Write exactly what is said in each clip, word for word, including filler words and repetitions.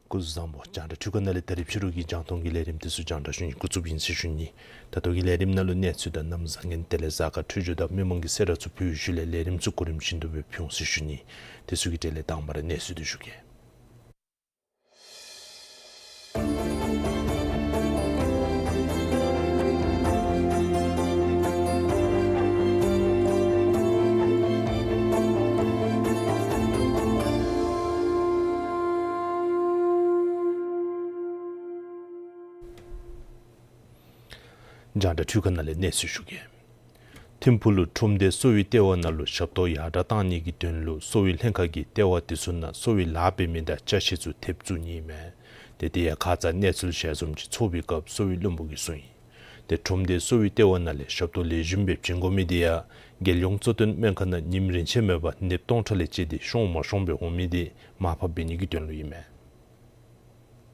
སྐུ་གཟུགས་བཟང་པོ། རྒྱང་བསྒྲགས་འཕྲུལ་ཁང་ནང་ལས་ད་རིས་ཕྱི་རུ་གི་རྒྱང་མཐོང་གི་ལས་རིམ་དེ་ཚུ་རྒྱང་བསྒྲགས་ཞུ་ནི་འགོ་བཙུགསཔ་ཨིན་ཟེར་ཞུ་ནི། ད་ལྟོ་གི་ལས་རིམ་ནང་ལུ་གནས་ཚུལ་དང་གནམ་བཟང་ངན་དེ་ལས་གཟའ་སྐར་འཕྲོད་སྦྱོར་དང་མི་མང་གི་གསལ་བསྒྲགས་ཚུ་ཕུལ་བའི་ཤུལ་ལས་ལས་རིམ་ཚུ་གོ་རིམ་བཞིན་དུ་སྦེ་ཕུལ་འོང་ཟེར་ཞུ་ནི། དེ་ཚུ་གི་གྲས་ལས་དང་པ་ར་གནས་ཚུལ་དེ་ཞུ་གེ། རྒྱང་བསྒྲགས་འཕྲུལ་ཁང་ནང་ལས་གནས་ཚུལ་ཞུ་གེ། ཐིམ་ཕུག་ལུ་ཁྲོམ་སྡེ་གསོ་བའི་ལྟེ་བ་ནང་ལུ་ཞབས་ཏོག་ཡར་དྲག་གཏང་ནི་གི་དོན་ལུ་གསོ་བའི་ལྷན་ཁག་གིས་ལྟེ་བ་དེ་ཚུ་ནང་གསོ་བའི་ལཱ་འབད་མི་དང་ཅ་ཆས་ཚུ་ཐེབས་བཙུགས་ནི་ཨིན་མས། ཏེ་དེ་ཡང་ཁ་ཙ་གནས་ཚུལ་ཞལ་འཛོམས་ཅིག་ཚོགས་པའི་སྐབས་གསོ་བའི་བློན་པོ་གིས་གསུངས་ཡི། ཏེ་ཁྲོམ་སྡེ་གསོ་བའི་ལྟེ་བ་ནང་ལས་ཞབས་ཏོག་ལེགས་ཤོམ་སྦེ་བྱིན་དགོ་མི་དེ་ཡང་རྒྱལ་ཡོངས་གཙོ་བསྟེན་སྨན་ཁང་ནང་ཉིནམ་རེ་ཆད་མེད་པར་ནདཔ་སྟོང་ཕྲག་ལས་བཅད་དེ་ཤོང་མ་ཤོང་སྦེ་འོང་མི་དེ་མར་ཕབ་འབད་ནི་གི་དོན་ལུ་ཨིན་མས།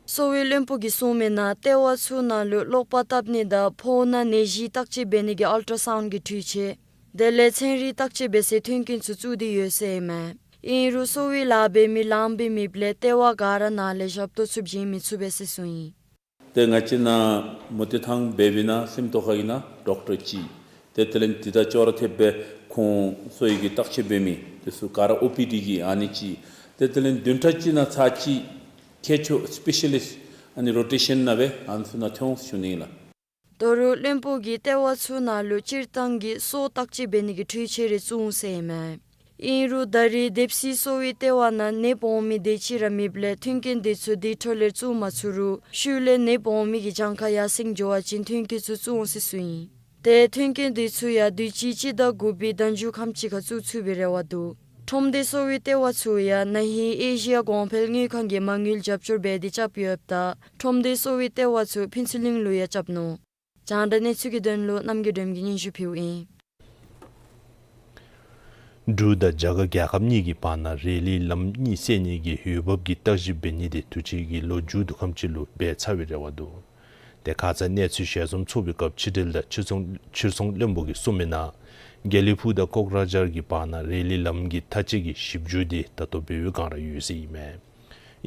གསོ་བའི་བློན་པོ་གིས་གསུངས་མི་ནང་ལྟེ་བ་ཚུ་ནང་ལུ་གློག་པར་བཏབ་ནི་དང་ཕོཝ་ནང་ནད་གཞི་བརྟག་དཔྱད་འབད་ནི་གི་ཨལ་ཊ་སའུནཌ་གི་འཕྲུལ་ཆས་དེ་ལས་ཚན་རིག་བརྟག་དཔྱད་འབད་སའི་མཐུན་རྐྱེན་ཚུ་བཙུགས་ཏེ་ཡོད་ཟེར་ཨིན་མས། ཨིན་རུང་གསོ་བའི་ལཱ་འབད་མི་ལངམ་སྦེ་མེདཔ་ལས་ལྟེ་བ་ག་ར་ནང་ལས་ཞབས་ཏོག་ཚུ་བྱིན་མི་ཚུགས་པས་ཟེར་གསུངས་ཡི། ཏེ་ང་བཅས་ནཱ་མུ་ཏིག་ཐང་བལ་བི་ནང་སེམས་རྟོགས་ཁ་གི་ནང་ཌོག་ཊར་ཅིག། ཏེ་དེ་ལས་དེ་དང་ཅོག་ར་འཐདཔ་སྦེ་ཁོང་གསོ་བའི་གི་བརྟག་དཔྱད་འབད་མི་དེ་ཚུ་ག་ར་ཨོ་པི་ཌི་གི་ཨ་ནི་ཅིག། ཏེ་དེ་ལས་བདུན་ཕྲག་གཅིག་ནང་ཚར་གཅིག་མཁས་མཆོག་སི་པེ་ཤ་ལིསཊ་ཨ་ནི་རོ་ཊེ་ཤཱན་ནང་སྦེ་ཨ་ནི་ཚུ་ནང་འཐོན་འོང་ཟེར་ཞུ་ནི་ཨིན་ལགས། ད་རུང་བློན་པོ་གིས་ལྟེ་བ་ཚུ་ནང་ལུ་སྤྱིར་བཏང་གི་གསོ་བརྟག་དཔྱད་འབད་ནི་གི་འཕྲུལ་ཆས་རེ་བཙུགས་འོང་ཟེར་ཨིན་མས། ཨིན་རུང་ད་རེས་སྡེབ་གསིག་གསོ་བའི་ལྟེ་བ་ནང་ནདཔ་འོང་མི་དེ་ཅིག་ར་མེདཔ་ལས་མཐུན་རྐྱེན་དེ་ཚུ་དེ་འཕྲོ་ལས་བཙུགས་མ་ཚུགས་རུང་ཤུལ་ལས་ནདཔ་འོང་མི་གི་གྱངས་ཁ་ཡར་སེང་འགྱོ་བ་ཅིན་མཐུན་རྐྱེན་ཚུ་བཙུགས་འོང་ཟེར་གསུངས་ཡི། ཏེ་མཐུན་རྐྱེན་དེ་ཚུ་ཡང་དུས་ཅི་སྤྱི་ཟླ་དགུ་པའི་ཟླ་མཇུག་ཁམས་ཅིག་ཁར་བཙུགས་ཚུགས་པའི་རེ་བ་འདུག། ཁྲོམ་སྡེ་གསོ་བའི་ལྟེ་བ་ཚུ་ཡང་ན་ཧིང་ཨེ་ཤི་ཡ་གོང་འཕེལ་དངུལ་ཁང་གིས་མ་དངུལ་རྒྱབ་སྐྱོར་འབད་དེ་རྐྱབ་ཡོདཔ་ད་ཁྲོམ་སྡེ་གསོ་བའི་ལྟེ་བ་ཚུ་ཕུན་ཚོགས་གླིང་ལུ་ཡང་རྐྱབ་ནུག། རྒྱང་བསྒྲགས་གནས་ཚུལ་གྱི་དོན་ལུ་རྣམ་རྒྱལ་སྒྲོལམ་གྱིས་སྙན་ཞུ་ཕུལཝ་ཨིན། འབྲུག་དང་རྒྱ་གར་རྒྱལ་ཁབ་གཉིས་ཀྱི་བར་ན་རེ་ལིའི་ལམ་གཉིས་བསལ་ནི་གི་འོས་འབབ་ཀྱི་བརྟག་ཞིབ་འབད་ནི་དེ་དུས་ཅི་གི་ལོ་མཇུག་བསྡུ་ཁམས་ཅིག་ལུ་འབད་ཚར་བའི་རེ་བ་འདུག། ཏེ་ཁ་ཙ་གནས་ཚུལ་ཞལ་འཛོམས་ཚོགས་པའི་སྐབས་ཕྱི་འབྲེལ་དང་ཕྱིར་ཚོང་ཕྱིར་ཚོང་བློན་པོ་གིས་གསུངས་མི་ནང་དགེ་ལེགས་ཕུག་དང་ཀོག་ར་ཇར་གྱི་བར་ན་རེ་ལིའི་ལམ་གྱི་མཐའ་དཔྱད་ཀྱི་ཞིབ་འཇུག་དེ་ད་ལྟོ་འབད་བའི་སྒང་ར་ཡོད་ཟེར་ཨིན་མས།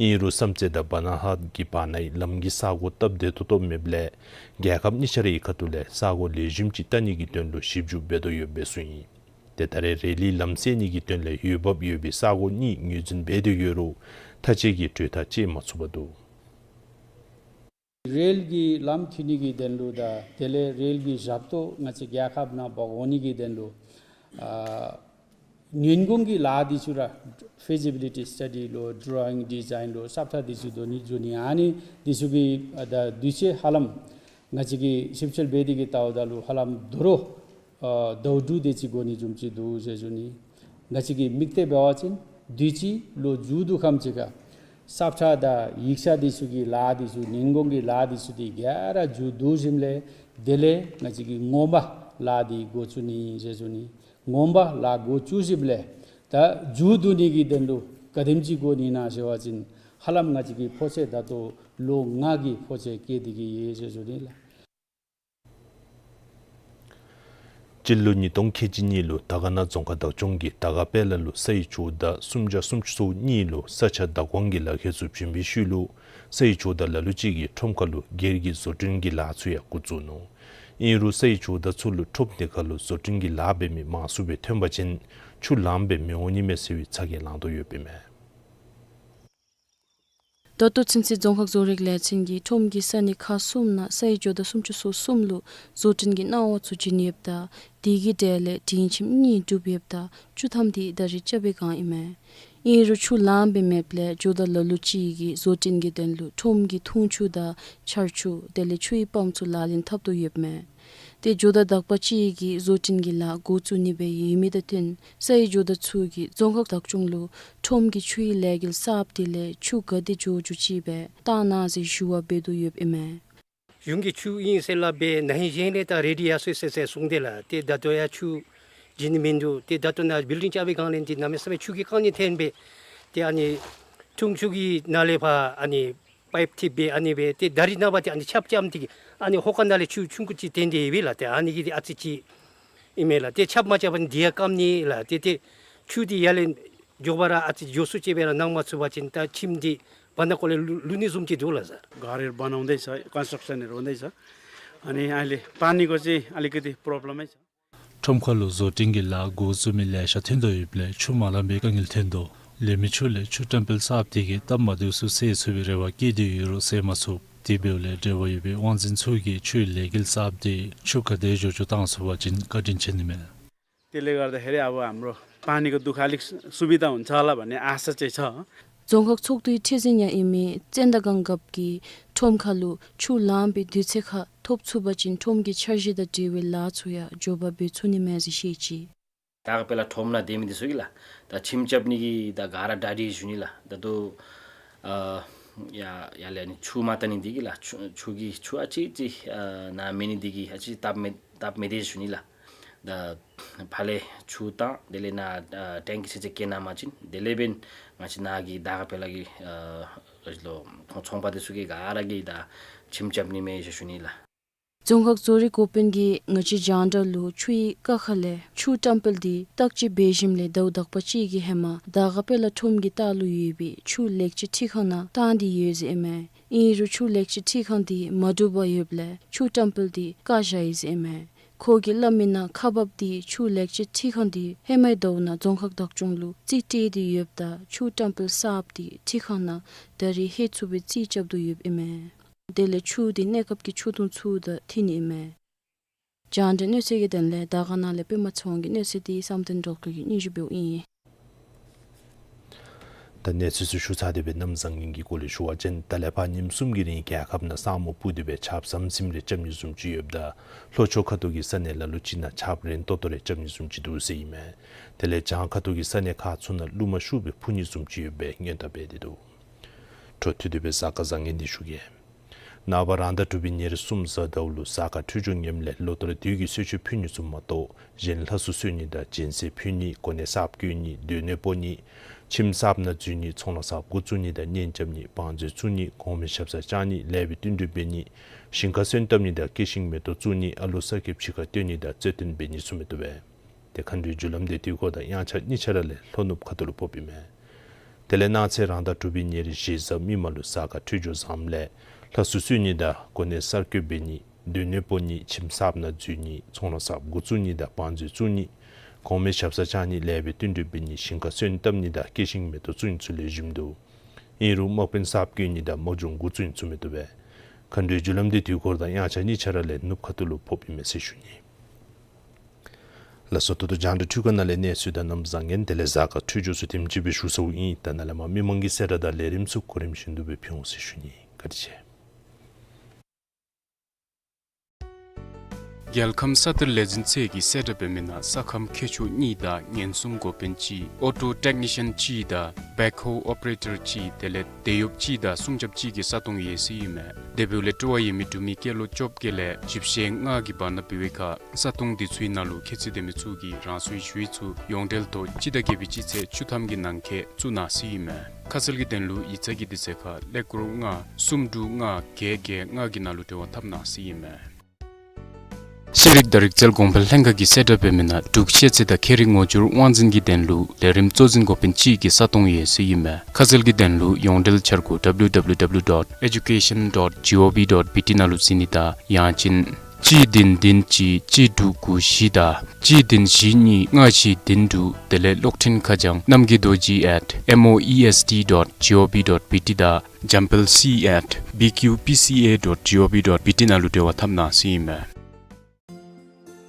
ཨིན་རུང་བསམ་རྩེ་དང་བ་ན་ཧད་ཀྱི་བར་ན་ལམ་གྱི་ས་གོ་སྟབས་བདེ་ཏོག་ཏོ་མེདཔ་ལས་རྒྱལ་ཁབ་གཉིས་ཆ་རའི་ཁ་ཐུག་ལས་ས་གོ་ལེགས་ཤོམ་ཅིག་བལྟ་ནི་གི་དོན་ལུ་ཞིབ་འཇུག་འབད་དོ་ཡོདཔ་སྦེ་གསུངས་ཡི། ཏེ་ད་རེས་རེ་ལིའི་ལམ་བསལ་ནི་གི་དོན་ལས་འོས་འབབ་ཡོད་པའི་ས་གོ་གཉིས་ངོས་འཛིན་འབད་དེ་ཡོད་རུང་མཐའ་དཔྱད་ཀྱི་གྲོས་ཐག་བཅད་མ་ཚུགས་པར་འདུག། རེལ་གྱི་ལམ་མཐུད་ནི་གི་དོན་ལུ་དང་དེ་ལས་རེལ་གྱི་ཞབས་ཏོག་ང་བཅས་རྒྱལ་ཁབ་ནང་འབག་འོང་ནི་གི་དོན་ལུ་ཨ་ཉིན་གུང་གི་ལཱ་འདི་ཚུ་ར་ཕི་ཛི་བི་ལི་ཊི་སི་ཊ་ཌི་ལུ་ཌོ་རོ་ཡིང་ཌི་ཛའིན་ལུ་ས་ཁྲ་འདི་ཚུ་བསྡུ་ནི་བསྡུ་ནི་ཨ་ནི་འདི་ཚུ་གི་ཨ་ད་དུས་ཚོད་ཧ་ལམ་ང་བཅས་ཀྱིས་ཞིབ་དཔྱད་འབད་དེ་གི་བལྟཝ་ད་ལུ་ཧ་ལམ་དོ་རུང་ཨ་ཟླཝ་དྲུག་དེ་ཅིག་འགོར་ནི་བཟུམ་ཅིག་འདུག་ཟེར་ཞུ་ནི། ང་བཅས་ཀྱིས་དམིགས་གཏད་འབད་བ་ཅིན་དུས་ཅི་ལོ་མཇུག་བསྡུ་ཁམས་ཅིག་ཁར་ས་ཁྲ་དང་ཡིག་ཆ་འདི་ཚུ་གི་ལཱ་འདི་ཚུ་ཉིན་གུང་གི་ལཱ་འདི་ཚུ་དེ་ག་ར་མཇུག་བསྡུ་ཞིནམ་ལས་དེ་ལས་ང་བཅས་ཀྱིས་ངོ་མ་ ལཱ་འདི་འགོ་བཙུགས་ནི་ཟེར་ཞུ་ནི། ངོ་མ་ལཱ་འགོ་བཙུགས་ཞིནམ་ལས་ད་མཇུག་བསྡུ་ནི་གི་དོན་ལུ་ག་དེམ་ཅིག་འགོར་ནི་ན་ཟེར་བ་ཅིན་ཧ་ལམ་ང་བཅས་ཀྱི་ཕོ་ཚོད་ད་ལྟོ་ལོ་ལྔ་གི་ཕོ་ཚོད་བཀལ་ཏེ་གི་ཡོད་ཟེར་ཞུ་ནི་ལགས། སྤྱི་ལོ་ཉིས་སྟོང་ཁལ་གཅིག་གཉིས་ལུ་དར་དཀར་ན་རྫོང་ཁག་བདག་སྐྱོང་གིས་དར་དཀར་དཔལ་ལ་ལུ་ས་ཡི་ཇོ་བདག་སུམ་བརྒྱ་སུམ་ཅུ་སོ་གཉིས་ལུ་ས་ཆ་བདག་དབང་གི་ལག་ཁྱེར་ཚུ་བྱིན་པའི་ཤུལ་ལུ་ས་ཡི་ཇོ་བདག་ལ་ལུ་ཅིག་གིས་ཁྲོམ་ཁ་ལུ་སྒེར་གྱི་བཟོ་སྐྲུན་གྱི་ལཱ་ཚུ་ཡང་འགོ་བཙུགས་ནུག། ཨིན་རུང་ས་ཡི་ཇོ་བདག་ཚུ་ལུ་ཁྲོམ་དེ་ཁ་ལུ་བཟོ་སྐྲུན་གྱི་ལཱ་འབད་མི་མང་སུ་སྦེ་ཐོན་པ་ཅིན་ཆུ་ལངམ་སྦེ་མི་འོང་ནི་མས་ཟེར་བའི་ཚ་གྱང་ལང་དོ་ཡོདཔ་ཨིན་མས། ད་ལྟོ་ཚུན་ཚོད་རྫོང་ཁག་བཟོ་རིག་ལས་ཚན་གྱིས་ཁྲོམ་གྱི་ས་གནས་ཁག་གསུམ་ནང་ས་ཡི་ཇོ་བདག་སུམ་ཅུ་སོ་གསུམ་ལུ་བཟོ་སྐྲུན་གྱི་གནང་བ་ཚུ་བྱིན་ཡོདཔ་ད་དེ་གི་གྲས་ལས་སྒྲིང་ཁྱིམ་གཉིས་གྲུབ་ཡོདཔ་ད་བཅུ་ཐམ་དེ་ད་རེས་རྐྱབ་པའི་བསྒང་ཨིན་མས། ཨིན་རུང་ཆུ་ལངམ་སྦེ་མེདཔ་ལས་ཇོ་བདག་ལ་ལུ་ཅིག་གིས་བཟོ་སྐྲུན་གྱི་དོན་ལུ་ཁྲོམ་གྱི་འཐུང་ཆུ་དང་ཆར་ཆུ་དེ་ལས་ཆུའི་པམཔ་ཚུ་ལག་ལེན་འཐབ་དོ་ཡོདཔ་མས། ཏེ་ཇོ་བདག་དག་པ་ཅིག་གིས་བཟོ་སྐྲུན་གྱི་ལཱ་འགོ་བཙུགས་ནི་སྦེ་ཡོད་མི་དང་བསྟུན་ས་ཡི་ཇོ་བདག་ཚུ་གིས་རྫོང་ཁག་བདག་སྐྱོང་ལུ་ཁྲོམ་གྱི་ཆུའི་ལས་འགུལ་གསརཔ་དེ་ལས་ཆུ་ག་དེ་འགྱོ་འགྱོ་ཅིག་སྦེ་བཏང་གནང་ཟེར་ཞུ་བ་འབད་དོ་ཡོདཔ་ཨིན་མས། གཞུང་གིས་ཆུ་ཨིན་ཟེར་སླབ་སྦེ་ན་ཧིང་གཞེས་ནིང་ལས་ད་རེ་ཌི་ཡར་སོང་ཡི་ཟེར་ཟེར་གསུངས་ཏེ་ལགས། ཏེ་ད་ལྟོ་ཡང་ཆུ་བྱིན་ནི་མིན་འདུག། ཏེ་ད་ལྟོ་ནཱ་བིལ་ཌིང་རྐྱབ་པའི་བསྒང་ལས་འདི་གནམ་མེད་ས་མེད་ཆུ་གི་རྐང་ནི་འཐོན་སྦེ་ཏེ་ཨ་ནི་འཐུང་ཆུ་གི་ནང་ལས་ཕར་ཨ་ནི་པའིཔ་འཐིབས་སྦེ་ཨ་ནི་སྦེ་ཏེ་ད་རིས་ནངས་པ་ཏེ་ཨ་ནི་ཆརཔ་རྐྱབ་སྟེ་གིས་ཨ་ནི་ཧོ་ཀ་ནང་ལས་ཆུ་ཆུང་ཀུ་ཅིག་ཐོན་ཏེ་ཡོད་པས་ལགས། ཏེ་ཨ་ནི་གིས་ཏེ་ཨ་ཙི་ཅིག་ཨིན་མས་ལགས། ཏེ་ཆརཔ་མ་རྐྱབ་པ་ཅིན་དེ་ཡང་སྐམ་ནི་ལགས། ཏེ་ཏེ་ཆུ་འདི་ཡར་ལས་མགྱོགས་པ་ར་ཨ་ཙི་མགྱོགས་སུ་ཅིག་སྦེ་ར་ནང་མ་ཚུད་པ་ཅིན་ད་ཁྱིམ་འདི་བར་ན་ཁོག་ལས་ལུ་ལུ་ནི་བཟུམ་ཅིག་འདུག་ལགས་སར། ག་ར་བར་ན་འོང་དེས་ས་ཀོན་སི་ཊྲག་ཤཱན་ར་འོང་དེས་ས། ཨ་ནི་ཨ་ལས་པ་ནི་གོ་ཅིག་ཨ་ལི་ཀི་ཏི་པོརོབ་ལེམ་ཨིན་ས། ཁྲོམ་ཁ་ལུ་བཟོ་སྐྲུན་གྱི་ལཱ་འགོ་བཙུགས་མི་ལེ་ཤ་ཐོན་དོ་ཡོདཔ་ལས་ཆུ་མ་ལང་པའི་དཀའ་ངལ་ཐོན་དོ། ལེན་མི་ཆུ་ལས་ཆུ་བཀྲམ་སྤེལ་གསརཔ་དེ་གིས་སྟབས་མ་བདེཝ་ཚུ་སེལ་ཚུགས་པའི་རེ་བ་བསྐྱེད་དེ་ཡོད་རུང་སེལ་མ་ཚུགས། དེ་འབདཝ་ལས་འབྲེལ་བ་ཡོད་པའི་དབང་འཛིན་ཚུ་གིས་ཆུའི་ལས་འགུལ་གསརཔ་དེ་ཆུ་ག་དེ་འགྱོ་འགྱོ་བཏང་ཚུགས་པ་ཅིན་བཀའ་དྲིན་ཆེ་ནི་མས། त्यसले गर्दाखेरि अब हाम्रो पानीको दुःख अलिक सुविधा हुन्छ होला भन्ने आशा चाहिँ छ। རྫོང་ཁག་ཚོགས་འདུའི་ཁྲི་འཛིན་ཡང་ཨིན་མི་བཙན་དར་སྒང་རྒཔོ་གིས་ཁྲོམ་ཁ་ལུ་ཆུ་ལང་པའི་དུས་ཚོད་ཁར་ཐོབ་ཚུགས་པ་ཅིན་ཁྲོམ་གྱི་འཆར་གཞི་དང་འབྲེལ་བའི་ལཱ་ཚུ་ཡང་མགྱོགས་པ་འབད་ཚུགས་ནི་མས་ཟེར་བཤད་ཅི། དར་དཀར་དཔལ་ལ་ཁྲོམ་ནང་སྡོད་མི་འདི་ཚུ་གིས་ལགས་ད་ཁྱིམ་རྐྱབ་ནི་གི་ད་ག་ར་གྲ་སྒྲིག་ཞུ་ནི་ལགས། ད་ལྟོ་ཨ་ཡར་ཡར་ལས་ཨ་ནི་ཆུ་མ་བཏང་ནི་འདི་གིས་ལགས་ཆུ་ཆུ་གི་ཆུ་ཨ་ཙི་ཅིག་ཨ་ནཱ་མེད་ནི་འདི་གིས་ཨ་ཙི་སྟབས་མི་སྟབས་མི་བདེ་ཞུ་ནི་ལགས། ད་ཕར་ལས་ཆུ་བཏང་དེ་ལས་ནཱ་ཨ་ཊེང་ཀི་ཚུ་ཅིག་བཀལ་གནང་པ་ཅིན་དེ་ལས་འབདན་ང་བཅས་ནཱ་གི་དར་དཀར་དཔལ་ལ་གི་ཨ་ལོ་ཁོང་ཚོང་པ་འདི་ཚུ་གིས་ག་ར་གིས་ད་ཁྱིམ་རྐྱབ་ནི་མས་ཟེར་ཞུ་ནི་ལགས། རྫོང་ཁག་བཟོ་རིག་འགོ་དཔོན་གྱིས་ང་བཅས་རྒྱང་བསྒྲགས་ལུ་ཆུའི་ཀ་ཁ་ལས་ཆུ་བཀྲམ་སྤེལ་འདི་བརྟག་དཔྱད་འབད་ཞིནམ་ལས་ཟླཝ་དག་པ་ཅིག་གི་ཧེ་མ་དར་དཀར་དཔལ་ལ་ཁྲོམ་གྱི་ལྟག་ལུ་ཡོད་པའི་ཆུ་ལེགས་བཅོས་འཕྲུལ་ཁང་ནང་བཏང་སྟེ་ཡོད་ཟེར་ཨིན་མས། ཨིན་རུང་ཆུ་ལེགས་བཅོས་འཕྲུལ་ཁང་འདི་མ་གྲུབ་པར་ཡོདཔ་ལས་ཆུ་བཀྲམ་སྤེལ་འདི་བཀག་བཞག་ཡི་ཟེར་ཨིན་མས། ཁོ་གིས་སླབ་མིའི་ནང་ཁག་འབགཔ་འདི་ཆུ་ལེགས་བཅོས་འཕྲུལ་ཁང་འདི་ཧེ་མའི་ཟླཝ་ནང་རྫོང་ཁག་བདག་སྐྱོང་ལུ་རྩིས་སྤྲོད་དེ་ཡོདཔ་ད་ཆུ་བཀྲམ་སྤེལ་གསརཔ་འདི་འཕྲུལ་ཁང་ནང་ད་རིས་ལྷོད་ཚུགས་པའི་རྩིས་རྐྱབ་དོ་ཡོདཔ་ཨིན་མས། དེ་ལས་ཆུ་འདི་གནས་སྐབས་ཀྱི་ཆུ་འཐུང་ཚུ་དང་འཐུང་ནི་ཨིན་མས། རྒྱང་བསྒྲགས་གནས་ཚུལ་གྱི་དོན་ལས་དར་དཀར་ན་ལས་པདྨ་ཚེ་དབང་གི་གནས་ཚུལ་འདི་བསམ་གཏན་སྒྲོལ་དཀར་གྱིས་སྙན་ཞུ་འབདཝ་ཨིན། ད་གནས་ཚུལ་ཚུ་ཞུ་ཚར་ཏེ་སྦེ་གནམ་བཟང་ངན་གྱི་སྐོར་ལས་ཞུ་བ་ཅིན་ད་ལས་ཕར་ཉིནམ་གསུམ་གྱི་རིང་རྒྱལ་ཁབ་ནང་ས་སྨུག་སྤུབས་ཏེ་སྦེ་ཆརཔ་ཟམ་ཟིམ་རེ་རྐྱབ་ནི་བཟུམ་ཅིག་ཡོདཔ་ད་ལྷོ་ཕྱོགས་ཁ་ཐུག་གི་ས་གནས་ལ་ལུ་ཅིག་ནང་ཆརཔ་རན་ཏོག་ཏོ་རེ་རྐྱབ་ནི་བཟུམ་ཅིག་འདུག་ཟེར་ཨིན་མས། དེ་ལས་བྱང་ཁ་ཐུག་གི་ས་གནས་ཁག་ཚུ་ནང་རླུང་མ་ཤུགས་སྦེ་འཕུ་ནི་བཟུམ་ཅིག་ཡོད་པའི་སྔོན་བརྡ་འབད་དེ་འདུག། འཕྲོ་མཐུད་དེ་སྦེ་གཟའ་སྐར་བཟང་ངན་འདི་ཞུ་གེ། ནངས་པ་རང་ཟླ་དྲུག་པའི་ཉེར་གསུམ་གཟའ་ཟླཝ་ལུ་གཟའ་སྐར་འཕྲོད་སྦྱོར་ངནམ་ལས་ལོ་ལྟར་དུས་ཀྱི་གསོལ་མཆོད་ཕུལ་ནི་ཚུ་མ་གཏོགས་གཞན་ལྷ་གསོལ་གསོལ་ནི་དང་སྦྱིན་སྲེག་ཕུལ་ནི་གོ་གནས་གསརཔ་བསྐོ་ནི་སྡོད་གནས་སྤོ་ནི་ཁྱིམ་གསརཔ་ནང་འཛུལ་ནི་ཚོང་ལཱ་གསརཔ་འགོ་བཙུགས་ནི་དང་གཉེན་རྐྱབ་ནི་བང་མཛོད་བཙུགས་ནི་གོང་མའི་ཞབས་སར་བཅར་ནི་ལེགས་པའི་བསྟུན་གྲོས་འབད་ནི་ཞིང་ཁར་སོན་བཏབ་ནི་དང་སྐྱེད་ཤིང་མེ་ཏོག་བཙུགས་ནི་ཨ་ལོ་གསར་སྐྱེས་ཕྱི་ཁར་སྟོན་ནི་དང་རྩོད་ལྡན་འབད་ནི་ཚུ་མི་བཏུབ་པས། ཏེ་མཁའ་འགྲོའི་རྒྱུ་ལམ་འདི་དུས་འཁོར་དང་དབྱངས་འཆར་གཉིས་ཆ་ར་ལས་ལྷོ་ནུབ་ཁ་ཐུག་ལུ་ཕོགཔ་ཨིན་མས། དེ་ལས་གནངས་ཚེ་རང་ཟླ་དྲུག་པའི་ཉེར་བཞི་གཟའ་མིག་དམར་ལུ་གཟའ་སྐར་འཕྲོད་སྦྱོར་བཟངམ་ལས་ལྷ་གསོལ་གསོལ་ནི་དང་གོ་གནས་གསར་བསྐོ་འབད་ནི་སྡོད་གནས་སྤོ་ནི་ཁྱིམ་གསརཔ་ནང་འཛུལ་ནི་ཚོང་ལཱ་གསརཔ་འགོ་བཙུགས་ནི་དང་བང་མཛོད་བཙུགས་ནི་གོང་མའི་ཞབས་སར་བཅར་ནི་ལེགས་པའི་བསྟུན་གྲོས་འབད་ནི་ཞིང་ཁར་སོན་བཏབ་ནི་དང་སྐྱེད་ཤིང་མེ་ཏོག་བཙུགས་ནི་ཚུ་ལེགས་ཤོམ་འདུག། ཨིན་རུང་དམག་དཔོན་གསརཔ་བསྐོ་ནི་དང་དམག་སྦྱོང་འགོ་བཙུགས་ནི་ཚུ་མི་བཏུབ་པས། མཁའ་འགྲོའི་རྒྱུ་ལམ་འདི་དུས་འཁོར་དང་དབྱངས་འཆར་གཉིས་ཆ་ར་ལས་ནུབ་ཁ་ཐུག་ལུ་ཕོགཔ་ཨིན་མས་ཟེར་ཞུ་ནི། ལགས་སོ། ད་ལྟོ་རྒྱང་བསྒྲགས་འཕྲུལ་ཁང་ནང་ལས་གནས་ཚུལ་དང་གནམ་བཟང་ངན་དེ་ལས་གཟའ་སྐར་འཕྲོད་སྦྱོར་ཚུ་དེམ་ཅིག་སྦེ་ཞུ་ཚརཝ་ཨིན། ད་ནཱ་ལས་མར་མི་མང་གི་གསལ་བསྒྲགས་དང་ལས་རིམ་ཚུ་གོ་རིམ་བཞིན་དུ་སྦེ་ཕུལ་འོང་ཟེར་ཞུ་ནི། བཀའ་དྲིན་ཆེ། རྒྱལ་ཁམས་ས་གཏེར་ལས་འཛིན་ཚད་ཀྱི་གསལ་བསྒྲགས་འབད་མི་ནང་ས་ཁམས་མཁས་མཆོག་གཉིས་དང་ཉེན་སྲུང་འགོ་དཔོན་གཅིག། ཨོ་ཊོ་ཊེག་ནི་ཤཱན་གཅིག་དང་བེག་ཧོ་ཨོ་པ་རེ་ཊར་གཅིག། དེ་ལས་དེད་གཡོགཔ་གཅིག་དང་སྲུང་སྐྱོབ་གཅིག་གི་ས་སྟོང་ཡོད་ཟེར་ཨིན་མས། དེ་འབདཝ་ལས་སྤྲོ་བ་ཡོད་མི་འབྲུག་མི་སྐྱེས་ལོ་བཅོ་བརྒྱད་ལས་བཞི་བཅུ་ཞེ་ལྔ་གི་བར་ན་འབད་བའི་ཁར་ས་སྟོང་འདི་ཚུའི་ནང་ལུ་ཁྱད་ཚད་ལྡན་མི་ཚུ་གིས་རང་སོའི་ཞུ་ཡིག་ཚུ་ཡོངས་འབྲེལ་ཐོག་སྤྱི་ཟླ་བརྒྱད་པའི་སྤྱི་ཚེས་བཅུ་ཐམ་གྱི་ནང་འཁོད་བཙུགས་གནང་ཟེར་ཨིན་མས། ཁ་གསལ་གྱི་དོན་ལུ་ཡིག་ཚང་གི་དུས་ཚོད་ཁར་ཀླད་ཀོར་ལྔ་གསུམ་དྲུག་ལྔ་བརྒྱད་བརྒྱད་ལྔ་གི་ནང་ལུ་འབྲེལ་བ་འཐབ་གནང་ཟེར་ཨིན་མས། ཤེས་རིག་དང་རིག་རྩལ་གོང་འཕེལ་ལྷན་ཁག་གི་གསལ་བསྒྲགས་འབད་མི་ནང་འབྲུག་ཤེས་ཚད་དང་ཁྱད་རིག་ངོ་སྦྱོར་དབང་འཛིན་གྱི་དོན་ལུ་ལས་རིམ་གཙོ་འཛིན་འགོ་དཔོན་གཅིག་གི་ས་སྟོང་ཡོད་ཟེར་ཨིན་མས། ཁ་གསལ་གྱི་དོན་ལུ་ཡོངས་འབྲེལ་འཆར་སྒོ་ཌབ་ལིའུ་ཌབ་ལིའུ་ཌབ་ལིའུ་ཌོཊ་ཨེ་ཇུ་ཀེ་ཤཱན་ཌོཊ་ཇི་ཨོ་ཝི་ཌོཊ་བི་ཊི་ནང་ལུ་གཟིགས་ནི་དང་ཡང་ཅིན་གཅིག་བདུན་བདུན་གཅིག་གཅིག་དྲུག་དགུ་བཞི་དང་གཅིག་བདུན་བཞི་གཉིས་ལྔ་བཞི་བདུན་དྲུག། དེ་ལས་གློག་འཕྲིན་ཁ་བྱང་གནམ་གྱི་རྡོ་རྗེ་at M O E S T dot G O V dot B T དང་འཇམ་དཔལ་C at B Q P C A dot G O V dot B T ནང་ལུ་འབྲེལ་བ་འཐབ་གནང་ཟེར་ཨིན་མས།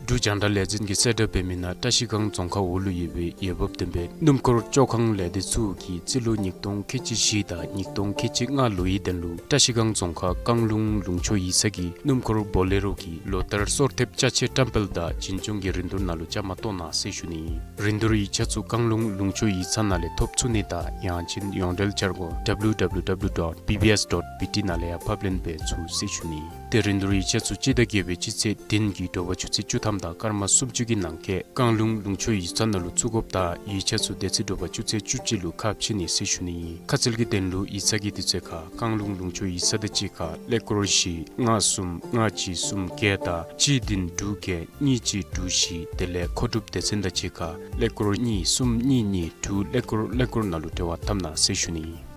འབྲུག་རྒྱང་བསྒྲགས་ལས་འཛིན་གྱི་གསལ་བསྒྲགས་འབད་མི་ནང་བཀྲ་ཤིས་སྒང་རྫོང་ཁག་འོག་ལུ་ཡོད་པའི་འོས་འབབ་ལྡན་པའི་སྣུམ་འཁོར་བཅོ་ཁང་ལས་སྡེ་ཚུ་གིས་སྤྱི་ལོ་ཉིས་སྟོང་ཁལ་གཅིག་བཞི་དང་ཉིས་སྟོང་ཁལ་གཅིག་ལྔ་ལོའི་དོན་ལུ་བཀྲ་ཤིས་སྒང་རྫོང་ཁག་བཀང་ལུང་ལུང་ཕྱོགས་ཡིག་ཚང་གི་སྣུམ་འཁོར་བོ་ལེ་རོ་གི་ལོ་ལྟར་སོར་ཐེབས་ཅ་ཆས་བཀྲམ་སྤེལ་དང་བྱིན་སྐྱོང་གི་རིན་བསྡུར་ནང་ལུ་བཅའ་མར་གཏོགས་གནང་ཟེར་ཞུ་ནི། རིན་བསྡུར་ཡིག་ཆ་ཚུ་བཀང་ལུང་ལུང་ཕྱོགས་ཡིག་ཚང་ནང་ལས་ཐོབ་ཚུགས་ནི་དང་ཡང་ཅིན་ཡོངས་འབྲེལ་འཆར་སྒོ་W W W dot B B S dot B T ནང་ལས་ཡང་ཕབ་ལེན་འབད་ཚུགས་ཟེར་ཞུ་ནི། ཏེ་རིན་བསྡུར་ཡིག་ཆ་ཚུ་སྤྱི་ཟླ་བརྒྱད་པའི་སྤྱི་ཚེས་བདུན་གྱི་དྲོ་པ་ཆུ་ཚོད་བཅུ་ཐམ་དང་སྐར་མ་སུམ་ཅུ་གི་ནང་འཁོད་བཀང་ལུང་ལུང་ཕྱོགས་ཡིག་ཚང་ནང་ལུ་བཙུགས་དགོཔ་དང་ཡིག་ཆ་ཚུ་དེ་ཚེ་དྲོ་པ་ཆུ་ཚོད་བཅུ་གཅིག་ལུ་ཁ་ཕྱེ་ནི་ཟེར་ཞུ་ནི་ཨིན། ཁ་གསལ་གྱི་དོན་ལུ་ཡིག་ཚང་གི་དུས་ཚོད་ཁར་བཀང་ལུང་ལུང་ཕྱོགས་ཡིག་ཚང་དང་གཅིག་ཁར་ཀླད་ཀོར་བཞི་ལྔ་གསུམ་ལྔ་གཅིག་གསུམ་བརྒྱད་དང་གཅིག་བདུན་དྲུག་བརྒྱད་གཉིས་གཅིག་དྲུག་བཞི། དེ་ལས་མཁོ་སྒྲུབ་སྡེ་ཚན་དང་གཅིག་ཁར་ཀླད་ཀོར་གཉིས་གསུམ་གཉིས་གཉིས་དྲུག་ཀླད་ཀོར་ཀླད་ཀོར་ནང་ལུ་འབྲེལ་བ་འཐབ་གནང་ཟེར་ཞུ་ནི་ཨིན།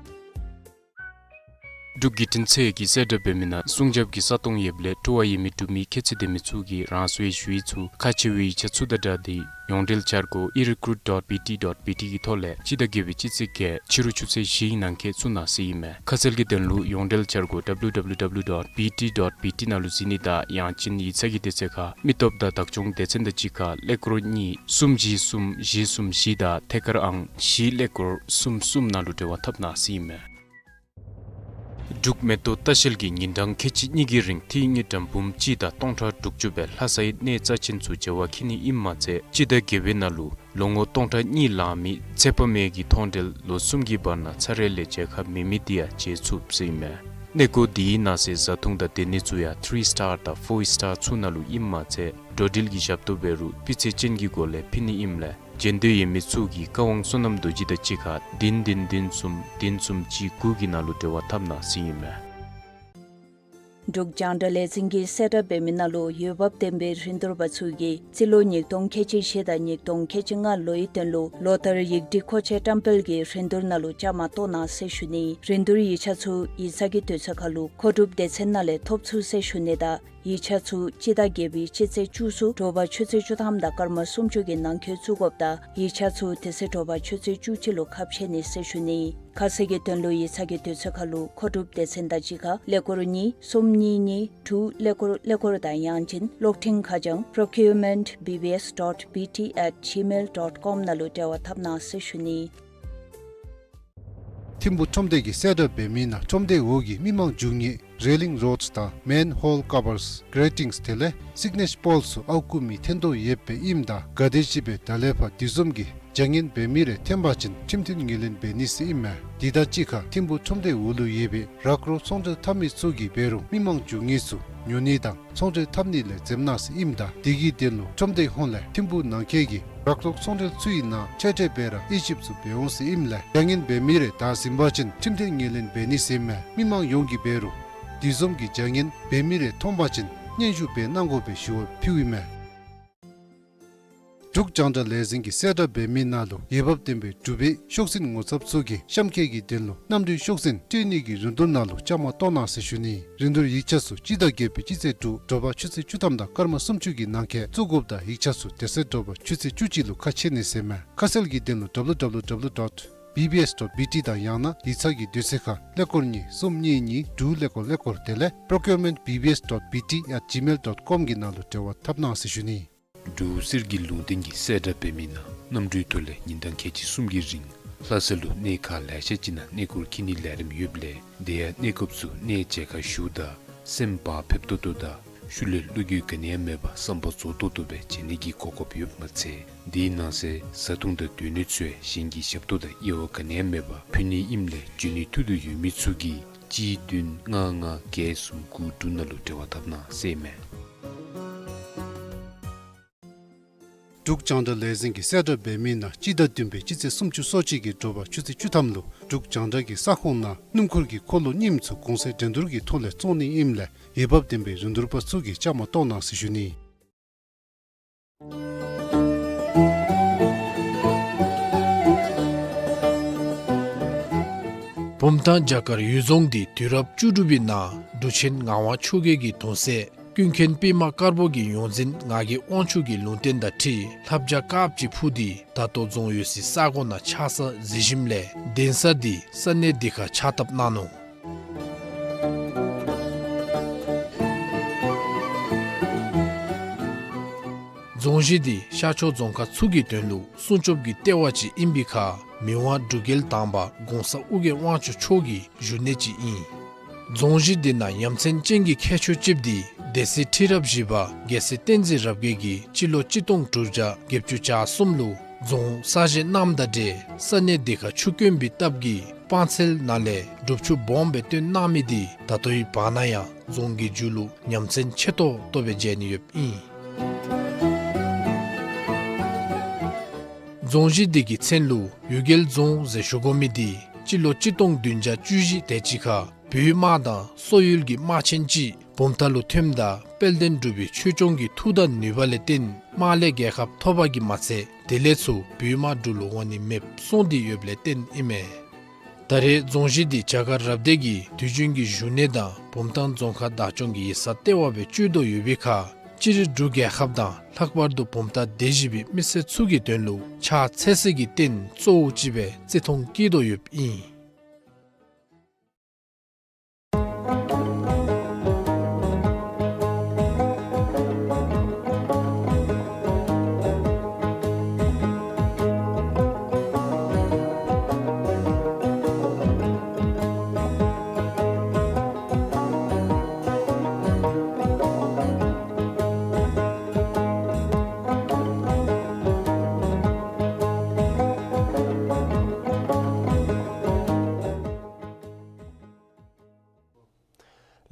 འབྲུག་བརྒྱུད་འཕྲིན་ཚད་ཀྱི་གསལ་བསྒྲགས་འབད་མི་ནང་སྲུང་སྐྱོབ་ཀྱི་ས་སྟོང་ཡོདཔ་ལས་སྤྲོ་བ་ཡོད་མི་འབྲུག་མི་ཁྱད་ཚད་ལྡན་མི་ཚུ་གིས་རང་སོའི་ཞུ་ཡིག་ཚུ་ཁག་ཆེ་བའི་ཡིག་ཆ་ཚུ་དང་སྦྲགས་ཏེ་ཡོངས་འབྲེལ་འཆར་སྒོ་e recruit dot B T dot B T གི་ཐོག་ལས་སྤྱི་ཟླ་བརྒྱད་པའི་སྤྱི་ཚེས་བརྒྱད་ཕྱི་རུ་ཆུ་ཚོད་བཞི་ནང་འཁོད་བཙུགས་གནང་ཟེར་ཨིན་མས། ཁ་གསལ་གྱི་དོན་ལུ་ཡོངས་འབྲེལ་འཆར་སྒོ་W W W dot B T dot B T ནང་ལུ་གཟིགས་ནི་དང་ཡང་ཅིན་ཡིག་ཚང་གི་དུས་ཚོད་ཁར་མི་སྟོབས་དང་བདག་སྐྱོང་སྡེ་ཚན་དང་གཅིག་ཁར་ཀླད་ཀོར་གཉིས་གསུམ་བཞི་གསུམ་བཞི་གསུམ་བཞི་དང་ཐད་ཀར་ཨང་བཞི་ཀླད་ཀོར་གསུམ་གསུམ་ནང་ལུ་འབྲེལ་བ་འཐབ་གནང་ཟེར་ཨིན་མས། འབྲུག་མེ་ཏོག་ལྟ་བཤལ་གྱིས་ཉིན་གྲངས་ཁལ་གཅིག་གཉིས་ཀྱི་རིང་ཐིག་ངེ་ཌམ་བུམ་གཅིག་དང་སྟོང་ཕྲག་དྲུག་ཅུ་སྦེ་ལྷ་སའི་གནས་རྩ་ཆེན་ཚུ་མཇལ་བར་འཁྱིད་ནི་ཨིནམ་མ་ཚད་སྤྱི་ཟླ་བརྒྱད་པའི་ནང་ལུ་ལོ་ངོ་སྟོང་ཕྲག་གཉིས་ལང་མི་ཚེ་དཔག་མེད་ཀྱི་མཐོང་གྲོལ་ལོ་གསུམ་གྱི་བར་ན་ཚར་རེ་ལས་མཇལ་ཁ་མེད་མི་དེ་ཡང་མཇལ་ཚུགས་ཟེར་ཨིན་མས། གནས་སྐོར་དེའི་ནང་གསེས་བཟའ་འཐུང་དང་སྡོད་གནས་ཚུ་ཡང་ཐི་རི་སི་ཊར་དང་ཕོར་སི་ཊར་ཚུ་ནང་ལུ་ཨིནམ་མ་ཚད་འགྲོ་འགྲུལ་གྱི་ཞབས་ཏོག་འབད་རུང་སྤུས་ཚད་ཅན་གྱི་སྒོ་ལས་ཕུལ་ནི་ཨིནམ་ལས་མཇལ་འདོད་ཡོད་མི་ཚུ་གིས་བཀའ་དབང་བསོད་ནམས་རྡོ་རྗེ་དང་གཅིག་ཁར་བདུན་བདུན་བདུན་གསུམ་བདུན་གསུམ་གཅིག་དགུ་གི་ནང་ལུ་འབྲེལ་བ་འཐབ་གནང་ཟེར་ཨིན་མས། འབྲུག་རྒྱང་བསྒྲགས་ལས་འཛིན་གྱི་གསལ་བསྒྲགས་འབད་མི་ནང་ལུ་འོས་འབབ་ལྡན་པའི་རིན་བསྡུར་པ་ཚུ་གིས་སྤྱི་ལོ་ཉིས་སྟོང་ཁལ་གཅིག་བཞི་དང་ཉིས་སྟོང་ཁལ་གཅིག་ལྔ་ལོའི་དོན་ལུ་ལོ་ལྟར་ཡིག་སྒྲིག་མཁོ་ཆས་བཀྲམ་སྤེལ་གྱི་རིན་བསྡུར་ནང་ལུ་བཅའ་མར་གཏོགས་གནང་ཟེར་ཞུ་ནི། རིན་བསྡུར་ཡིག་ཆ་ཚུ་ཡིག་ཚང་གི་དུས་ཚོད་ཁར་ལུ་མཁོ་སྒྲུབ་སྡེ་ཚན་ནང་ལས་ཐོབ་ཚུགས་ཟེར་ཞུ་ནི་དང་ཡིག་ཆ་ཚུ་སྤྱི་ཟླ་བརྒྱད་པའི་སྤྱི་ཚེས་བཅུ་གསུམ་དྲོ་པ་ཆུ་ཚོད་བཅུ་ཐམ་དང་སྐར་མ་སུམ་ཅུ་གི་ནང་འཁོད་བཙུགས་དགོཔ་དང་ཡིག་ཆ་ཚུ་དེ་ཚེ་དྲོ་པ་ཆུ་ཚོད་བཅུ་གཅིག་ལུ་ཁ་ཕྱེ་ནི་ཟེར་ཞུ་ནི། ཁ་གསལ་གྱི་དོན་ལུ་ཡིག་ཚང་གི་དུས་ཚོད་ཁར་ལུ་མཁོ་སྒྲུབ་སྡེ་ཚན་དང་གཅིག་ཁར་ཀླད་ཀོར་གཉིས་གསུམ་གཉིས་གཉིས་དྲུག་ཀླད་ཀོར་ཀླད་ཀོར་དང་ཡང་ཅིན་གློག་འཕྲིན་ཁ་བྱང་procurement B B S dot B T at gmail dot com ནང་ལུ་འབྲེལ་བ་འཐབ་གནང་ཟེར་ཞུ་ནི། ཐིམ་ཕུ་ཁྲོམ་སྡེ་གི་གསལ་བསྒྲགས་འབད་མི་ནང་ཁྲོམ་སྡེ་འོག་གི་མི་མང་འགྱོ་ནིའི་railing rods དང་manhole covers, gratings དེ་ལས་signage poles ཚུ་ཨརཝ་བརྐུ་མི་ཐོན་དོ་ཡོདཔ་ཨིནམ་ད་ག་དེམ་ཅིག་སྦེ་ད་ལས་ཕར་དེ་བཟུམ་གྱི་བྱ་ངན་འབད་མི་རེ་ཐོན་པ་ཅིན་ཁྲིམས་མཐུན་ངོས་ལེན་འབད་ནི་ཟེར་ཨིན་མས། དེ་དང་གཅིག་ཁར་ཐིམ་ཕུ་ཁྲོམ་སྡེ་འོག་ལུ་ཡོད་པའི་རག་རོག་ཚོང་འབྲེལ་འཐབ་མི་ཚུ་གིས་འབད་རུང་མི་མང་འགྱོ་ནི་ཚུ་ཉོ་ནི་དང་ཚོང་འབྲེལ་འཐབ་ནི་ལས་འཛེམ་གནང་ཟེར་ཨིནམ་ད་དེ་གི་དོན་ལུ་ཁྲོམ་སྡེ་ཧོངས་ལས་ཐིམ་ཕུ་ནང་འཁོད་ཀྱི་རག་རོག་ཚོང་འབྲེལ་ཚུའི་ནང་ཁྲལ་སྤྲོད་འབད་ར་དབྱེ་ཞིབ་ཚུ་འབད་འོང་ཟེར་ཨིནམ་ལས་བྱ་ངན་འབད་མི་རེ་བདའ་ཟུན་པ་ཅིན་ཁྲིམས་མཐུན་ངོས་ལེན་འབད་ནི་ཟེར་ཨིན་མས། མི་མང་ཡོངས་ཀྱིས་འབད་རུང་དེ་བཟུམ་གྱི་བྱ་ངན་འབད་མི་རེ་མཐོང་པ་ཅིན་སྙན་ཞུ་འབད་གནང་དགོ་པའི་ཞུ་བ་ཕུལཝ་ཨིན་མས། འབྲུག་རྒྱང་བསྒྲགས་ལས་འཛིན་གྱི་གསལ་བསྒྲགས་འབད་མི་ནང་ལུ་འོས་འབབ་ལྡན་པའི་འབྲུག་པའི་ཤོག་འཛིན་ངོ་ཚབ་ཚུ་གིས་གཤམ་འཁོད་ཀྱི་དོན་ལུ་གནམ་གྲུའི་ཤོག་འཛིན་སྤྲོད་ནི་གི་རིན་བསྡུར་ནང་ལུ་བཅའ་མར་གཏོགས་གནང་ཟེར་ཞུ་ནི། རིན་བསྡུར་ཡིག་ཆ་ཚུ་སྤྱི་ཟླ་བརྒྱད་པའི་སྤྱི་ཚེས་དྲུག་དྲོ་པ་ཆུ་ཚོད་བཅུ་ཐམ་དང་སྐར་མ་སུམ་ཅུ་གི་ནང་འཁོད་བཙུགས་དགོཔ་དང་ཡིག་ཆ་ཚུ་དེ་ཚེ་དྲོ་པ་ཆུ་ཚོད་བཅུ་གཅིག་ལུ་ཁ་ཕྱེ་ནི་ཟེར་ཨིན་མས། ཁ་གསལ་གྱི་དོན་ལུ་W W W dot B B S dot B T དང་ཡང་ན་ཡིག་ཚང་གི་དུས་ཚོད་ཁར་ཀླད་ཀོར་གཉིས་གསུམ་གཉིས་གཉིས་དྲུག་ཀླད་ཀོར་ཀླད་ཀོར་དེ་ལས་procurement B B S dot B T at gmail dot com གི་ནང་ལུ་འབྲེལ་བ་འཐབ་གནང་ཟེར་ཞུ་ནི། འབྲུག་གསེར་གྱི་ལུང་བསྟན་གྱི་གསལ་བསྒྲགས་འབད་མི་ནང་གནམ་གྲུའི་ཐོག་ལས་ཉིན་གྲངས་ཁལ་གཅིག་གསུམ་གྱི་རིང་ལྷ་ས་ལུ་གནས་ཁག་ལེ་ཤ་ཅིག་ནང་གནས་སྐོར་འཁྱིད་ནིའི་ལས་རིམ་ཡོདཔ་ལས་དེ་ཡང་གནས་སྐབས་སུ་གནས་མཇལ་ཁ་ཞུ་དང་སེམས་བག་ཕེབས་ཏོག་ཏོ་དང་ ཤུལ་ལས་བློ་འགྱོད་ག་ནི་ཡང་མེད་པར་བསམ་པ་རྫོགས་ཏོག་ཏོ་སྦེ་བྱོན་ནི་གི་གོ་སྐབས་ཡོདཔ་མ་ཚད་དེའི་ནང་གསེས་བཟའ་འཐུང་དང་སྡོད་གནས་ཚུ་ཡང་གཞན་གྱི་ཞབས་ཏོག་དང་དབྱེ་བ་ག་ནི་ཡང་མེད་པར་ཕུལ་ནི་ཨིནམ་ལས་འབྱོན་ནི་ཐུགས་འདོད་ཡོད་མི་ཚུ་གིས་གཅིག་བདུན་ལྔ་ལྔ་བརྒྱད་གསུམ་དགུ་དྲུག་ནང་ལུ་འབྲེལ་བ་འཐབ་གནང་ཟེར་ཨིན་མས། འབྲུག་རྒྱང་བསྒྲགས་ལས་འཛིན་གྱིས་གསལ་བསྒྲགས་འབད་མི་ནང་སྤྱི་ཟླ་བདུན་པའི་སྤྱི་ཚེས་སུམ་ཅུ་སོ་གཅིག་གི་དྲོ་པ་ཆུ་ཚོད་བཅུ་ཐམ་ལུ་འབྲུག་རྒྱང་བསྒྲགས་ཀྱི་ས་ཁོངས་ནང་སྣུམ་འཁོར་གྱི་འཁོར་ལོ་རྙིངམ་ཚུ་གོང་ཚད་འགྲན་བསྡུར་གྱི་ཐོག་ལས་བཙོང་ནི་ཨིནམ་ལས་འོས་འབབ་ལྡན་པའི་རིན་བསྡུར་པ་ཚུ་གིས་བཅའ་མར་གཏོགས་གནང་ཟེར་ཞུ་ནི། བུམ་ཐང་བྱ་དཀར་གཡུལ་རྫོང་འདི་དུས་རབས་བཅུ་དྲུག་པའི་ནང་འབྲུག་ཆེན་ངག་དབང་ཆོས་རྒྱལ་གྱི་གདུང་སྲས་ཀུན་མཁྱེན་པདྨ་དཀར་པོ་གི་ཡོངས་འཛིན་ངག་གི་དབང་ཕྱུག་གི་ལུང་བསྟན་དང་འཁྲིལ་ལྷ་བྱ་དཀརཔོ་ཅིག་འཕུར་ཏེ་ད་ལྟོ་རྫོང་ཡོད་སའི་ས་གོ་ནང་ཆགས་ས་གཟིགས་ཞིནམ་ལས་གདན་ས་འདི་ས་གནས་འདི་ཁར་ཕྱག་བཏབ་གནང་ནུག། རྫོང་གཞི་འདི་ཤར་ཕྱོགས་རྫོང་ཁག་ཚུ་གི་དོན་ལུ་སྲུང་སྐྱོབ་ཀྱི་ལྟེ་བ་ཅིག་ཨིན་པའི་ཁར་མི་དབང་འབྲུག་རྒྱལ་དང་པ་གོང་ས་ཨོ་རྒྱན་དབང་ཕྱུག་མཆོག་གི་བཞུགས་གནས་ཅིག་ཨིན། རྫོང་གཞི་འདི་ནང་ཡ་མཚན་ཅན་གྱི་ཁྱད་ཆོས་ཅིག་འདི་སྡེ་སྲིད་ཁྲི་རབས་བཞི་པ་རྒྱལ་སྲས་བསྟན་འཛིན་རབ་རྒྱས་ཀྱིས་སྤྱི་ལོ་གཅིག་སྟོང་དྲུག་བརྒྱ་བརྒྱད་ཅུ་གྱ་གསུམ་ལུ་རྫོང་གསར་བཞེངས་གནངམ་དང་འབྲེལ་ས་གནས་འདི་ཁར་ཆུ་དཀོན་པའི་སྟབས་ཀྱིས་སྤང་ཚལ་ནང་ལས་སྒྲུབ་ཆུ་སྦོམ་སྦེ་བཏོན་གནང་མི་འདི་ད་ལྟོའི་བར་ན་ཡང་རྫོང་གི་མཇུག་ལུ་ཉམས་ཚན་ཆེ་ཏོག་ཏོ་སྦེ་མཇལ་ནི་ཡོདཔ་ཨིན། རྫོང་གཞི་འདི་གི་མཚན་ལུ་གཡུལ་རྒྱལ་རྫོང་ཟེར་ཞུ་དགོ་མི་འདི་སྤྱི་ལོ་གཅིག་སྟོང་བདུན་བརྒྱ་བཅུ་བཞི་དེ་ཅིག་ཁར་བོད་དམག་དང་སོག་ཡུལ་གྱི་དམག་ཆེན་ཅིག་བུམ་ཐང་ལུ་ཐོནམ་ད་དཔལ་ལྡན་འབྲུག་པའི་ཆོས་སྐྱོང་གི་མཐུ་དང་ནུས་པ་ལས་བརྟེན་དམག་ལས་རྒྱལ་ཁ་ཐོབ་པ་གིས་མ་ཚད་དེ་ལས་ཚུར་བོད་དམག་འབྲུག་ལུ་འོང་ནི་མེདཔ་སོང་སྟེ་ཡོདཔ་ལས་བརྟེན་ཨིན་མས། ད་རེས་རྫོང་གཞི་འདི་བྱ་དཀར་རབ་སྡེ་གི་དུས་རྒྱུན་གྱི་བཞུགས་གནས་དང་བུམ་ཐང་རྫོང་ཁག་བདག་སྐྱོང་གི་ཡིག་ཚང་ལྟེ་བ་སྦེ་སྤྱོད་དོ་ཡོད་པའི་ཁར་སྤྱིར་འབྲུག་རྒྱལ་ཁབ་དང་ལྷག་པར་དུ་བུམ་ཐང་སྡེ་བཞི་པའི་མི་སེར་ཚུ་གི་དོན་ལུ་ཕྱག་འཚལ་སའི་གི་རྟེན་གཙོ་བོ་ཅིག་སྦེ་བརྩི་མཐོང་བསྐྱེད་དོ་ཡོདཔ་ཨིན།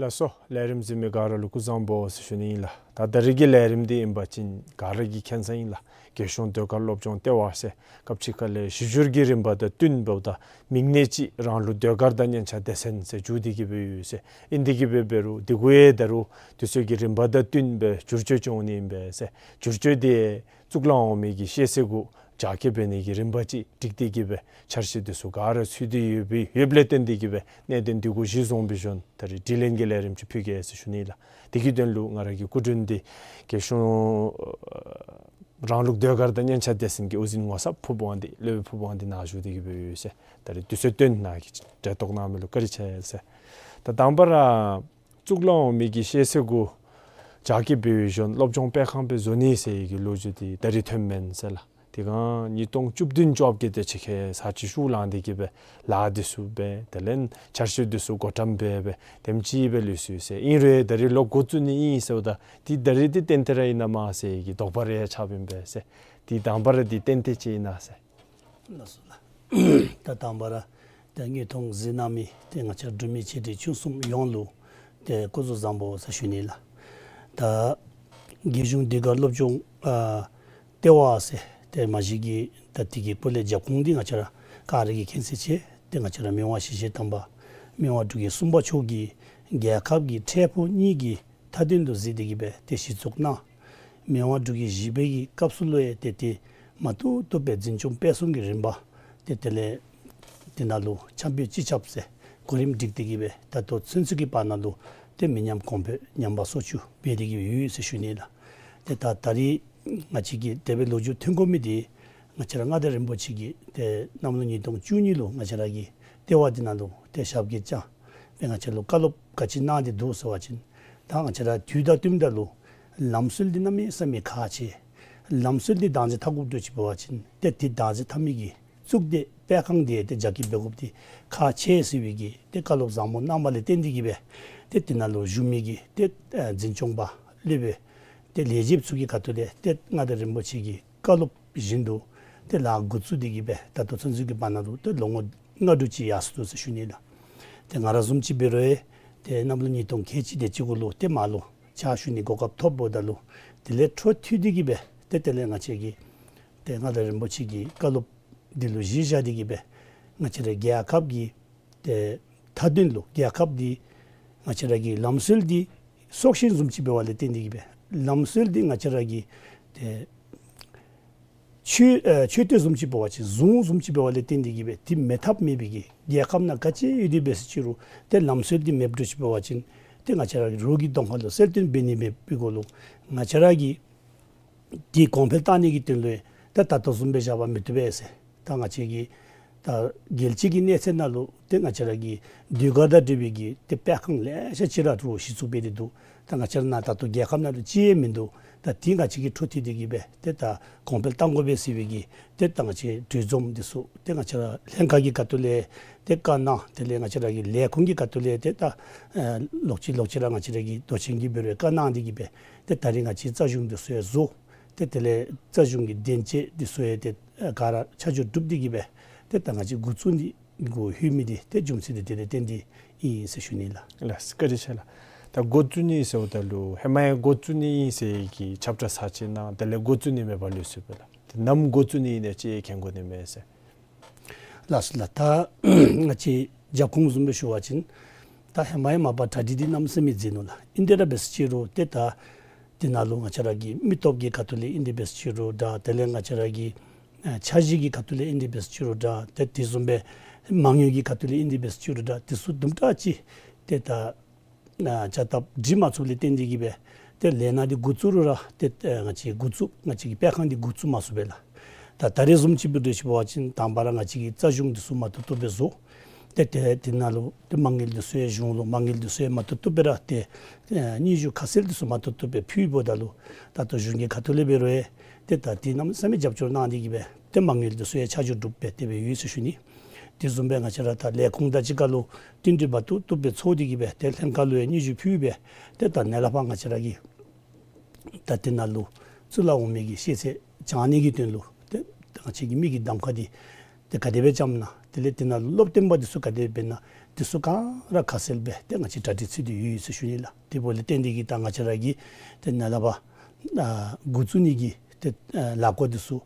ལགས་སོ། ལས་རིམ་གཟིགས་མི་ག་ར་ལུ་སྐུ་གཟུགས་བཟང་པོ་ཟེར་ཞུ་ནི་ཨིན་ལགས། ད་ད་རིས་ཀྱི་ལས་རིམ་འདི་ཨིན་པ་ཅིན་ག་ར་གིས་མཁྱེན་ས་ཨིན་ལགས། རྒྱལ་གཞུང་ཟློས་གར་སློབ་སྦྱོང་ལྟེ་བ་ཟེར་སྐབས་ཅིག་ཁ་ལས་གཞི་བསྒྱུར་གྱི་རིམ་པ་དང་བསྟུན་འབདཝ་ད་མིང་གནས་ཅིག་རང་ལུགས་ཟློས་གར་དང་སྙན་ཆ་སྡེ་ཚན་ཟེར་བསྒྱུར་ཏེ་གི་སྦེ་ཡོད་ཟེར། ཨིན་ཏེ་གི་སྦེ་འབད་རུང་འདི་གུ་ཡང་ད་རུང་དུས་ཚོད་ཀྱི་རིམ་པ་དང་བསྟུན་སྦེ་བསྒྱུར་བཅོས་འོང་ནི་ཨིན་པས་ཟེར། བསྒྱུར་བཅོས་འདི་གཙུག་ལག་འོག་མའི་གི་ཤེས་ཚད་གུ་རྒྱ་སྐྱེད་འབད་ནི་གི་རིམ་པ་ཅིག་སྒྲིག་སྟེ་གི་སྦེ་འཆར་གཞི་འདི་ཚུ་ག་ར་ཚུད་དེ་ཡོད་པའི་ཡོདཔ་ལས་བརྟེན་ཏེ་གི་སྦེ་གནད་དོན་འདི་གུ་གཞི་བཟུང་སྦེ་བྱོན་ད་རིས་དྲི་ལན་གྱི་ལས་རིམ་ཅིག་ཕུལ་གེ་ཟེར་ཞུ་ནི་ལགས། དེ་གི་དོན་ལུ་ང་ར་གི་སྐུ་མགྲོན་འདི་རྒྱལ་གཞུང་རང་ལུགས་ཟློས་གར་དང་སྙན་ཆ་སྡེ་ཚན་གྱི་དབུ་འཛིན་ངོ་ཚབ་ཕུརཔ་དབང་འདུས་སློབ་དཔོན་ཕུརཔ་དབང་འདུས་ནཱ་བཞུགས་ཏེ་གི་སྦེ་ཡོད་ཟེར། ད་རིས་དུས་ཚོད་བཏོན་གནང་གི་གྲལ་གཏོགས་གནང་མི་ལུ་བཀའ་དྲིན་ཆེ་ཟེར། ད་དང་པ་ར་གཙུག་ལག་འོག་མའི་གི་ཤེས་ཚད་གུ་རྒྱ་སྐྱེད་འབད་བའི་གཞུང་སློབ་སྦྱོང་སྤེལ་ཁང་སྦེ་བཟོ་ནི་ཟེར་གྱི་ལོ་རྒྱུས་འདི་ད་རིས་ཐོནམ་མེན་ཟེར་ལགས། དེ་སྒང་ཉིས་སྟོང་བཅུ་བདུན་བཅོ་བརྒྱད་དེ་ཅིག་ཁར་ཚར་གཅིག་ཤུགས་ལངས་ཏེ་གི་སྦེ་ལཱ་འདི་ཚུ་འབད། དེ་ལས་འཆར་གཞི་འདི་ཚུ་བགོ་བཀྲམ་འབད་འབད་དེམ་ཅིག་སྦེ་ལུས་སོ་ཡི་ཟེར། ཨིན་རུང་ད་རིས་ལོག་འགོ་བཙུགས་ནི་ཨིན་ཟེརཝ་ད་འདི་ད་རིས་འདི་ཏན་ཏན་ར་ཨིན་ན་མེན་ན་ཟེར་གྱི་དོགས་པ་རེ་ཡང་ཆགསཔ་ཨིན་པས་ཟེར། འདི་དང་པ་ར་འདི་ཏན་ཏན་ཅིག་ཨིན་ན་ཟེར། ལགས་སོ་ལགས། ད་དང་པ་ར་ཏེ་དངོས་མཐོང་གཟིགས་གནང་མི་ཏེ་ང་བཅས་འབྲུག་མི་ཆེ་འབྲིང་ཆུང་གསུམ་ཡོངས་ལུ་ཏེ་སྐུ་གཟུགས་བཟང་པོ་ཟེར་ཞུ་ནི་ལགས། ད་རྒྱལ་གཞུང་ཟློས་གར་སློབ་སྦྱོང་ཨ་ལྟེ་བ་ཟེར་ཏེ་མ་གཞི་གི་ད་འདི་གི་སྐོར་ལས་རྒྱབ་ཁུངས་འདི་ང་བཅས་ར་ག་ར་གིས་མཁྱེན་གསལ་ཆེ། ཏེ་ང་བཅས་ར་མི་དབང་ཞི་བྱེད་དམ་པ་མི་དབང་འབྲུག་རྒྱལ་གསུམ་པ་མཆོག་གིས་རྒྱལ་ཁབ་ཀྱི་འཕྲལ་ཕུགས་གཉིས་ཀྱི་མཐའ་དོན་དུ་གཟིགས་ཏེ་གི་སྦེ་ཏེ་གཞི་བཙུགས་གནང་། མི་དབང་འབྲུག་རྒྱལ་བཞི་པའི་གི་སྐབས་སུ་ལུ་ཡང་ཏེ་ཏེ་མ་ཐུབ་ཐུབ་སྦེ་འཛིན་སྐྱོང་སྤེལ་གསུམ་གྱི་རིམ་པ་ཏེ་དེ་ལས་དེ་ནང་ལུ་ཆབ་སྤེལ་སྤྱི་ཁྱབ་ཟེར་གོ་རིམ་སྒྲིག་སྟེ་གི་སྦེ་ད་ལྟོ་ཚུན་ཚོད་ཀྱི་བར་ན་ལུ་ཏེ་མི་ཉམས་གོང་འཕེལ་ཉམས་པ་སོར་ཆུད་འབད་དེ་གི་སྦེ་ཡོད་ཟེར་ཞུ་ནི་ལགས། ཏེ་ད་ད་རིས་ང་བཅས་ཀྱིས་དེ་སྦེ་ལོ་རྒྱུས་ཐོན་དགོ་མི་འདི་ང་བཅས་ར་མངའ་བདག་རིན་པོ་ཆེ་གིས་ཏེ་གནམ་ལོ་ཉིས་སྟོང་བཅུ་གཉིས་ལུ་ང་བཅས་ར་གི་ལྟེ་བ་འདི་ནང་ལུ་ཏེ་ཞབས་སྐྱེལ་བསྐྱངས་སྦེ་ང་བཅས་ལུ་བཀའ་སློབ་ག་ཅི་གནང་སྟེ་འདུག་ཟེར་བ་ཅིན་ད་ང་བཅས་ར་དུས་དང་བསྟུནམ་ད་ལུ་ལམ་སྲོལ་འདི་གནམ་མེད་ས་མེད་ཁག་ཆེ། ལམ་སྲོལ་འདི་བདག་འཛིན་འཐབ་དགོཔ་འདྲཝ་ཅིག་འབད་བ་ཅིན་ཏེ་འདི་བདག་འཛིན་འཐབ་མི་གི་གཙུག་སྡེ་སྤེལ་ཁང་འདི་ཏེ་རྒྱ་སྐྱེད་འབད་དགོཔ་འདི་ཁག་ཆེ་ཟེར་བའི་གི་ཏེ་བཀའ་སློབ་བཟང་པོ་གནང་བ་ལས་བརྟེན་ཏེ་གི་སྦེ་ཏེ་འདི་ནང་ལུ་བཞུགས་མི་གི་ཏེ་ཨ་འཛིན་སྐྱོང་པ་ ལས་སྦེ་ཏེ་ལས་བྱེདཔ་ཚུ་གི་ཁ་ཐུག་ལས་ཏེ་མངའ་བདག་རིན་པོ་ཆེ་གི་བཀའ་སློབ་བཞིན་དུ་ཏེ་ལཱ་འགོ་བཙུགས་ཏེ་གི་སྦེ་ད་ལྟོ་ཚུན་ཚོད་ཀྱི་བར་ན་ལུ་ཏེ་ལོ་ངོ་ལྔ་དྲུག་ཅིག་ཡར་སོ་ནུག་ཟེར་ཞུ་ནི་ལགས། ཏེ་ང་ར་བཟུམ་ཅིག་འབད་རུང་ཡང་ཏེ་གནམ་ལོ་ཉིས་སྟོང་ཁལ་གཅིག་དེ་ཅིག་གུ་ལུ་ཏེ་མར་ལུ་ཕྱག་ཞུ་ནི་གོ་སྐབས་ཐོབ་འབདཝ་ད་ལུ་དེ་ལས་འཕྲོ་མཐུད་དེ་གི་སྦེ་ཏེ་དེ་ལས་ང་བཅས་ཀྱི་ཏེ་མངའ་བདག་རིན་པོ་ཆེ་གི་བཀའ་སློབ་འདི་ལུ་གཞི་བཞག་སྟེ་གི་སྦེ་ང་བཅས་ར་རྒྱལ་ཁབ་ཀྱི་ཏེ་མཐའ་དོན་ལུ་རྒྱལ་ཁབ་འདི་ང་བཅས་ར་གི་ལམ་སྲོལ་འདི་སྲོག་ཤིང་བཟུམ་ཅིག་འབད་བ་ལས་བརྟེན་ཏེ་གི་སྦེ་ལམ་སྲོལ་འདི་ང་བཅས་ར་གི་ཏེ་མཆོད་ཨ་མཆོད་རྟེན་བཟུམ་ཅིག་འབད་བ་ཅིན་གཟུངས་བཟུམ་ཅིག་འབད་བ་ལས་བརྟེན་ཏེ་གི་སྦེ་འདི་མེད་ཐབས་མེད་པའི་གི་རྒྱལ་ཁབ་ནང་ག་ཅི་ཡོད་དེ་འབད་ཟེར་ཅི་རུང་ཏེ་ལམ་སྲོལ་འདི་མེདཔ་འདྲཝ་ཅིག་འབད་བ་ཅིན་ཏེ་ང་བཅས་ར་གི་རོགས་ཀྱི་གདོང་ཁ་ལུ་གསལ་སྟོན་འབད་ནི་མེད་པའི་སྒོ་ལུ་ང་བཅས་ར་གི་འདི་གོང་འཕེལ་བཏང་ནི་གི་དོན་ལུ་ཡང་ད་ད་ལྟོ་བཟུམ་སྦེ་བཞག་པ་མི་བཏུབ་པས་ཟེར། ད་ང་བཅས་ཀྱི་ད་རྒྱལ་སྤྱི་གི་གནས་ཚད་ནང་ལུ་ཏེ་ང་བཅས་ར་གི་ཟློས་གར་དང་འབྲེལ་བའི་གི་ཏེ་སྤེལ་ཁང་ལེ་ཤ་ཅིག་ར་ཏེ་གཞི་བཙུགས་འབད་དེ་འདུག། ད་ང་བཅས་ར་ནཱ་ད་ལྟོ་རྒྱལ་ཁབ་ནང་ལུ་གཅིག་ཡང་མིན་འདུག། ད་འདི་ང་བཅས་ཀྱིས་འཕྲོ་མཐུད་དེ་གི་སྦེ་ཏེ་ད་གོང་འཕེལ་གཏང་དགོ་པས་ཟེར་བའི་གི་ཏེ་ད་ང་བཅས་གྲོས་འཛོམས་འདི་ཚུ་ཏེ་ང་བཅས་ར་ལྷན་ཁག་གི་ཁ་ཐུག་ལས་ཏེ་བཀའ་གནང་། དེ་ལས་ང་བཅས་ར་གི་ལས་ཁུངས་ཀྱི་ཁ་ཐུག་ལས་ཏེ་ད་ཨ་ལོག་ཅི་ལོག་ཅི་ར་ང་བཅས་ར་གི་མདོ་ཆེན་གྱིས་འབད་རུང་བཀའ་གནང་སྟེ་གི་སྦེ་ཏེ་ད་རིས་ང་བཅས་རྩ་གཞུང་འདི་ཚུ་ཡང་བཟོ། ཏེ་དེ་ལས་རྩ་གཞུང་གི་དོན་གཅོད་འདི་ཚུ་ཡང་ཏེ་ཨ་ག་ར་ཆ་འཇོག་གྲུབ་སྟེ་གི་སྦེ་ཏེ་ད་ང་བཅས་འགོ་བཙུགས་ནི་གུ་ལྷོད་མི་འདི་ཏེ་རྒྱུ་མཚན་འདི་དེ་ལས་བརྟེན་ཏེ་ཨིན་ཟེར་ཞུ་ནི་ལགས། ལགས་སོ། བཀའ་དྲིན་ཆེ་ལགས། ད་འགོ་བཙུགས་ནི་ཟེརཝ་ད་ལུ་ཧེ་མ་ཡང་འགོ་བཙུགས་ནི་ཨིན་ཟེར་གྱི་ཁྱབ་བསྒྲགས་ཚར་ཅིག་གནང་། དེ་ལས་འགོ་བཙུགས་ནི་མེད་པར་ལུས་སོང་པས་ལགས། ཏེ་ནམ་འགོ་བཙུགས་ནི་ཨིན་ན་ཅིག་མཁྱེན་དགོ་ནི་མས་ཟེར། ལགས་སོ་ལགས། ད་ང་བཅས་རྒྱབ་ཁུངས་བཟུམ་སྦེ་ཞུ་བ་ཅིན་ད་ཧེ་མ་ཡང་མ་པ་གྲ་སྒྲིག་འདི་གནམ་མེད་ས་མེད་མཛད་ནུག་ལགས། ཨིན་དེ་ར་འབད་ཟེར་ཅི་རུང་ཏེ་ད་འདི་ནང་ལུ་ང་བཅས་ར་གི་མི་སྟོབས་ཀྱི་ཁ་ཐུག་ལས་ཨིན་དེ་འབད་ཟེར་ཅི་རུང་འདྲ། དེ་ལས་ང་བཅས་ར་གི་ཨ་འཆར་གཞི་གི་ཁ་ཐུག་ལས་ཨིན་དེ་འབད་ཟེར་ཅི་རུང་འདྲ། ཏེ་དེ་བཟུམ་སྦེ་མ་དངུལ་གྱི་ཁ་ཐུག་ལས་ཨིན་དེ་འབད་ཟེར་ཅི་རུང་འདྲ། དེ་ཚུ་དུམ་གྲ་ཅིག་ཏེ་ད་ཨ་བྱ་སྟབས་སྒྲིག་མ་ཚུགསཔ་ལས་བརྟེན་ཏེ་གི་སྦེ་ཏེ་ལས་སྣ་འདི་འགོ་བཙུགས་རུང་ར་ཏེ་ཨ་ང་བཅས་འགོ་བཙུགས་ང་བཅས་ཀྱི་སྤེལ་ཁང་འདི་འགོ་བཙུགས་མ་ཚུགས་པས་ལགས། ད་ད་རེས་བཟུམ་ཅིག་འབད་དེ་ཅིག་འབད་བ་ཅིན་དང་པ་ར་ང་བཅས་ཀྱི་རྩ་གཞུང་འདི་ཚུ་མ་ཏོག་ཏོ་སྦེ་བཟོ། ཏེ་ཏེ་དེ་ནང་ལུ་ཏེ་མ་དངུལ་འདི་ཚུ་ཡང་གཞུང་ལུ་མ་དངུལ་འདི་ཚུ་ཡང་མ་ཏོག་ཏོ་སྦེ་ར་ཏེ་ཨ་སྙན་ཞུ་ཁ་གསལ་འདི་ཚུ་མ་ཏོག་ཏོ་སྦེ་ཕུལཝ་ད་ལུ་ད་ལྟོ་གཞུང་གི་ཁ་ཐུག་ལས་འབད་རུང་ཡང་ཏེ་ད་འདི་གནམ་མེད་ས་མེད་རྒྱབ་སྐྱོར་གནང་སྟེ་གི་སྦེ་ཏེ་མ་དངུལ་འདི་ཚུ་ཡང་ཆ་འཇོག་གྲུབ་སྦེ་དེ་སྦེ་ཡོད་ཟེར་ཞུ་ནི། དེ་བཟུམ་སྦེ་ང་བཅས་ར་ད་ལས་ཁུངས་དང་གཅིག་ཁར་ལུ་མཐུན་སྒྲིལ་མ་ཏོག་ཏོ་སྦེ་ཚོར་ཏེ་གི་སྦེ་ཏེ་ལྷན་ཁག་ལུ་ཡང་སྙན་ཞུ་ཕུལ་སྦེ་ཏེ་ད་ནཱ་ལས་ཕར་ང་བཅས་ར་གི་ད་དེ་ནང་ལུ་གཙུག་ལག་འོག་མའི་གི་ཤེས་ཚད་སྦྱང་ནི་གི་དོན་ལུ་ཏེ་ང་བཅས་ཀྱི་མི་གི་གདམ་ཁ་འདི་ཏེ་ག་དེ་སྦེ་བཅངམ་ན། དེ་ལས་དེ་ནང་ལུ་སློབ་སྟོན་པ་འདི་ཚུ་ག་དེ་སྦེ་འབད་ན། འདི་ཚུ་ག་ར་ཁ་གསལ་སྦེ་ཏེ་ང་བཅས་གྲ་སྒྲིག་ཚུད་དེ་ཡོད་ཟེར་ཞུ་ནི་ལགས། དེ་འབདཝ་ལས་བརྟེན་ཏེ་གི་ད་ང་བཅས་ར་གི་ཏེ་ནཱ་ལས་ཕར་ཨ་འགོ་བཙུགས་ནི་གི་ཏེ་ཨ་ལས་འགུལ་འདི་ཚུ་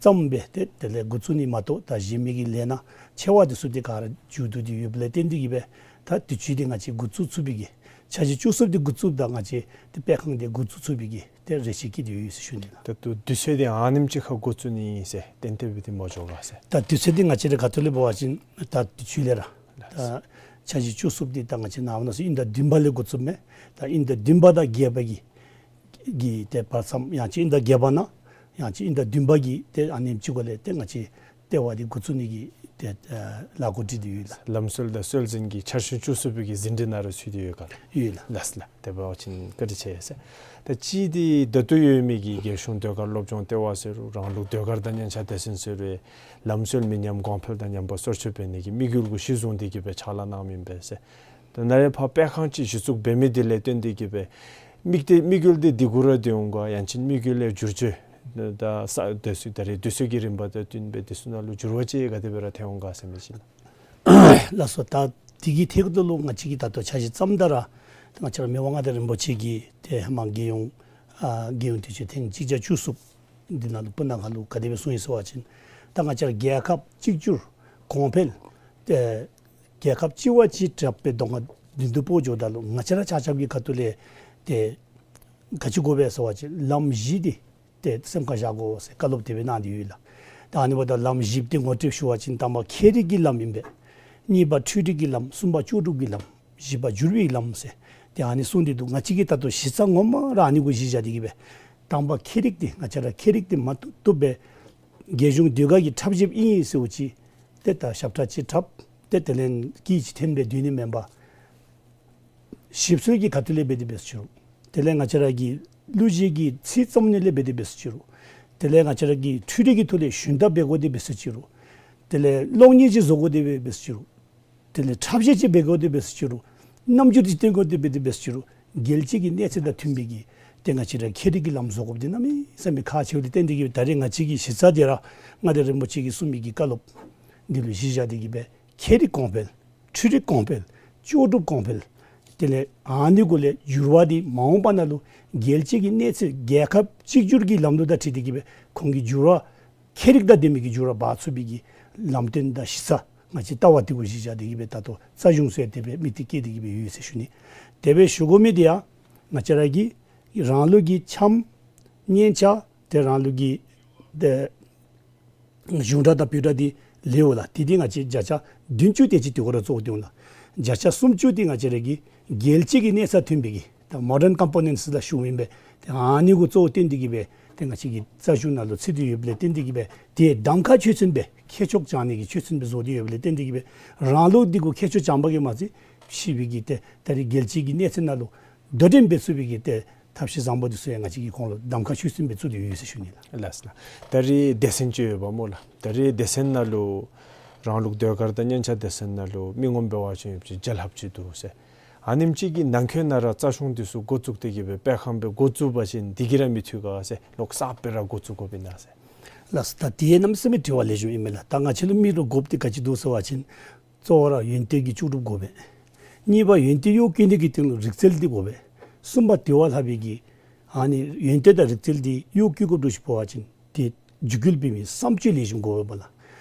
བརྩམས་སྦེ་ཏེ་དེ་ལས་འགོ་བཙུགས་ནི་མ་གཏོགས་ད་གཞན་མི་གི་ལས་སྣ་ཆེ་བ་འདི་ཚུ་ཏེ་ག་ར་མཇུག་བསྡུ་སྟེ་ཡོདཔ་ལས་བརྟེན་ཏེ་གི་སྦེ་ད་དུས་ཅི་འདི་ང་བཅས་འགོ་བཙུགས་ཚུགས་པའི་གི་འཆར་གཞི་བཅུ་གསུམ་འདི་འགོ་བཙུགསཔ་ད་ང་བཅས་ཏེ་སྤེལ་ཁང་འདི་འགོ་བཙུགས་ཚུགས་པའི་གི་ཏེ་རེ་ཆེ་བསྐྱེད་དེ་ཡོད་ཟེར་ཞུ་ནི་ལགས། ད་ལྟོ་དུས་ཚོད་འདི་ཨ་ནེམ་ཅིག་ཁར་འགོ་བཙུགས་ནི་ཨིན་ཟེར་གཏན་གཏན་སྦེ་འདི་མ་འགྱོ་ག་ཟེར། ད་དུས་ཚོད་འདི་ང་བཅས་རའི་ཁ་ཐུག་ལས་འབད་བ་ཅིན་ད་དུས་ཚོད་ལས་ར་ད་འཆར་གཞི་བཅུ་གསུམ་འདི་ད་ང་བཅས་ནངས་པ་གནངས་ཚེ་དབྱིན་ཟླ་བདུན་པ་ལས་འགོ་བཙུགསཔ་མས། ད་དབྱིན་ཟླ་བདུན་པ་དང་བརྒྱད་པ་གི་གི་ཏེ་བར་མཚམས་ཡང་ཅིན་དབྱིན་ཟླ་བརྒྱད་པ་ནང་ཡང་ཅིན་དབྱིན་ཟླ་བདུན་པ་གི་ཏེ་ཨ་ནེམ་ཅིག་གུ་ལས་ཏེ་ང་བཅས་ལྟེ་བ་འདི་འགོ་བཙུགས་ནི་གི་ཏེ་ཨ་ལས་འགུལ་སྒྲིག་སྟེ་ཡོད་ལགས། ལམ་སྲོལ་དང་སྲོལ་འཛིན་གྱི་འཆར་གཞི་བཅུ་གསུམ་པའི་གི་ཟིན་བྲིས་ནང་ར་ཚུད་དེ་ཡོད་ག་ལགས། ཡོད་ལགས། ལགས་ལགས། དེ་འབད་བ་ཅིན་བཀའ་དྲིན་ཆེ་ཟེར། ད་ཅི་འདི་ད་ལྟོ་ཡོད་མི་གི་རྒྱལ་གཞུང་ཟློས་གར་སློབ་སྦྱོང་ལྟེ་བ་ཟེར་རུང་རང་ལུགས་ཟློས་གར་དང་སྙན་ཆ་སྡེ་ཚན་ཟེར་རུང་ལམ་སྲོལ་མི་ཉམས་གོང་འཕེལ་དང་ཉམས་པ་སོར་ཆུད་འབད་ནི་གི་དམིགས་ཡུལ་གུ་གཞི་བཟུང་སྟེ་གི་སྦེ་ཕྱག་ལཱ་གནངམ་ཨིན་པས་ཟེར། ད་ནཱ་ལས་ཕར་སྤེལ་ཁང་ཅིག་གཞི་བཙུགས་འབད་མི་འདི་ལས་བརྟེན་ཏེ་གི་སྦེ་དམིགས་ཏེ་དམིགས་ཡུལ་འདི་འདི་གུ་ར་སྡོད་འོང་ག། ཡང་ཅིན་དམིགས་ཡུལ་ལས་བསྒྱུར་བཅོས་ད་ས་དེ་ཚུ་ད་རེས་དུས་ཚོད་ཀྱི་རིམ་པ་དང་བསྟུན་སྦེ་དེ་ཚུ་ནང་ལུ་འགྱུར་བ་ཅིག་ག་དེ་སྦེ་ར་ཐོན་འོང་ག་ཟེར་མི་ཅིག་ལགས། ལགས་སོ། ད་འདི་གི་ཐད་ཁར་ལུ་ང་བཅས་ཀྱིས་ད་ལྟོ་འཆར་གཞི་བརྩམ་ད་ར་ད་ང་བཅས་ར་མི་དབང་མངའ་བདག་རིན་པོ་ཆེ་གིས་ཏེ་ཧེ་མ་རྒྱལ་ཡོངས་ཨ་རྒྱལ་ཡོངས་དུས་ཆེན་ཐེངས་གཅིག་བརྒྱ་བཅུ་གསུམ་འདི་ནང་ལུ་སྤུ་ན་ཁ་ལུ་ག་དེ་སྦེ་གསུངས་ཡི་ཟེར་བ་ཅིན་ད་ང་བཅས་ར་རྒྱལ་ཁབ་གཅིག་གྱུར་གོང་འཕེལ་ཏེ་རྒྱལ་ཁབ་གཅིག་བ་གཅིག་དྲག་པའི་གདོང་ཁར་མདུན་དུ་སྤོ་འགྱོཝ་ད་ལུ་ང་བཅས་ར་ཆ་ཁྱབ་ཀྱི་ཁ་ཐུག་ལས་ཏེ་ག་ཅི་དགོ་པས་ཟེར་བ་ཅིན་ལམ་བཞི་འདི་ཏེ་སེམས་ཁར་བཞག་དགོ་ཟེར་བཀའ་སློབ་དེ་སྦེ་གནང་སྟེ་ཡོད་ལགས། ད་ཨ་ནི་འབདཝ་ད་ལམ་བཞི་འདི་ངོ་སྤྲོད་ཞུ་བ་ཅིན་དང་པ་ཁྱད་རིག་གི་ལམ་ཨིན་པས། གཉིས་པ་འཕྲུལ་རིག་གི་ལམ། གསུམ་པ་ལྕོགས་གྲུབ་ཀྱི་ལམ། བཞི་པ་འགྱུར་བའི་ལམ་ཟེར་ཏེ་ཨ་ནི་གསུངས་ཏེ་འདུག། ང་བཅས་ཀྱིས་ད་ལྟོ་གཞི་རྩ་ངོ་མ་ར་ཨ་ནི་གུ་གཞི་བཞག་སྟེ་གི་སྦེ་དང་པ་ཁྱད་རིག་འདི་ང་བཅས་ར་ཁྱད་རིག་འདི་མ་བཏུབ་བཏུབ་སྦེ་རྒྱལ་གཞུང་ཟློས་གར་གྱི་འཁྲབ་གཞས་ཨིན་ཟེརཝ་ཅིག་ཏེ་ད་ཞབས་ཁྲ་ཅིག་འཁྲབ་ཏེ་དེ་ལས་སྐད་ཅིག་འཐེན་སྦེ་སྡོད་ནི་མེན་པར་ཞིབ་འཚོལ་གྱི་ཁ་ཐུག་ལས་འབད་དེ་འབད་ཟེར་ཅི་རུང་། དེ་ལས་ང་བཅས་ར་གི་གླུ་གཞས་ཀྱི་ཚིག་བརྩམ་ནི་ལས་འབད་དེ་འབད་ཟེར་ཅི་རུང་། དེ་ལས་ང་བཅས་ར་གི་འཕྲུལ་རིག་གི་ཐོག་ལས་ཞུན་དག་འབད་དགོ་དེ་འབད་ཟེར་ཅི་རུང་། དེ་ལས་གློག་བརྙན་ཅིག་བཟོ་དགོ་དེ་འབད་ཟེར་ཅི་རུང་། དེ་ལས་འཁྲབ་གཞས་ཅིག་འབད་དགོ་དེ་འབད་ཟེར་ཅི་རུང་། རྣམ་འགྱུར་ཅིག་སྟོན་དགོ་དེ་འབད་དེ་འབད་ཟེར་ཅི་རུང་། རྒྱལ་སྤྱི་གི་གནས་ཚད་དང་མཐུན་པའི་གི་ ཏེ་ང་བཅས་ར་ཁྱད་རིག་གི་ལམ་བཟོ་དགོཔ་འདི་གནམ་མེད་ས་མེད་ཁག་ཆེཝ་ལས་བརྟེན་ཏེ་གིས་ད་རེས་ང་བཅས་ཀྱི་གཞི་རྩ་འདི་ར་མངའ་བདག་རིན་པོ་ཆེ་གིས་གསུངས་མི་གི་བཀའ་སློབ་འདི་ལུ་གཞི་བཞག་སྟེ་གིས་སྦེ་ཁྱད་རིག་གོང་འཕེལ་འཕྲུལ་རིག་གོང་འཕེལ་ལྕོགས་གྲུབ་གོང་འཕེལ། དེ་ལས་ཨ་ནི་གུ་ལས་འགྱུར་བ་འདི་མ་འོངས་པ་ནང་ལུ་རྒྱལ་སྤྱི་གི་གནས་ཚད་རྒྱལ་ཁབ་གཅིག་གྱུར་གྱི་ལམ་ལུགས་དང་འཁྲིལ་ཏེ་གིས་སྦེ་ཁོང་གིས་འགྱུར་བ་ཁྱད་རིག་དང་ལྡན་པའི་གི་འགྱུར་བ་འབག་ཚུགས་པའི་གི་ལམ་སྟོན་དང་གཞི་རྩ་ང་བཅས་ལྟ་བ་འདི་གུ་གཞི་བཞག་སྟེ་གིས་སྦེ་ད་ལྟོ་རྩ་གཞུང་ཟེར་དེ་སྦེ་མིང་འདི་བཀོད་དེ་གིས་སྦེ་ཡོད་ཟེར་ཞུ་ནི། དེ་སྦེ་ཞུ་དགོ་མི་འདི་ཡང་ང་བཅས་ར་གི་རང་ལུགས་ཀྱི་འཆམ་སྙན་ཆ་དེ་རང་ལུགས་ཀྱི་དེ་གཞུང་སྒྲ་དང་བོད་སྒྲ་འདི་ལེའུ་ལགས་དེ་འདི་ང་བཅས་བརྒྱ་ཆ་བདུན་ཅུ་དེ་ཅིག་དེ་གུ་ར་རྫོགས་ཏེ་འོང་ལགས། བརྒྱ་ཆ་སུམ་ཅུ་འདི་ང་བཅས་ར་གི་རྒྱལ་སྤྱི་གི་གནས་ས་མཐུན་པའི་གི་ད་མོ་ཌརན་ཀམ་པོ་ནེནཊསི་ལགས་ཞུཝ་ཨིན་པས། ཏེ་ཨ་ནི་གུ་གཙོ་བོ་བཏོན་ཏེ་གིས་སྦེ་ཏེ་ང་བཅས་ཀྱི་རྩ་གཞུང་ནང་ལུ་ཚུད་དེ་ཡོདཔ་ལས་བརྟེན་ཏེ་གིས་སྦེ་ཏེ་གདམ་ཁ་ཆོས་ཚན་སྦེ་ཁྱད་ཆོས་སྦྱང་ནི་གི་ཆོས་ཚན་སྦེ་བཟོ་སྟེ་ཡོདཔ་ལས་བརྟེན་ཏེ་གིས་སྦེ་རང་ལུགས་འདི་གུ་ཁྱད་ཆོས་སྦྱང་བ་གིས་མ་ཚད་ཕྱི་པའི་གི་ཏེ་ད་རེས་རྒྱལ་སྤྱི་གི་གནས་ཚད་ནང་ལུ་དོ་འགྲན་འབད་ཚུགས་པའི་གི་ཏེ་ཐབས་ཤེས་བཟང་པོ་འདི་ཚུ་ཡང་ང་བཅས་ཀྱིས་ཁོང་ལུ་གདམ་ཁ་ཆོས་ཚན་སྦེ་བཙུགས་ཏེ་ཡོད་ཟེར་ཞུ་ནི་ལགས། ལགས་སོ་ལགས། ད་རེས་སྡེ་ཚན་ཅིག་ཡོདཔ་སྨོ་ལགས། ད་རེས་སྡེ་ཚན་ནང་ལུ་རང་ལུགས་ཟློས་གར་དང་སྙན་ཆ་སྡེ་ཚན་ནང་ལུ་མི་ངོམ་འབད་བ་ཅིན་ཡོདཔ་ཅིག་རྒྱལ་ལྷབ་ཅིག་འདུག་ཟེར། ཨ་ནེམ་ཅིག་གི་ནང་འཁོད་ནང་ར་རྩ་གཞུང་འདི་ཚུ་འགོ་བཙུགས་ཏེ་གིས་སྦེ་དཔེ་ཁང་སྦེ་འགོ་བཙུགས་པ་ཅིན་འདི་གིས་ར་མི་ཐུབ་ག་ཟེར་ལོག་གསརཔ་སྦེ་ར་འགོ་བཙུགས་དགོཔ་ཨིན་ན་ཟེར། ལགས་སོ། ད་དེ་གནམ་མེད་ས་མེད་དྲི་བ་ལེགས་ཤོམ་ཨིན་མས་ལགས། ད་ང་བཅས་ལུ་མི་ལུ་དགོཔ་འདི་ག་ཅི་འདུག་ཟེར་བ་ཅིན་གཙོ་བོ་ར་ཡོན་ཏན་གྱི་ལྕོགས་གྲུབ་དགོ་པས། གཉིས་པ་ཡོན་ཏན་གཡོག་བཀོལ་ནི་གི་སྟེང་ལུ་རིག་རྩལ་འདི་དགོ་པས། གསུམ་པ་དེ་བ་ལྷག་པའི་གི་ཨ་ནི་ཡོན་ཏན་དང་རིག་རྩལ་འདི་གཡོག་བཀོལ་དགོཔ་འདྲཝ་ཅིག་འབད་བ་ཅིན་ཏེ་འཇུག་སྐུལ་འབད་མི་བསམ་སྤྱོད་ལེགས་ཤོམ་དགོ་པས་ལགས།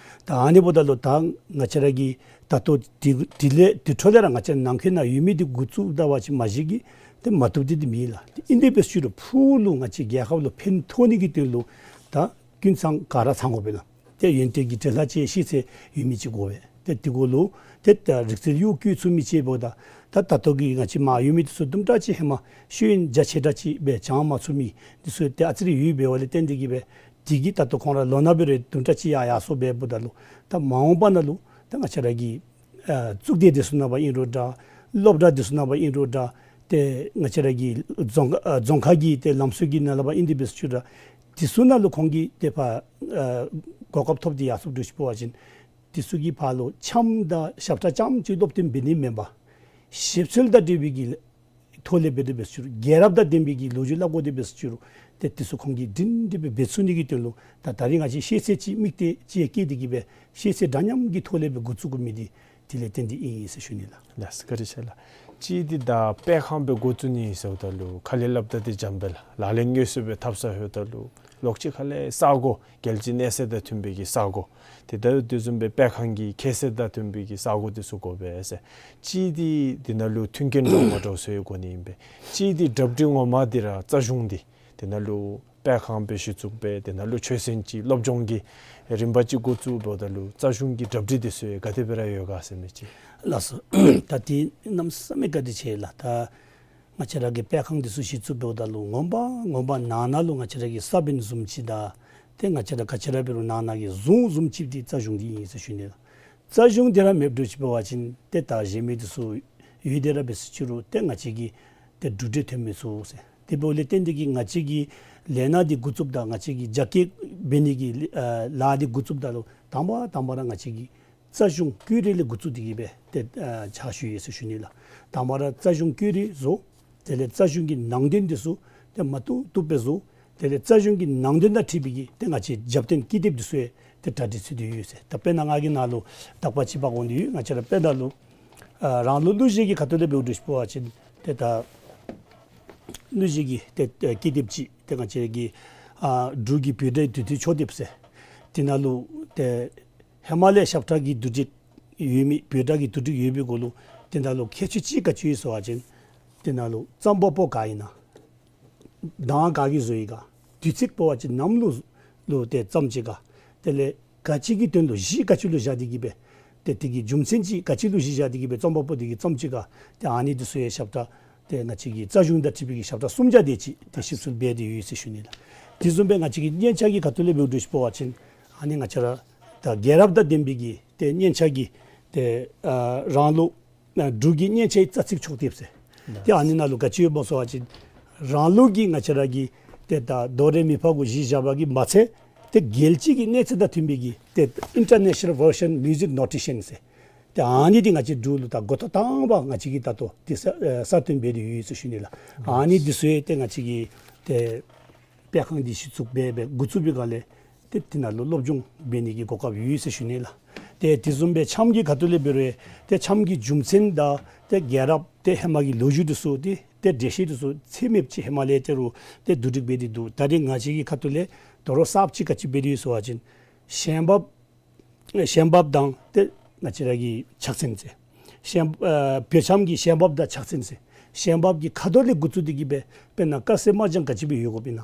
ད་ཨ་ནི་འབདཝ་ད་ལུ་ད་ང་བཅས་ར་གི་ད་ལྟོ་དེ་དེ་ལས་དེ་འཕྲོ་ལས་ར་ང་བཅས་ནང་འཁོད་ནང་ཡོད་མི་འདི་འགོ་བཙུགས་ད་པ་ཅིན་མ་གཞི་གིས་ཏེ་མ་བཏུབ་འདི་འདི་མེད་ལགས། ཏེ་ཨིན་དེ་འབད་ཞུ་རུང་ཕུགས་ལུ་ང་བཅས་རྒྱལ་ཁབ་ལུ་ཕན་ཐོགས་ནི་གི་དོན་ལུ་ད་ཀུན་ཚང་ག་ར་ཚང་དགོ་པས་ལགས། ཏེ་ཡོན་ཏན་གྱི་འབྲེལ་ལྷག་ཅིག་ཤེས་ཚད་ཡོད་མི་ཅིག་དགོ་པས། ཏེ་དེ་གུ་ལུ་ཏེ་ད་རིག་རྩལ་གཡོག་བཀོལ་ཚུགས་མི་ཅིག་འབདཝ་ད་ད་ད་ལྟོ་གི་ང་བཅས་མར་ཡོད་མི་འདི་ཚུ་དུམ་གྲ་ཅིག་ཧེ་མ་ཤེས་ཡོན་རྒྱ་ཆེ་དྲགས་ཅིག་སྦེ་སྦྱང་མ་ཚུགས་མི་འདི་ཚུ་ཏེ་ཨ་ཙི་རེ་ཡོདཔ་འབདཝ་ལས་བརྟེན་ཏེ་གིས་སྦེ་དེ་གིས་ད་ལྟོ་ཁོང་ར་ལོ་ན་འབད་རུང་དུམ་གྲ་ཅིག་ཡར་ཡར་སོངམ་འབདཝ་ད་ལུ་ད་མ་འོངས་པ་ནང་ལུ་ད་ང་བཅས་ར་གི་ཨ་གཙུག་སྡེ་འདི་ཚུ་ནང་པ་ཨིན་རུང་འདྲ། སློབ་གྲྭ་འདི་ཚུ་ནང་པ་ཨིན་རུང་འདྲ། ཏེ་ང་བཅས་ར་གི་རྫོང་ཨ་རྫོང་ཁག་གི་ཏེ་ལམ་སྲོལ་གྱི་ནང་ལུ་པ་ཨིན་དེ་འབད་ཞུ་རུང་འདི་ཚུ་ནང་ལུ་ཁོང་གིས་ཏེ་ཕར་ཨ་གོ་སྐབས་ཐོབ་སྟེ་ཡར་སོངམ་འདྲཝ་ཅིག་འབད་བ་ཅིན་འདི་ཚུ་གི་ཕར་ལུ་འཆམ་དང་ཞབས་ཁྲ་རྐྱངམ་ཅིག་སློབ་སྟོན་འབད་ནི་མེན་པར་ཞིབ་འཚོལ་དང་འབྲེལ་བའི་གི་ཐོག་ལས་འབད་དེ་འབད་ཞུ་རུང་རྒྱལ་རབས་དང་ལྡན་པའི་གི་ལོ་རྒྱུས་སླབ་དགོ་དེ་འབད་ཞུ་རུང་ཏེ་འདི་ཚུ་ཁོང་གིས་སྒྲིང་སྒྲི་སྦེ་འབད་ཚུགས་ནི་གི་དོན་ལུ་ད་ད་རེས་ང་བཅས་ཤེས་ཚད་ཅིག་དམིགས་གཏད་ཅིག་བསྐྱེད་དེ་གིས་སྦེ་ཤེས་ཚད་འདྲ་མཉམ་གྱི་ཐོག་ལས་སྦེ་འགོ་བཙུགས་དགོ་མི་འདི་དེ་ལས་བརྟེན་ཏེ་ཨིན་ཟེར་ཞུ་ནི་ལགས། ལགས་སོ་བཀའ་དྲིན་ཆེ་ལགས། གཅིག་འདི་ད་དཔེ་ཁང་སྦེ་འགོ་བཙུགས་ནི་ཟེརཝ་ད་ལུ་ཁ་ལས་སླབ་ད་འདི་འཇམ་པས་ལགས། ལག་ལེན་དངོས་སུ་སྦེ་འཐབ་ས་ལྷོདཔ་ད་ལུ་ལོག་ཅིག་ཁ་ལས་ས་གོ་རྒྱལ་སྤྱིའི་གནས་ཚད་དང་མཐུན་པའི་གི་ས་གོ་ཏེ་ད་དེ་བཟུམ་སྦེ་དཔེ་ཁང་གི་ཁྱད་ཚད་དང་མཐུན་པའི་གི་ས་གོ་འདི་ཚུ་དགོ་པས་ཟེར། གཅིག་འདི་འདི་ནང་ལུ་མཐུན་རྐྱེན་འདྲཝ་མ་འདྲཝ་ཚུ་ཡང་དགོ་ནི་ཨིན་པས། གཅིག་འདི་གྲ་སྒྲིག་ངོ་མ་འདི་ར་རྩ་གཞུང་འདི་འདི་ནང་ལུ་དཔེ་ཁང་སྦེ་གཞི་བཙུགས་འབད་དེ་ནང་ལུ་ཆོས་ཚན་ཅིག་སློབ་སྦྱོང་གི་རིམ་པ་ཅིག་འགོ་བཙུགས་འབདཝ་ད་ལུ་རྩ་གཞུང་གི་གྲ་སྒྲིག་འདི་ཚུ་ཡང་ག་དེ་སྦེ་ར་ཡོད་ག་ཟེར་མི་ཅིག། ལགས་སོ། ད་འདི་གནམ་མེད་ས་མེད་བཀའ་དྲིན་ཆེ་ལགས། ད་ང་བཅས་ར་གི་དཔེ་ཁང་འདི་ཚུ་གཞི་བཙུགས་འབདཝ་ད་ལུ་ངོ་མ་ངོ་མ་ནང་ན་ལུ་ང་བཅས་ར་གི་ས་བོན་བཟུམ་ཅིག་དང་ཏེ་ང་བཅས་ར་ག་ཅི་ར་འབད་རུང་ནང་ན་གི་གཟུངས་བཟུམ་ཅིག་འདི་རྩ་གཞུང་འདི་ཨིན་ཟེར་ཞུ་ནི་ལགས། རྩ་གཞུང་འདི་ར་མེདཔ་འདྲཝ་ཅིག་འབད་བ་ཅིན་ཏེ་ད་གཞན་མི་འདི་ཚུ་ཡོད་དེ་ར་འབད་ཞུ་རུང་ཏེ་ང་བཅས་ཀྱི་ཏེ་འབྲུ་འབྲས་ཐོན་མི་ཚུགས་ཟེར། དེ་འབདཝ་ལས་བརྟེན་ཏེ་གིས་ང་བཅས་ཀྱི་ལས་སྣ་འདི་འགོ་བཙུགསཔ་ད་ང་བཅས་ཀྱི་རྒྱ་སྐྱེད་འབད་ནི་གི་ཨ་ལཱ་འདི་འགོ་བཙུགསཔ་ད་ལུ་དང་པ་དང་པ་ར་ང་བཅས་ཀྱི་རྩ་གཞུང་བཀོད་སྒྲིག་ལས་འགོ་བཙུགས་ཏེ་གིས་སྦེ་ཏེ་ཨ་ཕྱག་ཞུ་ཡི་ཟེར་ཞུ་ནི་ལགས། དང་པ་ར་རྩ་གཞུང་བཀོད་སྒྲིག་བཟོ། དེ་ལས་རྩ་གཞུང་གི་ནང་དོན་འདི་ཚུ་ཏེ་མ་བཏུབ་བཏུབ་སྦེ་བཟོ། དེ་ལས་རྩ་གཞུང་གི་ནང་དོན་དང་འཁྲིལ་བའི་གི་ཏེ་ང་བཅས་རྒྱབ་རྟེན་ཀི་དེབ་འདི་ཚུ་ཡང་ཏེ་གྲ་སྒྲིག་ཚུད་དེ་ཡོད་ཟེར། ད་དཔེར་ན་ང་གིས་ནཱ་ལུ་དག་པ་ཅིག་འབག་འོང་དེ་ཡོད། ང་བཅས་ར་དཔེར་ན་ལུ་ཨ་རང་ལུགས་གླུ་གཞས་ཀྱི་ཁ་ཐུག་ལས་འབདཝ་འདྲཝ་ཅིག་འབད་བ་ཅིན་ཏེ་ད་གླུ་གཞས་ཀྱི་ཏེ་ཏེ་ཀི་དེབ་ཅིག་ཏེ་ང་བཅས་ཀྱི་ཨ་འབྲུག་གི་བོད་སྒྲའི་དུས་མཐུན་ཕྱོགས་དེབ་ཟེར། དེ་ནང་ལུ་ཏེ་ཧེ་མ་ལས་ཞབས་ཁྲ་གི་བསྡུ་སྒྲིག་ཡོད་མི་བོད་སྒྲ་གི་བསྡུ་སྒྲིག་ཡོད་པའི་གུ་ལུ་དེ་ནང་ལུ་ཁྱད་ཆོས་ཅིག་ག་ཅི་ཡོད་ཟེར་བ་ཅིན་དེ་ནང་ལུ་རྩོམ་པ་པོ་ག་ཨིན་ན། གདངས་ག་གིས་བཟོ་ཡི་ག། དུས་ཚིགས་འབད་བ་ཅིན་ནམ་ལུ་ལུ་ཏེ་རྩོམ་ཅི་ག། དེ་ལས་ག་ཅི་གི་དོན་ལུ་གཞི་ག་ཅི་ལུ་བཞག་སྟེ་གིས་སྦེ་ཏེ་དེ་གི་རྒྱུ་མཚན་ཅིག་ག་ཅི་ལུ་གཞི་བཞག་སྟེ་གིས་སྦེ་རྩོམ་པ་པོ་དེ་གིས་རྩོམ་ཅི་ག། ཏེ་ཨ་ནི་འདི་ཚུ་ཡང་ཞབས་ཁྲ་ཏེ་ང་བཅས་ཀྱི་རྩ་གཞུང་དང་འཁྲིལ་བའི་གི་ཞབས་ཁྲ་སུམ་བརྒྱ་དེ་ཅིག་ཏེ་ཞིབ་འཚོལ་འབད་དེ་ཡོད་ཟེར་ཞུ་ནི་ལགས། དེ་བཟུམ་སྦེ་ང་བཅས་ཀྱི་སྙན་ཆ་གི་ཁ་ཐུག་ལས་འབདཝ་འདྲཝ་ཅིག་འབད་བ་ཅིན་ཨ་ནི་ང་བཅས་ར་ད་རྒྱལ་རབས་དང་ལྡན་པའི་གི་ཏེ་སྙན་ཆ་གི་ཏེ་ཨ་རང་ལུགས་ཨ་འབྲུག་གི་སྙན་ཆའི་རྩ་ཚིག་ཕྱོགས་དེབ་ཟེར། ཏེ་ཨ་ནི་ནང་ལུ་ག་ཅི་ཡོདཔ་སྨོ་ཟེར་བ་ཅིན་རང་ལུགས་ཀྱི་ང་བཅས་ར་གི་ཏེ་ད་དོ་རེ་མི་ཕ་གུ་གཞི་བཞག་པ་གིས་མ་ཚད་ཏེ་རྒྱལ་སྤྱི་གི་གནས་ཚད་དང་མཐུན་པའི་གི་ཏེ་International Version Music Notation ཟེར། ཏེ་ཨ་ནི་འདི་ང་བཅས་འབྲུག་ལུ་ད་འགོ་ཐོག་དང་པ་ང་བཅས་ཀྱིས་ད་ལྟོ་ཏེ་གསར་ཨེ་གསར་བཏོན་འབད་དེ་ཡོད་ཟེར་ཞུ་ནི་ལགས། ཨ་ནི་འདི་ཚུ་ཡང་ཏེ་ང་བཅས་ཀྱི་ ཏེ་དཔེ་ཁང་འདི་གཞི་བཙུགས་འབད་འབད་འགོ་བཙུགས་པའི་སྒང་ལས་ཏེ་དེ་ནང་ལུ་སློབ་སྦྱོང་འབད་ནི་གི་གོ་སྐབས་ཡོད་ཟེར་ཞུ་ནི་ལགས། ཏེ་དེ་བཟུམ་སྦེ་འཆམ་གྱི་ཁ་ཐུག་ལས་འབད་རུང་ཏེ་འཆམ་གྱི་རྒྱུ་མཚན་དང་ཏེ་རྒྱལ་རབས་ཏེ་ཧེ་མ་གི་ལོ་རྒྱུས་འདི་ཚུ་ཏེ་ཏེ་འགྲེལ་བཤད་འདི་ཚུ་ཚད་མེདཔ་ཅིག་ཧེ་མ་ལས་ཏེ་རུང་ཏེ་བསྡུ་སྒྲིག་འབད་དེ་འདུག། ད་རེས་ང་བཅས་ཀྱི་ཁ་ཐུག་ལས་དོ་རུང་གསརཔ་ཅིག་ག་ཅི་འབད་དེ་ཡོད་ཟེར་བ་ཅིན་ཞེན་འབབ་ཞེན་འབབ་དང་ཏེ་ང་བཅས་ར་གི་ཕྱག་མཚན་ཟེར། ཞེན་ཨ་བོད་འཆམ་གྱི་ཞེན་འབབ་དང་ཕྱག་མཚན་ཟེར། ཞེན་འབབ་ཀྱི་ཁ་ཐུག་ལས་འགོ་བཙུགས་ཏེ་གི་སྦེ་དཔེར་ན་དཀར་ཟས་དམར་ལྗང་ག་ཅི་སྦེ་ཡོད་དགོཔ་ཨིན་ན།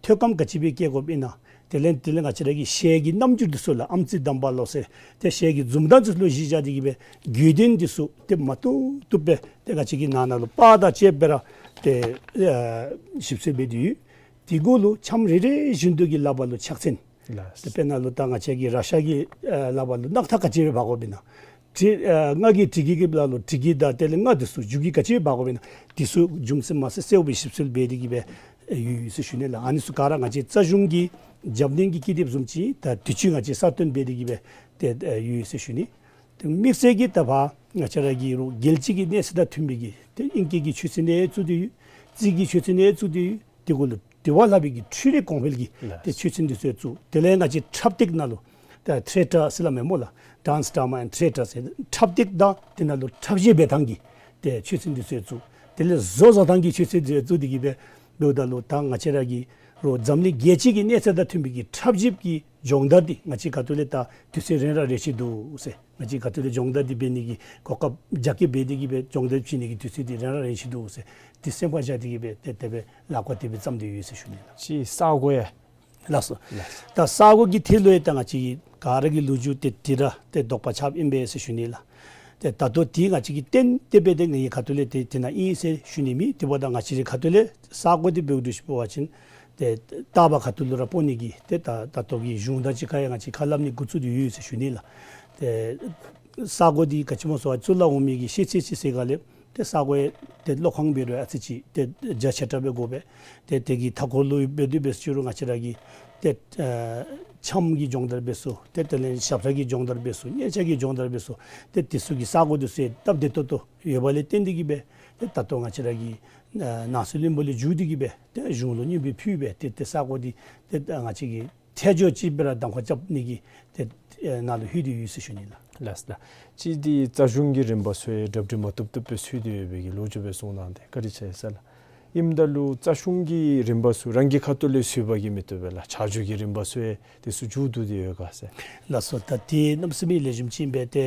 ཐོད་སྐམ་ག་ཅི་སྦེ་སྐྱེ་དགོཔ་ཨིན་ན། དེ་ལས་དེ་ལས་ང་བཅས་ར་གི་ཞལ་གྱི་རྣམ་འགྱུར་འདི་ཚུ་ལགས་ཨམ་ཙི་དམ་པ་ལོ་ཟེར་ཏེ་ཞལ་གྱི་འཛུམ་མདངས་འདི་ཚུ་ལུ་གཞི་བཞག་སྟེ་གི་སྦེ་དགོས་དོན་འདི་ཚུ་ཏེ་མ་བཏུབ་བཏུབ་སྦེ་ཏེ་ང་བཅས་ཀྱི་ནང་ན་ལུ་པར་དང་བཅས་སྦེ་ར་ཏེ་ཨ་ཞིབ་འཚོལ་འབད་དེ་ཡོད། དེ་གུ་ལུ་འཆམ་རེ་རེ་བཞིན་དུ་གི་ལགཔ་ལུ་ཕྱག་མཚན། ལགས། ཏེ་དཔེར་ན་ལུ་ད་ང་བཅས་ཀྱི་ར་ཤ་གི་ཨ་ལགཔ་ལུ་རྣག་ཐག་ག་ཅི་སྦེ་འབག་དགོཔ་ཨིན་ན། དྲི་ཨ་རྔ་གི་དྲི་གི་གི་ལག་ལུ་དྲི་གི་དང་དེ་ལས་རྔ་འདི་ཚུ་རྒྱུག་གི་ག་ཅི་སྦེ་འབག་དགོཔ་ཨིན་ན། འདི་ཚུ་རྒྱུ་མཚན་མ་ཚད་གསལཝ་སྦེ་ཞིབ་འཚོལ་འབད་དེ་གི་སྦེ་ཡོད་ཡོད་ཟེར་ཞུ་ནི་ལགས། ཨ་ནི་ཚུ་ག་ར་ང་བཅས་རྩ་གཞུང་གི་རྒྱབ་སྣོན་གྱི་ཀི་དེབ་བཟུམ་ཅིག་ད་དུས་ཅི་ང་བཅས་གསར་བཏོན་འབད་དེ་གི་སྦེ་ཏེ་ཨ་ཡོད་ཡོད་ཟེར་ཞུ་ནི། ཏེ་དམིགས་བསལ་གྱིས་ད་ཕར་ང་བཅས་ར་གི་རུང་རྒྱལ་སྤྱི་གི་གནས་ཚད་དང་མཐུན་པའི་གི་ཏེ་ཨིང་སྐད་ཀྱི་ཆོས་ཚན་ཡང་བཙུགས་ཏེ་ཡོད། རྩིས་ཀྱི་ཆོས་ཚན་ཡང་བཙུགས་ཏེ་ཡོད། དེ་གུ་ལུ་དེ་བ་ལྷག་པའི་གི་འཕྲུལ་རིག་གོང་འཕེལ་གྱི་ལགས། ཏེ་ཆོས་ཚན་འདི་ཚུ་ཡང་བཙུགས། དེ་ལས་ང་བཅས་འཁྲབ་སྟེགས་ནང་ལུ་ད་ཐི་ཡེ་ཊར་ཟེར་སླབ་མས་སྨོ་ལགས། ཌཱནསི་ཌྲ་མ་ཨེནཌ་ཐི་ཡེ་ཊར་ཟེར་འཁྲབ་སྟེགས་དང་དེ་ནང་ལུ་འཁྲབ་གཞས་འབད་ཐངས་ཀྱི་ཏེ་ཆོས་ཚན་འདི་ཚུ་ཡང་བཙུགས། དེ་ལས་བཟོ་བཟོ་ཐངས་ཀྱི་ཆོས་ཚན་འདི་ཚུ་ཡང་བཙུགས་ཏེ་གི་སྦེ་འབདཝ་ད་ལུ་ད་ང་བཅས་ར་གི་རུང་འཛམ་གླིང་རྒྱལ་སྤྱི་གི་གནས་ཚད་དང་མཐུན་པའི་གི་འཁྲབ་ཞིབ་ཀྱི་སྦྱོང་བརྡར་འདི་ང་བཅས་ཁ་ཐུག་ལས་ད་དུས་ཚོད་རན་ར་རན་ཅི་འདུག་ཟེར། ང་བཅས་ཁ་ཐུག་ལས་སྦྱོང་བརྡར་འདི་འབད་ནི་གི་གོ་སྐབས་རྒྱ་སྐྱེད་འབད་དེ་གི་སྦེ་སྦྱོང་བརྡར་བྱིན་ནི་གི་དུས་ཚོད་འདི་རན་ར་རན་ཅི་འདུག་ཟེར། འདི་སེམས་ཁར་བཞག་སྟེ་གི་སྦེ་ཏེ་དེ་སྦེ་ལགཔ་དེ་སྦེ་བརྩམས་ཏེ་ཡོད་ཟེར་ཞུ་ནི་ལགས། ཅིག་ས་གོ་ཡང་ལགས་སོ། ལགས། ད་ས་གོ་གི་ཐད་ལུ་ཡང་ད་ང་བཅས་ཀྱི་ག་ར་གི་ལོ་རྒྱུས་ཏེ་དེ་ར་ཏེ་དོགས་པ་ཆགསཔ་ཨིན་པས་ཟེར་ཞུ་ནི་ལགས། ཏེ་ད་ལྟོ་འདི་ང་བཅས་ཀྱིས་གཏན་གཏན་སྦེ་ཏེ་ངེའི་ཁ་ཐུག་ལས་ཏེ་དེ་ནང་ཨིན་ཟེར་ཞུ་ནི་མེད། དེ་འབདཝ་ད་ང་བཅས་རའི་ཁ་ཐུག་ལས་ས་གོ་འདི་འབདཝ་ད་ཞུ་བ་ཅིན་ཏེ་ལྟ་བ་ཁ་ཐུག་ལུ་ར་སྤོ་ནི་གི་ཏེ་ད་ད་ལྟོ་གི་གཞུང་དང་གཅིག་ཁར་ཡང་ང་བཅས་ཁ་སླབ་ནི་འགོ་བཙུགས་ཏེ་ཡོད་ཟེར་ཞུ་ནི་ལགས། ཏེ་ས་གོ་འདི་ག་ཅི་སྨོ་ཟེར་བ་ཅིན་ཚུར་ལས་འོང་མི་གི་ཤེས་ཚད་ཅིག་ཟེར་ག་ལས་ཏེ་ས་གོ་ཡང་ཏེ་ཀློག་ཁང་འབད་རུང་ཨ་ཙི་ཅིག་ཏེ་རྒྱ་ཆེ་དྲགས་སྦེ་དགོ་པས། ཏེ་དེ་གི་མཐའ་འཁོར་ལུ་འབད་དེ་འབད་ཞུ་རུང་ང་བཅས་ར་གི་ཏེ་ཨ་འཆམ་གྱི་སྦྱོང་བརྡར་འབད་ཚུགས། ཏེ་དེ་ལས་ཞབས་ཁྲ་གི་སྦྱོང་བརྡར་འབད་ཚུགས། སྙན་ཆ་གི་སྦྱོང་བརྡར་འབད་ཚུགས། ཏེ་དེ་ཚུ་གི་ས་གོ་དེ་ཚུ་ཡང་སྟབས་བདེ་ཏོག་ཏོ་ཡོདཔ་ལས་བརྟེན་ཏེ་གི་སྦེ་ཏེ་ད་ལྟོ་ང་བཅས་ར་གི་ཨ་ནང་སྲིད་བློན་པོ་ལས་བརྒྱུད་དེ་གི་སྦེ་ཏེ་གཞུང་ལུ་སྙན་འབུལ་ཕུལ་སྦེ་ཏེ་ཏེ་ས་གོ་འདི་ཏེ་ང་བཅས་ཀྱི་ཐད་སྦྱོར་ཅིག་སྦེ་ར་གདམ་ཁ་རྐྱབ་ནི་གི་ཏེ་ཨེ་ནང་ལུ་ལྷོད་དེ་ཡོད་ཟེར་ཞུ་ནི་ལགས། ལགས་ལགས། ཅིག་འདི་རྩ་གཞུང་གི་རིམ་པ་ཚུ་ཡང་གྲ་སྒྲིག་མ་བཏུབ་བཏུབ་སྦེ་ཚུད་དེ་ཡོད་པའི་གི་ལོ་རྒྱུས་སྦེ་གསུངས་གནང་སྟེ་བཀའ་དྲིན་ཆེ་ཟེར་ལགས། ཨིནམ་ད་ལུ་རྩ་གཞུང་གི་རིམ་པ་ཚུ་རང་གི་ཁ་ཐུག་ལས་ཚུད་པ་གིས་མི་བཏུབ་པས་ལགས། ཆ་འཇོག་གི་རིམ་པ་ཚུ་ཡང་དེ་ཚུ་མཇུག་བསྡུ་སྟེ་ཡོད་ག་ཟེར། ལགས་སོ། ད་དེ་གནམ་མེད་ས་མེད་ལེགས་ཤོམ་ཅིག་ཨིན་པས། ཏེ་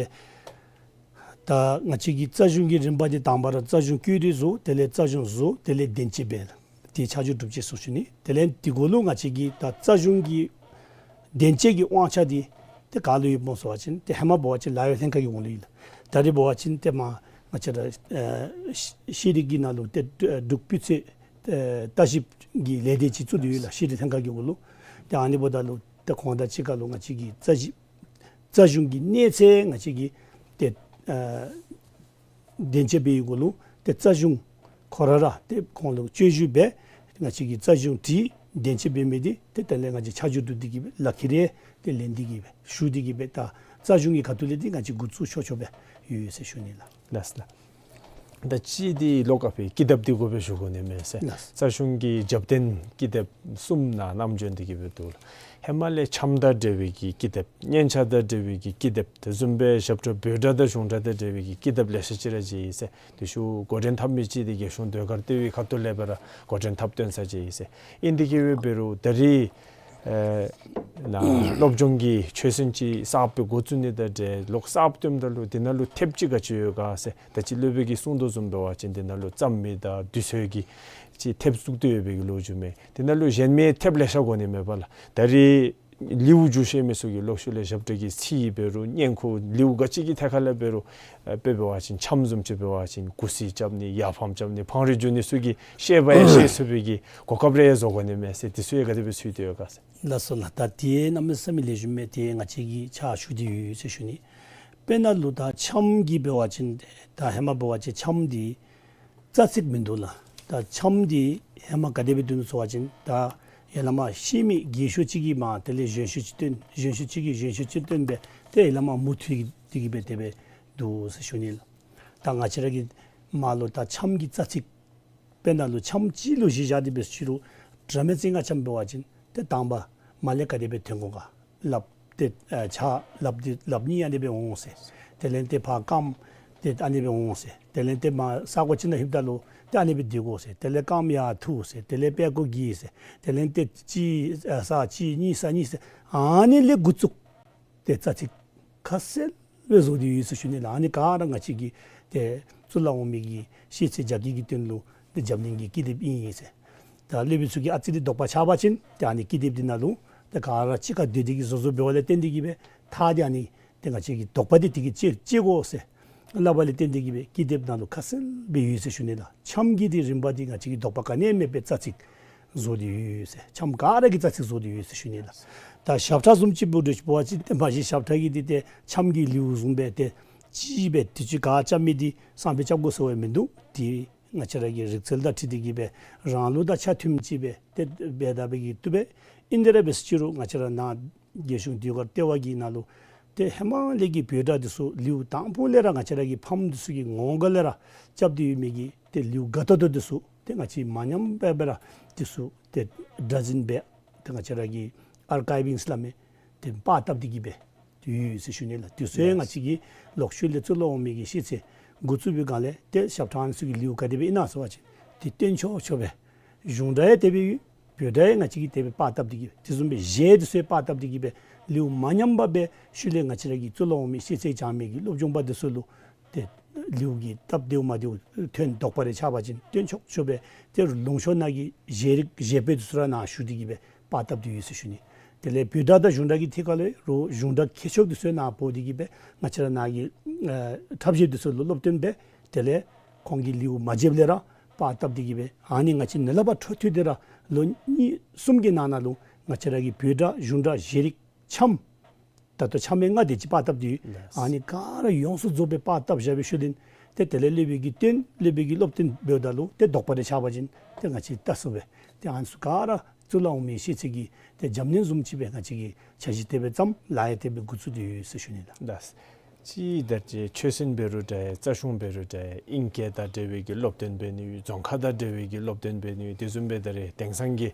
ད་ང་བཅས་ཀྱི་རྩ་གཞུང་གི་རིམ་པ་འདི་དང་པ་ར་རྩ་གཞུང་བཀོད་སྒྲིག་བཟོ། དེ་ལས་རྩ་གཞུང་བཟོ། དེ་ལས་གདན་འཇགས་འབད། དེ་ཆ་འཇོག་གྲུབ་རྗེས་སུ་ཞུ་ནི། དེ་ལས་དེ་གུ་ལུ་ང་བཅས་ཀྱི་ད་རྩ་གཞུང་གི་གདན་འཇགས་ཀྱི་དབང་ཆ་འདི་ཏེ་ག་ལུ་ཡོདཔ་སྨོ་ཟེར་བ་ཅིན་ཏེ་ཧེ་མ་འབད་བ་ཅིན་ལཱ་གཡོག་ལྷན་ཁག་གི་འོག་ལུ་ཡོད་ལགས། ད་རེས་འབད་བ་ཅིན་ཏེ་མར་ང་བཅས་ར་ཨེ་ཤེས་རིག་གི་ནང་ལུ་ཏེ་འབྲུག་སྤུས་ཚད་ཨེ་ལྟ་ཞིབ་ཀྱི་ལས་སྡེ་ཅིག་བཙུགས་ཏེ་ཡོད་ལགས། ཤེས་རིག་ལྷན་ཁག་གི་འོག་ལུ། ཏེ་ཨ་ནི་འབདཝ་ད་ལུ་ཏེ་ཁོང་དང་གཅིག་ཁར་ལུ་ང་བཅས་ཀྱི་རྩ་ཞིབ་རྩ་གཞུང་གི་གནས་ཚད་ང་བཅས་ཀྱིས་ཏེ་ཨ་གདན་འཇགས་འབད་བའི་གུ་ལུ་ཏེ་རྩ་གཞུང་ཁོ་ར་ར་ཏེ་ཁོང་ལུ་བཅའ་བཞུགས་འབད། ང་བཅས་ཀྱིས་རྩ་གཞུང་བྲིས། གདན་འཇགས་འབད་མི་འདི་ཏེ་དེ་ལས་ང་བཅས་ཆ་འཇོག་བསྡུ་སྟེ་གི་སྦེ་ལག་ཁྱེར་རེ་ཏེ་ལེན་ཏེ་གི་སྦེ་ཞུ་སྟེ་གི་སྦེ་ད་རྩ་གཞུང་གི་ཁ་ཐུག་ལས་འདི་ང་བཅས་འགོ་བཙུགས་ཆོག་ཆོག་སྦེ་ཡོད་ཡོད་ཟེར་ཞུ་ནི་ལགས། ལགས་ལགས། ད་ཅི་འདི་ལོག་ཀ་ཕི་ཀི་དེབ་འདི་དགོ་པས་ཞུ་དགོ་ནི་མས་ཟེར། ལགས། རྩ་གཞུང་གི་རྒྱབ་རྟེན་ཀི་དེབ་གསུམ་ནང་ནམ་བྱོན་ཏེ་གི་སྦེ་འདུག་ལགས། ཧེ་མ་ལས་འཆམ་དང་འབྲེལ་བའི་གི་ཀི་དེབ། སྙན་ཆ་དང་འབྲེལ་བའི་གི་ཀི་དེབ། དེ་བཟུམ་སྦེ་ཞབས་ཁྲ་འབོད་སྒྲ་དང་གཞུང་སྒྲ་དང་འབྲེལ་བའི་གི་ཀི་དེབ་ལེ་ཤ་ཅིག་ར་མཇལ་ཡི་ཟེར། དེ་ཤུལ་འགོ་འདྲེན་འཐབ་མི་ཅིག་འདི་རྒྱལ་གཞུང་ཟློས་གར་ལྟེ་བའི་ཁ་ཐུག་ལས་སྦེ་ར་འགོ་འདྲེན་འཐབ་སྟོན་ས་མཇལ་ཡི་ཟེར། ཨིན་ཏེ་གི་སྦེ་འབད་རུང་ད་རེས་ཨེ་ནཱ་སློབ་སྦྱོང་གི་ཆོས་ཚན་ཅིག་གསརཔ་སྦེ་འགོ་བཙུགས་ནི་དང་འབྲེལ་ལོག་གསརཔ་བཏོནམ་ད་ལུ་དེ་ནང་ལུ་ཐེབས་ཅིག་ག་ཅི་ཡོད་ག་ཟེར། ད་ཅི་སློབ་དཔོན་གྱིས་གསུང་དོ་བཟུམ་འབད་བ་ཅིན་དེ་ནང་ལུ་རྩོམ་མི་དང་དུས་ཚོད་ཀྱི་ཅིག་ཐེབས་བཙུགས་ཏེ་ཡོད་པའི་གི་ལོ་རྒྱུས་མས། དེ་ནང་ལུ་གཞན་མི་ཐེབས་ལེ་ཤ་དགོ་ནི་མས་པ་ལགས། ད་རེས་ལེའུ་བསྒྱུར་ཤེས་མི་ཚུ་གིས་ལོག་ཤུལ་ལས་ཞབས་ཁྲ་གི་ཚིག་འབད་རུང་སྙན་ཁུ་ལེའུ་ག་ཅི་གི་ཐད་ཁ་ལས་འབད་རུང་ཨེ་དཔེ་འབད་བ་ཅིན་འཆམ་བཟུམ་ཅིག་འབད་བ་ཅིན་གུ་སི་རྐྱབ་ནི་ཡར་ཕམ་རྐྱབ་ནི་འཕང་རིས་བསྒྱུར་ནི་ཚུ་གི་ཤེས་པ་ཡང་ཤེས་ཚུགས་པའི་གི་གོ་སྐབས་རེ་ཡང་བཟོ་དགོ་ནི་མས་ཟེར། དེ་ཚུ་ཡང་ག་དེ་སྦེ་ཚུད་དེ་ཡོད་ག་ཟེར། ལགས་སོ་ལགས། ད་དེ་གནམ་མེད་ས་མེད་ལེགས་ཤོམ་མས། དེ་ང་བཅས་ཀྱིས་ཕྱག་ཞུ་སྟེ་ཡོད་ཟེར་ཞུ་ནི། དཔེར་ན་ལུ་ད་འཆམ་གྱི་འབད་བ་ཅིན་ད་ཧེ་མ་འབད་བ་ཅིན་འཆམ་འདི་རྩ་ཚིག་མིན་འདུག་ལགས། ད་འཆམ་འདི་ཧེ་མ་ག་དེ་སྦེ་འདུག་ཟེར་བ་ཅིན་ད་ཡར་ལས་མར་ཤེས་མི་རྒས་ཤོས་ཅིག་གིས་མར་དེ་ལས་གཞོན་ཤོས་ཅིག་བཏོན། གཞོན་ཤོས་ཅིག་གིས་གཞོན་ཤོས་ཅིག་བཏོན་སྦེ་ཏེ་ཡར་ལས་མར་མུ་མཐུད་དེ་གི་སྦེ་དེ་སྦེ་འདུག་ཟེར་ཞུ་ནི་ལགས། ད་ང་བཅས་ར་གི་མར་ལུ་ད་འཆམ་གྱི་རྩ་ཚིག་དཔེར་ན་ལུ་འཆམ་ཅིག་ལུ་གཞི་བཞག་སྟེ་འབད་ཞུ་རུང་ དྲ་མེད་རྩིས་ང་ཆ་འབད་བ་ཅིན་ཏེ་དང་པ་མ་ལས་ག་དེ་སྦེ་ཐོན་གོ་ག། ལགཔ་ཏེ་ཨ་ཕྱག་ལགཔ་འདི་ལགཔ་གཉིས་ཨ་ནི་སྦེ་འོང་ཟེར། དེ་ལས་ཏེ་ཕར་རྐངམ་ཏེ་ཨ་ནི་སྦེ་འོང་ཟེར། དེ་ལས་ཏེ་མར་ས་གོ་ཅིག་ནང་ལྷོདཔ་ད་ལུ་ཏེ་ཨ་ནི་སྦེ་སྡོད་དགོ་ཟེར། དེ་ལས་རྐངམ་ཡར་འཐུ་ཟེར། དེ་ལས་པད་ཀོ་གི་ཟེར། དེ་ལས་ཏེ་གཅིག་ཨ་ས་གཅིག་གཉིས་ས་གཉིས་ཟེར། ཨ་ནི་ལས་འགོ་བཙུགས་ཏེ་རྩ་ཚིག་ཁ་གསལ་སྦེ་བཟོ་སྟེ་ཡོད་ཟེར་ཞུ་ནི་ལགས། ཨ་ནི་ག་ར་ང་བཅས་ཀྱི་ཏེ་གཙུག་ལག་འོག་མའི་གི་ཤེས་ཚད་རྒྱ་སྐྱེད་ཀྱི་དོན་ལུ་ཏེ་འཛམ་གླིང་གི་ཀི་དེབ་ཨིན་ཟེར། ད་སློབ་དཔོན་ཚུ་གིས་ཨ་ཙི་རེ་དོགས་པ་ཆགས་པ་ཅིན་ཏེ་ཨ་ནི་ཀི་དེབ་འདི་ནང་ལུ་ཏེ་ག་ར་གཅིག་ཁར་སྡོད་དེ་གིས་བཟོ་བཟོཝ་འབདཝ་ལས་བརྟེན་ཏེ་གིས་སྦེ་ཐག་འདི་ཨ་ནི་ཏེ་ང་བཅས་ཀྱིས་དོགས་པ་འདི་དེ་གིས་བཅད་བཅད་དགོ་ཟེར་སླབ་པ་ལས་བརྟེན་ཏེ་གིས་སྦེ་ཀི་དེབ་ནང་ལུ་ཁ་གསལ་སྦེ་ཡོད་ཟེར་ཞུ་ནི་ལགས། འཆམ་གྱི་འདི་རིམ་པ་འདི་ང་བཅས་ཀྱིས་དོགས་པ་ག་ནི་ཡང་མེད་པའི་རྩ་ཚིག་བཟོ་སྟེ་ཡོད་ཟེར། འཆམ་ག་ར་གི་རྩ་ཚིག་བཟོ་སྟེ་ཡོད་ཟེར་ཞུ་ནི་ལགས། ད་ཞབས་ཁྲ་བཟུམ་ཅིག་འབད་དོ་ཅིག་འབད་བ་ཅིན་ཏེ་མ་གཞི་ཞབས་ཁྲ་གི་འདི་ཏེ་འཆམ་གྱི་ལེའུ་བཟུམ་སྦེ་ཏེ་གཅིག་སྦེ་དུས་ཅི་ག་རྐྱབ་མི་འདི་སང་ཕོད་རྐྱབ་དགོ་ཟེར་བ་མིན་འདུག། ཏེ་ང་བཅས་ར་གི་རིག་རྩལ་དང་འཁྲིལ་ཏེ་གིས་སྦེ་རང་ལུགས་དང་ཆ་མཐུནམ་ཅིག་སྦེ་ཏེ་འབད་ད་འབད་གི་བཏུབ་པས། ཨིན་དེ་ར་འབད་ཟེར་ཅི་རུང་ང་བཅས་ར་ནཱ་རྒྱལ་གཞུང་ཟློས་གར་ལྟེ་བ་གི་ནང་ལུ་ཏེ་ཧེ་མ་ལས་ཀྱི་བོད་སྒྲ་འདི་ཚུ་ལེའུ་དང་པོ་ལས་ར་ང་བཅས་ར་གི་ཕམ་འདི་ཚུ་གི་ངོ་སྒ་ལས་ར་རྐྱབ་སྟེ་ཡོད་མི་གི་ཏེ་ལེའུ་ག་ཏོག་ཏོ་འདི་ཚུ་ཏེ་ང་བཅས་མ་ཉམས་པར་སྦེ་ར་འདི་ཚུ་ཏེ་སྒྲ་འཛིན་འབད་ཏེ་ང་བཅས་ར་གི་ཨར་ཀའིབ་ཨིང་ཟེར་སླབ་མི་ཏེ་པར་བཏབ་སྟེ་གིས་སྦེ་ཡོད་ཟེར་ཞུ་ནི་ལགས། དེ་ཚུ་ཡང་ང་བཅས་ཀྱིས་ལོག་ཤུལ་ལས་གཙུག་ལག་འོག་མའི་གི་ཤེས་ཚད་འགོ་བཙུགས་པའི་སྒང་ལས་ཏེ་ཞབས་ཁྲ་ཨ་ནི་ཚུ་གི་ལེའུ་ག་དེ་སྦེ་ཨིན་ན་ཟེར་བ་ཅིན་ཏེ་སྟོན་ཆོག་ཆོག་སྦེ་གཞུང་སྒྲ་ཡང་དེ་སྦེ་ཡོད། བོད་སྒྲ་ཡང་ང་བཅས་ཀྱིས་དེ་སྦེ་པར་བཏབ་སྟེ་གིས་དེ་བཟུམ་སྦེ་གཞས་འདི་ཚུ་ཡང་པར་བཏབ་སྟེ་གིས་སྦེ་ལེའུ་མ་ཉམས་པར་སྦེ་ཤུལ་ལས་ང་བཅས་ར་གི་གཙུག་ལག་འོག་མའི་ཤེས་ཚད་སྦྱང་མི་གི་སློབ་སྦྱོང་པ་འདི་ཚུ་ལུ་ཏེ་ལེའུ་གི་སྟབས་བདེཝ་མ་བདེཝ་ཐོན་དོགས་པ་རེ་ཆགས་པ་ཅིན་སྟོན་ཆོག་ཆོག་སྦེ་ཏེ་ལུང་ཕྱོགས་ནང་གི་གཞས་རིགས་གཞས་དཔེ་འདི་ཚུ་ར་ནཱ་ཞུ་སྟེ་གིས་སྦེ་པར་བཏབ་སྟེ་ཡོད་ཟེར་ཞུ་ནི། དེ་ལས་བོད་སྒྲ་དང་གཞུང་སྒྲ་གི་ཐད་ཁར་ལས་རུང་གཞུང་སྒྲ་མཁས་མཆོག་འདི་ཚུ་ནཱ་འབོ་སྟེ་གིས་སྦེ་ང་བཅས་ར་ནཱ་གི་ཨ་འཁྲབ་གཞས་འདི་ཚུ་ལུ་སློབ་སྟོན་འབད། དེ་ལས་ཁོང་གི་ལེའུ་མ་བརྗེདཔ་ལས་ར་པར་བཏབ་སྟེ་གིས་སྦེ་ཨ་ནི་ང་བཅས་ནཱ་ལས་ཕར་འཕྲོ་མཐུད་དེ་ར་ལོ་གཉིས་གསུམ་གྱི་ནང་ན་ལུ་ང་བཅས་ར་གི་བོད་སྒྲ་གཞུང་སྒྲ་གཞས་རིགས་འཆམ་ད་ལྟོ་འཆམ་མི་ལྔ་དེ་ཅིག་པར་བཏབ་སྟེ་ཡོད། ལགས། ཨ་ནི་ག་ར་ཡོངས་སུ་རྫོགས་སྦེ་པར་བཏབ་བཞག་པའི་ཤུལ་ལས་ཏེ་དེ་ལས་སློབ་དཔོན་གྱིས་སྟོན་སློབ་དཔོན་གྱིས་སློབ་སྟོན་འབདཝ་ད་ལུ་ཏེ་དོགས་པ་རེ་ཆགས་པ་ཅིན་ཏེ་ང་བཅས་ལྟ་ཚུགས་པས། ཏེ་ཨ་ནི་ཚུ་ག་ར་གཙུག་ལག་འོག་མའི་ཤེས་ཚད་ཀྱི་ཏེ་འཇམ་མཉེན་བཟུམ་ཅིག་སྦེ་ང་བཅས་ཀྱིས་འཆར་གཞི་དེ་སྦེ་བརྩམས། ལཱ་ཡང་དེ་སྦེ་འགོ་བཙུགས་ཏེ་ཡོད་ཟེར་ཞུ་ནི་ལགས། ལགས། ཅིག་ད་ཅི་ཆོས་སྲིད་འབད་རུང་འདྲ་ཡང་རྩ་གཞུང་འབད་རུང་འདྲ་ཡང་ཨིང་སྐད་དང་འབྲེལ་བའི་གི་སློབ་སྟོན་འབད་ནི་ཡོད། རྫོང་ཁ་དང་འབྲེལ་བའི་གི་སློབ་སྟོན་འབད་ནི་ཡོད། དེ་བཟུམ་སྦེ་ད་རེས་དེང་སང་གི་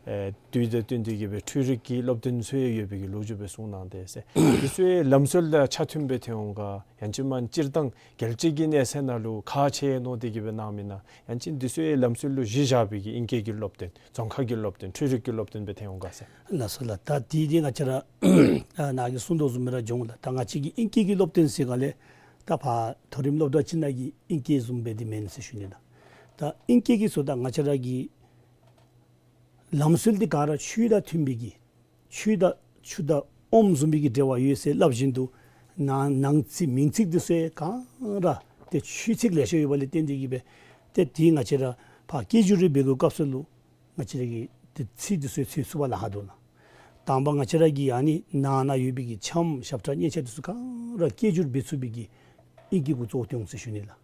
ཨེ་དུས་དང་བསྟུན་ཏེ་གིས་སྦེ་འཕྲུལ་རིག་གི་སློབ་སྟོན་ཚུ་ཡང་ཡོད་པའི་གི་ལོ་རྒྱུས་སྦེ་གསུངས་གནང་དེས་ཟེར། དེ་ཚུ་ཡང་ལམ་སྲོལ་དང་ཆ་མཐུན་སྦེ་ཐོན་འོང་ག། ཡང་ཅིན་མ་སྤྱིར་བཏང་རྒྱལ་སྤྱི་གི་གནས་ཚད་ནང་ལུ་ཁག་ཆེ་མནོ་སྟེ་གིས་སྦེ་གནང་མི་ན། ཡང་ཅིན་དེ་ཚུ་ཡང་ལམ་སྲོལ་ལུ་གཞི་བཞག་པའི་གི་ཨིང་སྐད་ཀྱི་སློབ་སྟོན་རྫོང་ཁ་གི་སློབ་སྟོན་འཕྲུལ་རིག་གི་སློབ་སྟོན་སྦེ་ཐོན་འོང་ག་ཟེར། ལགས་སོ་ལགས། ད་དེ་འདི་ང་བཅས་ར་ཨ་ནཱ་གིས་གསུངས་དོ་བཟུམ་སྦེ་ར་འགྱོ་འོང་ལགས། ད་ང་བཅས་ཀྱི་ཨིང་སྐད་ཀྱི་སློབ་སྟོན་ཟེར་ག་ལས་ད་ཕར་མཐོ་རིམ་སློབ་གྲྭ་ཅིག་ནང་གི་ཨིང་སྐད་བཟུམ་སྦེ་འདི་མེན་ཟེར་ཞུ་ནི་ལགས། ད་ཨིང་སྐད་ཀྱི་ཚུ་ད་ང་བཅས་ར་གི་ལམ་སྲོལ་འདི་ག་ར་ཆོས་དང་མཐུན་པའི་གི་ཆོས་དང་ཆུ་དང་ཨོམ་བཟུམ་མའི་གི་འབྲེལ་བ་ཡོད་ཟེར་སླབ་བཞིན་དུ་ནང་ནང་ཚིག་མིང་ཚིག་འདི་ཚུ་ཡང་ག་ར་ཏེ་ཆོས་ཚིག་ལེ་ཤ་ཡོད་པ་ལས་བརྟེན་ཏེ་གིས་སྦེ་ཏེ་དེ་ང་བཅས་ར་ཕར་སྐད་སྒྱུར་རེ་འབད་དགོ་སྐབས་སུ་ལུ་ང་བཅས་ར་གིས་ཏེ་ཚིག་འདི་ཚུ་ཡང་འཚོལ་ཚུགས་པར་ལཱ་ཁག་འདུག་ལགས། དང་པ་ང་བཅས་ར་གི་ཨ་ནི་ནང་ན་ཡོད་པའི་གི་འཆམ་ཞབས་ཁྲ་མཉེན་ཆས་འདི་ཚུ་ག་ར་སྐད་སྒྱུར་འབད་ཚུགས་པའི་གི་ཨིང་སྐད་གུ་གཙོ་བོ་བཏོན་འོང་ཟེར་ཞུ་ནི་ལགས།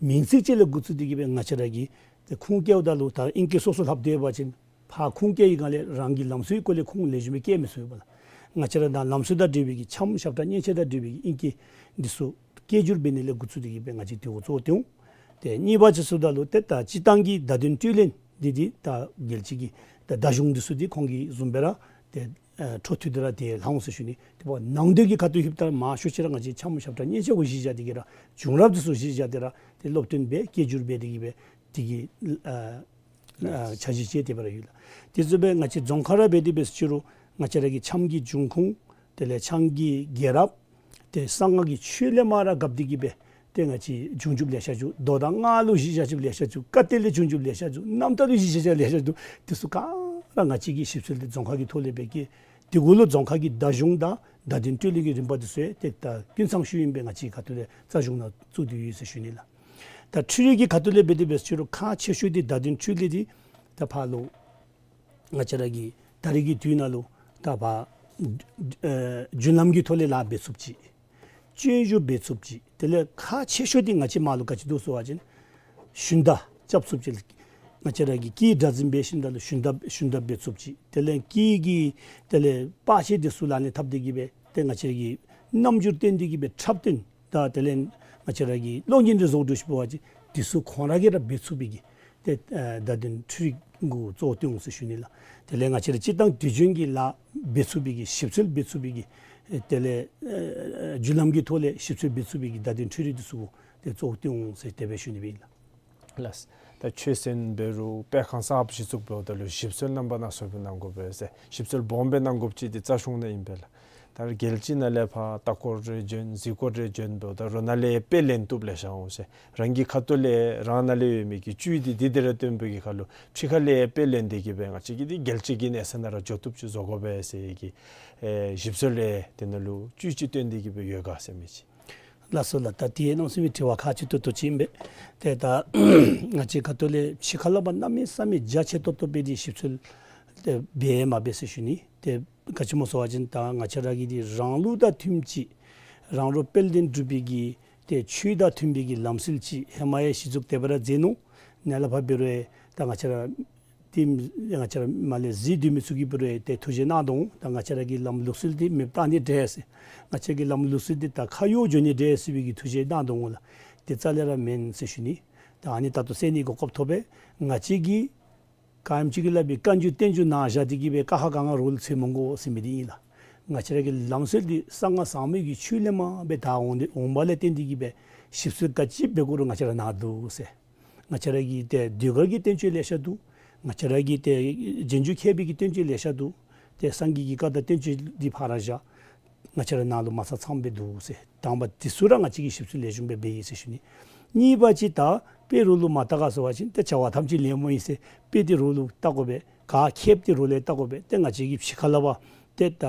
མིང་ཚིག་ཅིག་ལས་འགོ་བཙུགས་ཏེ་གིས་སྦེ་ང་བཅས་ར་གིས་ཏེ་ཁུངས་སྐྱེལཝ་ད་ལུ་ད་ཨིང་སྐད་སོ་སོ་ལྷབ་སྡོད་པ་ཅིན་ཕར་ཁུངས་སྐྱེལ་བའི་སྒང་ལས་རང་གི་ལམ་སྲོལ་གྱི་སྐོར་ལས་ཁུངས་ལེགས་ཤོམ་སྦེ་སྐྱེལ་མི་ཚུགས་པས་ལགས། ང་བཅས་ར་ད་ལམ་སྲོལ་དང་འབྲེལ་བའི་གི་འཆམ་ཞབས་ཁྲ་མཉེན་ཆས་དང་འབྲེལ་བའི་གི་ཨིང་སྐད་འདི་ཚུ་སྐད་སྒྱུར་འབད་ནི་ལས་འགོ་བཙུགས་ཏེ་གིས་སྦེ་ང་བཅས་དེ་གུ་གཙོ་བོ་བཏོན་འོང་། ཏེ་གཉིས་པ་ཅིག་ཟེརཝ་ད་ལུ་ཏེ་ད་སྤྱིར་བཏང་གི་བརྡ་དོན་སྤྲོད་ལེན་འདི་འདི་ད་རྒྱལ་སྤྱི་གི་ད་བརྡ་གཞུང་འདི་ཚུ་འདི་ཁོང་གིས་བཟུམ་སྦེ་ར་ཏེ་ཨ་འཕྲོ་མཐུད་དེ་ར་ཏེ་ལྷག་འོང་ཟེར་ཞུ་ནི། དེ་འབདཝ་ནང་དོན་གྱི་ཁ་ཐུག་ལྷོདཔ་ད་མང་ཤོས་ཅིག་ར་ང་བཅས་འཆམ་ཞབས་ཁྲ་མཉེན་ཆས་གུ་གཞི་བཞག་སྟེ་གིས་ར་བྱུང་རབས་འདི་ཚུ་གཞི་བཞག་སྟེ་ར་ཏེ་སློབ་སྟོན་འབད་སྐད་སྒྱུར་འབད་དེ་གིས་སྦེ་དེ་གི་ཨ་ཨ་འཆར་གཞི་ཅིག་དེ་སྦེ་ར་ཡོད་ལགས། དེ་བཟུམ་སྦེ་ང་བཅས་རྫོང་ཁ་ར་འབད་དེ་འབད་ཟེར་ཅི་རུང་ང་བཅས་ར་གི་འཆམ་གྱི་འབྱུང་ཁུངས་དེ་ལས་འཆམ་གྱི་རྒྱལ་རབས་ཏེ་གསང་སྔགས་ཀྱི་ཆོས་ལས་མར་ར་བཀབ་སྟེ་གིས་སྦེ་ཏེ་ང་བཅས་འབྱུང་འགྱུར་ལེ་ཤ་བྱུང་། མདོ་དང་སྔགས་ལུ་གཞི་བཞག་བྱུང་ལེ་ཤ་བྱུང་། བཀའ་གཏེར་ལས་འབྱུང་འགྱུར་ལེ་ཤ་བྱུང་། རྣམ་ཐར་ལུ་གཞི་བཞག་བྱུང་ལེ་ཤ་བྱུང་། དེ་ཚུ་ག་ར་ང་བཅས་ཀྱིས་ཞིབ་འཚོལ་ཏེ་རྫོང་ཁ་གི་ཐོག་ལས་འབད་གེ། དེ་གུ་ལུ་རྫོང་ཁ་གི་བརྡ་གཞུང་དང་བརྡ་དོན་སྤྲོད་ལེན་གྱི་རིམ་པ་འདི་ཚུ་ཡང་ཏེ་ད་ཀུན་ཚང་ཞུ་ཨིན་པས། ང་བཅས་ཁ་ཐུག་ལས་རྩ་གཞུང་ནང་བཙུགས་ཏེ་ཡོད་ཟེར་ཞུ་ནི་ལགས། ད་འཕྲུལ་རིག་གི་ཁ་ཐུག་ལས་འབད་དེ་འབད་ཟེར་ཅི་རུང་ཁག་ཆེ་ཤོས་འདི་བརྡ་དོན་སྤྲོད་ལེན་འདི་ད་ཕར་ལུ་ང་བཅས་ར་གི་ད་རེས་ཀྱི་དུས་ནང་ལུ་ད་ཕར་ཨེ་རྒྱུན་ལམ་གྱི་ཐོག་ལས་ལཱ་འབད་ཚུགསཔ་ཅིག། སྤྱོད་འཇུག་འབད་ཚུགསཔ་ཅིག། དེ་ལས་ཁག་ཆེ་ཤོས་འདི་ང་བཅས་མར་ལུ་ག་ཅི་འདུག་ཟེར་བ་ཅིན་ཞུན་དག་རྐྱབ་ཚུགསཔ་ཅིག། ང་བཅས་ར་གི་སྐད་སྒྲ་འཛིན་འབད་ཞིནམ་ད་ལུ་ཞུན་དག་ཞུན་དག་འབད་ཚུགསཔ་ཅིག། དེ་ལས་སྐད་ཀྱི་དེ་ལས་པར་ཆས་འདི་ཚུ་ལག་ལེན་འཐབ་སྟེ་གིས་སྦེ་ཏེ་ང་བཅས་ར་གི་རྣམ་འགྱུར་སྟོན་ཏེ་གིས་སྦེ་འཁྲབ་སྟོན་དང་དེ་ལས་ང་བཅས་ར་གི་གློག་བརྙན་འདི་བཟོ་སྒྲུབ་ཞིནམ་ད་ལུ་འདི་ཚུ་ཁོང་ར་གིས་ར་འབད་ཚུགས་པའི་གི་ཏེ་ཨ་བརྡ་དོན་འཕྲུལ་རིག་ གུ་གཙོ་བོ་བཏོན་འོང་ཟེར་ཞུ་ནི་ལགས། དེ་ལས་ང་བཅས་ར་སྤྱིར་བཏང་དུས་རྒྱུན་གྱི་ལཱ་འབད་ཚུགས་པའི་གི་ཞིབ་འཚོལ་འབད་ཚུགས་པའི་གི་ཨེ་དེ་ལས་ཨེ་བརྒྱུད་ལམ་གྱི་ཐོག་ལས་ཞིབ་འཚོལ་འབད་ཚུགས་པའི་གི་བརྡ་དོན་འཕྲུལ་རིག་འདི་ཚུ་གུ་ཏེ་གཙོ་བོ་བཏོན་འོང་ཟེར་དེ་སྦེ་ཞུ་ནི་སྦེ་ཨིན་ལགས། ལགས། ད་ཆོས་སེམས་འབད་རུང་དཔེ་ཁང་གསརཔ་གཞི་བཙུགས་འབདཝ་ད་ལུ་ཞིབ་འཚོལ་རྣམ་པ་སྣ་ཚོགས་སྦེ་གནང་དགོ་པས་ཟེར། ཞིབ་འཚོལ་སྦོམ་སྦེ་གནང་དགོཔ་ཅིག་འདི་རྩ་གཞུང་ནང་ཨིན་པས་ལགས། ད་རྒྱལ་སྤྱི་ནང་ལས་ཕར་ལྟ་སྐོར་རེ་བྱོན་གཟིགས་སྐོར་རེ་བྱོན་འབདཝ་ད་རོགས་ནང་ལས་དཔེ་ལེན་བཏུབ་ལེ་ཤ་འོང་ཟེར། རང་གི་ཁ་ཐུག་ལས་རང་ནང་ལས་ཡོད་མི་གི་བཅུད་འདི་འདི་དེ་ར་སྟོན་པའི་གི་ཁར་ལུ་ཕྱི་ཁ་ལས་དཔེ་ལེན་ཏེ་གི་སྦེ་ང་བཅས་ཀྱིས་འདི་རྒྱལ་སྤྱི་གི་གནས་ཚད་ནང་ར་འགྱོ་བཏུབ་ཅིག་བཟོ་དགོ་པས་ཟེར་གི་ཨེ་ཞིབ་འཚོལ་ལས་དེ་ནང་ལུ་བཅུད་ཅིག་བཏོན་ཏེ་གི་སྦེ་ཡོད་ག་ཟེར་མི་ཅིག། ལགས་སོ་ལགས། ད་དེ་གནམ་མེད་ས་མེད་དྲི་བ་ཁག་ཆེ་ཏོག་ཏོ་ཅིག་ཨིན་པས། ཏེ་ད་ང་བཅས་ཁ་ཐུག་ལས་ཕྱི་ཁ་ལས་ཕར་གནམ་མེད་ས་མེད་རྒྱ་ཆེ་ཏོག་ཏོ་སྦེ་འདི་ཞིབ་འཚོལ་ཏེ་འབད་མ་འབད་ཟེར་ཞུ་ནི། ཏེ་ག་ཅི་སྨོ་ཟེར་བ་ཅིན་ད་ང་བཅས་ར་གི་འདི་རང་ལུགས་དང་མཐུནམ་ཅིག་རང་རོགས་དཔལ་ལྡན་འབྲུག་པའི་གི་ཏེ་ཆོས་དང་མཐུན་པའི་གི་ལམ་སྲོལ་ཅིག་ཧེ་མ་ཡང་གཞི་བཙུགས་དེ་སྦེ་ར་མཛད་ནུག། ནཱ་ལས་ཕར་འབད་རུང་ད་ང་བཅས་ར་ཏེ་ང་བཅས་ར་མར་ལས་གཟིགས་སྡོད་མི་ཚུ་གིས་འབད་རུང་ཏེ་ཐུགས་བཞེད་གནང་དོ་འོང་། ད་ང་བཅས་ར་གི་ལམ་ལུགས་སྲོལ་འདི་མེདཔ་བཏང་ནི་འདྲས་ཟེར། ང་བཅས་ཀྱི་ལམ་ལུགས་སྲོལ་འདི་ད་ཁ་གཡོག་འགྱོ་ནི་འདྲས་ཟེར་བའི་གི་ཐུགས་བཞེད་གནང་དོ་འོང་ལགས། དེ་རྩ་ལས་ར་མེན་ཟེར་ཞུ་ནི། ད་ཨ་ནི་ད་ལྟོ་སེལ་ནི་གོ་སྐབས་ཐོབ་པས། ང་བཅས་ཀྱིས་ག་ཨིནམ་ཅིག་གི་སླབ་པའི་བཀའ་འགྱུར་བསྟན་འགྱུར་ནང་བཞག་སྟེ་གི་སྦེ་ཀ་ཁ་ག་ང་རོགས་ལུ་འཚོལ་མི་དགོ་ཟེར་མི་འདི་ཨིན་ལགས། ང་བཅས་ར་གི་ལམ་སྲོལ་འདི་གསང་སྔགས་ཟབ་མོའི་གི་ཆོས་ལས་མར་སྦེ་དར་འོང་སྟེ་འོངམ་ལས་བརྟེན་ཏེ་གི་སྦེ་ཞིབ་འཚོལ་ག་ཅི་འབད་དགོ་རུང་ང་བཅས་ར་ནཱ་འདུག་ཟེར། ང་བཅས་ར་གི་ཏེ་ཟློས་གར་གྱི་བསྟན་བཅོས་ལེ་ཤ་འདུག། ང་བཅས་ར་གི་ཏེ་རྗེས་འཇུག་མཁས་པའི་གི་བསྟན་བཅོས་ལེ་ཤ་འདུག། ཏེ་སངས་རྒྱས་ཀྱི་བཀའ་དང་བསྟན་བཅོས་འདི་ཕར་བཞག། ང་བཅས་ར་ནཱ་ལུ་མ་ཚང་ཚངམ་སྦེ་འདུག་ཟེར། དང་པ་འདི་ཚུ་ར་ང་བཅས་ཀྱིས་ཞིབ་འཚོལ་ལེགས་ཤོམ་སྦེ་འབད་ཡི་ཟེར་ཞུ་ནི། གཉིས་པ་ཅིག་ད་དཔེ་རོགས་ལུ་མ་བལྟ་ག་ཟེར་བ་ཅིན་ཏེ་བྱ་བ་ཐམས་ཅད་ལེགས་སྨོ་ཨིན་ཟེར། དཔེ་འདི་རོགས་ལུ་བལྟ་དགོ་པས། ག་མཁསཔ་འདི་རོགས་ལས་བལྟ་དགོ་པས། ཏེ་ང་བཅས་ཀྱིས་ཕྱི་ཁ་ལས་ཕར་ཏེ་ད་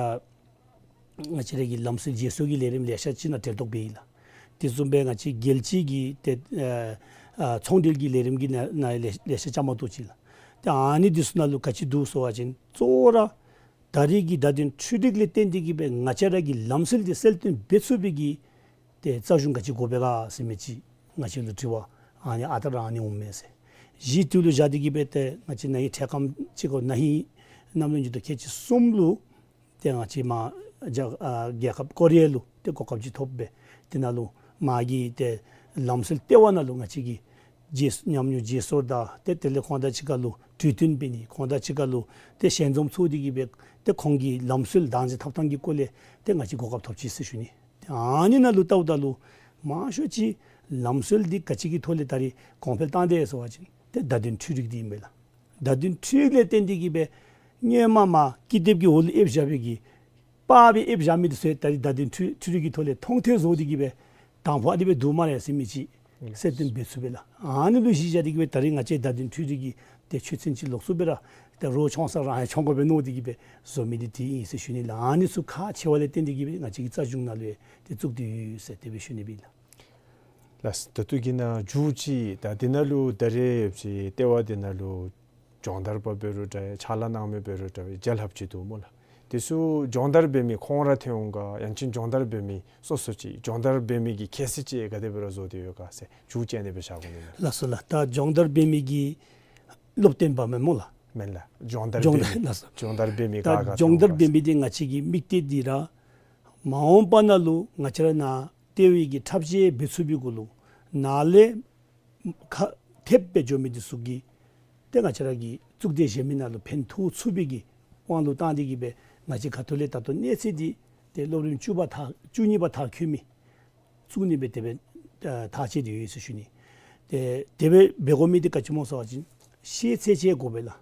ང་བཅས་ར་གི་ལམ་སྲོལ་བརྗེ་སོར་གྱི་ལས་རིམ་ལེ་ཤ་ཅིག་ནང་གྲལ་གཏོགས་འབད་ཡི་ལགས། དེ་བཟུམ་སྦེ་ང་བཅས་རྒྱལ་སྤྱི་གི་ཏེ་ཨ་ཨ་ཚོང་འབྲེལ་གྱི་ལས་རིམ་གྱི་ནང་ནང་ལེ་ལེ་ཤ་བཅའ་མར་གཏོགས་ཅི་ལགས། ཏེ་ཨ་ནི་འདི་ཚུ་ནང་ལུ་ག་ཅི་འདུག་ཟེར་བ་ཅིན་གཙོ་བོ་ར་ད་རེས་ཀྱི་བརྡ་དོན་འཕྲུལ་རིག་ལས་བརྟེན་ཏེ་གི་སྦེ་ང་བཅས་ར་གི་ལམ་སྲོལ་འདི་གསལ་སྟོན་འབད་ཚུགས་པའི་གི་ཏེ་རྩ་གཞུང་ག་ཅི་དགོ་པས་ག་ཟེར་མི་ཅིག་ང་བཅས་ལུ་དྲི་བ་ཨ་ནི་ཨ་རྟག་ར་ཨ་ནི་འོང་མས་ཟེར། གཞི་དེ་ལུ་བཞག་སྟེ་གི་སྦེ་ཏེ་ང་བཅས་ན་ཧིང་འཕྲལ་ཁམས་ཅིག་གོ་ན་ཧིང་གནམ་ལོ་ཉིས་སྟོང་ཁལ་གཅིག་གསུམ་ལུ་ཏེ་ང་བཅས་མར་རྒྱ་ཨ་རྒྱལ་ཁབ་ཀོ་རི་ཡ་ལུ་ཏེ་གོ་སྐབས་ཅིག་ཐོབ་སྦེ་དེ་ནང་ལུ་མར་གྱི་ཏེ་ལམ་སྲོལ་ལྟེ་བ་ནང་ལུ་ང་བཅས་ཀྱིས་བརྗེ་ཉམས་མྱོང་བརྗེ་སོར་དང་ཏེ་དེ་ལས་ཁོང་དང་གཅིག་ཁར་ལུ་གྲོས་བསྟུན་འབད་ནི་ཁོང་དང་གཅིག་ཁར་ལུ་ཏེ་ཞལ་འཛོམས་ཚོགས་ཏེ་གི་སྦེ་ཏེ་ཁོང་གི་ལམ་སྲོལ་བདག་འཛིན་འཐབ་ཐངས་ཀྱི་སྐོར་ལས་ཏེ་ང་བཅས་གོ་སྐབས་ཐོབ་ཅི་ཟེར་ཞུ་ནི། ཏེ་ཨ་ནི་ནང་ལུ་བལྟཝ་ད་ལུ་མང་ཤོས་ཅིག་ལམ་སྲོལ་འདི་ག་ཅི་གི་ཐོག་ལས་ད་རེས་གོང་འཕེལ་བཏང་དེས་ཟེར་བ་ཅིན་ཏེ་བརྡ་དོན་འཕྲུལ་རིག་འདི་ཨིན་པས་ལགས། བརྡ་དོན་འཕྲུལ་རིག་ལས་བརྟེན་ཏེ་གི་སྦེ་སྔོན་མ་མར་ཀི་དེབ་ཀྱི་འོག་ལུ་ཨེབ་བཞག་པའི་གི་པར་སྦེ་ཨེབ་བཞག་མི་འདི་ཚུ་ད་རེས་བརྡ་དོན་འཕྲུལ་འཕྲུལ་རིག་གི་ཐོག་ལས་མཐོང་ཐོས་བཟོ་སྟེ་གི་སྦེ་དང་ཕུ་ཨ་ནི་སྦེ་འདུག་སྨ་རེ་ཟེར་མི་ཅིག་གསལ་སྟོན་འབད་ཚུགས་པས་ལགས། ཨ་ནི་ལུ་གཞི་བཞག་སྟེ་གི་སྦེ་ད་རེས་ང་བཅས་བརྡ་དོན་འཕྲུལ་རིག་གི་ཏེ་ཆོས་ཚན་ཅིག་ལོགས་སུ་སྦེ་ར་ཏེ་རོགས་མཆོང་ས་རང་ཡང་མཆོང་དགོ་པས་མནོ་སྟེ་གི་སྦེ་བཟོ་མི་འདི་དེ་ཨིན་ཟེར་ཞུ་ནི་ལགས། ཨ་ནི་ཚུ་ཁག་ཆེ་བ་ལས་བརྟེན་ཏེ་གི་སྦེ་ང་བཅས་ཀྱི་རྩ་གཞུང་ནང་ལུ་ཡང་ཏེ་བཙུགས་ཏེ་ཡོད་ཟེར་དེ་སྦེ་ཞུ་ནི་སྦེ་ལགས། ལགས། ད་ལྟོ་གི་ནང་མཇུག་ཅིག་ད་འདི་ནང་ལུ་ད་རེས་ཡོད་ཅིག་ལྟེ་བ་འདི་ནང་ལུ་སྦྱོང་བརྡར་པ་འབད་རུང་འདྲ་ཕྱག་ལཱ་གནང་མི་འབད་རུང་འདྲ་བའི་རྒྱལ་ཁབ་ཅིག་འདུག་སྨོ་ལགས། དེ་ཚུ་སྦྱོང་བརྡར་འབད་མི་ཁོང་ར་ཐོན་འོང་ག་ཡང་ཅིན་སྦྱོང་བརྡར་འབད་མི་སོ་སོ་ཅིག་སྦྱོང་བརྡར་འབད་མི་གི་ཁྱད་ཚད་ཅིག་ག་དེ་སྦེ་ར་བཟོ་སྟེ་ཡོད་ག་ཟེར་མཇུག་ཅིག་ཨ་ནི་སྦེ་བཞག་དགོ་ནི་ལགས། ལགས་སོ་ལགས། ད་སྦྱོང་བརྡར་འབད་མི་གི་སློབ་སྟོན་པ་མེན་སྨོ་ལགས། མེན་ལགས། སྦྱོང་བརྡར་སྦྱོང་འབད་མི་ལགས་སོ། སྦྱོང་བརྡར་འབད་མི་ད་ག་ག་སྦྱོང་བརྡར་ཐོན་འོང་ག་འབད་མི་འདི་ང་བཅས་ཀྱི་དམིགས་གཏད་འདི་ར་མ་འོངས་པ་ནང་ལུ་ང་བཅས་ར་ནཱ་ལྟེ་བའི་གི་འཁྲབ་གཞས་འབད་ཚུགས་པའི་གུ་ལུ་ནཱ་ལས་ཁ་ཐེབས་སྦེ་འགྱོ་མི་འདི་ཚུ་གིས་ཏེ་ང་བཅས་ར་གི་གཙུག་སྡེ་གཞན་མི་ནང་ལུ་ཕན་ཐོགས་ཚུགས་པའི་གི་དབང་ལུ་བཏང་སྟེ་གི་སྦེ་ང་བཅས་ཁ་ཐུག་ལས་ད་ལྟོ་གནས་ཚད་འདི་ཏེ་སློབ་རིམ་བཅུ་པ་མཐར་བཅུ་གཉིས་པ་མཐར་འཁྱོལ་མི་བཙུགས་ནི་སྦེ་དེ་སྦེ་ཨ་ཐག་བཅད་དེ་ཡོད་ཟེར་ཞུ་ནི། ཏེ་དེ་སྦེ་འབད་དགོ་མི་འདི་ག་ཅི་སྨོ་ཟེར་བ་ཅིན་ཤེས་ཚད་ཅིག་དགོ་པས་ལགས།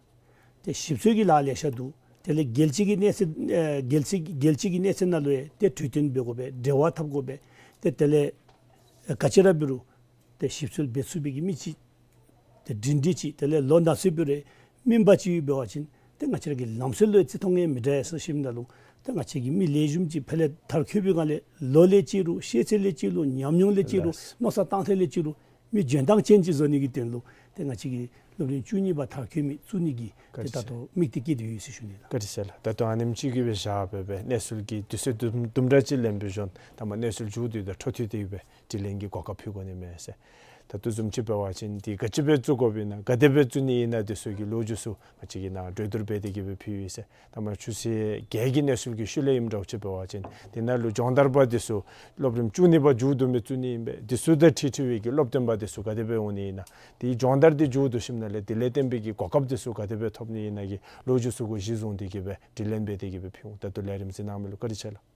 ཏེ་ཞིབ་འཚོལ་གྱི་ལཱ་ལེ་ཤ་འདུག། དེ་ལས་རྒྱལ་སྤྱི་གི་གནས་ཚད་ཨེ་རྒྱལ་སྤྱི་རྒྱལ་སྤྱི་གི་གནས་ཚད་ནང་ལུ་ཡང་ཏེ་གྲོས་བསྟུན་འབད་དགོ་པས། འབྲེལ་བ་འཐབ་དགོ་པས། ཏེ་དེ་ལས་ཨེ་ག་ཅི་ར་འབད་རུང་ཏེ་ཞིབ་འཚོལ་འབད་ཚུགས་པའི་གི་མི་ཅིག་ཏེ་སྒྲིང་སྒྲིང་ཅིག་དེ་ལས་ལོ་ན་ཚོད་འབད་རུང་སྨིན་པ་ཅིག་ཡོདཔ་འབད་བ་ཅིན་ཏེ་ང་བཅས་ར་གི་ལམ་སྲོལ་ལུ་བརྩི་མཐོང་ཡང་མི་འདྲ་ཟེར་ཞུཝ་ད་ལུ་ཏེ་ང་བཅས་ཀྱི་མི་ལེགས་ཤོམ་ཅིག་ཕར་ལས་མཐར་འཁྱོལ་བའི་སྒང་ལས་ལོ་ལས་ཅིག་རུང་ཤེས་ཚད་ལས་ཅིག་རུང་ཉམས་མྱོང་ལས་ཅིག་རུང་ལགས། མནོ་བསམ་གཏང་ཐངས་ལས་ཅིག་རུང་མི་འཇོན་ཐང་ཅན་ཅིག་བཟོ་ནི་གི་དོན་ལུ་ཏེ་ང་བཅས་ཀྱིས་སློབ་རིམ་བཅུ་གཉིས་པ་མཐར་འཁྱོལ་མི་བཙུགས་ནི་གི་ཏེ་ད་ལྟོ་དམིགས་གཏད་བསྐྱེད་དེ་ཡོད་ཟེར་ཞུ་ནི་ལགས། བཀའ་དྲིན་ཆེ་ལགས། ད་ལྟོ་ཨ་ནེམ་ཅིག་གི་སྦེ་བཞག་སྦེ་སྦེ་གནས་ཚུལ་གྱི་དུས་ཚོད་དུམ་དུམ་གྲ་ཅིག་ལེན་པའི་ཞོར་ད་མ་གནས་ཚུལ་མཇུག་བསྡུ་དང་འཕྲོ་མཐུད་དེ་སྦེ་དྲི་ལན་གྱི་གོ་སྐབས་ཕུལ་དགོ་ནི་མས་ཟེར། ད་ལྟོ་བཟུམ་ཅིག་འབད་བ་ཅིན་འདི་ག་ཅི་སྦེ་བཙུགས་དགོཔ་ཨིན་ན་ག་དེ་སྦེ་བཙུགས་ནི་ཨིན་ན་འདི་ཚུ་གི་ལོ་རྒྱུས་ཚུ་ང་བཅས་ཀྱིས་ནཱ་གྲོས་བསྡུར་འབད་དེ་གི་སྦེ་ཕུལ་ཡི་ཟེར། ད་མ་ཆུ་ཚོད་བརྒྱད་ཀྱི་གནས་ཚུལ་གྱི་ཤུལ་ལས་ཨིནམ་འདྲཝ་ཅིག་འབད་བ་ཅིན་འདི་ནང་ལུ་སྦྱོང་བརྡར་པ་འདི་ཚུ་སློབ་རིམ་བཅུ་གཉིས་པ་མཇུག་བསྡུ་མི་བཙུགས་ནི་ཨིན་པས། འདི་ཚུ་དང་འཁྲིལ་འཁྲིལ་བའི་གི་སློབ་སྟོན་པ་འདི་ཚུ་ག་དེ་སྦེ་འོང་ནི་ཨིན་ན། དེའི་སྦྱོང་བརྡར་འདི་མཇུག་བསྡུ་ཞིནམ་ལས་དེ་ལས་བརྟེན་པའི་གི་གོ་སྐབས་འདི་ཚུ་ག་དེ་སྦེ་ཐོབ་ནི་ཨིན་ན་གི་ལོ་རྒྱུས་ཚུ་གུ་གཞི་བཟུང་སྟེ་གི་སྦེ་དྲི་ལན་འབད་དེ་གི་སྦེ་ཕུལ་འོང་། ད་ལྟོ་ལས་རིམ་གཟིགས་གནང་མི་ལུ་བཀའ་དྲིན་ཆེ་ལགས།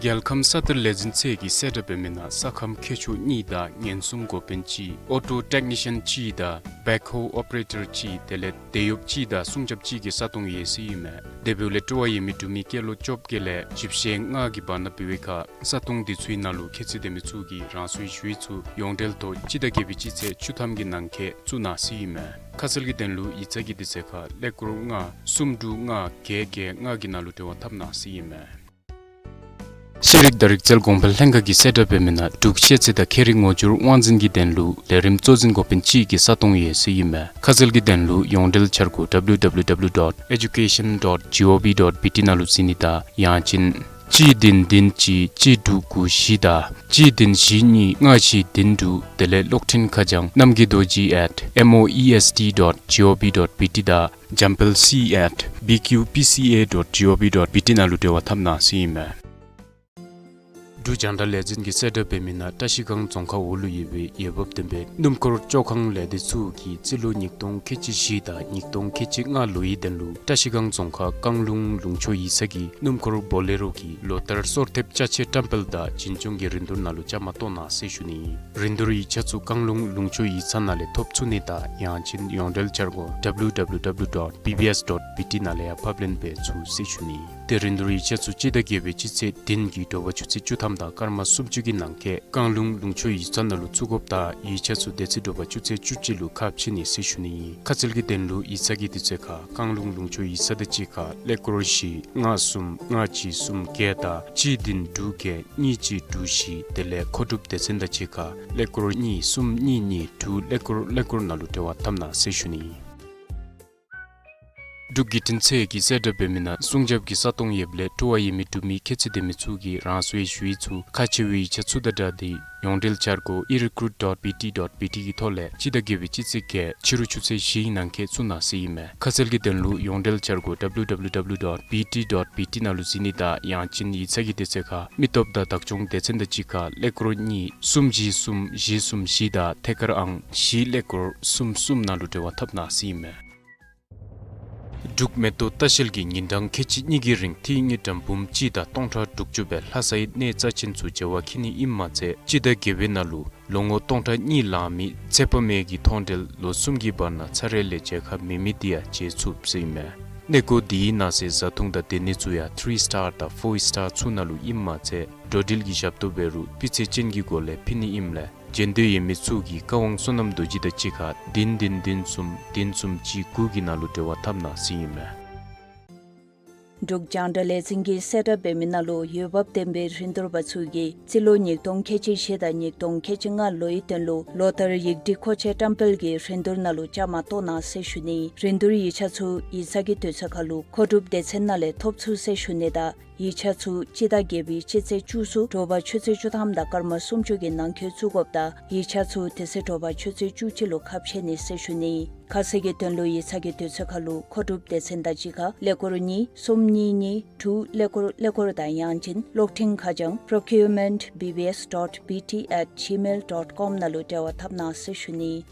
རྒྱལ་ཁམས་ས་གཏེར་ལས་འཛིན་ཚད་ཀྱིས་གསལ་བསྒྲགས་འབད་མི་ནང་ས་ཁམས་མཁས་མཆོག་གཉིས་དང་ཉེན་སྲུང་འགོ་དཔོན་གཅིག་ཨོ་ཊོ་ཊེག་ནི་ཤཱན་གཅིག་དང་བེག་ཧོ་ཨོ་པ་རེ་ཊར་གཅིག་དེ་ལས་དེད་གཡོགཔ་གཅིག་དང་སྲུང་སྐྱོབ་གཅིག་གི་ས་སྟོང་ཡོད་ཟེར་ཨིན་མས། དེ་འབདཝ་ལས་སྤྲོ་བ་ཡོད་མི་འབྲུག་མི་སྐྱེས་ལོ་བཅོ་བརྒྱད་ལས་བཞི་བཅུ་ཞེ་ལྔ་གི་བར་ན་འབད་བའི་ཁར་ས་སྟོང་འདི་ཚུ་གི་ནང་ལུ་ཁྱད་ཚད་ལྡན་མི་ཚུ་གིས་རང་སོའི་ཞུ་ཡིག་ཚུ་ཡོངས་འབྲེལ་ཐོག་སྤྱི་ཟླ་བརྒྱད་པའི་སྤྱི་ཚེས་བཅུ་ཐམ་གྱི་ནང་འཁོད་བཙུགས་གནང་ཟེར་ཨིན་མས། ཁ་གསལ་གྱི་དོན་ལུ་ཡིག་ཚང་གི་དུས་ཚོད་ཁར་ཀླད་ཀོར་ལྔ་གསུམ་དྲུག་ལྔ་བརྒྱད་བརྒྱད་ལྔ་གི་ནང་ལུ་འབྲེལ་བ་འཐབ་གནང་ཟེར་ཨིན་མས། ཤེས་རིག་དང་རིག་རྩལ་གོང་འཕེལ་ལྷན་ཁག་གིས་གསལ་བསྒྲགས་འབད་མི་ནང་འབྲུག་ཤེས་ཚད་དང་ཁྱད་རིག་ངོ་སྦྱོར་དབང་འཛིན་གྱི་དོན་ལུ་ལས་རིམ་གཙོ་འཛིན་འགོ་དཔོན་གཅིག་གི་ས་སྟོང་ཡོད་ཟེར་ཨིན་མས། ཁ་གསལ་གྱི་དོན་ལུ་ཡོངས་འབྲེལ་འཆར་སྒོ་W W W dot education dot G O V dot B T ནང་ལུ་གཟིགས་ནི་དང་ཡང་ཅིན་གཅིག་བདུན་བདུན་གཅིག་གཅིག་དྲུག་དགུ་བཞི་དང་གཅིག་བདུན་བཞི་གཉིས་ལྔ་བཞི་བདུན་དྲུག་དེ་ལས་གློག་འཕྲིན་ཁ་བྱང་གནམ་གྱི་རྡོ་རྗེ་at M O E S T dot G O V dot B T དང་འཇམ་དཔལ་C at B Q P C A dot G O V dot B T ནང་ལུ་འབྲེལ་བ་འཐབ་གནང་ཟེར་ཨིན་མས། འབྲུག་རྒྱང་བསྒྲགས་ལས་འཛིན་གྱིས་གསལ་བསྒྲགས་འབད་མི་ནང་བཀྲ་ཤིས་སྒང་རྫོང་ཁག་འོག་ལུ་ཡོད་པའི་འོས་འབབ་ལྡན་པའི་སྣུམ་འཁོར་བཅོ་ཁང་ལས་སྡེ་ཚུ་གིས་རྩིས་ལོ་ཉིས་སྟོང་ཁལ་གཅིག་བཞི་དང་ཉིས་སྟོང་ཁལ་གཅིག་ལྔ་ལོའི་དོན་ལུ་བཀྲ་ཤིས་སྒང་རྫོང་ཁག་བཀང་ལུང་ལུང་ཕྱོགས་ཡིག་ཚང་གི་སྣུམ་འཁོར་བོ་ལེ་རོ་གི་ལོ་ལྟར་སོར་ཐེབས་ཅ་ཆས་བཀྲམ་སྤེལ་དང་བྱིན་སྐྱོང་གི་རིན་བསྡུར་ནང་ལུ་བཅའ་མར་གཏོགས་གནང་ཟེར་ཞུ་ནི། རིན་བསྡུར་ཡིག་ཆ་ཚུ་བཀང་ལུང་ལུང་ཕྱོགས་ཡིག་ཚང་ནང་ལས་ཐོབ་ཚུགས་ནི་དང་ཡང་ཅིན་ཡོངས་འབྲེལ་འཆར་སྒོ་W W W dot B B S dot B T ནང་ལས་ཡང་ཕབ་ལེན་འབད་ཚུགས་ཟེར་ཞུ་ནི། ཏེ་རིན་བསྡུར་ཡིག་ཆ་ཚུ་སྤྱི་ཟླ་བརྒྱད་པའི་སྤྱི་ཚེས་བདུན་གྱི་དྲོ་པ་ཆུ་ཚོད་བཅུ་ཐམ་དང་སྐར་མ་སུམ་ཅུ་གི་ནང་འཁོད་བཀང་ལུང་ལུང་ཕྱོགས་ཡིག་ཚང་ནང་ལུ་བཙུགས་དགོཔ་དང་ཡིག་ཆ་ཚུ་དེ་ཚེ་དྲོ་པ་ཆུ་ཚོད་བཅུ་གཅིག་ལུ་ཁ་ཕྱེ་ནི་ཟེར་ཞུ་ནི། ཁ་གསལ་གྱི་དོན་ལུ་ཡིག་ཚང་གི་དུས་ཚོད་ཁར་བཀང་ལུང་ལུང་ཕྱོགས་ཡིག་ཚང་དང་གཅིག་ཁར་ཀླད་ཀོར་བཞི་ལྔ་གསུམ་ལྔ་གཅིག་གསུམ་བརྒྱད་དང་གཅིག་བདུན་དྲུག་བརྒྱད་གཉིས་གཅིག་དྲུག་བཞི་དེ་ལས་མཁོ་སྒྲུབ་སྡེ་ཚན་དང་གཅིག་ཁར་ཀླད་ཀོར་གཉིས་གསུམ་གཉིས་གཉིས་དྲུག་ཀླད་ཀོར་ཀླད་ཀོར་ནང་ལུ་འབྲེལ་བ་འཐབ་གནང་ཟེར་ཞུ་ནི། འབྲུག་བརྒྱུད་འཕྲིན་ཚད་ཀྱིས་གསལ་བསྒྲགས་འབད་མི་ནང་སྲུང་སྐྱོབ་ཀྱི་ས་སྟོང་ཡོདཔ་ལས་སྤྲོ་བ་ཡོད་མི་འབྲུག་མི་ཁྱད་ཚད་ལྡན་མི་ཚུ་གིས་རང་སོའི་ཞུ་ཡིག་ཚུ་ཁག་ཆེ་བའི་ཡིག་ཆ་ཚུ་དང་སྦྲགས་ཏེ་ཡོངས་འབྲེལ་འཆར་སྒོ་e recruit dot B T dot B T གི་ཐོག་ལས་སྤྱི་ཟླ་བརྒྱད་པའི་སྤྱི་ཚེས་བརྒྱད་ཕྱི་རུ་ཆུ་ཚོད་བཞི་ཡི་ནང་འཁོད་བཙུགས་གནང་ཟེར་ཨིན་མས། ཁ་གསལ་གྱི་དོན་ལུ་ཡོངས་འབྲེལ་འཆར་སྒོ་W W W dot B T dot B T ནང་ལུ་གཟིགས་ནི་དང་ཡང་ཅིན་ཡིག་ཚང་གི་དུས་ཚོད་ཁར་མི་སྟོབས་དང་བདག་སྐྱོང་སྡེ་ཚན་དང་གཅིག་ཁར་ཀླད་ཀོར་གཉིས་གསུམ་བཞི་གསུམ་བཞི་གསུམ་བཞི་དང་ཐད་ཀར་ཨང་བཞི་ཀླད་ཀོར་གསུམ་གསུམ་ནང་ལུ་འབྲེལ་བ་འཐབ་གནང་ཟེར་ཨིན་མས། འབྲུག་མེ་ཏོག་ལྟ་བཤལ་གྱིས་ཉིན་གྲངས་ཁལ་གཅིག་གཉིས་ཀྱི་རིང་ཏིང་ངེ་ཌམ་འབུམ་གཅིག་དང་སྟོང་ཕྲག་དྲུག་ཅུ་སྦེ་ལྷ་སའི་གནས་རྩ་ཆེན་ཚུ་མཇལ་བར་འཁྱིད་ནི་ཨིནམ་མ་ཚད་སྤྱི་ཟླ་བརྒྱད་པའི་ནང་ལུ་ལོ་ངོ་སྟོང་ཕྲག་གཉིས་ལང་མི་ཚེ་དཔག་མེད་ཀྱི་མཐོང་གྲོལ་ལོ་གསུམ་གྱི་བར་ན་ཚར་རེ་ལས་མཇལ་ཁ་མེད་མི་དེ་ཡང་མཇལ་ཚུགས་ཟེར་ཨིན་མས། གནས་སྐོར་འདི་གི་ནང་གསེས་བཟའ་འཐུང་དང་སྡོད་གནས་ཚུ་ཡང་ཐི་རི་སི་ཊར་དང་ཕོར་སི་ཊར་ཚུ་ནང་ལུ་ཨིནམ་མ་ཚད་འགྲོ་འགྲུལ་གྱི་ཞབས་ཏོག་འབད་རུང་སྤུས་ཚད་ཅན་གྱི་སྒོ་ལས་ཕུལ་ནི་ཨིནམ་ལས་མཇལ་འདོད་ཡོད་མི་ཚུ་གིས་བཀའ་དབང་བསོད་ནམས་རྡོ་རྗེ་དང་གཅིག་ཁར་བདུན་བདུན་བདུན་གསུམ་བདུན་གསུམ་གཅིག་དགུ་གི་ནང་ལུ་འབྲེལ་བ་འཐབ་གནང་ཟེར་ཨིན་མས། འབྲུག་རྒྱང་བསྒྲགས་ལས་འཛིན་གྱིས་གསལ་བསྒྲགས་འབད་མི་ནང་ལུ་འོས་འབབ་ལྡན་པའི་རིན་བསྡུར་པ་ཚུ་གིས་རྩིས་ལོ་ཉིས་སྟོང་ཁལ་གཅིག་བཞི་དང་ཉིས་སྟོང་ཁལ་གཅིག་ལྔ་ལོའི་དོན་ལུ་ལོ་ལྟར་ཡིག་སྒྲིག་མཁོ་ཆས་བཀྲམ་སྤེལ་གྱི་རིན་བསྡུར་ནང་ལུ་བཅའ་མར་གཏོགས་གནང་ཟེར་ཞུ་ནི། རིན་བསྡུར་ཡིག་ཆ་ཚུ་ཡིག་ཚང་གི་དུས་ཚོད་ཁར་ལུ་མཁོ་སྒྲུབ་སྡེ་ཚན་ནང་ལས་ཐོབ་ཚུགས་ཟེར་ཞུ་ནི་དང་ཡིག་ཆ་ཚུ་སྤྱི་ཟླ་བརྒྱད་པའི་སྤྱི་ཚེས་བཅུ་གསུམ་དྲོ་པ་ཆུ་ཚོད་བཅུ་ཐམ་དང་སྐར་མ་སུམ་ཅུ་གི་ནང་འཁོད་བཙུགས་དགོཔ་དང་ཡིག་ཆ་ཚུ་དེ་ཚེ་དྲོ་པ་ཆུ་ཚོད་བཅུ་གཅིག་ལུ་ཁ་ཕྱེ་ནི་ཟེར་ཞུ་ནི། ཁ་གསལ་གྱི་དོན་ལུ་ཡིག་ཚང་གི་དུས་ཚོད་ཁར་ལུ་མཁོ་སྒྲུབ་སྡེ་ཚན་དང་གཅིག་ཁར་ཀླད་ཀོར་གཉིས་གསུམ་གཉིས་གཉིས་དྲུག་ཀླད་ཀོར་ཀླད་ཀོར་དང་ཡང་ཅིན་གློག་འཕྲིན་ཁ་བྱང་procurement B B S dot B T at gmail dot com ནང་ལུ་འབྲེལ་བ་འཐབ་གནང་ཟེར་ཞུ་ནི།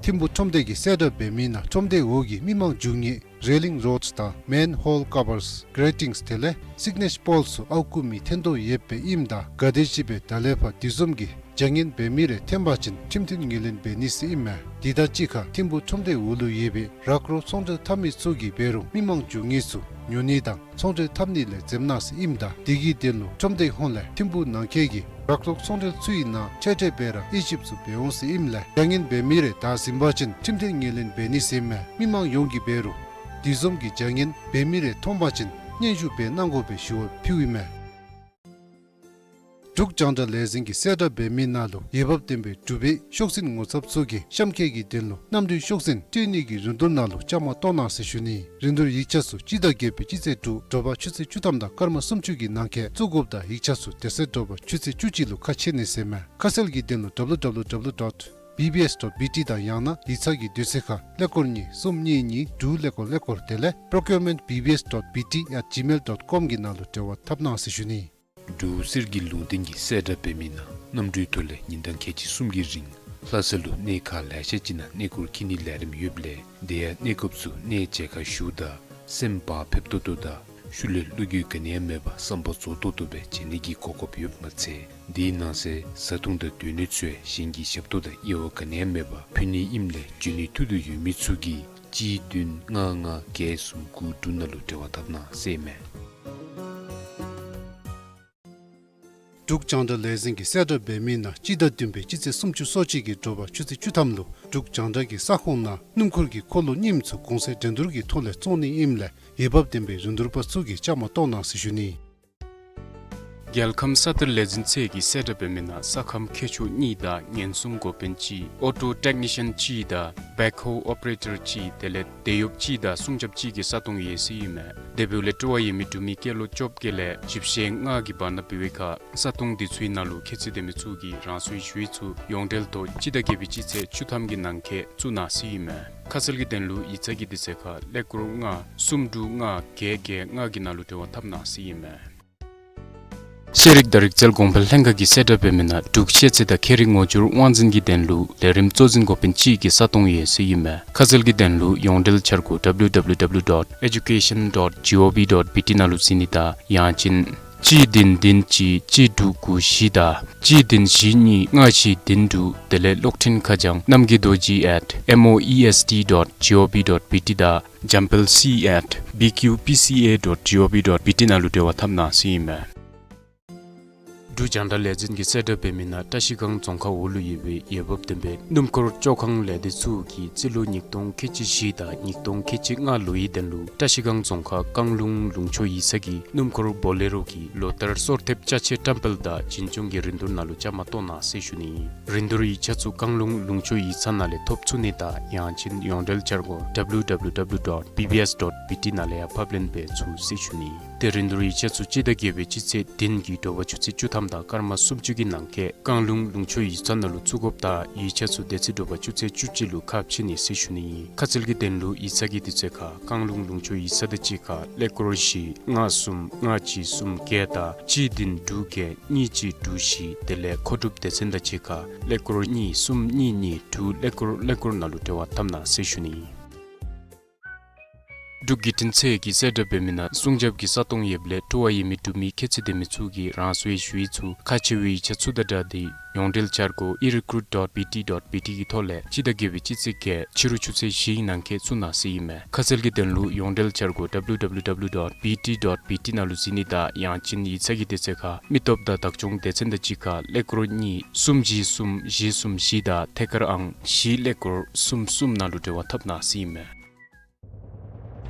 ཐིམ་ཕུ་ཁྲོམ་སྡེ་གིས་གསལ་བསྒྲགས་འབད་མི་ནང་ཁྲོམ་སྡེ་འོག་གི་མི་མང་རྒྱུ་དངོས་railing rods དང་manhole covers, gratings དེ་ལས་signage poles ཚུ་ཨརཝ་བརྐུ་མི་ཐོན་དོ་ཡོདཔ་ཨིནམ་ད་ག་དེམ་ཅིག་སྦེ་ད་ལས་ཕར་དེ་བཟུམ་གྱི་བྱ་ངན་འབད་མི་རེ་ཐོན་པ་ཅིན་ཁྲིམས་མཐུན་ངོས་ལེན་འབད་ནི་ཟེར་ཨིན་མས། དེ་དང་གཅིག་ཁར་ཐིམ་ཕུ་ཁྲོམ་སྡེ་འོག་ལུ་ཡོད་པའི་རག་རོ་ཚོང་འབྲེལ་འཐབ་མི་ཚུ་གིས་འབད་རུང་མི་མང་རྒྱུ་དངོས་ཚུ་ཉོ་ནི་དང་ཚོང་འབྲེལ་འཐབ་ནི་ལས་འཛེམ་གནང་ཟེར་ཨིནམ་ད་དེ་གི་དོན་ལུ་ཁྲོམ་སྡེ་ཧོངས་ལས་ཐིམ་ཕུ་ནང་འཁོད་ཀྱི་ དྲག་ཐོག་ཚོང་འབྲེལ་ཚུ་ཡི་ནང་ཁྲལ་ཁྲལ་འབད་ར་དབྱེ་ཞིབ་ཚུ་འབད་འོང་ཟེར་ཨིནམ་ལས་བྱ་ངན་འབད་མི་རེ་བདའ་ཟུན་པ་ཅིན་ཁྲིམས་ཐོག་ངོས་ལེན་འབད་ནི་ཟེར་མས། མི་མང་ཡོངས་ཀྱིས་འབད་རུང་དེ་བཟུམ་གྱི་བྱ་ངན་འབད་མི་རེ་མཐོང་པ་ཅིན་སྙན་ཞུ་འབད་གནང་དགོ་པའི་ཞུ་བ་ཕུལཝ་ཨིན་མས། འབྲུག་རྒྱང་བསྒྲགས་ལས་འཛིན་གྱིས་གསལ་བསྒྲགས་འབད་མི་ནང་ལུ་འོས་འབབ་ལྡན་པའི་འབྲུག་པའི་ཤོག་འཛིན་ངོ་ཚབ་ཚུ་གིས་གཤམ་འཁོད་ཀྱི་དོན་ལུ་གནམ་གྲུའི་ཤོག་འཛིན་སྤྲོད་ནི་གི་རིན་བསྡུར་ནང་ལུ་བཅའ་མར་གཏོགས་གནང་ཟེར་ཞུ་ནི། རིན་བསྡུར་ཡིག་ཆ་ཚུ་སྤྱི་ཟླ་བརྒྱད་པའི་སྤྱི་ཚེས་དྲུག་དྲོ་པ་ཆུ་ཚོད་བཅུ་ཐམ་དང་སྐར་མ་སུམ་ཅུ་གི་ནང་འཁོད་བཙུགས་དགོཔ་དང་ཡིག་ཆ་ཚུ་དེ་ཚེ་དྲོ་པ་ཆུ་ཚོད་བཅུ་གཅིག་ལུ་ཁ་ཕྱེ་ནི་ཟེར་མས། ཁ་གསལ་གྱི་དོན་ལུ་W W W dot B B S dot B T དང་ཡང་ན་ཡིག་ཚང་གི་དུས་ཚོད་ཁར་ཀླད་ཀོར་གཉིས་གསུམ་གཉིས་གཉིས་དྲུག་ཀླད་ཀོར་ཀླད་ཀོར་དེ་ལས་procurement B B S dot B T at gmail dot com གི་ནང་ལུ་འབྲེལ་བ་འཐབ་གནང་ཟེར་ཞུ་ནི། འབྲུག་གསེར་གྱི་ལུང་བསྟན་གྱིས་གསལ་བསྒྲགས་འབད་མི་ནང་གནམ་གྲུའི་ཐོག་ལས་ཉིན་གྲངས་ཁལ་གཅིག་གསུམ་གྱི་རིང་ལྷ་ས་ལུ་གནས་ཁག་ལེ་ཤ་ཅིག་ནང་གནས་སྐོར་འཁྱིད་ནིའི་ལས་རིམ་ཡོདཔ་ལས་དེ་ཡང་གནས་སྐབས་སུ་གནས་མཇལ་ཁ་ཞུཝ་ད་སེམས་བག་ཕེབས་ཏོག་ཏོ་དང་ཤུལ་ལས་བློ་འགྱོད་ག་ནི་ཡང་མེད་པར་བསམ་པ་རྫོགས་ཏོག་ཏོ་སྦེ་མཇལ་ནི་གི་གོ་སྐབས་ཡོདཔ་མ་ཚད་དེའི་ནང་གསེས་བཟའ་འཐུང་དང་སྡོད་གནས་ཚུ་ཡང་གཞན་གྱི་ཞབས་ཏོག་དང་དབྱེ་བ་ག་ནི་ཡང་མེད་པར་ཕུལ་ནི་ཨིནམ་ལས་འབྱོན་ནིའི་ཐུགས་འདོད་ཡོད་མི་ཚུ་གིས་གཅིག་བདུན་ལྔ་ལྔ་བརྒྱད་གསུམ་དགུ་དྲུག་ནང་ལུ་འབྲེལ་བ་འཐབ་གནང་ཟེར་མས། འབྲུག་རྒྱང་བསྒྲགས་ལས་འཛིན་གྱིས་གསལ་བསྒྲགས་འབད་མི་ནང་སྤྱི་ཟླ་བདུན་པའི་སྤྱི་ཚེས་སུམ་ཅུ་སོ་གཅིག་གི་དྲོ་པ་ཆུ་ཚོད་བཅུ་ཐམ་ལུ་འབྲུག་རྒྱང་བསྒྲགས་ཀྱི་ས་ཁོངས་ནང་སྣུམ་འཁོར་གྱི་འཁོར་ལོ་རྙིངམ་ཚུ་གོང་ཚད་འགྲན་བསྡུར་གྱི་ཐོག་ལས་བཙོང་ནི་ཨིནམ་ལས་འོས་འབབ་ལྡན་པའི་རིན་བསྡུར་པ་ཚུ་གིས་བཅའ་མར་གཏོགས་གནང་ཟེར་ཞུ་ནི། རྒྱལ་ཁམས་ས་གཏེར་ལས་འཛིན་ཚད་ཀྱིས་གསལ་བསྒྲགས་འབད་མི་ནང་ས་ཁམས་མཁས་མཆོག་གཉིས་དང་ཉེན་སྲུང་འགོ་དཔོན་གཅིག་ཨོ་ཊོ་ཊེག་ནི་ཤཱན་གཅིག་དང་བེག་ཧོ་ཨོ་པ་རེ་ཊར་གཅིག་དེ་ལས་དེད་གཡོགཔ་གཅིག་དང་སྲུང་སྐྱོབ་གཅིག་གི་ས་སྟོང་ཡོད་ཟེར་ཨིན་མས། དེ་འབདཝ་ལས་སྤྲོ་བ་ཡོད་མི་འབྲུག་མི་སྐྱེས་ལོ་བཅོ་བརྒྱད་ལས་བཞི་བཅུ་ཞེ་ལྔ་གི་བར་ན་འབད་བའི་ཁར་ས་སྟོང་དེ་ཚུའི་ནང་ལུ་ཁྱད་ཚད་ལྡན་མི་ཚུ་གིས་རང་སོའི་ཞུ་ཡིག་ཚུ་ཡོངས་འབྲེལ་ཐོག་སྤྱི་ཟླ་བརྒྱད་པའི་སྤྱི་ཚེས་བཅུ་ཐམ་གྱི་ནང་འཁོད་བཙུགས་གནང་ཟེར་ཨིན་མས། ཁ་གསལ་གྱི་དོན་ལུ་ཡིག་ཚང་གི་དུས་ཚོད་ཁར་ཀླད་ཀོར་ལྔ་གསུམ་དྲུག་ལྔ་བརྒྱད་བརྒྱད་ལྔ་གི་ནང་ལུ་འབྲེལ་བ་འཐབ་གནང་ཟེར་ཨིན་མས། ཤེས་རིག་དང་རིག་རྩལ་གོང་འཕེལ་ལྷན་ཁག་གིས་གསལ་བསྒྲགས་འབད་མི་ནང་འབྲུག་ཤེས་ཚད་དང་ཁྱད་རིག་ངོ་སྦྱོར་དབང་འཛིན་གྱི་དོན་ལུ་ལས་རིམ་གཙོ་འཛིན་འགོ་དཔོན་གཅིག་གི་ས་སྟོང་ཡོད་ཟེར་ཨིན་མས། ཁ་གསལ་གྱི་དོན་ལུ་ཡོངས་འབྲེལ་འཆར་སྒོ་W W W dot education dot G O V dot B T ནང་ལུ་གཟིགས་ནི་དང་ཡང་ཅིན་གཅིག་བདུན་བདུན་གཅིག་གཅིག་དྲུག་དགུ་བཞི་དང་གཅིག་བདུན་བཞི་གཉིས་ལྔ་བཞི་བདུན་དྲུག་དེ་ལས་གློག་འཕྲིན་ཁ་བྱང་རྣམ་རྒྱལ་རྡོ་རྗེ་at M O E S T dot G O V dot B T དང་འཇམ་དཔལ་C at B Q P C A dot G O V dot B T ནང་ལུ་འབྲེལ་བ་འཐབ་གནང་ཟེར་ཨིན་མས། འབྲུག་རྒྱང་བསྒྲགས་ལས་འཛིན་གྱིས་གསལ་བསྒྲགས་འབད་མི་ནང་བཀྲ་ཤིས་སྒང་རྫོང་ཁག་འོག་ལུ་ཡོད་པའི་འོས་འབབ་ལྡན་པའི་སྣུམ་འཁོར་བཅོ་ཁང་ལས་སྡེ་ཚུ་གིས་རྩིས་ལོ་ཉིས་སྟོང་ཁལ་གཅིག་བཞི་དང་ཉིས་སྟོང་ཁལ་གཅིག་ལྔ་ལོའི་དོན་ལུ་བཀྲ་ཤིས་སྒང་རྫོང་ཁག་བཀང་ལུང་ལུང་ཕྱོགས་ཡིག་ཚང་གི་སྣུམ་འཁོར་བོ་ལེ་རོ་གི་ལོ་ལྟར་སོར་ཐེབས་ཅ་ཆས་བཀྲམ་སྤེལ་དང་བྱིན་སྐྱོང་གི་རིན་བསྡུར་ནང་ལུ་བཅའ་མར་གཏོགས་གནང་ཟེར་ཞུ་ནི། རིན་བསྡུར་ཡིག་ཆ་ཚུ་བཀང་ལུང་ལུང་ཕྱོགས་ཡིག་ཚང་ནང་ལས་ཐོབ་ཚུགས་ནི་དང་ཡང་ཅིན་ཡོངས་འབྲེལ་འཆར་སྒོ་W W W dot B B S dot B T ནང་ལས་ཡང་ཕབ་ལེན་འབད་ཚུགས་ཟེར་ཞུ་ནི། ཏེ་རིན་བསྡུར་ཡིག་ཆ་ཚུ་སྤྱི་ཟླ་བརྒྱད་པའི་སྤྱི་ཚེས་བདུན་གྱི་དྲོ་པ་ཆུ་ཚོད་བཅུ་ཐམ་དང་སྐར་མ་སུམ་ཅུ་གི་ནང་འཁོད་བཀང་ལུང་ལུང་ཕྱོགས་ཡིག་ཚང་ནང་ལུ་བཙུགས་དགོཔ་དང་ཡིག་ཆ་ཚུ་དེ་ཚེ་དྲོ་པ་ཆུ་ཚོད་བཅུ་གཅིག་ལུ་ཁ་ཕྱེ་ནི་ཟེར་ཞུ་ནི་ཨིན། ཁ་གསལ་གྱི་དོན་ལུ་ཡིག་ཚང་གི་དུས་ཚོད་ཁར་བཀང་ལུང་ལུང་ཕྱོགས་ཡིག་ཚང་དང་གཅིག་ཁར་ཀླད་ཀོར་བཞི་ལྔ་གསུམ་ལྔ་གཅིག་གསུམ་བརྒྱད་དང་གཅིག་བདུན་དྲུག་བརྒྱད་གཉིས་གཅིག་དྲུག་བཞི་དེ་ལས་མཁོ་སྒྲུབ་སྡེ་ཚན་དང་གཅིག་ཁར་ཀླད་ཀོར་གཉིས་གསུམ་གཉིས་གཉིས་དྲུག་ཀླད་ཀོར་ཀླད་ཀོར་ནང་ལུ་འབྲེལ་བ་འཐབ་གནང་ཟེར་ཞུ་ནི་ཨིན། འབྲུག་བརྒྱུད་འཕྲིན་ཚད་ཀྱིས་གསལ་བསྒྲགས་འབད་མི་ནང་སྲུང་སྐྱོབ་ཀྱི་ས་སྟོང་ཡོདཔ་ལས་སྤྲོ་བ་ཡོད་མི་འབྲུག་མི་ཁྱད་ཚད་ལྡན་མི་ཚུ་གིས་རང་སོའི་ཞུ་ཡིག་ཚུ་ཁག་ཆེ་བའི་ཡིག་ཆ་ཚུ་དང་སྦྲགས་ཏེ་ཡོངས་འབྲེལ་འཆར་སྒོ་e recruit dot B T dot B T གི་ཐོག་ལས་སྤྱི་ཟླ་བརྒྱད་པའི་སྤྱི་ཚེས་བརྒྱད་ཕྱི་རུ་ཆུ་ཚོད་བཞི་གི་ནང་འཁོད་བཙུགས་གནང་ཟེར་ཨིན་མས། ཁ་གསལ་གྱི་དོན་ལུ་ཡོངས་འབྲེལ་འཆར་སྒོ W W W dot B T dot B T ནང་ལུ་གཟིགས་ནི་དང་ཡང་ཅིན་ཡིག་ཚང་གི་དུས་ཚོད་ཁར་མི་སྟོབས་དང་བདག་སྐྱོང་སྡེ་ཚན་དང་གཅིག་ཁར་ཀླད་ཀོར་གཉིས་གསུམ་བཞི་གསུམ་བཞི་གསུམ་བཞི་དང་ཐད་ཀར་ཨང་བཞི་ཀླད་ཀོར་གསུམ་གསུམ་ནང་ལུ་འབྲེལ་བ་འཐབ་གནང་ཟེར་ཨིན་མས།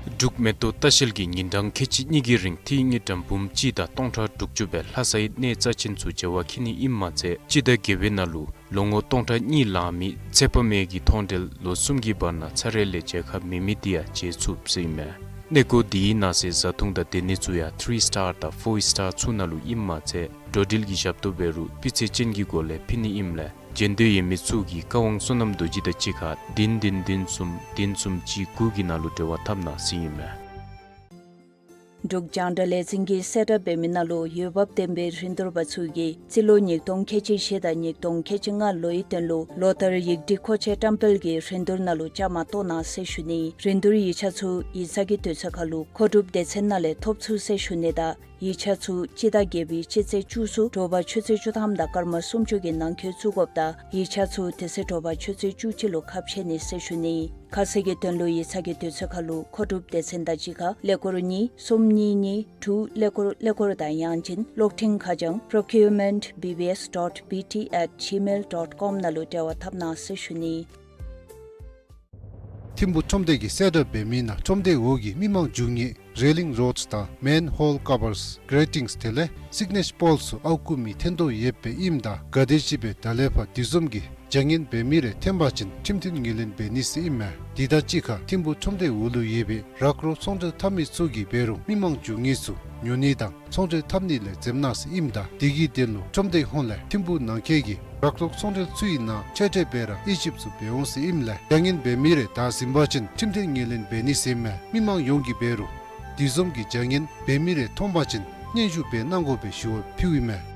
འབྲུག་མེ་ཏོག་ལྟ་བཤལ་གྱིས་ཉིན་གྲངས་ཁལ་གཅིག་གཉིས་ཀྱི་རིང་ཏིང་ངེ་ཌམ་འབུམ་གཅིག་དང་སྟོང་ཕྲག་དྲུག་ཅུ་སྦེ་ལྷ་སའི་གནས་རྩ་ཆེན་ཚུ་མཇལ་བར་འཁྱིད་ནི་ཨིནམ་མ་ཚད་སྤྱི་ཟླ་བརྒྱད་པའི་ནང་ལུ་ལོ་ངོ་སྟོང་ཕྲག་གཉིས་ལང་མི་ཚེ་དཔག་མེད་ཀྱི་མཐོང་གྲོལ་ལོ་གསུམ་གྱི་བར་ན་ཚར་རེ་ལས་མཇལ་ཁ་མེད་མི་དེ་ཡང་མཇལ་ཚུགས་ཟེར་ཨིན་མས། གནས་སྐོར་དེའི་ནང་གསེས་བཟའ་འཐུང་དང་སྡོད་གནས་ཚུ་ཡང་ཐི་རི་སི་ཊར་དང་ཕོར་སི་ཊར་ཚུ་ནང་ལུ་ཨིནམ་མ་ཚད་འགྲོ་འགྲུལ་གྱི་ཞབས་ཏོག་འབད་རུང་སྤུས་ཚད་ཅན་གྱི་སྒོ་ལས་ཕུལ་ནི་ཨིནམ་ལས་མཇལ་འདོད་ཡོད་མི་ཚུ་གིས་བཀའ་དབང་བསོད་ནམས་རྡོ་རྗེ་དང་གཅིག་ཁར་བདུན་བདུན་བདུན་གསུམ་བདུན་གསུམ་གཅིག་དགུ་གི་ནང་ལུ་འབྲེལ་བ་འཐབ་གནང་ཟེར་ཨིན་མས། འབྲུག་རྒྱང་བསྒྲགས་ལས་འཛིན་གྱིས་གསལ་བསྒྲགས་འབད་མི་ནང་ལུ་འོས་འབབ་ལྡན་པའི་རིན་བསྡུར་པ་ཚུ་གིས་རྩིས་ལོ་ཉིས་སྟོང་ཁལ་གཅིག་བཞི་དང་ཉིས་སྟོང་ཁལ་གཅིག་ལྔ་ལོའི་དོན་ལུ་ལོ་ལྟར་ཡིག་སྒྲིག་མཁོ་ཆས་བཀྲམ་སྤེལ་གྱི་རིན་བསྡུར་ནང་ལུ་བཅའ་མར་གཏོགས་གནང་ཟེར་ཞུ་ནི། རིན་བསྡུར་ཡིག་ཆ་ཚུ་ཡིག་ཚང་གི་དུས་ཚོད་ཁར་ལུ་མཁོ་སྒྲུབ་སྡེ་ཚན་ནང་ལས་ཐོབ་ཚུགས་ཟེར་ཞུ་ནི་དང་ ཡིག་ཆ་ཚུ་སྤྱི་ཟླ་བརྒྱད་པའི་སྤྱི་ཚེས་བཅུ་གསུམ་དྲོ་པ་ཆུ་ཚོད་བཅུ་ཐམ་དང་སྐར་མ་སུམ་ཅུ་གི་ནང་འཁོད་བཙུགས་དགོཔ་དང་ཡིག་ཆ་ཚུ་དེ་ཚེ་དྲོ་པ་ཆུ་ཚོད་བཅུ་གཅིག་ལུ་ཁ་ཕྱེ་ནི་ཟེར་ཞུ་ནི། ཁ་གསལ་གྱི་དོན་ལུ་ཡིག་ཚང་གི་དུས་ཚོད་ཁར་ལུ་མཁོ་སྒྲུབ་སྡེ་ཚན་དང་གཅིག་ཁར་ཀླད་ཀོར་གཉིས་གསུམ་གཉིས་གཉིས་དྲུག་ཀླད་ཀོར་ཀླད་ཀོར་དང་ཡང་ཅིན་གློག་འཕྲིན་ཁ་བྱང་procurement B B S dot B T at gmail dot com ནང་ལུ་འབྲེལ་བ་འཐབ་གནང་ཟེར་ཞུ་ནི། ཐིམ་ཕུ་ཁྲོམ་སྡེ་གིས་གསལ་བསྒྲགས་འབད་མི་ནང་ཁྲོམ་སྡེའི་འོག་གི་མི་མང་རྒྱུག་ངེས་railing rods དང་manhole covers, gratings དེ་ལས་signage poles ཚུ་ཨརཝ་བརྐུ་མི་འཐེན་དོ་ཡོདཔ་སྦེ་ཨིནམ་ད་ག་དེམ་ཅིག་སྦེ་ད་ལས་ཕར་དེ་བཟུམ་གྱི་བྱ་ངན་འབད་མི་རེ་འཐོན་པ་ཅིན་ཁྲིམས་མཐུན་ངོས་ལེན་འབད་ནི་ཟེར་ཨིན་མས། དེ་དང་གཅིག་ཁར་ཐིམ་ཕུ་ཁྲོམ་སྡེའི་འོག་ལུ་ཡོད་པའི་རག་རོག་ཚོང་འབྲེལ་འཐབ་མི་ཚུ་གིས་འབད་རུང་མི་མང་རྒྱུག་ངེས་ཚུ་ཉོ་ནི་དང་ཚོང་འབྲེལ་འཐབ་ནི་ལས་འཛེམ་གནང་ཟེར་ཨིནམ་ད་དེ་གི་དོན་ལུ་ཁྲོམ་སྡེ་ཧོངས་ལས་ཐིམ་ཕུ་ནང་འཁོད་ཀྱི་རག་རོག་ཚོང་འབྲེལ་ཚུའི་ནང་ཆེ་གྲས་འབད་ར་དབྱེ་ཞིབ་ཚུ་འབད་འོང་ཟེར་ཨིནམ་ལས་བྱ་ངན་འབད་མི་རེ་བདའ་ཟིན་པ་ཅིན་ཁྲིམས་མཐུན་ངོས་ལེན་འབད་ནི་ཟེར་ཨིན་མས། མི་མང་ཡོངས་ཀྱིས་འབད་རུང་དེ་བཟུམ་གྱི་བྱ་ངན་འབད་མི་རེ་མཐོང་པ་ཅིན་སྙན་ཞུ་འབད་གནང་དགོ་པའི་ཞུ་བ་ཕུལཝ་ཨིན་མས།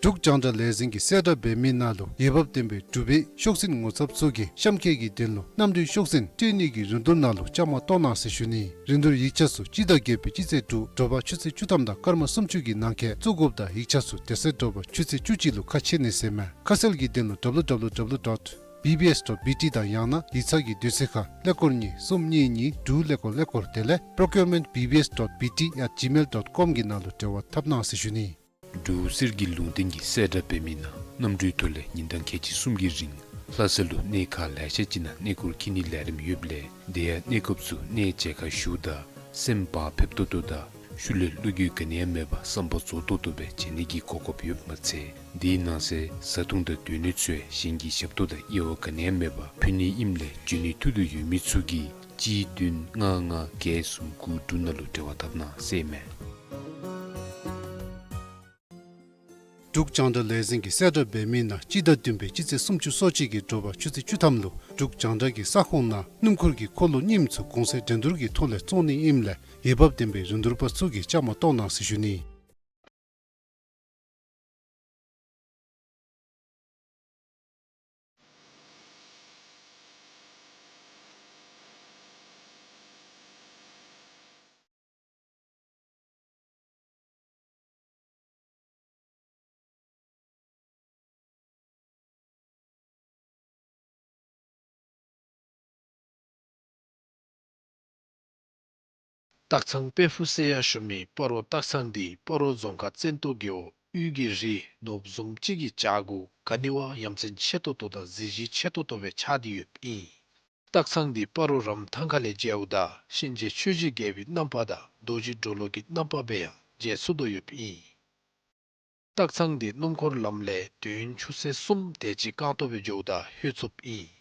འབྲུག་རྒྱང་བསྒྲགས་ལས་འཛིན་གྱིས་གསལ་བསྒྲགས་འབད་མི་ནང་ལུ་འོས་འབབ་ལྡན་པའི་འབྲུག་པའི་ཤོག་འཛིན་ངོ་ཚབ་ཚུ་གིས་གཤམ་འཁོད་ཀྱི་དོན་ལུ་གནམ་གྲུའི་ཤོག་འཛིན་སྤྲོད་ནི་གི་རིན་བསྡུར་ནང་ལུ་བཅའ་མར་གཏོགས་གནང་ཟེར་ཞུ་ནི། རིན་བསྡུར་ཡིག་ཆ་ཚུ་སྤྱི་ཟླ་བརྒྱད་པའི་སྤྱི་ཚེས་དྲུག་དྲོ་པ་ཆུ་ཚོད་བཅུ་ཐམ་དང་སྐར་མ་སུམ་ཅུ་གི་ནང་འཁོད་བཙུགས་དགོཔ་དང་ཡིག་ཆ་ཚུ་དེ་ཚེ་དྲོ་པ་ཆུ་ཚོད་བཅུ་གཅིག་ལུ་ཁ་ཕྱེ་ནི་ཟེར་ཨིན་མས། ཁ་གསལ་གྱི་དོན་ལུ་W W W dot B B S dot B T དང་ཡང་ན་ཡིག་ཚང་གི་དུས་ཚོད་ཁར་ཀླད་ཀོར་གཉིས་གསུམ་གཉིས་གཉིས་དྲུག་ཀླད་ཀོར་ཀླད་ཀོར་དེ་ལས་procurement B B S dot B T at gmail dot com གི་ནང་ལུ་འབྲེལ་བ་འཐབ་གནང་ཟེར་ཞུ་ནི། འབྲུག་གསེར་གྱི་ལུང་བསྟན་གྱིས་གསལ་བསྒྲགས་འབད་མི་ནང་གནམ་གྲུའི་ཐོག་ལས་ཉིན་གྲངས་ཁལ་གཅིག་གསུམ་གྱི་རིང་ལྷ་ས་ལུ་གནས་ཁག་ལེ་ཤ་ཅིག་ནང་གནས་སྐོར་འཁྱིད་ནིའི་ལས་རིམ་ཡོདཔ་ལས་དེ་ཡང་གནས་སྐབས་སུ་གནས་མཇལ་ཁར་ཞུཝ་ད་སེམས་བག་ཕེབས་ཏོག་ཏོ་དང་ཤུལ་ལས་བློ་འགྱོད་ག་ནི་ཡང་མེད་པར་བསམ་པ་རྫོགས་ཏོག་ཏོ་སྦེ་མཇལ་ནི་གི་གོ་སྐབས་ཡོདཔ་མ་ཚད་དེའི་ནང་གསེས་བཟའ་འཐུང་དང་སྡོད་གནས་ཚུ་ཡང་གཞན་གྱི་ཞབས་ཏོག་དང་དབྱེ་བ་ག་ནི་ཡང་མེད་པར་ཕུལ་ནི་ཨིནམ་ལས་འབྱོན་ནི་ཐུགས་འདོད་ཡོད་མི་ཚུ་གིས་གཅིག་བདུན་ལྔ་ལྔ་བརྒྱད་གསུམ་དགུ་དྲུག་ནང་ལུ་འབྲེལ་བ་འཐབ་གནང་ཟེར་ཨིན་མས། འབྲུག་རྒྱང་བསྒྲགས་ལས་འཛིན་གྱིས་གསལ་བསྒྲགས་འབད་མི་ནང་སྤྱི་ཟླ་བདུན་པའི་སྤྱི་ཚེས་སུམ་ཅུ་སོ་གཅིག་གི་དྲོ་པ་ཆུ་ཚོད་བཅུ་ཐམ་ལུ་འབྲུག་རྒྱང་བསྒྲགས་ཀྱི་ས་ཁོངས་ནང་སྣུམ་འཁོར་གྱི་འཁོར་ལོ་རྙིངམ་ཚུ་གོང་ཚད་འགྲན་བསྡུར་གྱི་ཐོག་ལས་བཙོང་ནི་ཨིནམ་ལས་འོས་འབབ་ལྡན་པའི་རིན་བསྡུར་པ་ཚུ་གིས་བཅའ་མར་གཏོགས་གནང་ཟེར་ཞུ་ནི། སྟག་ཚང་དཔལ་ཕུག་ཟེར་ཡང་ཞུ་མི་སྤ་རོ་སྟག་ཚང་འདི་སྤ་རོ་རྫོང་ཁག་བཙན་ཏོ་རྒེད་འོག་དབུས་ཀྱི་རི་ནོར་བུ་བཟུམ་ཅིག་གི་བྱག་གུ་ག་ནི་བ་ཡ་མཚན་ཆེ་ཏོག་ཏོ་དང་གཟི་བརྗིད་ཆེ་ཏོག་ཏོ་སྦེ་ཆགས་ཏེ་ཡོདཔ་ཨིན། སྟག་ཚང་འདི་སྤ་རོ་རམ་ཐང་ཁ་ལས་མཇལཝ་ད་གཤིན་རྗེ་ཆོས་ཀྱི་རྒྱལ་པོའི་རྣམ་པ་དང་རྡོ་རྗེ་གྲོ་ལོད་ཀྱི་རྣམ་པ་སྦེ་ཡང་མཇལ་ཚུགས་དོ་ཡོདཔ་ཨིན། སྟག་ཚང་འདི་སྣུམ་འཁོར་ལམ་ལས་དུས་ཡུན་ཆུ་ཚོད་གསུམ་དེ་ཅིག་རྐང་སྟོང་སྦེ་འགྱོཝ་ད་ལྷོད་ཚུགསཔ་ཨིན།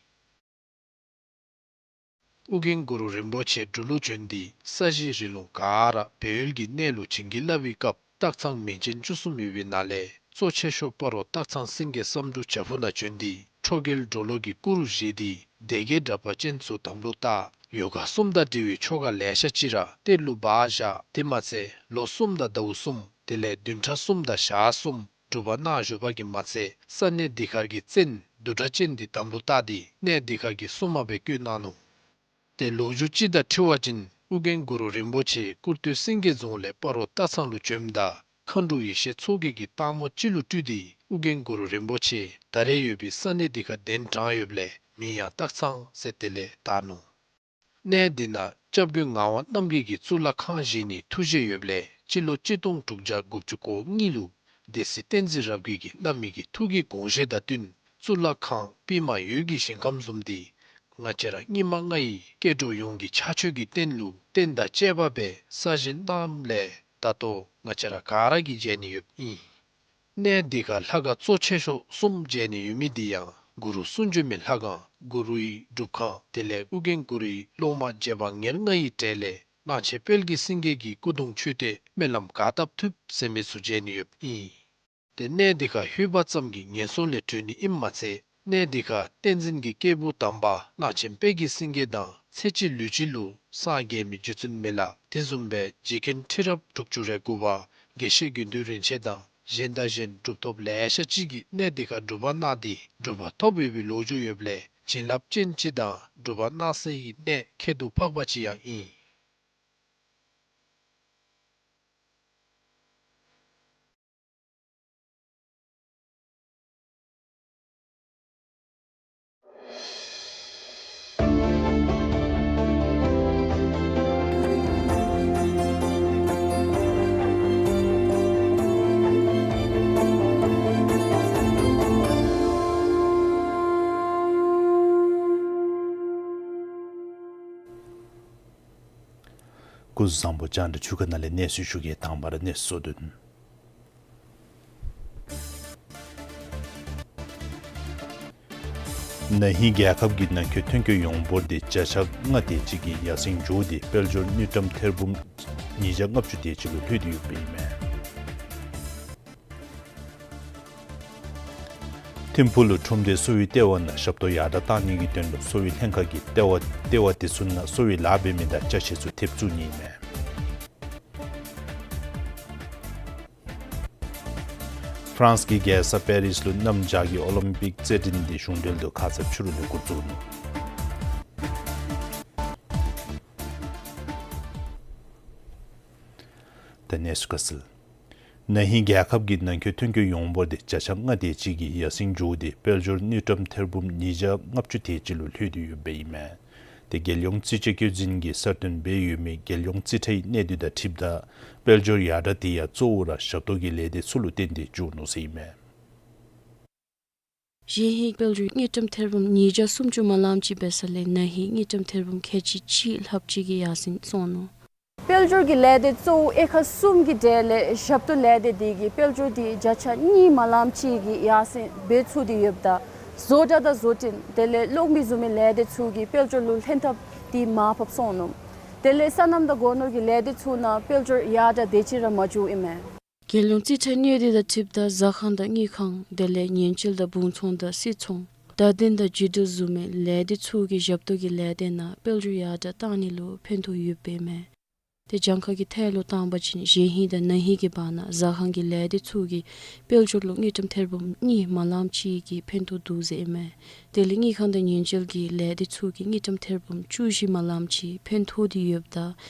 ཨོ་རྒྱན་གུ་རུ་རིན་པོ་ཆེ་འབྲུག་ལུ་བྱོན་ཏེ་ས་གཞི་རི་ལུང་ག་ར་སྦས་ཡུལ་གྱི་གནས་ལུ་བྱིན་གྱིས་བརླབས་པའི་སྐབས་སྟག་ཚང་མིང་ཅན་བཅུ་གསུམ་ཡོད་པའི་ནང་ལས་གཙོ་ཆེ་ཤོས་སྤ་རོ་སྟག་ཚང་སེང་གེ་བསམ་འགྲུབ་བྱག་ཕུག་ནང་བྱོན་ཏེ་ཁྲོ་རྒྱལ་གྲོ་ལོད་ཀྱི་སྐུ་རུ་བཞེངས་ཏེ་སྡེ་བརྒྱད་དྲེགས་པ་ཅན་ཚུ་དམ་ལུ་བཏགས། ཡོ་ག་གསུམ་དང་འབྲེལ་བའི་ཆོ་ག་ལེ་ཤ་ཅིག་ར་གཏེར་ལུ་སྦ་བཞག། དེ་མ་ཚད་ལོ་གསུམ་དང་ཟླཝ་གསུམ་དེ་ལས་བདུན་ཕྲག་གསུམ་དང་ཞག་གསུམ་སྒྲུབ་པ་གནང་བཞུགས་པ་གིས་མ་ཚད་ས་གནས་འདི་ཁར་གྱི་བཙན་བདུད་དྲེགས་ཅན་འདི་དམ་ལུ་བཏགས་ཏེ་གནས་འདི་ཁར་གྱི་སྲུང་མ་སྦེ་བསྐོས་གནང་ནུག། ཏེ་ལོ་རྒྱུས་ཅིག་དང་འཁྲིལ་བ་ཅིན་ཨོ་རྒྱན་གུ་རུ་རིན་པོ་ཆེ་སྐུར་སྟོད་སེང་གེ་རྫོང་ལས་སྤ་རོ་སྟག་ཚང་ལུ་བྱོནམ་ད་མཁའ་འགྲོ་ཡེ་ཤེས་མཚོ་རྒྱལ་གྱིས་སྟག་མོ་ཅིག་ལུ་སྤྲུལ་ཏེ་ཨོ་རྒྱན་གུ་རུ་རིན་པོ་ཆེ་ད་རེས་ཡོད་པའི་ས་གནས་འདི་ཁར་གདན་དྲངས་ཡོདཔ་ལས་མིང་ཡང་སྟག་ཚང་ཟེར་དེ་ལས་བཏགས་ནུག། གནས་འདི་ནང་སྐྱབས་མགོན་ངག་དབང་རྣམ་རྒྱལ་གྱིས་གཙུག་ལག་ཁང་བཞེངས་ནིའི་ཐུགས་བཞེད་ཡོདཔ་ལས་སྤྱི་ལོ་གཅིག་སྟོང་དྲུག་བརྒྱ་དགུ་བཅུ་གོ་གཉིས་ལུ་སྡེ་སྲིད་བསྟན་འཛིན་རབ་རྒྱས་ཀྱིས་བླ་མའི་གི་ཐུགས་ཀྱི་དགོངས་བཞེད་དང་བསྟུན་གཙུག་ལག་ཁང་པདྨ་འོད་ཀྱི་ཞིང་ཁམས་བཟུམ་འདི་ང་བཅས་ར་སྙིགས་མ་ལྔ་ཡི་སྐྱེ་འགྲོ་ཡོངས་ཀྱི་ཕྱག་མཆོད་ཀྱི་རྟེན་ལུ་རྟེན་དང་བཅས་པ་སྦེ་གསར་བཞེངས་གནངམ་ལས་ད་ལྟོ་ང་བཅས་ར་ག་ར་གིས་མཇལ་ནི་ཡོདཔ་ཨིན། གནས་འདི་ཁར་ལྷ་ཁང་གཙོ་ཆེ་ཤོས་གསུམ་མཇལ་ནི་ཡོད་མི་འདི་ཡང་གུ་རུ་གསུང་བྱོན་མའི་ལྷ་ཁང་། གུ་རུའི་སྒྲུབ་ཁང་། དེ་ལས་ཨོ་རྒྱན་གུ་རུའི་སློབ་མ་རྗེ་འབངས་ཉེར་ལྔ་ཡི་གྲས་ལས་གླང་ཆེན་དཔལ་གྱི་སེང་གེ་གི་སྐུ་གདུང་མཆོད་རྟེན་སྨོན་ལམ་ག་བཏབ་ཐུབ་ཟེར་མི་ཚུ་མཇལ་ནི་ཡོདཔ་ཨིན། ཏེ་གནས་འདི་ཁར་ལྷོད་པ་ཙམ་གྱིས་ངན་སོང་ལས་གྲོལ་ནི་ཨིནམ་མ་ཚད་གནས་འདི་ཁར་བསྟན་འཛིན་གྱི་སྐྱེས་བུ་དམ་པ་གླང་ཆེན་དཔལ་གྱི་སེང་གེ་དང་ཚེ་གཅིག་ལུས་གཅིག་ལུ་སངས་རྒྱས་མི་རྗེ་བཙུན་མི་ལ་དེ་བཟུམ་སྦེ་རྗེ་མཁན་ཁྲི་རབས་དྲུག་ཅུ་རེ་དགུ་པ་དགེ་བཤེས་དགེ་འདུན་རིན་ཆེན་དང་གཞན་དང་གཞན་གྲུབ་ཐོབ་ལེ་ཤ་ཅིག་གིས་གནས་འདི་ཁར་སྒྲུབ་པ་གནང་སྟེ་གྲུབ་པ་ཐོབ་ཡོད་པའི་ལོ་རྒྱུས་ཡོདཔ་ལས་བྱིན་རླབས་ཅན་ཅིག་དང་སྒྲུབ་པ་གནང་སའི་གནས་ཁྱད་དུ་འཕགས་པ་ཅིག་ཡང་ཨིན། སྐུ་གཟུགས་བཟང་པོ། རྒྱང་བསྒྲགས་ཆུ་ཁ་ནང་ལས་གནས་ཚུལ་ཞུ་གེ། དང་པ་ར་གནས་ཚུལ་གཙོ་དོན། ན་ཧིང་རྒྱལ་ཁབ་ཀྱི་ནང་འཁོད་ཐོན་སྐྱེད་ཡོངས་འབོར་དེ་བརྒྱ་ཆ་ལྔ་དེ་ཅིག་གིས་ཡར་སེང་འགྱོ་སྟེ་དཔལ་འབྱོར་དངུལ་ཀྲམ་ཐེར་འབུམ་ཉིས་བརྒྱ་ལྔ་བཅུ་དེ་ཅིག་ལུ་ལྷོད་དེ་ཡོདཔ་ཨིན་མས། ཐིམ་ཕུག་ལུ་ཁྲོམ་སྡེ་གསོ་བའི་ལྟེ་བ་ནང་ཞབས་ཏོག་ཡར་དྲགས་གཏང་ནི་གི་དོན་ལུ་གསོ་བའི་ལྷན་ཁག་གིས་ལྟེ་བ་ལྟེ་བ་དེ་ཚུ་ནང་གསོ་བའི་ལཱ་འབད་མི་དང་ཅ་ཆས་ཚུ་ཐེབས་བཙུགས་ནི་ཨིན་མས། ཧྥ་རན་སི་གི་རྒྱལ་ས་པེ་རིས་ལུ་གནམ་བྱཱར་གྱི་ཨོ་ལིམ་པིག་རྩེད་འགྲན་དེ་གཞུང་འབྲེལ་དུ་ཁ་ཙ་ཕྱི་རུ་ལས་འགོ་བཙུགས་ནུག། ད་གནས་ཚུལ་ཁ་གསལ། ན་ཧིང་རྒྱལ་ཁབ་ཀྱི་ནང་འཁོད་ཐོན་སྐྱེད་ཡོངས་འབོར་དེ་བརྒྱ་ཆ་ལྔ་དེ་ཅིག་གིས་ཡར་སེང་འགྱོ་སྟེ་དཔལ་འབྱོར་དངུལ་ཀྲམ་ཐེར་འབུམ་ཉིས་བརྒྱ་ལྔ་བཅུ་དེ་ཅིག་ལུ་ལྷོད་དེ་ཡོདཔ་ཨིན་མས། དེ་རྒྱལ་ཡོངས་རྩིས་དཔྱད་བཀོད་འཛིན་གྱིས་གསར་བཏོན་འབད་ཡོད་མི་རྒྱལ་ཡོངས་རྩིས་ཁྲའི་གནས་སྡུད་དང་འཁྲིལཝ་ད་དཔལ་འབྱོར་ཡར་དྲགས་དེ་ཡང་གཙོ་བོ་ར་ཞབས་ཏོག་གི་ལས་སྡེ་ཚུ་ལུ་བརྟེན་ཏེ་འགྱོ་ནུག་ཟེར་ཨིན་མས། གཞེས་ཧིང་དཔལ་འབྱོར་དངུལ་ཀྲམ་ཐེར་འབུམ་ཉིས་བརྒྱ་སུམ་ཅུ་མ་ལམ་ཅིག་འབད་ས་ལས་ན་ཧིང་དངུལ་ཀྲམ་ཐེར་འབུམ་ཁལ་གཅིག་གཅིག་ལྷགཔ་ཅིག་གིས་ཡར་སེང་སོང་ནུག། དཔལ་འབྱོར་གྱི་ལས་སྡེ་གཙོ་བོ་དབྱེ་ཁག་གསུམ་གྱི་གྲས་ལས་ཞབས་ཏོག་ལས་སྡེ་དེ་གིས་དཔལ་འབྱོར་དེ་བརྒྱ་ཆ་གཉིས་མ་ལམ་ཅིག་གིས་ཡར་སེང་འབད་ཚུགས་ཏེ་ཡོདཔ་ད་བཟོ་གྲྭ་དང་བཟོ་སྐྲུན་དེ་ལས་གློག་མེ་བཟུམ་མའི་ལས་སྡེ་ཚུ་གིས་དཔལ་འབྱོར་ལུ་ལྷན་ཐབས་དེ་མར་ཕབ་སོང་ནུག། དེ་ལས་སོ་ནམ་དང་སྒོ་ནོར་གྱི་ལས་སྡེ་ཚུ་ནང་དཔལ་འབྱོར་ཡར་དྲགས་དེ་ཅིག་ར་མ་འགྱོཝ་ཨིན་མས། རྒྱལ་ཡོངས་རྩིས་ཁྲའི་གནས་སྡུད་དང་འཁྲིལཝ་ད་ཟ་ཁང་དང་དངུལ་ཁང་དེ་ལས་ཉེན་བཅོལ་དང་སྦུང་ཚོང་དང་སིལ་ཚོང་བརྡ་དོན་དང་བརྒྱུད་འཕྲིན་བཟུམ་མའི་ལས་སྡེ་ཚུ་གིས་ཞབས་ཏོག་གི་ལས་སྡེ་ནང་དཔལ་འབྱོར་ཡར་དྲགས་གཏང་ནི་ལུ་ཕན་ཐོགས་ཡོདཔ་ཨིན་མས། དེ་གྱངས་ཁ་གི་ཐད་ལུ་བཏང་པ་ཅིན་གཞེས་ཧིང་དང་ན་ཧིང་གི་བར་ན་ཟ་ཁང་གི་ལས་སྡེ་ཚུ་གིས་དཔལ་འབྱོར་ལུ་དངུལ་ཀྲམ་ཐེར་འབུམ་གཉིས་མ་ལམ་ཅིག་གི་ཕན་ཐོགས་འདུག་ཟེར་ཨིན་མས། དེ་ལས་དངུལ་ཁང་དང་ཉེན་བཅོལ་གྱི་ལས་སྡེ་ཚུ་གིས་དངུལ་ཀྲམ་ཐེར་འབུམ་བཅུ་བཞི་མ་ལམ་ཅིག་ཕན་ཐོགས་ཏེ་ཡོདཔ་ད་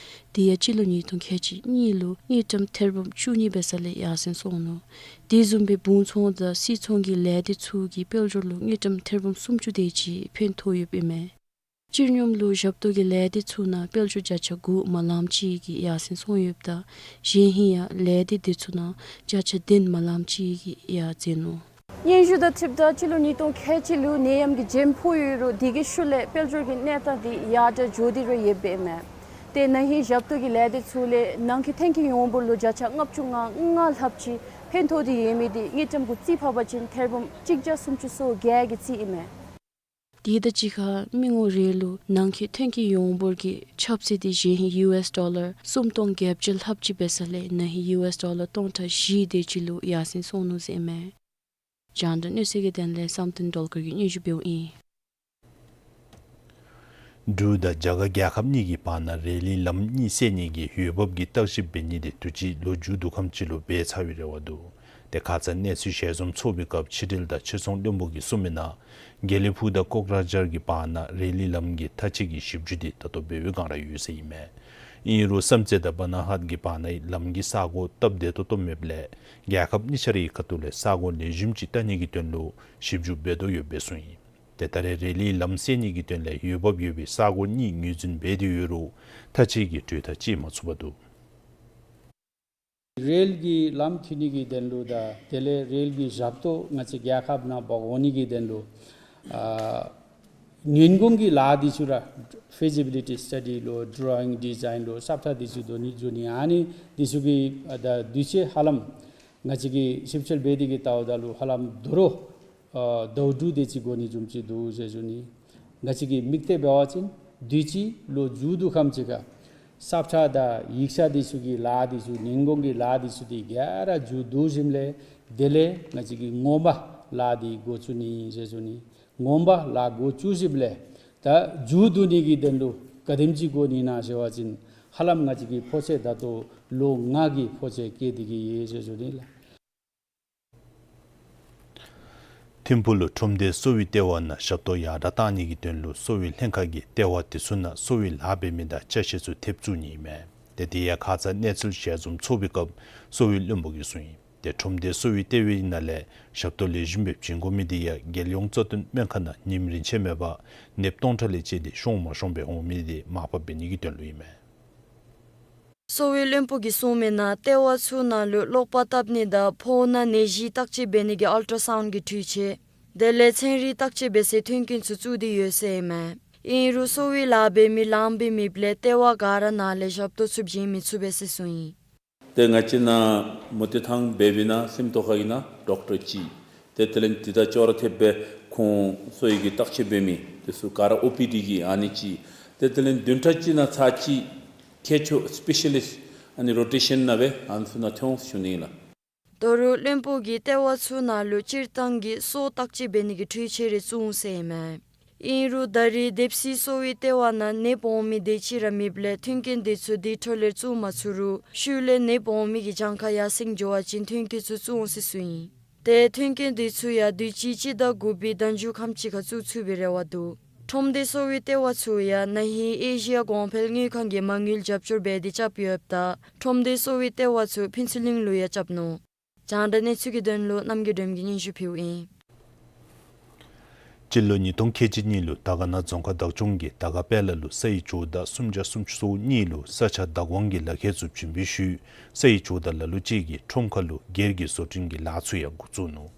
དེ་ཡང་སྤྱི་ལོ་ཉིས་སྟོང་ཁལ་གཅིག་གཉིས་ལུ་དངུལ་ཀྲམ་ཐེར་འབུམ་བཅུ་གཉིས་འབད་ས་ལས་ཡར་སེང་སོང་ནུག། དེ་བཟུམ་སྦེ་སྦུང་ཚོང་དང་སིལ་ཚོང་གི་ལས་སྡེ་ཚུ་གིས་དཔལ་འབྱོར་ལུ་དངུལ་ཀྲམ་ཐེར་འབུམ་སུམ་ཅུ་དེ་ཅིག་ཕན་ཐོགས་ཡོདཔ་ཨིན་མས། སྤྱིར་སྙོམས་ལུ་ཞབས་ཏོག་གི་ལས་སྡེ་ཚུ་ནང་དཔལ་འབྱོར་བརྒྱ་ཆ་དགུ་མ་ལམ་ཅིག་གིས་ཡར་སེང་སོང་ཡོདཔ་ད་གཞེས་ཧིང་ཡང་ལས་སྡེ་དེ་ཚུ་ནང་བརྒྱ་ཆ་བདུན་མ་ལམ་ཅིག་གིས་ཡར་འཛེགས་ནུག། སྙན་ཞུ་དང་འཁྲིལཝ་ད་སྤྱི་ལོ་ཉིས་སྟོང་ཁལ་གཅིག་ལུ་ནད་ཡམས་ཀྱི་རྒྱུན་ཕོག་ཡོད་རུང་དེ་གི་ཤུལ་ལས་དཔལ་འབྱོར་གྱི་གནས་སྟངས་དེ་ཡར་དྲགས་འགྱོ་སྟེ་ར་ཡོདཔ་ཨིན་མས། དེ་ན་ཧིང་ཞབས་ཏོག་གི་ལས་སྡེ་ཚུ་ལས་ནང་འཁོད་ཐོན་སྐྱེད་ཡོངས་འབོར་ལུ་བརྒྱ་ཆ་ལྔ་བཅུ་ང་ལྔ་ལྷགཔ་ཅིག་ཕན་ཐོགས་ཏེ་ཡོད་མི་དེ་དངུལ་ཀྲམ་གུ་རྩིས་ཕབ་པ་ཅིན་ཐེར་འབུམ་གཅིག་བརྒྱ་སུམ་ཅུ་སོ་བརྒྱད་ཀྱི་རྩིས་ཨིན་མས། དེ་དང་གཅིག་ཁར་མི་ངོ་རེ་ལུ་ནང་འཁོད་ཐོན་སྐྱེད་ཡོངས་འབོར་གྱི་ཁྱབ་ཚད་དེ་གཞེས་ཧིང་ཡུ་ཨེསི་ཌོ་ལར་སུམ་སྟོང་བརྒྱད་བརྒྱ་ལྷགཔ་ཅིག་འབད་ས་ལས་ན་ཧིང་ཡུ་ཨེསི་ཌོ་ལར་སྟོང་ཕྲག་བཞི་དེ་ཅིག་ལུ་ཡར་སེང་སོང་ནུག་ཟེར་ཨིན་མས། རྒྱང་བསྒྲགས་གནས་ཚུལ་གྱི་དོན་ལས་བསམ་གཏན་སྒྲོལ་དཀར་གྱིས་སྙན་ཞུ་འབདཝ་ཨིན། འབྲུག་དང་རྒྱ་གར་རྒྱལ་ཁབ་གཉིས་ཀྱི་བར་ན་རེ་ལིའི་ལམ་གཉིས་བསལ་ནི་གི་འོས་འབབ་ཀྱི་བརྟག་ཞིབ་འབད་ནི་དེ་དུས་ཅི་ལོ་མཇུག་བསྡུ་ཁམས་ཅིག་ལུ་འབད་ཚར་བའི་རེ་བ་འདུག། དེ་ཁ་ཙ་གནས་ཚུལ་ཞལ་འཛོམས་ཚོགས་པའི་སྐབས་ཕྱི་འབྲེལ་དང་ཕྱིར་ཚོང་བློན་པོ་གིས་གསུངས་མི་ནང་དགེ་ལེགས་ཕུག་དང་ཀོག་ར་ཇར་གྱི་བར་ན་རེ་ལིའི་ལམ་གྱི་མཐའ་དཔྱད་ཀྱི་ཞིབ་འཇུག་དེ་ད་ལྟོ་འབད་བའི་བསྒང་ར་ཡོད་ཟེར་ཨིན་མས། ཨིན་རུང་བསམ་རྩེ་དང་བ་ན་ཧད་ཀྱི་བར་ན་ལམ་གྱི་ས་གོ་སྟབས་བདེ་ཏོག་ཏོ་མེདཔ་ལས་རྒྱལ་ཁབ་གཉིས་ཆ་རའི་ཁ་ཐུག་ལས་ས་གོ་ལེགས་ཤོམ་ཅིག་བལྟ་ནི་གི་དོན་ལུ་ཞིབ་འཇུག་འབད་དོ་ཡོདཔ་སྦེ་གསུངས་ཡི། དེ་ད་རེས་རེ་ལིའི་ལམ་བསལ་ནི་གི་དོན་ལས་འོས་འབབ་ཡོད་པའི་ས་གོ་གཉིས་ངོས་འཛིན་འབད་དེ་ཡོད་རུང་མཐའ་དཔྱད་ཀྱི་གྲོས་ཐག་བཅད་མ་ཚུགས་པར་འདུག། རེལ་གྱི་ལམ་མཐུད་ནི་གི་དོན་ལུ་དང་དེ་ལས་རེལ་གྱི་ཞབས་ཏོག་ང་བཅས་རྒྱལ་ཁབ་ནང་འབག་འོང་ནི་གི་དོན་ལུ་ཨ་ཉིན་གུང་གི་ལཱ་འདི་ཚུ་ར་ཕི་ཛི་བི་ལི་ཊི་སི་ཊ་ཌི་ལོ་ཌོ་རོ་ཡིང་ཌི་ཛའིན་ལོ་ས་ཕྱག་འདི་ཚུ་འདོན་ནི་འགྱོ་ནི་ཨ་ནི་འདི་ཚུ་གི་ཨ་ད་དུས་ཚོད་ཧ་ལམ་ང་བཅས་ཀྱིས་ཞིབ་འཚོལ་འབད་དེ་གི་བལྟཝ་ད་ལུ་ཧ་ལམ་དོ་རུང་ཨ་ཟླཝ་དྲུག་དེ་ཅིག་འགོར་ནི་བཟུམ་ཅིག་འདུག་ཟེར་ཞུ་ནི། ང་བཅས་ཀྱིས་དམིགས་གཏད་འབད་བ་ཅིན་དུས་ཅི་ལོ་མཇུག་བསྡུ་ཁམས་ཅིག་ཁར་ས་ཕྱག་དང་ཡིག་ཆ་འདི་ཚུ་གི་ལཱ་འདི་ཚུ་ཉིན་གུང་གི་ལཱ་འདི་ཚུ་དེ་ག་ར་མཇུག་བསྡུ་ཞིནམ་ལས་དེ་ལས་ང་བཅས་ཀྱིས་ངོ་མ་ལཱ་འདི་འགོ་བཙུགས་ནི་ཟེར་ཞུ་ནི། ངོ་མ་ལཱ་འགོ་བཙུགས་ཞིནམ་ལས་ད་མཇུག་བསྡུ་ནི་གི་དོན་ལུ་ག་དེམ་ཅིག་འགོར་ནི་ན་ཟེར་བ་ཅིན་ཧ་ལམ་ང་བཅས་ཀྱི་ཕོ་ཚོད་ད་ལྟོ་ལོ་ལྔ་གི་ཕོ་ཚོད་བཀལ་ཏེ་གི་ཡོད་ཟེར་ཞུ་ནི་ལགས། ཐིམ་ཕུག་ལུ་ཁྲོམ་སྡེ་གསོ་བའི་ལྟེ་བ་ནང་ཞབས་ཏོག་ཡར་དྲགས་གཏང་ནི་གི་དོན་ལུ་གསོ་བའི་ལྷན་ཁག་གིས་ལྟེ་བ་དེ་ཚུ་ནང་གསོ་བའི་ལཱ་འབད་མི་དང་ཅ་ཆས་ཚུ་ཐེབས་བཙུགས་ནི་ཨིན་མས། དེ་དེ་ཡང་ཁ་ཙ་གནས་ཚུལ་ཞལ་འཛོམས་ཚོགས་པའི་སྐབས་གསོ་བའི་བློན་པོ་གིས་གསུངས་ཡི། ཏེ་ཁྲོམ་སྡེ་གསོ་བའི་ལྟེ་བའི་ནང་ལས་ཞབས་ཏོག་ལེགས་ཤོམ་སྦེ་བྱིན་དགོ་མི་དེ་ཡང་རྒྱལ་ཡོངས་གཙོ་བསྟེན་སྨན་ཁང་ནང་ཉིནམ་རིན་ཆེན་མེད་པར་ནདཔ་སྟོང་ཕྲག་ལས་བཅད་དེ་ཤོང་མ་ཤོང་སྦེ་འོང་མི་དེ་མར་ཕབ་འབད་ནི་གི་དོན་ལུ་ཨིན་མས། གསོ་བའི་བློན་པོ་གིས་གསུངས་མི་ནང་ལྟེ་བ་ཚུ་ནང་ལུ་གློག་པར་བཏབ་ནི་དང་ཕོཝ་ནང་ནད་གཞི་བརྟག་དཔྱད་འབད་ནི་གི་ཨལ་ཊ་སའུནཌ་གི་འཕྲུལ་ཆས་དེ་ལས་ཚན་རིག་བརྟག་དཔྱད་འབད་སའི་མཐུན་རྐྱེན་ཚུ་བཙུགས་ཏེ་ཡོད་ཟེར་ཨིན་མས། ཨིན་རུང་གསོ་བའི་ལཱ་འབད་མི་ལངམ་སྦེ་མེདཔ་ལས་ལྟེ་བ་ག་ར་ནང་ལས་ཞབས་ཏོག་ཚུ་བྱིན་མི་ཚུགས་པས་ཟེར་གསུངས་ཡི། ཏེ་ང་བཅས་ནཱ་མུ་ཏིག་ཐང་བེ་བི་ནང་སེམས་རྟོགས་ཁང་གི་ནང་ཌོག་ཊར་གཅིག། ཏེ་དེ་ལས་དེ་དང་ཅོག་ར་འཐདཔ་སྦེ་ཁོང་གསོ་བའི་གི་བརྟག་དཔྱད་འབད་མི་དེ་ཚུ་ག་ར་ཨོ་པི་ཌི་གི་ཨ་ནི་གཅིག། ཏེ་དེ་ལས་བདུན་ཕྲག་གཅིག་ནང་ཚར་གཅིག་མཁས་མཆོག་སི་པེ་ཤ་ལིསཊ་ཨ་ནི་རོ་ཊེ་ཤཱན་ནང་སྦེ་ཨ་ནི་ཚུ་ནང་ཐོན་འོང་ཟེར་ཞུ་ནི་ཨིན་ལགས། ད་རུང་བློན་པོ་གིས་ལྟེ་བ་ཚུ་ནང་ལུ་སྤྱིར་བཏང་གི་སོ་བརྟག་དཔྱད་འབད་ནི་གི་འཕྲུལ་ཆས་རེ་བཙུགས་འོང་ཟེར་ཨིན་མས། ཨིན་རུང་ད་རེས་སྡེབ་སྲིད་གསོ་བའི་ལྟེ་བ་ནང་ནདཔ་འོང་མི་དེ་ཅིག་ར་མེདཔ་ལས་མཐུན་རྐྱེན་དེ་ཚུ་དེ་འཕྲོ་ལས་བཙུགས་མ་ཚུགས་རུང་ཤུལ་ལས་ནདཔ་འོང་མི་གི་གྱངས་ཁ་ཡར་སེང་འགྱོ་བ་ཅིན་མཐུན་རྐྱེན་ཚུ་བཙུགས་འོང་ཟེར་གསུངས་ཡི། ཏེ་མཐུན་རྐྱེན་དེ་ཚུ་ཡང་དུས་ཅི་སྤྱི་ཟླ་དགུ་པའི་ཟླ་མཇུག་ཁམས་ཅིག་ཁར་བཙུགས་ཚུགས་པའི་རེ་བ་འདུག། ཁྲོམ་སྡེ་གསོ་བའི་ལྟེ་བ་ཚུ་ཡང་ན་ཧིང་ཨེ་ཤི་ཡ་གོང་འཕེལ་དངུལ་ཁང་གིས་མ་དངུལ་རྒྱབ་སྐྱོར་འབད་དེ་རྐྱབ་ཡོདཔ་ད་ཁྲོམ་སྡེ་གསོ་བའི་ལྟེ་བ་ཚུ་ཕུན་ཚོགས་གླིང་ལུ་ཡང་རྐྱབ་ནུག། རྒྱང་བསྒྲགས་གནས་ཚུལ་གྱི་དོན་ལུ་རྣམ་རྒྱལ་སྒྲོལམ་གྱིས་སྙན་ཞུ་ཕུལཝ་ཨིན། སྤྱི་ལོ་ཉིས་སྟོང་ཁལ་གཅིག་གཉིས་ལུ་དར་དཀར་ན་རྫོང་ཁག་བདག་སྐྱོང་གིས་དར་དཀར་དཔལ་ལ་ལུ་ས་ཡི་ཇོ་བདག་སུམ་བརྒྱ་སུམ་ཅུ་སོ་གཉིས་ལུ་ས་ཆ་བདག་དབང་གི་ལག་ཁྱེར་ཚུ་བྱིན་པའི་ཤུལ་ས་ཡི་ཇོ་བདག་ལ་ལུ་ཅིག་གིས་ཁྲོམ་ཁ་ལུ་སྒེར་གྱི་བཟོ་སྐྲུན་གྱི་ལཱ་ཚུ་ཡང་འགོ་བཙུགས་ནུག།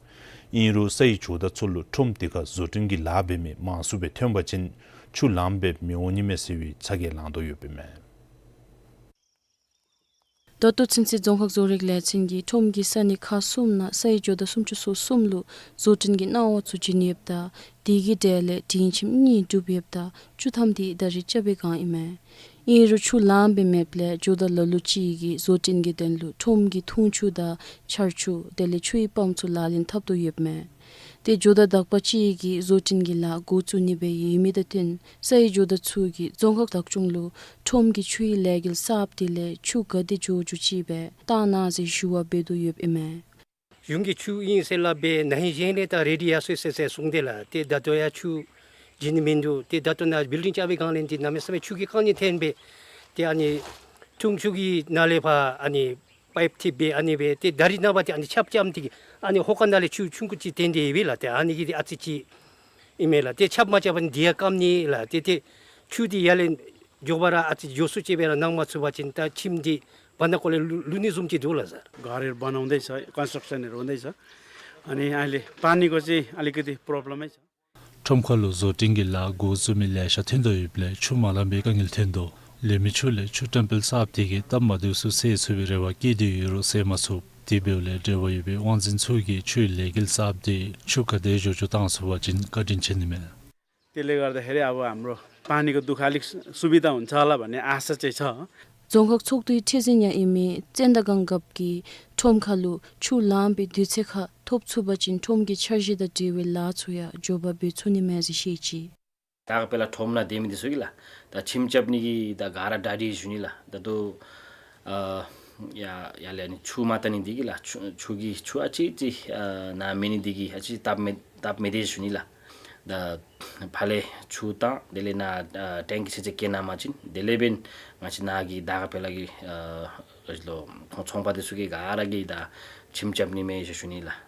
ཨིན་རུང་ས་ཡི་ཇོ་བདག་ཚུ་ལུ་ཁྲོམ་དེ་ཁར་བཟོ་སྐྲུན་གྱི་ལཱ་འབད་མི་མང་སུ་སྦེ་ཐོན་པ་ཅིན་ཆུ་ལངམ་སྦེ་མི་འོང་ནི་མས་ཟེར་བའི་ཚ་གྱང་ལང་དོ་ཡོདཔ་ཨིན་མས། ད་ལྟོ་ཚུན་ཚོད་རྫོང་ཁག་བཟོ་རིག་ལས་ཚན་གྱིས་ཁྲོམ་གྱི་ས་གནས་ཁག་གསུམ་ནང་ས་ཡི་ཇོ་བདག་སུམ་ཅུ་སོ་གསུམ་ལུ་བཟོ་སྐྲུན་གྱི་གནང་བ་ཚུ་བྱིན་ཡོདཔ་ད་དེ་གི་གྲས་ལས་སྒྲིང་ཁྱིམ་གཉིས་གྲུབ་ཡོདཔ་ད་བཅུ་ཐམ་དེ་ད་རེས་རྐྱབ་པའི་བསྒང་ཨིན་མས། ཨིན་རུང་ཆུ་ལངམ་སྦེ་མེདཔ་ལས་ཇོ་བདག་ལ་ལུ་ཅིག་གིས་བཟོ་སྐྲུན་གྱི་དོན་ལུ་ཁྲོམ་གྱི་འཐུང་ཆུ་དང་ཆར་ཆུ་དེ་ལས་ཆུའི་པམཔ་ཚུ་ལག་ལེན་འཐབ་དོ་ཡོདཔ་མས། ཏེ་ཇོ་བདག་དག་པ་ཅིག་གིས་བཟོ་སྐྲུན་གྱི་ལཱ་འགོ་བཙུགས་ནི་སྦེ་ཡོད་མི་དང་བསྟུན་ས་ཡི་ཇོ་བདག་ཚུ་གིས་རྫོང་ཁག་བདག་སྐྱོང་ལུ་ཁྲོམ་གྱི་ཆུའི་ལས་འགུལ་གསརཔ་དེ་ལས་ཆུ་ག་དེ་འགྱོ་འགྱོ་ཅིག་སྦེ་བཏང་གནང་ཟེར་ཞུ་བ་འབད་དོ་ཡོདཔ་ཨིན་མས། གཞུང་གི་ཆུ་ཨིན་ཟེར་སླབ་སྦེ་ན་ཧིང་གཞེས་ནིང་ད་རེ་ཌི་ཡར་སོ་ཡི་ཟེར་ཟེར་གསུངས་ཏེ་ལགས། ཏེ་ད་ལྟོ་ཡང་ཆུ་བྱིན་ནི་མིན་འདུག། ཏེ་ད་ལྟོ་ནཱ་བིལ་ཌིང་རྐྱབ་པའི་བསྒང་ལས་ཏེ་གནམ་མེད་ས་མེད་ཆུ་གི་དཀའ་ངལ་ཐོན་སྦེ་ཏེ་ཨ་ནི་འཐུང་ཆུ་གི་ནང་ལས་ཕར་ཨ་ནི་པའིཔ་འཐིབས་སྦེ་ཨ་ནི་སྦེ་ཏེ་ད་རེས་ནངས་པ་ཏེ་ཨ་ནི་ཆརཔ་རྐྱབ་སྟེ་གིས་ཨ་ནི་ཧོ་ཀ་ནང་ལས་ཆུ་ཆུང་ཀུ་ཅིག་ཐོན་ཏེ་ཡོད་པས་ལགས། ཏེ་ཨ་ནི་གིས་ཏེ་ཨ་ཙི་ཅིག་ཨིན་མས་ལགས། ཏེ་ཆརཔ་མ་རྐྱབ་པ་ཅིན་དེ་ཡང་སྐམ་ནི་ལགས། ཏེ་ཏེ་ཆུ་འདི་ཡར་ལས་མགྱོགས་པ་ར་ཨ་ཙི་མགྱོགས་སུ་ཅིག་སྦེ་ར་གནང་མ་ཚུགས་པ་ཅིན་ད་ཁྱིམ་འདི་བར་ན་ཀོ་ལས་ལུ་ལུ་ནི་བཟུམ་ཅིག་འདུག་ལགས་སར། घर बनाउँदैछ, कन्स्ट्रक्सनहरू हुँदैछ। अनि अहिले पानीको चाहिँ अलिकति प्रब्लमै छ। ཁྲོམ་ཁ་ལུ་བཟོ་སྐྲུན་གྱི་ལཱ་འགོ་བཙུགས་མི་ལེ་ཤ་ཐོན་དོ་ཡོདཔ་ལས་ཆུ་མ་ལངམ་པའི་དཀའ་ངལ་ཐོན་དོ། ལེན་མི་ཆུ་ལས་ཆུ་བཀྲམ་སྤེལ་གསརཔ་དེ་གིས་སྟབས་མ་བདེཝ་ཚུ་སེལ་ཚུགས་པའི་རེ་བ་བསྐྱེད་དེ་ཡོད་རུང་སེལ་མ་ཚུགས། དེ་འབདཝ་ལས་འབྲེལ་བ་ཡོད་པའི་དབང་འཛིན་ཚུ་གིས་ཆུའི་ལས་འགུལ་གསརཔ་དེ་ཆུ་ག་དེ་འགྱོ་འགྱོ་བཏང་ཚུགས་པ་ཅིན་བཀའ་དྲིན་ཆེ་ནི་མས། त्यसले गर्दाखेरि अब हाम्रो पानीको दुःख अलिक सुविधा हुन्छ होला भन्ने आशा चाहिँ छ। རྫོང་ཁག་ཚོགས་འདུའི་ཁྲི་འཛིན་ཡང་ཨིན་མི་ཙན་དང་གངས་རྒཔོ་གིས་ཁྲོམ་ཁ་ལུ་ཆུ་ལངམ་སྦེ་དུས་ཚོད་ཁར་ཐོབ་ཚུགས་པ་ཅིན་ཁྲོམ་གྱི་འཆར་གཞི་དང་འབྲེལ་བའི་ལཱ་ཚུ་ཡང་མགྱོགས་པ་འབད་ཚུགས་ནི་མས་ཟེར་བཤད་ཅི། དར་དཀར་དཔལ་ཁྲོམ་ནང་སྡོད་མི་འདི་ཚུ་གིས་ལགས་ད་ཁྱིམ་རྐྱབ་ནི་གི་ད་ག་ར་གྲ་སྒྲིག་ཞུ་ནི་ལགས། ད་ལྟོ་ཨ་ཡར་ཡར་ལས་ཨ་ནི་ཆུ་མ་བཏང་ནི་འདི་གིས་ལགས་ཆུ་ཆུ་གི་ཆུ་ཨ་ཙི་ཅིག་ཨ་ནཱ་མེད་ནི་འདི་གིས་ཨ་ཙི་སྟབས་མི་སྟབས་མི་བདེ་ཞུ་ནི་ལགས། ད་ཕར་ལས་ཆུ་བཏང་དེ་ལས་ནཱ་ཨ་ཊེང་ཀི་ཚུ་ཅིག་བཀལ་གནང་པ་ཅིན་དེ་ལས་འབདན་ང་བཅས་ནཱ་གི་དར་དཀར་དཔལ་གྱི་ཨ་ལོ་ཚོང་པ་འདི་ཚུ་གིས་ག་ར་གིས་ད་ཁྱིམ་རྐྱབ་ནི་མས་ཟེར་ཞུ་ནི་ལགས།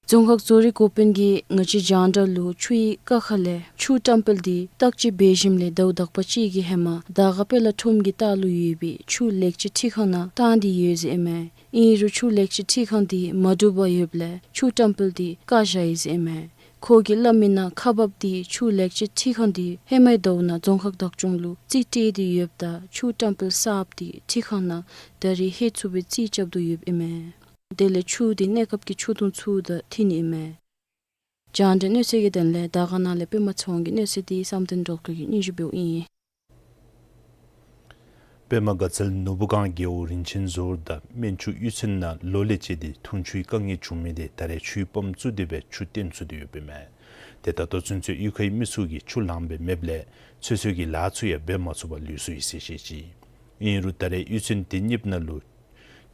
རྫོང་ཁག་བཟོ་རིག་འགོ་དཔོན་གྱིས་ང་བཅས་རྒྱང་བསྒྲགས་ལུ་ཆུའི་ཀ་ཁ་ལས་ཆུ་བཀྲམ་སྤེལ་འདི་བརྟག་དཔྱད་འབད་ཞིནམ་ལས་ཟླཝ་དག་པ་ཅིག་གི་ཧེ་མ་དར་དཀར་དཔལ་ཁྲོམ་གྱི་ལྟག་ལུ་ཡོད་པའི་ཆུ་ལེགས་བཅོས་འཕྲུལ་ཁང་ནང་བཏང་སྟེ་ཡོད་ཟེར་ཨིན་མས། ཨིན་རུང་ཆུ་ལེགས་བཅོས་འཕྲུལ་ཁང་འདི་མ་གྲུབ་པར་ཡོདཔ་ལས་ཆུ་བཀྲམ་སྤེལ་འདི་བཀག་བཞག་ཡི་ཟེར་ཨིན་མས། ཁོ་གིས་སླབ་མི་ནང་ཁག་འབགཔ་འདི་ཆུ་ལེགས་བཅོས་འཕྲུལ་ཁང་འདི་ཧེ་མའི་ཟླཝ་ནང་རྫོང་ཁག་བདག་སྐྱོང་ལུ་རྩིས་སྤྲོད་དེ་ཡོདཔ་ད་ཆུ་བཀྲམ་སྤེལ་གསརཔ་འདི་འཕྲུལ་ཁང་ནང་ད་རེས་ལྷོད་ཚུགས་པའི་རྩིས་རྐྱབ་དོ་ཡོདཔ་ཨིན་མས། དེ་ལས་ཆུ་འདི་གནས་སྐབས་ཀྱི་ཆུ་དུང་ཚུ་དང་འཐུས་ནི་ཨིན་མས། རྒྱང་བསྒྲགས་གནས་ཚུལ་གྱི་དོན་ལས་དར་དཀར་ན་ལས་པདྨ་ཚེ་དབང་གི་གནས་ཚུལ་འདི་བསམ་གཏན་སྒྲོལ་དཀར་གྱིས་སྙན་ཞུ་འབདཝ་ཨིན། པདྨ་དགའ་ཚལ་ནོར་བུ་སྒང་རྒེད་འོག་རིན་ཆེན་ཟུར་དང་སྨན་ཆུ་གཡུས་ཚན་ནང་ལོ་ལས་བཅད་དེ་འཐུང་ཆུའི་དཀའ་ངལ་བྱུང་མི་དེ་ད་རེས་ཆུའི་པམཔ་བཙུགས་ཏེ་སྦེ་ཆུ་བཏོན་ཚུགས་ཏེ་ཡོདཔ་ཨིན་མས། ཏེ་ད་ལྟོ་ཚུན་ཚོད་གཡུས་ཁའི་མི་ཚུ་གིས་ཆུ་ལངམ་སྦེ་མེདཔ་ལས་ཚོད་བསྲེ་གི་ལཱ་ཚུ་ཡང་འབད་མ་ཚུགས་པར་ལུས་སོ་ཡི་ཟེར་བཤད་ཅི། ཨིན་རུང་ད་རེས་གཡུས་ཚན་དེ་གཉིསཔ་ནང་ལུ་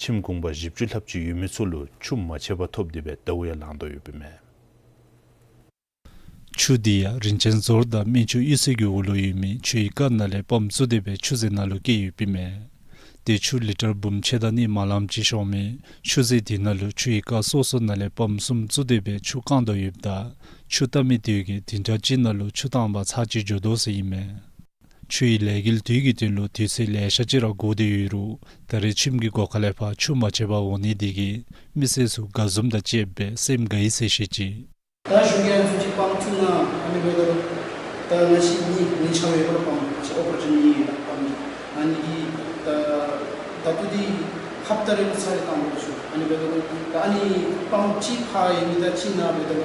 ཁྱིམ་གུང་པ་བཞི་བཅུ་ལྷགཔ་ཅིག་ཡོད་མི་ཚུ་ལུ་ཆུ་མ་ཆད་པར་ཐོབ་སྟེ་སྦེ་ཟླཝ་ཡང་ལང་དོ་ཡོདཔ་ཨིན་མས། ཆུ་འདི་ཡང་རིན་ཆེན་ཟུར་དང་སྨན་ཆུ་གཡུས་ཚན་གྱི་འོག་ལུ་ཡོད་མི་ཆུའི་ཀ་ནང་ལས་པམཔ་བཙུགས་ཏེ་སྦེ་ཆུ་ཚན་ནང་ལུ་བསྐྱལ་ཡོདཔ་ཨིན་མས། ཏེ་ཆུ་ལི་ཊར་འབུམ་ཕྱེད་དང་གཉིས་མ་ལངམ་ཅིག་ཤོང་མི་ཆུ་རྫིང་དེ་ནང་ལུ་ཆུའི་རྐ་སོ་སོ་ནང་ལས་པམཔ་གསུམ་བཙུགས་ཏེ་སྦེ་ཆུ་བཀང་དོ་ཡོདཔ་ད་ཆུ་བཏབ་མི་དེ་གིས་བདུན་ཕྲག་གཅིག་ནང་ལུ་ཆུ་བཏང་བར་ཚར་གཅིག་འགྱོ་དོ་ཟེར་ཨིན་མས། ཆུའི་ལས་འགུལ་དེ་གི་དོན་ལུ་དུས་ཚོད་ལེ་ཤ་ཅིག་ར་འགོར་ཏེ་ཡོད་རུང་ད་རེས་ཁྱིམ་གྱི་སྒོ་ཁ་ལས་ཕར་ཆུ་མ་ཆད་པར་འོང་ནི་དེ་གིས་མི་སེར་ཚུ་དགའ་འཛུམ་དང་བཅསཔ་སྦེ་སེམས་དགའ་ཡི་ཟེར་བཤད་ཅི། ད་གཞུང་གིས་ང་བཅས་ཀྱི་པམཔ་བཙུགས་གནང་། ཨ་ནི་འབདཝ་ད་ལུ་ད་ང་བཅས་གཉིས་གཉིས་ཆ་བའི་སྐོར་པམཔ་ང་བཅས་ཨོ་པོར་ཅུ་ནི་ཊི་པམཔ་ཨ་ནི་གིས་ད་ད་ལྟོ་འདི་ཧབ་ཏ་རེ་ལུ་ཚར་རེ་བཏང་དགོ་ཞུ། ཨ་ནི་འབདཝ་ད་ལུ་ད་ཨ་ནི་པམཔ་གཅིག་ཕར་ཡོད་མི་དང་གཅིག་ནཱ་འབདཝ་ད་ལུ་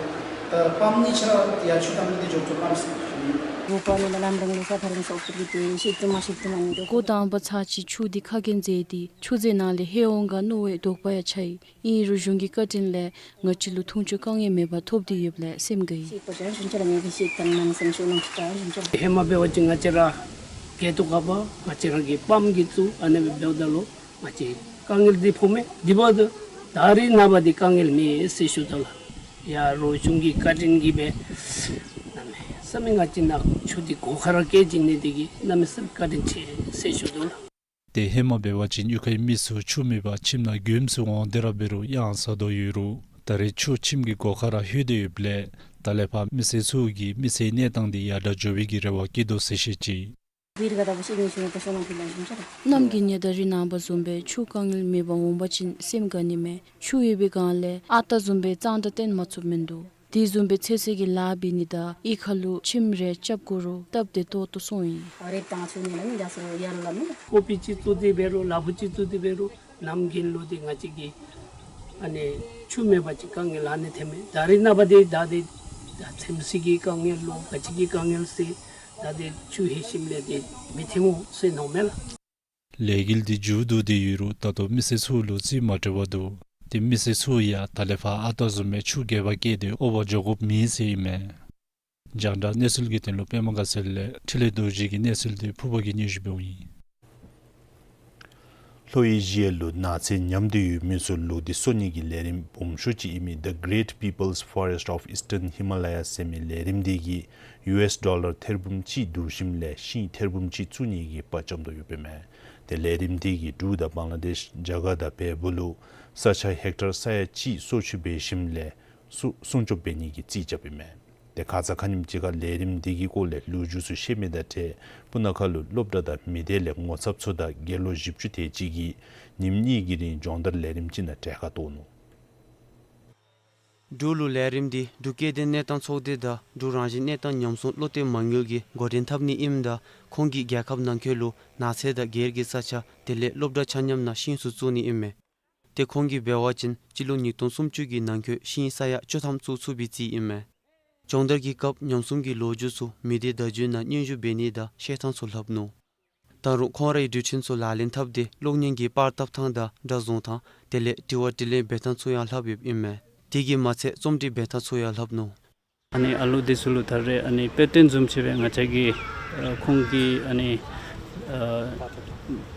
ད་པམཔ་གཉིས་ཆ་ར་ཡར་ཆུ་བཏང་མི་འདི་འགྱོ་ཚུགས་པས་ཟེར་ཞུ་ནི། འགོ་དང་པ་ཚར་གཅིག་ཆུ་འདི་ཁ་གྱེས་མཛད་དེ་ཆུ་རྫིང་ནང་ལས་ཧེ་འོང་ག་མནོ་བའི་དོགས་པ་ཡང་ཆགས་ཡི། ཨིན་རུང་གཞུང་གི་བཀའ་དྲིན་ལས་ང་བཅས་ལུ་འཐུང་ཆུ་དཀའ་ངལ་མེད་པར་ཐོབ་སྟེ་ཡོདཔ་ལས་སེམས་དགའ་ཡི། ཧེ་མ་འབད་བ་ཅིན་ང་བཅས་ར་སྒེར་དུ་ག་པ་ང་བཅས་ར་གི་པམཔ་གིས་བཙུགས། ཨ་ནི་འབདཝ་ད་ལུ་ང་བཅས་དཀའ་ངལ་འདི་ཕོག་མས། དེ་འབདཝ་ད་ད་རེས་ནངས་པ་འདི་དཀའ་ངལ་མེད་ཟེར་ཞུ་དོ་ལགས། ཡ་རོགས་གཞུང་གི་བཀའ་དྲིན་གྱིས་སྦེ་གནམ་མེད་ས་མེད་ང་བཅས་ནཱ་ཆུ་འདི་སྒོ་ཁར་ར་བསྐྱལ་བྱིན་ནི་དེ་གིས་གནམ་མེད་ས་མེད་བཀའ་དྲིན་ཆེ་ཟེར་ཞུ་དོ་ལགས། ཏེ་ཧེ་མ་འབད་བ་ཅིན་གཡུས་ཁའི་མི་ཚུ་ཆུ་མེད་པར་ཁྱིམ་ནང་མགྱོནམ་སུ་འོང་སྟེ་ར་འབད་རུང་གཡང་ཟ་དོ་ཡོད་རུང་ད་རེས་ཆུ་ཁྱིམ་གྱི་སྒོ་ཁར་ར་ལྷོད་དེ་ཡོདཔ་ལས་ད་ལས་ཕར་མི་སེར་ཚུ་གི་མི་ཚེའི་གནས་སྟངས་འདི་ཡར་དྲག་འགྱོ་བའི་གི་རེ་བ་བསྐྱེད་དོ་ཟེར་བཤད་ཅི། གནམ་གྱི་ཉི་ཟླ་རེ་ནངས་པ་བཟུམ་སྦེ་ཆུ་དཀའ་ངལ་མེད་པར་འོང་པ་ཅིན་སེམས་དགའ་ནི་མས། ཆུ་ཡོད་པའི་སྒང་ལས་ཨ་རྟག་བཟུམ་སྦེ་གཙང་སྦྲ་བསྟེན་མ་ཚུགསཔ་མིན་འདུག། དེ་བཟུམ་སྦེ་ཚོད་བསྲེ་གི་ལཱ་འབད་ནི་དང་གཡུས་ཁ་ལུ་ཁྱིམ་རེ་རྐྱབ་དགོ་རུང་སྟབས་བདེ་ཏོག་ཏོ་སོང་ཡི། ཀོ་ཕི་ཅིག་བཙུགས་ཏེ་འབད་རུང་ལ་ཕུག་ཅིག་བཙུགས་ཏེ་འབད་རུང་ནམ་གྱི་ལོ་འདི་ང་བཅས་ཀྱི་ཨ་ནི་ཆུ་མེད་པ་ཅིན་དཀའ་ངལ་ཨ་ནི་ཐོནམ་མས། ད་རེས་ནངས་པ་འདི་ད་འདི་ད་ཚོད་བསྲེ་གི་དཀའ་ངལ་ལོ་ག་ཅི་གི་དཀའ་ངལ་ཟེར་ད་འདི་ཆུ་ལྷོད་ཞིནམ་ལས་འདི་མི་ཐོན་འོང་ཟེར་མནོཝ་མས་ལགས། ལས་འགུལ་འདི་མཇུག་བསྡུ་སྟེ་ཡོད་རུང་ད་ལྟོ་མི་སེར་ཚུ་ལུ་རྩིས་མ་སྤྲོད་པར་འདུག། ཏེ་མི་སེར་ཚུ་ཡང་ད་ལས་ཕར་ཨ་རྟག་བཟུམ་སྦེ་ཆུ་སྒལ་པར་བསྐྱལ་ཏེ་དབོར་བར་འགྱོ་དགོཔ་མེད་ཟེར་ཨིན་མས། རྒྱང་བསྒྲགས་གནས་ཚུལ་གྱི་དོན་ལུ་པདྨ་དགའ་ཚལ་ལས་འཕྲིན་ལས་རྡོ་རྗེ་གི་གནས་ཚུལ་འདི་ཕུརཔ་གིས་སྙན་ཞུ་འབདཝ་ཨིན། ལྷོ་ཨེ་ཤི་ཡ་ལུ་ནགས་ཚལ་ཉམས་ཏེ་ཡོད་མི་ཚུ་ལུ་འདི་གསོ་ནི་གི་ལས་རིམ་སྦོམ་ཤོས་ཅིག་ཨིན་མི་The Great People's Forest of Eastern Himalaya ཟེར་མི་ལས་རིམ་འདི་གིས་ཡུ་ཨེསི་ཌོ་ལར་ཐེར་འབུམ་གཅིག་བསྡུ་ཞིནམ་ལས་ཤིང་ཐེར་འབུམ་གཅིག་བཙུགས་ནི་གི་དཔའ་བཅམ་དོ་ཡོདཔ་ཨིན་མས། ཏེ་ལས་རིམ་འདི་གིས་འབྲུག་དང་བང་ལ་དེཤ་རྒྱ་གར་དང་བལ་པོ་ལུ་ས་ཆ་ཧེག་ཊར་ས་ཡ་གཅིག་སོར་ཆུད་འབད་ཞིནམ་ལས་སྲུང་སྲུང་སྐྱོབ་འབད་ནི་གི་རྩིས་རྐྱབ་ཨིན་མས། ཏེ་ཁ་ཙ་ཁ་ཉིནམ་ཅིག་ཁར་ལས་རིམ་འདི་གི་སྐོར་ལས་ལོ་རྒྱུས་ཚུ་བཤད་མི་དང་འཁྲིལ་སྤུ་ན་ཁ་ལུ་སློབ་གྲྭ་དང་མི་སྡེ་ལས་ངོ་ཚབ་ཚུ་དང་དགེ་སློང་བཞི་བཅུ་དེ་ཅིག་གིས་ཉིནམ་གཉིས་ཀྱི་རིང་སྦྱོང་བརྡར་ལས་རིམ་ཅིག་ནང་གྲལ་ཁར་གཏོགས་ནུག། འབྲུག་ལུ་ལས་རིམ་འདི་འབྲུག་སྐྱེ་ལྡན་གནས་སྟངས་ཚོགས་སྡེ་དང་འབྲུག་རང་བཞིན་གནས་སྟངས་ཉམས་སྲུང་བློ་གཏད་མ་དངུལ་གྱིས་འགོ་འདྲེན་འཐབ་ནི་ཨིནམ་ད་ཁོང་གིས་རྒྱལ་ཁབ་ནང་འཁོད་ལུ་ནགས་ཚལ་དང་སྒེར་གྱི་ས་ཆ་དེ་ལས་སློབ་གྲྭ་ཆ་མཉམ་ནང་ཤིང་ཚུ་བཙུགས་ནི་ཨིན་མས། ཏེ་ཁོང་གིས་འབད་བ་ཅིན་སྤྱི་ལོ་ཉིས་སྟོང་སུམ་ཅུ་གི་ནང་འཁོད་ཤིང་ས་ཡ་བཅུ་ཐམ་བཙུགས་ཚུགས་པའི་རྩིས་ཨིན་མས། སྦྱོང་བརྡར་གྱི་སྐབས་ཉམས་སྲུང་གི་ལོ་རྒྱུས་ཚུ་མི་སྡེ་བརྡ་བརྒྱུད་ནང་སྙན་ཞུ་འབད་ནི་དང་བཤད་ཐངས་ཚུ་ལྷབ་ནུག། ད་རུང་ཁོང་རའི་དུས་ཆེན་ཚུ་ལག་ལེན་འཐབ་སྟེ་གློག་བརྙན་གྱི་པར་བཏབ་ཐངས་དང་སྒྲ་བཟུང་ཐངས་དེ་ལས་དྲི་བ་དྲིས་ལན་འབད་ཐངས་ཚུ་ཡང་ལྷབ་ཡོདཔ་ཨིན་མས། དེ་གིས་མ་ཚད་རྩོམ་སྒྲིག་འབད་ཐངས་ཚུ་ཡང་ལྷབ་ནུག། ཨ་ནི་ཨ་ལུ་འདི་ཚུ་ལུ་ད་རེས་ཨ་ནི་དཔེ་སྟོན་བཟུམ་ཅིག་སྦེ་ང་བཅས་ཀྱིས་ཨ་ཁོང་གི་ཨ་ནི་ཨ་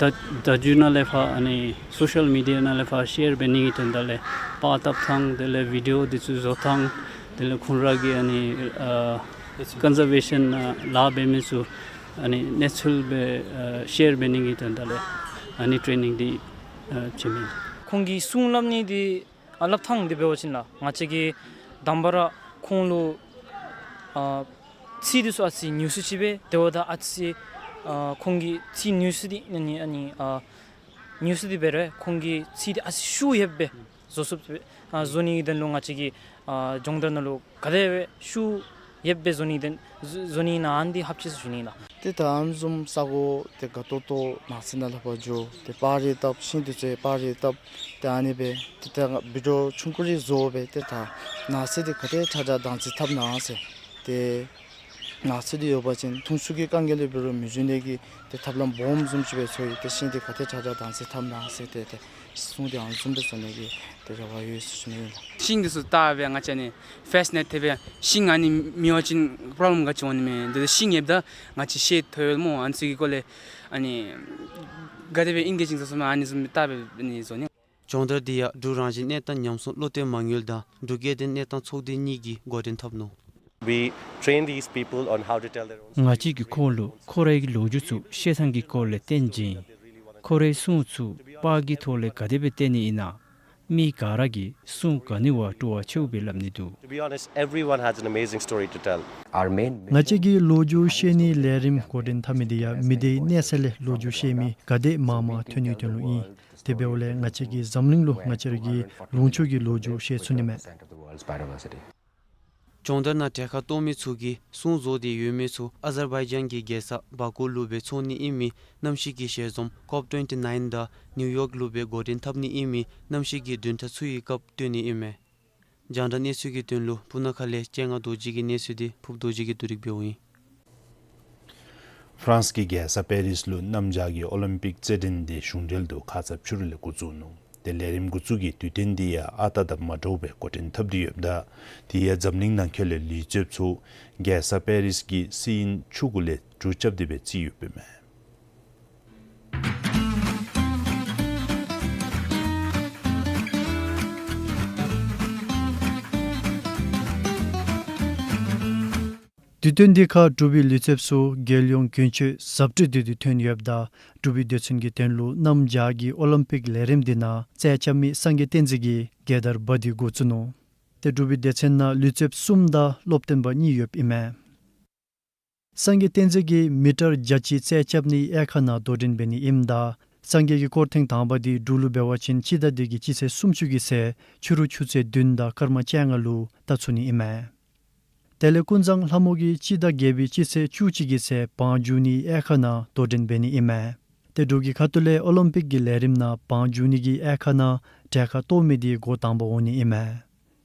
བརྡ་བརྡ་བརྒྱུད་ནང་ལས་ཕར་ཨ་ནི་སོ་ཤལ་མི་ཌི་ཡ་ནང་ལས་ཕར་ཤེར་འབད་ནི་གི་དོན་དག་ལས་པར་བཏབ་ཐངས་དེ་ལས་བི་ཌི་ཨོ་འདི་ཚུ་བཟོ་ཐངས་དེ་ལས་ཁོང་ར་གི་ཨ་ནི་ཨ་ཀོན་ཛར་བེ་ཤཱན་ནང་ལཱ་འབད་མི་ཚུ་ཨ་ནི་གནས་ཚུལ་སྦེ་ཨ་ཤེར་འབད་ནི་གི་དོན་དག་ལས་ཨ་ནི་ཊེ་ནིང་འདི་ཨ་བྱིནམ་ཨིན། ཁོང་གིས་གསུང་སླབ་ནི་འདི་ཨ་སླབ་ཐངས་འདི་འབད་བ་ཅིན་ལགས་ང་བཅས་ཀྱིས་དང་པ་ར་ཁོང་ལུ་ཨ་ཚིག་འདི་ཚུ་ཨ་ཙི་ཉུང་སུ་ཅིག་སྦེ་དེ་འབདཝ་ད་ཨ་ཙི་ཨ་ཁོང་གིས་ཚིག་ཉུང་སུ་འདི་ཨ་ནི་ཨ་ནི་ཨ་ཉུང་སུ་འདི་འབད་རུང་ཁོང་གིས་ཚིག་འདི་ཨ་ཙི་ཤུགས་ཡོདཔ་སྦེ་བཟོ་ཚུགས་པས། ཨ་བཟོ་ནི་གི་དོན་ལུ་ང་བཅས་ཀྱིས་ཨ་སྦྱོང་བརྡར་ནང་ལུ་ག་དེ་སྦེ་ཤུགས་ཡོདཔ་སྦེ་བཟོ་ནི་གི་དོན་བཟོ་བཟོ་ནི་ཨིན་ན་ཨ་ནི་འདི་ཧབ་ཆེ་སུ་ཞུ་ནི་ཨིན་ལགས། ཏེ་ད་ཨ་ནི་བཟུམ་ས་གོ་ཏེ་དགའ་ཏོག་ཏོ་ནགས་ཚལ་ནང་ལྷོདཔ་འགྱོ་ཏེ་པར་རེ་བཏབ་ཤིང་འདི་ཚུ་ཡང་པར་རེ་བཏབ་ཏེ་ཨ་ནི་སྦེ་ཏེ་ད་བི་ཌི་ཨོ་ཆུང་ཀུ་རེ་བཟོ་སྦེ་ཏེ་ད་ནགས་ཚལ་འདི་ག་དེ་དྲག་དྲག་བདག་འཛིན་འཐབ་ན་ཟེར་ཏེ་ནགས་ཚལ་འདི་ཡོད་པ་ཅིན་འཐུང་ཆུ་གི་དཀའ་ངལ་འབད་རུང་མི་འབྱུང་ནི་གི་ཏེ་ཐབས་ལམ་སྦོམ་བཟུམ་ཅིག་སྦེ་ཚོར་ཡི། ཏེ་ཤིང་འདི་ག་དེ་དྲག་དྲག་བདག་འཛིན་འཐབ་ན་ཟེར་ཏེ་ཏེ་གསུང་འདི་ཨ་ནི་བཟུམ་སྦེ་བཟོ་ནི་གི་ཏེ་རེ་བ་ཡོད་ཟེར་ཞུ་ནི་ཨིན་ལགས། ཤིང་འདི་ཚུ་བཏབ་སྦེ་ང་བཅས་ནི་ཕེསཊ་ནེཊ་འཐེབ་སྦེ་ཤིང་ཨ་ནི་མེད་པ་ཅིན་པོརོབ་ལེམ་ག་ཅི་འོང་ནི་མས། འདི་ཤིང་ཡོདཔ་ད་ང་བཅས་ཤེཌ་ཐོབ་ཡོད་སྨོ། ཨ་ནི་ཚུ་གི་སྐོར་ལས་ཨ་ནི་ག་དེ་སྦེ་ཨིན་གེ་ཅིག་བཟོ་ཚུགས་སྨོ། ཨ་ནི་བཟུམ་སྦེ་བཏབ་སྦེ་ཨ་ནི་བཟོ་ནི། སྦྱོང་བརྡར་འདི་ཡང་འབྲུག་རང་བཞིན་གནས་སྟངས་ཉམས་སྲུང་བློ་གཏད་མ་དངུལ་དང་འབྲུག་སྐྱེ་ལྡན་གནས་སྟངས་ཚོགས་སྡེ་གཉིས་ཀྱིས་འགོ་འདྲེན་འཐབ་ནུག། We train these people on how to tell their own story. ང་བཅས་ཀྱིས་ཁོང་ལུ་ཁོ་རའི་གི་ལོ་རྒྱུས་ཚུ་བཤད་ཐངས་ཀྱི་སྐོར་ལས་སྟོན་བྱིན། ཁོ་རའི་སྲུང་ཚུ་པར་གྱི་ཐོག་ལས་ག་དེ་སྦེ་སྟོན་ནི་ཨིན་ན། མི་ག་ར་གིས་སྲུང་ག་ནི་བ་སྤྲོ་བ་ཆེཝ་སྦེ་སླབ་ནི་འདུག། To be honest, everyone has an amazing story to tell. Our main ང་བཅས་ཀྱིས་ལོ་རྒྱུས་བཤད་ནིའི་ལས་རིམ་འགོ་འདྲེན་འཐབ་མི་འདི་ཡང་མི་སྡེའི་གནས་ཚད་ལས་ལོ་རྒྱུས་བཤད་མི་ག་དེ་མང་མང་ཐོན་ནིའི་དོན་ལུ་ཨིན། དེ་འབདཝ་ལས་ང་བཅས་ཀྱིས་འཛམ་གླིང་ལུ་ང་བཅས་ར་གི་ལུང་ཕྱོགས་ཀྱི་ལོ་རྒྱུས་བཤད་ཚུགས་ནི་མས། སྦྱོང་བརྡར་ནང་གྲལ་ཁར་གཏོགས་མི་ཚུ་གིས་སྲུང་བཟོ་སྟེ་ཡོད་མི་ཚུ་ཨ་ཛར་བྷའི་ཇཱན་གྱི་རྒྱལ་ས་བཱ་ཀུ་ལུ་སྦེ་འཚོགས་ནི་ཨིན་མི་གནམ་གཤིས་ཀྱི་ཞལ་འཛོམས་ཀོབ་ཊུ་ཝེན་ཊི་ནའིན་དང་ནིའུ་ཡོག་ལུ་སྦེ་འགོ་འདྲེན་འཐབ་ནི་ཨིན་མི་གནམ་གཤིས་ཀྱི་བདུན་ཕྲག་ཚུ་གི་སྐབས་སྟོན་ནི་ཨིན་མས། རྒྱང་བསྒྲགས་གནས་ཚུལ་གྱི་དོན་ལུ་སྤུ་ན་ཁ་ལས་སྤྱན་སྔ་རྡོ་རྗེ་གི་གནས་ཚུལ་འདི་ཕུབ་རྡོ་རྗེ་གིས་བསྡུ་སྒྲིག་འབདཝ་ཨིན། ཧྥ་རན་སི་གི་རྒྱལ་ས་པེ་རིས་ལུ་གནམ་བྱཱར་གྱི་ཨོ་ལིམ་པིག་རྩེད་འགྲན་འདི་གཞུང་འབྲེལ་དུ་ཁ་ཙ་ཕྱི་རུ་ལས་འགོ་བཙུགས་ནུག། ཏེ་ལས་རིམ་འགོ་བཙུགས་ཀྱི་དུས་སྟོན་འདི་ཡང་ཨ་རྟག་དང་མ་འདྲཝ་སྦེ་འགོ་འདྲེན་འཐབ་སྟེ་ཡོདཔ་ད། དེ་ཡང་འཛམ་གླིང་ནང་འཁོད་ལས་ལུས་རྩལཔ་ཚུ་རྒྱལ་ས་པེ་རིས་ཀྱི་སི་ཨིན་ཆུ་གུ་ལས་གྲུ་རྐྱབ་སྟེ་སྦེ་རྩེད་ཡོདཔ་ཨིན་མས། དུས་སྟོན་འདི་ཁར་འབྲུག་པའི་ལུས་རྩལཔ་ཚུ་རྒྱལ་ཡོངས་གྱོན་ཆས་གཟབ་སྤྲོས་ཏོག་ཏོ་ཐོན་ཡོདཔ་ད་འབྲུག་པའི་སྡེ་ཚན་གྱི་དོན་ལུ་གནམ་བྱཱར་གྱི་ཨོ་ལིམ་པིག་ལས་རིམ་འདི་ནང་རྩལ་རྐྱབ་མི་སངས་རྒྱས་བསྟན་འཛིན་གྱིས་རྒྱལ་དར་འབག་སྟེ་འགོ་བཙུགས་ནུག། ཏེ་འབྲུག་པའི་སྡེ་ཚན་ནང་ལུས་རྩལཔ་གསུམ་དང་སློབ་སྟོན་པ་གཉིས་ཡོདཔ་ཨིན་མས། སངས་རྒྱས་བསྟན་འཛིན་གྱིས་མི་ཊར་བརྒྱ་གཅིག་རྩལ་རྐྱབ་ནིའི་དབྱེན་ཁག་ནང་དོ་འགྲན་འབད་ནི་ཨིནམ་ད་སངས་རྒྱས་ཀྱི་དཀོར་ཐེངས་དང་པ་འདི་འབྲུག་ལུ་འབད་བ་ཅིན་སྤྱི་ཟླ་འདི་གི་སྤྱི་ཚེས་སུམ་ཅུ་གི་ཚེ་ཕྱི་རུ་ཆུ་ཚོད་བདུན་དང་སྐར་མ་བཅོ་ལྔ་ལུ་བལྟ་ཚུགས་ནི་ཨིན་མས། དེ་ལས་ཀུན་བཟང་ལྷ་མོ་གིས་སྤྱི་ཟླ་བརྒྱད་པའི་སྤྱི་ཚེས་བཅུ་གཅིག་གི་ཚེ་བང་རྒྱུག་ནིའི་དབྱེན་ཁག་ནང་དོ་འགྲན་འབད་ནི་ཨིན་མས། ཏེ་འབྲུག་གི་ཁ་ཐུག་ལས་ཨོ་ལིམ་པིག་གི་ལས་རིམ་ནང་བང་རྒྱུག་ནི་གི་དབྱེན་ཁག་ནང་གྲལ་ཁར་གཏོགས་མི་འདི་འགོ་དང་པ་འོང་ནི་ཨིན་མས།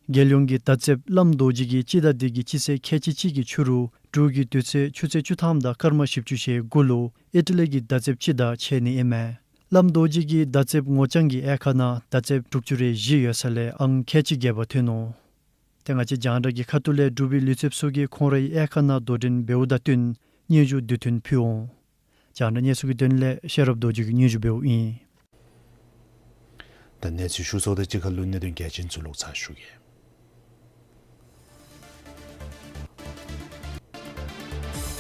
རྒྱལ་ཡོངས་ཀྱི་མདའ་རྩེདཔ་བླམ་རྡོ་རྗེ་གིས་སྤྱི་ཟླ་འདི་གི་སྤྱི་ཚེས་ཁལ་གཅིག་གཅིག་གི་ཕྱི་རུ་འབྲུག་གི་དུས་ཚོད་ཆུ་ཚོད་བཅུ་ཐམ་དང་སྐར་མ་བཞི་བཅུ་ཞེ་དགུ་ལུ་ཨི་ཊ་ལི་གི་མདའ་རྩེདཔ་ཅིག་དང་ཕྱད་ནི་ཨིན་མས། བླམ་རྡོ་རྗེ་གི་མདའ་རྩེདཔ་ངོ་རྐྱང་གི་དབྱེན་ཁག་ནང་མདའ་རྩེདཔ་དྲུག་ཅུ་རེ་བཞི་ཡོད་ས་ལས་ཨང་ཁལ་གཅིག་བརྒལ་བ་ཐོན་ནུག། ཏེ་ང་བཅས་རྒྱང་བསྒྲགས་ཀྱི་ཁ་ཐུག་ལས་འབྲུག་པའི་ལུས་རྩལཔ་ཚུ་གིས་ཁོང་རའི་དབྱེན་ཁག་ནང་དོ་འགྲན་འབདཝ་དང་བསྟུན་སྙན་ཞུ་དུས་མཐུན་ཕུལ་འོང་། རྒྱང་བསྒྲགས་གནས་ཚུལ་གྱི་དོན་ལས་ཤེས་རབ་རྡོ་རྗེ་གིས་སྙན་ཞུ་འབདཝ་ཨིན། ད་གནས་ཚུལ་ཞུ་ཚརཝ་དང་གཅིག་ཁར་ལུ་གནད་དོན་གལ་ཆེན་ཚུ་ལོག་ཚར་ཞུ་གེ།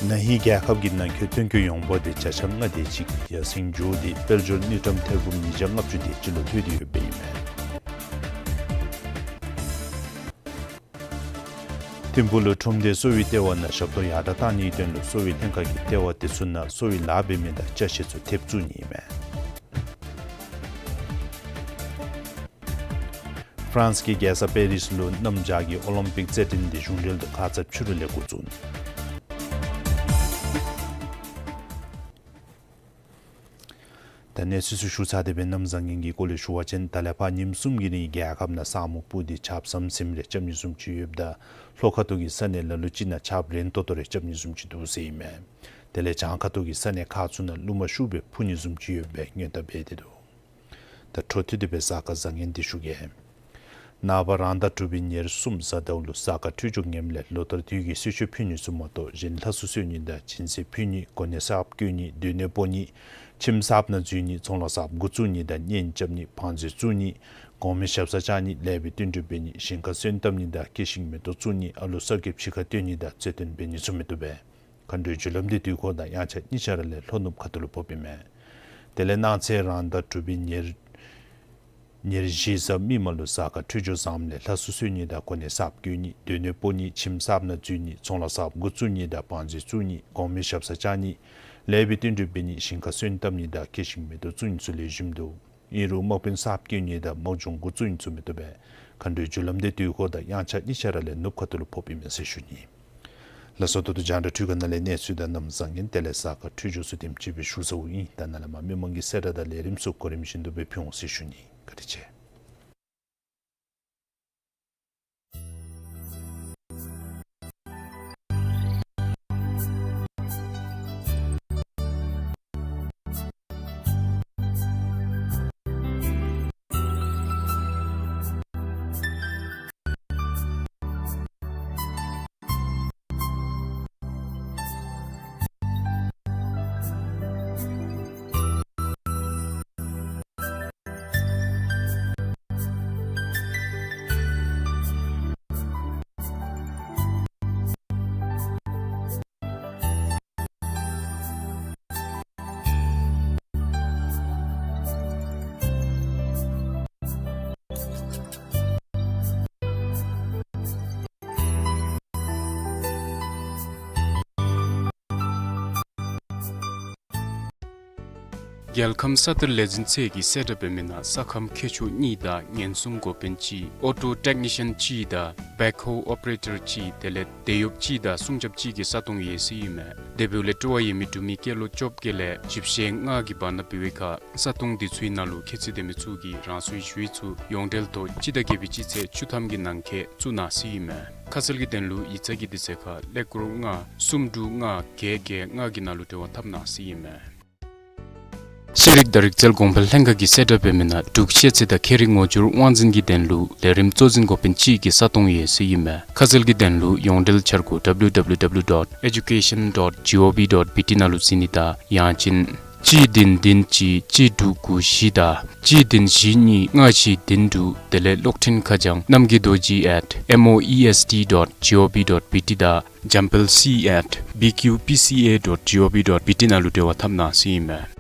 ན་ཧིང་རྒྱལ་ཁབ་ཀྱི་ནང་འཁོད་བསྟུན་སྐྱོད་ཡོང་འབབ་དེ་བརྒྱ་ཆ་ལྔ་དེ་ཅིག་ཡར་སེང་འགྱོ་སྟེ་དཔལ་འབྱོར་དངུལ་ཀྲམ་ཐེར་འབུམ་ཉིས་བརྒྱ་ལྔ་བཅུ་དེ་ཅིག་ལུ་ལྷོད་དེ་ཡོདཔ་ཨིན་མས། ཐིམ་ཕུག་ལུ་ཁྲོམ་སྡེ་གསོ་བའི་ལྟེ་བ་ནང་ཞབས་ཏོག་ཡར་དྲག་གཏང་ནིའི་དོན་ལུ་གསོ་བའི་ལྷན་ཁག་གིས་ལྟེ་བ་དེ་ཚུ་ནང་གསོ་བའི་ལཱ་འབད་མི་དང་ཅ་ཆས་ཚུ་ཐེབས་བཙུགས་ནི་ཨིན་མས། ཧྥ་རན་སི་གི་རྒྱལ་ས་པེ་རིས་ལུ་གནམ་བྱཱར་གྱི་ཨོ་ལིམ་པིག་རྩེད་འགྲན་འདི་གཞུང་འབྲེལ་དུ་ཁ་ཙ་ཕྱི་རུ་ལས་འགོ་བཙུགས་ནུག། ད་གནས་ཚུལ་ཚུ་ཞུ་ཚར་ཏེ་སྦེ་གནམ་བཟང་ངན་གྱི་སྐོར་ལས་ཞུ་བ་ཅིན་ད་ལས་ཕར་ཉིནམ་གསུམ་གྱི་རིང་རྒྱལ་ཁབ་ནང་ས་སྨུག་སྤུབས་ཏེ་ཆརཔ་ཟམ་ཟིམ་རེ་རྐྱབ་ནི་བཟུམ་ཅིག་ཡོདཔ་ད་ལྷོ་ཁ་ཐུག་གི་ས་གནས་ལ་ལུ་ཅིག་ནང་ཆརཔ་རན་ཏོག་ཏོ་རེ་རྐྱབ་ནི་བཟུམ་ཅིག་འདུག་ཟེར་ཨིན་མས། དེ་ལས་བྱང་ཁ་ཐུག་གི་ས་གནས་ཁག་ཚུ་ནང་རླུང་མ་ཤུགས་སྦེ་འཕུ་ནི་བཟུམ་ཅིག་ཡོད་པའི་སྔོན་བརྡ་འབད་དེ་འདུག། ད་འཕྲོ་མཐུད་དེ་སྦེ་གཟའ་སྐར་བཟང་ངན་འདི་ཞུ་གེ། ནངས་པ་རང་ཟླ་དྲུག་པའི་ཉེར་གསུམ་གཟའ་ཟླཝ་ལུ་གཟའ་སྐར་འཕྲོད་སྦྱོར་ངནམ་ལས་ལོ་ལྟར་དུས་ཀྱི་གསོལ་མཆོད་ཕུལ་ནི་ཚུ་མ་གཏོགས་གཞན་ལྷ་གསོལ་གསོལ་ནི་དང་སྦྱིན་སྲེག་ཕུལ་ནི་གོ་གནས་གསརཔ་བསྐོ་ནི་སྡོད་གནས་སྤོ་ནི་ཁྱིམ་གསརཔ་ནང་འཛུལ་ནི་ཚོང་ལཱ་གསརཔ་འགོ་བཙུགས་ནི་དང་གཉེན་རྐྱབ་ནི་བང་མཛོད་བཙུགས་ནི་གོང་མའི་ཞབས་སར་བཅར་ནི་ལེགས་པའི་བསྟུན་གྲོས་འབད་ནི་ཞིང་ཁ་སོན་བཏབ་ནི་དང་སྐྱེད་ཤིང་མེ་ཏོག་བཙུགས་ནི་ཨ་ལུ་གསར་སྐྱེས་ཕྱི་ཁར་སྟོན་ནི་དང་རྩེད་འགྲན་འབད་ནི་ཚུ་མི་བཏུབ་པས། མཁའ་འགྲོའི་རྒྱུ་ལམ་འདི་དུས་འཁོར་དང་དབྱངས་འཆར་གཉིས་ཆ་ར་ལས་ལྷོ་ནུབ་ཁ་ཐུག་ལུ་ཕོགཔ་ཨིན་མས། དེ་ལས་གནངས་ཚེ་རང་ཟླ་དྲུག་པའི་ཉེར་ཉེར་བཞི་གཟའ་མིག་དམར་ལུ་གཟའ་སྐར་འཕྲོད་སྦྱོར་བཟངམ་ལས་ལྷ་གསོལ་གསོལ་ནི་དང་གོ་གནས་གསརཔ་བསྐོ་ནི་སྡོད་གནས་སྤོ་ནི་ཁྱིམ་གསརཔ་ནང་འཛུལ་ནི་ཚོང་ལཱ་གསརཔ་འགོ་བཙུགས་ནི་དང་བང་མཛོད་བཙུགས་ནི་གོང་མའི་ཞབས་སར་བཅར་ནི་ལེགས་པའི་བསྟུན་གྲོས་འབད་ནི་ཞིང་ཁ་སོན་བཏབ་ནི་དང་སྐྱེད་ཤིང་མེ་ཏོག་བཙུགས་ནི་ཚུ་ལེགས་ཤོམ་འདུག། ཨིན་རུང་དམག་དཔོན་གསརཔ་བསྐོ་ནི་དང་དམག་སྦྱོང་འགོ་བཙུགས་ནི་ཚུ་མི་བཏུབ་པས། མཁའ་འགྲོའི་རྒྱུ་ལམ་འདི་དུས་འཁོར་དང་དབྱངས་འཆར་གཉིས་ཆ་ར་ལས་ནུབ་ཁ་ཐུག་ལུ་ཕོགཔ་ཨིན་མས་ཟེར་ཞུ་ནི། ལགས་སོ། ད་ལྟོ་རྒྱང་བསྒྲགས་འཕྲུལ་ཁང་ནང་ལས་གནས་ཚུལ་དང་གནམ་བཟང་ངན་དེ་ལས་གཟའ་སྐར་འཕྲོད་སྦྱོར་ཚུ་དེམ་ཅིག་སྦེ་ཞུ་ཚརཝ་ཨིན། ད་ནཱ་ལས་མར་མི་མང་གི་གསལ་བསྒྲགས་དང་ལས་རིམ་ཚུ་གོ་རིམ་བཞིན་དུ་སྦེ་ཕུལ་འོང་ཟེར་ཞུ་ནི། བཀའ་དྲིན་ཆེ། རྒྱལ་ཁམས་ས་གཏེར་ལས་འཛིན་ཚད་ཀྱིས་གསལ་བསྒྲགས་འབད་མི་ནང་ས་ཁམས་མཁས་མཆོག་གཉིས་དང་ཉེན་སྲུང་འགོ་དཔོན་གཅིག་ཨོ་ཊོ་ཊེག་ནི་ཤཱན་གཅིག་དང་བེག་ཧོ་ཨོ་པ་རེ་ཊར་གཅིག་དེ་ལས་དེད་གཡོགཔ་གཅིག་དང་སྲུང་སྐྱོབ་གཅིག་གི་ས་སྟོང་ཡོད་ཟེར་ཨིན་མས། དེ་འབདཝ་ལས་སྤྲོ་བ་ཡོད་མི་འབྲུག་མི་སྐྱེས་ལོ་བཅོ་བརྒྱད་ལས་བཞི་བཅུ་ཞེ་ལྔ་གི་བར་ན་འབད་བའི་ཁར་ས་སྟོང་འདི་ཚུའི་ནང་ལུ་ཁྱད་ཚད་ལྡན་མི་ཚུ་གིས་རང་སོའི་ཞུ་ཡིག་ཚུ་ཡོངས་འབྲེལ་ཐོག་སྤྱི་ཟླ་བརྒྱད་པའི་སྤྱི་ཚེས་བཅུ་ཐམ་གྱི་ནང་འཁོད་བཙུགས་གནང་ཟེར་ཨིན་མས། ཁ་གསལ་གྱི་དོན་ལུ་ཡིག་ཚང་གི་དུས་ཚོད་ཁར་ཀླད་ཀོར་ལྔ་གསུམ་དྲུག་ལྔ་བརྒྱད་བརྒྱད་ལྔ་གི་ནང་ལུ་འབྲེལ་བ་འཐབ་གནང་ཟེར་ཨིན་མས། ཤེས་རིག་དང་རིག་རྩལ་གོང་འཕེལ་ལྷན་ཁག་གིས་གསལ་བསྒྲགས་འབད་མི་ནང་འབྲུག་ཤེས་ཚད་དང་ཁྱད་རིག་ངོ་སྦྱོར་དབང་འཛིན་གྱི་དོན་ལུ་ལས་རིམ་གཙོ་འཛིན་འགོ་དཔོན་གཅིག་གི་ས་སྟོང་ཡོད་ཟེར་ཨིན་མས། ཁ་གསལ་གྱི་དོན་ལུ་ཡོངས་འབྲེལ་འཆར་སྒོ་ཌབ་ལིའུ་ཌབ་ལིའུ་ཌབ་ལིའུ་ཌོཊ་ཨེ་ཇུ་ཀེ་ཤཱན་ཌོཊ་ཇི་ཨོ་ཝི་ཌོཊ་བི་ཊི་ནང་ལུ་གཟིགས་ནི་དང་ཡང་ཅིན་གཅིག་བདུན་བདུན་གཅིག་གཅིག་དྲུག་དགུ་བཞི་དང་གཅིག་བདུན་བཞི་གཉིས་ལྔ་བཞི་བདུན་དྲུག་དེ་ལས་གློག་འཕྲིན་ཁ་བྱང་གནམ་གྱི་རྡོ་རྗེ་at M O E S T dot G O V dot B T དང་འཇམ་དཔལ་C at B Q P C A dot G O V dot B T ནང་ལུ་འབྲེལ་བ་འཐབ་གནང་ཟེར་ཨིན་མས།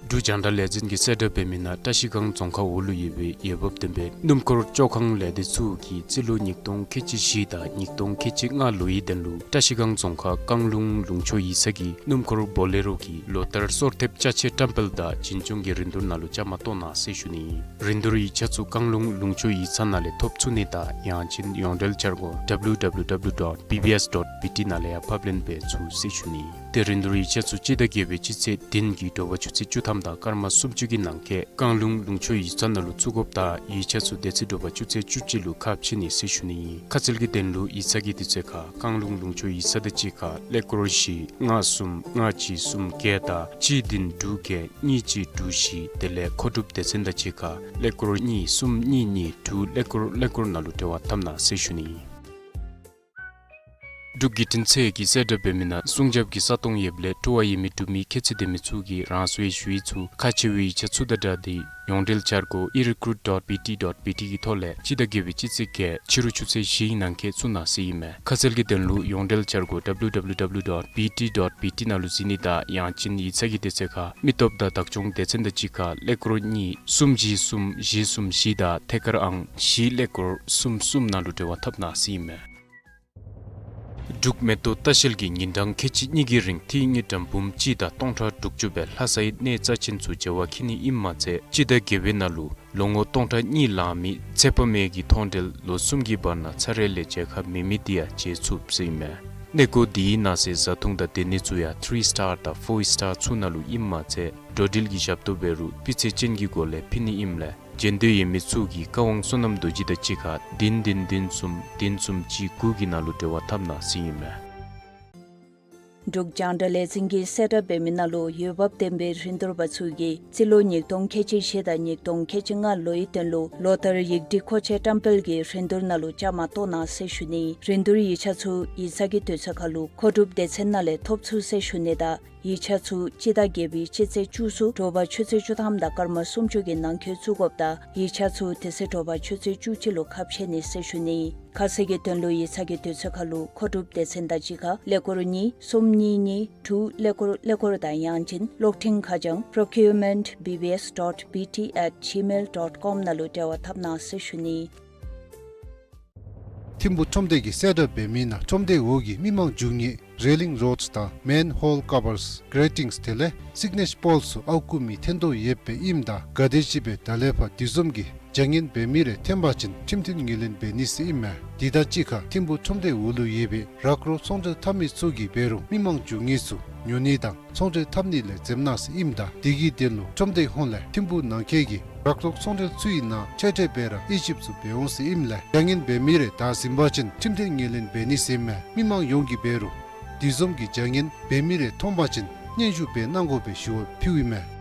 འབྲུག་རྒྱང་བསྒྲགས་ལས་འཛིན་གྱིས་གསལ་བསྒྲགས་འབད་མི་ནང་བཀྲ་ཤིས་སྒང་རྫོང་ཁག་འོག་ལུ་ཡོད་པའི་འོས་འབབ་ལྡན་པའི་སྣུམ་འཁོར་བཅོ་ཁང་ལས་སྡེ་ཚུ་གིས་རྩིས་ལོ་ཉིས་སྟོང་ཁལ་གཅིག་བཞི་དང་ཉིས་སྟོང་ཁལ་གཅིག་ལྔ་ལོའི་དོན་ལུ་བཀྲ་ཤིས་སྒང་རྫོང་ཁག་བཀང་ལུང་ལུང་ཕྱོགས་ཡིག་ཚང་གི་སྣུམ་འཁོར་བོ་ལེ་རོ་གི་ལོ་ལྟར་སོར་ཐེབས་ཅ་ཆས་བཀྲམ་སྤེལ་དང་བྱིན་སྐྱོང་གི་རིན་བསྡུར་ནང་ལུ་བཅའ་མར་གཏོགས་གནང་ཟེར་ཞུ་ནི། རིན་བསྡུར་ཡིག་ཆ་ཚུ་བཀང་ལུང་ལུང་ཕྱོགས་ཡིག་ཚང་ནང་ལས་ཐོབ་ཚུགས་ནི་དང་ཡང་ཅིན་ཡོངས་འབྲེལ་འཆར་སྒོ་W W W dot B B S dot B T ནང་ལས་ཡང་ཕབ་ལེན་འབད་ཚུགས་ཟེར་ཞུ་ནི། ཏེ་རིན་བསྡུར་ཡིག་ཆ་ཚུ་སྤྱི་ཟླ་བརྒྱད་པའི་སྤྱི་ཚེས་བདུན་གྱི་དྲོ་པ་ཆུ་ཚོད་བཅུ་ཐམ་དང་སྐར་མ་སུམ་ཅུ་གི་ནང་འཁོད་བཀང་ལུང་ལུང་ཕྱོགས་ཡིག་ཚང་ནང་ལུ་བཙུགས་དགོཔ་དང་ཡིག་ཆ་ཚུ་དེ་ཚེ་དྲོ་པ་ཆུ་ཚོད་བཅུ་གཅིག་ལུ་ཁ་ཕྱེ་ནི་ཟེར་ཞུ་ནི་ཨིན། ཁ་གསལ་གྱི་དོན་ལུ་ཡིག་ཚང་གི་དུས་ཚོད་ཁར་བཀང་ལུང་ལུང་ཕྱོགས་ཡིག་ཚང་དང་གཅིག་ཁར་ཀླད་ཀོར་བཞི་ལྔ་གསུམ་ལྔ་གཅིག་གསུམ་བརྒྱད་དང་གཅིག་བདུན་དྲུག་བརྒྱད་གཉིས་གཅིག་དྲུག་བཞི་དེ་ལས་མཁོ་སྒྲུབ་སྡེ་ཚན་དང་གཅིག་ཁར་ཀླད་ཀོར་གཉིས་གསུམ་གཉིས་གཉིས་དྲུག་ཀླད་ཀོར་ཀླད་ཀོར་ནང་ལུ་འབྲེལ་བ་འཐབ་གནང་ཟེར་ཞུ་ནི་ཨིན། འབྲུག་བརྒྱུད་འཕྲིན་ཚད་ཀྱིས་གསལ་བསྒྲགས་འབད་མི་ནང་སྲུང་སྐྱོབ་ཀྱི་ས་སྟོང་ཡོདཔ་ལས་སྤྲོ་བ་ཡོད་མི་འབྲུག་མི་ཁྱད་ཚད་ལྡན་མི་ཚུ་གིས་རང་སོའི་ཞུ་ཡིག་ཚུ་ཁག་ཆེ་བའི་ཡིག་ཆ་ཚུ་དང་སྦྲགས་ཏེ་ཡོངས་འབྲེལ་འཆར་སྒོ་E recruit dot B T dot B T གི་ཐོག་ལས་སྤྱི་ཟླ་བརྒྱད་པའི་སྤྱི་ཚེས་བརྒྱད་ཕྱི་རུ་ཆུ་ཚོད་བཞི་གི་ནང་འཁོད་བཙུགས་གནང་ཟེར་ཨིན་མས། ཁ་གསལ་གྱི་དོན་ལུ་ཡོངས་འབྲེལ་འཆར་སྒོ་W W W dot B T dot B T ནང་ལུ་གཟིགས་ནི་དང་ཡང་ཅིན་ཡིག་ཚང་གི་དུས་ཚོད་ཁར་མི་སྟོབས་དང་བདག་སྐྱོང་སྡེ་ཚན་དང་གཅིག་ཁར་ཀླད་ཀོར་གཉིས་གསུམ་བཞི་གསུམ་བཞི་གསུམ་བཞི་དང་ཐད་ཀར་ཨང་བཞི་ཀླད་ཀོར་གསུམ་གསུམ་ནང་ལུ་འབྲེལ་བ་འཐབ་གནང་ཟེར་ཨིན་མས། འབྲུག་མེ་ཏོག་ལྟ་བཤལ་གྱིས་ཉིན་གྲངས་ཁལ་གཅིག་གཉིས་ཀྱི་རིང་ཏིང་ངེ་ཌམ་འབུམ་གཅིག་དང་སྟོང་ཕྲག་དྲུག་ཅུ་སྦེ་ལྷ་སའི་གནས་རྩ་ཆེན་ཚུ་མཇལ་བར་འཁྱིད་ནི་ཨིནམ་མ་ཚད་སྤྱི་ཟླ་བརྒྱད་པའི་ནང་ལུ་ལོ་ངོ་སྟོང་ཕྲག་གཉིས་ལང་མི་ཚེ་དཔག་མེད་ཀྱི་མཐོང་གྲོལ་ལོ་གསུམ་གྱི་བར་ན་ཚར་རེ་ལས་མཇལ་ཁ་མེད་མི་དེ་ཡང་མཇལ་ཚུགས་ཟེར་ཨིན་མས། གནས་སྐོར་དེའི་ནང་གསེས་བཟའ་འཐུང་དང་སྡོད་གནས་ཚུ་ཡང་ཐི་རི་སི་ཊར་དང་ཕོར་སི་ཊར་ཚུ་ནང་ལུ་ཨིནམ་མ་ཚད་འགྲོ་འགྲུལ་གྱི་ཞབས་ཏོག་འབད་རུང་སྤུས་ཚད་ཅན་གྱི་སྒོ་ལས་ཕུལ་ནི་ཨིནམ་ལས་མཇལ་འདོད་ཡོད་མི་ཚུ་གིས་བཀའ་དབང་བསོད་ནམས་རྡོ་རྗེ་དང་གཅིག་ཁར་བདུན་བདུན་བདུན་གསུམ་བདུན་གསུམ་གཅིག་དགུ་གི་ནང་ལུ་འབྲེལ་བ་འཐབ་གནང་ཟེར་ཨིན་མས། འབྲུག་རྒྱང་བསྒྲགས་ལས་འཛིན་གྱིས་གསལ་བསྒྲགས་འབད་མི་ནང་ལུ་འོས་འབབ་ལྡན་པའི་རིན་བསྡུར་པ་ཚུ་གིས་རྩིས་ལོ་ཉིས་སྟོང་ཁལ་གཅིག་བཞི་དང་ཉིས་སྟོང་ཁལ་གཅིག་ལྔ་ལོའི་དོན་ལུ་ལོ་ལྟར་ཡིག་སྒྲིག་མཁོ་ཆས་བཀྲམ་སྤེལ་གྱི་རིན་བསྡུར་ནང་ལུ་བཅའ་མར་གཏོགས་གནང་ཟེར་ཞུ་ནི། རིན་བསྡུར་ཡིག་ཆ་ཚུ་ཡིག་ཚང་གི་དུས་ཚོད་ཁར་ལུ་མཁོ་སྒྲུབ་སྡེ་ཚན་ནང་ལས་ཐོབ་ཚུགས་ཟེར་ཞུ་ནི་དང་ཡིག་ཆ་ཚུ་སྤྱི་ཟླ་བརྒྱད་པའི་སྤྱི་ཚེས་བཅུ་གསུམ་དྲོ་པ་ཆུ་ཚོད་བཅུ་ཐམ་དང་སྐར་མ་སུམ་ཅུ་གི་ནང་འཁོད་བཙུགས་དགོཔ་དང་ཡིག་ཆ་ཚུ་དེ་ཚེ་དྲོ་པ་ཆུ་ཚོད་བཅུ་གཅིག་ལུ་ཁ་ཕྱེ་ནི་ཟེར་ཞུ་ནི། ཁ་གསལ་གྱི་དོན་ལུ་ཡིག་ཚང་གི་དུས་ཚོད་ཁར་ལུ་མཁོ་སྒྲུབ་སྡེ་ཚན་དང་གཅིག་ཁར་ཀླད་ཀོར་གཉིས་གསུམ་གཉིས་གཉིས་དྲུག་ཀླད་ཀོར་ཀླད་ཀོར་དང་ཡང་ཅིན་གློག་འཕྲིན་ཁ་བྱང་procurement B B S dot B T at gmail dot com ནང་ལུ་འབྲེལ་བ་འཐབ་གནང་ཟེར་ཞུ་ནི། ཐིམ་ཕུ་ཁྲོམ་སྡེ་གིས་གསལ་བསྒྲགས་འབད་མི་ནང་ཁྲོམ་སྡེ་འོག་གི་མི་མང་འགྱོ་ནིའི་railing rods དང་manhole covers, gratings དེ་ལས་སིག་ནེཇ་པོལ་ཚུ་ཨརཝ་བརྐུ་མི་ཐོན་དོ་ཡོདཔ་སྦེ་ཨིནམ་ད་ག་དེམ་ཅིག་སྦེ་ད་ལས་ཕར་དེ་བཟུམ་གྱི་བྱ་ངན་འབད་མི་རེ་ཐོན་པ་ཅིན་ཁྲིམས་མཐུན་ངོས་ལེན་འབད་ནི་ཟེར་ཨིན་མས། དེ་དང་གཅིག་ཁར་ཐིམ་ཕུ་ཁྲོམ་སྡེ་འོག་ལུ་ཡོད་པའི་རག་རོག་ཚོང་འབྲེལ་འཐབ་མི་ཚུ་གིས་འབད་རུང་མི་མང་འགྱོ་ནི་ཚུ་ཉོ་ནི་དང་ཚོང་འབྲེལ་འཐབ་ནི་ལས་འཛེམ་གནང་ཟེར་ཨིནམ་ད་དེ་གི་དོན་ལུ་ཁྲོམ་སྡེ་ཧོངས་ལས་ཐིམ་ཕུ་ནང་འཁོད་ཀྱི་རག་རོག་ཚོང་འབྲེལ་ཚུ་གི་ནང་ཆེ་གྲས་སྦེ་ར་དབྱེ་ཞིབ་ཚུ་འབད་འོང་ཟེར་ཨིནམ་ལས་བྱ་ངན་འབད་མི་རེ་བདའ་ཟིན་པ་ཅིན་ཁྲིམས་མཐུན་ངོས་ལེན་འབད་ནི་ཟེར་ཨིན་མས། མི་མང་ཡོངས་ཀྱིས་འབད་རུང་དེ་བཟུམ་གྱི་བྱ་ངན་འབད་མི་རེ་མཐོང་པ་ཅིན་སྙན་ཞུ་འབད་གནང་དགོ་པའི་ཞུ་བ་ཕུལཝ་ཨིན་མས།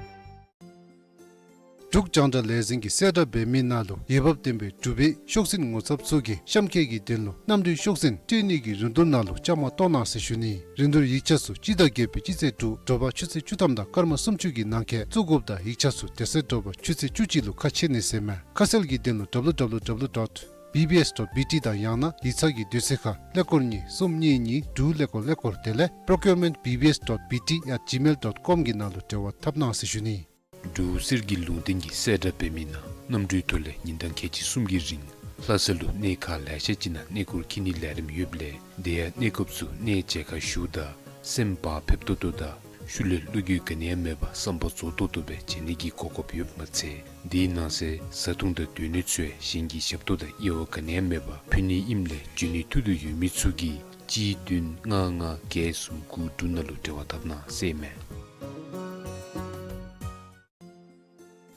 འབྲུག་རྒྱང་བསྒྲགས་ལས་འཛིན་གྱིས་གསལ་བསྒྲགས་འབད་མི་ནང་ལུ་འོས་འབབ་ལྡན་པའི་འབྲུག་པའི་ཤོག་འཛིན་ངོ་ཚབ་ཚུ་གིས་གཤམ་འཁོད་ཀྱི་དོན་ལུ་གནམ་གྲུའི་ཤོག་འཛིན་སྤྲོད་ནི་གི་རིན་བསྡུར་ནང་ལུ་བཅའ་མར་གཏོགས་གནང་ཟེར་ཞུ་ནི། རིན་བསྡུར་ཡིག་ཆ་ཚུ་སྤྱི་ཟླ་བརྒྱད་པའི་སྤྱི་ཚེས་དྲུག་དྲོ་པ་ཆུ་ཚོད་བཅུ་ཐམ་དང་སྐར་མ་སུམ་ཅུ་གི་ནང་འཁོད་བཙུགས་དགོཔ་དང་ཡིག་ཆ་ཚུ་དེ་ཚེ་དྲོ་པ་ཆུ་ཚོད་བཅུ་གཅིག་ལུ་ཁ་ཕྱེ་ནི་ཟེར་ཨིན་མས། ཁ་གསལ་གྱི་དོན་ལུ་W W W dot B B S dot B T དང་ཡང་ན་ཡིག་ཚང་གི་དུས་ཚོད་ཁར་ཀླད་ཀོར་གཉིས་གསུམ་གཉིས་གཉིས་དྲུག་ཀླད་ཀོར་ཀླད་ཀོར་དེ་ལས་procurement B B S dot B T at gmail dot com གི་ནང་ལུ་འབྲེལ་བ་འཐབ་གནང་ཟེར་ཞུ་ནི། འབྲུག་གསེར་གྱི་ལུང་བསྟན་གྱིས་གསལ་བསྒྲགས་འབད་མི་ནང་གནམ་གྲུའི་ཐོག་ལས་ཉིན་གྲངས་ཁལ་གཅིག་གསུམ་གྱི་རིང་ལྷ་ས་ལུ་གནས་ཁག་ལེ་ཤ་ཅིག་ནང་གནས་སྐོར་འཁྱིད་ནིའི་ལས་རིམ་ཡོདཔ་ལས་དེ་ཡང་གནས་སྐབས་སུ་གནས་མཇལ་ཁ་ཞུཝ་ད་སེམས་བག་ཕེབས་ཏོག་ཏོ་དང་ ཤུལ་ལས་བློ་འགྱོད་ག་ནི་ཡང་མེད་པར་བསམ་པ་རྫོགས་ཏོག་ཏོ་སྦེ་བྱིན་ནི་གི་གོ་སྐབས་ཡོདཔ་མ་ཚད་དེའི་ནང་གསེས་བཟའ་འཐུང་དང་སྡོད་གནས་ཚུ་ཡང་གཞན་གྱི་ཞབས་ཏོག་དང་དབྱེ་བ་ག་ནི་ཡང་མེད་པར་ཕུལ་ནི་ཨིནམ་ལས་འབྱོན་ནི་ཐུགས་འདོད་ཡོད་མི་ཚུ་གིས་གཅིག་བདུན་ལྔ་ལྔ་བརྒྱད་གསུམ་དགུ་དྲུག་ནང་ལུ་འབྲེལ་བ་འཐབ་གནང་ཟེར་ཨིན་མས།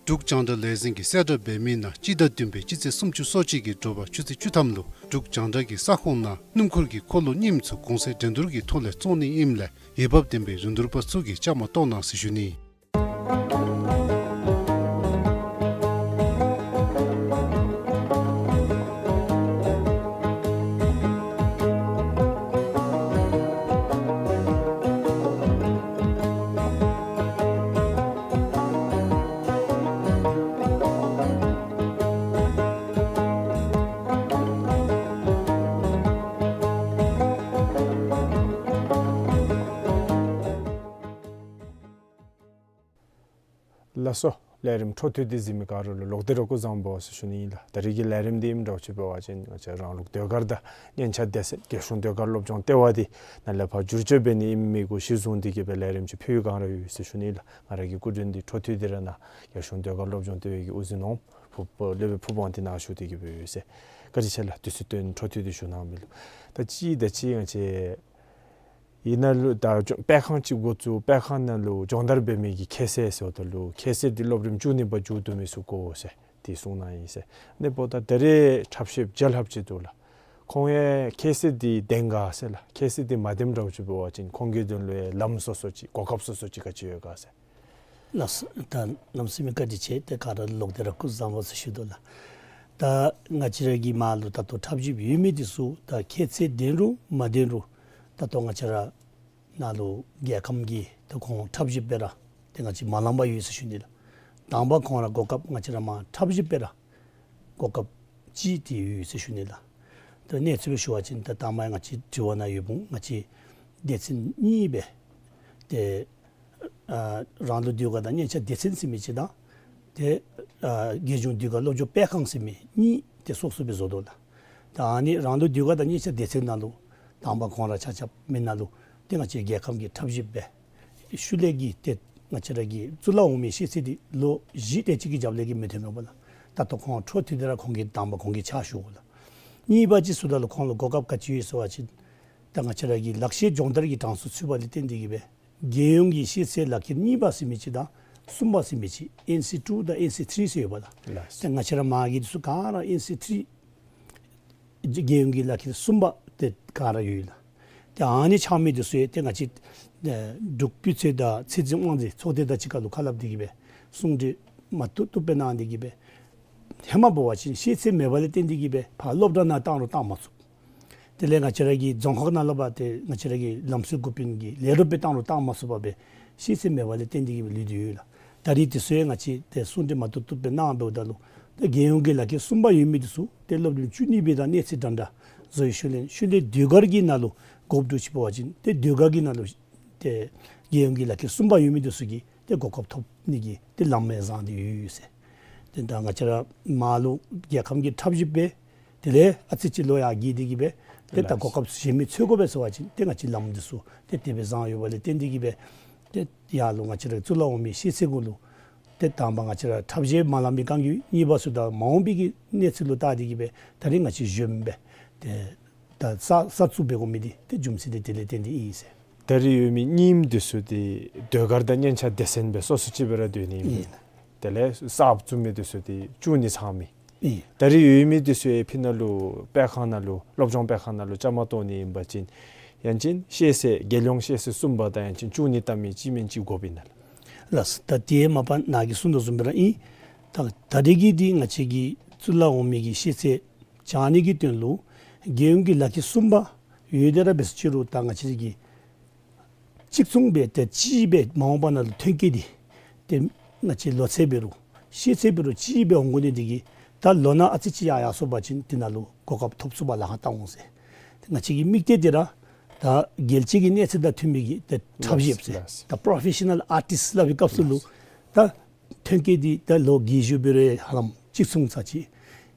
འབྲུག་རྒྱང་བསྒྲགས་ལས་འཛིན་གྱིས་གསལ་བསྒྲགས་འབད་མི་ནང་སྤྱི་ཟླ་བདུན་པའི་སྤྱི་ཚེས་སུམ་ཅུ་སོ་གཅིག་གི་དྲོ་པ་ཆུ་ཚོད་བཅུ་ཐམ་ལུ་འབྲུག་རྒྱང་བསྒྲགས་ཀྱི་ས་ཁོངས་ནང་སྣུམ་འཁོར་གྱི་འཁོར་ལོ་རྙིངམ་ཚུ་གོང་ཚད་འགྲན་བསྡུར་གྱི་ཐོག་ལས་བཙོང་ནི་ཨིནམ་ལས་འོས་འབབ་ལྡན་པའི་རིན་བསྡུར་པ་ཚུ་གིས་བཅའ་མར་གཏོགས་གནང་ཟེར་ཞུ་ནི། ལགས་སོ། ལས་རིམ་འཕྲོ་མཐུད་དེ་གཟིགས་མི་ག་ར་ལུ་ལོག་སྟེ་ར་སྐུ་གཟུགས་བཟང་པོ་ཟེར་ཞུ་ནི་ཨིན་ལགས། ད་རིས་ཀྱི་ལས་རིམ་འདི་ཨིནམ་འདྲཝ་ཅིག་འབད་བ་ཅིན་ང་བཅས་རང་ལུགས་ཟློས་གར་དང་སྙན་ཆ་སྡེ་ཚན་རྒྱལ་གཞུང་ཟློས་གར་སློབ་སྦྱོང་ལྟེ་བ་འདི་ནཱ་ལས་ཕར་བསྒྱུར་བཅོས་འབད་ནི་ཨིནམ་གུ་གཞི་བཟུང་སྟེ་གི་སྦེ་ལས་རིམ་ཅིག་ཕུལ་བའི་བསྒང་ར་ཡོད་ཟེར་ཞུ་ནི་ལགས། ང་ར་གི་སྐུ་མགྲོན་འདི་འཕྲོ་མཐུད་དེ་ར་ནཱ་རྒྱལ་གཞུང་ཟློས་གར་སློབ་སྦྱོང་ལྟེ་བའི་གི་དབུ་འཛིན་ནོར་བུ་སློབ་དཔོན་ཕུར་བུ་དབང་འདུས་ནཱ་བཞུགས་ཏེ་གི་སྦེ་ཡོད་ཟེར། བཀའ་དྲིན་ཆེ་ལགས། དུས་ཚོད་བཏོན་འཕྲོ་མཐུད་དེ་ཞུ་གནང་མི་ལུ། ད་གཅིག་ད་གཅིག་ང་བཅས་ཨིན་ན་ལུ་ད་ཅོ་སྤེལ་ཁང་ཅིག་འགོ་བཙུགས། སྤེལ་ཁང་ནང་ལུ་སྦྱོང་བརྡར་འབད་མི་གི་ཁྱད་ཚད་ཟེརཝ་ད་ལུ་ཁྱད་ཚད་འདི་སློབ་རིམ་བཅུ་གཉིས་པ་མཇུག་བསྡུ་མི་ཚུ་དགོ་ཟེར་དེ་གསུངས་གནང་ཡི་ཟེར། ཨ་ནི་འབདཝ་ད་ད་རེས་འཁྲབ་གཞས་རྒྱལ་ཁབ་ཅིག་འདུག་ལགས། ཁོང་ཡང་ཁྱད་ཚད་འདི་ལྡན་ག་ཟེར་ལགས། ཁྱད་ཚད་འདི་མ་ལྡནམ་འདྲཝ་ཅིག་འབད་བ་ཅིན་ཁོང་གི་དོན་ལུ་ཡང་ལམ་སོ་སོ་ཅིག་གོ་སྐབས་སོ་སོ་ཅིག་ག་ཅི་ཡོད་ག་ཟེར། ལགས། ད་གནམ་མེད་ས་མེད་བཀའ་དྲིན་ཆེ། ཏེ་ག་ར་ལོག་སྟེ་ར་སྐུ་གཟུགས་བཟང་པོ་ཟེར་ཞུ་དོ་ལགས། ད་ང་བཅས་ར་གི་མར་ལུ་ད་ལྟོ་འཁྲབ་གཞས་ཡོད་མི་འདི་ཚུ་ད་ཁྱད་ཚད་ལྡན་རུང་མ་ལྡན་རུང་ད་ལྟོ་ང་བཅས་ར་ནཱ་ལུ་རྒྱལ་ཁམས་ཀྱིས་ད་ཁོང་འཁྲབ་གཞས་སྤེལ་ར་ཏེ་ང་བཅས་མ་ལང་པར་ཡོད་ཟེར་ཞུ་ནི་ལགས། དང་པ་ཁོང་ར་གོ་སྐབས་ང་བཅས་ར་མར་འཁྲབ་གཞས་སྤེལ་ར་གོ་སྐབས་ཅིག་ཏེ་ཡོད་ཟེར་ཞུ་ནི་ལགས། ད་གནས་ཚུལ་སྦེ་ཞུ་བ་ཅིན་ད་དང་པ་ང་བཅས་དྲི་བ་ནང་ཡོད་འོང་། ང་བཅས་སྡེ་ཚན་གཉིས་སྦེ་ཏེ་ཨ་རང་ལུགས་ཟློས་གར་དང་སྙན་ཆ་སྡེ་ཚན་ཟེར་མི་ཅིག་དང་ཏེ་ཨ་རྒྱལ་གཞུང་ཟློས་གར་སློབ་སྦྱོང་སྤེལ་ཁང་ཟེར་མི་གཉིས་ཏེ་སོ་སོ་སྦེ་བཟོ་དོ་ལགས། ད་ཨ་ནི་རང་ལུགས་ཟློས་གར་དང་སྙན་ཆ་སྡེ་ཚན་ནང་ལུ་དང་པ་ཁོང་ར་ཆ་ཁྱབ་མི་ནང་ལུ་ཏེ་ང་བཅས་རྒྱལ་ཁམས་ཀྱི་འཁྲབ་གཞས་སྦེ་ཤུལ་ལས་ཀྱི་ཏེ་ང་བཅས་ར་གི་གཙུག་ལག་འོག་མའི་ཤེས་ཚད་འདི་ལོ་བཞི་དེ་ཅིག་གི་རྒྱབ་ལས་ཀྱི་མི་ཐོན་མས་པ་ལགས། ད་ལྟོ་ཁོང་འཕྲོ་མཐུད་དེ་ར་ཁོང་གིས་དང་པ་ཁོང་གིས་ཕྱག་ཞུ་དགོ་ལགས། གཉིས་པ་ཅིག་ཟེརཝ་ད་ལུ་ཁོང་ལུ་གོ་སྐབས་ག་ཅི་ཡོད་ཟེར་བ་ཅིན་ད་ང་བཅས་ར་གི་ལག་ཤེས་སྦྱོང་བརྡར་གྱི་གྲངས་སུ་ཚུད་པ་ལས་བརྟེན་ཏེ་གི་སྦེ་རྒྱལ་ཡོངས་ཀྱི་ཤེས་ཚད་ལག་ཁྱེར་གཉིས་པ་ཟེར་མི་ཅིག་དང་གསུམ་པ་ཟེར་མི་ཅིག་ཨེན་སི་ཊུ་དང་ཨེན་སི་ཐིརི་ཟེར་ཡོད་པ་ལགས། ལགས། ཏེ་ང་བཅས་ར་མར་གྱི་འདི་ཚུ་ག་ར་ཨེན་སི་ཐིརི་རྒྱལ་ཡོངས་ཀྱི་ལག་ཁྱེར་གསུམ་པ་ཏེ་ག་ར་ཡོད་ལགས། ཏེ་ཨ་ནི་ཆགས་མི་འདི་ཚུ་ཡང་ཏེ་ང་བཅས་ཨེ་འབྲུག་སྤུས་ཚད་དང་ཚད་འཛིན་དབང་འཛིན་ཚོགས་སྡེ་དང་གཅིག་ཁར་ལུ་ཁ་སླབ་སྟེ་གི་སྦེ་གསུང་གྲོས་མ་བཏུབ་བཏུབ་སྦེ་གནང་སྟེ་གི་སྦེ་ཧེ་མ་འབད་བ་ཅིན་ཤེས་ཚད་མེད་པ་ལས་བརྟེན་ཏེ་གི་སྦེ་ཕར་སློབ་གྲྭ་ནང་བཏང་རུང་བཏང་མ་ཚུགས། དེ་ལས་ང་བཅས་ར་གི་རྫོང་ཁག་ནང་ལུ་འབད་ཏེ་ང་བཅས་ར་གི་ལམ་སྲོལ་འགོ་དཔོན་གྱི་ལས་རོགས་སྦེ་བཏང་རུང་བཏང་མ་ཚུགས་པར་སྦེ་ཤེས་ཚད་མེད་པ་ལས་བརྟེན་ཏེ་གི་སྦེ་ལུས་ཏེ་ཡོད་ལགས། ད་རིས་དེ་ཚུ་ཡང་ང་བཅས་ཏེ་གསུང་གྲོས་མ་བཏུབ་བཏུབ་སྦེ་གནང་འབདཝ་ད་ལུ་ཏེ་རྒྱལ་ཡོངས་ཀྱི་ལག་ཁྱེར་གསུམ་པ་ཡོད་མི་འདི་ཚུ་ཏེ་སློབ་རིམ་བཅུ་གཉིས་པའི་དང་གནས་ཚད་འདྲན་འདྲ་བཟོ་བའི་ཤུལ་ལས་ཤུལ་ལས་ཟློས་གར་གྱི་ནང་ལུ་འགོ་བཙུགས་ཅི་འབད་བ་ཅིན་ཏེ་ཟློས་གར་གྱི་ནང་ལུ་ཏེ་རྒྱལ་ཡོངས་ཀྱི་ལག་ཁྱེར་གསུམ་པ་ཡོད་མི་འདི་ཚུ་གིས་ཏེ་གོ་སྐབས་ཐོབ་ནི་གི་ཏེ་ལམ་ཡང་བཟང་སྟེ་ཡོད་ཟེར། ཏེ་ད་ང་བཅས་ར་མར་ལུ་རྒྱལ་ཁམས་ཀྱི་འཁྲབ་གཞས་སྦེ་དེ་ལས་ཨ་ཙི་ཅིག་ལོ་ཡར་རྒས་ཏེ་གི་སྦེ་ཏེ་ད་གོ་སྐབས་གཞན་མི་འཚོལ་དགོ་པས་ཟེར་བ་ཅིན་ཏེ་ང་བཅས་ལམ་འདི་ཚུ་ཏེ་དེ་སྦེ་བཟང་ཡོད་པ་ལས་བརྟེན་ཏེ་གི་སྦེ་ཏེ་ཡར་ལུ་ང་བཅས་ར་གཙུག་ལག་འོག་མའི་ཤེས་ཚད་གུ་ལུ་ཏེ་དང་པ་ང་བཅས་ར་འཁྲབ་གཞས་མ་ལང་པའི་བསྒང་ཡོད། གཉིས་པ་ཟེརཝ་ད་མ་འོངས་པའི་གི་གནས་ཚུལ་ལུ་བལྟ་སྟེ་གི་སྦེ་ད་རིས་ང་བཅས་གཞོནམ་སྦེ་ཏེ་ད་གསར་གསར་བཙུགས་འབད་དགོ་མི་འདི་ཏེ་རྒྱུ་མཚན་འདི་དེ་ལས་བརྟེན་ཏེ་ཨིན་ཟེར། ད་རིས་ཡོད་མི་རྙིངམ་འདི་ཚུ་འདི་ཟློས་གར་དང་སྙན་ཆ་སྡེ་ཚན་སྦེ་སོ་སོ་ཅིག་སྦེ་ར་སྡོད་ནི་ཨིན། ཨིན། དེ་ལས་གསར་བཙུགས་མི་འདི་ཚུ་འདི་བཅུ་གཉིས་ཚང་མི་ཨིན། ད་རིས་ཡོད་མི་འདི་ཚུ་ཡང་ཕྱི་ནང་ལུ་སྤེལ་ཁང་ནང་ལུ་སློབ་སྦྱོང་སྤེལ་ཁང་ནང་ལུ་བཅའ་མར་གཏོགས་ནི་ཨིན་པ་ཅིན་ཡང་ཅིན་ཤེས་ཚད་རྒྱལ་ཡོངས་ཤེས་ཚད་གསུམ་པ་དང་ཡང་ཅིན་བཅུ་གཉིས་བལྟ་མི་གཅིག་མེན་གཅིག་དགོཔ་ཨིན་ན་ལགས། ལགས། ད་དེ་མ་པ་ནཱ་གིས་གསུངས་དོ་བཟུམ་སྦེ་ར་ཨིན། ད་ད་རིས་ཀྱི་འདི་ང་བཅས་ཀྱི་གཙུག་ལག་འོག་མའི་གི་ཤེས་ཚད་བྱང་ནི་གི་དོན་ལུ་རྒྱལ་ཡོངས་ཀྱི་ལག་ཁྱེར་གསུམ་པ་ཡོད་དེ་ར་འབད་ཟེར་ཅི་རུང་ད་ང་བཅས་ཀྱི་གཅིག་མཚུངས་སྦེ་ཏེ་གཅིག་སྦེ་མ་འོངས་པ་ནང་ལུ་ཐོན་སྐྱེད་འདི་ཏེ་ང་བཅས་ལོ་ཚད་འབད་རུང་ཤེས་ཚད་འབད་རུང་གཅིག་སྦེ་འོང་དགོ་ནི་འདི་གིས་ད་ལོ་ན་ཨ་ཙི་ཅིག་ཡར་ཡར་སོང་པ་ཅིན་དེ་ནང་ལུ་གོ་སྐབས་ཐོབ་ཚུགསཔ་ལཱ་ཁག་བཏང་འོང་ཟེར། ཏེ་ང་བཅས་ཀྱི་དམིགས་གཏད་འདི་ར་ད་རྒྱལ་སྤྱི་གི་གནས་ཚད་དང་མཐུན་པའི་གི་ཏེ་འཁྲབ་གཞས་ཟེར་ད་པྲོ་ཕེ་ཤ་ནཱལ་ཨར་ཊིསཊ་སླབ་པའི་སྐབས་སུ་ལུ་ད་ཐོན་སྐྱེད་འདི་ད་ལོ་རྒས་ཤོས་འབད་རུང་ཧ་ལམ་གཅིག་མཚུངས་ཚར་གཅིག།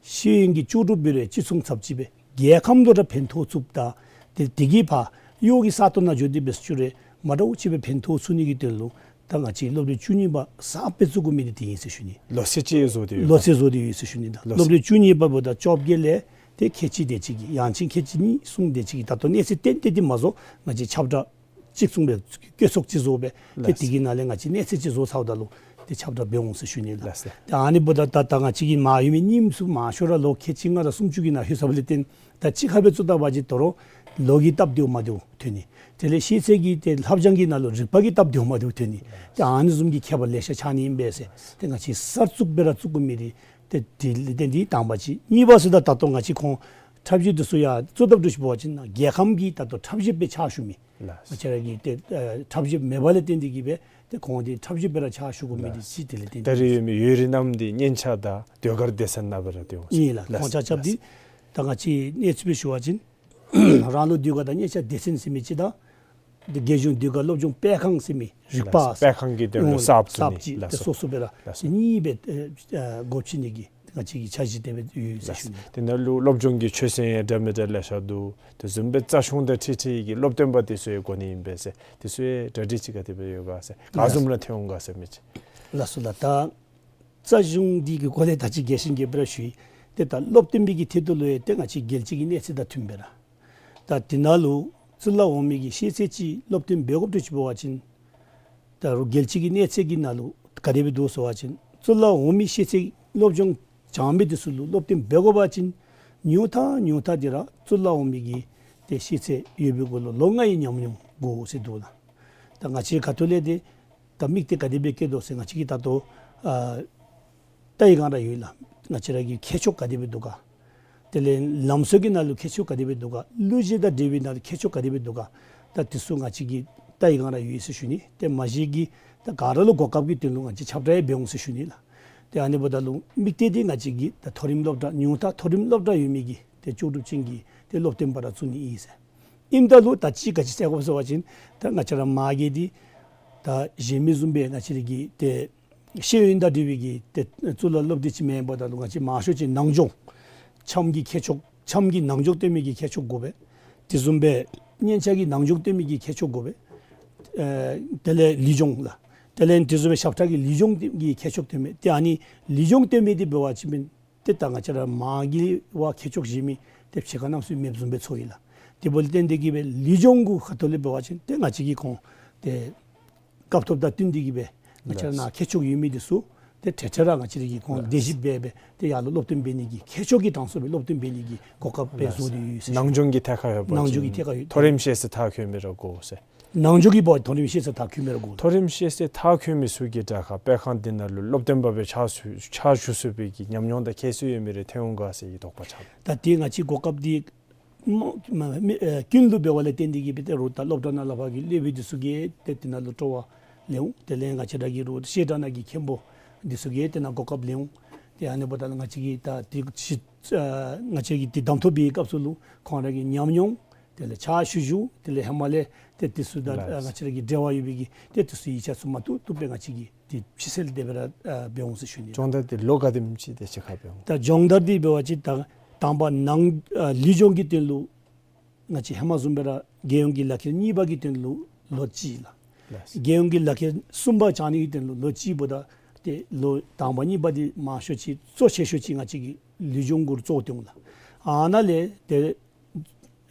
ཤེས་ཡོན་གྱི་ལྕོགས་གྲུབ་འབད་རུང་གཅིག་མཚུངས་ཚར་གཅིག་སྦེ་རྒྱལ་ཁམས་ལུ་ར་ཕན་ཐོགས་ཚུགསཔ་ད་ཏེ་དེ་གིས་ཕར་གཡོག་གི་ས་སྟོང་ནང་འགྱོ་སྟེ་འབད་ཟེར་ཅི་རུང་ མ་འདྲཝ་ཅིག་སྦེ་ཕན་ཐོགས་ཚུགས་ནི་གི་དོན་ལུ་ད་ང་བཅས་སློབ་གྲྭ་བཅུ་གཉིས་པ་གསརཔ་སྦེ་བཙུགས་དགོ་མི་འདི་དེ་ཨིན་ཟེར་ཞུ་ནི། ལོ་ཚད་ཅིག་བཟོ་སྟེ་ཡོད། ལོ་ཚད་བཟོ་སྟེ་ཡོད་ཟེར་ཞུ་ནི་ད། ལོ་ཚད། སློབ་གྲྭ་བཅུ་གཉིས་པ་འབདཝ་ད་བཅོ་བརྒྱད་ལས་ཏེ་ཁལ་གཅིག་དེ་ཅིག་གི་ཡང་ཅིན་ཁལ་གཅིག་གཉིས་གསུམ་དེ་ཅིག་གི་ད་ལྟོ་གནས་ཚད་ཏན་ཏན་འདི་མ་བཟོ་ང་བཅས་ཁྱབ་བསྒྲགས་གཅིག་མཚུངས་སྦེ་བཀོད་ཚོགས་ཅིག་བཟོ་སྦེ་ཏེ་ལགས། དེ་གི་ནང་ལས་ང་བཅས་གནས་ཚད་ཅིག་བཟོ་ཚརཝ་ད་ལུ་ཏེ་ཁྱབ་བསྒྲགས་འབད་འོང་ཟེར་ཞུ་ནི་ལགས། ལགས། ཏེ་ཨ་ནི་འབདཝ་ད་ད་ད་ང་བཅས་ཀྱི་མ་ཡོད་མི་རྙིངམ་ཚུ་མང་ཤོས་ར་ལོ་ཁལ་གཅིག་ལྔ་དང་སུམ་ཅུ་གི་ནང་ལྷོད་ཚརཝ་ལས་བརྟེན་ད་གཅིག་ཁར་སྦེ་བཙུགས་ད་པ་ཅིན་དོ་རུང་ལོ་གི་སྟབས་བདེཝ་མ་བདེཝ་ཐོན་ནི། དེ་ལས་ཤེས་ཚད་ཀྱི་ཏེ་ལྷབ་སྦྱང་གི་ནང་ལུ་རིག་པ་གི་སྟབས་བདེཝ་མ་བདེཝ་ཐོན་ནི། ཏེ་ཨ་ནི་བཟུམ་གྱི་ཁྱད་པར་ལེ་ཤ་ཆགས་ནི་ཨིན་པས་ཟེར། ཏེ་ང་བཅས་གསར་བཙུགས་སྦེ་ར་བཙུགས་དགོ་མི་འདི་ཏེ་དེ་ལས་ཏེ་འདི་དང་པ་ཅིག། གཉིས་པ་ཟེརཝ་ད་ད་ལྟོ་ང་བཅས་ཁོང་ཁྲབ་གཞས་འདི་ཚུ་ཡང་བཙུགས་ད་འདྲཝ་ཅིག་འབད་བ་ཅིན་རྒྱལ་ཁམས་ཀྱི་ད་ལྟོ་ཁྲབ་གཞས་སྦེ་ཕྱག་ཞུ་མི་ལགས། ང་བཅས་ར་གི་ཏེ་ཨ་ཁྲབ་གཞས་མེད་པ་ལས་བརྟེན་ཏེ་གིས་སྦེ་ཏེ་ཁོང་འདི་ཁྲབ་གཞས་སྦེ་ར་ཕྱག་ཞུ་དགོ་མི་འདི་ལགས། ཅིག་དེ་ལས་བརྟེན་ད་ཏེ་རེས་ཡོད་མི་ཡུན་རིང་གནངམ་འདི་སྙན་ཆ་དང་ཟློས་གར་སྡེ་ཚན་ནང་སྦེ་ར་སྡོད་འོང་ཟེར། ཨིན་ལགས། ལགས། ཁོང་ཆ་ཁྱབ་འདི་ད་ང་བཅས་གནས་ཚུལ་སྦེ་ཞུ་བ་ཅིན་རང་ལུགས་ཟློས་གར་དང་སྙན་ཆ་སྡེ་ཚན་ཟེར་མི་ཅིག་དང་ཏེ་རྒྱལ་གཞུང་ཟློས་གར་སློབ་སྦྱོང་སྤེལ་ཁང་ཟེར་མི་རིག་པ། ལགས། སྤེལ་ཁང་གི་དོན་ལུ་ཨོ་གསརཔ་བཙུགས་ནི། གསརཔ་ཅིག་ལགས་ཏེ་སོ། སོ་སོ་སྦེ་ར། ལགས། ཏེ་གཉིས་སྦེ་ཨེ་ཨེ་སྒོ་ཕྱེ་ནི་གི་ང་བཅས་ཀྱི་འཆར་གཞི་དེ་སྦེ་ཡོད་ཟེར་ཞུ་ནི། དེ་ནང་ལུ་སློབ་སྦྱོང་གི་ཆོས་ཚན་ཡང་འདྲ་མི་འདྲ་ལེ་ཤ་འདུག། དེ་བཟུམ་སྦེ་རྩ་གཞུང་དང་འཁྲིལ་འཁྲིལ་གྱི་སློབ་སྟོན་པ་དེ་ཚུ་ཡང་དགོ་ནི་ཨིན་པས་ཟེར། དེ་ཚུ་ཡང་གྲ་སྒྲིག་ཅིག་ག་དེ་སྦེ་ཡོད་ག་ཟེར། ག་བཟུམ་ར་ཐོན་འོང་ག་ཟེར་མི་ཅིག། ལགས་སོ་ལགས། ད་རྩ་གཞུང་འདི་གི་སྐོར་ལས་ད་ཅི་རྒྱས་ཤིང་རྒྱས་པ་ར་ཞུ་ཡི། ཏེ་ད་སློབ་སྟོན་པའི་གི་ཐད་དུ་ལུ་ཡང་ཏེ་ང་བཅས་རྒྱལ་སྤྱི་གི་གནས་ཚད་དང་མཐུན་པའི་ར། ད་དེ་ནང་ལུ་བཙུགས་ལ་འོང་མི་གི་ཤེས་ཚད་ཅིག་སློབ་སྟོན་འབད་དགོཔ་འདྲཝ་ཅིག་འབད་བ་ཅིན་ད་རུང་རྒྱལ་སྤྱི་གི་གནས་ཚད་ཀྱི་ནང་ལུ་ག་དེ་སྦེ་འདུག་ཟེར་བ་ཅིན་བཙུགས་ལ་འོང་མི་ཤེས་ཚད་སློབ་སྦྱོང་སྦྱང་མི་དེ་ཚུ་ལུ་སློབ་སྟོན་འབད་དགོ་པ་ཅིན་ཉུང་མཐའ་ཉུང་མཐའ་འདི་ར་བཙུགས་ལ་འོང་མི་གི་ཏེ་ཤེས་ཚད་ཡོད་པའི་གུ་ལུ་ལོ་ལྔ་ཡི་ཉམས་མྱོང་དགོ་ཟེར་འདུག་ལགས། ད་ང་བཅས་ཁ་ཐུག་ལས་ཏེ་ད་དམིགས་གཏད་ག་དེ་སྦེ་བསྐྱེད་དོ་ཟེར་ང་བཅས་ཀྱིས་ད་ལྟོ་ཨ་ལྟ་ཡི་སྒང་ར་ཡོད་ལགས། ང་བཅས་ར་གི་ཁྱད་ཆོས་ག་དེ་སྦེ་འདུག་ག། དེ་ལས་ལམ་སྲོལ་གྱི་ནང་ལུ་ཁྱད་ཆོས་ག་དེ་སྦེ་འདུག་ག། གླུ་གཞས་དང་འབྲེལ་བའི་ནང་ལུ་ཁྱད་ཆོས་ག་དེ་སྦེ་འདུག་ག། ད་དེ་ཚུ་ང་བཅས་ཀྱིས་ལྟ་ཡི་སྒང་ར་ཡོད་ཟེར་ཞུ་ནི། ཏེ་མ་གཞི་གི་ད་ག་ར་ལུ་གོ་སྐབས་ཀྱི་དོན་ལུ་ང་བཅས་ཁྱབ་བསྒྲགས་ཡང་འབད་འོང་ཟེར་ཞུ་ནི་ལགས། ཏེ་ཨ་ནི་འབདཝ་ད་ལུ་དམིགས་གཏད་འདི་ང་བཅས་ཀྱིས་ད་མཐོ་རིམ་སློབ་གྲྭ་ཉུང་མཐའ་མཐོ་རིམ་སློབ་གྲྭ་ཡོད་མི་གི་ཏེ་ལྕོགས་གྲུབ་ཅན་གྱི་ཏེ་སློབ་སྟོན་པ་ར་བཙུགས་ནི་ཨིན་ཟེར། ཨིནམ་ད་ལུ་ད་ཅི་ག་ཅི་ཟེར་དགོཔ་ཟེར་བ་ཅིན་ད་ང་བཅས་ར་མ་གི་འདི་ད་གཞན་མི་བཟུམ་སྦེ་ང་བཅས་ར་གི་ཏེ་ཤེས་ཡོན་དང་འབྲེལ་བའི་གི་ཏེ་གཙུག་ལག་སློབ་སྡེ་ཅིག་མེན་པ་ད་ལུ་ང་བཅས་མང་ཤོས་ཅིག་ནང་སྦྱོང་འཆམ་གྱི་ཁྱད་ཆོས་འཆམ་གྱི་ནང་སྦྱོང་སྟོན་མི་གི་ཁྱད་ཆོས་དགོ་པས། དེ་བཟུམ་སྦེ་སྙན་ཆ་གི་ནང་སྦྱོང་སྟོན་མི་གི་ཁྱད་ཆོས་དགོ་པས། ཨེ་དེ་ལས་ལུས་སྦྱོང་ལགས། དེ་ལས་དེ་བཟུམ་སྦེ་ཞབས་ཁྲ་གི་ལུས་སྦྱོང་གི་ཁྱད་ཆོས་སྟོན་མི་ཏེ་ཨ་ནི་ལུས་སྦྱོང་སྟོན་མི་འདི་འབད་བ་ཅིན་ཏེ་ད་ང་བཅས་ར་མ་གི་བ་ཁྱད་ཆོས་གཞན་མི་ཏེ་ཕྱི་ཁ་རྣམ་སུ་མེདཔ་བཟུམ་སྦེ་ཚོར་ཡི་ལགས། དེ་འབདཝ་ལས་བརྟེན་ཏེ་གིས་སྦེ་ལུས་སྦྱོང་གུ་ཁ་ཐུག་ལས་འབད་བ་ཅིན་ཏེ་ང་བཅས་ཀྱིས་ཁོང་ཏེ་སྐབས་ཐོབ་དང་བསྟུན་ཏེ་གིས་སྦེ་ང་བཅས་ར་ནཱ་ཁྱད་ཆོས་ཡོད་མི་འདི་ཚུ་ཏེ་ཏེ་ཏེ་ར་ང་བཅས་ར་གིས་ཁོང་ལགས། དེ་ཅིག་སྦེ་སྦེ་ཏེ་ཡར་ལུ་སློབ་སྟོན་འབད་ནི་གི་ཁྱད་ཆོས་ཀྱི་གྲངས་སུ་སྦེ་སློབ་སྟོན་འབད་ནི་གི་གོ་སྐབས་སྦེ་ལགས། བཟོ་སྟེ་ཡོད་ཟེར། ནང་སྦྱོང་གི་ཐད་ཁར་ཡོད་པ་ནང་སྦྱོང་གི་ཅིན་ཐད་ཁར་ཡོད་པ་མཐོ་རིམ་ཅིན་ཤེས་ཚད་མཐར་འཁྱོལ་མི་ར་དགོ་ཟེར། ནང་སྦྱོང་གི་འབདཝ་མཐོ་རིམ་ཤེས་ཚད་མཐར་འཁྱོལ་མི་ར་དགོ། མཐོ་རིམ་ཤེས་ཚད་མཐར་འཁྱོལ་མི་ཚུ་གི་དྲ་ཁར་སྤེལ་ཁང་འདི་ནང་ལུ་སློབ་སྟོན་པ་སྦེ་ཕྱག་ཞུ་ཕྱག་ཞུ་ཚུགས་པའི་གི་ཉམས་མྱོང་དང་ཁྱད་གསོད་ཡོད་མི་རེ་ཐོན་འོང་ག་ཟེར་གྱི་དོགས་པ་ཆགས། ད་དེ་ང་བཅས་གོ་སྐབས་འདི་མ་མ་མི་ཨེ་ཀུན་ལུ་འབདཝ་ལས་བརྟེན་ཏེ་གིས་སྦེ་ཏེ་རུང་ད་སློབ་གྲྭ་ནང་ལས་ཕར་གྱི་སློབ་དཔོན་འདི་ཚུ་གིས་ཏེ་དེ་ནང་ལུ་སྤྲོ་བ་ལེན་འོང་། དེ་ལས་ང་བཅས་ར་གི་རུང་བཤད་གྲྭ་ནང་གི་མཁན་པོ་འདི་ཚུ་གིས་ཏེ་ནཱ་གོ་སྐབས་ལེན་འོང་། ཏེ་ཨ་ནི་འབདཝ་ད་ལུ་ང་བཅས་ཀྱིས་ད་དེ་ཅིག་ཨ་ང་བཅས་ཀྱིས་དེ་གདམ་འཐུ་འབད་བའི་སྐབས་སུ་ལུ་ཁོང་ར་གི་ཉམས་མྱོང་དེ་ལས་ཕྱག་ཞུ་ཞུཝ་དེ་ལས་ཧེ་མ་ལས་ཏེ་དེ་ཚུ་ད་ལགས། ང་བཅས་ར་གི་འབྲེལ་བ་ཡོད་པའི་གི་ཏེ་དེ་ཚུ་ཡིག་ཆ་ཚུ་མ་བཏུབ་བཏུབ་སྦེ་ང་བཅས་ཀྱིས་དེ་ཕྱི་སེལ་དེ་སྦེ་ར་ཨ་འབད་འོང་ཟེར་ཞུ་ནི། སྦྱོང་བརྡར་འདི་ལོ་ག་དེམ་ཅིག་དེ་ཅིག་ཁར་འབད་འོང་། ད་སྦྱོང་བརྡར་འདི་འབད་བ་ཅིན་ད་དང་པ་ནང་ཨ་ལུས་སྦྱོང་གི་དོན་ལུ་ང་བཅས་ཧེ་མ་བཟུམ་སྦེ་ར་རྒྱལ་ཡོངས་ཀྱི་ལག་ཁྱེར་གཉིས་པ་གི་དོན་ལུ་ལོ་གཅིག་ལགས། ལགས། རྒྱལ་ཡོངས་ཀྱི་ལག་ཁྱེར་གསུམ་པ་བཅང་ནི་གི་དོན་ལུ་ལོ་གཅིག་འབདཝ་ད་ཏེ་ལོ་དང་པ་གཉིས་པ་འདི་མང་ཤོས་ཅིག་གཙོ་ཆེ་ཤོས་ཅིག་ང་བཅས་ཀྱིས་ལུས་སྦྱོང་གུ་ར་བཙུགས་ཏེ་འོང་ལགས། ཨ་ནཱ་ལས་ཏེ་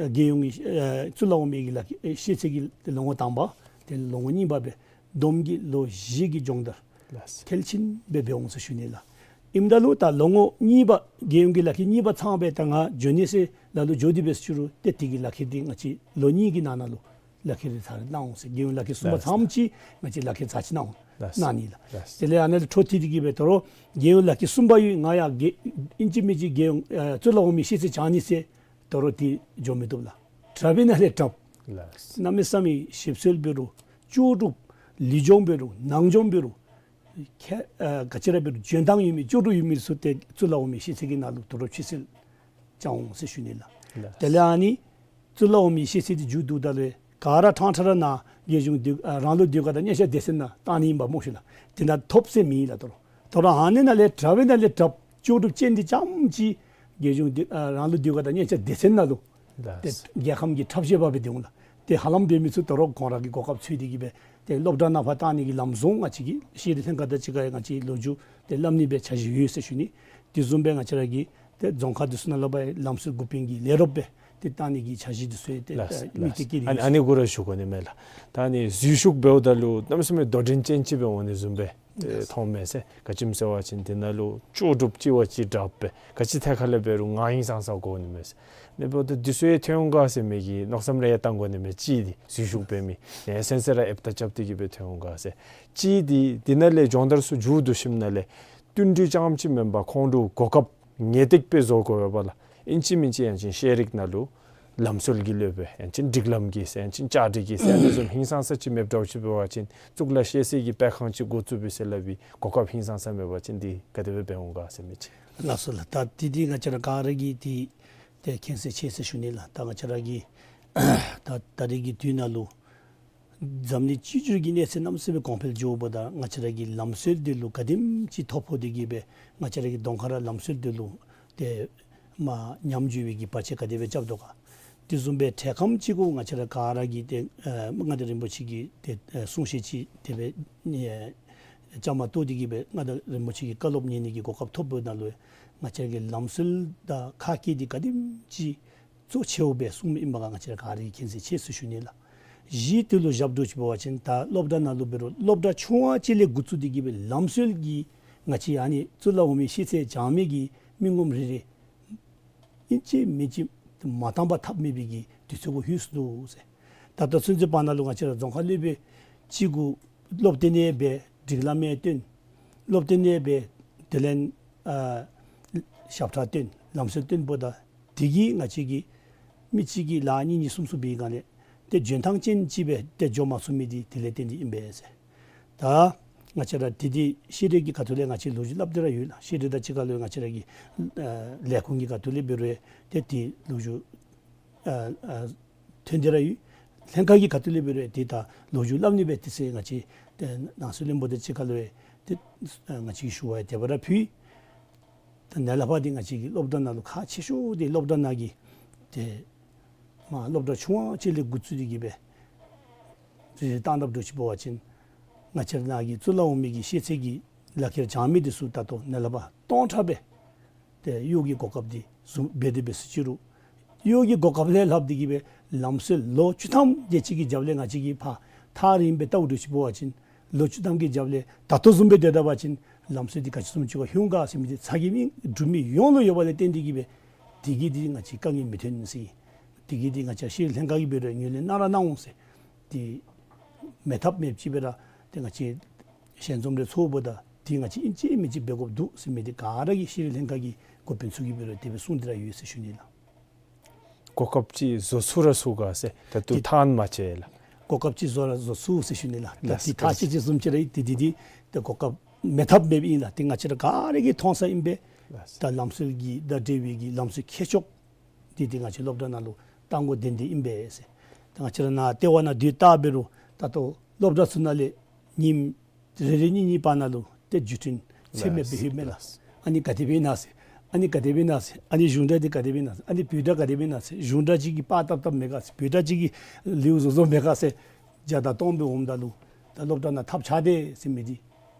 རྒྱལ་ཡོངས་ཀྱི་ཨེ་གཙུག་ལག་འོག་མའི་གི་ལག་ཁྱེར་ཨེ་ཤེས་ཚད་ཀྱི་ལོ་ངོ་དང་པ་དེ་ལོ་ངོ་གཉིས་པ་སྦེ་བསྡོམས་ཀྱིས་ལོ་བཞི་གི་སྦྱོང་བརྡར་ལགས། མཐིལ་ཕྱིན་སྦེ་འབད་འོང་ཟེར་ཞུ་ནི་ལགས། ཨིནམ་ད་ལུ་ད་ལོ་ངོ་གཉིས་པ་རྒྱལ་ཡོངས་ཀྱི་ལག་ཁྱེར་གཉིས་པ་ཚང་སྦེ་ད་ང་འགྱོ་ནི་ཟེར་ལ་ལུ་འགྱོ་སྟེ་འབད་ཟེར་ཞུ་རུང་ཏེ་དེ་གི་ལག་ཁྱེར་འདི་ང་བཅས་ལོ་གཉིས་ཀྱི་ནང་ན་ལུ་ལག་ཁྱེར་འདི་ཚར་གནང་འོང་ཟེར། རྒྱལ་ཡོངས་ལག་ཁྱེར་གསུམ་པ་ལགས། ཚངམ་ཅིག་ང་བཅས་ལག་ཁྱེར་ཚར་ཅིག་གནང་འོང་། ལགས། གནང་ནི་ལགས། ལགས། དེ་ལས་ཨ་ནཱ་ལས་འཕྲོ་མཐུད་དེ་གིས་སྦེ་ད་རུང་རྒྱལ་ཡོངས་ལག་ཁྱེར་གསུམ་པ་ཡོད། ང་ཡང་རྒྱལ་ཨིན་ཅི་མིན་ཅི་རྒྱལ་ཡོངས་ཨེ་གཙུག་ལག་འོག་མའི་ཤེས་ཚད་བཅང་ནི་ཟེར་ད་རུང་དེ་འགྱོ་མི་བཏུབ་ལགས། དྲགཔ་ཨིན་ན་ལས་དྲགཔ། ལགས། གནམ་མེད་ས་མེད་ཞིབ་འཚོལ་འབད་རུང་ལྕོགས་གྲུབ་ལུས་སྦྱོང་འབད་རུང་ནང་སྦྱོང་འབད་རུང་ཁྱད་ཨ་ག་ཅི་ར་འབད་རུང་འཇོན་ཐང་ཡོད་མི་ལྕོགས་གྲུབ་ཡོད་མི་ཚུ་ཏེ་གཙུག་ལག་འོག་མའི་ཤེས་ཚད་ཀྱི་ནང་ལུ་ད་རུང་ཕྱིར་སེལ་བཅང་འོང་ཟེར་ཞུ་ནི་ལགས། ལགས། དེ་ལས་ཨ་ནི་གཙུག་ལག་འོག་མའི་ཤེས་ཚད་འདི་མཇུག་བསྡུཝ་ད་ལུ་ག་ར་ཕྲང་ཕྲང་ར་ནཱ་རྒྱལ་གཞུང་ཟློས་ཨ་རང་ལུགས་ཟློས་གར་དང་སྙན་ཆ་སྡེ་ཚན་ནང་བཏང་ནི་ཨིན་པ་སྨོ་ཤེས་ལགས། དེ་ནང་ཐོབ་ས་མེད་ལགས། ད་རུང་ད་རུང་ཨ་ནི་ནང་ལས་དྲགཔ་ཨིན་ན་ལས་དྲགཔ་ལྕོགས་གྲུབ་ཅན་འདི་ཙམ་ཅིག་རྒྱལ་གཞུང་ཟློས་ཨ་རང་ལུགས་ཟློས་གར་དང་སྙན་ཆ་སྡེ་ཚན་ནང་ལུ་ཏེ་ལགས། རྒྱལ་ཁམས་ཀྱི་འཁྲབ་གཞས་པ་སྦེ་སྡོད་འོང་ལགས། ཏེ་ཧ་ལམ་འབད་མི་ཚུ་ད་རུང་ཁོང་ར་གིས་གོ་སྐབས་འཚོལ་ཏེ་གིས་སྦེ་ཏེ་སློབ་གྲྭ་ནང་ཕར་བཏང་ནི་གི་ལམ་བཟང་ང་བཅས་ཀྱིས་ཤེས་རིག་ལྷན་ཁག་དང་གཅིག་ཁར་ང་བཅས་ལོ་རྒྱུས་ཏེ་སླབ་ནི་སྦེ་འཆར་གཞི་ཡོད་ཟེར་ཞུ་ནི། དེ་བཟུམ་སྦེ་ང་བཅས་ར་གི་ཏེ་རྫོང་ཁག་འདི་ཚུ་ནང་ལུ་འབད་ལམ་སྲོལ་འགོ་དཔོན་གྱི་ལས་རོགསཔ་སྦེ་ཏེ་བཏང་ནི་གི་འཆར་གཞི་འདི་ཚུ་ཏེ་ལགས་ཨ་དམིགས་ལགས། གཏད་ཀྱི་ཨ་ནི་ཡོད། ཨ་ནི་གུ་ར་ཞུ་དགོ་ནི་མས་ལགས། ད་ཨ་ནི་འཛུལ་ཞུགས་འབདཝ་ད་ལུ་གནམ་མེད་ས་མེད་དོ་འགྲན་ཅན་ཅིག་སྦེ་འོང་ནི་བཟུམ་སྦེ་ཏེ་མཐོངམ་མས་ཟེར། ག་ཅི་སྨོ་ཟེར་བ་ཅིན་དེ་ནང་ལུ་ལྕོགས་གྲུབ་ཅིག་བ་ཅིག་དྲགཔ་སྦེ་ག་ཅི་ཐད་ཁར་ལས་འབད་རུང་ང་ཧིང་སངས་ས་དགོ་ནི་མས་ཟེར། ཨ་ནི་འབདཝ་ད་འདི་ཚུ་ཡང་ཐོན་འོང་ག་ཟེར་མི་གི་མནོ་བསམ་རེ་ཡང་བཏང་དགོ་ནི་མས། གཅིག་འདི་འཛུལ་ཞུགས་འབད་མི་ཡང་སེམས་ཚེ་ར་ཨེབ་རྟ་རྐྱབ་སྟེ་གིས་སྦེ་ཐོན་འོང་ག་ཟེར། གཅིག་འདི་འདི་ནང་ལས་སྦྱོང་བརྡར་ཚུ་མཇུག་བསྡུ་ཞིནམ་ལས་བསྟུན་གྲོས་རྐྱངམ་ཅིག་མེན་པར་ཁོང་ལུ་གོ་སྐབས་ངེས་ཏིག་སྦེ་བཟོ་དགོ་པས་ལགས། ཨིན་ཅི་མིན་ཅི་ཡང་ཅིན་ཤེས་རིག་ནང་ལུ་ལམ་སྲོལ་གྱི་སློབ་དཔོན་ཡང་ཅིན་སྒྲིག་ལམ་གྱི་ཟེར་ཡང་ཅིན་བཅའ་སྒྲིག་གི་ཟེར་ཨ་ནི་བཟུམ་ཧིང་སངས་ས་ཅིག་མེདཔ་འདྲཝ་ཅིག་འབད་བ་ཅིན་གཙུག་ལག་ཤེས་ཚད་ཀྱི་སྤེལ་ཁང་ཅིག་འགོ་བཙུགས་པའི་ཟེར་སླབ་པའི་གོ་སྐབས་ཧིང་སངས་ས་མེད་པ་ཅིན་འདི་ག་དེ་སྦེ་འབད་འོང་ག་ཟེར་མི་ཅིག། ལགས་སོ་ལགས། ད་འདི་འདི་ང་བཅས་ར་ག་ར་གིས་འདི་ཏེ་མཁྱེན་གསལ་ཆེ་ཟེར་ཞུ་ནི་ལགས། ད་ང་བཅས་ར་གི་ད་ད་རེས་ཀྱི་དུས་ནང་ལུ་འཛམ་གླིང་སྤྱི་འབྱོར་གྱི་གནས་ཚད་གནམ་མེད་ས་མེད་གོང་འཕེལ་འགྱོཝ་ད་ང་བཅས་ར་གི་ལམ་སྲོལ་འདི་ལུ་ག་དེམ་ཅིག་ཐོ་ཕོག་སྟེ་གིས་སྦེ་ང་བཅས་ར་གི་གདོང་ཁར་ར་ལམ་སྲོལ་འདི་ལུ་ཏེ་མར་ཉམས་འགྱོ་བའི་གི་བར་ཆད་ག་དེ་སྦེ་རྐྱབ་དོ་ག། དེ་བཟུམ་སྦེ་འཕྲལ་ཁམས་ཅིག་གུ་ང་བཅས་ར་ག་ར་གིས་ཏེ་ཨེ་མངའ་བདག་རིན་པོ་ཆེ་གི་ཏེ་ཨེ་གསུང་བཤད་ཅིག་དེ་སྦེ་ཨེ་བཅའ་མར་གཏོགས་ཏེ་གིས་སྦེ་མངའ་བདག་རིན་པོ་ཆེ་གི་བཀའ་སློབ་ཉན་ནི་གི་གོ་སྐབས་ཐོབ་པའི་ནང་ལུ་ང་བཅས་ར་གི་ལམ་སྲོལ་དང་ཁ་སྐད་འདི་ག་དེམ་ཅིག་གཙོ་ཆེཝ་སྦེ་གསུངམ་ཨིན་པ་ག་ང་བཅས་ར་ག་ར་གིས་མཁྱེན་གསལ་ཆེ་ཟེར་ཞུ་ནི་ལགས། གཞི་དེ་ལུ་བཞག་འདྲཝ་ཅིག་འབད་བ་ཅིན་ད་སློབ་གྲྭ་ནང་ལུ་འབད་རུང་སློབ་གྲྭ་ཆུང་བ་ཅིག་ལས་འགོ་བཙུགས་ཏེ་གིས་སྦེ་ལམ་སྲོལ་གྱི་ང་བཅས་ཨ་ནི་གཙུག་ལག་འོག་མའི་ཤེས་ཚད་སྦྱང་མི་གི་མི་ངོམ་རེ་རེ་ཨིན་ཅི་མིན་ཅི་མ་བཏང་པར་ཐབས་མེད་པའི་གི་དུས་ཚོད་གུ་ལྷོད་སོ་ནུག་ཟེར། ད་ལྟོ་ཚུན་ཚོད་བར་ན་ལུ་ང་བཅས་ར་རྫོང་ཁག་སློབ་དཔོན་ཅིག་གུ་སློབ་སྟོན་ཡང་འབད་སྒྲིག་ལམ་ཡང་སྟོན། སློབ་སྟོན་ཡང་འབད་དེ་ལས་ཨ་ཞབས་ཁྲ་སྟོན་ལམ་སྲོལ་སྟོན་འབདཝ་ད་དེ་གིས་ང་བཅས་ཀྱི་མི་གཅིག་གིས་ལཱ་གཉིས་གཉིས་གསུམ་གསུམ་འབད་བའི་སྒང་ལས་ཏེ་འཇོན་ཐང་ཅན་ཅིག་སྦེ་ཏེ་འགྱོ་མ་ཚུགས་མི་འདི་དེ་ལས་བརྟེན་ཏེ་ཨིན་པས་ཟེར། ད་ང་བཅས་ར་དེ་འདི་ཤེས་རིག་གི་ཁ་ཐུག་ལས་ང་བཅས་ལོ་རྒྱུས་སླབ་སྟེ་ར་ཡོད་ལགས། ཤེས་རིག་དང་གཅིག་ཁར་ལུ་ང་བཅས་ར་གི་ཨ་ལས་ཁུངས་ཀྱི་ཁ་ཐུག་ལས་འབད་རུང་ཏེ་དེ་ལོ་རྒྱུས་ཨ་ཨ་ཐོན་ཏེ་ར་ཡོད། ལྷན་ཁག་གི་ཁ་ཐུག་ལས་འབད་རུང་ཏེ་ད་ལོ་རྒྱུས་སླབ་ནི་སྦེ་དེ་ཚེ་ང་བཅས་ཏེ་ནང་སྲིད་བློན་པོ་དང་གཅིག་ཁར་ལུ་ཏེ་ཨ་ང་བཅས་ཀྱིས་ཞུ་བ་ཡང་དེ་སྦེ་ར་ཕུལ། ད་ནཱ་ལས་ཕར་འདི་ང་བཅས་ཀྱི་སློབ་གྲྭ་ནང་ལུ་ཁག་ཆེ་ཤོས་འདི་སློབ་གྲྭ་ནང་གི་ཏེ་མར་སློབ་གྲྭ་ཆུང་བ་ཅིག་ལས་འགོ་བཙུགས་ཏེ་གིས་སྦེ་རེ་རེ་བཏང་དཔ་འདྲཝ་ཅིག་འབད་བ་ཅིན་ང་བཅས་ར་ནང་གི་གཙུག་ལག་འོག་མའི་གི་ཤེས་ཚད་ཀྱི་ལག་ཁྱེར་སྦྱང་མི་འདི་ཚུ་ད་ལྟོ་ནཱ་ལས་ཕར་སྟོང་ཕྲག་སྦེ་ཏེ་གཡོག་གི་གོ་སྐབས་འདི་བཟུང་འབད་དེ་འབད་ཟེར་ཅི་རུང་གཡོག་གི་གོ་སྐབས་ལས་ལྷག་སྟེ་གིས་སྦེ་ལམ་སྲོལ་ལོ་བཅུ་ཐམ་དེ་ཅིག་གི་རྒྱབ་ལས་ང་བཅས་ཀྱིས་ཕར་ཐག་རིངམོ་སྦེ་བལྟཝ་འདྲཝ་ཅིག་འབད་བ་ཅིན་ལོ་བཅུ་ཐམ་གྱི་རྒྱབ་ལས་ད་ལྟོ་བཟུམ་སྦེ་སྡོད་ད་པ་ཅིན་ལམ་སྲོལ་འདི་ག་ཅི་བཟུམ་ཅིག་ཁར་ལྷོད་ག་ཟེར་མི་འདི་ཚ་གྱང་མི་འདྲུད་མི་ཡོངས་ལུ་ཡོད་པ་ལས་བརྟེན་ཏེ་གིས་སྦེ་དེ་གིས་འདི་ང་བཅས་དཀའ་ངལ་མི་ཐོན་ཟེར། དེ་གིས་འདི་ང་བཅས་ཤེས་རིག་ལྷན་ཁག་གིས་འབད་རུང་ངོས་ལེན་གནང་ར་གནང་འོང་ཟེར། འདི་མེད་ཐབས་མེདཔ་ཅིག་སྦེ་ར་ཏེ་ང་བཅས་ཞལ་འཛོམས་རེ་ཚོགསཔ་ད་འདི་ང་བཅས་ཨིན་ཅི་མིན་ཅི་འབད་དགོཔ་འདུག་ཟེར་མི་འདི་ག་ར་གིས་ཤེས་རིག་ལྷན་ཁག་གི་འགོ་དཔོན་ཚུ་གིས་འབད་རུང་དེ་སྦེ་གསུངས་ཏེ་ར་ཡོད་ཟེར་ཞུ་ནི་ལགས། གོ་སྐབས་ཅིག་བཟོ་ཚུགས་ར་ཚུགས་ག་ཟེར་ད་ལྟོ་ཏེ་ཐག་མ་བཅད་ལགས། གོ་སྐབས་ཅིག་བཟོ་ར་བཟོ་ཚུགས་ཟེར་ཞུ་ནི་ལགས། ད་ལགས་ཏེ་ཐག་བཅད་ཅི་བཟུམ་ཅིག་ར་ཨིན། ཏེ་འདི་འདི་ཏེ་གོ་སྐབས་མེད་ཐབས་མེདཔ་ཨིན་ལགས། ཏེ་ང་བཅས་ར་ག་ར་གིས་མཐོང་ས་ཨིན་པས། ལགས། ད་ལམ་སྲོལ་གྱི་ད་འབྲེལ་བའི་གི་ལམ་སྲོལ་མཁས་མཆོག་འདི་འདི་ང་བཅས་སློབ་གྲྭ་ནང་ལུ་གཏང་དགོ་དོན་འདི་ཨིན་པས་ཟེར། ད་ང་བཅས་ར་ནཱ་ལྟེ་བ་ནང་སྡོད་ད་འབད་རུང་ད་ལྟོ་སློབ་གྲྭ་ཚུ་ནང་ལས་ཉིནམ་རེ་རེ་གཉིས་གཉིས་བར་ན་ལུ་ཏེ་བརྒྱུད་འཕྲིན་ཚད་མེད་སྦེ་ལྷོདཔ་མས་ལགས། ཨ་ནི་ག་དེ་སྦེ་ཨིན་ན་ཟེར། ཨ་ནི་ག་དེ་སྦེ་ཨིན་ན་ཟེར། ཨ་ནི་གཞུང་སྒྲ་འདི་ག་དེ་སྦེ་ཨིན་ན་ཟེར། ཨ་ནི་བོད་སྒྲ་ག་དེ་སྦེ་ཨིན་ན་ཟེར། གཞུང་སྒྲ་ཅིག་གིས་པར་བཏབ་བཏབ་མས་ག་ཟེར། བོད་སྒྲ་ཅིག་གིས་ལེའུ་བཟོ་བཟོཝ་མས་ག་ཟེར། བརྒྱ་དང་སྟོང་སྦེ་འོངམ་ད་ལུ་ད་སློབ་གྲྭ་ནང་ཐབས་ཆག་སྟེ་ཟེར་མི་འདི་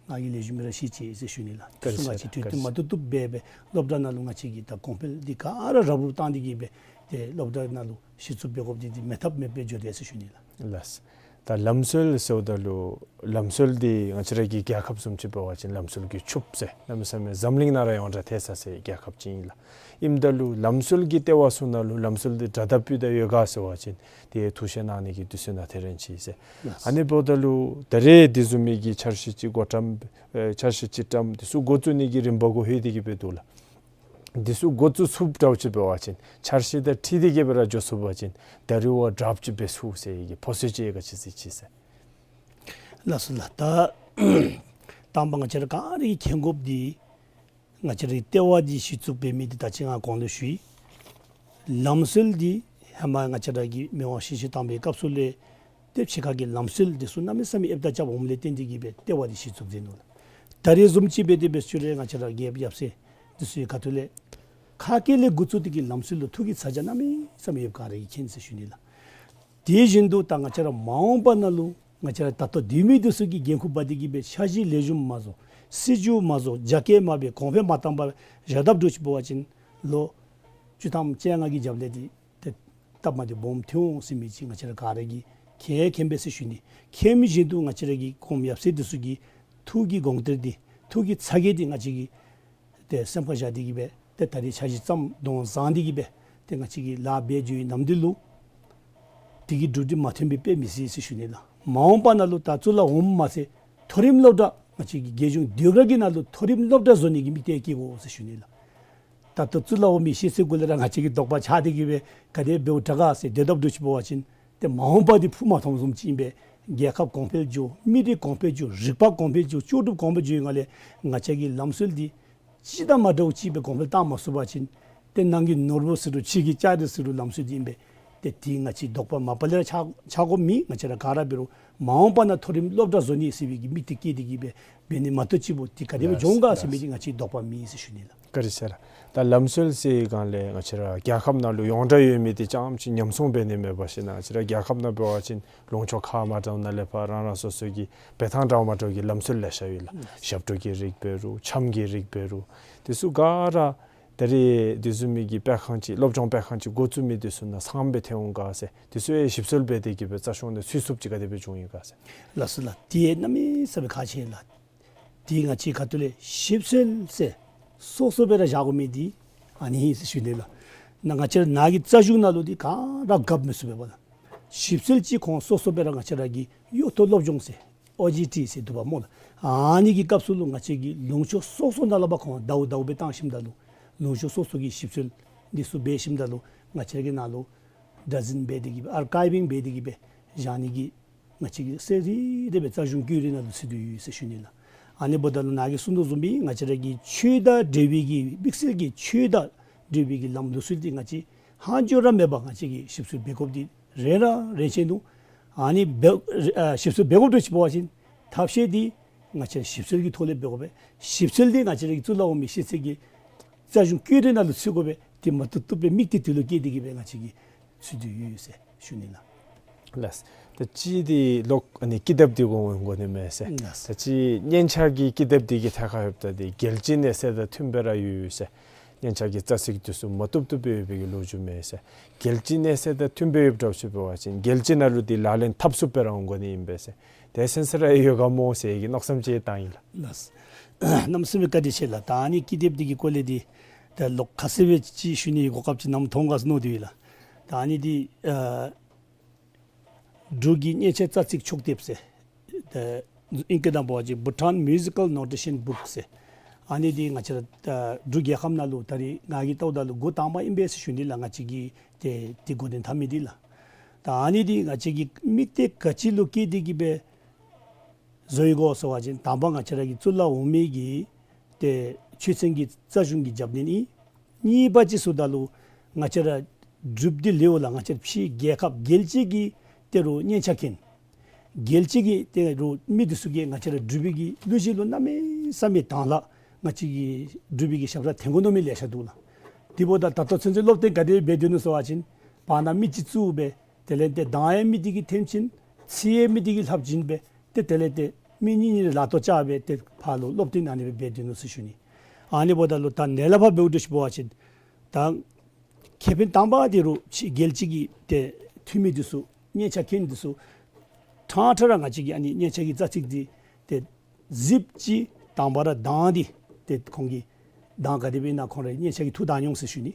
ང་གིས་ལེགས་ཤོམ་སྦེ་ར་ཤེས་ཅི་ཟེར་ཞུ་ནི་ལགས། དེ་ཚུ་ང་བཅས་གྲོས་བསྟུན་མ་བཏུབ་བཏུབ་སྦེ་སྦེ་སློབ་གྲྭ་ནང་ལུ་ང་བཅས་ཀྱི་ད་གོང་འཕེལ་འདི་ག་ར་རབ་རུབ་བཏང་སྟེ་གིས་སྦེ་ཏེ་སློབ་གྲྭ་ནང་ལུ་གཞི་བཙུགས་འབད་དགོཔ་འདི་འདི་མེད་ཐབས་མེདཔ་སྦེ་འགྱོ་དེས་ཟེར་ཞུ་ནི་ལགས། ལགས། ད་ལམ་སྲོལ་ཟེརཝ་ད་ལུ་ལམ་སྲོལ་འདི་ང་བཅས་ར་གི་རྒྱལ་ཁབ་བཟུམ་ཅིག་འབད་བ་ཅིན་ལམ་སྲོལ་གྱི་ཕྱུགཔོ་ཟེར་གནམ་མེད་ས་མེད་འཛམ་གླིང་ནང་ར་ཡོངས་གྲགས་ཐལ་ས་ཟེར་རྒྱལ་ཁབ་ཅིག་ཨིན་ལགས། ཨིནམ་ད་ལུ་ལམ་སྲོལ་གྱི་ལྟེ་བ་ཚུ་ནང་ལུ་ལམ་སྲོལ་འདི་དྲག་དང་སྤུས་དང་ཡོད་ག་ཟེར་བ་ཅིན་ཏེ་ཐུགས་བཞེད་གནང་ནི་གི་དུས་ཚོད་ནང་ཐེ་རན་ཅི་ཟེར། ལགས། ཨ་ནི་འབདཝ་ད་ལུ་ད་རེས་འདི་བཟུམ་མའི་གི་འཆར་གཞི་ཅིག་འགོ་བཀྲམ་ཨེ་འཆར་གཞི་ཅིག་བཀྲམ་འདི་ཚུ་འགོ་བཙུགས་ནི་གི་རིམ་པ་གུ་ལྷོད་དེ་གིས་སྦེ་འདུག་ལགས། འདི་ཚུ་འགོ་བཙུགས་ཚུགསཔ་འདྲཝ་ཅིག་འབད་བ་ཅིན་འཆར་གཞི་དང་འཁྲིལ་ཏེ་གིས་སྦེ་ར་འགྱོ་ཚུགས་པ་ཅིན་ད་རེས་བ་དྲགཔ་ཅིག་འབད་ཚུགས་ཟེར་གི་ཕོ་སོ་ཅིག་ག་ཅི་ཟེར་ཅི་ཟེར། ལགས་སོ་ལགས། ད་དང་པ་ང་བཅས་ར་ག་ར་གིས་མཁྱེན་དགོཔ་འདི་ང་བཅས་རའི་ལྟེ་བ་འདི་གཞི་བཙུགས་འབད་མི་འདི་ད་ཅི་ང་གོང་ལུ་ཞུ་ཡི། ལམ་སྲོལ་འདི་ཧེ་མ་ང་བཅས་ར་གི་མི་དབང་ཞི་བྱེད་དམ་པའི་སྐབས་སུ་ལས་ཏེ་ཕྱི་ཁ་གི་ལམ་སྲོལ་འདི་ཚུ་གནམ་མེད་ས་མེད་ཨེབ་ད་རྐྱབ་འོངམ་ལས་བརྟེན་ཏེ་གིས་སྦེ་ལྟེ་བ་འདི་གཞི་བཙུགས་མཛད་ནུག་ལགས། ད་རེས་བཟུམ་ཅིག་འབད་དེ་འབད་ཞུ་རུང་ང་བཅས་ར་རྒྱལཔོ་ཡབ་སྲས་འདི་ཚུའི་ཁ་ཐུག་ལས་ཁ་སྐད་ལས་འགོ་བཙུགས་ཏེ་གིས་ལམ་སྲོལ་ལུ་ཐུགས་ཀྱི་ཚ་གྱང་གནམ་མེད་ས་མེད་ཡོདཔ་ག་ར་གིས་མཁྱེན་ཟེར་ཞུ་ནི་ལགས། དེ་བཞིན་དུ་ད་ང་བཅས་ར་མ་འོངས་པ་ནང་ལུ་ང་བཅས་ར་ད་ལྟོ་སྡོད་མི་འདི་ཚུ་གིས་འགན་ཁུར་འབག་སྟེ་གི་སྦེ་འཆར་གཞི་ལེགས་ཤོམ་མ་བཟོ། སྲིད་བྱུས་མ་བཟོ། རྒྱ་སྐྱེད་མ་འབད། གོང་འཕེལ་མ་བཏང་པར་བཞག་དཔ་འདྲཝ་ཅིག་འབད་བ་ཅིན་ལོ་བཅུ་ཐམ་བཅོ་ལྔ་གི་རྒྱབ་ལས་འདི་ཏེ་སྟབས་མ་བདེཝ་སྦོམ་ཐོན་འོང་ཟེར་མི་ཅིག་ང་བཅས་ར་ག་ར་གིས་མཁྱེན་མཁྱེན་པས་ཟེར་ཞུ་ནི། མཁྱེན་མི་བཞིན་དུ་ང་བཅས་ར་གི་གོངམ་ཡབ་སྲས་འདི་ཚུ་གི་ཐུགས་ཀྱི་དགོངས་གཏེར་འདི་ཐུགས་ཀྱི་ཚ་གྱང་འདི་ང་བཅས་ཀྱིས་ཏེ་སེམས་ཁར་བཞག་སྟེ་གི་སྦེ་ཏེ་ད་རེས་འཆར་གཞི་བརྩམ་དོན་བཟང་སྟེ་གི་སྦེ་ཏེ་ང་བཅས་ཀྱིས་ལཱ་འབད་འགྱོ་བའི་ནམ་དུས་ལུ་དེ་གི་འགྲུབ་འགྲིག་མ་ཐོན་པའི་དཔེ་མི་སྲིད་ཟེར་ཞུ་ནི་ལགས། མ་འོངས་པ་ནང་ལུ་ད་ཚུར་ལ་འོངམ་མ་ཚད་མཐོ་རིམ་སློབ་གྲྭ་ང་བཅས་ཀྱི་རྒྱལ་གཞུང་ཟློས་གར་གྱི་ནང་ལུ་མཐོ་རིམ་སློབ་གྲྭ་བཟོ་ནི་གི་དམིགས་གཏད་བསྐྱེད་དགོ་ཟེར་ཞུ་ནི་ལགས། ད་ལྟོ་ཚུར་ལ་འོང་མི་ཤེས་ཚད་གུ་ལས་ར་ང་བཅས་ཀྱི་དོགས་པ་ཆགས་ཏེ་གི་སྦེ་ག་དེ་འབདཝ་དྲག་ག་ཟེར་སྡོད་དཔ་འདྲཝ་ཅིག་འབད་བ་ཅིན་ཏེ་མ་འོངས་པ་འདི་ཕུགས་མ་མཐོང་བཟུམ་ཅིག་ཨིན་པས། རྒྱལ་ཁབ་གོང་འཕེལ་འགྱོ། མི་རིགས་གོང་འཕེལ་འགྱོ། རིག་པ་གོང་འཕེལ་འགྱོ། ལྕོགས་གྲུབ་གོང་འཕེལ་འགྱོ་བའི་སྒང་ལས་ང་བཅས་ཀྱི་ལམ་སྲོལ་འདི་སྤྱིར་བཏང་མ་འདྲཝ་ཅིག་སྦེ་གོང་འཕེལ་བཏང་མ་ཚུགས་པ་ཅིན་ཏེ་ནང་གི་ནོར་བུ་ཟེར་རུང་ཕྱི་གི་ལྕགས་རི་ཟེར་རུང་ལམ་སྲོལ་འདི་ཨིན་པས། ཏེ་དེ་ང་བཅས་དོགས་པ་མ་པ་ལས་ར་ཆགས་ཆགས་དགོཔ་མེད། ང་བཅས་ར་ག་ར་འབད་རུང་མ་འོངས་པ་ནང་མཐོ་རིམ་སློབ་གྲྭ་བཟོ་ནི་ཟེར་བའི་གི་དམིགས་གཏད་བསྐྱེད་དེ་གི་སྦེ་འབད་ནི་མ་གཏོགས་ཅིག་པོ་དེ་ག་དེ་སྦེ་ལགས་འགྱོ་འོང་ག་ལགས་ཟེར་མི་ལགས། དེ་ང་བཅས་དོགས་པ་མེད་ཟེར་ཞུ་ནི་ལགས། བཀའ་དྲིན་ཆེ་ལགས། ད་ལམ་སྲོལ་ཟེར་བའི་སྒང་ལས་ང་བཅས་ར་རྒྱལ་ཁབ་ནང་ལུ་ཡོངས་གྲགས་ཡོད་མི་དེ་རྐྱངམ་ཅིག་ཉམས་སྲུང་འབད་ནི་མེད་པ་ཞིན་ན་ང་བཅས་ར་རྒྱལ་ཁབ་ནང་འབད་བ་ཅིན་ལུང་ཕྱོགས་ཁག་མ་འདྲཝ་ནང་ལས་ཕར་རང་རང་སོ་སོ་གི་འབད་ཐངས་འདྲ་མ་འདྲཝ་གི་ལམ་སྲོལ་ལེ་ཤ་ཡོད་ལགས། ཞབས་བྲོ་གི་རིགས་འབད་རུང་འཆམ་གྱི་རིགས་འབད་རུང་དེ་ཚུ་ག་ར་ད་རེས་དེ་བཟུམ་མའི་གི་སྤེལ་ཁང་ཅིག་སློབ་སྦྱོང་སྤེལ་ཁང་ཅིག་འགོ་བཙུགས་མི་དེ་ཚུ་ནང་ཚངམ་སྦེ་ཐོན་འོང་ག་ཟེར་དེ་ཚུ་ཡང་ཞིབ་འཚོལ་འབད་དེ་གི་སྦེ་རྩ་གཞུང་ནང་ཚུད་ཚུགསཔ་ཅིག་ག་དེ་སྦེ་བྱུང་ཡི་ག་ཟེར། ལགས་སོ་ལགས། དེ་གནམ་མེད་ས་མེད་ཁག་ཆེ་ལགས། དེ་ང་བཅས་ཁ་ཐུག་ལས་ཞིབ་འཚོལ་ཟེར་སོ་སོ་སྦེ་ར་བཞག་དགོ་མི་དེ་ཨ་ནི་ཨིན་ཟེར་ཞུ་ནི་ལགས། ན་ང་བཅས་ར་ནཱ་གི་རྩ་གཞུང་ནང་ལུ་དེ་ག་ར་འགབ་མི་ཚུགས་པས་པ་ལགས། ཞིབ་འཚོལ་ཅིག་ཁོང་སོ་སོ་སྦེ་ར་ང་བཅས་ར་གི་གཡོག་ཐོ་སློབ་སྦྱོང་ཟེར་ཨོ་ཇི་ཊི་ཟེར་འདུག་པ་སྨོ་ལགས། ཨ་ནི་གི་སྐབས་སུ་ལུ་ང་བཅས་ཀྱིས་ལུང་ཕྱོགས་སོ་སོ་ནང་ལུ་ཕར་ཁོང་ཟླཝ་ཟླཝ་སྦེ་བཏང་ཞིནམ་ད་ལུ་ལུང་ཕྱོགས་སོ་སོ་གི་ཞིབ་འཚོལ་འདི་ཚུ་འབད་ཞིནམ་ད་ལུ་ང་བཅས་ཀྱིས་ནཱ་ལུ་བདག་འཛིན་འབད་དེ་གི་ཨར་ཀའིབ་ཝིང་འབད་དེ་གི་སྦེ་བཞག་ནི་གི་ང་བཅས་ཀྱིས་གསལ་རི་རི་སྦེ་རྩ་གཞུང་བཀོད་རིས་ནང་ལུ་ཚུད་དེ་ཡོད་ཟེར་ཞུ་ནི་ལགས། ཨ་ནི་འབདཝ་ད་ལུ་ནཱ་གིས་གསུངས་དོ་བཟུམ་སྦེ་ང་བཅས་ར་གི་ཆོས་དང་འབྲེལ་བའི་གི་དམིགས་བསལ་གྱི་ཆོས་དང་འབྲེལ་བའི་གི་ལམ་ལུགས་སྲོལ་འདི་ང་བཅས་ཧང་ཇོ་ར་མེད་པར་ང་བཅས་ཀྱིས་ཞིབ་འཚོལ་འབད་དགོཔ་འདི་རེ་ར་རེ་ཆེ་ནུག། ཨ་ནི་འབད་ཨ་ཞིབ་འཚོལ་འབད་དགོཔ་འདྲཝ་ཅིག་འབད་བ་ཅིན་ཐབས་ཤེས་འདི་ང་བཅས་ཞིབ་འཚོལ་གྱི་ཐོག་ལས་འབད་དགོ་པས། ཞིབ་འཚོལ་འདི་ང་བཅས་ར་གི་ཚུར་ལ་འོང་མི་ཤེས་ཚད་ཀྱི་རྩ་གཞུང་བཀོད་རིས་ནང་ལུ་ཚུད་དགོ་པས། དེ་མ་བཏུབ་བཏུབ་སྦེ་དམིགས་གཏད་དེ་ལུ་བསྐྱེད་དེ་གི་སྦེ་ང་བཅས་ཀྱིས་ཚུད་དེ་ཡོད་ཟེར་ཞུ་ནི་ལགས། ལགས། ད་ཅི་འདི་ལོག་ཨ་ནི་ཀི་དེབ་འདི་གོང་འོག་འགོ་ནི་མས་ཟེར། ལགས། ད་ཅི་སྙན་ཆ་གི་ཀི་དེབ་འདི་གི་ཐད་ཁར་ཡོདཔ་ད་འདི་རྒྱལ་སྤྱིའི་གནས་ཚད་དང་མཐུནམ་སྦེ་ར་ཡོད་ཡོད་ཟེར། སྙན་ཆ་གི་རྩ་ཚིག་འདི་ཚུ་མ་བཏུབ་བཏུབ་སྦེ་ཡོད་པའི་གི་ལོ་རྒྱུས་མས་ཟེར། རྒྱལ་སྤྱིའི་གནས་ཚད་དང་མཐུནམ་སྦེ་ཡོདཔ་འདྲཝ་ཅིག་འབད་བ་ཅིན་རྒྱལ་སྤྱི་ནང་ལུ་འདི་ལག་ལེན་འཐབ་ཚུགསཔ་སྦེ་ར་འོང་དགོ་ནི་ཨིན་པས་ཟེར། དེ་སེམས་ས་ར་ཡོད་ག་སྨོ་ཟེར་གི་མནོ་བསམ་ཅིག་བཏང་ཡི་ལགས། ལགས། གནམ་མེད་ས་མེད་བཀའ་དྲིན་ཆེ་ལགས། ད་ཨ་ནི་ཀི་དེབ་འདི་གི་སྐོར་ལས་འདི་ད་ལོག་ཁ་གསལ་སྦེ་ཅིག་ཞུ་ནི་གོ་སྐབས་ཅིག་ནམ་ཐོབ་ག་ཟེར་མནོ་སྟེ་ཡོད་ལགས། ད་ཨ་ནི་འདི་ཨ་འབྲུག་གི་སྙན་ཆ་རྩ་ཚིག་ཕྱོགས་དེབ་ཟེར། ད་ཨིང་སྐད་ནང་འབད་བ་ཅིན་Bhutan Musical Notation Book ཟེར། ཨ་ནི་འདི་ང་བཅས་ར་ད་འབྲུག་རྒྱལ་ཁབ་ནང་ལུ་ད་རེས་ང་གིས་བལྟཝ་ད་ལུ་འགོ་དང་པ་ཨིན་པས་ཟེར་ཞུ་ནི་ལགས། ང་བཅས་ཀྱིས་ཏེ་འདི་འགོ་འདྲེན་འཐབ་མི་འདི་ལགས། ད་ཨ་ནི་འདི་ང་བཅས་ཀྱིས་དམིགས་གཏད་ག་ཅི་ལུ་བསྐྱེད་དེ་གི་སྦེ་བཟོ་ཡི་གོ་ཟེར་བ་ཅིན་དང་པ་ང་བཅས་ར་གི་ཚུར་ལ་འོང་མི་གི་ཏེ་ཆོས་ཚན་གྱི་རྩ་གཞུང་གི་རྒྱབ་སྣོན་ཨིན། གཉིས་པ་ཅིག་ཟེརཝ་ད་ལུ་ང་བཅས་ར་འབྲུགཔ་འདི་ལས་འོག་ལུ་ང་བཅས་ར་ཕྱི་རྒྱལ་ཁབ་རྒྱལ་སྤྱི་གི་ཏེ་རུང་སྙན་ཆ་མཁན་རྒྱལ་སྤྱི་གི་ཏེ་རུང་མི་འདི་ཚུ་གིས་ང་བཅས་ར་འབྲུག་པའི་གི་གླུ་གཞས་ལུ་གནམ་མེད་ས་མེད་དང་ལགས། ང་བཅས་ཀྱི་འབྲུག་པའི་གི་ཞབས་ཁྲ་འཐེན་དགོ་མནོ་མི་ལེ་ཤ་འདུག་ལགས། དེ་འབདཝ་ད་ད་ལྟོ་ཚུན་ཚོད་སློབ་སྟོན་ག་དེ་འབད་དེ་ནུག་ཟེར་བ་ཅིན་བར་ན་མི་གཅིག་བཙུགས་སྦེ་དེ་ལས་ཏེ་གདངས་ཡང་མི་དེ་གིས་འཐེན་བྱིན། ཚིག་ཡང་མི་དེ་གིས་ལྷབ་བྱིན་སྦེ་ཏེ་དེ་ལས་ཏེ་མི་གཉིས་གཉིས་ལུ་ལག་ཐོག་བཅག་སྦེ་ཏེ་ཕར་ལུ་སློབ་སྟོན་ཨ་ནི་སྦེ་འབད་དེ་ནུག་ཟེར་ཞུ་ནི། ཨ་ནི་འབདཝ་ད་ལུ་ད་ནཱ་ལས་ཕར་འབདཝ་འདྲཝ་ཅིག་འབད་བ་ཅིན་ད་ཁེ་ཕན་དང་པ་འདི་རུང་ཕྱི་རྒྱལ་སྤྱི་གི་ཏེ་འཐུས་མི་འདི་ཚུ་སྙན་ཆ་མཁན་འདི་ཚུ་ཕྲང་ཕྲང་ར་ང་བཅས་ཀྱིས་ཨ་ནི་སྙན་ཆ་གི་རྩ་ཚིག་འདི་ཏེ་གཟིགསཔ་ཅིག་དང་པ་ར་གདངས་འདི་ཏེ་ཁོང་གི་གདངས་ག་དེ་སྦེ་ཨིན་ན་ཁོང་ར་སྙན་ཆ་གིས་ཐུགས་དང་འོང་ཟེར་ཞུ་ནི།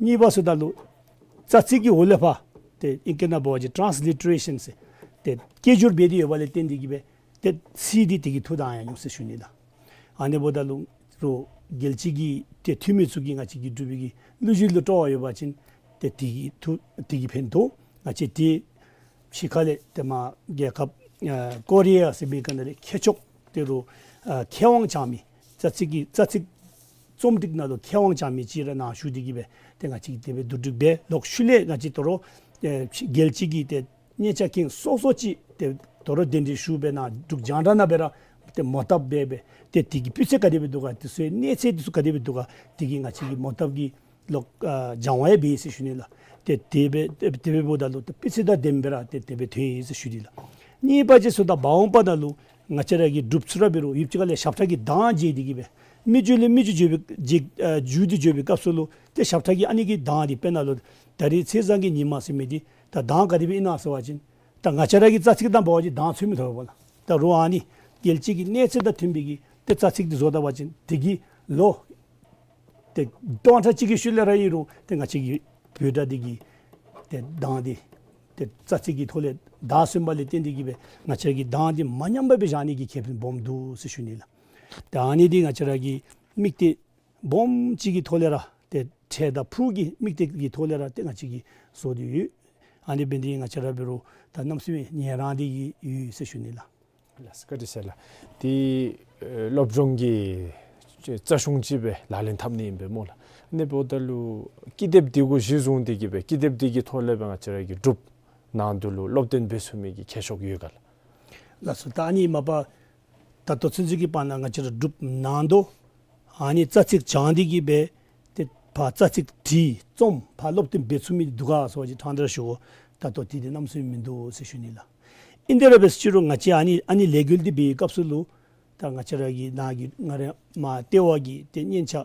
གཉིས་པ་ཟེརཝ་ད་ལུ་རྩ་ཚིག་གི་འོག་ལས་ཕར་ཏེ་ཨིང་སྐད་ནང་འབད་བ་ཅིན་ཊཱནསི་ལི་ཊ་རེ་ཤཱན་ཟེར་ཏེ་སྐད་སྒྱུར་འབད་དེ་ཡོདཔ་ལས་བརྟེན་ཏེ་གི་སྦེ་ཏེ་ཚིག་འདི་དེ་གིས་ཐུགས་དང་ཡང་འོང་ཟེར་ཞུ་ནི་ལགས། ཨ་ནི་འབདཝ་ད་ལུ་རུང་རྒྱལ་སྤྱི་གི་ཏེ་འཐུས་མི་ཚུ་གིས་ང་བཅས་ཀྱི་འབྲུག་པའི་གི་གླུ་གཞས་ལུ་སྤྲོ་བ་ཡོད་པ་ཅིན་ཏེ་དེ་གིས་ཐུགས་དེ་གིས་ཕན་ཐོགས། ང་བཅས་ཏེ་ཕྱི་ཁ་ལས་ཏེ་མར་རྒྱལ་ཁབ་ཨ་ཀོ་རི་ཡ་ཟེར་མི་ག་ནང་ལས་མཁས་མཆོག་ཏེ་རུང་ཨ་མཁས་དབང་བྱང་མི་རྩ་ཚིག་གི་རྩ་ཚིག་རྩོམ་སྒྲིག་ནང་ལུ་མཁས་དབང་བྱང་མི་ཅིག་ར་ནཱ་ཞུ་སྟེ་གི་སྦེ་ཏེ་ང་བཅས་ཀྱིས་དེ་སྦེ་བསྡུ་སྒྲིག་འབད། ལོག་ཤུལ་ལས་ང་བཅས་དོ་རུང་ཨེ་རྒྱལ་སྤྱི་གི་ཏེ་སྙན་ཆ་མཁན་སོ་སོ་ཅིག་ཏེ་དོ་རུང་གདན་འདྲེན་ཞུ་སྦེ་ནཱ་འབྲུག་རྒྱང་བསྒྲགས་ནང་སྦེ་ར་ཏེ་མོ་བཏབ་འབད་སྦེ་ཏེ་དེ་གི་སྤུས་ཚད་ག་དེ་སྦེ་འདུག་ག་དེ་ཚུ་གནས་ཚད་དེ་ཚུ་ག་དེ་སྦེ་འདུག་ག་དེ་གི་ང་བཅས་ཀྱིས་མོ་བཏབ་ཀྱི་ལོག་ཨ་སྦྱང་བ་ཡང་འབད་ཡི་ཟེར་ཞུ་ནི་ལགས། ཏེ་དེ་སྦེ་དེ་སྦེ་འབདཝ་ད་ལུ་ཏེ་སྤུས་ཚད་དང་ལྡནམ་སྦེ་ར་ཏེ་དེ་སྦེ་ཐོན་ཡི་ཟེར་ཞུ་ནི་ལགས། གཉིས་པ་ཅིག་ཟེརཝ་ད་མ་འོངས་པ་ནང་ལུ་ང་བཅས་ར་གི་འབྲུགཔ་ཚུ་ར་འབད་རུང་ཡུདཔ་ཅིག་ཁ་ལས་ཞབས་ཁྲ་གི་གདངས་བརྗེད་དེ་གིས་སྦེ་མི་རྒྱུད་ལས་མི་རྒྱུད་འགྱོ་བའི་འགྱོ་ཨ་འགྱུར་ཏེ་འགྱོ་བའི་སྐབས་སུ་ལུ་ཏེ་ཞབས་ཁྲ་གི་ཨ་ནི་གི་གདངས་འདི་དཔེར་ན་ལུ་ད་རིས་ཚེས་བཟང་གི་ཉིན་མ་ཟེར་མི་འདི་ད་གདངས་ག་དེ་སྦེ་ཨིན་ན་ཟེར་བ་ཅིན་ད་ང་བཅས་ར་གི་རྩ་ཚིག་དང་འབད་བ་ཅིན་གདངས་ཚུད་མི་ཐོབ་པས་ལགས། ད་རུང་ཨ་ནི་རྒྱལ་སྤྱི་གི་གནས་ཚད་དང་མཐུན་པའི་གི་ཏེ་རྩ་ཚིག་འདི་བཟོ་ད་པ་ཅིན་དེ་གི་ལོ་ཏེ་སྟོང་ཕྲག་གཅིག་གི་ཤུལ་ལས་ར་ཨིན་རུང་ཏེ་ང་བཅས་ཀྱི་བོད་སྒྲ་འདི་གི་ཏེ་གདངས་འདི་ཏེ་རྩ་ཚིག་གི་ཐོག་ལས་བརྡ་སོན་པ་ལས་བརྟེན་ཏེ་གིས་སྦེ་ང་བཅས་ཀྱི་གདངས་འདི་མ་ཉམས་པ་སྦེ་བཞག་ནི་གི་ཁེ་ཕན་སྦོམ་འདུག་ཟེར་ཞུ་ནི་ལགས། ཏེ་ཨ་ནི་འདི་ང་བཅས་ར་གི་དམིགས་གཏད་སྦོམ་ཅིག་གི་ཐོག་ལས་ར་ཏེ་འཕྲལ་དང་ཕུགས་ཀྱི་དམིགས་གཏད་ཀྱི་ཐོག་ལས་ར་ཏེ་ང་བཅས་ཀྱིས་བཟོ་སྟེ་ཡོད། ཨ་ནི་འབད་ནི་འདི་ང་བཅས་ར་འབད་རུང་ད་གནམ་མེད་ས་མེད་ཉན་རང་འདི་གི་ཡོད་ཟེར་ཞུ་ནི་ལགས། ལགས་སོ་བཀའ་དྲིན་ཆེ་ལགས། ཏེ་ཨེ་སློབ་སྦྱོང་གི་རྩ་གཞུང་ཅིག་སྦེ་ལག་ལེན་འཐབ་ནི་ཨིན་པས་སྨོ་ལགས། ཨ་ནི་འབདཝ་ད་ལུ་ཀི་དེབ་འདི་གུ་གཞི་བཟུང་སྟེ་གིས་སྦེ་ཀི་དེབ་འདི་གི་ཐོག་ལས་སྦེ་ང་བཅས་ར་གི་འབྲུགཔ་ནང་དུ་ལུ་སློབ་སྟོན་འབད་ཚུགས་མི་གི་ཁྱད་ཆོས་ཡོད་ག་ལགས། ལགས་སོ། ད་ཨ་ནི་མ་པ་ད་ལྟོ་ཚུན་ཚོད་ཀྱི་བར་ན་ང་བཅས་ར་འབྲུགཔ་ནང་དུ་ཨ་ནི་རྩ་ཚིག་སྦྱང་སྟེ་གིས་སྦེ་ཏེ་ཕར་རྩ་ཚིག་བྲིས་རྩོམ་ཕར་སློབ་སྟོན་འབད་ཚུགས་མི་འདུག་ག་ཟེར་བ་ཅིན་ཕྲང་སྟེ་ར་ཞུ་དགོ། ད་ལྟོ་དེ་འདི་གནམ་མེད་ས་མེད་མིན་འདུག་ཟེར་ཞུ་ནི་ལགས། ཨིན་ཏེ་ར་འབད་ཟེར་རུང་ང་བཅས་ཨ་ནི་ཨ་ནི་ལས་འགུལ་འདི་འབད་བའི་སྐབས་སུ་ལུ་ད་ང་བཅས་ར་གི་ནང་གི་ང་ར་མར་ལྟེ་བ་གི་ཏེ་སྙན་ཆ་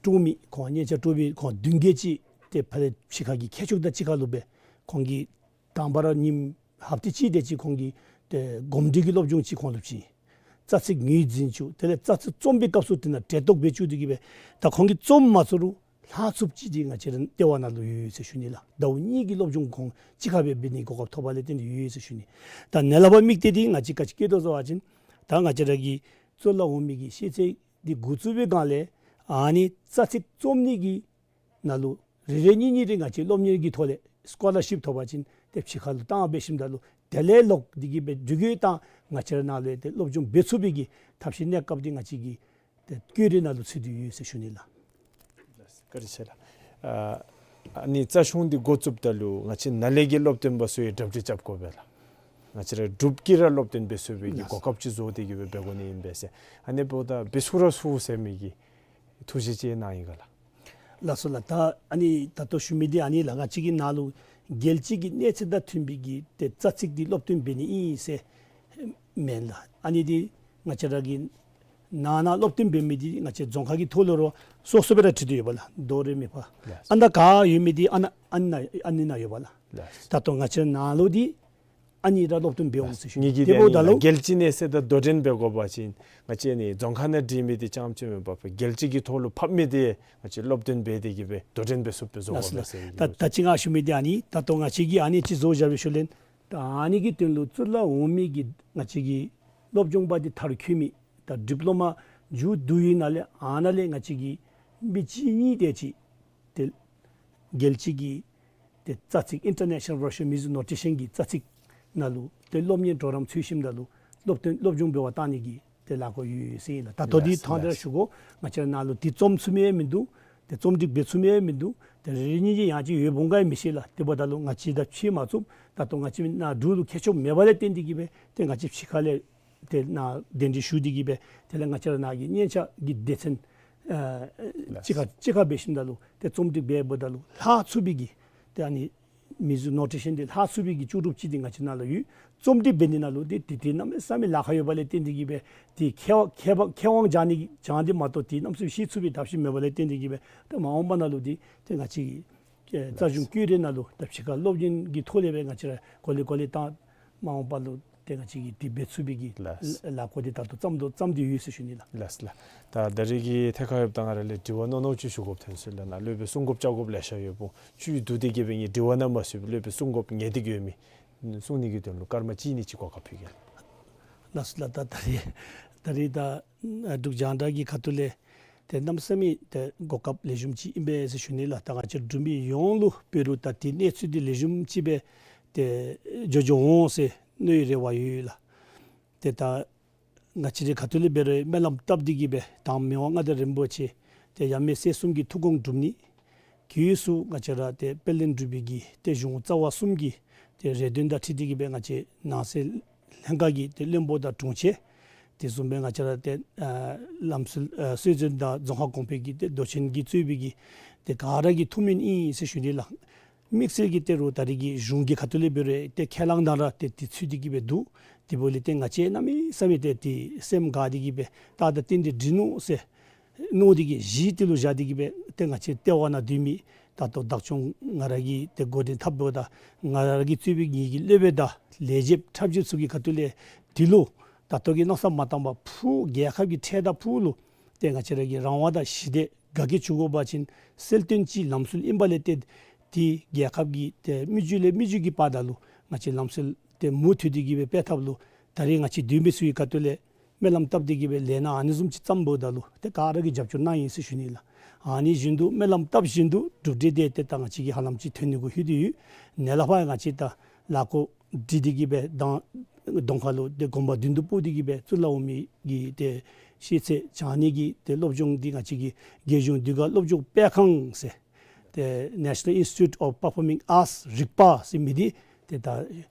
དཀྲོག་མི་ཁོང་སྙན་ཆ་དཀྲོག་མི་ཁོང་བདུན་བརྒྱད་ཅིག་ཏེ་ཕར་ཕྱི་ཁ་གི་མཁས་མཆོག་དང་གཅིག་ཁར་ལུ་སྦེ་ཁོང་གིས་དང་པ་ར་ཉིནམ་ཧབ་ཏ་གཅིག་དེ་ཅིག་ཁོང་གིས་ཏེ་གོམས་འདྲིས་ཀྱི་སློབ་སྦྱོང་ཅིག་ཁོང་ལུ་བྱིན། རྩ་ཚིག་ངོས་འཛིན་བཅུག། དེ་ལས་རྩ་ཚིག་རྩོམ་པའི་སྐབས་སུ་དེ་ནང་གྲལ་གཏོགས་འབད་བཅུག་སྟེ་གིས་སྦེ་ད་ཁོང་གིས་རྩོམ་མ་ཚུགས་རུང་ལྷག་ཚུགསཔ་ཅིག་འདི་ང་བཅས་ར་ལྟེ་བ་ནང་ལུ་ཡོད་ཟེར་ཞུ་ནི་ལགས། ཟླཝ་གཉིས་ཀྱི་སློབ་སྦྱོང་ཁོང་གཅིག་ཁར་སྦེ་འབད་ནི་གོ་སྐབས་ཐོབ་པ་ལས་བརྟེན་ཏེ་ཡོད་ཟེར་ཞུ་ནི། ད་ནཱ་ལས་ཕར་དམིགས་གཏད་འདི་ང་བཅས་ག་ཅི་བསྐྱེད་དོ་ཟེར་བ་ཅིན་ད་ང་བཅས་ར་གི་གཙུག་ལག་འོག་མའི་གི་ཤེས་ཚད་འདི་འགོ་བཙུགས་པའི་སྒང་ལས་ཨ་ནི་རྩ་ཚིག་རྩོམ་ནི་གི་ནང་ལུ་རེ་རེ་གཉིས་གཉིས་རེ་ང་བཅས་སློབ་གཉེར་གྱི་ཐོག་ལས་སི་ཀོ་ལར་ཤིཔ་ཐོབ་པ་ཅིན་ཏེ་ཕྱི་ཁ་ལུ་བཏང་འབད་ཞིནམ་ད་ལུ་དེ་ལས་ལོག་སྟེ་གིས་སྦེ་འགྲུལ་སྐྱོད་བཏང་ང་བཅས་ར་ནང་ལུ་ཏེ་སློབ་སྦྱོང་འབད་ཚུགས་པའི་གི་ཐབས་ཤེས་གནས་སྐབས་འདི་ང་བཅས་ཀྱིས་ཏེ་བཀོད་སྒྲིག་ནང་ལུ་ཚུད་དེ་ཡོད་ཟེར་ཞུ་ནི་ལགས། བཀའ་དྲིན་ཆེ་ལགས། ཨ་ཨ་ནི་རྩ་གཞུང་འདི་འགོ་བཙུགསཔ་ད་ལུ་ང་བཅས་ནཱ་ལས་ཀྱི་སློབ་སྟོན་པ་ཚུ་ཡང་གྲ་སྒྲིག་རྐྱབ་དགོ་པས་ལགས། ང་བཅས་ར་འབྲུགཔ་གིས་ར་སློབ་སྟོན་འབད་ཚུགས་པའི་གི་ལགས། གོ་སྐབས་ཅིག་བཟོ་སྟེ་གིས་སྦེ་འབད་དགོ་ནི་ཨིན་པས་ཟེར། ཨ་ནི་འབདཝ་ད་འབད་ཚུགས་ར་ཚུགས་ཟེར་མི་གི་ཐུགས་བཞེད་ཅིག་གནང་ཡི་ག་ལགས། ལགས་སོ་ལགས། ད་ཨ་ནི་ད་ལྟོ་ཞུ་མི་འདི་ཨ་ནི་ལགས། ང་བཅས་ཀྱི་ནང་ལུ་རྒྱལ་སྤྱི་གི་གནས་ཚད་དང་མཐུན་པའི་གི་ཏེ་རྩ་ཚིག་འདི་སློབ་སྟོན་འབད་ནི་ཨིན་ཟེར་མེན་ལགས། ཨ་ནི་འདི་ང་བཅས་ར་གི་ནང་ན་སློབ་སྟོན་འབད་མི་འདི་ང་བཅས་རྫོང་ཁག་གི་ཐོག་ལུ་ར་སོ་སོ་སྦེ་ར་བྲིས་ཏེ་ཡོད་པས་ལགས། དོ་རེ་མི་ཕ། ལགས། ཨ་ནཱ་ག་ཡོད་མི་འདི་ཨ་ནཱ་ཨ་ནཱ་ཨ་ནི་ནང་ཡོད་པས་ལགས། ལགས། ད་ལྟོ་ང་བཅས་ནང་ལུ་འདི་ཨ་ནི་ར་སློབ་སྟོན་འབད་འོང་ཟེར་ཞུ་ནི། ངེ་གི་དེ་འབདཝ་ད་ལུ་རྒྱལ་སྤྱི་གནས་ཚད་དང་དོ་འགྲན་འབད་དགོ་པ་ཅིན་ང་བཅས་ནི་རྫོང་ཁག་ནང་བྲིས་མི་འདི་རྐྱངམ་ཅིག་མེན་པར་རྒྱལ་སྤྱི་གི་ཐོག་ལུ་ཕབ་མི་འདི་ང་བཅས་སློབ་སྟོན་འབད་དེ་གིས་སྦེ་དོ་འགྲན་འབད་ཚུགསཔ་སྦེ་བཟོ་དགོ་པས་ཟེར་ལགས་སོ་ལགས། ད་ད་ཅི་ང་ཞུ་མི་འདི་ཨ་ནི་ད་ལྟོ་ང་བཅས་ཀྱིས་ཨ་ནི་ཅིག་བཟོ་བཞག་པའི་ཤུལ་ལས་ད་ཨ་ནི་གི་དོན་ལུ་གཙུག་ལག་འོག་མའི་གི་ང་བཅས་ཀྱི་སློབ་སྦྱོང་པ་འདི་མཐར་འཁྱོལ་མི་ད་ཌིཔ་ལོ་མ་མཇུག་བསྡུ་བའི་ནང་ལས་ཨ་ནཱ་ལས་ང་བཅས་ཀྱིས་མི་གཅིག་གཉིས་དེ་ཅིག་ཏེ་རྒྱལ་སྤྱི་གི་ཏེ་རྩ་ཚིག་International Russian Music Notation གི་རྩ་ཚིག་ནང་ལུ་ཏེ་སློབ་གཉེར་གྲོགས་རམ་ཚུད་ཞིནམ་ད་ལུ་སློབ་སྟོན་སློབ་སྦྱོང་འབད་བར་བཏང་ནི་གི་ཏེ་ལས་འགུལ་ཡོད་ཟེར་ཨིན་ལགས། ད་ལྟོ་འདི་ལགས་ཐང་ལྟར་ལགས། ཞུ་དགོ། ང་བཅས་ནང་ལུ་འདི་རྩོམ་ཚུགས་མི་ཡང་མིན་འདུག། ཏེ་རྩོམ་སྒྲིག་འབད་ཚུགས་མི་ཡང་མིན་འདུག། ཏེ་རེ་རེ་གཉིས་གཉིས་ཡང་ཅིན་ཡོདཔ་འོང་ག་ཡང་མི་ཤེས་ལགས། དེ་འབདཝ་ད་ལུ་ང་བཅས་དང་ཕྱད་མ་ཚུགས། ད་ལྟོ་ང་བཅས་ནཱ་འབྲུག་ལུ་མཁས་མཆོག་མེད་པ་ལས་བརྟེན་ཏེ་གིས་སྦེ་ཏེ་ང་བཅས་ཕྱི་ཁ་ལས་ཏེ་ནཱ་གདན་འདྲེན་ཞུ་སྟེ་གིས་སྦེ་དེ་ལས་ང་བཅས་ར་ནཱ་གི་སྙན་ཆ་གི་སྡེ་ཚན་ཨ་ལགས། གཅིག་ཁར་གཅིག་ཁར་འབད་ཞིནམ་ད་ལུ་ཏེ་རྩོམ་སྒྲིག་འབད་འབདཝ་ད་ལུ་ལྷག་ཚུགས་པའི་གི་ཏེ་ཨ་ནི་མིའུ་ཛིག་ནོ་ཊེ་ཤཱན་འདི་ལྷག་ཚུགས་པའི་གི་ལྕོགས་གྲུབ་ཅིག་འདི་ང་བཅས་ནང་ལུ་ཡོད། རྩོམ་སྒྲིག་འབད་ནི་ནང་ལུ་འདི་འདི་འདི་གནམ་མེད་ས་མེད་ལཱ་ཁག་ཡོད་པ་ལས་བརྟེན་ཏེ་གིས་སྦེ་འདི་མཁས་པ་མཁས་པ་མཁས་དབང་སྦྱང་ནི་སྦྱང་འདི་མ་གཏོགས་འདི་གནམ་མེད་ས་མེད་ཤེས་ཚུགས་པའི་ཐབས་ཤེས་མེད་པ་ལས་བརྟེན་ཏེ་གིས་སྦེ་ཏེ་མ་འོངས་པ་ནང་ལུ་འདི་ཏེ་ང་བཅས་ཀྱི་ཨེ་རྩ་གཞུང་བཀོད་སྒྲིག་ནང་ལུ་ད་ཕྱི་ཁར་སློབ་སྦྱོང་གི་ཐོག་ལས་སྦེ་ང་བཅས་ར་གོ་ལེ་གོ་ལེ་བཏང་མ་འོངས་པ་ལུ་ཏེ་ང་བཅས་ཀྱིས་འདི་འབད་ཚུགས་པའི་གི་ལགས། ལཱ་འགོ་འདི་ད་ལྟོ་བརྩམ་དོ་བརྩམས་ཏེ་ཡོད་ཟེར་ཞུ་ནི་ལགས། ལགས་ལགས། ད་ད་རེས་ཀྱི་ཐད་ཁར་ཡོདཔ་ད་ང་ར་ལས་དྲི་བ་རྣོ་རྣོ་ཅིག་ཞུ་དགོཔ་ཐོན་སོང་ལགས། ནཱ་སློབ་དཔོན་གསུང་དགོཔ་བཅར་དགོཔ་ལེ་ཤ་ཡོདཔ་འོང་། བཅུད་བསྡུ་སྟེ་གིས་སྦེ་ངེའི་དྲི་བ་ནང་མ་ཚུད་པར་སློབ་དཔོན་གསུང་དགོཔ་ངེས་ཏིག་ཡོད་མི་གསུང་ནི་གི་དོན་ལུ་སྐར་མ་གཅིག་གཉིས་ཅིག་གོ་སྐབས་ཕུལ་གེ་ལགས། ལགས་སོ་ལགས། ད་ད་རེས་ད་རེས་ད་འབྲུག་རྒྱང་བསྒྲགས་ཀྱི་ཁ་ཐུག་ལས་ཏེ་གནམ་མེད་ས་མེད་ཏེ་གོ་སྐབས་ལེགས་ཤོམ་ཅིག་ཨིན་པས་ཟེར་ཞུ་ནི་ལགས། ད་ང་བཅས་འབྲུག་མི་ཡོངས་ལུ་འབད་རུང་ད་འདི་གནས་ཚུལ་འདི་ལེགས་ཤོམ་ཅིག་སྦེ་ཏེ་འགྱོ་འགྱོ་འོང་ཟེར་མནོ་བའི་རེ་བ་ཡོད་ལགས། ཏེ་ད་ང་བཅས་རའི་ཁ་ཐུག་ལས་འབད་རུང་སྨོན་ལམ་བཏབ་སྟེ་གིས་སྦེ་ད་མི་དབང་མངའ་བདག་རིན་པོ་ཆེ་ཏེ་ཡབ་མེས་སྲས་གསུམ་གྱི་ཐུགས་དགོངས་འགྲུབ་ནི། དུས་སུ་ང་བཅས་ར་ཏེ་དཔལ་ལྡན་འབྲུག་པའི་གི་ཏེ་གཞུང་རྩ་བ་གསུམ་གྱི་ཏེ་རེ་འདུན་དང་འཁྲིལ་ཏེ་གིས་སྦེ་ང་བཅས་ནང་སྲིད་ལྷན་ཁག་གི་ཏེ་བློན་པོ་དང་དྲུང་ཆེན་ དེ་བཟུམ་སྦེ་ང་བཅས་ར་ཏེ་ཨ་ལམ་སྲོལ་ཨ་སྲོལ་འཛིན་དང་རྫོང་ཁ་གོང་འཕེལ་གྱི་ཏེ་མདོ་ཆེན་གྱིས་གཙོས་པའི་གི་ཏེ་ག་ར་གི་ཐུགས་སྨོན་ཨིན་ཟེར་ཞུ་ནི་ལགས། དམིགས་བསལ་གྱིས་ཏེ་རུང་ད་རེས་ཀྱི་གཞུང་གི་ཁ་ཐུག་ལས་འབད་རུང་ཏེ་ཁས་བླངས་དང་ར་ཏེ་དེ་ཚུད་དེ་གི་སྦེ་འདུག། དེ་འབདཝ་ལས་ཏེ་ང་བཅས་གནམ་མེད་ས་མེད་ཏེ་དེ་སེམས་དགའ་སྟེ་གི་སྦེ་ད་ད་ཏན་ཏན་འགྲིག་ནུག་ཟེར་མནོ་སྟེ་གི་གཞི་དེ་ལུ་བཞག་སྟེ་གི་སྦེ་ཏེ་ང་བཅས་ལྟེ་བ་ནང་སྡོད་མི་ད་ལྟོ་བདག་སྐྱོང་ང་ར་གིས་ཏེ་འགོ་འདྲེན་འཐབ་འབདཝ་ད་ང་ར་གིས་གཙོས་པའི་ངེ་གི་སློབ་དཔོན་དང་ལས་བྱེདཔ་ཁྲབ་རྗེ་ཚུ་གི་ཁ་ཐུག་ལས་དེ་ལུ་ད་ལྟོ་གི་མནོ་བསམ་མ་བཏང་པར་ཕུགས་རྒྱལ་ཁབ་ཀྱི་འཕྲལ་དང་ཕུགས་ལུ་ཏེ་ང་བཅས་ར་གི་རང་དབང་དང་ཞི་བདེ་དགའ་སྐྱིད་ཚུ་དགོ་པ་ཅིན་གསལ་སྟོན་ཅིག་ལམ་སྲོལ་ཨིན་པ་ལས་ཏེ་དེ་རྒྱལ་ཁབ་ཀྱི་ཏེ་མི་རྒྱུད་ལས་མི་རྒྱུད་ཀྱི་བར་ན་ལུ་ང་བཅས་ལམ་སྲོལ་ཏེ་མུ་མཐུད་དེ་གི་སྦེ་སྤེལ་ཐབས་ལུ་ད་རེས་ང་བཅས་འདུས་མི་ཚུ་གི་ཁ་ཐུག་ལས་སྨོན་ལམ་བཏབ་སྟེ་གི་སྦེ་ལས་སྣ་ཨ་ནི་བཟུམ་ཅིག་བརྩམས་འབདཝ་ད་ལུ་ཏེ་ག་ར་གིས་རྒྱབ་སྐྱོར་གནང་ཡི་ཟེར་ཞུ་ནི་ལགས། ཨ་ནི་བཞིན་དུ་སྨོན་ལམ་བཏབ་བཞིན་དུ་གྲུབ་འབྲས་དེ་ཏེ་ད་ང་བཅས་ཀྱིས་ཧ་ལམ་ཅིག་ཐོན་ནི་གུ་ལྷོད་དེ་ཡོད། ནཱ་ལས་ཕར་ང་བཅས་ད་ལཱ་འགོ་སྒྲིག་སྟེ་གི་སྦེ་དང་གདོང་ཁ་ལུ་ཏེ་དགོངས་པ་མདུན་དུ་སྤོ་སྟེ་གི་སྦེ་གཙུག་ལག་འོག་མའི་གི་ཏེ་ཤེས་ཚད་སྦྱང་ནི་གི་ཏེ་སློབ་སྦྱོང་འདི་ང་བཅས་ཀྱི་རྒྱལ་གཞུང་དུས་འགོ་སློབ་སྦྱོང་སྤེལ་ཁང་ཟེར་ཏེ་National Institute of Performing Arts རིག་པ་ཟེར་མི་འདི་ཏེ་ད་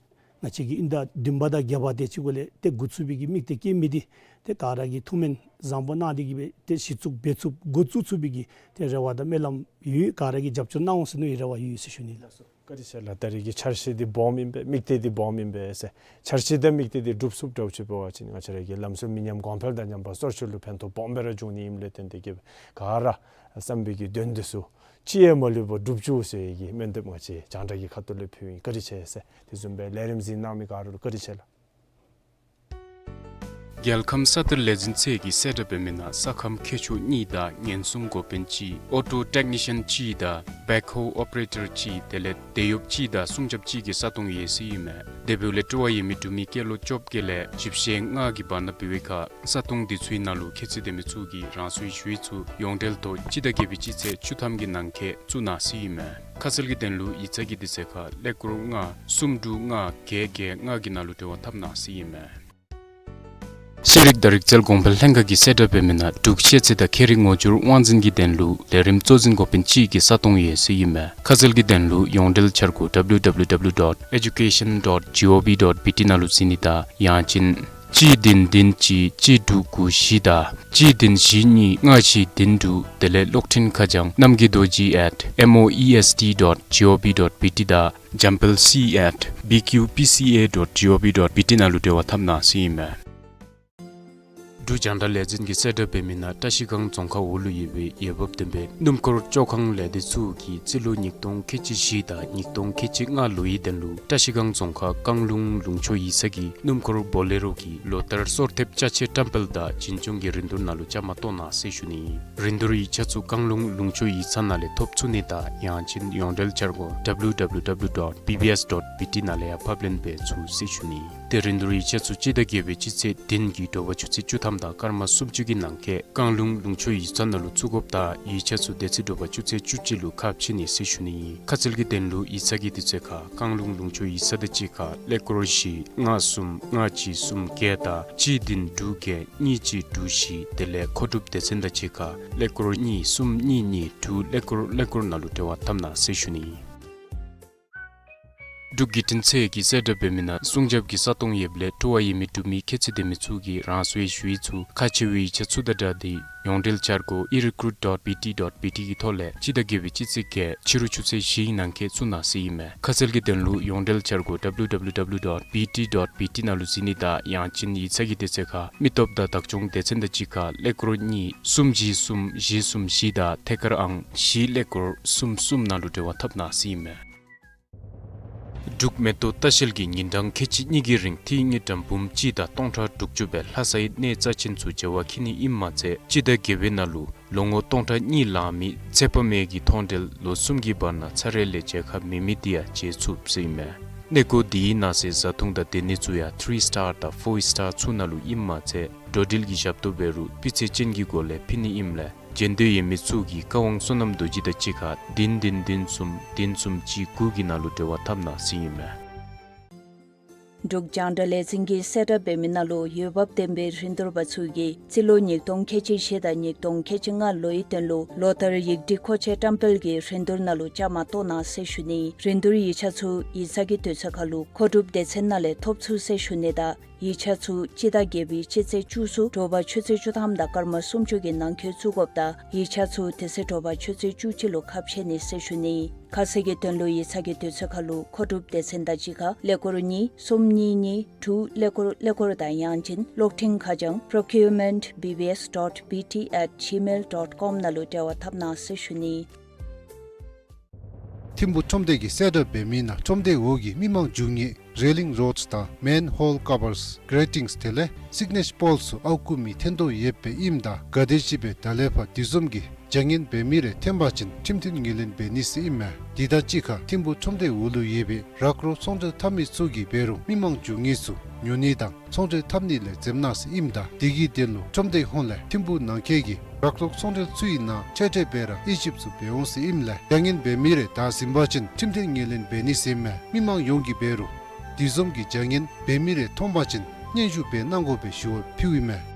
ང་བཅས་ཀྱི་དབྱིན་ཟླ་བདུན་པ་དང་བརྒྱད་པ་དེ་ཅིག་གུ་ལས་ཏེ་འགོ་བཙུགས་པའི་གི་དམིགས་གཏད་བསྐྱེད་མི་འདི་ཏེ་ག་ར་གིས་ཐུགས་སྨོན་བཟང་པོ་གནང་སྟེ་གི་སྦེ་ཏེ་གཞི་བཙུགས་འབད་ཚུགསཔ་འགོ་བཙུགས་ཚུགས་པའི་གི་ཏེ་རེ་བ་དང་སྨོན་ལམ་ཡོད། ག་ར་གིས་རྒྱབ་སྐྱོར་གནང་འོང་ཟེར་མནོ་བའི་རེ་བ་ཡོད་ཟེར་ཞུ་ནི་ལགས། བཀའ་དྲིན་ཆེ་ལགས། ད་རེས་ཀྱི་འཆར་གཞི་འདི་སྦོམ་ཨིན་པས། དམིགས་གཏད་འདི་སྦོམ་ཨིན་པས་ཟེར། འཆར་གཞི་དང་དམིགས་གཏད་འདི་འགྲུབ་ཚུགསཔ་འདྲཝ་ཅིག་འབད་བ་ཅིན་ང་བཅས་ར་གི་ལམ་སྲོལ་མི་ཉམས་གོང་འཕེལ་དང་མཉམ་པར་སོར་ཆུད་ལུ་ཕན་ཐོགས་སྦོམ་སྦེ་ར་འབྱུང་ནི་ཨིནམ་ལས་བརྟེན་ཏེ་གི་ག་ར་བསམ་པའི་གི་དོན་འདི་ཚུ་ཅི་ཡང་མ་ལུས་པར་འགྲུབ་བཅུག་ཟེར་བའི་གི་སྨོན་འདེབས་ང་བཅས་རྒྱང་བསྒྲགས་ཀྱི་ཁ་ཐུག་ལས་ཕུལཝ་ཨིན། བཀའ་དྲིན་ཆེ་ཟེར། དེ་བཟུམ་སྦེ་ལས་རིམ་གཟིགས་གནང་མི་ག་ར་ལུ་བཀའ་དྲིན་ཆེ་ལགས། རྒྱལ་ཁམས་ས་གཏེར་ལས་འཛིན་ཚད་ཀྱིས་གསལ་བསྒྲགས་འབད་མི་ནང་ས་ཁམས་མཁས་མཆོག་གཉིས་དང་ཉེན་སྲུང་འགོ་དཔོན་གཅིག། ཨོ་ཊོ་ཊེག་ནི་ཤན་གཅིག་དང་བེག་ཧོ་ཨོ་པ་རེ་ཊར་གཅིག་དེ་ལས་དེད་གཡོགཔ་གཅིག་དང་སྲུང་སྐྱོབ་གཅིག་གི་ས་སྟོང་ཡོད་ཟེར་ཨིན་མས། དེ་འབདཝ་ལས་སྤྲོ་བ་ཡོད་མི་འབྲུག་མི་སྐྱེས་ལོ་བཅོ་བརྒྱད་ལས་བཞི་བཅུ་ཞེ་ལྔ་གི་བར་ན་འབད་བའི་ཁར་ས་སྟོང་དེ་ཚུའི་ནང་ལུ་ཁྱད་ཚད་ལྡན་མི་ཚུ་གིས་རང་སོའི་ཞུ་ཡིག་ཚུ་ཡོངས་འབྲེལ་ཐོག་སྤྱི་ཟླ་བརྒྱད་པའི་སྤྱི་ཚེས་བཅུ་ཐམ་གྱི་ནང་འཁོད་བཙུགས་གནང་ཟེར་ཨིན་མས། ཁ་གསལ་གྱི་དོན་ལུ་ཡིག་ཚང་གི་དུས་ཚོད་ཁར་ཀླད་ཀོར་ལྔ་གསུམ་དྲུག་ལྔ་བརྒྱད་བརྒྱད་ལྔ་གི་ནང་ལུ་འབྲེལ་བ་འཐབ་གནང་ཟེར་ཨིན་མས། ཤེས་རིག་དང་རིག་རྩལ་གོང་འཕེལ་ལྷན་ཁག་གིས་གསལ་བསྒྲགས་འབད་མི་ནང་འབྲུག་ཤེས་ཚད་དང་ཁྱད་རིག་ངོ་སྦྱོར་དབང་འཛིན་གྱི་དོན་ལུ་ལས་རིམ་གཙོ་འཛིན་འགོ་དཔོན་གཅིག་གི་ས་སྟོང་ཡོད་ཟེར་ཨིན་མས། ཁ་གསལ་གྱི་དོན་ལུ་ཡོངས་འབྲེལ་འཆར་སྒོ་W W W dot education dot G O V dot B T ནང་ལུ་གཟིགས་ནི་དང་ཡང་ཅིན་གཅིག་བདུན་བདུན་གཅིག་གཅིག་དྲུག་དགུ་བཞི་དང་གཅིག་བདུན་བཞི་གཉིས་ལྔ་བཞི་བདུན་དྲུག་དེ་ལས་གློག་འཕྲིན་ཁ་བྱང་གནམ་གྱི་རྡོ་རྗེ་at M O E S T dot G O V dot B T དང་འཇམ་དཔལ་C at B Q P C A dot G O V dot B T ནང་ལུ་འབྲེལ་བ་འཐབ་གནང་ཟེར་ཨིན་མས། འབྲུག་རྒྱང་བསྒྲགས་ལས་འཛིན་གྱིས་གསལ་བསྒྲགས་འབད་མི་ནང་བཀྲ་ཤིས་སྒང་རྫོང་ཁག་འོག་ལུ་ཡོད་པའི་འོས་འབབ་ལྡན་པའི་སྣུམ་འཁོར་བཅོ་ཁང་ལས་སྡེ་ཚུ་གིས་རྩིས་ལོ་ཉིས་སྟོང་ཁལ་གཅིག་བཞི་དང་ཉིས་སྟོང་ཁལ་གཅིག་ལྔ་ལོའི་དོན་ལུ་བཀྲ་ཤིས་སྒང་རྫོང་ཁག་བཀང་ལུང་ལུང་ཕྱོགས་ཡིག་ཚང་གི་སྣུམ་འཁོར་བོ་ལེ་རོ་གི་ལོ་ལྟར་སོར་ཐེབས་ཅ་ཆས་བཀྲམ་སྤེལ་དང་བྱིན་སྐྱོང་གི་རིན་བསྡུར་ནང་ལུ་བཅའ་མར་གཏོགས་གནང་ཟེར་ཞུ་ནི། རིན་བསྡུར་ཡིག་ཆ་ཚུ་བཀང་ལུང་ལུང་ཕྱོགས་ཡིག་ཚང་ནང་ལས་ཐོབ་ཚུགས་ནི་དང་ཡང་ཅིན་ཡོངས་འབྲེལ་འཆར་སྒོ W W W dot B B S dot B T ནང་ལས་ཡང་ཕབ་ལེན་འབད་ཚུགས་ཟེར་ཞུ་ནི། ཏེ་རིན་བསྡུར་ཡིག་ཆ་ཚུ་སྤྱི་ཟླ་བརྒྱད་པའི་སྤྱི་ཚེས་བདུན་གྱི་དྲོ་པ་ཆུ་ཚོད་བཅུ་ཐམ་དང་སྐར་མ་སུམ་ཅུ་གི་ནང་འཁོད་བཀང་ལུང་ལུང་ཕྱོགས་ཡིག་ཚང་ནང་ལུ་བཙུགས་དགོཔ་དང་ཡིག་ཆ་ཚུ་དེ་ཚེ་དྲོ་པ་ཆུ་ཚོད་བཅུ་གཅིག་ལུ་ཁ་ཕྱེ་ནི་ཟེར་ཞུ་ནི། ཁ་གསལ་གྱི་དོན་ལུ་ཡིག་ཚང་གི་དུས་ཚོད་ཁར་བཀང་ལུང་ལུང་ཕྱོགས་ཡིག་ཚང་དང་གཅིག་ཁར་ཀླད་ཀོར་བཞི་ལྔ་གསུམ་ལྔ་གཅིག་གསུམ་བརྒྱད་དང་གཅིག་བདུན་དྲུག་བརྒྱད་གཉིས་གཅིག་དྲུག་བཞི་དེ་ལས་མཁོ་སྒྲུབ་སྡེ་ཚན་དང་གཅིག་ཁར་ཀླད་ཀོར་གཉིས་གསུམ་གཉིས་གཉིས་དྲུག་ཀླད་ཀོར་ཀླད་ཀོར་ནང་ལུ་འབྲེལ་བ་འཐབ་གནང་ཟེར་ཞུ་ནི། འབྲུག་བརྒྱུད་འཕྲིན་ཚད་ཀྱིས་གསལ་བསྒྲགས་འབད་མི་ནང་སྲུང་སྐྱོབ་ཀྱི་ས་སྟོང་ཡོདཔ་ལས་སྤྲོ་བ་ཡོད་མི་འབྲུག་མི་ཁྱད་ཚད་ལྡན་མི་ཚུ་གིས་རང་སོའི་ཞུ་ཡིག་ཚུ་ཁག་ཆེ་བའི་ཡིག་ཆ་ཚུ་དང་སྦྲགས་ཏེ་ཡོངས་འབྲེལ་འཆར་སྒོ་ཨི་རི་ཀུ་རུཊ་ཌོཊ་བི་ཊི་ཌོཊ་བི་ཊི་གི་ཐོག་ལས་སྤྱི་ཟླ་བརྒྱད་པའི་སྤྱི་ཚེས་བརྒྱད་ཕྱི་རུ་ཆུ་ཚོད་བཞི་ནང་འཁོད་བཙུགས་གནང་ཟེར་ཨིན་མས། ཁ་གསལ་གྱི་དོན་ལུ་ཡོངས་འབྲེལ་འཆར་སྒོ་W W W dot B T dot B T ནང་ལུ་གཟིགས་ནི་དང་ཡང་ཅིན་ཡིག་ཚང་གི་དུས་ཚོད་ཁར་མི་སྟོབས་དང་བདག་སྐྱོང་སྡེ་ཚན་དང་གཅིག་ཁར་ཀླད་ཀོར་གཉིས་གསུམ་བཞི་གསུམ་བཞི་གསུམ་བཞི་དང་ཐད་ཀར་ཨང་བཞི་ཀླད་ཀོར་གསུམ་གསུམ་ནང་ལུ་འབྲེལ་བ་འཐབ་གནང་ཟེར་ཨིན་མས། འབྲུག་མེ་ཏོག་ལྟ་བཤལ་གྱིས་ཉིན་གྲངས་ཁལ་གཅིག་གཉིས་ཀྱི་རིང་ཐིག་ངེ་ཌམ་འབུམ་གཅིག་དང་སྟོང་ཕྲག་དྲུག་ཅུ་སྦེ་ལྷ་སའི་གནས་རྩ་ཆེན་ཚུ་མཇལ་བར་འཁྱིད་ནི་ཨིནམ་མ་ཚད་སྤྱི་ཟླ་བརྒྱད་པའི་ནང་ལུ་ལོ་ངོ་སྟོང་ཕྲག་གཉིས་ལང་མི་ཚེ་དཔག་མེད་ཀྱི་མཐོང་གྲོལ་ལོ་གསུམ་གྱི་བར་ན་ཚར་རེ་ལས་མཇལ་ཁ་མེད་མི་དེ་ཡང་མཇལ་ཚུགས་ཟེར་ཨིན་མས། གནས་སྐོར་དེའི་ནང་གསེས་བཟའ་འཐུང་དང་སྡོད་ནི་ཚུ་ཡང་ཐི་རི་སི་ཊར་དང་ཕོར་སི་ཊར་ཚུ་ནང་ལུ་ཨིནམ་མ་ཚད་འགྲོ་འགྲུལ་གྱི་ཞབས་ཏོག་འབད་རུང་སྤུས་ཚད་ཅན་གྱི་སྒོ་ལས་ཕུལ་ནི་ཨིནམ་ལས་མཇལ་འདོད་ཡོད་མི་ཚུ་གིས་བཀའ་དབང་བསོད་ནམས་རྡོ་རྗེ་དང་གཅིག་ཁར་བདུན་བདུན་བདུན་གསུམ་བདུན་གསུམ་གཅིག་དགུ་གི་ནང་ལུ་འབྲེལ་བ་འཐབ་གནང་ཟེར་ཨིན་མས། འབྲུག་རྒྱང་བསྒྲགས་ལས་འཛིན་གྱིས་གསལ་བསྒྲགས་འབད་མི་ནང་ལུ་འོས་འབབ་ལྡན་པའི་རིན་བསྡུར་པ་ཚུ་གིས་རྩིས་ལོ་ཉིས་སྟོང་ཁལ་གཅིག་བཞི་དང་ཉིས་སྟོང་ཁལ་གཅིག་ལྔ་ལོའི་དོན་ལུ་ལོ་ལྟར་ཡིག་སྒྲིག་མཁོ་ཆས་བཀྲམ་སྤེལ་གྱི་རིན་བསྡུར་ནང་ལུ་བཅའ་མར་གཏོགས་གནང་ཟེར་ཞུ་ནི། རིན་བསྡུར་ཡིག་ཆ་ཚུ་ཡིག་ཚང་གི་དུས་ཚོད་ཁར་ལུ་མཁོ་སྒྲུབ་སྡེ་ཚན་ནང་ལས་ཐོབ་ཚུགས་ཟེར་ཞུ་ནི་དང་ ཡིག་ཆ་ཚུ་སྤྱི་ཟླ་བརྒྱད་པའི་སྤྱི་ཚེས་བཅུ་གསུམ་དྲོ་པ་ཆུ་ཚོད་བཅུ་ཐམ་དང་སྐར་མ་སུམ་ཅུ་གི་ནང་འཁོད་བཙུགས་དགོཔ་དང་ཡིག་ཆ་ཚུ་དེ་ཚེ་དྲོ་པ་ཆུ་ཚོད་བཅུ་གཅིག་ལུ་ཁ་ཕྱེ་ནི་ཟེར་ཞུ་ནི། ཁ་གསལ་གྱི་དོན་ལུ་ཡིག་ཚང་གི་དུས་ཚོད་ཁར་ལུ་མཁོ་སྒྲུབ་སྡེ་ཚན་དང་གཅིག་ཁར་ཀླད་ཀོར་གཉིས་གསུམ་གཉིས་གཉིས་དྲུག་ཀླད་ཀོར་ཀླད་ཀོར་དང་ཡང་ཅིན་གློག་འཕྲིན་ཁ་བྱང་procurement B B S dot B T at gmail dot com ནང་ལུ་འབྲེལ་བ་འཐབ་གནང་ཟེར་ཞུ་ནི། ཐིམ་ཕུ་ཁྲོམ་སྡེ་གིས་གསལ་བསྒྲགས་འབད་མི་ནང་ཁྲོམ་སྡེའི་འོག་གི་མི་མང་རྒྱུག་ངེས་railing rods དང་manhole covers, gratings དེ་ལས་signage poles ཚུ་ཨརཝ་བརྐུ་མི་འཐེན་དོ་ཡོདཔ་ཨིནམ་ད་ག་དེམ་ཅིག་སྦེ་ད་ལས་ཕར་དེ་བཟུམ་གྱི་བྱ་ངན་འབད་མི་རེ་འཐེན་པ་ཅིན་ཁྲིམས་མཐུན་ངོས་ལེན་འབད་ནི་ཟེར་ཨིན་མས། དེ་དང་གཅིག་ཁར་ཐིམ་ཕུ་ཁྲོམ་སྡེའི་འོག་ལུ་ཡོད་པའི་རག་རོག་ཚོང་འབྲེལ་འཐབ་མི་ཚུ་གིས་འབད་རུང་མི་མང་རྒྱུག་ངེས་ཚུ་ཉོ་ནི་དང་ཚོང་འབྲེལ་འཐབ་ནི་ལས་འཛེམ་གནང་ཟེར་ཨིནམ་ད་དེ་གི་དོན་ལུ་ཁྲོམ་སྡེ་ཧོངས་ལས་ཐིམ་ཕུ་ནང་འཁོད་ཀྱི་རག་རོག་ཚོང་འབྲེལ་ཚུའི་ནང་ཆེ་གྲས་འབད་ར་དབྱེ་ཞིབ་ཚུ་འབད་འོང་ཟེར་ཨིནམ་ལས་བྱ་ངན་འབད་མི་རེ་བདའ་ཟིན་པ་ཅིན་ཁྲིམས་མཐུན་ངོས་ལེན་འབད་ནི་ཟེར་ཨིན་མས། མི་མང་ཡོངས་ཀྱིས་འབད་རུང་དེ་བཟུམ་གྱི་བྱ་ངན་འབད་མི་རེ་མཐོང་པ་ཅིན་སྙན་ཞུ་འབད་གནང་དགོ་པའི་ཞུ་བ་ཕུལཝ་ཨིན་མས།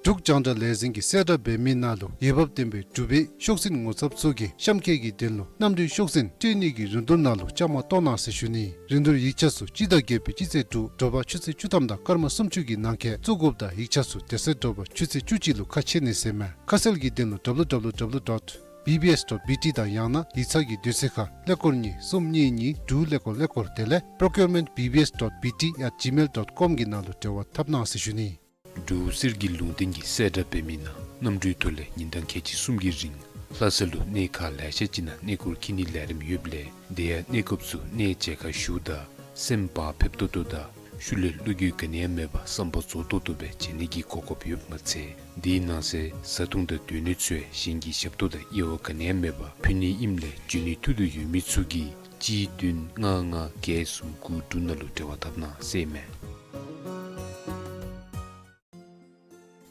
འབྲུག་རྒྱང་བསྒྲགས་ལས་འཛིན་གྱིས་གསལ་བསྒྲགས་འབད་མི་ནང་ལུ་འོས་འབབ་ལྡན་པའི་འབྲུག་པའི་ཤོག་འཛིན་ངོ་ཚབ་ཚུ་གིས་གཤམ་འཁོད་ཀྱི་དོན་ལུ་གནམ་གྲུའི་ཤོག་འཛིན་སྤྲོད་ནི་གི་རིན་བསྡུར་ནང་ལུ་བཅའ་མར་གཏོགས་གནང་ཟེར་ཞུ་ནི། རིན་བསྡུར་ཡིག་ཆ་ཚུ་སྤྱི་ཟླ་བརྒྱད་པའི་སྤྱི་ཚེས་དྲུག་དྲོ་པ་ཆུ་ཚོད་བཅུ་ཐམ་དང་སྐར་མ་སུམ་ཅུ་གི་ནང་འཁོད་བཙུགས་དགོཔ་དང་ཡིག་ཆ་ཚུ་དེ་ཚེ་དྲོ་པ་ཆུ་ཚོད་བཅུ་གཅིག་ལུ་ཁ་ཕྱེ་ནི་ཟེར་ཨིན་མས། ཁ་གསལ་གྱི་དོན་ལུ་W W W dot B B S dot B T དང་ཡང་ན་ཡིག་ཚང་གི་དུས་ཚོད་ཁར་ཀླད་ཀོར་གཉིས་གསུམ་གཉིས་གཉིས་དྲུག་ཀླད་ཀོར་ཀླད་ཀོར་དེ་ལས་procurement B B S dot B T at gmail dot com གི་ནང་ལུ་འབྲེལ་བ་འཐབ་གནང་ཟེར་ཞུ་ནི། འབྲུག་གསེར་གྱི་ལུང་བསྟན་གྱིས་གསལ་བསྒྲགས་འབད་མི་ནང་གནམ་གྲུའི་ཐོག་ལས་ཉིན་གྲངས་ཁལ་གཅིག་གསུམ་གྱི་རིང་ལྷ་ས་ལུ་གནས་ཁག་ལེ་ཤ་ཅིག་ནང་གནས་སྐོར་འཁྱིད་ནིའི་ལས་རིམ་ཡོདཔ་ལས་དེ་ཡང་གནས་སྐབས་སུ་གནས་མཇལ་ཁར་ཞུཝ་ད་སེམས་བག་ཕེབས་ཏོག་ཏོ་དང་ཤུལ་ལས་བློ་འགྱོད་ག་ནི་ཡང་མེད་པར་བསམ་པ་རྫོགས་ཏོག་ཏོ་སྦེ་མཇལ་ནི་གི་གོ་སྐབས་ཡོདཔ་མ་ཚད་དེའི་ནང་གསེས་བཟའ་འཐུང་དང་སྡོད་གནས་ཚུ་ཡང་གཞན་གྱི་ཞབས་ཏོག་དང་དབྱེ་བ་ག་ནི་ཡང་མེད་པར་ཕུལ་ནི་ཨིནམ་ལས་འབྱོན་ནི་ཐུགས་འདོད་ཡོད་མི་ཚུ་གིས་གཅིག་བདུན་ལྔ་ལྔ་བརྒྱད་གསུམ་དགུ་དྲུག་ནང་ལུ་འབྲེལ་བ་འཐབ་གནང་ཟེར་ཨིན་མས།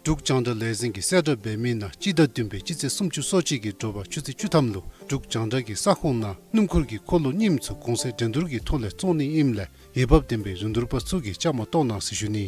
འབྲུག་རྒྱང་བསྒྲགས་ལས་འཛིན་གྱིས་གསལ་བསྒྲགས་འབད་མི་ནང་སྤྱི་ཟླ་བདུན་པའི་སྤྱི་ཚེས་སུམ་ཅུ་སོ་གཅིག་གི་དྲོ་པ་ཆུ་ཚོད་བཅུ་ཐམ་ལུ་འབྲུག་རྒྱང་བསྒྲགས་ཀྱི་ས་ཁོངས་ནང་སྣུམ་འཁོར་གྱི་འཁོར་ལོ་རྙིངམ་ཚུ་གོང་ཚད་འགྲན་བསྡུར་གྱི་ཐོག་ལས་བཙོང་ནི་ཨིནམ་ལས་འོས་འབབ་ལྡན་པའི་རིན་བསྡུར་པ་ཚུ་གིས་བཅའ་མར་གཏོགས་གནང་ཟེར་ཞུ་ནི།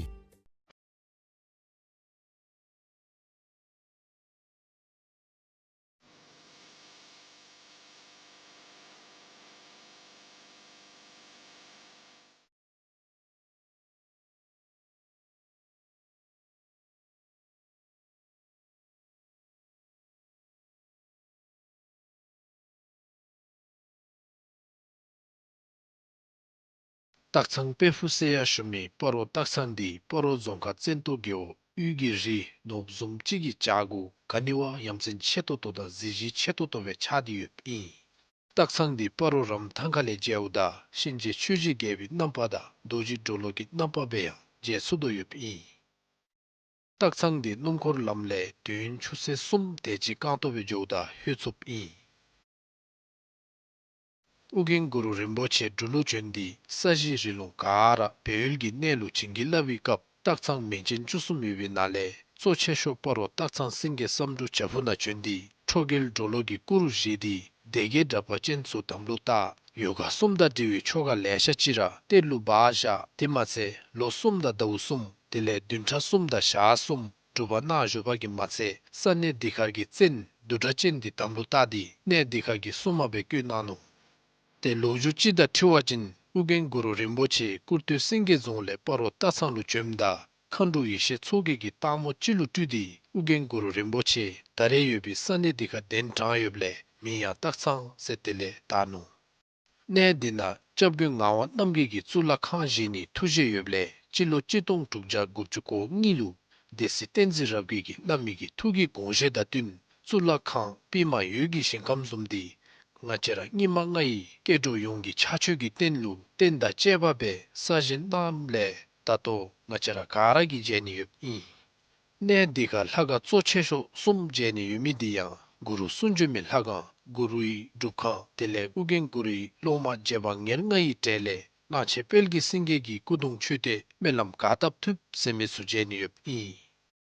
སྟག་ཚང་དཔལ་ཕུག་ཟེར་ཡང་ཞུ་མི་སྤ་རོ་སྟག་ཚང་འདི་སྤ་རོ་རྫོང་ཁག་བཙན་ཏོ་རྒེད་འོག་དབུས་ཀྱི་རི་ནོར་བུ་བཟུམ་ཅིག་གི་བྱག་གུ་ག་ནི་བ་ཡ་མཚན་ཆེ་ཏོག་ཏོ་དང་གཟི་བརྗིད་ཆེ་ཏོག་ཏོ་སྦེ་ཆགས་ཏེ་ཡོདཔ་ཨིན། སྟག་ཚང་འདི་སྤ་རོ་རམ་ཐང་ཁ་ལས་མཇལཝ་ད་གཤིན་རྗེ་ཆོས་ཀྱི་རྒྱལ་པོའི་རྣམ་པ་དང་རྡོ་རྗེ་གྲོ་ལོད་ཀྱི་རྣམ་པ་སྦེ་ཡང་མཇལ་ཚུགས་དོ་ཡོདཔ་ཨིན། སྟག་ཚང་འདི་སྣུམ་འཁོར་ལམ་ལས་དུས་ཡུན་ཆུ་ཚོད་གསུམ་དེ་ཅིག་རྐང་སྟོང་སྦེ་འགྱོཝ་ད་ལྷོད་ཚུགསཔ་ཨིན། ཨོ་རྒྱན་གུ་རུ་རིན་པོ་ཆེ་འབྲུག་ལུ་བྱོན་ཏེ་ས་གཞི་རི་ལུང་ག་ར་སྦས་ཡུལ་གྱི་གནས་ལུ་བྱིན་གྱིས་བརླབས་པའི་སྐབས་སྟག་ཚང་མིང་ཅན་བཅུ་གསུམ་ཡོད་པའི་ནང་ལས་གཙོ་ཆེ་ཤོས་སྤ་རོ་སྟག་ཚང་སེང་གེ་བསམ་འགྲུབ་བྱག་ཕུག་ནང་བྱོན་ཏེ་ཁྲོ་རྒྱལ་གྲོ་ལོད་ཀྱི་སྐུ་རུ་བཞེངས་ཏེ་སྡེ་བརྒྱད་དྲེགས་པ་ཅན་ཚུ་དམ་ལུ་བཏགས། ཡོ་ག་གསུམ་དང་འབྲེལ་བའི་ཆོ་ག་ལེ་ཤ་ཅིག་ར་གཏེར་ལུ་སྦ་བཞག། དེ་མ་ཚད་ལོ་གསུམ་དང་ཟླཝ་གསུམ་དེ་ལས་བདུན་ཕྲག་གསུམ་དང་ཞག་གསུམ་སྒྲུབ་པ་གནང་བཞུགས་པ་གིས་མ་ཚད་ས་གནས་འདི་ཁར་གྱི་བཙན་བདུད་དྲེགས་ཅན་འདི་དམ་ལུ་བཏགས་ཏེ་གནས་འདི་ཁར་གྱི་སྲུང་མ་སྦེ་བསྐོས་གནང་ནུག། ཏེ་ལོ་རྒྱུས་ཅིག་དང་འཁྲིལ་བ་ཅིན་ཨོ་རྒྱན་གུ་རུ་རིན་པོ་ཆེ་སྐུར་སྟོད་སེང་གེ་རྫོང་ལས་སྤ་རོ་སྟག་ཚང་ལུ་བྱོནམ་ད་མཁའ་འགྲོ་ཡེ་ཤེས་མཚོ་རྒྱལ་གྱིས་སྟག་མོ་ཅིག་ལུ་སྤྲུལ་ཏེ་ཨོ་རྒྱན་གུ་རུ་རིན་པོ་ཆེ་ད་རེས་ཡོད་པའི་ས་གནས་འདི་ཁར་གདན་དྲངས་ཡོདཔ་ལས་མིང་ཡང་སྟག་ཚང་ཟེར་དེ་ལས་བཏགས་ནུག། གནས་འདི་ནང་སྐྱབས་མགོན་ངག་དབང་རྣམ་རྒྱལ་གྱིས་གཙུག་ལག་ཁང་བཞེངས་ནིའི་ཐུགས་བཞེད་ཡོདཔ་ལས་སྤྱི་ལོ་གཅིག་སྟོང་དྲུག་བརྒྱ་དགུ་བཅུ་གོ་གཉིས་ལུ་སྡེ་སྲིད་བསྟན་འཛིན་རབ་རྒྱས་ཀྱིས་བླ་མའི་གི་ཐུགས་ཀྱི་དགོངས་བཞེད་དང་བསྟུན་གཙུག་ལག་ཁང་པདྨ་འོད་ཀྱི་ཞིང་ཁམས་བཟུམ་འདི་ང་བཅས་ར་སྙིགས་མ་ལྔ་ཡི་སྐྱེ་འགྲོ་ཡོངས་ཀྱི་ཕྱག་མཆོད་ཀྱི་རྟེན་ལུ་རྟེན་དང་བཅས་པ་སྦེ་གསར་བཞེངས་གནངམ་ལས་ད་ལྟོ་ང་བཅས་ར་ག་ར་གིས་མཇལ་ནི་ཡོདཔ་ཨིན། གནས་འདི་ཁར་ལྷ་ཁང་གཙོ་ཆེ་ཤོས་གསུམ་མཇལ་ནི་ཡོད་མི་འདི་ཡང་གུ་རུ་གསུང་བྱོན་མའི་ལྷ་ཁང་། གུ་རུའི་སྒྲུབ་ཁང་། དེ་ལས་ཨོ་རྒྱན་གུ་རུའི་སློབ་མ་རྗེ་འབངས་ཉེར་ལྔ་ཡི་གྲས་ལས་གླང་ཆེན་དཔལ་གྱི་སེང་གེ་གི་སྐུ་གདུང་མཆོད་རྟེན་སྨོན་ལམ་གར་སྟབས་ཐུབ་ཟེར་མི་ཚུ་མཇལ་ནི་ཡོདཔ་ཨིན།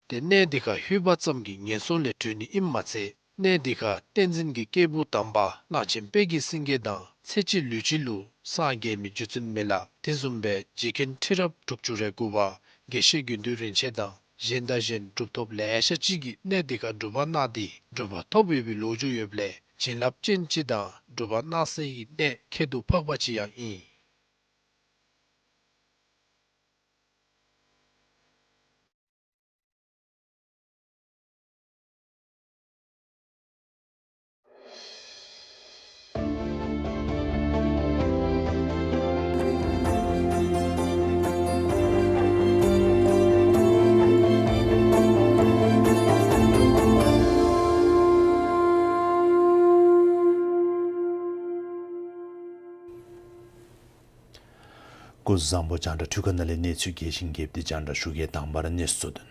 ཏེ་གནས་འདི་ཁར་ལྷོད་པ་ཙམ་གྱིས་ངན་སོང་ལས་གྲོལ་ནི་ཨིནམ་མ་ཚད་གནས་འདི་ཁར་བསྟན་འཛིན་གྱི་སྐྱེས་བུ་དམ་པ་གླང་ཆེན་དཔལ་གྱི་སེང་གེ་དང་ཚེ་གཅིག་ལུས་གཅིག་ལུ་སངས་རྒྱས་མི་རྗེ་བཙུན་མི་ལ་དེ་བཟུམ་སྦེ་རྗེ་མཁན་ཁྲི་རབས་དྲུག་ཅུ་རེ་དགུ་པ་དགེ་བཤེས་དགེ་འདུན་རིན་ཆེན་དང་གཞན་དང་གཞན་གྲུབ་ཐོབ་ལེ་ཤ་ཅིག་གིས་གནས་འདི་ཁར་སྒྲུབ་པ་གནང་སྟེ་གྲུབ་པ་ཐོབ་ཡོད་པའི་ལོ་རྒྱུས་ཡོདཔ་ལས་བྱིན་རླབས་ཅན་ཅིག་དང་སྒྲུབ་པ་གནང་སའི་གནས་ཁྱད་དུ་འཕགས་པ་ཅིག་ཡང་ཨིན། སྐུ་གཟུགས་བཟང་པོ། རྒྱང་བསྒྲགས་འཕྲུལ་ཁང་ནང་ལས་གནས་ཚུལ་རྒྱས་ཤིང་རྒྱསཔ་འདི་རྒྱང་བསྒྲགས་ཞུ་གེ། དང་པ་ར་གནས་ཚུལ་གཙོ་དོན།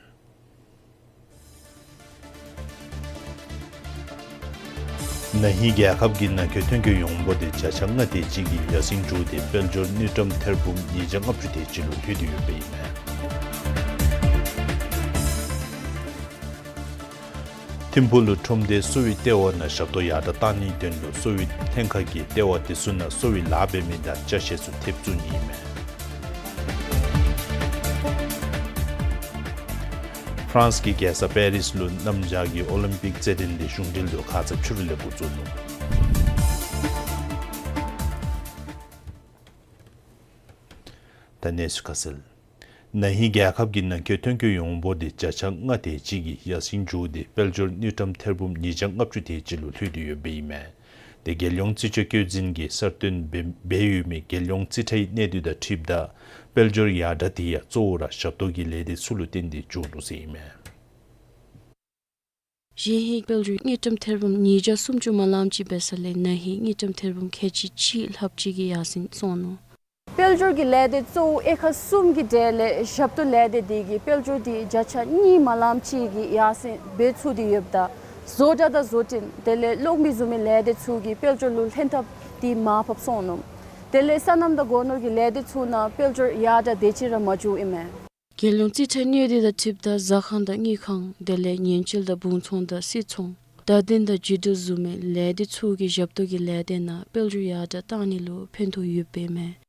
ན་ཧིང་རྒྱལ་ཁབ་ཀྱི་ནང་འཁོད་ཐོན་སྐྱེད་ཡོངས་འབོར་དེ་བརྒྱ་ཆ་ལྔ་དེ་ཅིག་གིས་ཡར་སེང་འགྱོ་སྟེ་དཔལ་འབྱོར་དངུལ་ཀྲམ་ཐེར་འབུམ་ཉིས་བརྒྱ་ལྔ་བཅུ་དེ་ཅིག་ལུ་ལྷོད་དེ་ཡོདཔ་ཨིན་མས། ཐིམ་ཕུག་ལུ་ཁྲོམ་སྡེ་གསོ་བའི་ལྟེ་བ་ནང་ཞབས་ཏོག་ཡར་དྲགས་གཏང་ནིའི་དོན་ལུ་གསོ་བའི་ལྷན་ཁག་གིས་ལྟེ་བ་དེ་ཚུ་ནང་གསོ་བའི་ལཱ་འབད་མི་དང་ཅ་ཆས་ཚུ་ཐེབས་བཙུགས་ནི་ཨིན་མས། ཕ་རན་སི་གི་རྒྱལ་ས་པེ་རིས་ལུ་གནམ་བྱཱར་གྱི་ཨོ་ལིམ་པིག་རྩེད་འགྲན་དེ་གཞུང་འབྲེལ་དུ་ཁ་ཙ་ཕྱི་རུ་ལས་འགོ་བཙུགས་ནུག། ད་གནས་ཚུལ་ཁ་གསལ། ན་ཧིང་རྒྱལ་ཁབ་ཀྱི་ནང་འཁོད་ཐོན་སྐྱེད་ཡོངས་འབོར་དེ་བརྒྱ་ཆ་ལྔ་དེ་ཅིག་གིས་ཡར་སེང་འགྱོ་སྟེ་དཔལ་འབྱོར་དངུལ་ཀྲམ་ཐེར་འབུམ་ཉིས་བརྒྱ་ལྔ་བཅུ་དེ་ཅིག་ལུ་ལྷོད་དེ་ཡོདཔ་ཨིན་མས། དེ་རྒྱལ་ཡོངས་རྩིས་དཔྱད་བཀོད་འཛིན་གྱིས་གསར་བཏོན་འབད་འབད་ཡོད་མི་རྒྱལ་ཡོངས་རྩིས་ཁྲའི་གནས་སྟངས་དང་འཁྲིལཝ་ད་དཔལ་འབྱོར་ཡར་དྲགས་དེ་ཡང་གཙོ་བོ་ར་ཞབས་ཏོག་གི་ལས་སྡེ་ཚུ་ལུ་བརྟེན་ཏེ་འགྱོ་ནུག་ཟེར་ཨིན་མས། གཞེས་ཧིང་དཔལ་འབྱོར་དངུལ་ཀྲམ་ཐེར་འབུམ་ཉིས་བརྒྱ་སུམ་ཅུ་མ་ལམ་ཅིག་འབད་ས་ལས་ན་ཧིང་དངུལ་ཀྲམ་ཐེར་འབུམ་ཁལ་གཅིག་གཅིག་ལྷགཔ་ཅིག་གིས་ཡར་སེང་སོང་ནུག། དཔལ་འབྱོར་གྱི་ལས་སྡེ་གཙོ་བོ་དབྱེ་ཁག་གསུམ་གྱི་གྲས་ལས་ཞབས་ཏོག་ལས་སྡེ་དེ་གིས་དཔལ་འབྱོར་དེ་བརྒྱ་ཆ་གཉིས་མ་ལམ་ཅིག་གིས་ཡར་སེང་འབད་ཚུགས་ཏེ་ཡོདཔ་ད་བཟོ་གྲྭ་དང་བཟོ་སྐྲུན་དེ་ལས་གློག་མེ་བཟུམ་མའི་ལས་སྡེ་ཚུ་གིས་དཔལ་འབྱོར་ལུ་ལྷན་ཐབས་དེ་མར་ཕབ་སོང་ནུག། དེ་ལས་སོ་ནམ་དང་སྒོ་ནོར་གྱི་ལས་སྡེ་ཚུ་ནང་དཔལ་འབྱོར་ཡར་དྲགས་དེ་ཅིག་ར་མ་འགྱོཝ་ཨིན་མས། རྒྱལ་ཡོངས་རྩིས་ཁྲའི་གནས་སྟངས་དང་འཁྲིལཝ་ད་ཟ་ཁང་དང་དངུལ་ཁང་དེ་ལས་ཉེན་བཅོལ་དང་སྦུང་ཚོང་དང་སིལ་ཚོང་བརྡ་དོན་དང་བརྒྱུད་འཕྲིན་བཟུམ་མའི་ལས་སྡེ་ཚུ་གིས་ཞབས་ཏོག་གི་ལས་སྡེ་ནང་དཔལ་འབྱོར་ཡར་དྲགས་གཏང་ནི་ལུ་ཕན་ཐོགས་ཡོདཔ་ཨིན་མས།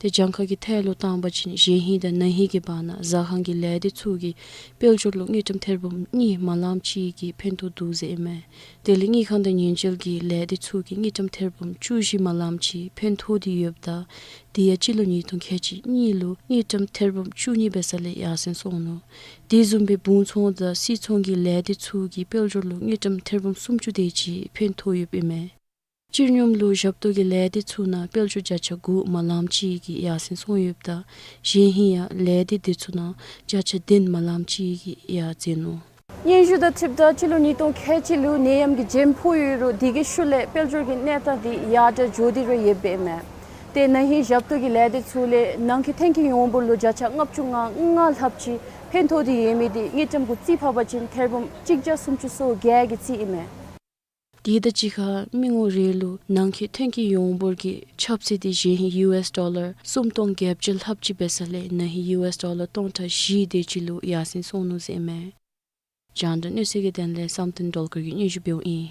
དེ་གྱངས་ཁ་གི་ཐད་ལུ་བཏང་པ་ཅིན་གཞེས་ཧིང་དང་ན་ཧིང་གི་བར་ན་ཟ་ཁང་གི་ལས་སྡེ་ཚུ་གིས་དཔལ་འབྱོར་ལུ་དངུལ་ཀྲམ་ཐེར་འབུམ་གཉིས་མ་ལམ་ཅིག་གི་ཕན་ཐོགས་འདུག་ཟེར་ཨིན་མས། དེ་ལས་དངུལ་ཁང་དང་ཉེན་བཅོལ་གྱི་ལས་སྡེ་ཚུ་གིས་དངུལ་ཀྲམ་ཐེར་འབུམ་བཅུ་བཞི་མ་ལམ་ཅིག་ཕན་ཐོགས་ཏེ་ཡོདཔ་ད་དེ་ཡང་སྤྱི་ལོ་ཉིས་སྟོང་ཁལ་གཅིག་གཉིས་ལུ་དངུལ་ཀྲམ་ཐེར་འབུམ་བཅུ་གཉིས་འབད་ས་ལས་ཡར་སེང་སོང་ནུག། དེ་བཟུམ་སྦེ་སྦུང་ཚོང་དང་སིལ་ཚོང་གི་ལས་སྡེ་ཚུ་གིས་དཔལ་འབྱོར་ལུ་དངུལ་ཀྲམ་ཐེར་འབུམ་སུམ་ཅུ་དེ་ཅིག་ཕན་ཐོགས་ཡོདཔ་ཨིན་མས། སྤྱིར་སྙོམས་ལུ་ཞབས་ཏོག་གི་ལས་སྡེ་ཚུ་ནང་དཔལ་འབྱོར་བརྒྱ་ཆ་དགུ་མ་ལམ་ཅིག་གིས་ཡར་སེང་སོང་ཡོདཔ་ད་གཞེས་ཧིང་ཡང་ལས་སྡེ་དེ་ཚུ་ནང་བརྒྱ་ཆ་བདུན་མ་ལམ་ཅིག་གིས་ཡར་འཛེགས་ནུག། སྙན་ཞུ་དང་འཁྲིལཝ་ད་སྤྱི་ལོ་ཉིས་སྟོང་ཁལ་གཅིག་ལུ་ནད་ཡམས་ཀྱི་རྒྱུན་ཕོག་ཡོད་རུང་དེ་གི་ཤུལ་ལས་དཔལ་འབྱོར་གྱི་གནས་སྟངས་དེ་ཡར་དྲགས་འགྱོ་སྟེ་ར་ཡོདཔ་ཨིན་མས། དེ་ན་ཧིང་ཞབས་ཏོག་གི་ལས་སྡེ་ཚུ་ལས་ནང་འཁོད་ཐོན་སྐྱེད་ཡོངས་འབོར་ལུ་བརྒྱ་ཆ་ལྔ་བཅུ་ང་ལྔ་ལྷགཔ་ཅིག་ཕན་ཐོགས་ཏེ་ཡོད་མི་དེ་དངུལ་ཀྲམ་གུ་རྩིས་ཕབ་པ་ཅིན་ཐེར་འབུམ་གཅིག་བརྒྱ་སུམ་ཅུ་སོ་བརྒྱད་ཀྱི་རྩིས་ཨིན་མས། དེ་དང་གཅིག་ཁར་མི་ངོ་རེ་ལུ་ནང་འཁོད་ཐོན་སྐྱེད་ཡོངས་འབོར་གྱི་ཁྱབ་ཚད་དེ་གཞེས་ཧིང་ཡུ་ཨེསི་ཌོ་ལར་སུམ་སྟོང་བརྒྱད་བརྒྱ་ལྷགཔ་ཅིག་འབད་ས་ལས་ན་ཧིང་ཡུ་ཨེསི་ཌོ་ལར་སྟོང་ཕྲག་བཞི་དེ་ཅིག་ལུ་ཡར་སེང་སོང་ནུག་ཟེར་ཨིན་མས། རྒྱང་བསྒྲགས་གནས་ཚུལ་གྱི་དོན་ལས་བསམ་གཏན་སྒྲོལ་དཀར་གྱིས་སྙན་ཞུ་འབདཝ་ཨིན།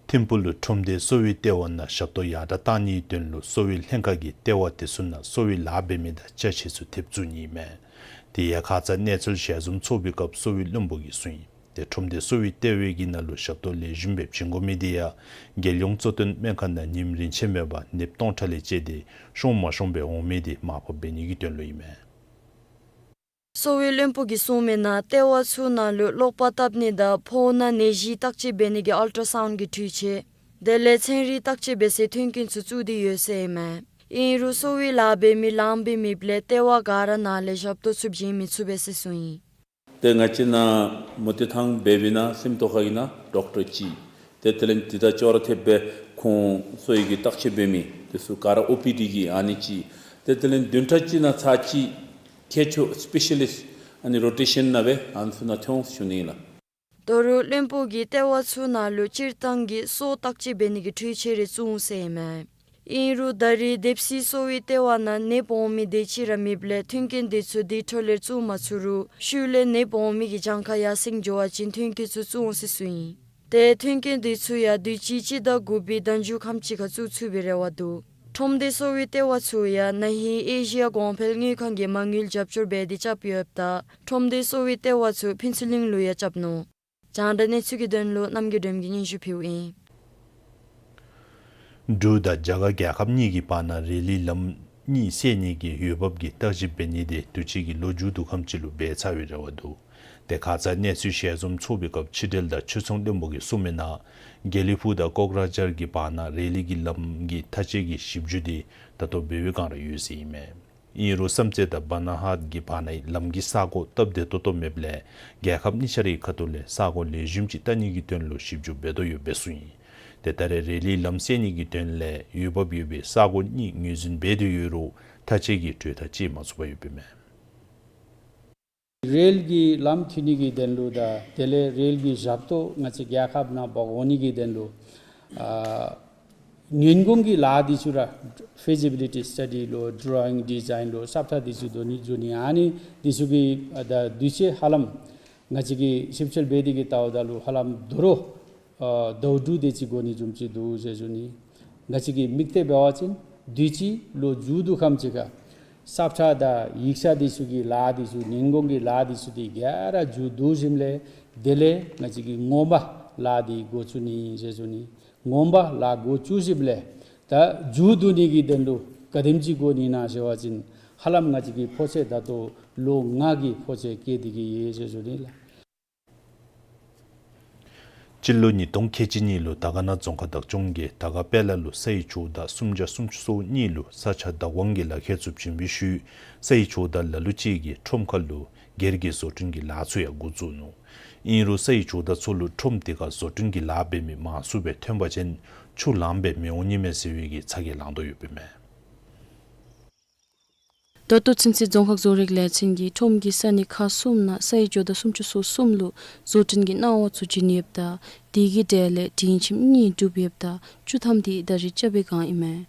ཐིམ་ཕུག་ལུ་ཁྲོམ་སྡེ་གསོ་བའི་ལྟེ་བ་ནང་ཞབས་ཏོག་ཡར་དྲགས་གཏང་ནིའི་དོན་ལུ་གསོ་བའི་ལྷན་ཁག་གིས་ལྟེ་བ་དེ་ཚུ་ནང་གསོ་བའི་ལཱ་འབད་མི་དང་ཅ་ཆས་ཚུ་ཐེབས་བཙུགས་ནི་ཨིན་མས། དེ་ཡང་ཁ་ཙ་གནས་ཚུལ་ཞལ་འཛོམས་ཚོགས་པའི་སྐབས་གསོ་བའི་བློན་པོ་གིས་གསུངས་ཡི། དེ་ཁྲོམ་སྡེ་གསོ་བའི་ལྟེ་བའི་གི་ནང་ལུ་ཞབས་ཏོག་ལེགས་ཤོམ་སྦེ་བྱིན་དགོ་མི་དེ་ཡང་རྒྱལ་ཡོངས་གཙོ་བསྟེན་སྨན་ཁང་ནང་ཉིནམ་རིན་ཆེན་མེད་པར་ནདཔ་སྟོང་ཕྲག་ལས་བཅད་དེ་ཤོང་མ་ཤོང་སྦེ་འོང་མི་དེ་མར་ཕབ་འབད་ནི་གི་དོན་ལུ་ཨིན་མས། གསོ་བའི་བློན་པོ་གིས་གསུངས་མི་ནང་ལྟེ་བ་ཚུ་ནང་ལུ་གློག་པར་བཏབ་ནི་དང་ཕོཝ་ནང་ནད་གཞི་བརྟག་དཔྱད་འབད་ནི་གི་ཨལ་ཊ་སའུནཌ་གི་འཕྲུལ་ཆས་དེ་ལས་ཚན་རིག་བརྟག་དཔྱད་འབད་སའི་མཐུན་རྐྱེན་ཚུ་བཙུགས་ཏེ་ཡོད་ཟེར་ཨིན་མས། ཨིན་རུང་གསོ་བའི་ལཱ་འབད་མི་ལངམ་སྦེ་མེདཔ་ལས་ལྟེ་བ་ག་ར་ནང་ལས་ཞབས་ཏོག་ཚུ་བྱིན་མི་ཚུགས་པས་ཟེར་གསུངས་ཡི། ཏེ་ང་བཅས་ནཱ་མུ་ཏིག་ཐང་སྦེ་འབདཝ་ད་སེམས་རྟོགས་ཁ་གི་ནང་ཌོག་ཊར་ཅིག་ཏེ་དེ་ལས་དེ་དང་ཅོག་ར་འཐདཔ་སྦེ་ཁོང་གསོ་བའི་གི་བརྟག་དཔྱད་འབད་མི་དེ་ཚུ་ག་ར་ཨོ་པི་ཌི་གི་ཨ་ནི་ཅིག་ཏེ་དེ་ལས་བདུན་ཕྲག་གཅིག་ནང་ཚར་གཅིག་མཁས་མཆོག་སི་པེ་ཤ་ལིསཊ་ཨ་ནི་རོ་ཊེ་ཤཱན་ནང་སྦེ་ཨ་ནི་ཚུ་ནང་ཐོན་འོང་ཟེར་ཞུ་ནི་ཨིན་ལགས། ད་རུང་བློན་པོ་གིས་ལྟེ་བ་ཚུ་ནང་ལུ་སྤྱིར་བཏང་གི་སོ་བརྟག་དཔྱད་འབད་ནི་གི་འཕྲུལ་ཆས་རེ་བཙུགས་འོང་ཟེར་ཨིན་མས། ཨིན་རུང་ད་རེས་དེབ་སྲིད་གསོ་བའི་ལྟེ་བ་ནང་ནདཔ་འོང་མི་དེ་ཅིག་ར་མེདཔ་ལས་མཐུན་རྐྱེན་དེ་ཚུ་དེ་འཕྲོ་ལས་བཙུགས་མ་ཚུགས་རུང་ཤུལ་ལས་ནདཔ་འོང་མི་གི་གྱངས་ཁ་ཡར་སེང་འགྱོ་བ་ཅིན་མཐུན་རྐྱེན་ཚུ་བཙུགས་འོང་ཟེར་གསུངས་ཡི། ཏེ་མཐུན་རྐྱེན་དེ་ཚུ་ཡང་དུས་ཅི་སྤྱི་ཟླ་དགུ་པའི་ཟླ་མཇུག་ཁམས་ཅིག་ཁར་བཙུགས་ཚུགས་པའི་རེ་བ་འདུག། ཁྲོམ་སྡེ་གསོ་བའི་ལྟེ་བ་ཚུ་ཡང་ན་ཧིང་ཨེ་ཤི་ཡ་གོང་འཕེལ་དངུལ་ཁང་གིས་མ་དངུལ་རྒྱབ་སྐྱོར་འབད་དེ་རྐྱབ་ཡོདཔ་ད་ཁྲོམ་སྡེ་གསོ་བའི་ལྟེ་བ་ཚུ་ཕུན་ཚོགས་གླིང་ལུ་ཡང་རྐྱབ་ནུག། རྒྱང་བསྒྲགས་གནས་ཚུལ་གྱི་དོན་ལུ་རྣམ་རྒྱལ་སྒྲོལམ་གྱིས་སྙན་ཞུ་ཕུལཝ་ཨིན། འབྲུག་དང་རྒྱ་གར་རྒྱལ་ཁབ་གཉིས་ཀྱི་བར་ན་རེ་ལི་ལམ་གཉིས་བསལ་ནི་གི་འོས་འབབ་ཀྱི་བརྟག་ཞིབ་འབད་ནི་དེ་དུས་ཅི་གི་ལོ་མཇུག་ཏོག་ཁམས་ཅིག་ལུ་འབད་ཚར་བའི་རེ་བ་འདུག། དེ་ཁ་ཙ་གནས་ཚུལ་ཞལ་འཛོམས་ཚོགས་པའི་སྐབས་ཕྱི་འབྲེལ་དང་ཕྱིར་ཚོང་བློན་པོ་གིས་གསུངས་མི་ནང་དགེ་ལེགས་ཕུག་དང་ཀོག་ར་ཇར་གྱི་བར་ན་རེ་ལི་གི་ལམ་གྱི་མཐའ་དཔྱད་ཀྱི་ཞིབ་འཇུག་དེ་ད་ལྟོ་འབད་བའི་བསྒང་ར་ཡོད་ཟེར་ཨིན་མས། ཨིན་རུང་བསམ་རྩེ་དང་བ་ན་ཧད་ཀྱི་བར་ན་ལམ་གྱི་ས་གོ་སྟབས་བདེ་ཏོག་ཏོ་མེདཔ་ལས་རྒྱལ་ཁབ་གཉིས་ཆ་རའི་ཁ་ཐུག་ལས་ས་གོ་ལེགས་ཤོམ་ཅིག་བལྟ་ནི་གི་དོན་ལུ་ཞིབ་འཇུག་འབད་དོ་ཡོདཔ་སྦེ་གསུངས་ཡི། ཏེ་ད་རེས་རེ་ལིའི་ལམ་སེལ་ནི་གི་དོན་ལས་འོས་འབབ་ཡོད་པའི་ས་གོ་གཉིས་ངོས་འཛིན་འབད་དེ་ཡོད་རུང་མཐའ་དཔྱད་ཀྱི་གྲོས་ཐག་བཅད་མ་ཚུགས་པར་ཡོདཔ་ཨིན་མས། རེལ་གྱི་ལམ་མཐུད་ནི་གི་དོན་ལུ་དང་དེ་ལས་རེལ་གྱི་ཞབས་ཏོག་ང་བཅས་རྒྱལ་ཁབ་ནང་འབག་འོང་ནི་གི་དོན་ལུ་ཨ་ཉིན་གུང་གི་ལཱ་འདི་ཚུ་ར་ཕི་ཛི་བི་ལི་ཊི་སི་ཊ་ཌི་ལུ་ཌོ་རོ་ཡིང་ཌི་ཛའིན་ལུ་ས་བཅད་འདི་ཚུ་བཟོ་ནི་བཟོ་ནི་ཨ་ནི་འདི་ཚུ་གི་ཨ་ད་དུས་ཚོད་ཧ་ལམ་ང་བཅས་ཀྱིས་ཞིབ་འཚོལ་འབད་དེ་གི་བལྟཝ་ད་ལུ་ཧ་ལམ་དོ་རུང་ཨ་ཟླཝ་དྲུག་དེ་ཅིག་འགོར་ནི་བཟུམ་ཅིག་འདུག་ཟེར་ཞུ་ནི། ང་བཅས་ཀྱིས་དམིགས་གཏད་འབད་བ་ཅིན་དུས་ཅི་ལོ་མཇུག་བསྡུ་ཁམས་ཅིག་ཁར་ས་བཅད་དང་ཡིག་ཆ་འདི་ཚུ་གི་ལཱ་འདི་ཚུ་ཉིན་གུང་གི་ལཱ་འདི་ཚུ་འདི་ག་ར་མཇུག་བསྡུ་ཞིནམ་ལས་དེ་ལས་ང་བཅས་ཀྱིས་སྔོན་པ་ལཱ་འདི་འགོ་བཙུགས་ནི་ཟེར་ཞུ་ནི། སྔོན་པ་ལཱ་འགོ་བཙུགས་ཞིནམ་ལས་ད་མཇུག་བསྡུ་ནི་གི་དོན་ལུ་ག་དེམ་ཅིག་འགོར་ནི་ཨིན་ན་ཟེར་བ་ཅིན་ཧ་ལམ་ང་བཅས་ཀྱིས་ཕོ་ཚོད་ད་ལྟོ་ལོ་ལྔ་གི་ཕོ་ཚོད་བཀལ་ཏེ་གི་ཡོད་ཟེར་ཞུ་ནི་ལགས། སྤྱི་ལོ་ཉིས་སྟོང་ཁལ་གཅིག་གཉིས་ལུ་དར་དཀར་ན་རྫོང་ཁག་བདག་སྐྱོང་གིས་དར་དཀར་དཔལ་ལ་ལུ་ས་ཡི་ཇོ་བདག་སུམ་བརྒྱ་སུམ་ཅུ་སོ་གཉིས་ལུ་ས་ཆ་བདག་དབང་གི་ལག་ཁྱེར་བཙུགས་བྱིན་པའི་ཤུལ་ས་ཡི་ཇོ་བདག་ལ་ལུ་ཅིག་གིས་ཁྲོམ་ཁ་ལུ་སྒེར་གྱི་བཟོ་སྐྲུན་གྱི་ལཱ་ཚུ་ཡང་འགོ་བཙུགས་ནུག། ཨིན་རུང་ས་ཡི་ཇོ་བདག་ཚུ་ལུ་ཁྲོམ་དེ་ཁར་བཟོ་སྐྲུན་གྱི་ལཱ་འབད་མི་མང་སུ་སྦེ་ཐོན་པ་ཅིན་ཆུ་ལངམ་སྦེ་མི་འོང་ནི་མས་ཟེར་བའི་གི་ཚ་གྱང་ལང་དོ་ཡོདཔ་ཨིན་མས། ད་ལྟོ་ཚུན་ཚོད་རྫོང་ཁག་བཟོ་རིག་ལས་ཚན་གྱིས་ཁྲོམ་གྱི་ས་གནས་ཁག་གསུམ་ནང་ས་ཡི་ཇོ་བདག་སུམ་ཅུ་སོ་གསུམ་ལུ་བཟོ་སྐྲུན་གྱི་གནང་བ་ཚུ་བྱིན་ཡོདཔ་ད་དེ་གི་གྲས་ལས་སྒྲིང་ཁྱིམ་གཉིས་གྲུབ་ཡོདཔ་ད་བཅུ་ཐམ་དེ་ད་རེས་རྐྱབ་པའི་བསྒང་ཨིན་མས།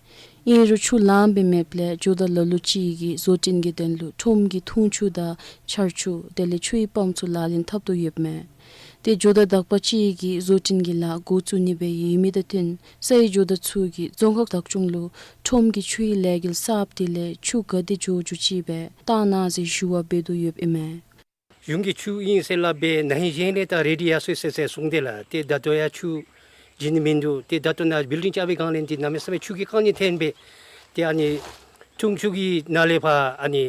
ཨིན་རུང་ཆུ་ལངམ་སྦེ་མེདཔ་ལས་ཇོ་བདག་ལ་ལུ་ཅིག་གིས་བཟོ་སྐྲུན་གྱི་དོན་ལུ་ཁྲོམ་གྱི་འཐུང་ཆུ་དང་ཆར་ཆུ་དེ་ལས་ཆུའི་པམཔ་ཚུ་ལག་ལེན་འཐབ་དོ་ཡོདཔ་མས། ཏེ་ཇོ་བདག་དག་པ་ཅིག་གིས་བཟོ་སྐྲུན་གྱི་ལཱ་འགོ་བཙུགས་ནི་སྦེ་ཡོད་མི་དང་བསྟུན་ས་ཡི་ཇོ་བདག་ཚུ་གིས་རྫོང་ཁག་བདག་སྐྱོང་ལུ་ཁྲོམ་གྱི་ཆུའི་ལས་འགུལ་གསརཔ་དེ་ལས་ཆུ་ག་དེ་འགྱོ་འགྱོཝ་ཅིག་སྦེ་བཏང་གནང་ཟེར་ཞུ་བ་འབད་དོ་ཡོདཔ་ཨིན་མས། གཞུང་གི་ཆུ་ཨིན་ཟེར་སླབ་སྦེ་ན་ཧིང་གཞེས་ནིང་ད་རེ་ཌི་ཡར་སོང་ཡི་ཟེར་ཟེར་གསུངས་ཏེ་ལགས། ཏེ་ད་ལྟོ་ཡང་ཆུ་བྱིན་ནི་མིན་འདུག། ཏེ་ད་ལྟོ་ནཱ་བིལ་ཌིང་རྐྱབ་པའི་བསྒང་ལས་འདི་གནམ་མེད་ས་མེད་ཆུ་གི་དཀའ་ངལ་ཐོན་སྦེ་ཏེ་ཨ་ནི་འཐུང་ཆུ་གི་ནང་ལས་ཕར་ཨ་ནི་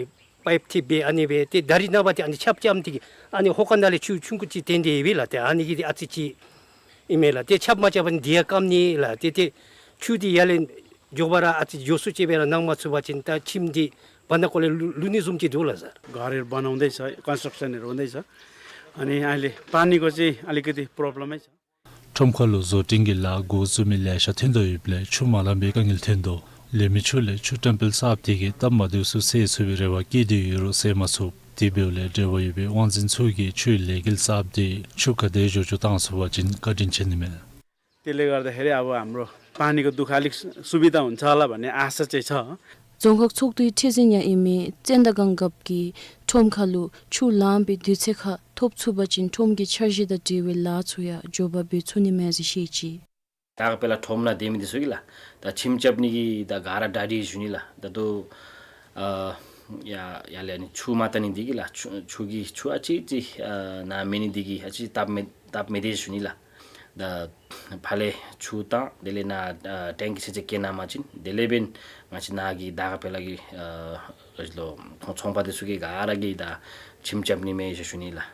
པའིཔ་འཐིབས་སྦེ་ཨ་ནི་སྦེ་ཏེ་ད་རིས་ནངས་པ་ཏེ་ཨ་ནི་ཆརཔ་རྐྱབ་མི་དེ་གིས་ཨ་ནི་ཧོ་ཀ་ནང་ལས་ཆུ་ཆུང་ཀུ་ཅིག་ཐོན་ཏེ་ཡོད་པས་ལགས། ཏེ་ཨ་ནི་གིས་ཏེ་ཨ་ཙི་ཅིག་ཨིན་མས་ལགས། ཏེ་ཆརཔ་མ་རྐྱབ་པ་ནི་དེ་ཡང་སྐམ་ནི་ལགས། ཏེ་ཏེ་ཆུ་འདི་ཡར་ལས་མགྱོགས་པ་ར་ཨ་ཙི་འགྱོ་ས་ཅིག་སྦེ་ར་གནང་མ་ཚུགས་པ་ཅིན་ད་ཁྱིམ་འདི་བར་ན་ཀོ་ལས་ལུ་ལུ་ནི་བཟུམ་ཅིག་འདུག་ལགས་སར། घर बनाउँदैछ, कन्स्ट्रक्सनहरू हुँदैछ। अनि अहिले पानीको चाहिँ अलिकति प्रब्लमै छ। ཁྲོམ་ཁ་ལུ་བཟོ་སྐྲུན་གྱི་ལཱ་འགོ་བཙུགས་མི་ལེ་ཤ་ཐོན་དོ་ཡོདཔ་ལས་ཆུ་མ་ལངམ་པའི་དཀའ་ངལ་ཐོན་དོ། ལེན་མི་ཆུ་ལས་ཆུ་བཀྲམ་སྤེལ་གསརཔ་དེ་གིས་སྟབས་མ་བདེཝ་ཚུ་སེལ་ཚུགས་པའི་རེ་བ་བསྐྱེད་དེ་ཡོད་རུང་སེལ་མ་ཚུགས། དེ་འབདཝ་ལས་འབྲེལ་བ་ཡོད་པའི་དབང་འཛིན་ཚུ་གིས་ཆུའི་ལས་འགུལ་གསརཔ་དེ་ཆུ་ག་དེ་འགྱོ་འགྱོ་བཏང་ཚུགས་པ་ཅིན་བཀའ་དྲིན་ཆེ་ནི་མས། त्यसले गर्दाखेरि अब हाम्रो पानीको दुःख अलिक सुविधा हुन्छ होला भन्ने आशा चाहिँ छ। རྫོང་ཁག་ཚོགས་འདུའི་ཁྲི་འཛིན་ཡང་ཨིན་མི་བཙན་དར་སྒང་རྒཔོ་གིས་ཁྲོམ་ཁ་ལུ་ཆུ་ལངམ་སྦེ་དུས་ཚོད་ཁར་ཐོབ་ཚུགས་པ་ཅིན་ཁྲོམ་གྱི་འཆར་གཞི་དང་འབྲེལ་བའི་ལཱ་ཚུ་ཡང་མགྱོགས་པ་འབད་ཚུགས་ནི་མས་ཟེར་བཤད་ཅི། དར་དཀར་དཔལ་ལ་ཁྲོམ་ནང་སྡོད་མི་འདི་ཚུ་གིས་ལགས་ད་ཁྱིམ་རྐྱབ་ནི་གི་ད་ག་ར་གྲ་སྒྲིག་ཞུ་ནི་ལགས། ད་ལྟོ་ཨ་ཡར་ཡར་ལས་ཨ་ནི་ཆུ་མ་བཏང་ནི་འདི་གིས་ལགས་ཆུ་ཆུ་གི་ཆུ་ཨ་ཙི་ཅིག་ཨ་ནཱ་མེད་ནི་འདི་གིས་ཨ་ཙི་སྟབས་མི་སྟབས་མི་བདེ་ཞུ་ནི་ལགས། ད་ཕར་ལས་ཆུ་བཏང་དེ་ལས་ནཱ་ཨ་ཊེང་ཀི་ཚུ་ཅིག་བཀལ་གནང་པ་ཅིན་དེ་ལས་འབདན་ང་བཅས་ནཱ་གི་དར་དཀར་དཔལ་ལ་གི་ཨ་ལོ་ཚོང་པ་འདི་ཚུ་གིས་ག་ར་གིས་ད་ཁྱིམ་རྐྱབ་ནི་མས་ཟེར་ཞུ་ནི་ལགས།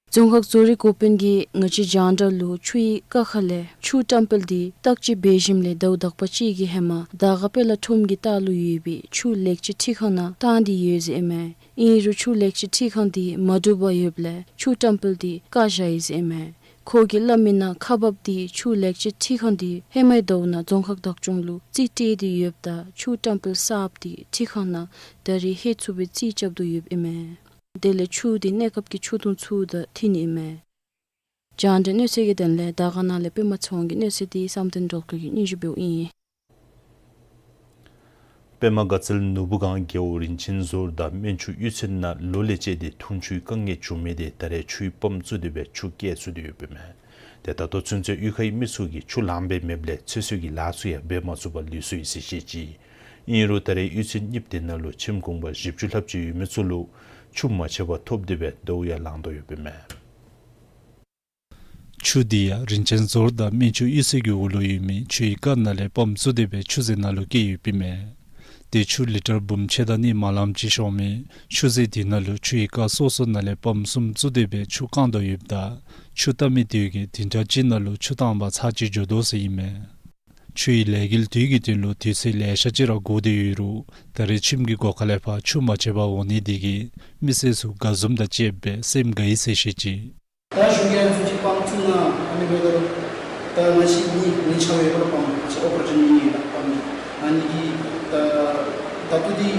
རྫོང་ཁག་བཟོ་རིག་འགོ་དཔོན་གྱིས་ང་བཅས་རྒྱང་བསྒྲགས་ལུ་ཆུའི་རྐ་ཁ་ལས་ཆུ་བཀྲམ་སྤེལ་འདི་བརྟག་དཔྱད་འབད་ཞིནམ་ལས་ཟླཝ་དག་པ་ཅིག་གི་ཧེ་མ་དར་དཀར་དཔལ་ལ་ཁྲོམ་གྱི་ལྟག་ལུ་ཡོད་པའི་ཆུ་ལེགས་བཅོས་འཕྲུལ་ཁང་ནང་བཏང་སྟེ་ཡོད་ཟེར་ཨིན་མས། ཨིན་རུང་ཆུ་ལེགས་བཅོས་འཕྲུལ་ཁང་འདི་མ་གྲུབ་པར་ཡོདཔ་ལས་ཆུ་བཀྲམ་སྤེལ་འདི་བཀག་བཞག་ཡི་ཟེར་ཨིན་མས། ཁོ་གིས་སླབ་མི་ནང་ཁག་འབགཔ་འདི་ཆུ་ལེགས་བཅོས་འཕྲུལ་ཁང་འདི་ཧེ་མའི་ཟླཝ་ནང་རྫོང་ཁག་བདག་སྐྱོང་ལུ་རྩིས་སྤྲོད་དེ་ཡོདཔ་ད་ཆུ་བཀྲམ་སྤེལ་གསརཔ་འདི་འཕྲུལ་ཁང་ནང་ད་རེས་ལྷོད་ཚུགས་པའི་རྩིས་རྐྱབ་དོ་ཡོདཔ་ཨིན་མས། དེ་ལས་ཆུ་འདི་གནས་སྐབས་ཀྱི་ཆུ་དུང་ཚུ་དང་འཐུས་ནི་ཨིན་མས། རྒྱང་བསྒྲགས་གནས་ཚུལ་གྱི་དོན་ལས་དར་དཀར་ན་ལས་པདྨ་ཚེ་དབང་གི་གནས་ཚུལ་འདི་བསམ་གཏན་སྒྲོལ་དཀར་གྱིས་སྙན་ཞུ་འབདཝ་ཨིན། པདྨ་དགའ་ཚལ་ནོར་བུ་སྒང་རྒེད་འོག་རིན་ཆེན་ཟུར་དང་སྨན་ཆུ་གཡུས་ཚན་ནང་ལོ་ལས་བཅད་དེ་འཐུང་ཆུའི་དཀའ་ངལ་བྱུང་མི་དེ་ད་རེས་ཆུའི་པམཔ་བཙུགས་ཏེ་སྦེ་ཆུ་བསྐྱལ་ཚུགས་ཏེ་ཡོདཔ་ཨིན་མས། ཏེ་ད་ལྟོ་ཚུན་ཚོད་གཡུས་ཁའི་མི་ཚུ་གིས་ཆུ་ལངམ་སྦེ་མེདཔ་ལས་ཚོད་བསྲེ་གི་ལཱ་ཚུ་ཡང་འབད་མ་ཚུགས་པར་ལུས་སོ་ཡི་ཟེར་བཤད་ཅི། ཨིན་རུང་ད་རེས་གཡུས་ཚན་གཉིསཔ་དེ་ནང་ལུ་ཁྱིམ་གུང་པ་བཞི་བཅུ་ལྷགཔ་ཅིག་ཡོད་མི་ཚུ་ལུ་ཆུ་མ་ཆད་པར་ཐོབ་སྟེ་སྦེ་དོ་ཡང་ལང་དོ་ཡོདཔ་ཨིན་མས། ཆུ་འདི་ཡང་རིན་ཆེན་ཟུར་དང་སྨན་ཆུ་གཡུས་ཚན་གྱི་འོག་ལུ་ཡོད་མི་ཆུའི་རྐ་ནང་ལས་པམཔ་བཙུགས་ཏེ་སྦེ་ཆུ་རྫི་ནང་ལུ་བསྐྱལ་ཡོདཔ་ཨིན་མས། ཏེ་ཆུ་ལི་ཊར་འབུམ་ཕྱེད་དང་གཉིས་མ་ལངམ་ཅིག་ཤོང་མི་ཆུ་རྫི་དེ་ནང་ལུ་ཆུའི་རྐ་སོ་སོ་ནང་ལས་པམཔ་གསུམ་བཙུགས་ཏེ་སྦེ་ཆུ་བཀང་དོ་ཡོདཔ་ད་ཆུ་བཏབ་མི་དེ་གིས་བདུན་ཕྲག་གཅིག་ནང་ལུ་ཆུ་བཏང་པ་ཚར་གཅིག་འགྱོ་དོ་ཟེར་ཨིན་མས། ཆུའི་ལས་འགུལ་དེ་གི་དོན་ལུ་དུས་ཚོད་ལེ་ཤ་ཅིག་ར་འགོར་ཏེ་ཡོད་རུང་ད་རེས་ཁྱིམ་གྱི་སྒོ་ཁ་ལས་ཕར་ཆུ་མ་ཆད་པར་འོང་ནི་དེ་གིས་མི་སེར་ཚུ་དགའ་འཛུམ་དང་བཅསཔ་སྦེ་སེམས་དགའ་ཡི་ཟེར་བཤད་ཅི། ད་གཞུང་གིས་ཨ་ནི་ཚུ་ཅིག་པམཔ་བཙུགས་གནང་ཨ་ནི་འབད་དོ། ད་ང་བཅས་ནི་ཉིན་ཆ་བའི་སྐོར་ལས་པམ་ང་བཅས་ཨོ་པ་རེ་ཤཱན་ནི་ཡོད་ལགས། པམ་ཨ་ནི་གི་ད་ད་ལྟོ་འདི་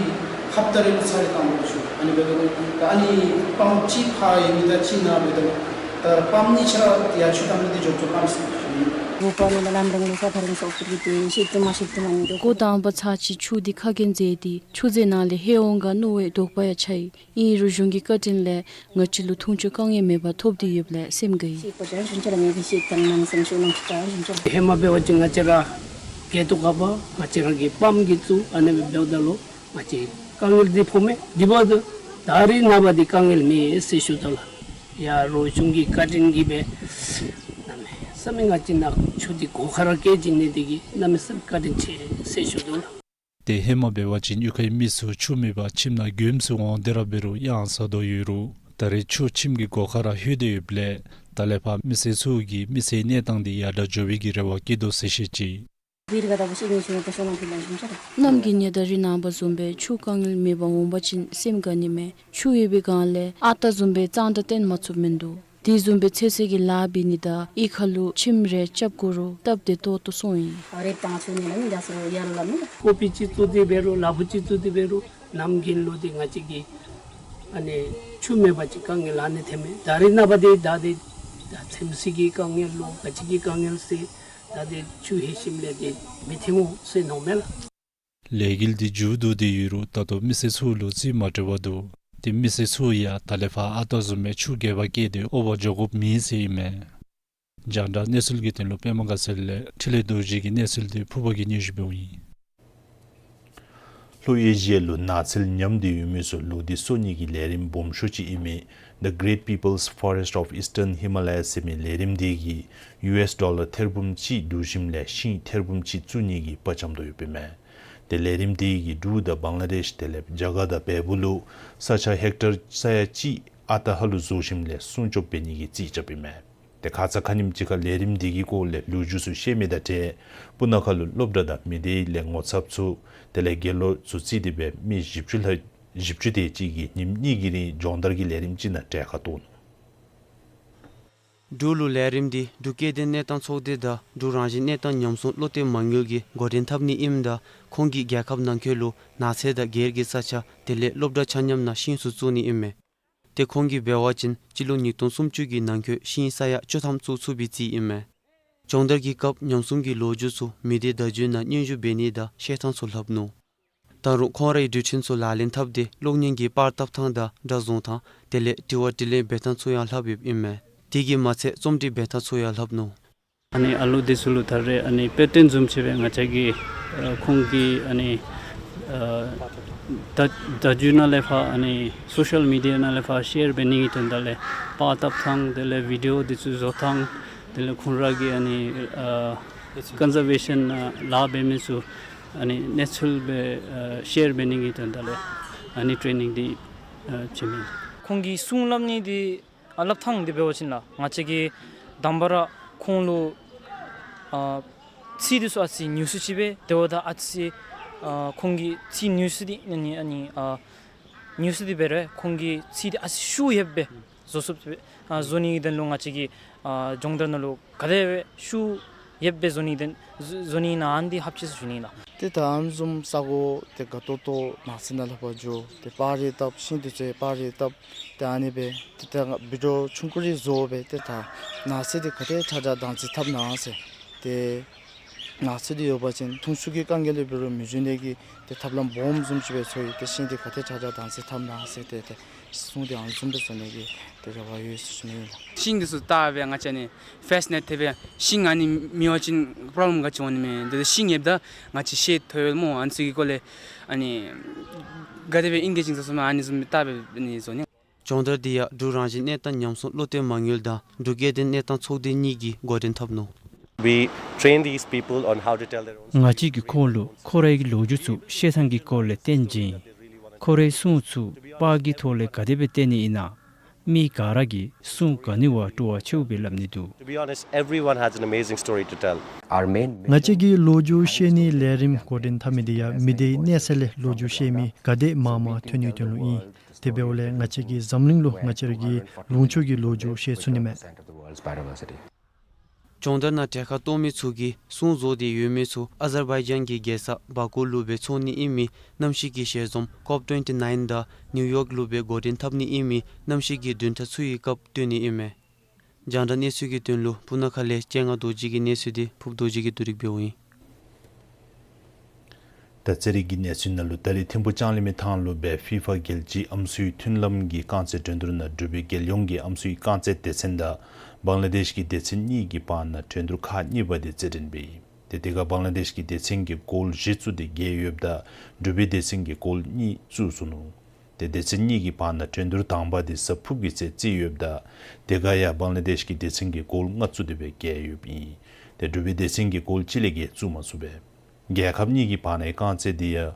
ཧབ་ཏ་རེ་ལུ་ཚར་རེ་བཏང་དགོ་ཞུ། ཨ་ནི་འབདཝ་ད་ད་ཨ་ནི་པམ་གཅིག་ཕར་ཡོད་མི་དང་གཅིག་ནཱ་འབདཝ་ད་ད་པམ་གཉིས་ཆ་ར་ཡར་ཆུ་བཏང་མི་འདི་འཇོན་ཚོད་བཏང་ཟེར་ཞུ་ནི། བོད་པ་ནི་ལ་ལམ་རིང་ལུ་ས་ཐག་རིང་སོང་ཟེར་གི་འདི་ཤེས་ཏེ་མ་ཤེས་ཏེ་མ་ནི་འདུག། འགོ་དང་པ་ཚར་གཅིག་ཆུ་འདི་ཁ་གྱེས་མཛད་དེ་ཆུ་རྫས་ནང་ལས་ཧེ་འོང་ག་མནོ་བའི་དོགས་པ་ཡང་ཆགས་ཡི། ཨིན་རུང་གཞུང་གི་བཀའ་དྲིན་ལས་ང་བཅས་ལུ་འཐུང་ཆུ་དཀའ་ངལ་མེད་པར་ཐོབ་སྟེ་ཡོདཔ་ལས་སེམས་དགའ་ཡི། ཧེ་མ་འབད་བ་ཅིན་ང་བཅས་ར་སྐེ་ཐོག་ཁར་ང་བཅས་ར་གི་པམ་གྱིས་བཙུགས། ཨ་ནི་འབདཝ་ད་ལུ་ང་བཅས་དཀའ་ངལ་འདི་ཕོག་མས། དེ་འབདཝ་ད་ད་རེས་ནངས་པ་འདི་དཀའ་ངལ་མེད་ཟེར་ཞུ་དོ་ལགས། ཡ་རོགས་གཞུང་གི་བཀའ་དྲིན་གྱིས་སྦེ་གནམ་མེད་ས་མེད་ང་བཅས་ནཱ་ཆུ་འདི་སྒོ་ཁ་ར་སྐྱེལ་བྱིན་ནི་དེ་གིས་གནམ་མེད་ས་མེད་བཀའ་དྲིན་ཆེ་ཟེར་ཞུ་དོ་ལགས། ཏེ་ཧེ་མ་འབད་བ་ཅིན་གཡུས་ཁའི་མི་ཚུ་ཆུ་མེད་པར་ཁྱིམ་ནང་མགྱོནམ་སུ་འོང་སྟེ་ར་འབད་རུང་གཡང་ཟ་དོ་ཡོད་རུང་ད་རེས་ཆུ་ཁྱིམ་གྱི་སྒོ་ཁར་ར་ལྷོད་དེ་ཡོདཔ་ལས་ད་ལས་ཕར་མི་སེར་ཚུ་གི་མི་ཚེའི་གནས་སྟངས་འདི་ཡར་དྲག་འགྱོ་བའི་གི་རེ་བ་བསྐྱེད་དོ་ཟེར་བཤད་ཅི། གནམ་གྱི་ཉི་ཟླ་རེ་ནངས་པ་བཟུམ་སྦེ་ཆུ་དཀའ་ངལ་མེད་པར་འོང་པ་ཅིན་སེམས་དགའ་ནི་མས། ཆུ་ཡོད་པའི་སྒང་ལས་ཨ་རྟག་བཟུམ་སྦེ་གཙང་སྦྲ་བསྟེན་མ་ཚུགསཔ་མིན་འདུག། དེ་བཟུམ་སྦེ་ཚོད་བསྲེ་གི་ལཱ་འབད་ནི་དང་གཡུས་ཁ་ལུ་ཁྱིམ་རེ་རྐྱབ་དགོ་རུང་སྟབས་བདེ་ཏོག་ཏོ་སོང་ཡི། ཀོ་པི་ཅིག་བཙུགས་ཏེ་འབད་རུང་ལ་ཕུག་ཅིག་བཙུགས་ཏེ་འབད་རུང་གནམ་དགུན་ལུ་འདི་ང་བཅས་ཀྱིས་ཨ་ནི་ཆུ་མེད་པ་ཅིན་དཀའ་ངལ་ཨ་ནི་ཐོནམ་མས། ད་རེས་ནངས་པ་འདི་ད་འདི་ད་ཚོད་བསྲེ་གི་དཀའ་ངལ་ལོ་ག་ཅི་གི་དཀའ་ངལ་ཟེར་ད་འདི་ཆུ་ལྷོད་ཞིནམ་ལས་འདི་མི་ཐོནམ་འོང་ཟེར་མནོཝ་མས་ལགས། ལས་འགུལ་འདི་མཇུག་བསྡུ་སྟེ་ཡོད་རུང་ད་ལྟོ་མི་སེར་ཚུ་ལུ་རྩིས་མ་སྤྲོད་པར་འདུག། ཏེ་མི་སེར་ཚུ་ཡང་ད་ལས་ཕར་ཨ་རྟག་བཟུམ་སྦེ་ཆུ་རྒལ་བར་བསྐྱལ་ཏེ་དབོར་བར་འགྱོ་དགོཔ་མེད་ཟེར་ཨིན་མས། རྒྱང་བསྒྲགས་གནས་ཚུལ་གྱི་དོན་ལུ་པདྨ་དགའ་ཚལ་ལས་འཕྲིན་ལས་རྡོ་རྗེ་གི་གནས་ཚུལ་འདི་ཕུརཔ་གིས་སྙན་ཞུ་འབདཝ་ཨིན། ལྷོ་ཨེ་ཤི་ཡ་ལུ་ནགས་ཚལ་ཉམས་ཏེ་ཡོད་མི་ཚུ་ལོག་སྟེ་གསོ་ནི་གི་ལས་རིམ་སྦོམ་ཤོས་ཅིག་ཨིན་མི་The Great People's Forest of Eastern Himalayas ཟེར་མི་ལས་རིམ་འདི་གིས་ཡུ་ཨེསི་ཌོ་ལར་ཐེར་འབུམ་གཅིག་བསྡུ་ཞིནམ་ལས་ཤིང་ཐེར་འབུམ་གཅིག་བཙུགས་ནི་གི་དཔའ་བཅམ་དོ་ཡོདཔ་ཨིན་མས། ཏེ་ལས་རིམ་འདི་གིས་འབྲུག་དང་བང་ལ་དེཤ་དེ་ལས་རྒྱ་གར་དང་བལ་པོ་ལུ་ས་ཆ་ཧེག་ཊར་ས་ཡ་གཅིག་ཨ་རྟག་ཧ་ལུགས་བཟོ་ཞིནམ་ལས་སྲུང་སྐྱོབ་འབད་ནི་གི་རྩིས་རྐྱབ་ཨིན་མས། ཏེ་ཁ་ཙ་ཁ་ཉིནམ་ཅིག་ཁར་ལས་རིམ་འདི་གི་སྐོར་ལས་ལོ་རྒྱུས་ཚུ་ཤེས་མི་དང་འཕྲལ་སྤུ་ན་ཁ་ལུ་སློབ་གྲྭ་དང་མི་སྡེ་ལས་ངོ་ཚབ་ཚུ་དེ་ལས་དགེ་སློང་ཚུ་བརྩིས་ཏེ་སྦེ་མི་བཞི་བཅུ་ལྷག་བཞི་བཅུ་དེ་ཅིག་གིས་ཉིནམ་གཉིས་ཀྱི་རིང་སྦྱོང་བརྡར་གྱི་ལས་རིམ་ཅིག་ནང་གྲལ་ཁར་གཏོགས་ནུག། འབྲུག་ལུ་ལས་རིམ་འདི་འབྲུག་སྐྱེ་ལྡན་གནས་སྟངས་ཚོགས་སྡེ་དང་འབྲུག་རང་བཞིན་གནས་སྟངས་ཉམས་སྲུང་བློ་གཏད་མ་དངུལ་གྱིས་འགོ་འདྲེན་འཐབ་ནི་ཨིནམ་ད་ཁོང་གིས་རྒྱལ་ཁབ་ནང་འཁོད་ལུ་ནགས་ཚལ་དང་སྒེར་གྱི་ས་ཆ་དེ་ལས་སློབ་གྲྭ་ཆ་མཉམ་ནང་ཤིང་ཚུ་བཙུགས་ནི་ཨིན་མས། ཏེ་ཁོང་གིས་འབད་བ་ཅིན་སྤྱི་ལོ་ཉིས་སྟོང་སུམ་ཅུ་གི་ནང་འཁོད་ཤིང་ས་ཡ་བཅུ་ཐམ་བཙུགས་ཚུགས་པའི་རྩིས་ཨིན་མས། སྦྱོང་བརྡར་གྱི་སྐབས་ཉམས་སྲུང་གི་ལོ་རྒྱུས་ཚུ་མི་སྡེ་བརྡ་བརྒྱུད་ནང་སྙན་ཞུ་འབད་ནི་དང་བཤད་ཐངས་ཚུ་ལྷབ་ནུག། ད་རུང་ཁོང་རའི་དུས་ཆེན་ཚུ་ལག་ལེན་འཐབ་སྟེ་གློག་བརྙན་གྱི་པར་བཏབ་ཐངས་དང་སྒྲ་བཟུང་ཐངས་དེ་ལས་དྲི་བ་དྲིས་ལན་འབད་ཐངས་ཚུ་ཡང་ལྷབ་ཡོདཔ་ཨིན་མས། དེ་གིས་མ་ཚད་རྩོམ་སྒྲིག་འབད་ཐངས་ཚུ་ཡང་ལྷབ་ནུག། ཨ་ནི་ཨ་ལུ་དེ་ཚུ་ལུ་ད་རེས་ཨ་ནི་དཔེ་སྟོན་བཟུམ་ཅིག་སྦེ་ང་བཅས་ཀྱིས་ཨ་ཁོང་གི་ཨ་ནི་ཨ་བརྡ་བརྡ་བརྒྱུད་ནང་ལས་ཕར་ཨ་ནི་སོ་ཤལ་མི་ཌི་ཡ་ནང་ལས་ཕར་ཤེར་འབད་ནི་གི་དོན་དག་ལས་པར་བཏབ་ཐངས་དེ་ལས་བི་ཌི་ཨོ་དེ་ཚུ་བཟོ་ཐངས་དེ་ལས་ཁོང་ར་གི་ཨ་ནི་ཨ་ཀོན་ཛར་བེ་ཤཱན་ཨ་ལཱ་འབད་མི་ཚུ་ཨ་ནི་གནས་ཚུལ་སྦེ་ཨ་ཤེར་འབད་ནི་གི་དོན་དག་ལས་ཨ་ནི་ཊེ་ནིང་འདི་ཨ་བྱིནམ་ཨིན། ཁོང་གིས་སྲུང་སླབ་ནི་འདི་ཨ་སླབ་ཐངས་འདི་འབད་བ་ཅིན་ལགས་ང་བཅས་ཀྱིས་དང་པ་ར་ཁོང་ལུ་ཨ་ཚིག་འདི་ཚུ་ཨ་ཙི་ཉུང་སུ་ཅིག་སྦེ་དེ་འབདཝ་ད་ཨ་ཙི་ཨ་ཁོང་གིས་ཚིག་ཉུང་སུ་འདི་ཨ་ནི་ཨ་ནི་ཨ་ཉུང་སུ་འདི་འབད་རུང་ཁོང་གིས་ཚིག་འདི་ཨ་ཙི་ཤུགས་ཡོདཔ་སྦེ་བཟོ་ཚུགསཔ་སྦེ་ཨ་བཟོ་ནི་གི་དོན་ལུ་ང་བཅས་ཀྱིས་ཨ་སྦྱོང་བརྡར་ནང་ལུ་ག་དེ་སྦེ་ཤུགས་ཡོདཔ་སྦེ་བཟོ་ནི་གི་དོན་བཟོ་བཟོ་ནི་ཨིན་ན་ཨ་ནི་འདི་ཧབ་ཅིག་ཞུ་ནི་ཨིན་ལགས། ཏེ་ད་ཨ་ནི་བཟུམ་ས་གོ་ཏེ་དགའ་ཏོག་ཏོ་ནགས་ཚལ་ནང་ལྷོདཔ་འགྱོ། ཏེ་པར་རེ་བཏབ་ཤིང་འདི་ཚུ་ཡང་པར་རེ་བཏབ། ཏེ་ཨ་ནི་སྦེ་ཏེ་ད་ང་བི་ཌི་ཨོ་ཆུང་ཀུ་རེ་བཟོ་སྦེ་ཏེ་ད་ནགས་ཚལ་འདི་ག་དེ་དྲག་དྲག་བདག་འཛིན་འཐབ་ན་ཟེར། ཏེ་ནགས་ཚལ་འདི་ཡོད་པ་ཅིན་འཐུང་ཆུ་གི་དཀའ་ངལ་ལས་འབད་རུང་མི་འབྱུང་ནི་གི་ཏེ་ཐབས་ལམ་སྦོམ་བཟུམ་ཅིག་སྦེ་ཚོར་ཡི། ཏེ་ཤིང་འདི་ག་དེ་དྲག་དྲག་བདག་འཛིན་འཐབ་ན་ཟེར་ཏེ་ཏེ་གསུངས་ཏེ་ཨ་ནི་བཟུམ་སྦེ་བཟོ་ནི་གི་ཏེ་རེ་བ་ཡོད་ཟེར་ཞུ་ནི་ཨིན་ལགས། ཤིང་འདི་ཚུ་བཏབ་སྦེ་ང་བཅས་ནི་ཕེསཊ་ནེཊ་འཐེབ་སྦེ་ཤིང་ཨ་ནི་མེད་པ་ཅིན་པྲོབ་ལེམ་ག་ཅི་འོང་ནི་མས། ཏེ་ཤིང་ཡོདཔ་ད་ང་བཅས་ཤེཌ་ཐོབ་ཡོད་སྨོ། ཨ་ནི་ཚུ་གི་སྐོར་ལས་ཨ་ནི་ག་དེ་སྦེ་ཨིན་ག་ཅིག་ཟེར་སོང་ན་ཨ་ནི་བཟུམ་སྦེ་བཏབ་སྦེ་ཨ་ནི་བཟོ་ནི། སྦྱོང་བརྡར་འདི་ཡང་འབྲུག་རང་བཞིན་གནས་སྟངས་ཉམས་སྲུང་བློ་གཏད་མ་དངུལ་དང་འབྲུག་སྐྱེ་ལྡན་གནས་སྟངས་ཚོགས་སྡེ་གཉིས་ཀྱིས་འགོ་འདྲེན་འཐབ་ནུག། We train these people on how to tell their own ང་བཅས་ཀྱིས་ཁོང་ལུ་ཁོ་རའི་གི་ལོ་རྒྱུས་ཚུ་བཤད་ཐངས་ཀྱི་སྐོར་ལས་སྟོན་བྱིན། ཁོ་རའི་སྲུང་ཚུ་པར་གྱི་ཐོག་ལས་ག་དེ་སྦེ་སྟོན་ནི་ཨིན་ན། མི་ག་ར་གིས་སྲུང་ག་ནི་བ་སྤྲོ་བ་ཆེཝ་སྦེ་སླབ་ནི་འདུག། To be honest, everyone has an amazing story to tell. Our main ང་བཅས་ཀྱིས་ལོ་རྒྱུས་བཤད་ནིའི་ལས་རིམ་འགོ་འདྲེན་འཐབ་མི་འདི་ཡང་མི་སྡེའི་གནས་ཚད་ལས་ལོ་རྒྱུས་བཤད་མི་ག་དེ་མང་མང་ཐོན་ནིའི་དོན་ལུ་ཨིན། དེ་འབདཝ་ལས་ང་བཅས་ཀྱིས་འཛམ་གླིང་ལུ་ང་བཅས་ར་གི་ལུང་ཕྱོགས་ཀྱི་ལོ་རྒྱུས་བཤད་ཚུགས་ནི་མས། སྦྱོང་བརྡར་ནང་གྲལ་ཁར་གཏོགས་མི་ཚུ་གིས་སྲུང་བཟོ་སྟེ་ཡོད་མི་ཚུ་ཨ་ཛར་བའི་ཇཱན་གྱི་རྒྱལ་ས་བཱ་ཀུ་ལུ་སྦེ་འཚོགས་ནི་ཨིན་མི་གནམ་གཤིས་ཀྱི་ཞལ་འཛོམས་ཀོབ་ཊུ་ཝེན་ཊི་ནའིན་དང་ནིའུ་ཡོག་ལུ་སྦེ་འགོ་འདྲེན་འཐབ་ནི་ཨིན་མི་གནམ་གཤིས་ཀྱི་བདུན་ཕྲག་ཚུ་གི་སྐབས་སྟོན་ནི་ཨིན་མས། རྒྱང་བསྒྲགས་གནས་ཚུལ་གྱི་དོན་ལུ་སྤུ་ན་ཁ་ལས་སྤྱན་སྔ་རྡོ་རྗེ་གི་གནས་ཚུལ་འདི་ཕུབ་རྡོ་རྗེ་གིས་བསྡུ་སྒྲིག་འབདཝ་ཨིན། ད་རྩེད་རིགས་ཀྱི་གནས་ཚུལ་ནང་ལུ་ད་རིས་ཐིམ་ཕུ་ལྕང་གླིང་མའི་ཐང་ལུ་སྦེ་ཕི་ཕ་རྒྱལ་སྤྱིའི་ཨམ་སྲུའི་མཐུན་ལམ་གྱི་རྐང་རྩེད་འགྲན་བསྡུར་ནང་འབྲུག་པའི་རྒྱལ་ཡོངས་ཀྱི་ཨམ་སྲུའི་རྐང་རྩེད་སྡེ་ཚན་དང་བང་ལ་དེཤ་གི་སྡེ་ཚན་གཉིས་ཀྱི་བར་ན་འགྲན་བསྡུར་ཁག་གཉིས་པ་དེ་རྩེད་འགྲན་འབད་ཡི། ཏེ་དེ་ཁར་བང་ལ་དེཤ་གི་སྡེ་ཚན་གྱིས་གོལ་བཞི་བཙུགས་ཏེ་རྒྱལ་ཡོདཔ་ད་འབྲུག་པའི་སྡེ་ཚན་གྱིས་གོལ་གཉིས་བཙུགས་སོ་ནུག། ཏེ་སྡེ་ཚན་གཉིས་ཀྱི་བར་ན་འགྲན་བསྡུར་དང་པ་དེ་གཟའ་ཕུར་བུ་གི་ཚེ་རྩེད་ཡོདཔ་ད་དེ་ཁར་ཡང་བང་ལ་དེཤ་གི་སྡེ་ཚན་གྱིས་གོལ་ལྔ་བཙུགས་ཏེ་སྦེ་རྒྱལ་ཡོདཔ་ཨིན། ཏེ་འབྲུག་པའི་སྡེ་ཚན་གྱིས་གོལ་གཅིག་ལས་བརྒལ་བཙུགས་མ་ཚུགས་པས། རྒྱལ་ཁབ་གཉིས་ཀྱི་བར་ནའི་རྐང་རྩེད་དེ་ཡང་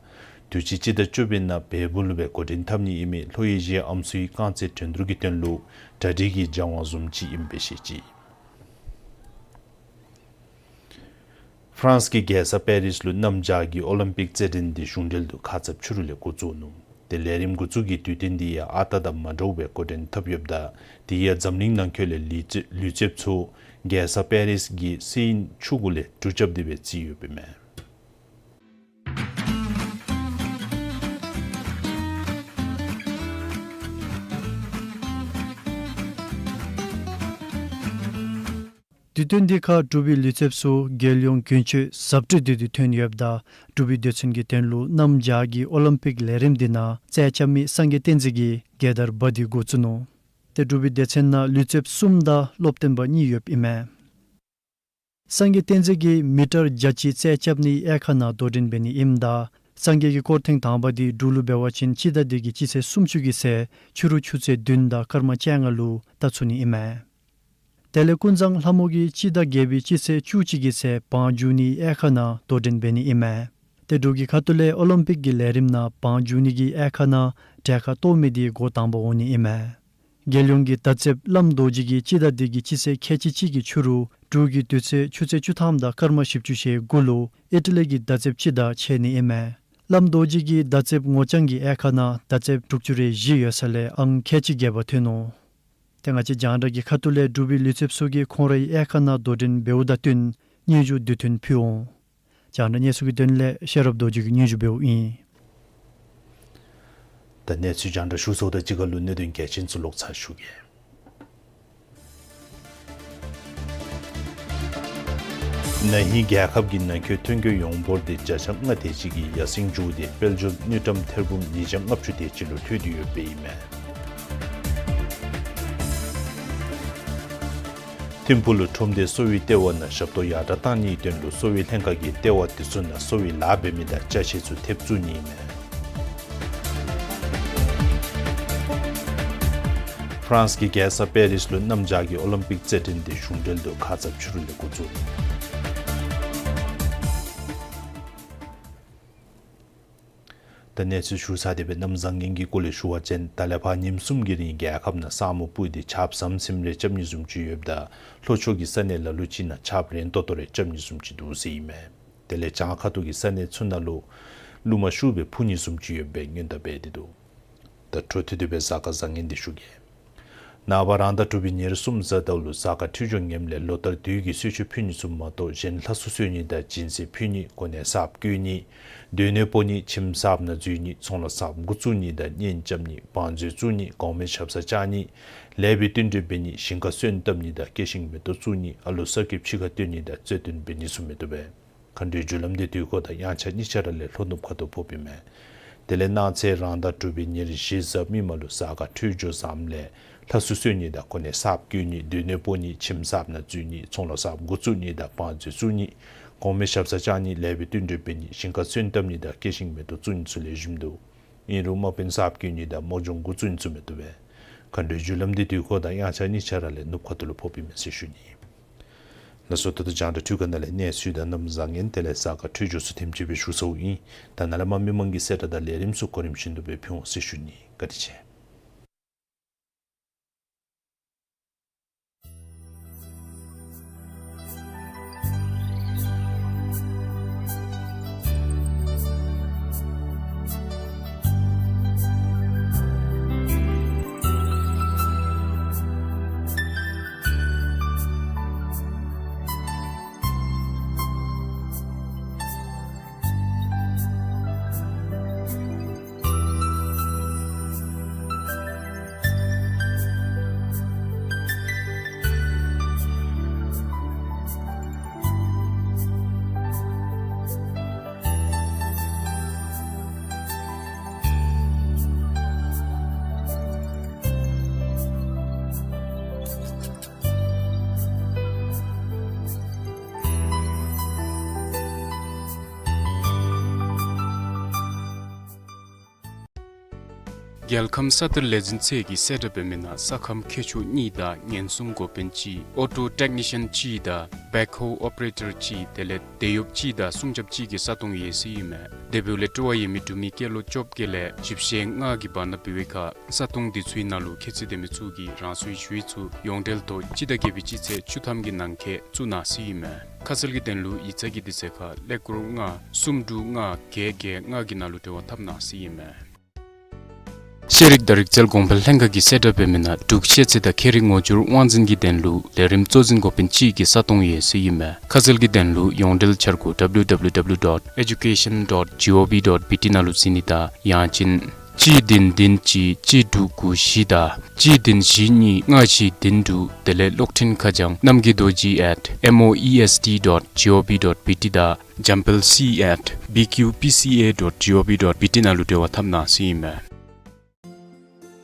དུས་ཅི་སྤྱི་ཟླ་བཅུ་པའི་ནང་བལ་པོ་ལུ་སྦེ་འགོ་འདྲེན་འཐབ་ནི་ཨིན་མི་ལྷོ་ཨེ་ཤི་ཡ་ཨམ་སྲུའི་རྐང་རྩེད་འགྲན་བསྡུར་གྱི་དོན་ལུ་གྲ་སྒྲིག་གི་སྦྱང་བ་བཟུམ་ཅིག་ཨིནམ་སྦེ་བཤད་ཅི། ཧྥ་རན་སི་གི་རྒྱལ་ས་པེ་རིས་ལུ་གནམ་བྱཱར་གྱི་ཨོ་ལིམ་པིག་རྩེད་འགྲན་དེ་གཞུང་འབྲེལ་དུ་ཁ་ཙ་ཕྱི་རུ་ལས་འགོ་བཙུགས་ནུག། ཏེ་ལས་རིམ་འགོ་བཙུགས་ཀྱི་དུས་སྟོན་དེ་ཡང་ཨ་རྟག་དང་མ་འདྲཝ་སྦེ་འགོ་འདྲེན་འཐབ་ཡོདཔ་ད་དེ་ཡང་འཛམ་གླིང་ནང་འཁོད་ལས་ལུས་རྩལ་ལུས་རྩལཔ་ཚུ་རྒྱལ་ས་པེ་རིས་ཀྱི་སི་ཨིན་ཆུ་གུ་ལས་གྲུ་རྐྱབ་སྟེ་སྦེ་རྩེད་ཡོདཔ་ཨིན་མས། དུས་སྟོན་དེ་ཁར་འབྲུག་པའི་ལུས་རྩལཔ་ཚུ་རྒྱལ་ཡོངས་རྒྱུན་ཆད་གཟབ་སྤྲོས་དེ་དུས་ཐོན་ཡོདཔ་ད་འབྲུག་པའི་སྡེ་ཚན་གྱི་དོན་ལུ་གནམ་བྱཱར་གྱི་ཨོ་ལིམ་པིག་ལས་རིམ་དེ་ནང་རྩལ་རྐྱབ་མི་སངས་རྒྱས་བསྟན་འཛིན་གྱིས་རྒྱལ་དར་འབག་སྟེ་འགོ་བཙུགས་ནུག། ཏེ་འབྲུག་པའི་སྡེ་ཚན་ནང་ལུས་རྩལཔ་གསུམ་དང་སློབ་སྟོན་པ་གཉིས་ཡོདཔ་ཨིན་མས། སངས་རྒྱས་བསྟན་འཛིན་གྱིས་མི་ཊར་བརྒྱ་གཅིག་རྩལ་རྐྱབ་ནིའི་དབྱེ་ཁག་ནང་དོ་འགྲན་འབད་ནི་ཨིནམ་ད་སངས་རྒྱས་ཀྱིས་སྐོར་ཐེངས་དང་པ་དེ་འབྲུག་ལུ་འབད་བ་ཅིན་སྤྱི་ཟླ་འདི་གི་སྤྱི་ཚེས་སུམ་ཅུ་གི་ཚེ་ཕྱི་རུ་ཆུ་ཚོད་བདུན་དང་སྐར་མ་བཅོ་ལྔ་ལུ་བལྟ་ཚུགས་ནི་ཨིན་མས། དེ་ལས་ཀུན་བཟང་ལྷ་མོ་གིས་སྤྱི་ཟླ་བརྒྱད་པའི་སྤྱི་ཚེས་བཅུ་གཅིག་གི་ཚེ་བང་རྒྱུག་ནིའི་དབྱེ་ཁག་ནང་དོ་འགྲན་འབད་ནི་ཨིན་མས། ཏེ་འབྲུག་གི་ཁ་ཐུག་ལས་ཨོ་ལིམ་པིག་གི་ལས་རིམ་ནང་བང་རྒྱུག་ནི་གི་དབྱེ་ཁག་ནང་གྲལ་ཁར་གཏོགས་མི་དེ་འགོ་དང་པ་འོང་ནི་ཨིན་མས། རྒྱལ་ཡོངས་ཀྱི་མདའ་རྩེདཔ་བླམ་རྡོ་རྗེ་གིས་སྤྱི་ཟླ་འདི་གི་སྤྱི་ཚེས་ཁལ་གཅིག་གཅིག་གི་ཕྱི་རུ་འབྲུག་གི་དུས་ཚོད་ཆུ་ཚོད་བཅུ་ཐམ་དང་སྐར་མ་བཞི་བཅུ་ཞེ་དགུ་ལུ་ཨི་ཊ་ལི་གི་མདའ་རྩེདཔ་ཅིག་དང་ཕྱད་ནི་ཨིན་མས། བླམ་རྡོ་རྗེ་གིས་མདའ་རྩེདཔ་ངོ་རྐྱང་གི་དབྱེ་ཁག་ནང་མདའ་རྩེདཔ་དྲུག་ཅུ་རེ་བཞི་ཡོད་ས་ལས་ཨང་ཁལ་གཅིག་བརྒལ་བ་ཐོན་ནུག། ཏེ་ང་བཅས་རྒྱང་བསྒྲགས་ཀྱི་ཁ་ཐུག་ལས་འབྲུག་པའི་ལུས་རྩལཔ་ཚུ་གིས་ཁོང་རའི་དབྱེ་ཁག་ནང་དོ་འགྲན་འབདཝ་དང་བསྟུན་སྙན་ཞུ་དུས་མཐུན་ཕུལ་འོང་། རྒྱང་བསྒྲགས་གནས་ཚུལ་གྱི་དོན་ལས་ཤེས་རབ་རྡོ་རྗེ་གིས་སྙན་ཞུ་འབདཝ་ཨིན། ད་གནས་ཚུལ་རྒྱང་བསྒྲགས་ཞུ་ཚརཝ་དང་གཅིག་ཁར་ལུ་གནད་དོན་གལ་ཆེན་ཚུ་ལོག་ཚར་ཞུ་གེ། ན་ཧིང་རྒྱལ་ཁབ་ཀྱི་ནང་འཁོད་ཐོན་སྐྱེད་ཡོངས་འབོར་དེ་བརྒྱ་ཆ་ལྔ་དེ་ཅིག་གིས་ཡར་སེང་འགྱོ་སྟེ་དཔལ་འབྱོར་དངུལ་ཀྲམ་ཐེར་འབུམ་ཉིས་བརྒྱ་ལྔ་བཅུ་དེ་ཅིག་ལུ་ལྷོད་དེ་ཡོདཔ་ཨིན་མས། ཐིམ་ཕུག་ལུ་ཁྲོམ་སྡེ་གསོ་བའི་ལྟེ་བ་ནང་ཞབས་ཏོག་ཡར་དྲག་གཏང་ནིའི་དོན་ལུ་གསོ་བའི་ལྷན་ཁག་གིས་ལྟེ་བ་དེ་ཚུ་ནང་གསོ་བའི་ལཱ་འབད་མི་དང་ཅ་ཆས་ཚུ་ཐེབས་བཙུགས་ནི་ཨིན་མས། ཧྥ་རན་སི་གི་རྒྱལ་ས་པེ་རིས་ལུ་གནམ་བྱཱར་གྱི་ཨོ་ལིམ་པིག་རྩེད་འགྲན་དེ་གཞུང་འབྲེལ་དུ་ཁ་ཙ་ཕྱི་རུ་ལས་འགོ་བཙུགས། ད་གནས་ཚུལ་ཞུ་ཚར་ཏེ་སྦེ་གནམ་བཟང་ངན་གྱི་སྐོར་ལས་ཞུ་བ་ཅིན་ད་ལས་ཕར་ཉིནམ་གསུམ་གྱི་རིང་རྒྱལ་ཁབ་ནང་ས་སྨུག་སྤུབས་ཏེ་ཆརཔ་ཟམ་ཟིམ་རེ་རྐྱབ་ནི་བཟུམ་ཅིག་ཡོདཔ་ད་ལྷོ་ཕྱོགས་ཀྱི་ས་གནས་ལ་ལུ་ཅིག་ནང་ཆརཔ་རན་ཏོག་ཏོ་རེ་རྐྱབ་ནི་བཟུམ་ཅིག་འདུག་ཟེར་ཨིན་མས། དེ་ལས་བྱང་ཁ་ཐུག་གི་ས་གནས་ཚུ་ནང་ལུ་རླུང་མ་ཤུགས་སྦེ་འཕུ་ནི་བཟུམ་ཅིག་ཡོདཔ་སྦེ་སྔོན་བརྡ་འབད་དེ་འདུག། ད་འཕྲོ་མཐུད་དེ་སྦེ་གཟའ་སྐར་བཟང་ངན་དེ་ཞུ་གེ། ནངས་པ་རང་ཟླ་དྲུག་པའི་ཉེར་གསུམ་གཟའ་ཟླཝ་ལུ་གཟའ་སྐར་འཕྲོད་སྦྱོར་ངནམ་ལས་ལོ་ལྟར་དུས་ཀྱི་གསོལ་མཆོད་ཕུལ་ནི་ཚུ་མ་གཏོགས་གཞན་ལྷ་གསོལ་གསོལ་ནི་དང་སྦྱིན་སྲེག་ཕུལ་ནི་གོ་གནས་གསརཔ་བསྐོ་ནི་སྡོད་གནས་སྤོ་ནི་ཁྱིམ་གསརཔ་ནང་འཛུལ་ནི་ཚོང་ལཱ་གསརཔ་འགོ་བཙུགས་ནི་དང་གཉེན་རྐྱབ་ནི་བང་མཛོད་བཙུགས་ནི་གོང་མའི་ཞབས་སར་བཅར་ནི་ལེགས་པའི་བསྟུན་གྲོས་འབད་ནི་ཞིང་ཁ་སོན་བཏབ་ནི་དང་སྐྱེད་ཤིང་མེ་ཏོག་བཙུགས་ནི་ཨ་ལུ་གསར་སྐྱེས་ཕྱི་ཁར་བཏོན་ནི་དང་རྩོད་དོན་འབད་ནི་ཚུ་མི་བཏུབ་པས། མཁའ་འགྲོའི་རྒྱུ་ལམ་དེ་དུས་འཁོར་དང་དབྱངས་འཆར་གཉིས་ཆ་ར་ལས་ལྷོ་ནུབ་ཁ་ཐུག་ཕོགཔ་ཨིན་མས། དེ་ལས་གནངས་ཚེ་རང་ཟླ་དྲུག་པའི་ཉེར་བཞི་གཟའ་མིག་དམར་ལུ་གཟའ་སྐར་འཕྲོད་སྦྱོར་བཟངམ་ལས་ལྷ་གསོལ་གསོལ་ནི་དང་གོ་གནས་གསརཔ་བསྐོ་ནི་སྡོད་གནས་སྤོ་ནི་ཁྱིམ་གསརཔ་ནང་འཛུལ་ནི་ཚོང་ལཱ་གསརཔ་འགོ་བཙུགས་ནི་དང་བང་མཛོད་བཙུགས་ནི་གོང་མའི་ཞབས་སར་བཅར་ནི་ལེགས་པའི་བསྟུན་གྲོས་འབད་ནི་ཞིང་ཁ་སོན་བཏབ་ནི་དང་སྐྱེད་ཤིང་མེ་ཏོག་བཙུགས་ནི་ཚུ་ལེགས་ཤོམ་འདུག། ཨིན་རུང་དམག་དཔོན་གསརཔ་བསྐོ་ནི་དང་དམག་སྦྱོང་འགོ་བཙུགས་ནི་ཚུ་མི་བཏུབ་པས། མཁའ་འགྲོའི་རྒྱུ་ལམ་དེ་དུས་འཁོར་དང་དབྱངས་འཆར་གཉིས་ཆ་ར་ལས་ནུབ་ཁ་ཐུག་ལུ་ཕོགཔ་ཨིན་མས་ཟེར་ཞུ་ནི། ལགས་སོ། ད་ལྟོ་རྒྱང་བསྒྲགས་འཕྲུལ་ཁང་ནང་ལས་གནས་ཚུལ་དང་གནམ་བཟང་ངན་དེ་ལས་གཟའ་སྐར་འཕྲོད་སྦྱོར་ཚུ་ཐེངས་གཅིག་སྦེ་ཞུ་ཚརཝ་ཨིན། ད་ནཱ་ལས་མར་མི་མང་གི་གསལ་བསྒྲགས་དང་ལས་རིམ་ཚུ་གོ་རིམ་བཞིན་དུ་སྦེ་ཕུལ་འོང་ཟེར་ཞུ་ནི། བཀའ་དྲིན་ཆེ། རྒྱལ་ཁམས་ས་གཏེར་ལས་འཛིན་ཚད་ཀྱིས་གསལ་བསྒྲགས་འབད་མི་ནང་ས་ཁམས་མཁས་མཆོག་གཉིས་དང་ཉེན་སྲུང་འགོ་དཔོན་གཅིག་ཨོ་ཊོ་ཊེཀ་ནི་ཤཱན་གཅིག་དང་བེག་ཧོ་ཨོ་པ་རེ་ཊར་གཅིག་དེ་ལས་དེད་གཡོགཔ་གཅིག་དང་སྲུང་སྐྱོབ་གཅིག་གི་ས་སྟོང་ཡོད་ཟེར་ཨིན་མས། དེ་འབདཝ་ལས་སྤྲོ་བ་ཡོད་མི་འབྲུག་མི་སྐྱེས་ལོ་བཅོ་བརྒྱད་ལས་བཞི་བཅུ་ཞེ་ལྔ་གི་བར་ན་འབད་བའི་ཁར་ས་སྟོང་འདི་ཚུའི་ནང་ལུ་ཁྱད་ཚད་ལྡན་མི་ཚུ་གིས་རང་སོའི་ཞུ་ཡིག་ཚུ་ཡོངས་འབྲེལ་ཐོག་སྤྱི་ཟླ་བརྒྱད་པའི་སྤྱི་ཚེས་བཅུ་ཐམ་གྱི་ནང་འཁོད་བཙུགས་གནང་ཟེར་ཨིན་མས། ཁ་གསལ་གྱི་དོན་ལུ་ཡིག་ཚང་གི་དུས་ཚོད་ཁར་ཀླད་ཀོར་ལྔ་གསུམ་དྲུག་ལྔ་བརྒྱད་བརྒྱད་ལྔ་གི་ནང་ལུ་འབྲེལ་བ་འཐབ་གནང་ཟེར་ཨིན་མས། ཤེས་རིག་དང་རིག་རྩལ་གོང་འཕེལ་ལྷན་ཁག་གིས་གསལ་བསྒྲགས་འབད་མི་ནང་འབྲུག་ཤེས་ཚད་དང་ཁྱད་རིག་ངོ་སྦྱོར་དབང་འཛིན་གྱི་དོན་ལུ་ལས་རིམ་གཙོ་འཛིན་འགོ་དཔོན་གཅིག་གི་ས་སྟོང་ཡོད་ཟེར་ཨིན་མས། ཁ་གསལ་གྱི་དོན་ལུ་ཡོངས་འབྲེལ་འཆར་སྒོ་www dot education dot gov dot bt ནང་ལུ་གཟིགས་ནི་དང་ཡང་ཅིན་གཅིག་བདུན་བདུན་གཅིག་གཅིག་དྲུག་དགུ་བཞི་དང་གཅིག་བདུན་བཞི་གཉིས་ལྔ་བཞི་བདུན་དྲུག་དེ་ལས་གློག་འཕྲིན་ཁ་བྱང་གནམ་གྱི་རྡོ་རྗེ་at moest dot gov dot bt དང་འཇམ་དཔལ་c at bqpca dot gov dot bt ནང་ལུ་འབྲེལ་བ་འཐབ་གནང་ཟེར་ཨིན་མས།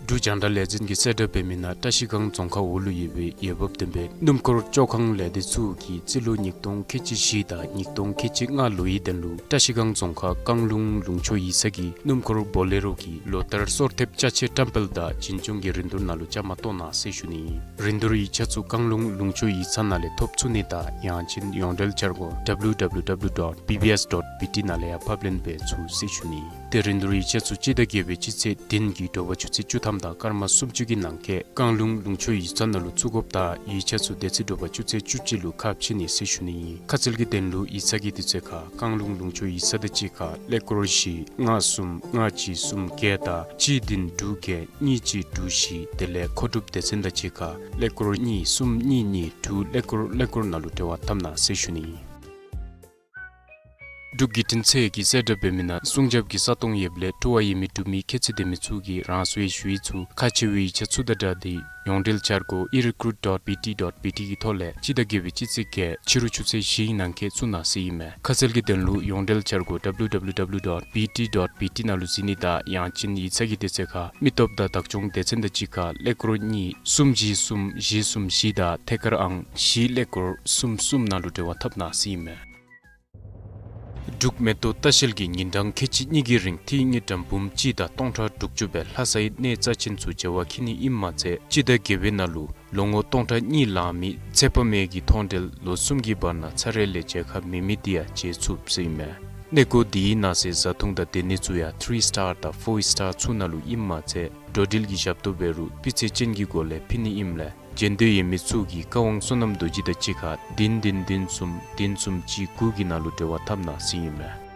འབྲུག་རྒྱང་བསྒྲགས་ལས་འཛིན་གྱིས་གསལ་བསྒྲགས་འབད་མི་ནང་བཀྲ་ཤིས་སྒང་རྫོང་ཁག་འོག་ལུ་ཡོད་པའི་འོས་འབབ་ལྡན་པའི་སྣུམ་འཁོར་བཅོ་ཁང་ལས་སྡེ་ཚུ་གིས་རྩིས་ལོ་ཉིས་སྟོང་ཁལ་གཅིག་བཞི་དང་ཉིས་སྟོང་ཁལ་གཅིག་ལྔ་ལོའི་དོན་ལུ་བཀྲ་ཤིས་སྒང་རྫོང་ཁག་རྐང་ལུང་ལུང་ཕྱོགས་ཡིག་ཚང་གི་སྣུམ་འཁོར་བོ་ལེ་རོ་གི་ལོ་ལྟར་སོར་ཐེབས་ཅ་ཆས་བཀྲམ་སྤེལ་དང་འཛིན་སྐྱོང་གི་རིན་བསྡུར་ནང་ལུ་བཅའ་མར་གཏོགས་གནང་ཟེར་ཞུ་ནི། རིན་བསྡུར་ཡིག་ཆ་ཚུ་རྐང་ལུང་ལུང་ཕྱོགས་ཡིག་ཚང་ནང་ལས་ཐོབ་ཚུགས་ནི་དང་ཡང་ཅིན་ཡོངས་འབྲེལ་འཆར་སྒོ་www dot bbs dot bt ནང་ལས་ཡང་ཕབ་ལེན་འབད་ཚུགས་ཟེར་ཞུ་ནི། ཏེ་རིན་བསྡུར་ཡིག་ཆ་ཚུ་སྤྱི་ཟླ་བརྒྱད་པའི་སྤྱི་ཚེས་བདུན་གྱི་དྲོ་པ་ཆུ་ཚོད་བཅུ་ཐམ་དང་སྐར་མ་སུམ་ཅུ་གི་ནང་འཁོད་རྐང་ལུང་ལུང་ཕྱོགས་ཡིག་ཚང་ནང་ལུ་བཙུགས་དགོཔ་དང་ཡིག་ཆ་ཚུ་དེ་ཚེ་དྲོ་པ་ཆུ་ཚོད་བཅུ་གཅིག་ལུ་ཁ་ཕྱེ་ནི་ཟེར་ཞུ་ནི་ཨིན། ཁ་གསལ་གྱི་དོན་ལུ་ཡིག་ཚང་གི་དུས་ཚོད་ཁར་རྐང་ལུང་ལུང་ཕྱོགས་ཡིག་ཚང་དང་གཅིག་ཁར་ཀླད་ཀོར་བཞི་ལྔ་གསུམ་ལྔ་གཅིག་གསུམ་བརྒྱད་དང་གཅིག་བདུན་དྲུག་བརྒྱད་གཉིས་གཅིག་དྲུག་བཞི་དེ་ལས་མཁོ་སྒྲུབ་སྡེ་ཚན་དང་གཅིག་ཁར་ཀླད་ཀོར་གཉིས་གསུམ་གཉིས་གཉིས་དྲུག་ཀླད་ཀོར་ཀླད་ཀོར་ནང་ལུ་འབྲེལ་བ་འཐབ་གནང་ཟེར་ཞུ་ནི་ཨིན། འབྲུག་བརྒྱུད་འཕྲིན་ཚད་ཀྱིས་གསལ་བསྒྲགས་འབད་མི་ནང་སྲུང་སྐྱོབ་ཀྱི་ས་སྟོང་ཡོདཔ་ལས་སྤྲོ་བ་ཡོད་མི་འབྲུག་མི་ཁྱད་ཚད་ལྡན་མི་ཚུ་གིས་རང་སོའི་ཞུ་ཡིག་ཚུ་ཁ་ཕྱེ་བའི་ཡིག་ཆ་ཚུ་དང་སྦྲགས་ཏེ་ཡོངས་འབྲེལ་འཆར་སྒོ་e recruit dot bt dot bt གི་ཐོག་ལས་སྤྱི་ཟླ་བརྒྱད་པའི་སྤྱི་ཚེས་བརྒྱད་ཕྱི་རུ་ཆུ་ཚོད་བཞི་གི་ནང་འཁོད་བཙུགས་གནང་ཟེར་ཨིན་མས། ཁ་གསལ་གྱི་དོན་ལུ་ཡོངས་འབྲེལ་འཆར་སྒོ་www dot bt dot bt ནང་ལུ་གཟིགས་ནི་དང་ཡང་ཅིན་ཡིག་ཚང་གི་དུས་ཚོད་ཁར་མི་སྟོབས་དང་བདག་སྐྱོང་སྡེ་ཚན་དང་གཅིག་ཁར་ཀླད་ཀོར་གཉིས་གསུམ་བཞི་གསུམ་བཞི་གསུམ་བཞི་དང་ཐད་ཀར་ཨང་བཞི་ཀླད་ཀོར་གསུམ་གསུམ་ནང་ལུ་འབྲེལ་བ་འཐབ་གནང་ཟེར་ཨིན་མས། འབྲུག་མེ་ཏོག་ལྟ་བཤལ་གྱིས་ཉིན་གྲངས་ཁལ་གཅིག་གཉིས་ཀྱི་རིང་ཏིང་ངེ་ཌམ་འབུམ་གཅིག་དང་སྟོང་ཕྲག་དྲུག་ཅུ་སྦེ་ལྷ་སའི་གནས་རྩ་ཆེན་ཚུ་མཇལ་བར་འཁྱིད་ནི་ཨིནམ་མ་ཚད་སྤྱི་ཟླ་བརྒྱད་པའི་ནང་ལུ་ལོ་ངོ་སྟོང་ཕྲག་གཉིས་ལང་མི་ཚེ་དཔག་མེད་ཀྱི་མཐོང་གྲོལ་ལོ་གསུམ་གྱི་བར་ན་ཚར་རེ་ལས་མཇལ་ཁ་མེད་མི་དེ་ཡང་མཇལ་ཚུགས་ཟེར་ཨིན་མས། གནས་སྐོར་འདི་ནང་གསེས་བཟའ་འཐུང་དང་སྡོད་གནས་ཚུ་ཡང་ཐི་རི་སི་ཊར་དང་ཕོར་སི་ཊར་ཚུ་ནང་ལུ་ཨིནམ་མ་ཚད་འགྲོ་འགྲུལ་གྱི་ཞབས་ཏོག་འབད་རུང་སྤུས་ཚད་ཅན་གྱི་སྒོ་ལས་ཕུལ་ནི་ཨིནམ་ལས་མཇལ་འདོད་ཡོད་མི་ཚུ་གིས་བཀའ་དབང་བསོད་ནམས་རྡོ་རྗེ་དང་གཅིག་ཁར་བདུན་བདུན་བདུན་གསུམ་བདུན་གསུམ་གཅིག་དགུ་གི་ནང་ལུ་འབྲེལ་བ་འཐབ་གནང་ཟེར་ཨིན་མས།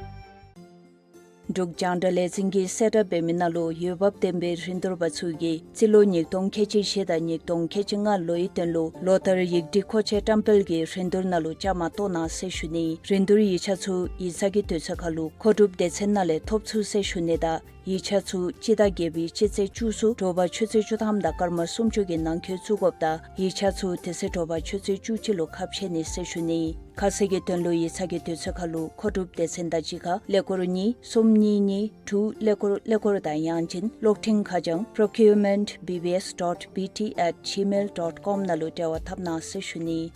འབྲུག་རྒྱང་བསྒྲགས་ལས་འཛིན་གྱིས་གསལ་བསྒྲགས་འབད་མི་ནང་ལུ་འོས་འབབ་ལྡན་པའི་རིན་བསྡུར་པ་ཚུ་གིས་རྩིས་ལོ་ཉིས་སྟོང་ཁལ་གཅིག་བཞི་དང་ཉིས་སྟོང་ཁལ་གཅིག་ལྔ་ལོའི་དོན་ལུ་ལོ་ལྟར་ཡིག་སྒྲིག་མཁོ་ཆས་བཀྲམ་སྤེལ་གྱི་རིན་བསྡུར་ནང་ལུ་བཅའ་མར་གཏོགས་གནང་ཟེར་ཞུ་ནི། རིན་བསྡུར་ཡིག་ཆ་ཚུ་ཡིག་ཚང་གི་དུས་ཚོད་ཁར་ལུ་མཁོ་སྒྲུབ་སྡེ་ཚན་ནང་ལས་ཐོབ་ཚུགས་ཟེར་ཞུ་ནི་དང་ཡིག་ཆ་ཚུ་སྤྱི་ཟླ་བརྒྱད་པའི་སྤྱི་ཚེས་བཅུ་གསུམ་དྲོ་པ་ཆུ་ཚོད་བཅུ་ཐམ་དང་སྐར་མ་སུམ་ཅུ་གི་ནང་འཁོད་བཙུགས་དགོཔ་དང་ཡིག་ཆ་ཚུ་དེ་ཚེ་དྲོ་པ་ཆུ་ཚོད་བཅུ་གཅིག་ལུ་ཁ་ཕྱེ་ནི་ཟེར་ཞུ་ནི། ཁ་གསལ་གྱི་དོན་ལུ་ཡིག་ཚང་གི་དུས་ཚོད་ཁར་ལུ་མཁོ་སྒྲུབ་སྡེ་ཚན་དང་གཅིག་ཁར་ཀླད་ཀོར་གཉིས་གསུམ་གཉིས་གཉིས་དྲུག་ཀླད་ཀོར་ཀླད་ཀོར་དང་ཡང་ཅིན་གློག་འཕྲིན་ཁ་བྱང་procurement bbs dot bt at gmail dot com ནང་ལུ་འབྲེལ་བ་འཐབ་གནང་ཟེར་ཞུ་ནི།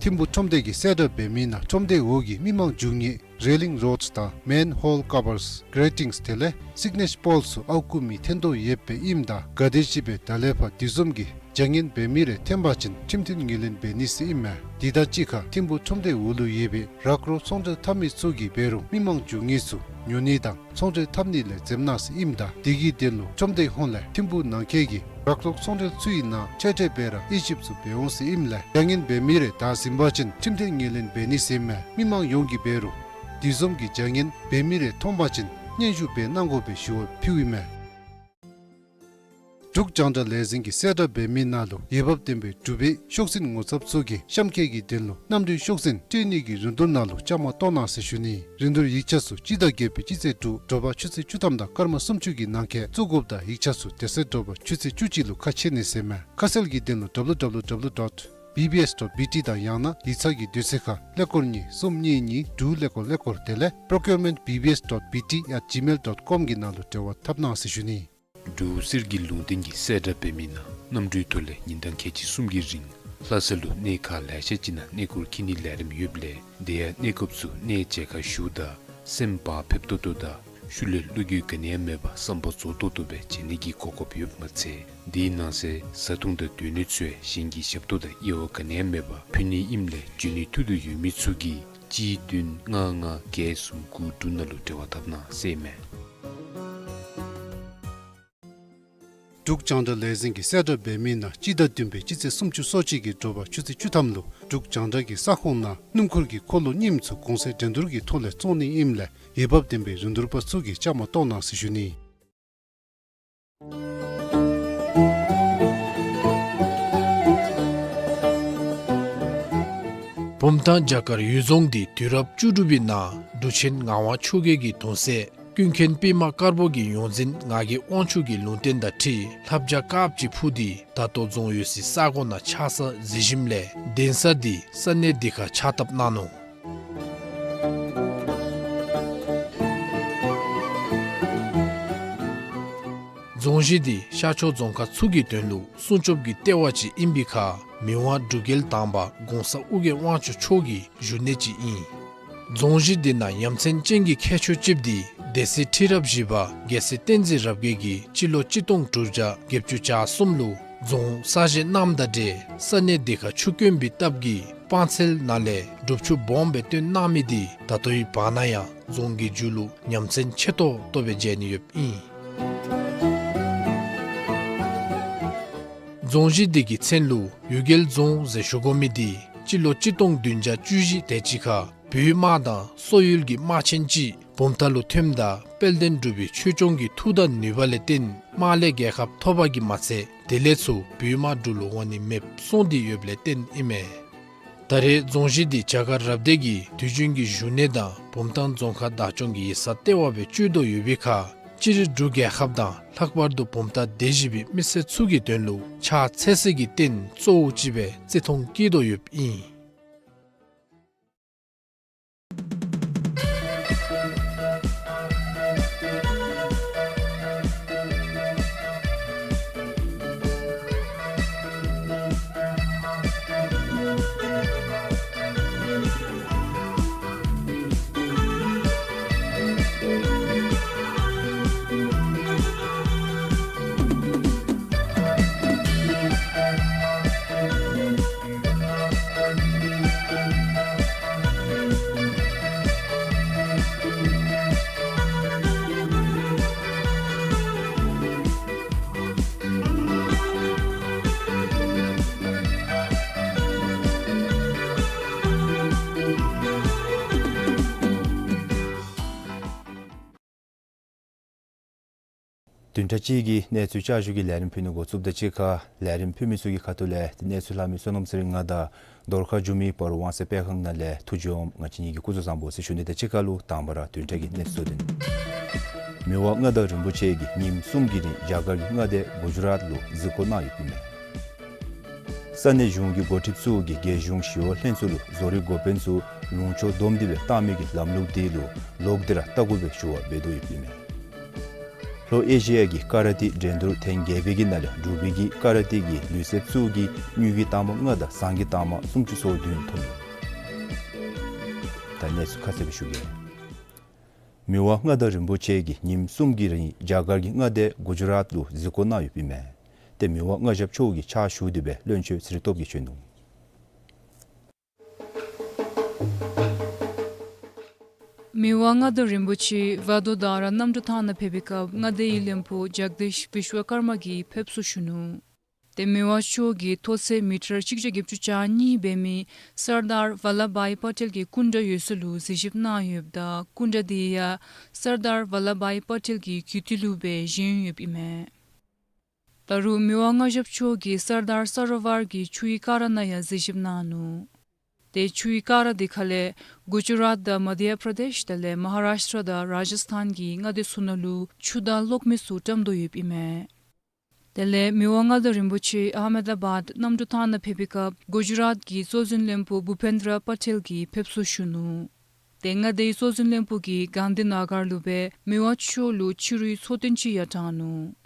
ཐིམ་ཕུ་ཁྲོམ་སྡེ་གིས་གསལ་བསྒྲགས་འབད་མི་ནང་ཁྲོམ་སྡེ་འོག་གི་མི་མང་འགྱོ་ནིའི་railing rods དང་manhole covers, gratings དེ་ལས་signage poles ཚུ་ཨརཝ་བརྐུ་མི་ཐོན་དོ་ཡོདཔ་ཨིནམ་ད་ག་དེམ་ཅིག་སྦེ་ད་ལས་ཕར་དེ་བཟུམ་གྱི་བྱ་ངན་འབད་མི་རེ་ཐོན་པ་ཅིན་ཁྲིམས་མཐུན་ངོས་ལེན་འབད་ནི་ཟེར་ཨིན་མས། དེ་དང་གཅིག་ཁར་ཐིམ་ཕུ་ཁྲོམ་སྡེ་འོག་ལུ་ཡོད་པའི་རག་རོག་ཚོང་འབྲེལ་འཐབ་མི་ཚུ་གིས་འབད་རུང་མི་མང་འགྱོ་ནི་ཚུ་ཉོ་ནི་དང་ཚོང་འབྲེལ་འཐབ་ནི་ལས་འཛེམ་གནང་ཟེར་ཨིནམ་ད་དེ་གི་དོན་ལུ་ཁྲོམ་སྡེ་ཧོངས་ལས་ཐིམ་ཕུ་ནང་འཁོད་ཀྱི་རག་རོག་ཚོང་འབྲེལ་ཚུ་གི་ནང་ཆེ་གྲས་སྦེ་ར་དབྱེ་ཞིབ་ཚུ་འབད་འོང་ཟེར་ཨིནམ་ལས་བྱ་ངན་འབད་མི་རེ་བདའ་ཟིན་པ་ཅིན་ཁྲིམས་མཐུན་ངོས་ལེན་འབད་ནི་ཟེར་ཨིན་མས། མི་མང་ཡོངས་ཀྱིས་འབད་རུང་དེ་བཟུམ་གྱི་བྱ་ངན་འབད་མི་རེ་མཐོང་པ་ཅིན་སྙན་ཞུ་འབད་གནང་དགོ་པའི་ཞུ་བ་ཕུལཝ་ཨིན་མས། འབྲུག་རྒྱང་བསྒྲགས་ལས་འཛིན་གྱིས་གསལ་བསྒྲགས་འབད་མི་ནང་ལུ་འོས་འབབ་ལྡན་པའི་འབྲུག་པའི་ཤོག་འཛིན་ངོ་ཚབ་ཚུ་གིས་གཤམ་འཁོད་ཀྱི་དོན་ལུ་གནམ་གྲུའི་ཤོག་འཛིན་སྤྲོད་ནི་གི་རིན་བསྡུར་ནང་ལུ་བཅའ་མར་གཏོགས་གནང་ཟེར་ཞུ་ནི། རིན་བསྡུར་ཡིག་ཆ་ཚུ་སྤྱི་ཟླ་བརྒྱད་པའི་སྤྱི་ཚེས་དྲུག་དྲོ་པ་ཆུ་ཚོད་བཅུ་ཐམ་དང་སྐར་མ་སུམ་ཅུ་གི་ནང་འཁོད་བཙུགས་དགོཔ་དང་ཡིག་ཆ་ཚུ་དེ་ཚེ་དྲོ་པ་ཆུ་ཚོད་བཅུ་གཅིག་ལུ་ཁ་ཕྱེ་ནི་ཟེར་ཨིན་མས། ཁ་གསལ་གྱི་དོན་ལུ་www dot bbs dot bt དང་ཡང་ན་ཡིག་ཚང་གི་དུས་ཚོད་ཁར་ཀླད་ཀོར་གཉིས་གསུམ་གཉིས་གཉིས་དྲུག་ཀླད་ཀོར་ཀླད་ཀོར་དེ་ལས་procurement bbs dot bt at gmail dot com གི་ནང་ལུ་འབྲེལ་བ་འཐབ་གནང་ཟེར་ཞུ་ནི། འབྲུག་གསེར་གྱི་ལུང་བསྟན་གྱིས་གསལ་བསྒྲགས་འབད་མི་ནང་གནམ་གྲུའི་ཐོག་ལས་ཉིན་གྲངས་ཁལ་གཅིག་གསུམ་གྱི་རིང་ལྷ་ས་ལུ་གནས་ཁག་ལེ་ཤ་ཅིག་ནང་གནས་སྐོར་འཁྱིད་ནིའི་ལས་རིམ་ཡོདཔ་ལས་དེ་ཡང་གནས་སྐབས་སུ་གནས་མཇལ་ཁ་ཞུཝ་ད་སེམས་བག་ཕེབས་ཏོག་ཏོ་དང་ ཤུལ་ལས་བློ་འགྱོད་ག་ནི་ཡང་མེད་པར་བསམ་པ་རྫོགས་ཏོག་ཏོ་སྦེ་བྱིན་ནི་གི་གོ་སྐབས་ཡོདཔ་མ་ཚད་དེའི་ནང་གསེས་བཟའ་འཐུང་དང་སྡོད་གནས་ཚུ་ཡང་གཞན་གྱི་ཞབས་ཏོག་དང་དབྱེ་བ་ག་ནི་ཡང་མེད་པར་ཕུལ་ནི་ཨིནམ་ལས་འབྱོན་ནི་ཐུགས་འདོད་ཡོད་མི་ཚུ་གིས་གཅིག་བདུན་ལྔ་ལྔ་བརྒྱད་གསུམ་དགུ་དྲུག་ནང་ལུ་འབྲེལ་བ་འཐབ་གནང་ཟེར་ཨིན་མས། འབྲུག་རྒྱང་བསྒྲགས་ལས་འཛིན་གྱིས་གསལ་བསྒྲགས་འབད་མི་ནང་སྤྱི་ཟླ་བདུན་པའི་སྤྱི་ཚེས་སུམ་ཅུ་སོ་གཅིག་གི་དྲོ་པ་ཆུ་ཚོད་བཅུ་ཐམ་ལུ་འབྲུག་རྒྱང་བསྒྲགས་ཀྱི་ས་ཁོངས་ནང་སྣུམ་འཁོར་གྱི་འཁོར་ལོ་རྙིངམ་ཚུ་གོང་ཚད་འགྲན་བསྡུར་གྱི་ཐོག་ལས་བཙོང་ནི་ཨིནམ་ལས་འོས་འབབ་ལྡན་པའི་རིན་བསྡུར་པ་ཚུ་གིས་བཅའ་མར་གཏོགས་གནང་ཟེར་ཞུ་ནི། བུམ་ཐང་བྱ་དཀར་གཡུལ་རྫོང་འདི་དུས་རབས་བཅུ་དྲུག་པའི་ནང་འབྲུག་ཆེན་ངག་དབང་ཆོས་རྒྱལ་གྱི་གདུང་སྲས་ཀུན་མཁྱེན་པདྨ་དཀར་པོ་གི་ཡོངས་འཛིན་ངག་གི་དབང་ཕྱུག་གི་ལུང་བསྟན་དང་འཁྲིལ་ལྷ་བྱ་དཀརཔོ་ཅིག་འཕུར་ཏེ་ད་ལྟོ་རྫོང་ཡོད་སའི་ས་གོ་ནང་ཆགས་ས་གཟིགས་ཞིནམ་ལས་གདན་ས་འདི་ས་གནས་འདི་ཁར་ཕྱག་བཏབ་གནང་ནུག། རྫོང་གཞི་འདི་ཤར་ཕྱོགས་རྫོང་ཁག་ཚུ་གི་དོན་ལུ་སྲུང་སྐྱོབ་ཀྱི་ལྟེ་བ་ཅིག་ཨིན་པའི་ཁར་མི་དབང་འབྲུག་རྒྱལ་དང་པ་གོང་ས་ཨོ་རྒྱན་དབང་ཕྱུག་མཆོག་གི་བཞུགས་གནས་ཅིག་ཨིན། རྫོང་གཞི་འདི་ནང་ཡ་མཚན་ཅན་གྱི་ཁྱད་ཆོས་ཅིག་འདི་སྡེ་སྲིད་ཁྲི་རབས་བཞི་པ་རྒྱལ་སྲས་བསྟན་འཛིན་རབ་རྒྱས་ཀྱིས་སྤྱི་ལོ་གཅིག་སྟོང་དྲུག་བརྒྱ་བརྒྱད་ཅུ་གྱ་གསུམ་ལུ་རྫོང་གསར་བཞེངས་གནངམ་དང་འབྲེལ་ས་གནས་འདི་ཁར་ཆུ་དཀོན་པའི་སྟབས་ཀྱིས་སྤང་ཚལ་ནང་ལས་སྒྲུབ་ཆུ་སྦོམ་སྦེ་བཏོན་གནང་མི་འདི་ད་ལྟོའི་བར་ན་ཡང་རྫོང་གི་མཇུག་ལུ་ཉམས་ཚན་ཆེ་ཏོག་ཏོ་སྦེ་མཇལ་ནི་ཡོདཔ་ཨིན། རྫོང་གཞི་འདི་གི་མཚན་ལུ་གཡུལ་རྒྱལ་རྫོང་ཟེར་ཞུ་དགོ་མི་འདི་སྤྱི་ལོ་གཅིག་སྟོང་བདུན་བརྒྱ་བཅུ་བཞི་དེ་ཅིག་ཁར་བོད་དམག་དང་སོག་ཡུལ་གྱི་དམག་ཆེན་ཅིག་བུམ་ཐང་ལུ་ཐོནམ་ད་དཔལ་ལྡན་འབྲུག་པའི་ཆོས་སྐྱོང་གི་མཐུ་དང་ནུས་པ་ལས་བརྟེན་དམག་ལས་རྒྱལ་ཁ་ཐོབ་པ་གིས་མ་ཚད་དེ་ལས་ཚུར་བོད་དམག་འབྲུག་ལུ་འོང་ནི་མེདཔ་སོང་སྟེ་ཡོདཔ་ལས་བརྟེན་ཨིན་མས། ད་རེས་རྫོང་གཞི་འདི་བྱ་དཀར་རབ་སྡེ་གི་དུས་རྒྱུན་གྱི་བཞུགས་གནས་དང་བུམ་ཐང་རྫོང་ཁག་བདག་སྐྱོང་གི་ཡིག་ཚང་ལྟེ་བ་སྦེ་སྤྱོད་དོ་ཡོད་པའི་ཁར་སྤྱིར་འབྲུག་རྒྱལ་ཁབ་དང་ལྷག་པར་དུ་བུམ་ཐང་སྡེ་བཞི་པའི་མི་སེར་ཚུ་གི་དོན་ལུ་ཕྱག་འཚལ་ས་གི་རྟེན་གཙོ་བོ་ཅིག་སྦེ་བརྩི་མཐོང་བསྐྱེད་དོ་ཡོདཔ་ཨིན། བདུན་ཕྲག་གཅིག་གི་གནས་ཚུལ་བསྐྱར་ཞུ་གི་ལས་རིམ་ཕུལ་ནི་འགོ་བཙུགསཔ་དང་གཅིག་ཁར་ལས་རིམ་ཕུལ་མི་ཚུ་གི་ཁ་ཐུག་ལས་གནས་ཚུལ་ལྷག་མི་བསོད་ནམས་ཚེ་རིང་ང་དང་རྫོང་ཁ་འགྱོ་མི་སྤ་རོ་དབང་སེ་དཔེ་ཁང་ནང་ལས་ཐུགས་རྗེ་ཆེ་ང་བཅས་གཉིས་ཀྱིས་སྐུ་གཟུགས་བཟང་པོ་ཟེར་ཞུ་ནི་དང་གཅིག་ཁར་ལུ་དང་པ་ར་བདུན་ཕྲག་གི་གནས་ཚུལ་དེ་ཨིན། མི་དབང་མངའ་བདག་རིན་པོ་ཆེ་གིས་ཉིནམ་གསུམ་གྱི་རིང་རྒྱ་གར་གྱི་མངའ་སྡེ་གུ་ཇུ་རཱཏ་ལུ་གཟིགས་སྐོར་གནང་ཡོདཔ་ཨིན་མས། ས་གནས་གཞུང་གི་འགོ་ཁྲིདཔ་ཚུ་གིས་རྒྱལ་གཞུང་ཞི་གཡོག་ལྷན་ཚོགས་ལུ་བཟོ་རིག་འགོ་དཔོན་ཚུ་ལུང་ཕྱོགས་བསྡོམས་ཏེ་སྦེ་བཏང་མི་གི་ལམ་ལུགས་དེ་ལུ་ལོག་སྟེ་ར་ལྟ་སྐོར་སྦེ་ཞུ་བ་འབད་དོ་ཡོདཔ་ཨིན་མས། ལྷོ་ཨེ་ཤི་ཡ་གི་ཀ་ར་ཏེ་འགྲན་བསྡུར་ཐེངས་བརྒྱད་པའི་གི་ནང་ལས་འབྲུག་པའི་གི་ཀ་ར་ཏེ་གི་ལུས་རྩལཔ་ཚུ་གིས་དངུལ་གྱི་རྟགས་མ་ལྔ་དང་ཟངས་ཀྱི་རྟགས་མ་སུམ་ཅུ་སོ་བདུན་ཐོབ་ནུག། ད་གནས་ཚུལ་ཁ་གསལ་སྦེ་ཞུ་གེ། མི་དབང་མངའ་བདག་རིན་པོ་ཆེ་གིས་ཉིནམ་གསུམ་གྱི་རིང་རྒྱ་གར་གྱི་མངའ་སྡེ་གུ་ཇུ་རཱཏ་ལུ་གཟིགས་སྐོར་གནང་ཡོདཔ་ཨིན་མས། ཏེ་མི་དབང་མངའ་ཞབས་མཆོག་གིས་ཕྱག་ཞུ་སྟེ་སྦེ་བློན་ཆེན་ཚེ་རིང་སྟོབས་ཀྱིས་བྱོན་ནུག། མི་དབང་མངའ་བདག་རིན་པོ་ཆེ་བར་དོ་དང་ར་གནམ་གྲུ་ཐང་ནང་ཕེབས་པའི་སྐབས་མངའ་སྡེའི་བློན་པོ་ཇག་དིཤ་བིཤ་ཝ་ཀརྨ་གིས་ཕེབས་བསུ་ཞུ་ནུག། ཏེ་མི་དབང་མཆོག་གིས་མཐོ་ཚད་མི་ཊར་གཅིག་བརྒྱ་བརྒྱད་ཅུ་གྱ་གཉིས་འབད་མི་སར་དར་ཝལ་ལབ་བྷའི་པ་ཊེལ་གྱི་སྐུ་འདྲ་ཡོད་ས་ལུ་གཟིགས་ཞིབ་གནང་ཡོདཔ་ད་སྐུ་འདྲ་དེ་ཡང་སར་དར་ཝལ་ལབ་བྷའི་པ་ཊེལ་གྱི་རྒྱུད་སྡེ་ལུ་སྦེ་བཞེངས་ཡོདཔ་ཨིན་མས། ད་རུང་མི་དབང་མངའ་ཞབས་མཆོག་གིས་སར་དར་ས་རོ་ཝར་གྱི་ཆུའི་ཀ་ར་ནང་ཡང་གཟིགས་ཞིབ་གནང་ནུག། ཏེ་ཆུའི་ཀ་ར་དེ་ཁ་ལས་གུ་ཇུ་རཱཏ་དང་མ་དྷྱ་པྲ་དེཤ་དེ་ལས་མ་ཧཱ་རཱཤ་ཊ་དང་རཱ་ཇཱ་སི་ཐཱན་གྱི་མངའ་སྡེ་ཚུ་ནང་ལུ་ཆུ་དང་གློག་མེ་ཚུ་བཀྲམ་དོ་ཡོདཔ་ཨིན་མས། དེ་ལས་མི་དབང་མངའ་བདག་རིན་པོ་ཆེ་ཨ་མེ་ད་བཱད་གནམ་གྲུ་ཐང་ནང་ཕེབས་པའི་སྐབས་གུ་ཇུ་རཱཏ་གི་གཙོ་འཛིན་བློན་པོ་བྷུ་པེན་དྲ་པ་ཊེལ་གྱིས་ཕེབས་བསུ་ཞུ་ནུག། ཏེ་མངའ་སྡེའི་གཙོ་འཛིན་བློན་པོ་གིས་གཱན་དྷི་ན་གར་ལུ་སྦེ་མི་དབང་མཆོག་ལུ་ཕྱི་རུའི་འཚོ་རྟེན་ཅིག་ཡང་དྲང་ནུག།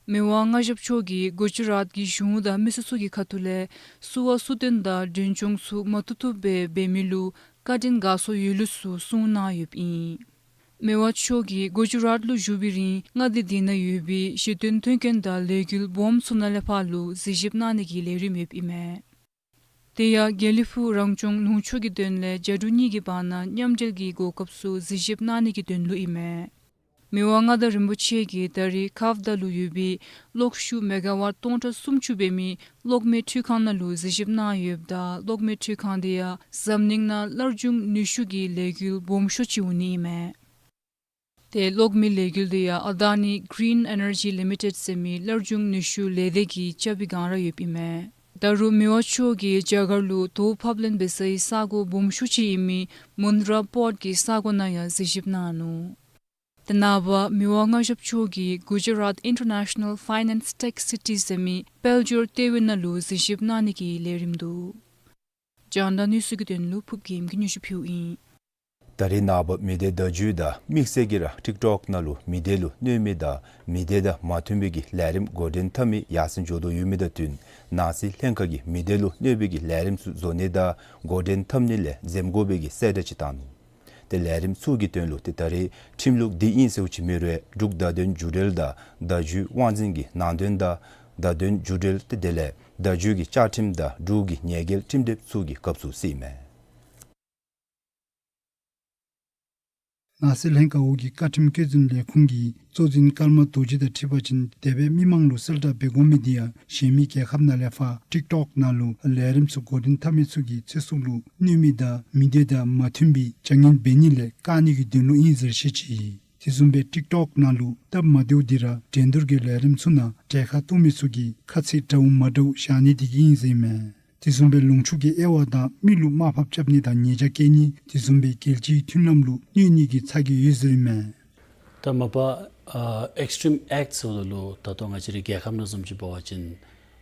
མི་དབང་མངའ་ཞབས་མཆོག་གིས་གུ་ཇུ་རཱཏ་གི་གཞུང་དང་མི་སེར་ཚུ་གི་ཁ་ཐུག་ལས་བསུ་བ་གསོལ་སྟོན་དང་མགྲོན་སྐྱོང་ཚུ་མ་ཐུབ་ཐུབ་སྦེ་འབད་མི་ལུ་བཀའ་དྲིན་དགའ་ཚོར་ཡོད་ལུགས་ཚུ་གསུངས་གནང་ཡོདཔ་ཨིན། མེ་ཝ་ཕྱོགས་ཀྱིས་གུ་ཇི་རཱཏ་ལུ་བཞུགས་པའི་རིང་མངའ་སྡེ་དེ་ནང་ཡོད་པའི་ཞི་སྟོན་མཐུན་རྐྱེན་དང་ལས་འགུལ་སྦོམ་ཚུ་ནང་ལས་ཕར་ལུ་གཟིགས་ཞིབ་གནང་ནི་གི་ལས་རིམ་ཡོདཔ་ཨིན་མས། དེ་ཡང་དགེ་ལེགས་ཕུག་རང་སྐྱོང་ལུང་ཕྱོགས་ཀྱི་དོན་ལས་རྒྱ་འབྲུག་གཉིས་ཀྱི་བར་ན་མཉམ་འབྲེལ་གྱི་གོ་སྐབས་ཚུ་གཟིགས་ཞིབ་གནང་ནི་གི་དོན་ལུ་ཨིན་མས། མི་དབང་མངའ་བདག་རིན་པོ་ཆེ་གིས་ད་རེས་ཁ་བརྡ་ལུ་ཡོད་པའི་གློག་ཤུགས་མེ་ག་ཝཊ་སྟོང་ཕྲག་སུམ་ཅུ་འབད་མི་གློག་མེ་འཕྲུལ་ཁང་ནང་ལུ་གཟིགས་ཞིབ་གནང་ཡོདཔ་ད་གློག་མེ་འཕྲུལ་ཁང་དེ་ཡང་འཛམ་གླིང་ནང་སླར་འབྱུང་ནུས་ཤུགས་ཀྱི་ལས་འགུལ་སྦོམ་ཤོས་ཅིག་འོང་ནི་ཨིན་མས། ཏེ་གློག་མེ་ལས་འགུལ་དེ་ཡང་ཨ་དཱ་ནི་གིརིན་ཨེ་ནར་ཇི་ལི་མི་ཊེཌ་ཟེར་མི་སླར་འབྱུང་ནུས་ཤུགས་ལས་སྡེ་གིས་རྐྱབ་པའི་བསྒང་ར་ཡོདཔ་ཨིན་མས། ད་རུང་མི་དབང་མཆོག་གིས་རྒྱ་གར་ལུ་དོ་ཕབ་ལེན་འབད་སའི་ས་གོ་སྦོམ་ཤོས་ཅིག་ཨིན་མི་མུནྡྲ་པོརཊ་གི་ས་གོ་ནང་ཡང་གཟིགས་ཞིབ་གནང་ནུག། ཏེ་ནངས་པ་མི་དབང་མངའ་ཞབས་མཆོག་གིས་Gujarat International Finance Tech City ཟེར་མི་དཔལ་འབྱོར་ལྟེ་བའི་ནང་ལུ་གཟིགས་ཞིབ་གནང་ནི་གི་ལས་རིམ་འདུག། རྒྱང་བསྒྲགས་གནས་ཚུལ་གྱི་དོན་ལུ་ཕུརབ་རྒྱལམ་གྱིས་སྙན་ཞུ་ཕུལཝ་ཨིན། ད་རེས་ནངས་པ་མི་སྡེ་བརྡ་བརྒྱུད་དང་དམིགས་བསལ་གྱིས་ར་ཊིཀ་ཊོཀ་ནང་ལུ་མི་སྡེ་ལུ་གནོད་མི་དང་མི་སྡེ་དང་མ་མཐུན་པའི་གི་ལས་རིམ་འགོ་འདྲེན་འཐབ་མི་ཡར་སེང་འགྱོ་དོ་ཡོད་མི་དང་བསྟུན་ནང་སྲིད་ལྷན་ཁག་གིས་མི་སྡེ་ལུ་གནོད་པའི་གི་ལས་རིམ་ཚུ་བཟོ་ནི་དང་འགོ་འདྲེན་འཐབ་ནི་ལས་འཛེམ་དགོ་པའི་གི་གསལ་བསྒྲགས་ཅིག་བཏང་ནུག། ཏེ་ལས་རིམ་ཚུ་གི་དོན་ལུ་ཏེ་ད་རེས་ཁྲིམས་ལུགས་འདི་ཨིན་ཟེརཝ་ཅིག་མེད་རུང་འབྲུག་བརྡ་དོན་བརྒྱུད་འབྲེལ་དང་བརྡ་བརྒྱུད་དབང་འཛིན་གྱི་ནང་དོན་དང་བརྡ་དོན་བརྒྱུད་འབྲེལ་ཏེ་དེ་ལས་བརྡ་བརྒྱུད་ཀྱི་བཅའ་ཁྲིམས་དང་འབྲུག་གི་ཉེས་འགེལ་ཁྲིམས་དེབ་ཚུ་གི་སྐབས་སུ་སྲིདཔ་མས། ནང་སྲིད་ལྷན་ཁག་འོག་གི་བཀའ་ཁྲིམས་བཀོད་འཛིན་ལས་ཁུངས་ཀྱི་གཙོ་འཛིན་ཀརྨ་རྡོ་རྗེ་དང་འཁྲིལ་བ་ཅིན་དེ་སྦེ་མི་མང་ལུ་གསལ་བསྒྲགས་འབད་དགོ་མི་དེ་ཡང་གཞན་མི་རྒྱལ་ཁབ་ནང་ལས་ཕར་ཊིཀ་ཊོཀ་ནང་ལུ་ལས་རིམ་ཚུ་འགོ་འདྲེན་འཐབ་མི་ཚུ་གི་ཚེ་སྲོག་ལུ་གནོད་མི་དང་མི་སྡེ་དང་མ་མཐུན་པའི་བྱ་ངན་འབད་ནི་ལས་བཀག་ནི་གི་དོན་ལུ་ཨིན་ཟེར་བཤད་ཅི། དེ་བཟུམ་སྦེ་ཊིཀ་ཊོཀ་ནང་ལུ་སྟབས་མ་བདེཝ་དེ་ར་འགྲན་བསྡུར་གྱི་ལས་རིམ་ཚུ་ནང་གྲལ་ཁར་གཏོགས་མི་ཚུ་གིས་ཁ་ཚིག་འདྲཝ་མ་འདྲཝ་བཞག་ནི་དེ་གིས་ཨིན་ཟེར་མས། དེ་བཟུམ་སྦེ་ལུང་ཕྱོགས་ཀྱི་དབྱེ་བ་དང་མི་ལུ་དམའ་ཕབ་རྐྱབ་ནི་དང་ཉེས་བྱ་བཀལ་ནི་དེ་བཟུམ་སྦེ་རྒྱལ་སྤྱིའི་མཐུན་ལམ་ལུ་གནོད་ནི་གི་ཚ་གྱང་ཡོད་ཟེར་ཨིན་མས། ད་མ་པ་ཨ་ཨེགསི་ཊིམ་ཨེཀཊ་ཟེརཝ་ད་ལུ་ད་ལྟོ་ང་བཅས་རའི་རྒྱལ་ཁབ་ནང་བཟུམ་ཅིག་འབད་བ་ཅིན་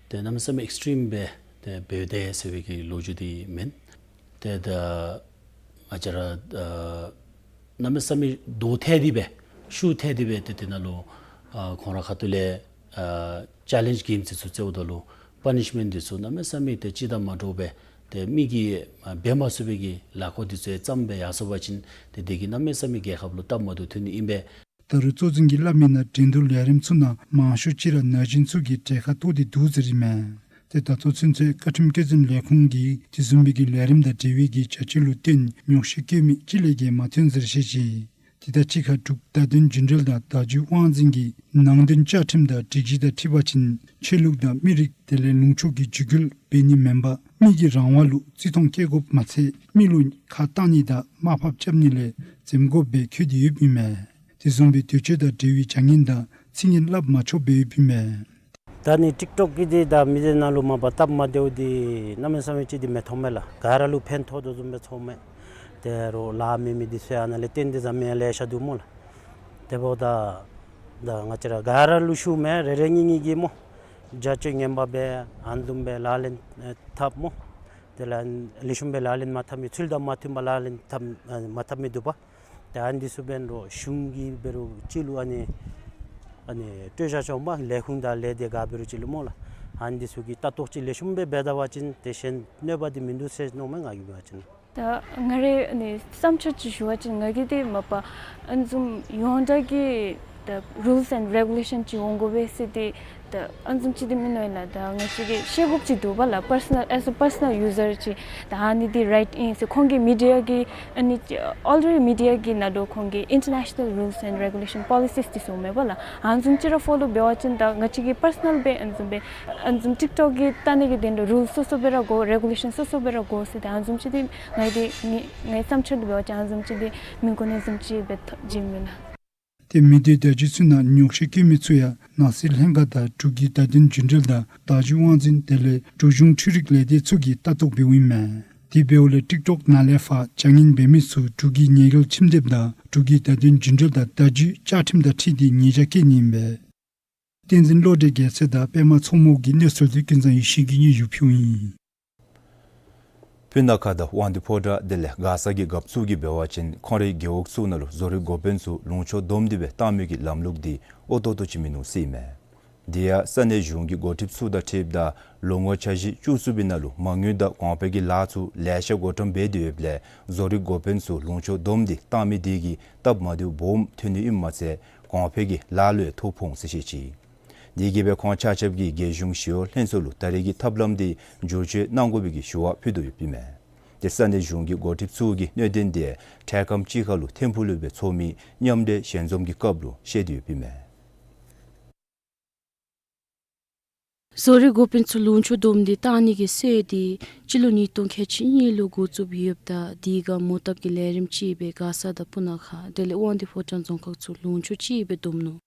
ཏེ་གནམ་མེད་ས་མེད་ཨེགསི་ཊིམ་སྦེ་ཏེ་འབདཝ་ད་ཟེར་བའི་གི་ལོ་རྒྱུས་འདི་མེན། ཏེ་ད་ང་བཅས་ར་ཨ་གནམ་མེད་ས་མེད་རྡོ་ཐལ་ཏེ་སྦེ་ཤུགས་ཐལ་ཏེ་སྦེ་ཏེ་དེ་ནང་ལུ་ཨ་ཁོང་ར་ཁ་ཐུག་ལས་ཨ་ཅེ་ལེནཇ་གེམ་ཚུ་རྩེཝ་ད་ལུ་པ་ནིཤ་མེནཊ་འདི་ཚུ་གནམ་མེད་ས་མེད་ཏེ་སྤྱིར་དང་མ་འདྲཝ་སྦེ་ཏེ་མི་གིས་ཨ་འབད་མ་ཚུགས་པའི་གི་ལཱ་ཁག་འདི་ཚུ་ཡང་བརྩམས་སྦེ་ཡར་སོང་པ་ཅིན་ཏེ་དེ་གིས་གནམ་མེད་ས་མེད་རྒྱལ་ཁབ་ལུ་སྟབས་མ་བདེཝ་ཐོན་ནི་ཨིན་པས། ད་རུང་གཙོ་འཛིན་གྱིས་སླབ་མིའི་ནང་འགྲན་བསྡུར་ལས་རིམ་ཚུ་ནང་མང་ཤོས་ཅིག་ར་ན་གཞོན་ཚུ་གིས་གྲལ་ཁར་གཏོགས་ཏེ་འདུག་ཟེར་ཨིན་མས། ཏེ་ད་ལྟོ་ཚུན་ཚོད་བཀའ་ཁྲིམས་བཀོད་འཛིན་ལས་ཁུངས་ཀྱིས་དེ་བཟུམ་སྦེ་གི་ལས་རིམ་དང་འབྲེལ་བའི་གི་བྱ་སྤྱོད་ལུ་བརྟེན་ཉོགས་བཤད་བཀོད་མི་གཅིག་ལས་བརྒལ་མ་ཐོན་ཟེར་བཤད་ཅི། དེ་དང་གཅིག་ཁར་འབྲུག་བརྡ་དོན་རྒྱུན་འབྲེལ་དང་བརྡ་བརྒྱུད་དབང་འཛིན་གྱི་ནང་དོན་བཅའ་ཁྲིམས་དང་སྒྲིག་གཞི་དང་འཁྲིལ་བ་ཅིན་ཆོས་ལུགས་དང་མི་རིགས་དེ་ལས་ལུང་ཕྱོགས་ཀྱི་འཇིགས་སྐུལ་འབད་ནི་མེན་པར་མི་གི་རང་དབང་ལུ་བརྩི་མཐོང་བསྐྱེད་དགོཔ་མ་ཚད་མི་ལུ་ཁ་བཏང་ནི་དང་དམའ་ཕབ་རྐྱབ་ནི་ལས་འཛེམ་དགོཔ་སྦེ་འཁོད་དེ་ཡོདཔ་ཨིན་མས། དེ་བཟུམ་སྦེ་དུས་ཆེན་དང་འབྲེལ་བའི་བྱ་ངན་དང་ཚིག་ངན་སླབ་མ་ཆོགཔ་སྦེ་ཡོདཔ་ཨིན་མས། ད་ནི་ཊིཀ་ཊོཀ་གི་འདི་དང་མི་སྡེ་ནང་ལུ་མ་པ་སྟབས་མ་བདེཝ་འདི་གནམ་མེད་ས་མེད་ཅིག་འདི་མི་མཐོང་མས་ལགས། ག་ར་ལུ་ཕན་ཐོགས་དོ་བཟུམ་སྦེ་ཚོརཝ་མས། ཏེ་རོགས་ལཱ་མེད་མི་འདི་ཚུ་ཡང་ཨ་ནཱ་ལས་བརྟེན་ཏེ་བཟའ་མི་ཡང་ལེ་ཤ་འདུག་སྨོ་ལགས། དེ་འབདཝ་ད་ད་ང་བཅས་ར་ག་ར་ལུ་ཞུཝ་མས། རེ་རེ་གཉིས་གཉིས་ཀྱིས་སྨོ་བྱ་སྤྱོད་ངན་པ་སྦེ་ཨ་ནི་བཟུམ་སྦེ་ལག་ལེན་ཨེ་འཐབ་སྨོ། དེ་ལས་ལེགས་ཤོམ་སྦེ་ལག་ལེན་མ་འཐབ་མི་ཚུལ་དང་མ་མཐུན་པ་ལག་ལེན་འཐབ་ཨེ་མ་འཐབ་མི་འདུག་པ། ཏེ་ཨ་ནི་འདི་ཚུ་འབདན་རོགས་གཞུང་གིས་འབད་རུང་ཅིག་ལུ་ཨ་ནི་ཨ་ནི་སྤྲོད་བཞག་ཆོག་པ། ལས་ཁུངས་དང་ལས་སྡེ་ག་འབད་རུང་ཅིག་ལུ་སྨོ་ལགས། ཨ་ནི་འདི་ཚུ་གིས་ལྟ་རྟོག་ཅིག་ལེགས་ཤོམ་སྦེ་འབད་ད་པ་ཅིན་ཏེ་གཞན་གནོད་པ་འདི་མིན་འདུག་ཟེར་མནོཝ་མས་ང་གིས་འབད་བ་ཅིན། ད་ང་རའི་ཨ་ནི་བསམ་འཆར་ཅིག་ཞུ་བ་ཅིན་ང་གིས་འདི་མ་པ་ཨ་ནི་བཟུམ་ཡོངས་གྲགས་ཀྱི་ད་རུལསི་ཨེནཌ་རེ་གུ་ལེ་ཤཱན་ཅིག་འོང་དགོ་པས་ཟེར་འདི་ད་ཨ་ནི་བཟུམ་ཅིག་འདི་མིན་ནོ་ལགས། ད་ང་བཅས་ཀྱིས་ཤེས་དགོཔ་ཅིག་འདུག་པ་ལགས། པར་སོ་ནཱལ་ཨེས་ཨེ་པར་སོ་ནཱལ་ཡུ་ཟར་ཅིག་ད་ཨ་ནི་འདི་རའིཊ་ཨིན་ཟེར་ཁོང་གིས་མི་ཌི་ཡ་གི་ཨ་ནི་ཨོ་ལ་རེ་ཌི་མི་ཌི་ཡ་གི་ནང་ལུ་ཁོང་གིས་ཨིན་ཊར་ནེ་ཤ་ནཱལ་རུལསི་ཨེནཌ་རེ་གུ་ལེ་ཤཱན་པོ་ལི་སིས་འདི་ཚུ་མེན་པ་ལགས། ཨ་ནི་བཟུམ་ཅིག་ར་ཕོ་ལོ་འབད་བ་ཅིན་ད་ང་བཅས་ཀྱིས་པར་སོ་ནཱལ་སྦེ་ཨ་ནི་བཟུམ་སྦེ་ཨ་ནི་བཟུམ་ཊིཀ་ཊོཀ་གི་ལྟ་ནི་གི་དོན་ལུ་རུལསི་སོ་སོ་སྦེ་ར་དགོ། རེ་གུ་ལེ་ཤཱན་སོ་སོ་སྦེ་ར་དགོ་ཟེར་ད་ཨ་ནི་བཟུམ་ཅིག་འདི་ངེའི་འདི་ངེའི་ངེའི་བསམ་འཆར་ལུ་འབད་བ་ཅིན་ཨ་ནི་བཟུམ་ཅིག་འདི་མི་དགོ་ནི་བཟུམ་ཅིག་སྦེ་ཐོ་བྱིནམ་ཨིན་ལགས། ཏེ་མི་སྡེ་བརྡ་བརྒྱུད་ཚུ་ནང་ཉོགས་བཤད་བཀོད་མི་ཚུ་ཡང་ནང་སྲིད་ལྷན་ཁག་དང་འབྲུག་གི་བརྡ་དོན་རྒྱུན་འབྲེལ་དང་བརྡ་བརྒྱུད་དབང་འཛིན་དེ་ལས་འབྲུག་གཞུང་འཕྲུལ་རིག་ལས་སྡེ་ཚུ་གིས་ལྟ་རྟོག་འབདཝ་ཨིན་མས། དེ་འབདཝ་ལས་ཊིཀ་ཊོཀ་ནང་ལས་ཕར་བྱ་ངན་འབད་མི་ཚུ་འབྲུག་གི་ཉེས་འགེལ་ཁྲིམས་དེབ་དང་འབྲུག་གི་བརྡ་དོན་རྒྱུན་འབྲེལ་དང་བརྡ་བརྒྱུད་བཅའ་ཁྲིམས་དང་འཁྲིལ་ཏེ་ཉེས་བྱ་བཀལ་ནི་ཨིན་པས། བསྟན་འཛིན་བློ་གྲོས་རྒྱལ་མཚན་དང་པདྨ་མཚོ་མོ་གིས་གནས་ཚུལ་འདི་ཀུན་བཟང་ཡེ་ཤེས་ཀྱིས་སྙན་ཞུ་ཕུལཝ་ཨིན། སྤུ་ན་ཁ་དང་དབང་འདུས་ཕོ་བྲང་དེ་ལས་མགར་ས་གི་རྒཔོ་ཚུ་གིས་འབད་བ་ཅིན་ཁོང་རའི་རྒེད་འོག་ཚུ་ནང་ལུ་བཟོ་རིག་འགོ་དཔོན་ཚུ་ལུང་ཕྱོགས་བསྡོམས་ཏེ་སྦེ་བཏང་མི་གི་ལམ་ལུགས་འདི་ཨོ་ཏོག་ཏོ་ཅིག་མིན་ནུག་ཟེར་ཨིན་མས། དེ་ཡང་ས་གནས་གཞུང་གི་འགོ་ཁྲིདཔ་ཚུ་དང་འཁྲིལཝ་ད་ལོ་ངོ་འཆར་གཞི་བཅུ་གསུམ་པའི་ནང་ལུ་མ་དངུལ་དང་གོང་འཕེལ་གྱི་ལཱ་ཚུ་ལེ་ཤ་འགོ་འདྲེན་འབད་དེ་ཡོདཔ་ལས་བཟོ་རིག་འགོ་དཔོན་ཚུ་ལུང་ཕྱོགས་བསྡོམས་ཏེ་བཏང་མི་དེ་གིས་སྟབས་མ་བདེཝ་སྦོམ་ཐོན་ནི་ཨིནམ་མ་ཚད་གོང་འཕེལ་གྱི་ལཱ་ལུ་ཡང་ཐོ་ཕོག་འོང་ཟེར་བཤད་ཅི། དེ་གིས་སྦེ་ཁོང་ཆ་ཁྱབ་ཀྱིས་རྒྱལ་གཞུང་ཞི་གཡོག་ལྷན་ཚོགས་ལུ་ད་རེས་ཀྱི་ཐབས་ལམ་དེ་བསྒྱུར་བཅོས་གནང་དགོ་པའི་གི་ཞུ་བ་ཕུལ་དོ་ཡོདཔ་ཨིན་མས། ཏེ་ས་གནས་གཞུང་གི་འགོ་ཁྲིདཔ་ཚུ་གིས་གནད་དོན་དེ་འཕྲལ་ཁམས་ཅིག་ཁར་ལུ་ཐིམ་ཕུག་ལུ་སྦེ་འཚོགས་མི་མཉམ་འབྲེལ་ཞལ་འཛོམས་ཀྱི་སྐབས་ལུ་བཤད་དེ་ཡོདཔ་ཨིན་མས། བཟོ་རིག་འགོ་དཔོན་ཚུ་ལུང་ཕྱོགས་བསྡོམས་ཏེ་བཏང་ནི་གི་སྲོལ་དེ་སྤྱི་ལོ་ཉིས་སྟོང་ཁལ་གཅིག་གཉིས་ལུ་འགོ་བཙུགས་ཡོདཔ་ད་དེ་ཁར་མོ་བཏབ་ཀྱི་ལས་རིམ་ཅིག་སྦེ་མགར་ས་དང་སྤུ་ན་ཁ་དེ་ལས་དབང་འདུས་ཕོ་བྲང་རྫོང་ཁག་ཚུ་ལུང་ཕྱོགས་ཅིག་སྦེ་བསྡོམས་ནུག།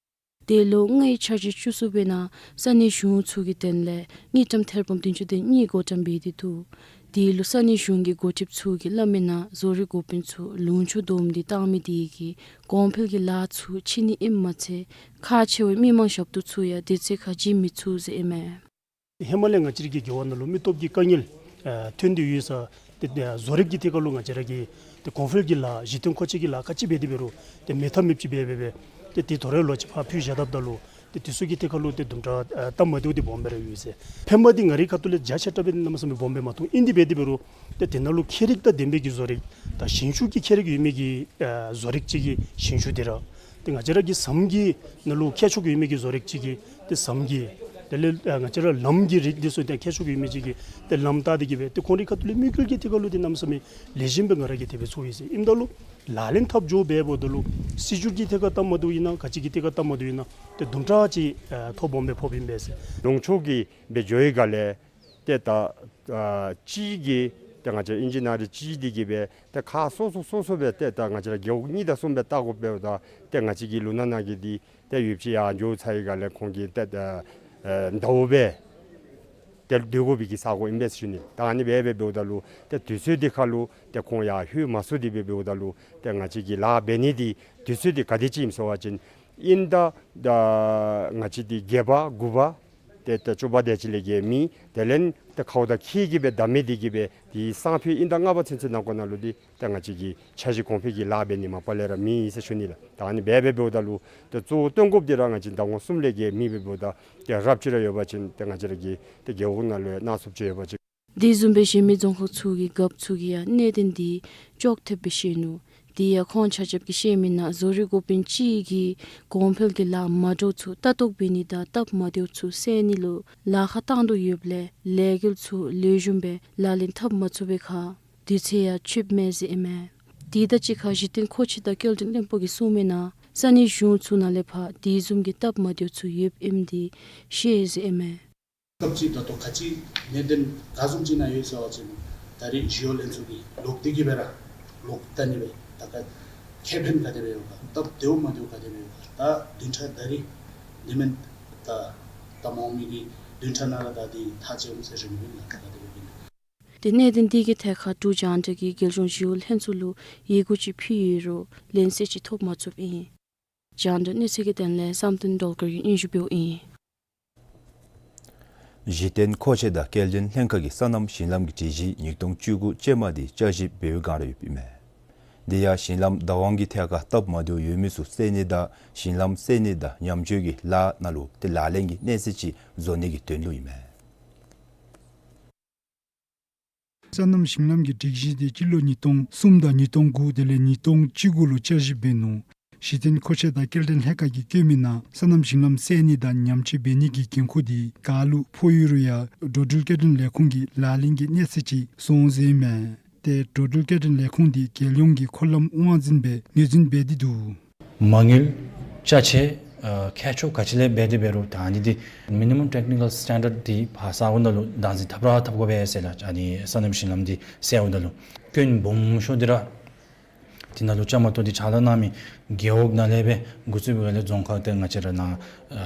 དེ་ལོ་ལྔའི་འཆར་གཞི་བཅུ་གསུམ་པའི་ནང་ས་གནས་གཞུང་ཚུ་གི་དོན་ལས་དངུལ་ཀྲམ་ཐེར་འབུམ་བདུན་ཅུ་དོན་གཉིས་འགོ་འདྲེན་འབད་དེ་འདུག། དེ་ལུ་ས་གནས་གཞུང་གི་འགོ་ཁྲིདཔ་ཚུ་གིས་སླབ་མིའི་ནང་བཟོ་རིག་འགོ་དཔོན་ཚུ་ལུང་ཕྱོགས་བསྡོམས་ཏེ་བཏང་མི་དེ་གིས་གོང་འཕེལ་གྱི་ལཱ་ཚུ་ཕྱིས་ནི་ཨིནམ་མ་ཚད་ཁག་ཆེ་བའི་མི་མང་ཞབས་ཏོག་ཚུ་ཡང་དུས་ཚོད་ཁར་བྱིན་མི་ཚུགས་ཟེར་ཨིན་མས། ཧེ་མ་ལས་ང་བཅས་ར་གི་རྒེད་འོག་ནང་ལུ་མི་སྟོབས་ཀྱི་དཀའ་ངལ་ཨ་ཐོན་ཏེ་ཡོད་ས། ཏེ་ཨ་བཟོ་རིག་གི་ཐད་ཁར་ལུ་ང་བཅས་ར་གི་ཏེ་གོང་འཕེལ་གྱི་ལཱ་གཞི་རྟེན་མཁོ་ཆས་ཀྱི་ལཱ་ག་ཅི་འབད་དེ་འབད་རུང་ཏེ་མེད་ཐབས་མེདཔ་ཅིག་འབད་འབད་འབད་ཏེ་དེ་དོ་རུང་ལོག་ཅིག་ཕར་ཕུད་བཞག་དཔ་ད་ལུ་ཏེ་དེ་ཚུ་གི་ཐད་ཁར་ལུ་ཏེ་དུམ་གྲ་ཨ་སྟབས་མ་བདེཝ་འདི་སྦོམ་སྦེ་ར་ཡོད་ཟེར། ཕན་པ་འདི་ང་རའི་ཁ་ཐུག་ལས་རྒྱ་ཆེ་དྲགས་སྦེ་གནམ་མེད་ས་མེད་སྦོམ་སྦེ་མ་མཐོང་། ཨིན་དེ་འབད་དེ་འབད་རུང་ཏེ་དེ་ནང་ལུ་ཁྱད་རིག་དང་ལྡན་པའི་གི་བཟོ་རིག་དང་ཞིང་ཆུ་གི་ཁྱད་རིག་ཡོད་མི་གི་ཨ་བཟོ་རིག་ཅིག་གི་ཞིང་ཆུ་འདི་ར། ཏེ་ང་བཅས་ར་གི་ཟམ་གྱི་ནང་ལུ་ཁྱད་ཆོས་ཡོད་མི་གི་བཟོ་རིག་ཅིག་གི་ཏེ་ཟམ་གྱི་དེ་ལས་ཨ་ང་བཅས་ར་ལམ་གྱི་རིག་འདི་ཚུ་ཏེ་ཁྱད་ཆོས་ཡོད་མི་ཅིག་གི་ཏེ་ལམ་བཏགས་ཏེ་གི་སྦེ་ཏེ་ཁོང་རའི་ཁ་ཐུག་ལས་དམིགས་ཡུལ་གྱི་ཐད་ཁར་ལུ་ཏེ་གནམ་མེད་ས་མེད་ལེགས་ཤོམ་སྦེ་ང་ར་གིས་དེ་སྦེ་ཚོར་ཡི་ཟེར། ཨིནམ་ད་ལུ་ལག་ལེན་འཐབ་འགྱོ་འབདཝ་ད་ལུ་སྲིད་བྱུས་ཀྱི་ཐད་ཁར་སྟབས་མ་བདེཝ་ཨིན་ན་ག་ཅི་གི་ཐད་ཁར་སྟབས་མ་བདེཝ་ཨིན་ན་ཏེ་དུམ་གྲ་ཅིག་ཨ་ཐོ་སྦོམ་སྦེ་ཕོགཔ་ཨིན་པས་ཟེར། ལུང་ཕྱོགས་ཀྱི་སྦེ་འགྱོ་བའི་སྒང་ལས་ཏེ་ད་ཨ་གཅིག་གིས་ཏེ་ང་བཅས་ཨིན་ཇི་ནི་ཡར་གཅིག་འདི་གིས་སྦེ་ཏེ་ཁག་སོ་སོ་སོ་སོ་སྦེ་ཏེ་ད་ང་བཅས་ར་རྒེད་འོག་གཉིས་དང་གསུམ་སྦེ་བལྟ་དགོཔ་འབདཝ་ད་ཏེ་ང་བཅས་ཀྱི་ལུང་ནག་ནང་གི་འདི་ཏེ་ཡོདཔ་ཅིག་ཡར་འགྱོ་ཚར་བའི་སྒང་ལས་ཁོང་གིས་ཏེ་ཨ་ཨ་ཟླཝ་སྦེ་ཏེ་སྡོད་དགོ་པའི་གི་ས་གོ་ཨིན་པས་ཟེར་ཞུ་ནི། ད་ཨ་ནི་སྦེ་སྦེ་འབདཝ་ད་ལུ་ཏེ་དུས་ཚོད་འདི་ཁར་ལུ་ཏེ་ཁོང་ཡར་ལྷོད་མ་ཚུགས་ཏེ་སྦེ་འབདཝ་ད་ལུ་ཏེ་ང་བཅས་ཀྱི་ལཱ་འབད་ནི་འདི་དུས་ཚོད་འདི་ག་དེ་ཅིག་ཨིནམ་ཟེར་བ་ཅིན་ཨིན་ད་ད་ང་བཅས་འདི་བརྒྱད་པ་དགུ་པ་ཏེ་ད་བཅུ་པ་དེ་ཅིག་ལས་བརྒལ་མེད། དེ་ལས་ཏེ་ཁཝ་དང་ཁྱི་གིས་སྦེ་བདའ་མི་འདི་གིས་སྦེ་ཏེ་སང་ཕོད་ཨིན་ད་ལྔ་པ་ཚུན་ཚོད་ནང་འཁོད་ནང་ལུ་འདི་ཏེ་ང་བཅས་ཀྱི་འཆར་གཞི་གོང་འཕེལ་གྱི་ལཱ་འབད་ནི་མ་པ་ལས་ར་མེད་ཟེར་ཞུ་ནི་ལགས། ད་ཨ་ནི་སྦེ་སྦེ་འབདཝ་ད་ལུ་ཏེ་གཙོ་བོ་སྟོན་དགོཔ་འདི་ར་ང་བཅས་ཟླ་ངོ་གསུམ་ལས་བརྒལ་མེད་སྦེ་འབདཝ་ད་ཏེ་རབ་ཅིག་ར་ཡོད་པ་ཅིན་ཏེ་ང་བཅས་ར་གི་ཏེ་རྒེད་འོག་ནང་ལུ་ཡང་སྣ་ཚོགསཔ་ཅིག་ཡོད་པ་ཅིན། དེ་བཟུམ་སྦེ་གཞན་མི་རྫོང་ཁག་ཚུ་གི་རྒཔོ་ཚུ་གིས་ཡང་གནད་དོན་འདི་ཅོག་འཐདཔ་སྦེ་བཤད་ནུག། དེ་ཡང་ཁོང་ཆ་ཁྱབ་ཀྱིས་བཤད་མིའི་ནང་བཟོ་རིག་འགོ་དཔོན་གཅིག་གིས་གོང་འཕེལ་གྱི་ལཱ་མ་འདྲཝ་ཚུ་ལྟ་རྟོག་འབད་ནི་དང་སྟབས་མ་བདེཝ་ཚུ་སེལ་ནི་ལུ་ལཱ་ཁག་བཏང་དོ་ཡོདཔ་ལས་ལས་འགུལ་ཚུ་ལེགས་ཤོམ་སྦེ་ལག་ལེན་འཐབ་མ་ཚུགས་པའི་ཁར་དུས་ཚོད་ཡང་ཚུདཔ་མས་ཟེར་ཨིན་མས། དེ་དང་གཅིག་ཁར་གཞི་རྟེན་མཁོ་ཆས་དང་སྐྱེལ་འདྲེན་ལྷན་ཁག་གིས་གསུང་མིའི་ནང་ས་གནས་གཞུང་ཚུ་ནང་ལས་ཕར་དེ་བཟུམ་གྱི་སྟབས་མ་བདེཝ་ཚུ་ཡོདཔ་ཨིནམ་འདི་བཤད་ཟེར་ཨིན་མས། སྐབས་ཅིག་ད་ལྟོ་ག་ཅི་གནད་དོན་ག་བཟུམ་ཅིག་ནང་ཡོད་ཟེར་བ་ཅིན་ད་རེས་ཞི་གཡོག་ལྷན་ཚོགས་ཀྱིས་ལོག་སྟེ་གི་སྦེ་ར་ལོག་བལྟ་ནི་སྦེ་ད་ག་ཁེ་ཕན་ག་དེ་སྦེ་ཡོད་ག་སྟབས་བདེཝ་མ་བདེཝ་ག་དེ་སྦེ་ཡོད་ག་ད་བདུན་ཕྲག་ད་རེས་འདི་མེན་ད་ད་མ་འོངས་མི་གི་བདུན་ཕྲག་ནང་ར་ད་འདི་ཐག་བཅད་འོང་ཟེར་ཞུ་ནི་ཨིན་ལགས། ད་ག་དེ་སྦེ་ཨིན། ཏེ་གནད་དོན་འདི་གི་ཐད་ཁར་འབྲུག་རྒྱང་བསྒྲགས་ཀྱིས་རྒྱལ་གཞུང་ཞི་གཡོག་ལྷན་ཚོགས་ལུ་ཡི་གུ་ཅིག་ཕུལ་ཡོད་རུང་ལན་གསལ་ཅིག་ཐོབ་མ་ཚུགསཔ་ཨིན། རྒྱང་བསྒྲགས་གནས་ཚུལ་གྱི་དོན་ལས་བསམ་གཏན་སྒྲོལ་དཀར་གྱིས་སྙན་ཞུ་འབདཝ་ཨིན། གཞི་རྟེན་མཁོ་ཆས་དང་སྐྱེལ་འདྲེན་ལྷན་ཁག་གིས་སོ་ནམ་ཞིང་ལམ་གྱི་སྒྲིག་གཞི་ཉིས་སྟོང་བཅུ་དགུ་ཅན་མ་འདི་བསྐྱར་ཞིབ་འབད་བའི་བསྒང་ར་ཡོདཔ་ཨིན་མས། དེ་ཡང་ཞིང་ལམ་བདག་དབང་གི་ཐད་ཁར་སྟབས་མ་བདེཝ་ཡོད་མི་ཚུ་སེལ་ནི་དང་ཞིང་ལམ་སེལ་ནི་དང་ཉམས་བཅོས་ཀྱི་ལཱ་ནང་ལུ་ཏེ་ལག་ལེན་གྱི་གནས་ཚད་ཅིག་བཟོ་ནི་གི་དོན་ལུ་ཨིན་མས། སོ་ནམ་ཞིང་ལམ་གྱི་སྒྲིག་གཞི་འདི་སྤྱི་ལོ་ཉིས་སྟོང་གསུམ་དང་ཉིས་སྟོང་དགུ་དེ་ལས་ཉིས་སྟོང་བཅུ་དགུ་ལུ་བསྐྱར་ཞིབ་འབད་ནུག། གཞི་རྟེན་མཁོ་ཆས་དང་སྐྱེལ་འདྲེན་ལྷན་ཁག་གིས་བཀོད་མིའི་ནང་སོ་ནམ་ཞིང་ལམ་སེལ་ནི་དང་ཉམས་བཅོས་འབད་ནི་གི་འགན་ཁུར་འདི་ག་ལུ་ཕོག་ཡོད་རུང་ཡང་འགྲོ་འགྲུལ་སྐྱེལ་འདྲེན་ལས་ཁུངས་ཀྱིས་ལག་ལེན་གྱི་གནས་ཚད་ཅིག་བཟོ་འོང་ཟེར་ཨིན་མས། ཏེ་འགྲོ་འགྲུལ་སྐྱེལ་འདྲེན་ལས་ཁུངས་འདི་རྒྱལ་ཡོངས་ཀྱི་འཁོར་ལམ་དབང་འཛིན་སྦེ་ངོས་འཛིན་འབད་དེ་འདུག། མ་དངུལ་ཅ་ཆས་ཨ་ཁྱད་ཆོས་ག་ཅི་ལས་འབད་དེ་འབད་རུང་ད་ཨ་ནི་འདི་མི་ནི་མམ་ཊེཀ་ནི་ཀཱལ་སི་ཊེན་ཌརཌ་འདི་ཕར་ས་གོ་ནང་ལུ་བདག་འཛིན་འཐབ་ར་འཐབ་དགོ་པས་ཟེར་ལགས། ཨ་ནི་སོ་ནམ་ཞིང་ལམ་འདི་སེལཝ་ད་ལུ་སྐྱོན་སྦོམ་ཤོས་འདི་ར་འདི་ནང་ལུ་བཅའ་མར་གཏོགས་ཏེ་ཕྱག་ལཱ་གནང་མི་རྒེད་འོག་ནང་ལས་སྦེ་འགོ་བཙུགས་པའི་སྒང་ལས་རྫོང་ཁག་ཏེ་ང་བཅས་ར་ནཱ་ཨ་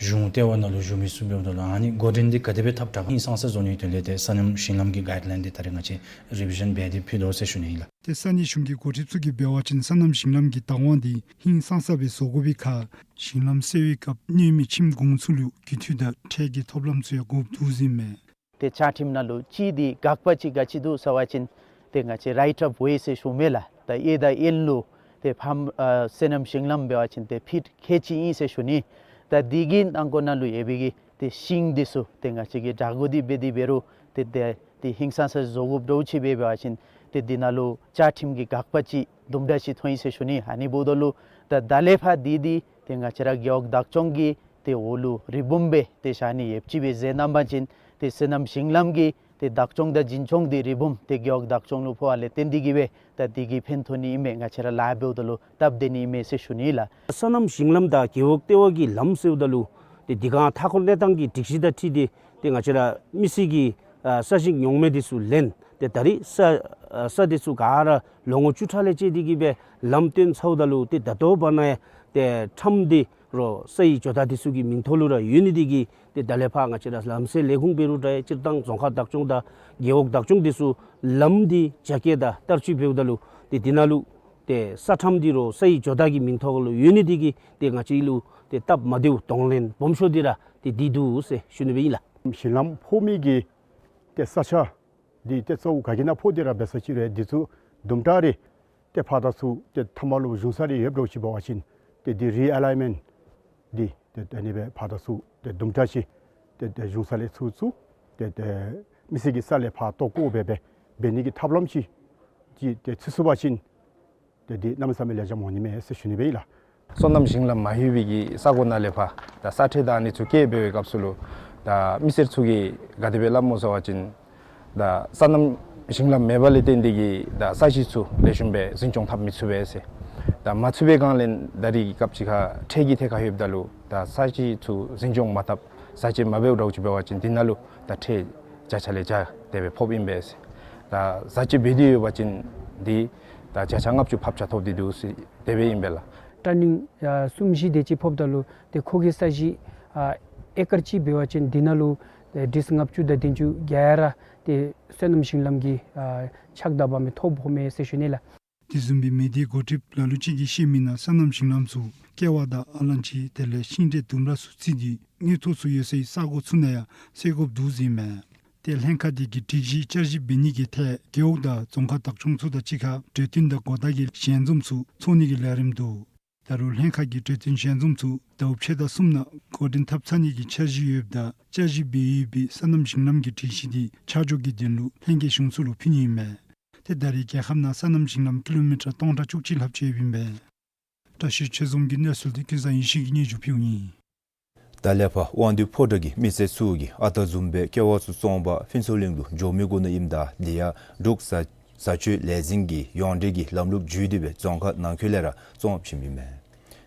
གཞུང་ལྟེ་བ་ནང་ལུ་བཞུགས་མི་ཚུ་འབདཝ་ད་ལུ་ཨ་ནི་འགོ་འདྲེན་འདི་ག་དེ་སྦེ་འཐབ་དྲག་ཧིང་སངས་ས་བཟོ་ནིའི་དོན་ལས་ཏེ་སོ་ནམ་ཞིང་ལམ་གྱི་གའིཌ་ལའིན་འདི་ད་རེས་ང་བཅས་རི་བི་ཤཱན་འབད་དེ་ཕུལ་དོ་ཟེར་ཞུ་ནི་ཨིན་ལགས། ཏེ་ས་གནས་གཞུང་གི་འགོ་ཁྲིདཔ་ཚུ་གིས་འབད་བ་ཅིན་སོ་ནམ་ཞིང་ལམ་གྱི་བདག་དབང་འདི་ཧིང་སངས་ས་སྦེ་བཟོ་དགོ་པའི་ཁར་ཞིང་ལམ་སེལ་བའི་སྐབས་གནོད་མེད་ཁྱིམ་གུང་ཚུ་ལུ་རྒུད་འཐུས་དང་ཁྲལ་གྱི་ཐོབ་ལམ་ཚུ་ཡང་དགོཔ་འདུག་ཟེར་ཨིན་མས། ཏེ་བཅའ་ཁྲིམས་ནང་ལུ་ཅིག་འདི་དགག་པ་ཅིག་ག་ཅི་འདུག་ཟེར་བ་ཅིན་ཏེ་ང་བཅས་རའིཊ་ཨོཕ་ཝེ་ཟེར་ཞུ་མི་ལགས། ད་ཨེ་དང་ཨེན་ལུ་ཏེ་ཕམ་ཨ་སོ་ནམ་ཞིང་ལམ་འབད་བ་ཅིན་ཏེ་ཕིཊ་ཁལ་གཅིག་ཨིན་ཟེར་ཞུ་ནི། ད་འདི་གི་ནང་འཁོད་ནང་ལུ་ཡོད་པའི་གི་ཏེ་ཤིང་འདི་ཚུ་ཏེ་ང་བཅས་ཀྱིས་དྲག་རྒོལ་འདི་འབད་དེ་འབད་རུང་ཏེ་ཏེ་ཏེ་ཧིང་སངས་ས་བཟོ་དགོཔ་འདྲཝ་ཅིག་འབད་བ་ཅིན་ཏེ་འདི་ནང་ལུ་བཅའ་ཁྲིམས་ཀྱི་དགག་པ་ཅིག་དུམ་གྲ་ཅིག་མཐོང་ཡི་ཟེར་ཞུ་ནི། ཨ་ནི་འབདཝ་ད་ལུ་ད་ད་ལས་ཕར་འདི་འདི་ཏེ་ང་བཅས་ར་རྒེད་འོག་བདག་སྐྱོང་གི་ཏེ་འོག་ལུ་རི་བུམ་སྦེ་ཏེ་བཞག་ནི་ཡོདཔ་ཅིག་སྦེ་མཛད་གནང་པ་ཅིན་ཏེ་སོ་ནམ་ཞིང་ལམ་གྱི་ཏེ་བདག་སྐྱོང་དང་འཛིན་སྐྱོང་འདི་རི་བུམ་ཏེ་རྒེད་འོག་བདག་སྐྱོང་ལུ་ཕོགཔ་ལས་བརྟེན་ཏེ་གིས་སྦེ་ད་འདི་གིས་ཕན་ཐོགས་ནི་ཨིན་མས། ང་བཅས་ར་ལཱ་འབདཝ་ད་ལུ་སྟབས་བདེ་ནི་ཨིན་མས་ཟེར་ཞུ་ནི་ལགས། སོ་ནམ་ཞིང་ལམ་དང་རྒེད་འོག་ལྟེ་བ་གི་ལམ་ཟེརཝ་ད་ལུ་ཏེ་འདི་ག་མཐའ་འཁོར་གནས་སྟངས་ཀྱི་སྒྲིག་གཞི་དང་འཁྲིལ་ཏེ་ཏེ་ང་བཅས་ར་མི་སེར་གྱི་ཨ་ས་ཞིང་ཉོག་མེད་འདི་ཚུ་ལེན། ཏེ་ད་རེས་ས་ཨ་ས་འདི་ཚུ་ག་ར་ལོ་ངོ་བཅུ་ཕྲག་ལས་བཅད་དེ་གིས་སྦེ་ལམ་བཏོན་ཚརཝ་ད་ལུ་ཏེ་ད་ལྟོ་བར་ན་ཡང་ཏེ་ཁྲམ་འདི་རོགས་སའི་ཇོ་བདག་འདི་ཚུ་གི་མིང་ཐོག་ལུ་ར་ཡོད་ནི་འདི་གིས་ཏེ་ད་ལས་ཕར་ང་བཅས་ར་ལམ་སེལ་ལས་ཁུངས་འབད་རུང་འདྲ་ཡང་སྤྱིར་བཏང་རྫོང་ཁག་བདག་སྐྱོང་དང་རྒེད་འོག་བདག་སྐྱོང་འདི་ཚུ་ལམ་འདི་རྒྱ་སྐྱེད་དང་བསྟར་སྤྱོད་འབདཝ་ད་ལུ་ཏེ་འདི་ནང་ལུ་ཏེ་ས་ཁྲམ་འདི་རོགས་སའི་ཇོ་བདག་གི་མིང་ཐོག་ལུ་ཡོད་ནི་འདི་གིས་ཏེ་ང་བཅས་ལུ་ཏེ་སྟབས་མ་བདེཝ་གདོང་ལེན་སྦོམ་ཤོས་འདི་ར་ཏེ་འདི་འདུག་ཟེར་ཞུ་ནི་སྦེ་ཨིན་ལགས། ཞིང་ལམ་ཕོག་མི་གི་ཏེ་ས་ཆ་འདི་ཏེ་གཙོ་བོ་ག་གི་ནང་ཕོག་སྟེ་ར་འབད་ས་ཅིག་རུང་འདི་ཚུ་དུམ་གྲ་རེ་ཏེ་ཕར་དང་ཚུར་ཏེ་མཐའ་མ་ལུ་གཞུང་ས་རེ་ཡོདཔ་འདྲཝ་ཅིག་འབད་བ་ཅིན་ཏེ་འདི་རི་ཨེ་ལའིན་མེནཊ་འདི་ཏེ་ཨ་ནི་སྦེ་ཕར་དང་ཚུར་ཏེ་དུམ་གྲ་ཅིག་ཏེ་ཏེ་གཞུང་ས་ལས་ཚུར་ཚུར་ཏེ་ཏེ་མི་སེར་གྱི་ས་ལས་ཕར་གཏོར་བཀོ་འབད་འབད་འབད་ནི་གི་ཐབས་ལམ་ཅིག་ཅིག་ཏེ་ཚུད་ཚུགས་པ་ཅིན་ཏེ་འདི་གནམ་མེད་ས་མེད་ལེགས་ཤོམ་འོང་ནི་མས་ཟེར་ཞུ་ནི་སྦེ་ཨིན་ལགས། སོ་ནམ་ཞིང་ལམ་མ་ཡོད་པའི་གི་ས་གོ་ནང་ལས་ཕར་ད་ས་ཁྲལ་དང་ཨ་ནི་ཚུ་བཀལ་འབད་བའི་སྐབས་སུ་ལུ་ད་མི་སེར་ཚུ་གིས་ག་དེ་སྦེ་སླབ་སྨོ་ཟེར་བ་ཅིན་ད་སོ་ནམ་ཞིང་ལམ་མེད་པ་ལས་བརྟེན་ཏེ་གིས་ད་ས་གཞི་ཚུ་ལེགས་ཤོམ་སྦེ་འཛིན་སྐྱོང་འཐབ་མི་ཚུགས་པས་ཟེར། ད་མ་ཚུགས་པའི་སྒང་ལས་ད་རེས་ཀྱི་སྐབས་ཅིག་ཁར་ཁྲལ་གྱི་ཐད་ཁར་ལྷོདཔ་ད་ལུ་ད་ས་གཞི་ཚུ་འཛིན་སྐྱོང་མ་འཐབ་བཟའ་བཅའ་མ་འབདཝ་འདྲཝ་ཅིག་འབད་བ་ཅིན་འདི་ནང་ལུ་ད་ཁྲལ་བརྒྱ་ཆ་ལས་བརྒྱ་དེ་སྦེ་ཕོགཔ་ཨིན་པས་ཟེར། ད་བཟའ་བཅའ་འབད་དེ་ཡོད་པ་ཅིན་འདི་ད་བརྒྱ་ཆ་ལྔ་བཅུ་ཕབ་ཆ་ཐོབ་སྟེ་འདུག་ཟེར་དེ་སྦེ་ཨིན་པས་ལགས། ཊཱར་ནིང་ཡ་གསུམ་བཞི་དེ་ཅིག་ཕོགཔ་ད་ལུ་ཏེ་ཁོ་གི་ས་གཞི་ཨ་ཨེ་ཀར་གཅིག་འབད་བ་ཅིན་འདི་ནང་ལུ་ཏེ་ཌིསཀ་ལྔ་བཅུ་དང་བདུན་ཅུ་ག་ར་ཏེ་སོ་ནམ་ཞིང་ལམ་གྱི་ཨ་ཆག་ད་འབག་མི་ཐོབ་ཕོག་མས་ཟེར་ཞུ་ནི་ལགས། དེ་བཟུམ་སྦེ་མི་སྡེའི་འགོ་ཁྲིདཔ་ལ་ལུ་ཅིག་གིས་བཤད་མི་ནང་སོ་ནམ་ཞིང་ལམ་ཚུ་ཀེ་བ་དང་ཨ་ལང་ཅི་དེ་ལས་ཤིང་འབྲས་ལྡུམ་ར་ཚུ་བརྩིས་ཏེ་དངུལ་ཐོག་ཚུ་ཡོད་སའི་ས་གོ་ཚུ་ནང་ཡང་སེལ་དགོཔ་འདུག་ཟེར་ཨིན་མས། ཏེ་ལྷན་ཁག་དེ་གིས་སྒྲིག་གཞི་བསྐྱར་ཞིབ་འབད་ནི་གི་ཐད་རྒེད་འོག་དང་རྫོང་ཁག་བདག་སྐྱོང་ཚུ་དང་གཅིག་ཁར་གྲོས་བསྟུན་དང་གོ་བརྡ་གི་ཞལ་འཛོམས་ཚུ་ཚོགས་ནི་གི་ལས་རིམ་འདུག། ད་རུང་ལྷན་ཁག་གི་གྲོས་བསྟུན་ཞལ་འཛོམས་ཚུ་ཟླཝ་ཕྱེད་དང་གསུམ་ནང་འགོ་འདྲེན་འཐབ་ཚར་ནི་གི་འཆར་གཞི་ཡོདཔ་ད་བསྐྱར་ཞིབ་འབད་ཡོད་པའི་སོ་ནམ་ཞིང་ལམ་གྱི་སྒྲིག་གཞི་དེ་ཆ་འཇོག་གི་དོན་ལུ་ལྷན་རྒྱས་གཞུང་ཚོགས་ལུ་ཕུལ་ནི་ཨིན་མས། ཏེ་ད་རེས་རྒྱལ་ཁབ་ནང་སོ་ནམ་ཞིང་ལམ་ཀི་ལོ་མི་ཊར་སྟོང་ཕྲག་བཅུ་གཅིག་ལྷགཔ་ཅིག་ཡོདཔ་ཨིན་པས། བཀྲ་ཤིས་ཆོས་འཛོམས་ཀྱིས་གནས་ཚུལ་དེ་ཀུན་བཟང་ཡེ་ཤེས་ཀྱིས་སྙན་ཞུ་ཕུལཝ་ཨིན། ད་ལས་ཕར་དབང་འདུས་ཕོ་བྲང་གི་མི་སེར་ཚུ་གིས་ཨ་རྟག་བཟུམ་སྦེ་ཀེ་བ་ཚུ་བཙོང་པར་ཕུན་ཚོགས་གླིང་ལུ་འགྱོ་མི་དགོ་ནི་ཨིནམ་ད་དེ་ཡང་འབྲུག་བཟའ་བཟའ་སྤྱོད་ལས་འཛིན་གྱི་ཡོངས་འབྲེལ་གྱི་ལམ་ལུགས་བརྒྱུད་དེ་སྦེ་རྫོང་ཁག་ནང་འཁོད་ལས་ར་བཙོང་བཞིན་པས་མས།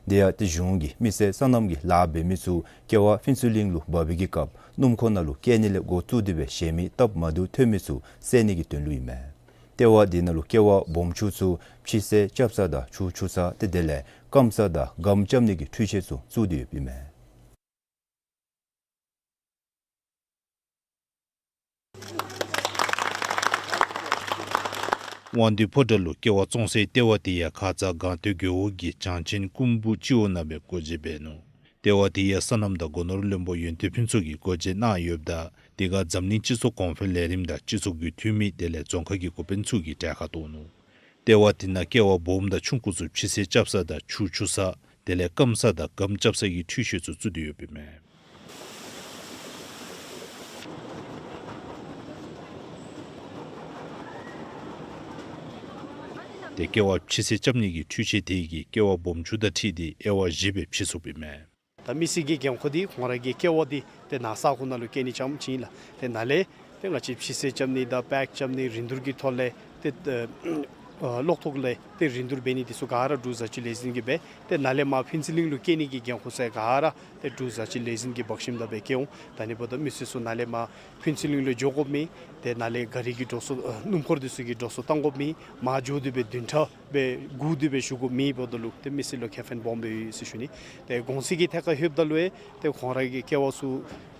དེ་ཡང་ཏེ་གཞུང་གིས་མི་སེར་སོ་ནམ་གྱི་ལཱ་འབད་མི་ཚུ་ཀེ་བ་ཕུན་ཚོགས་གླིང་ལུ་འབག་པའི་གི་སྐབས་སྣུམ་འཁོར་ནང་ལུ་བསྐྱལ་ནི་ལས་འགོ་བཙུགས་ཏེ་སྦེ་གཞན་མི་སྟབས་མ་བདེཝ་ཐོན་མི་ཚུ་བསལ་ནི་གི་དོན་ལུ་ཨིན་མས། ལྟེ་བ་དེ་ནང་ལུ་ཀེ་བ་སྦོམ་ཆུང་ཚུ་ཕྱི་སེལ་རྐྱབ་ས་དང་ཆུ་འཁྱུ་ས་ཏེ་དེ་ལས་སྐམ་ས་དང་སྒམ་རྐྱབ་ནི་གི་འཕྲུལ་ཆས་ཚུ་བཙུགས་ཏེ་ཡོདཔ་ཨིན་མས། དབང་འདུས་ཕོ་བྲང་ལུ་ཀེ་བ་བཙོང་སའི་ལྟེ་བ་དེ་ཡང་ཁ་ཙ་སྒང་སྟོད་རྒེད་འོག་གི་བྱང་ཆེན་ཀུམ་བུ་སྤྱི་འོག་ནང་སྦེ་སྒོ་འབྱེད་འབད་ནུག། ལྟེ་བ་དེ་ཡང་སོ་ནམ་དང་སྒོ་ནོར་བློན་པོ་ཡོན་ཏན་ཕུན་ཚོགས་ཀྱིས་སྒོ་འབྱེད་གནང་ཡོདཔ་ད་དེ་ཁར་འཛམ་གླིང་སྤྱི་ཚོགས་གོང་འཕེལ་ལས་རིམ་དང་སྤྱི་ཚོགས་ཀྱི་འཐུས་མི་དེ་ལས་རྫོང་ཁག་གི་འགོ་དཔོན་ཚུ་གིས་གྲལ་ཁར་གཏོགས་ནུག། ལྟེ་བ་དེ་ནང་ཀེ་བ་སྦོམ་དང་ཆུང་ཀུ་ཚུ་ཕྱི་སེལ་རྐྱབ་ས་དང་ཆུ་འཁྱུ་ས་དེ་ལས་སྐམ་ས་དང་སྒམ་རྐྱབ་ས་གི་འཕྲུལ་ཆས་ཚུ་བཙུགས་ཏེ་ཡོདཔ་ཨིན་མས། ཏེ་ཀེ་བ་ཕྱི་སེལ་རྐྱབ་ནི་གི་འཕྲུལ་ཆས་དེ་གིས་ཀེ་བ་སྦོམ་ཆུང་དང་འཁྲིལ་ཏེ་དབྱེ་བ་བཞི་སྦེ་ཕྱེ་ཚུགསཔ་ཨིན་མས། ད་མི་སེར་གྱི་འགན་ཁུར་འདི་ཁོང་ར་གི་ཀེ་བ་འདི་ཏེ་ནང་ས་ཁོངས་ནང་ལུ་བསྐྱལ་ནི་རྐྱངམ་ཅིག་ཨིན་ལགས། ཏེ་ནཱ་ལས་ཏེ་ང་བཅས་ཕྱི་སེལ་རྐྱབ་ནི་དང་པེཀ་རྐྱབ་ནི་རིན་བསྡུར་གྱི་ཐོག་ལས་ཏེ་ཨ་གློག་ཐོག་ལས་ཏེ་རིན་བསྡུར་འབད་ནི་འདི་ཚུ་ག་ར་འབྲུག་བཟའ་སྤྱོད་ལས་འཛིན་གྱིས་འབད། ཏེ་ནཱ་ལས་མར་ཕུན་ཚོགས་གླིང་ལུ་བསྐྱལ་ནི་གི་འགན་ཁུར་ཚུ་ག་ར་ཏེ་འབྲུག་བཟའ་སྤྱོད་ལས་འཛིན་གྱིས་འབག་ཞིནམ་ད་སྦེ་བསྐྱལ་འོང་། ད་ཨ་ནི་འབདཝ་ད་མི་སེར་ཚུ་ནཱ་ལས་མར་ཕུན་ཚོགས་གླིང་ལུ་འགྱོ་དགོཔ་མེད། ཏེ་ནཱ་ལས་ག་རི་གི་འགྲོ་སོང་ཨ་སྣུམ་འཁོར་འདི་ཚུ་གི་འགྲོ་སོང་བཏང་དགོཔ་མེད། མར་འགྱོ་སྟེ་སྦེ་བདུན་ཕྲག་སྦེ་སྒུག་སྟེ་སྦེ་བཞུགས་དགོཔ་མེད་འབདཝ་ད་ལུ་ཏེ་མི་སེར་ལུ་ཁེ་ཕན་སྦོམ་སྦེ་ཡོད་ཟེར་ཞུ་ནི། ཏེ་གོང་ཚད་ཀྱི་ཐད་ཁར་ལྷོདཔ་ད་ལུ་ཨེ་ཏེ་ཁོང་ར་གི་ཀེ་བ་ཚུ་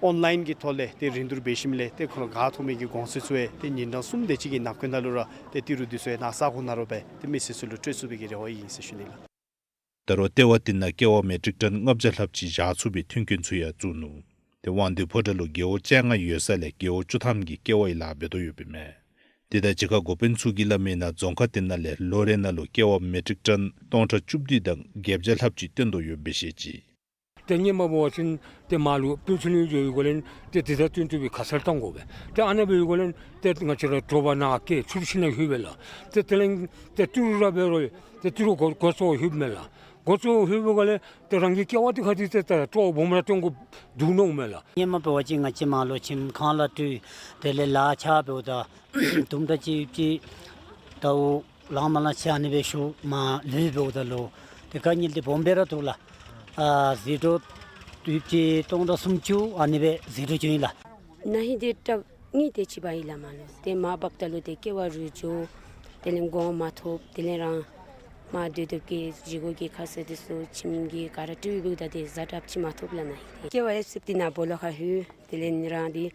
ཨོན་ལཱའིན་གྱི་ཐོག་ལས་ཏེ་རིན་བསྡུར་འབད་ཞིནམ་ལས་ཏེ་ཁོང་ར་ག་ཐོབ་མི་གི་གོང་ཚད་ཚུ་ཨེ་ཏེ་ཉིན་གྲངས་གསུམ་དེ་ཅིག་གི་ནང་འཁོད་ནང་ལུ་ར་ཏེ་ཏི་རུ་འདི་ཚུ་ཨེ་ནཱ་ས་ཁོངས་ནང་ར་སྦེ་ཏེ་མི་སེར་ཚུ་ལུ་སྤྲོད་ཚུགས་པའི་གི་རེ་བ་ཡོད་ཟེར་ཞུ་ནི་ལགས། ད་རུང་ལྟེ་བ་དེ་ནང་ཀེ་བ་མེ་ཊིག་ཊོན་ལྔ་བརྒྱ་ལྷགཔ་ཅིག་བཞག་ཚུགས་པའི་མཐུན་རྐྱེན་ཚུ་ཡང་བཙུགས་ནུག། ཏེ་དབང་འདུས་ཕོ་བྲང་ལུ་རྒེད་འོག་བཅོ་ལྔ་ཡོད་ས་ལས་རྒེད་འོག་བཅུ་ཐམ་གྱིས་ཀེ་བའི་ལཱ་འབད་དོ་ཡོདཔ་ཨིན་མས། དེ་དང་གཅིག་ཁར་འགོ་དཔོན་ཚུ་གིས་སླབ་མིའི་ནང་རྫོང་ཁག་དེ་ནང་ལས་ལོ་རེ་ནང་ལུ་ཀེ་བ་མེ་ཊིག་ཊོན་སྟོང་ཕྲག་བཅུ་བདུན་དང་བརྒྱད་བརྒྱ་ལྷགཔ་ཅིག་བཏོན་དོ་ཡོདཔ་སྦེ་བཤད་ཅི། ཏེ་ཧེ་མ་འབད་བ་ཅིན་ཏེ་མར་ལུ་དཔོན་ཚུ་ནི་འགྱོ་བའི་སྒང་ལས་ཏེ་དེ་དང་བསྟུན་ཏེ་སྦེ་ཁ་གསལ་བཏང་དགོ་པས། ཏེ་ཨ་ནི་འབད་བའི་སྒང་ལས་ཏེ་ང་བཅས་ར་དྲོ་པ་ནཱ་བསྐྱལ་ཕྱི་རུ་ཕྱི་ནང་ལྷོད་པས་ལགས། ཏེ་དེ་ལས་ཏེ་ཏི་རུ་ར་འབད་རུང་ཏེ་ཏི་རུ་འགོ་འགོ་གཙོ་བོ་ལྷོདཔ་མས་ལགས། འགོ་གཙོ་བོ་ལྷོད་པའི་སྒང་ལས་ཏེ་རང་གི་སྐྱེ་བ་འདི་ཁར་ཏེ་ཏེ་ད་སྤྲོ་བ་སྦོམ་ར་སྟོན་དགོཔ་འདུག་མནོཝ་མས་ལགས། ཧེ་མ་འབད་བ་ཅིན་ང་བཅས་མར་ལུ་ཁྱིམ་ཁང་ལུ་སྤྲོད། དེ་ལས་ལཱ་ཆ་འབདཝ་ད་དུམ་གྲ་ཅིག་ཅིག་ད་འོ་ལང་མ་ལང་ཅིག་ཨ་ནི་སྦེ་ཞུ་མར་ལུས་འབདཝ་ད་ལུ་ཏེ་དཀའ་ངལ་འདི་སྦོམ་སྦེ་ར་འདུག་ལགས། ཨ་ཟད་འགྲོ་དུས་ཅི་སྟོང་ཕྲག་སུམ་ཅུ་ཨ་ནི་སྦེ་ཟད་འགྲོ་བྱུང་ཡི་ལགས། ན་ཧིང་འདི་ཏྲ་ནི་ཏེ་ཅིག་འབད་ཡི་ལགས་མར་ལུ། ཏེ་མར་འབགཔ་ད་ལུ་ཏེ་སྐྱེ་བ་རུ་འགྱོ། དེ་ལས་གོ་མ་ཐོབ། དེ་ལས་རང་མར་སྡོད་སྡོདཔ་གི་བཞེས་སྒོ་གི་ཁ་གསལ་འདི་ཚུ་ཁྱིམ་གྱི་ག་ར་སྤྲོད་འབདཝ་ད་ཏེ་ཛ་དྲག་ཅིག་མ་ཐོབ་ལགས་ན་ཧིང་འདི། སྐྱེ་བ་ཡབ་སྲབ་འདི་ནཱ་སྦོ་ལོགས་ཁར་ལྷོད། དེ་ལས་ནི་རང་འདི་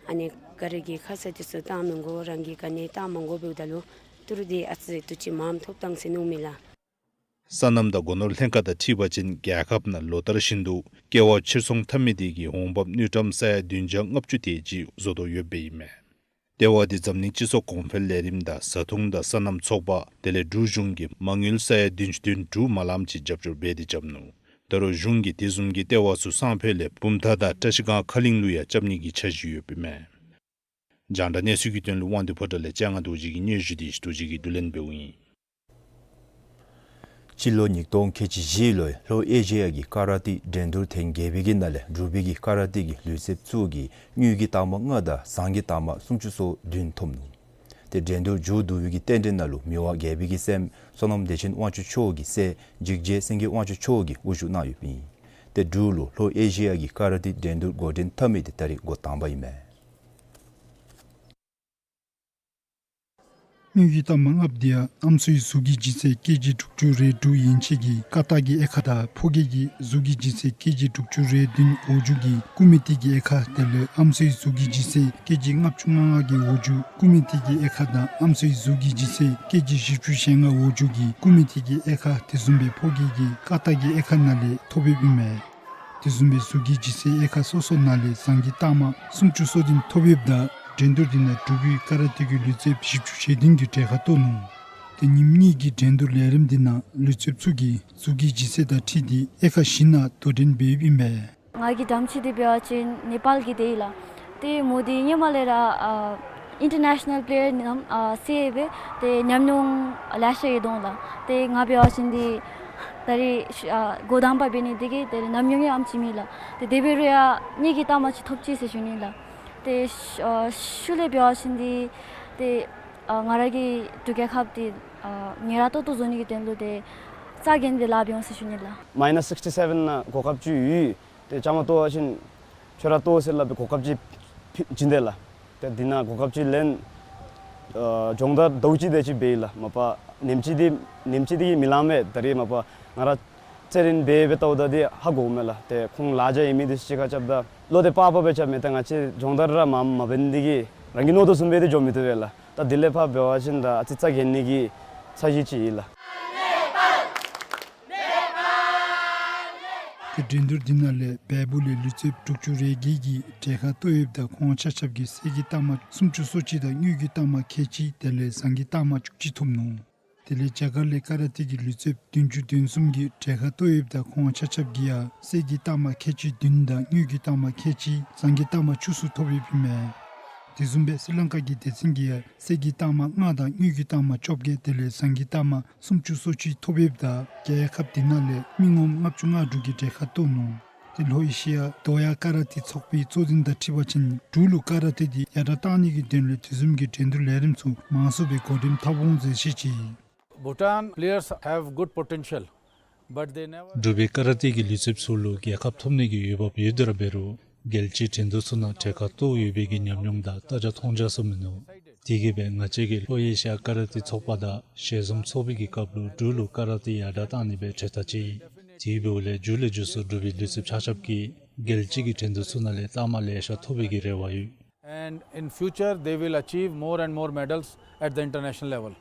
ཨ་ནི་ག་ར་གི་ཁ་གསལ་འདི་ཚུ་བཏང་མི་དགོ། རང་གིས་ག་ནི་བཏང་མ་དགོ་འབདཝ་ད་ལུ་ཏི་རུ་འདི་ཨ་ཙི་ཏོག་ཅིག་མངམ་ཐོབ་ཐང་ཟེར་མནོཝ་མས་ལགས། སོ་ནམ་དང་སྒོ་ནོར་ལྷན་ཁག་དང་འཁྲིལ་བ་ཅིན་རྒྱལ་ཁབ་ནང་ལོ་ལྟར་བཞིན་དུ་སྐྱེ་བ་ཕྱིར་ཚོང་འཐབ་མི་དེ་གི་འོང་འབབ་དངུལ་ཀྲམ་ས་ཡ་བདུན་བརྒྱ་ལྔ་བཅུ་དེ་ཅིག་བཟོ་དོ་ཡོདཔ་ཨིན་མས། ལྟེ་བ་འདི་འཛམ་གླིང་སྤྱི་ཚོགས་གོང་འཕེལ་ལས་རིམ་དང་བཟའ་འཐུང་དང་སོ་ནམ་ཚོགས་པ་དེ་ལས་འབྲུག་གཞུང་གིས་མ་དངུལ་ས་ཡ་བདུན་ཅུ་དོན་དྲུག་མ་ལངམ་ཅིག་རྒྱབ་སྐྱོར་འབད་དེ་རྐྱབ་ནུག། ད་རུང་གཞུང་གིས་དེ་བཟུམ་གྱི་ལྟེ་བ་ཚུ་སང་ཕོད་ལས་བུམ་ཐང་དང་བཀྲིས་སྒང་ཁ་གླིང་ལུ་ཡང་རྐྱབ་ནི་གི་འཆར་གཞི་ཡོདཔ་ཨིན་མས། རྒྱང་བསྒྲགས་གནས་ཚུལ་གྱི་དོན་ལུ་དབང་འདུས་ཕོ་བྲང་ལས་ལྕང་རྡོ་རྗེ་གི་སྙན་ཞུ་འདི་རྡོ་རྗེ་གིས་བསྡུ་ལེན་འབདཝ་ཨིན། སྤྱི་ལོ་ཉིས་སྟོང་ཁལ་གཅིག་བཞི་ལོའི་ལྷོ་ཨེ་ཤི་ཡ་གི་ཀ་ར་ཏེ་འགྲན་བསྡུར་ཐེངས་བརྒྱད་པའི་གི་ནང་ལས་འབྲུག་པའི་གི་ཀ་ར་ཏེ་གི་ལུས་རྩལཔ་ཚུ་གིས་དངུལ་གྱི་རྟགས་མ་ལྔ་དང་ཟངས་ཀྱི་རྟགས་མ་སུམ་ཅུ་སོ་བདུན་ཐོབ་ནུག། ཏེ་འགྲན་བསྡུར་མཇུག་བསྡུ་བའི་གི་རྟེན་འབྲེལ་ནང་ལུ་མི་དབང་རྒྱལ་པོའི་གི་སྲསམོ་བསོད་ནམས་བདེ་ཆེན་དབང་ཕྱུག་མཆོག་གི་སྲས་འཇིགས་བྱེད་སེང་གེ་དབང་ཕྱུག་མཆོག་གིས་དབུ་བཞུགས་གནང་ཡོདཔ་ཨིན། ཏེ་འབྲུག་ལུ་ལྷོ་ཨེ་ཤི་ཡ་གི་ཀ་ར་ཏེ་འགྲན་བསྡུར་འགོ་འདྲེན་འཐབ་མི་དེ་ད་རེས་འགོ་དང་པ་ཨིན་མས། དངུལ་གྱི་རྟགས་མ་ལྔཔོ་དེ་ཡང་ཨམ་སྲུའི་གཟུགས་ཀྱི་ལྗིད་ཚད་ཀེ་ཇི་དྲུག་ཅུ་རེ་དྲུག་ཡན་ཆད་ཀྱི་ཀ་དག་གི་དབྱེ་ཁག་དང་ཕོ་སྐྱེས་ཀྱི་གཟུགས་ཀྱི་ལྗིད་ཚད་ཀེ་ཇི་དྲུག་ཅུ་རེ་བདུན་འོག་འཇུག་གི་སྐུད་མེད་ཐིག་གི་དབྱེ་ཁག་དེ་ལས་ཨམ་སྲུའི་གཟུགས་ཀྱི་ལྗིད་ཚད་ཀེ་ཇི་ལྔ་བཅུ་ང་ལྔ་གི་འོག་འཇུག་སྐུད་མེད་ཐིག་གི་དབྱེ་ཁག་དང་ཨམ་སྲུའི་གཟུགས་ཀྱི་ལྗིད་ཚད་ཀེ་ཇི་བཞི་བཅུ་ཞེ་ལྔ་འོག་འཇུག་གི་སྐུད་མེད་ཐིག་གི་དབྱེ་ཁག་དེ་བཟུམ་སྦེ་ཕོ་སྐྱེས་ཀྱི་ཀ་དག་གི་དབྱེ་ཁག་ནང་ལས་ཐོབ་ཡོདཔ་ཨིན་མས། དེ་བཟུམ་སྦེ་གཟུགས་ཀྱི་ལྗིད་ཚད་དབྱེ་ཁག་སོ་སོ་ནང་ལས་ཟངས་ཀྱི་རྟགས་མ་སུམ་ཅུ་སོ་བདུན་ཐོབ་ཡོདཔ་ད་འགྲན་བསྡུར་འདི་ནང་འབྲུག་པའི་ཀ་ར་ཏེ་གི་ལུས་རྩལཔ་བཞི་བཅུ་ཞེ་བདུན་གྱིས་གྲལ་ཁར་གཏོགས་ནུག། ཏེ་ཉིནམ་གཉིས་ཀྱི་འགྲན་བསྡུར་ལས་རིམ་འདི་ནང་ལུས་རྩལཔ་ཚུ་གིས་གཟུགས་ཀྱི་ལྗིད་ཚད་དང་འཁྲིལ་ཏེ་དབྱེ་ཁག་བཞི་ནང་དོ་འགྲན་འབད་ཡོདཔ་ཨིན་པས། ང་གི་དམ་ཚིག་འདི་འབད་བ་ཅིན་ནེ་པཱལ་གྱི་དེ་ཨིན་ལགས། ཏེ་མོ་འདི་ཧེ་མ་ལས་ར་ཨ་ཨིན་ཊར་ནེ་ཤ་ནཱལ་པེ་ལེ་ཡར་རྣམས་ཨ་བསད་སྦེ་ཏེ་ཉམས་མྱོང་ལེ་ཤ་ཡོད་དོ་ལགས། ཏེ་ང་འབད་བ་ཅིན་འདི་ད་རེས་ཨ་འགོ་དང་པ་འབད་ནི་འདི་གིས་ཏེ་ཉམས་མྱོང་ཡང་ཨམ་ཅིག་མེད་ལགས། ཏེ་དེ་འབད་རུང་ཡང་དངུལ་གྱི་རྟགས་མ་ཅིག་ཐོབ་ཅི་ཟེར་ཞུ་ནི་ལགས། ཏེ་ཤུལ་ལས་འབད་བ་ཅིན་འདི་ཏེ་ཨ་ང་ར་གི་འབྲུག་རྒྱལ་ཁབ་འདི་ཨ་ངལ་རངས་ཏོག་ཏོ་བཟོ་ནི་གི་དོན་ལུ་ཏེ་རྩ་འགེངས་ཏེ་ལཱ་འབད་འོང་ཟེར་ཞུ་ནི་ལགས། མའི་ནཱས་སིགསི་ཊི་སེ་བེན་ནང་གོ་སྐབས་ཅིག་ཡོད། ཏེ་བཅའ་མར་གཏོགས་པ་ཅིན་ཁྱོད་ར་གཏོགས་ཟེར་སླབ་སྦེ་གོ་སྐབས་ཅིག་བྱིན་དེས་ལགས། ཏེ་འདི་ནང་གོ་སྐབས་ཅིག་ལེན་ཨ་སྦྱོང་བརྡར་ཟླཝ་གཅིག་དེ་ཅིག་འབད་ཡི་ལགས། མ་པ་ཉིནམ་གཅིག་འདི་ཉིནམ་གཅིག་འདི་གིས་མི་ལང་མས། ད་རེས་མ་པ་ང་ར་རྩེད་རན་འབད་འབད་ལྟཝ་ད་འདི་ཧ་གོཝ་མས་ལགས། ཏེ་ཁོང་ལཱ་རྐྱབ་ཡོད་མི་འདི་ཚུ་གཅིག་ཁར་རྐྱབ་ད་བློ་འདི་ཕར་ཕར་སྦེ་རྐྱབ་མས། ཏེ་ང་བཅས་སྦྱོང་བརྡར་ར་མངམ་མ་འབད་ནི་འདི་གིས་རང་གིས་མནོ་དོ་བཟུམ་སྦེ་འདི་འགྱོ་མི་བཏུབ་པས་ལགས། ད་དེ་ལས་ཕར་འབད་བ་ཅིན་ད་ཨ་ཙི་རྩ་འགེངས་ནི་གི་ཚ་གྱང་ཅིག་ཡོད་ལགས། ཏེ་འགྲན་བསྡུར་འདི་ནང་ལས་བལ་པོ་ལས་ལུས་རྩལཔ་དྲུག་ཅུ་རེ་བརྒྱད་ཀྱིས་གྲལ་ཁར་གཏོགས་ཡོདཔ་ད་ཁོང་ཆ་ཁྱབ་ཀྱིས་གསེར་གྱི་རྟགས་མ་སུམ་ཅུ་སོ་གཅིག་དང་དངུལ་གྱི་རྟགས་མ་ཁལ་གཅིག་དེ་ལས་ཟངས་ཀྱི་རྟགས་མ་བཅུ་གཅིག་ཐོབ་ནུག། དེ་ལས་རྒྱ་གར་ལས་ཀ་ར་ཏེ་གི་ལུས་རྩལཔ་བདུན་ཅུ་དོན་གསུམ་གྱིས་གྲལ་ཁར་གཏོགས་ཡོདཔ་ད་ཁོང་ཆ་ཁྱབ་ཀྱིས་ཡང་གསེར་གྱི་རྟགས་མ་ཁལ་གཅིག་བདུན་དང་དངུལ་གྱི་རྟགས་མ་ཁལ་གཅིག་ཟངས་ཀྱི་རྟགས་མ་བཅུ་གསུམ་ཐོབ་ཡོདཔ་ཨིན་མས། དེ་བཟུམ་སྦེ་སི་རི་ལང་ཀ་གི་སྡེ་ཚན་གྱིས་ཡང་གསེར་གྱི་རྟགས་མ་ལྔ་དང་དངུལ་གྱི་རྟགས་མ་བཅོ་བརྒྱད་དེ་ལས་ཟངས་ཀྱི་རྟགས་མ་སུམ་ཅུ་སོ་གཅིག་ཐོབ་ཡོདཔ་ད་རྒྱལ་ཁབ་འདི་ནང་ལས་མི་ངོམ་ལྔ་བཅུ་ང་དྲུག་གིས་གྲལ་ཁར་གཏོགས་ནུག། ཏེ་ལྷོ་ཨེ་ཤི་ཡ་དོ་ཡ་ཀ་ར་ཏེ་ཚོགས་པའི་གཙོ་འཛིན་དང་འཁྲིལ་བ་ཅིན་འབྲུག་ལུ་ཀ་ར་ཏེ་འདི་ཡར་དྲག་གཏང་ནི་གི་དོན་ལས་དེ་བཟུམ་གྱི་འགྲན་བསྡུར་ལས་རིམ་ཚུ་མང་སུ་སྦེ་འགོ་འདྲེན་འཐབ་འོང་ཟེར་བཤད་ཅི། Bhutan players have good potential, but they never འབྲུག་པའི་ཀ་ར་ཏེ་གི་ལུས་རྩལཔ་ཚུ་ལུ་རྒྱལ་ཁ་ཐོབ་ནི་གི་འོས་འབབ་ཡོད་དེ་ར་འབད་རུང་རྒྱལ་སྤྱིའི་འགྲན་བསྡུར་ཚུ་ནང་གྲལ་ཁར་གཏོགས་ཡོད་པའི་གི་ཉམས་མྱོང་དང་ལྟ་རྒྱ་མཐོང་རྒྱ་ཚུ་མིན་ནུག། དེ་གིས་སྦེ་ང་བཅས་ཀྱིས་ལྷོ་ཨེ་ཤི་ཡ་ཀ་ར་ཏེ་ཚོགས་པ་དང་ཞལ་འཛོམས་ཚོགས་པའི་གི་སྐབས་ལུ་འབྲུག་ལུ་ཀ་ར་ཏེ་ཡར་དྲག་གཏང་ནི་སྦེ་གྲོས་ཐག་བཅད་ཡི། དེ་འབདཝ་ལས་མཇུག་ལས་མཇུག་སུ་འབྲུག་པའི་ལུས་རྩལཔ་ཆ་ཁྱབ་ཀྱིས་རྒྱལ་སྤྱི་གི་འགྲན་བསྡུར་ཚུ་ནང་ལས་རྟགས་མ་ལེ་ཤ་ཐོབ་པའི་གི་རེ་བ་ཡོད། And in future, they will achieve more and more medals at the international level.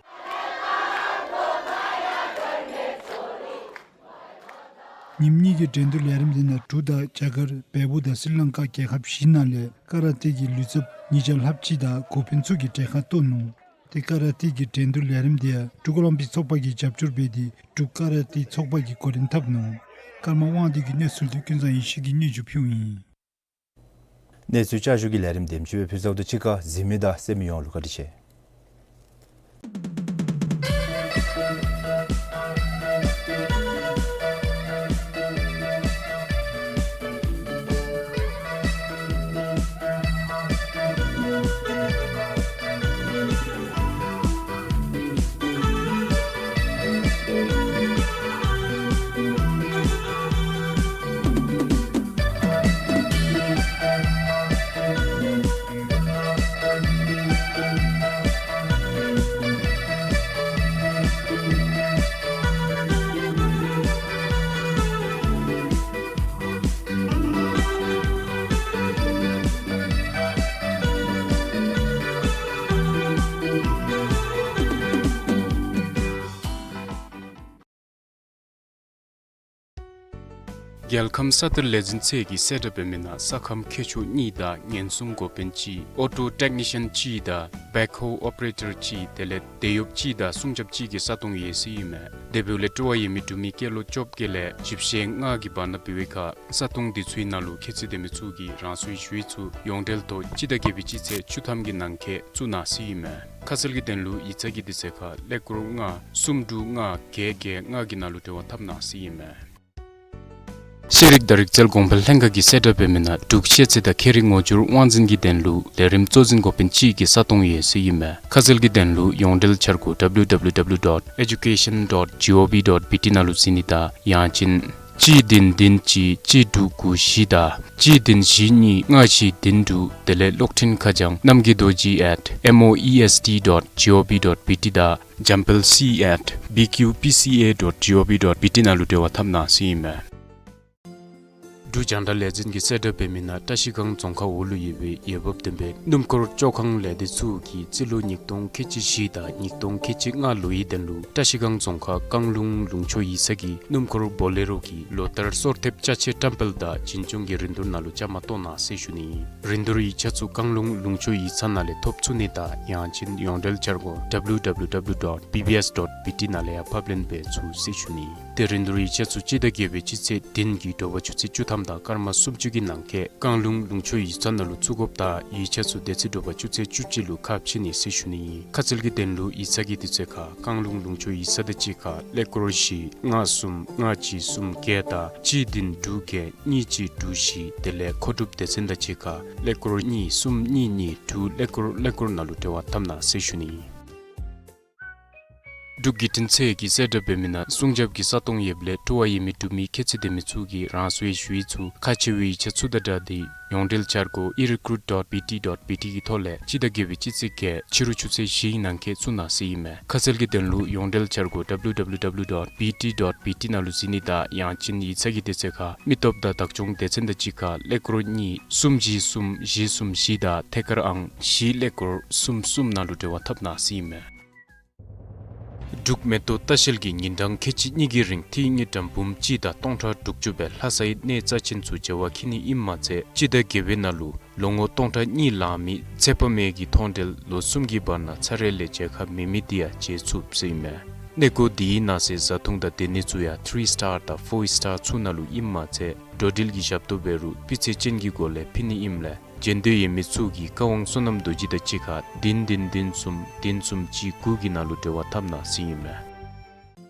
ཉིནམ་གཉིས་ཀྱི་འགྲན་བསྡུར་ལས་རིམ་འདི་ནང་འབྲུག་དང་རྒྱ་གར་བལ་པོ་དང་སི་རི་ལང་ཀ་རྒྱལ་ཁབ་བཞི་ནང་ལས་ཀ་ར་ཏེ་གི་ལུས་རྩལཔ་ཉིས་བརྒྱ་ལྷགཔ་ཅིག་དང་འགོ་དཔོན་ཚུ་གིས་གྲལ་ཁར་གཏོགས་ནུག། ཏེ་ཀ་ར་ཏེ་གི་འགྲན་བསྡུར་ལས་རིམ་འདི་ཡང་འབྲུག་ཨོ་ལིམ་པིག་ཚོགས་པ་གིས་རྒྱབ་སྐྱོར་འབད་དེ་འབྲུག་ཀ་ར་ཏེ་ཚོགས་པ་གིས་འགོ་འདྲེན་འཐབ་ནུག། ཀརྨ་དབང་འདུས་ཀྱིས་གནས་ཚུལ་འདི་ཀུན་བཟང་ཡེ་ཤེས་ཀྱིས་སྙན་ཞུ་ཕུལཝ་ཨིན། གནས་ཚུལ་བསྐྱར་ཞུ་གི་ལས་རིམ་དེམ་ཅིག་སྦེ་ཕུལ་ཚརཝ་ད་གཅིག་ཁར་གཟིགས་མི་དང་གསན་མི་ཡོངས་ལུ་བཀའ་དྲིན་ཆེ། རྒྱལ་ཁམས་ས་གཏེར་ལས་འཛིན་ཚད་ཀྱིས་གསལ་བསྒྲགས་འབད་མི་ནང་ས་ཁམས་མཁས་མཆོག་གཉིས་དང་ཉེན་སྲུང་འགོ་དཔོན་གཅིག་ཨོ་ཊོ་ཊེག་ནི་ཤཱན་གཅིག་དང་བེག་ཧོ་ཨོ་པ་རེ་ཊར་གཅིག་དེ་ལས་དེད་གཡོགཔ་གཅིག་དང་སྲུང་རྒྱབཔ་གཅིག་གི་ས་སྟོང་ཡོད་ཟེར་ཨིན་མས། དེ་འབདཝ་ལས་སྤྲོ་བ་ཡོད་མི་འབྲུག་མི་སྐྱེས་ལོ་བཅོ་བརྒྱད་ལས་བཞི་བཅུ་ཞེ་ལྔ་གི་བར་ན་འབད་བའི་ཁར་ས་སྟོང་འདི་ཚུའི་ནང་ལུ་ཁྱད་ཚད་ལྡན་མི་ཚུ་གིས་རང་སོའི་ཞུ་ཡིག་ཚུ་ཡོངས་འབྲེལ་ཐོག་སྤྱི་ཟླ་བརྒྱད་པའི་སྤྱི་ཚེས་བཅུ་ཐམ་གྱི་ནང་འཁོད་བཙུགས་གནང་ཟེར་ཨིན་མས། ཁ་གསལ་གྱི་དོན་ལུ་ཡིག་ཚང་གི་དུས་ཚོད་ཁར་ཀླད་ཀོར་ལྔ་གསུམ་དྲུག་ལྔ་བརྒྱད་བརྒྱད་ལྔ་གི་ནང་ལུ་འབྲེལ་བ་འཐབ་གནང་ཟེར་ཨིན་མས། ཤེས་རིག་དང་རིག་རྩལ་གོང་འཕེལ་ལྷན་ཁག་གིས་གསལ་བསྒྲགས་འབད་མི་ནང་འབྲུག་ཤེས་ཚད་དང་ཁྱད་རིག་ངོ་སྦྱོར་དབང་འཛིན་གྱི་དོན་ལུ་ལས་རིམ་གཙོ་འཛིན་འགོ་དཔོན་གཅིག་གི་ས་སྟོང་ཡོད་ཟེར་ཨིན་མས། ཁ་གསལ་གྱི་དོན་ལུ་ཡོངས་འབྲེལ་འཆར་སྒོ་W W W dot education dot G O V dot B T ནང་ལུ་གཟིགས་ནི་དང་ཡང་ཅིན་གཅིག་བདུན་བདུན་གཅིག་གཅིག་དྲུག་དགུ་བཞི་དང་གཅིག་བདུན་བཞི་གཉིས་ལྔ་བཞི་བདུན་དྲུག་དེ་ལས་གློག་འཕྲིན་ཁ་བྱང་གནམ་གྱི་རྡོ་རྗེ་at M O E S T dot G O V dot B T དང་འཇམ་དཔལ་C at B Q P C A dot G O V dot B T ནང་ལུ་འབྲེལ་བ་འཐབ་གནང་ཟེར་ཨིན་མས། འབྲུག་རྒྱང་བསྒྲགས་ལས་འཛིན་གྱིས་གསལ་བསྒྲགས་འབད་མི་ནང་བཀྲ་ཤིས་སྒང་རྫོང་ཁག་འོག་ལུ་ཡོད་པའི་འོས་འབབ་ལྡན་པའི་སྣུམ་འཁོར་བཅོ་ཁང་ལས་སྡེ་ཚུ་གིས་རྩིས་ལོ་ཉིས་སྟོང་ཁལ་གཅིག་བཞི་དང་ཉིས་སྟོང་ཁལ་གཅིག་ལྔ་ལོའི་དོན་ལུ་བཀྲ་ཤིས་སྒང་རྫོང་ཁག་བཀང་ལུང་ལུང་ཕྱོགས་ཡིག་ཚང་གི་སྣུམ་འཁོར་བོ་ལེ་རོ་གི་ལོ་ལྟར་གསོལ་ཐེབས་ཅ་ཆས་བཀྲམ་སྤེལ་དང་འཛིན་སྐྱོང་གི་རིན་བསྡུར་ནང་ལུ་བཅའ་མར་གཏོགས་གནང་ཟེར་ཞུ་ནི། རིན་བསྡུར་ཡིག་ཆ་ཚུ་བཀང་ལུང་ལུང་ཕྱོགས་ཡིག་ཚང་ནང་ལས་ཐོབ་ཚུགས་ནི་དང་ཡང་ཅིན་ཡོངས་འབྲེལ་འཆར་སྒོ་W W W dot B B S dot B T ནང་ལས་ཡང་ཕབ་ལེན་འབད་ཚུགས་ཟེར་ཞུ་ནི། ཏེ་རིན་བསྡུར་ཡིག་ཆ་ཚུ་སྤྱི་ཟླ་བརྒྱད་པའི་སྤྱི་ཚེས་བདུན་གྱི་དྲོ་པ་ཆུ་ཚོད་བཅུ་ཐམ་དང་སྐར་མ་སུམ་ཅུ་གི་ནང་འཁོད་བཀང་ལུང་ལུང་ཕྱོགས་ཡིག་ཚང་ནང་ལུ་བཙུགས་དགོཔ་དང་ཡིག་ཆ་ཚུ་དེ་ཚེ་དྲོ་པ་ཆུ་ཚོད་བཅུ་གཅིག་ལུ་ཁ་ཕྱེ་ནི་ཟེར་ཞུ་ནི་ཨིན། ཁ་གསལ་གྱི་དོན་ལུ་ཡིག་ཚང་གི་དུས་ཚོད་ཁར་བཀང་ལུང་ལུང་ཕྱོགས་ཡིག་ཚང་དང་གཅིག་ཁར་ཀླད་ཀོར་བཞི་ལྔ་གསུམ་ལྔ་གཅིག་གསུམ་བརྒྱད་དང་གཅིག་བདུན་དྲུག་བརྒྱད་གཉིས་གཅིག་དྲུག་བཞི་དེ་ལས་མཁོ་སྒྲུབ་སྡེ་ཚན་དང་གཅིག་ཁར་ཀླད་ཀོར་གཉིས་གསུམ་གཉིས་གཉིས་དྲུག་ཀླད་ཀོར་ཀླད་ཀོར་ནང་ལུ་འབྲེལ་བ་འཐབ་གནང་ཟེར་ཞུ་ནི་ཨིན། འབྲུག་བརྒྱུད་འཕྲིན་ཚད་ཀྱིས་གསལ་བསྒྲགས་འབད་མི་ནང་སྲུང་རྒྱབ་ཀྱི་ས་སྟོང་ཡོདཔ་ལས་སྤྲོ་བ་ཡོད་མི་འབྲུག་མི་ཁྱད་ཚད་ལྡན་མི་ཚུ་གིས་རང་སོའི་ཞུ་ཡིག་ཚུ་ཁག་ཆེ་བའི་ཡིག་ཆ་ཚུ་དང་སྦྲགས་ཏེ་ཡོངས་འབྲེལ་འཆར་སྒོ་E recruit dot B T dot B T གི་ཐོག་ལས་སྤྱི་ཟླ་བརྒྱད་པའི་སྤྱི་ཚེས་བརྒྱད་ཕྱི་རུ་ཆུ་ཚོད་བཞིའི་ནང་འཁོད་བཙུགས་གནང་ཟེར་ཨིན་མས། ཁ་གསལ་གྱི་དོན་ལུ་ཡོངས་འབྲེལ་འཆར་སྒོ་W W W dot B T dot B T ནང་ལུ་གཟིགས་ནི་དང་ཡང་ཅིན་ཡིག་ཚང་གི་དུས་ཚོད་ཁར་མི་སྟོབས་དང་བདག་སྐྱོང་སྡེ་ཚན་དང་གཅིག་ཁར་ཀླད་ཀོར་གཉིས་གསུམ་བཞི་གསུམ་བཞི་གསུམ་བཞི་དང་ཐད་ཀར་ཨང་བཞི་ཀླད་ཀོར་གསུམ་གསུམ་ནང་ལུ་འབྲེལ་བ་འཐབ་གནང་ཟེར་ཨིན་མས། འབྲུག་མེ་ཏོག་ལྟ་བཤལ་གྱིས་ཉིན་གྲངས་ཁལ་གཅིག་གཉིས་ཀྱི་རིང་ཐིག་ངེ་ཌམ་འབུམ་གཅིག་དང་སྟོང་ཕྲག་དྲུག་ཅུ་སྦེ་ལྷ་སའི་གནས་རྩ་ཆེན་ཚུ་མཇལ་བར་འཁྱིད་ནི་ཨིནམ་མ་ཚད་སྤྱི་ཟླ་བརྒྱད་པའི་ནང་ལུ་ལོ་ངོ་སྟོང་ཕྲག་གཉིས་ལང་མི་ཚེ་དཔག་མེད་ཀྱི་མཐོང་གྲོལ་ལོ་གསུམ་གྱི་བར་ན་ཚར་རེ་ལས་མཇལ་ཁ་མེད་མི་དེ་ཡང་མཇལ་ཚུགས་ཟེར་ཨིན་མས། གནས་སྐོར་འདི་གི་ནང་གསེས་བཟའ་འཐུང་དང་སྡོད་ནི་ཚུ་ཡང་ཐི་རི་སི་ཊར་དང་ཕོར་སི་ཊར་ཚུ་ནང་ལུ་ཨིནམ་མ་ཚད་འགྲོ་འགྲུལ་གྱི་ཞབས་ཏོག་འབད་རུང་སྤུས་ཚད་ཅན་གྱི་སྒོ་ལས་ཕུལ་ནི་ཨིནམ་ལས་མཇལ་འདོད་ཡོད་མི་ཚུ་གིས་བཀའ་དབང་བསོད་ནམས་རྡོ་རྗེ་དང་གཅིག་ཁར་བདུན་བདུན་བདུན་གསུམ་བདུན་གསུམ་གཅིག་དགུ་གི་ནང་ལུ་འབྲེལ་བ་འཐབ་གནང་ཟེར་ཨིན་མས།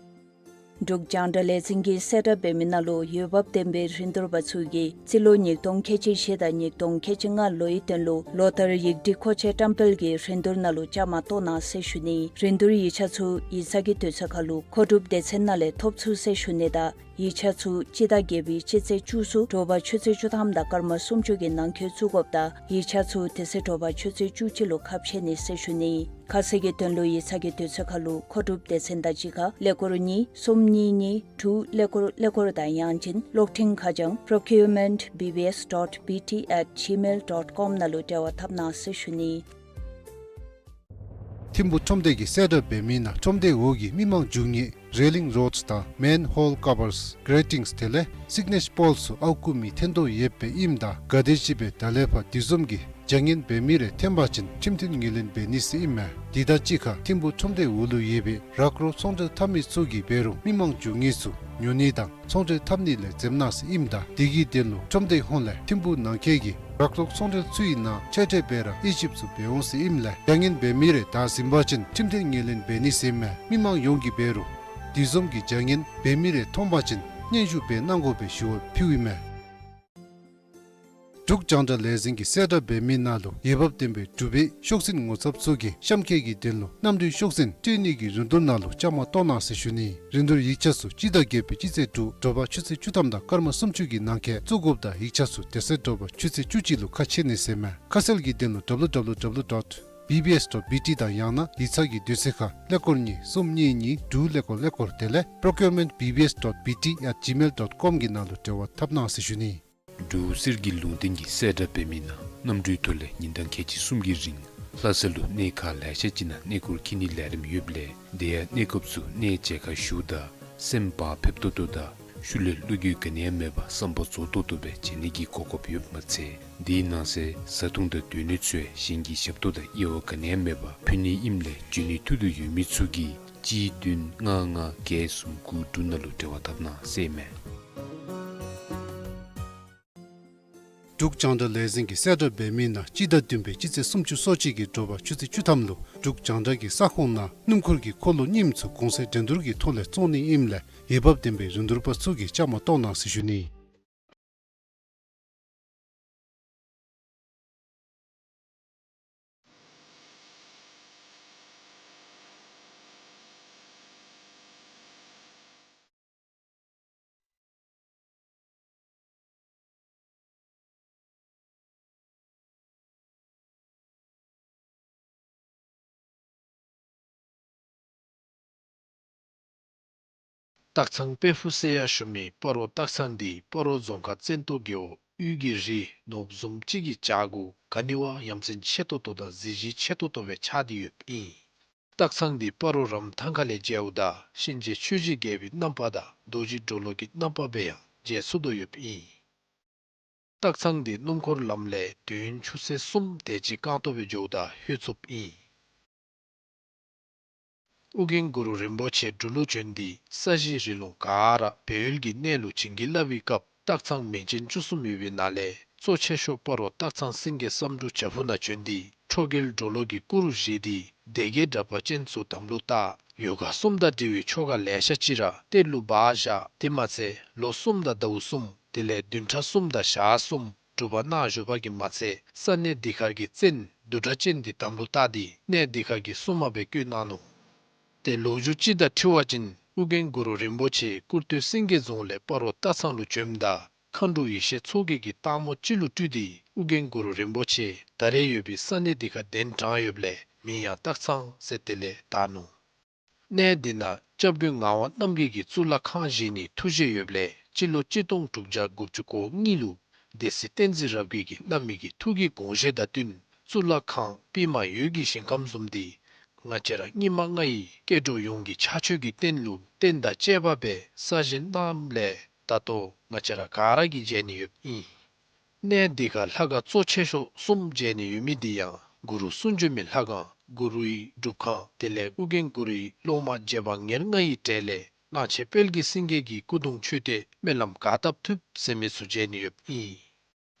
འབྲུག་རྒྱང་བསྒྲགས་ལས་འཛིན་གྱིས་གསལ་བསྒྲགས་འབད་མི་ནང་ལུ་འོས་འབབ་ལྡན་པའི་རིན་བསྡུར་པ་ཚུ་གིས་རྩིས་ལོ་ཉིས་སྟོང་ཁལ་གཅིག་བཞི་དང་ཉིས་སྟོང་ཁལ་གཅིག་ལྔ་ལོའི་དོན་ལུ་ལོ་ལྟར་ཡིག་སྒྲིག་མཁོ་ཆས་བཀྲམ་སྤེལ་གྱི་རིན་བསྡུར་ནང་ལུ་བཅའ་མར་གཏོགས་གནང་ཟེར་ཞུ་ནི། རིན་བསྡུར་ཡིག་ཆ་ཚུ་ཡིག་ཚང་གི་དུས་ཚོད་ཁར་ལུ་མཁོ་སྒྲུབ་སྡེ་ཚན་ནང་ལས་ཐོབ་ཚུགས་ཟེར་ཞུ་ནི་དང་ཡིག་ཆ་ཚུ་སྤྱི་ཟླ་བརྒྱད་པའི་སྤྱི་ཚེས་བཅུ་གསུམ་དྲོ་པ་ཆུ་ཚོད་བཅུ་ཐམ་དང་སྐར་མ་སུམ་ཅུ་གི་ནང་འཁོད་བཙུགས་དགོཔ་དང་ཡིག་ཆ་ཚུ་དེ་ཚེ་དྲོ་པ་ཆུ་ཚོད་བཅུ་གཅིག་ལུ་ཁ་ཕྱེ་ནི་ཟེར་ཞུ་ནི། ཁ་གསལ་གྱི་དོན་ལུ་ཡིག་ཚང་གི་དུས་ཚོད་ཁར་ལུ་མཁོ་སྒྲུབ་སྡེ་ཚན་དང་གཅིག་ཁར་ཀླད་ཀོར་གཉིས་གསུམ་གཉིས་གཉིས་དྲུག་ཀླད་ཀོར་ཀླད་ཀོར་དང་ཡང་ཅིན་གློག་འཕྲིན་ཁ་བྱང་procurement B B S dot B T at gmail dot com ནང་ལུ་འབྲེལ་བ་འཐབ་གནང་ཟེར་ཞུ་ནི། ཐིམ་ཕུ་ཁྲོམ་སྡེ་གིས་གསལ་བསྒྲགས་འབད་མི་ནང་ཁྲོམ་སྡེའི་འོག་གི་མི་མང་འཛུལ་ནིའི་railing rods དང་manhole covers, gratings དེ་ལས་signage pole ཚུ་ཨརཝ་བརྐུ་མི་ཐོན་དོ་ཡོདཔ་ཨིནམ་ད་ག་དེམ་ཅིག་སྦེ་ད་ལས་ཕར་དེ་བཟུམ་གྱི་ བྱ་ངན་འབད་མི་རེ་འཐོན་པ་ཅིན་ཁྲིམས་མཐུན་ངོས་ལེན་འབད་ནི་ཟེར་ཨིན་མས། དེ་དང་གཅིག་ཁར་ཐིམ་ཕུག་ཁྲོམ་སྡེའི་འོག་ལུ་ཡོད་པའི་རག་རོག་ཚོང་འབྲེལ་འཐབ་མི་ཚུ་གིས་འབད་རུང་མི་མང་འགྱོ་ངེས་ཚུ་ཉོ་ནི་དང་ཚོང་འབྲེལ་འཐབ་ནི་ལས་འཛེམ་གནང་ཟེར་ཨིནམ་ད་དེ་གི་དོན་ལུ་ཁྲོམ་སྡེའི་ཧོངས་ལས་ཐིམ་ཕུག་ནང་འཁོད་ཀྱི་རག་རོག་ཚོང་འབྲེལ་ཚུ་གི་ནང་ཆེ་གྲས་སྦེ་ར་དབྱེ་ཞིབ་ཚུ་འབད་འོང་ཟེར་ཨིནམ་ལས་བྱ་ངན་འབད་མི་རེ་བདའ་ཟུན་པ་ཅིན་ཁྲིམས་མཐུན་ངོས་ལེན་འབད་ནི་ཟེར་མས། མི་མང་ཡོངས་ཀྱིས་འབད་རུང་དེ་བཟུམ་གྱི་བྱ་ངན་འབད་མི་རེ་མཐོང་པ་ཅིན་སྙན་ཞུ་འབད་གནང་དགོ་པའི་ཞུ་བ་ཕུལཝ་ཨིན་མས། འབྲུག་རྒྱང་བསྒྲགས་ལས་འཛིན་གྱིས་གསལ་བསྒྲགས་འབད་མི་ནང་ལུ་འོས་འབབ་ལྡན་པའི་འབྲུག་པའི་ཤོག་འཛིན་ངོ་ཚབ་ཚུ་གིས་གཤམ་འཁོད་ཀྱི་དོན་ལུ་གནམ་གྲུའི་ཤོག་འཛིན་སྤྲོད་ནི་གི་རིན་བསྡུར་ནང་ལུ་བཅའ་མར་གཏོགས་གནང་ཟེར་ཞུ་ནི། རིན་བསྡུར་ཡིག་ཆ་ཚུ་སྤྱི་ཟླ་བརྒྱད་པའི་སྤྱི་ཚེས་དྲུག་དྲོ་པ་ཆུ་ཚོད་བཅུ་ཐམ་དང་སྐར་མ་སུམ་ཅུ་གི་ནང་འཁོད་བཙུགས་དགོཔ་དང་ཡིག་ཆ་ཚུ་དེ་ཚེ་དྲོ་པ་ཆུ་ཚོད་བཅུ་གཅིག་ལུ་ཁ་ཕྱེ་ནི་ཟེར་མས། ཁ་གསལ་གྱི་དོན་ལུ་W W W dot B B S dot B T དང་ཡང་ན་ཡིག་ཚང་གི་དུས་ཚོད་ཁར་ཀླད་ཀོར་གཉིས་གསུམ་གཉིས་གཉིས་དྲུག་ཀླད་ཀོར་ཀླད་ཀོར་དེ་ལས་procurement B B S dot B T at gmail dot com གི་ནང་ལུ་འབྲེལ་བ་འཐབ་གནང་ཟེར་ཞུ་ནི། འབྲུག་གསེར་གྱི་ལུང་བསྟན་གྱིས་གསལ་བསྒྲགས་འབད་མི་ནང་གནམ་གྲུའི་ཐོག་ལས་ཉིན་གྲངས་ཁལ་གཅིག་གསུམ་གྱི་རིང་ལྷ་ས་ལུ་གནས་ཁག་ལེ་ཤ་ཅིག་ནང་གནས་སྐོར་འཁྱིད་ནིའི་ལས་རིམ་ཡོདཔ་ལས་དེ་ཡང་གནས་སྐབས་སུ་གནས་མཇལ་ཁ་ཞུཝ་ད་སེམས་བག་ཕེབས་ཏོག་ཏོ་དང་ཤུལ་ལས་བློ་འགྱོད་ག་ནི་ཡང་མེད་པར་བསམ་པ་རྫོགས་ཏོག་ཏོ་སྦེ་མཇལ་ནི་གི་གོ་སྐབས་ཡོདཔ་མ་ཚད་དེའི་ནང་གསེས་བཟའ་འཐུང་དང་སྡོད་གནས་ཚུ་ཡང་གཞན་གྱི་ཞབས་ཏོག་དང་དབྱེ་བ་ག་ནི་ཡང་མེད་པར་ཕུལ་ནི་ཨིནམ་ལས་འབྱོན་ནིའི་ཐུགས་འདོད་ཡོད་མི་ཚུ་གིས་གཅིག་བདུན་ལྔ་ལྔ་བརྒྱད་གསུམ་དགུ་དྲུག་ནང་ལུ་འབྲེལ་བ་འཐབ་གནང་ཟེར་མས། འབྲུག་རྒྱང་བསྒྲགས་ལས་འཛིན་གྱིས་གསལ་བསྒྲགས་འབད་མི་ནང་སྤྱི་ཟླ་བདུན་པའི་སྤྱི་ཚེས་སུམ་ཅུ་སོ་གཅིག་གི་དྲོ་པ་ཆུ་ཚོད་བཅུ་ཐམ་ལུ་འབྲུག་རྒྱང་བསྒྲགས་ཀྱི་ས་ཁོངས་ནང་སྣུམ་འཁོར་གྱི་འཁོར་ལོ་རྙིངམ་ཚུ་གོང་ཚད་འགྲན་བསྡུར་གྱི་ཐོག་ལས་བཙོང་ནི་ཨིནམ་ལས་འོས་འབབ་ལྡན་པའི་རིན་བསྡུར་པ་ཚུ་གིས་བཅའ་མར་གཏོགས་གནང་ཟེར་ཞུ་ནི། སྟག་ཚང་དཔལ་ཕུག་ཟེར་ཡང་ཞུ་མི་སྤ་རོ་སྟག་ཚང་འདི་སྤ་རོ་རྫོང་ཁག་བཙན་ཏོ་རྒེད་འོག་དབུས་ཀྱི་རི་ནོར་བུ་བཟུམ་ཅིག་གི་བྱག་གུ་ག་ནི་བ་ཡ་མཚན་ཆེ་ཏོག་ཏོ་དང་གཟི་བརྗིད་ཆེ་ཏོག་ཏོ་སྦེ་ཆགས་ཏེ་ཡོདཔ་ཨིན། སྟག་ཚང་འདི་སྤ་རོ་རམ་ཐང་ཁ་ལས་མཇལཝ་ད་གཤིན་རྗེ་ཆོས་ཀྱི་རྒྱལ་པོའི་རྣམ་པ་དང་རྡོ་རྗེ་གྲོ་ལོད་ཀྱི་རྣམ་པ་སྦེ་ཡང་མཇལ་ཚུགས་དོ་ཡོདཔ་ཨིན། སྟག་ཚང་འདི་སྣུམ་འཁོར་ལམ་ལས་དུས་ཡུན་ཆུ་ཚོད་གསུམ་དེ་ཅིག་རྐང་སྟོང་སྦེ་འགྱོཝ་ད་ལྷོད་ཚུགསཔ་ཨིན། ཨོ་རྒྱན་གུ་རུ་རིན་པོ་ཆེ་འབྲུག་ལུ་བྱོན་ཏེ་ས་གཞི་རི་ལུང་ག་ར་སྦས་ཡུལ་གྱི་གནས་ལུ་བྱིན་གྱིས་བརླབས་པའི་སྐབས་སྟག་ཚང་མིང་ཅན་བཅུ་གསུམ་ཡོད་པའི་ནང་ལས་གཙོ་ཆེ་ཤོས་སྤ་རོ་སྟག་ཚང་སེང་གེ་བསམ་འགྲུབ་བྱག་ཕུག་ནང་བྱོན་ཏེ་ཁྲོ་རྒྱལ་གྲོ་ལོད་ཀྱི་སྐུ་རུ་བཞེངས་ཏེ་སྡེ་བརྒྱད་དྲེགས་པ་ཅན་ཚུ་དམ་ལུ་བཏགས། ཡོ་ག་གསུམ་དང་འབྲེལ་བའི་ཆོ་ག་ལེ་ཤ་ཅིག་ར་གཏེར་ལུ་སྦ་བཞག། དེ་མ་ཚད་ལོ་གསུམ་དང་ཟླཝ་གསུམ་དེ་ལས་བདུན་ཕྲག་གསུམ་དང་ཞག་གསུམ་སྒྲུབ་པ་གནང་བཞུགས་པ་གིས་མ་ཚད་ས་གནས་འདི་ཁར་གྱི་བཙན་བདུད་གྲགས་ཅན་འདི་དམ་ལུ་བཏགས་ཏེ་གནས་འདི་ཁར་གྱི་སྲུང་མ་སྦེ་བསྐོས་གནང་ནུག། ཏེ་ལོ་རྒྱུས་ཅིག་དང་འཁྲིལ་བ་ཅིན་ཨོ་རྒྱན་གུ་རུ་རིན་པོ་ཆེ་སྐུར་སྟོད་སེང་གེ་རྫོང་ལས་སྤ་རོ་སྟག་ཚང་ལུ་བྱོནམ་ད་མཁའ་འགྲོ་ཡེ་ཤེས་མཚོ་རྒྱལ་གྱིས་སྟག་མོ་ཅིག་ལུ་སྤྲུལ་ཏེ་ཨོ་རྒྱན་གུ་རུ་རིན་པོ་ཆེ་ད་རེས་ཡོད་པའི་ས་གནས་འདི་ཁར་གདན་དྲངས་ཡོདཔ་ལས་མིང་ཡང་སྟག་ཚང་ཟེར་དེ་ལས་བཏགས་ནུག། གནས་འདི་ནང་སྐྱབས་མགོན་ངག་དབང་རྣམ་རྒྱལ་གྱིས་གཙུག་ལག་ཁང་བཞེངས་ནིའི་ཐུགས་བཞེད་ཡོདཔ་ལས་སྤྱི་ལོ་གཅིག་སྟོང་དྲུག་བརྒྱ་དགུ་བཅུ་གོ་གཉིས་ལུ་སྡེ་སྲིད་བསྟན་འཛིན་རབ་རྒྱས་ཀྱིས་བླ་མའི་གི་ཐུགས་ཀྱི་དགོངས་བཞེད་དང་བསྟུན་གཙུག་ལག་ཁང་པདྨ་འོད་ཀྱི་ཞིང་ཁམས་བཟུམ་འདི་ང་བཅས་ར་སྙིགས་མ་ལྔ་ཡི་སྐྱེ་འགྲོ་ཡོངས་ཀྱི་ཕྱག་མཆོད་ཀྱི་རྟེན་ལུ་རྟེན་དང་བཅས་པ་སྦེ་གསར་བཞེངས་གནངམ་ལས་ད་ལྟོ་ང་བཅས་ར་ག་ར་གིས་མཇལ་ནི་ཡོདཔ་ཨིན། གནས་འདི་ཁར་ལྷ་ཁང་གཙོ་ཆེ་ཤོས་གསུམ་མཇལ་ནི་ཡོད་མི་འདི་ཡང་གུ་རུ་གསུང་བྱོན་མའི་ལྷ་ཁང་གུ་རུའི་སྒྲུབ་ཁང་དེ་ལས་ཨོ་རྒྱན་གུ་རུའི་སློབ་མ་རྗེ་འབངས་ཉེར་ལྔ་ཡི་གྲས་ལས་གླང་ཆེན་དཔལ་གྱི་སེང་གེ་གི་སྐུ་གདུང་མཆོད་རྟེན་སྨོན་ལམ་ག་བཏབ་ཐུབ་ཟེར་མི་ཚུ་མཇལ་ནི་ཡོདཔ་ཨིན།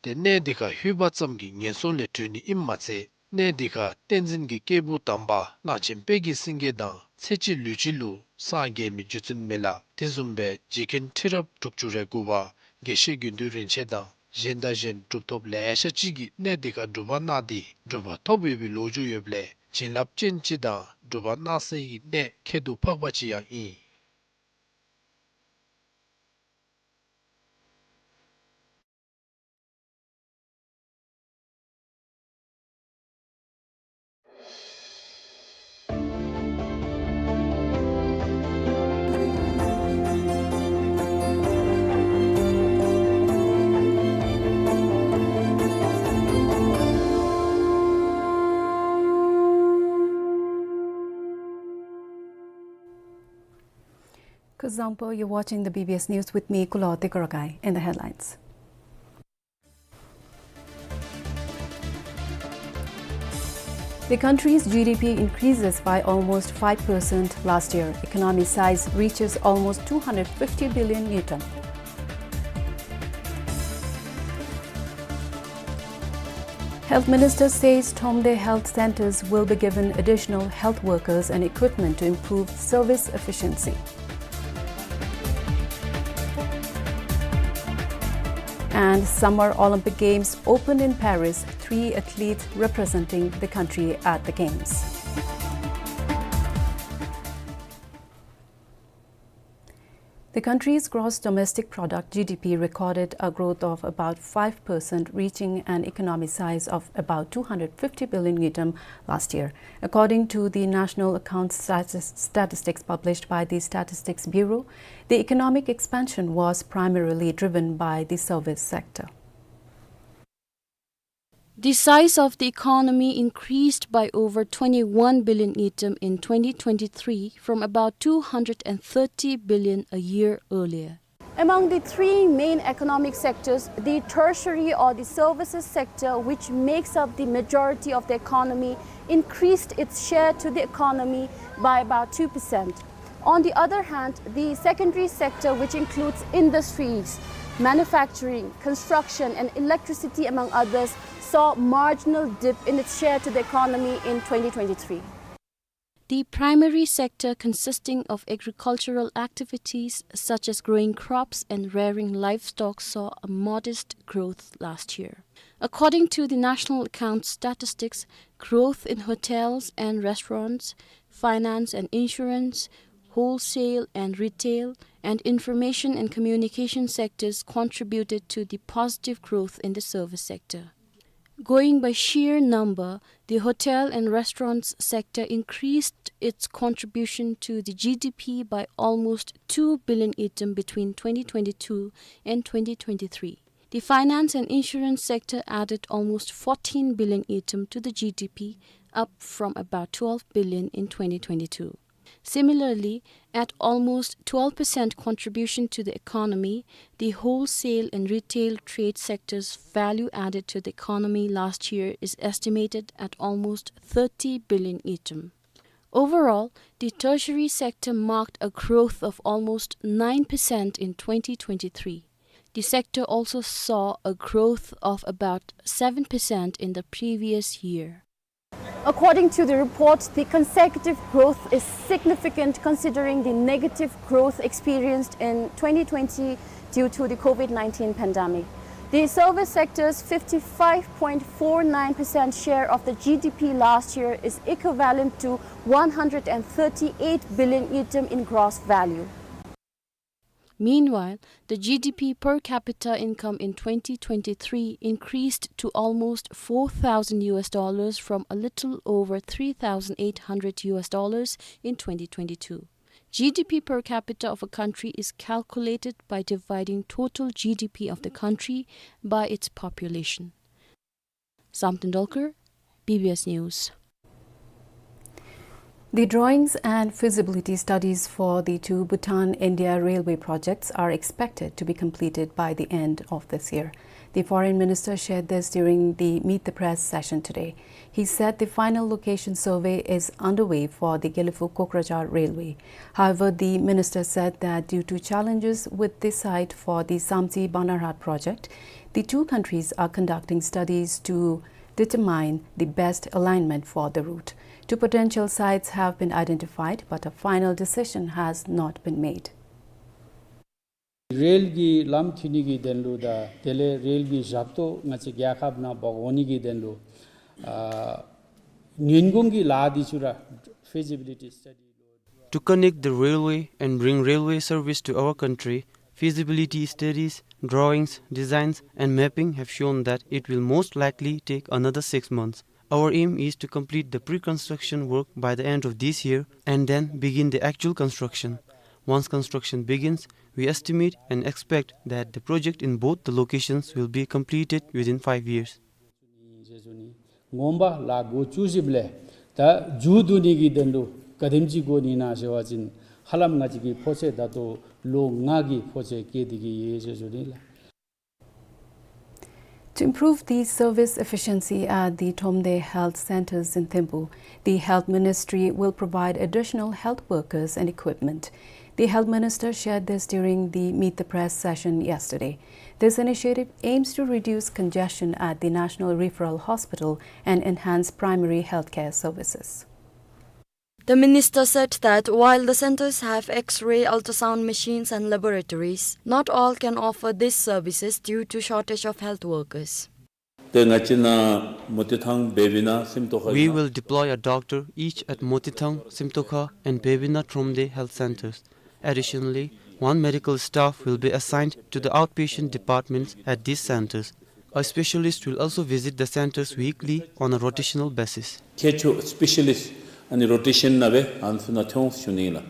ཏེ་གནས་འདི་ཁར་ལྷོད་པ་ཙམ་གྱིས་ངན་སོང་ལས་གྲོལ་ནི་ཨིནམ་མ་ཚད་གནས་འདི་ཁར་བསྟན་འཛིན་གྱི་སྐྱེས་བུ་དམ་པ་གླང་ཆེན་དཔལ་གྱི་སེང་གེ་དང་ཚེ་གཅིག་ལུས་གཅིག་ལུ་སངས་རྒྱས་མི་རྗེ་བཙུན་མི་ལ་དེ་བཟུམ་སྦེ་རྗེ་མཁན་ཁྲི་རབས་དྲུག་ཅུ་རེ་དགུ་པ་དགེ་བཤེས་དགེ་འདུན་རིན་ཆེན་དང་གཞན་དང་གཞན་གྲུབ་ཐོབ་ལེ་ཤ་ཅིག་གིས་གནས་འདི་ཁར་སྒྲུབ་པ་གནང་སྟེ་གྲུབ་པ་ཐོབ་ཡོད་པའི་ལོ་རྒྱུས་ཡོདཔ་ལས་བྱིན་རླབས་ཅན་ཅིག་དང་སྒྲུབ་པ་གནང་སའི་གནས་ཁྱད་དུ་འཕགས་པ་ཅིག་ཡང་ཨིན། Kuzuzangpo, you're watching the B B S News with me, Kulo Tekorogay. In the headlines. The country's G D P increases by almost five percent last year. Economy size reaches almost two hundred fifty billion ngultrum. Health Minister says Thromde health centers will be given additional health workers and equipment to improve service efficiency. And Summer Olympic Games opened in Paris, three athletes representing the country at the Games. The country's gross domestic product, G D P, recorded a growth of about five percent, reaching an economic size of about two hundred fifty billion ngultrum last year. According to the National Accounts statis-, statistics published by the Statistics Bureau, the economic expansion was primarily driven by the service sector. The size of the economy increased by over twenty-one billion ngultrum in twenty twenty-three, from about two hundred and thirty billion a year earlier. Among the three main economic sectors, the tertiary or the services sector, which makes up the majority of the economy, increased its share to the economy by about two percent. On the other hand, the secondary sector, which includes industries, manufacturing, construction, and electricity, among others, saw marginal dip in its share to the economy in twenty twenty-three. The primary sector, consisting of agricultural activities such as growing crops and rearing livestock, saw a modest growth last year. According to the National Accounts statistics, growth in hotels and restaurants, finance and insurance, wholesale and retail, and information and communication sectors contributed to the positive growth in the service sector. Going by sheer number, the hotel and restaurants sector increased its contribution to the G D P by almost two billion ngultrum between twenty twenty-two and twenty twenty-three. The finance and insurance sector added almost fourteen billion ngultrum to the G D P, up from about twelve billion in twenty twenty-two. Similarly, at almost twelve percent contribution to the economy, the wholesale and retail trade sector's value added to the economy last year is estimated at almost thirty billion ngultrum. Overall, the tertiary sector marked a growth of almost nine percent in twenty twenty-three. The sector also saw a growth of about seven percent in the previous year. According to the report, the consecutive growth is significant considering the negative growth experienced in twenty twenty due to the COVID nineteen pandemic. The service sector's fifty-five point four nine percent share of the G D P last year is equivalent to one hundred and thirty-eight billion ngultrum in gross value. Meanwhile, the G D P per capita income in twenty twenty-three increased to almost four thousand U S dollars from a little over three thousand eight hundred U S dollars in twenty twenty-two. G D P per capita of a country is calculated by dividing total G D P of the country by its population. Zamten Dolkar, B B S News. The drawings and feasibility studies for the two Bhutan-India railway projects are expected to be completed by the end of this year. The foreign minister shared this during the Meet the Press session today. He said the final location survey is underway for the Gelephu-Kokrajhar railway. However, the minister said that due to challenges with the site for the Samtse-Banarhat project, the two countries are conducting studies to determine the best alignment for the route. Two potential sites have been identified, but a final decision has not been made. རེལ་གྱི་ལམ་མཐུད་ནི་གི་དོན་ལུ་དང་དེ་ལས་རེལ་གྱི་ཞབས་ཏོག་ང་བཅས་རྒྱལ་ཁབ་ནང་འབག་འོང་ནི་གི་དོན་ལུ་ཨ་ཉིན་གུང་གི་ལཱ་འདི་ཚུ་ར་feasibility study ལུ། To connect the railway and bring railway service to our country, feasibility studies, drawings, designs, and mapping have shown that it will most likely take another six months. Our aim is to complete the pre-construction work by the end of this year and then begin the actual construction. Once construction begins, we estimate and expect that the project in both the locations will be completed within five years. ངོམ་པ་ལཱ་འགོ་བཙུགས་ཞིནམ་ལས་ད་མཇུག་བསྡུ་ནི་གི་དོན་ལུ་ག་དེམ་ཅིག་འགོར་ནི་ན་ཟེར་བ་ཅིན་ཧ་ལམ་ང་བཅས་ཀྱི་ཕོ་ཚོད་ད་ལྟོ་ལོ་ལྔ་གི་ཕོ་ཚོད་བསྐྱལ་ཏེ་གི་ཡོད་ཟེར་ཞུ་ནི་ལགས། To improve the service efficiency at the Thromde Health Centers in Thimphu, the Health Ministry will provide additional health workers and equipment. The Health Minister shared this during the Meet the Press session yesterday. This initiative aims to reduce congestion at the National Referral Hospital and enhance primary healthcare services. The minister said that while the centers have X-ray, ultrasound machines and laboratories, not all can offer these services due to shortage of health workers. ཏེ་ང་བཅས་ནཱ་མོ་ཏི་ཐང་བེ་བི་ན་སིམ་ཏོ་ཁ། We will deploy a doctor each at Motithang, Simtokha and Bebina Thromde health centers. Additionally, one medical staff will be assigned to the outpatient departments at these centers. A specialist will also visit the centers weekly on a rotational basis. ཁྱད་ཆོས་སི་པེ་ཤ་ལིསཊ་ཨ་ནི་རོ་ཊེ་ཤན་ནང་སྦེ་ཨ་ནི་ཚུ་ནཱ་ཐོན་ཞུ་ནི་ཨིན་ལགས།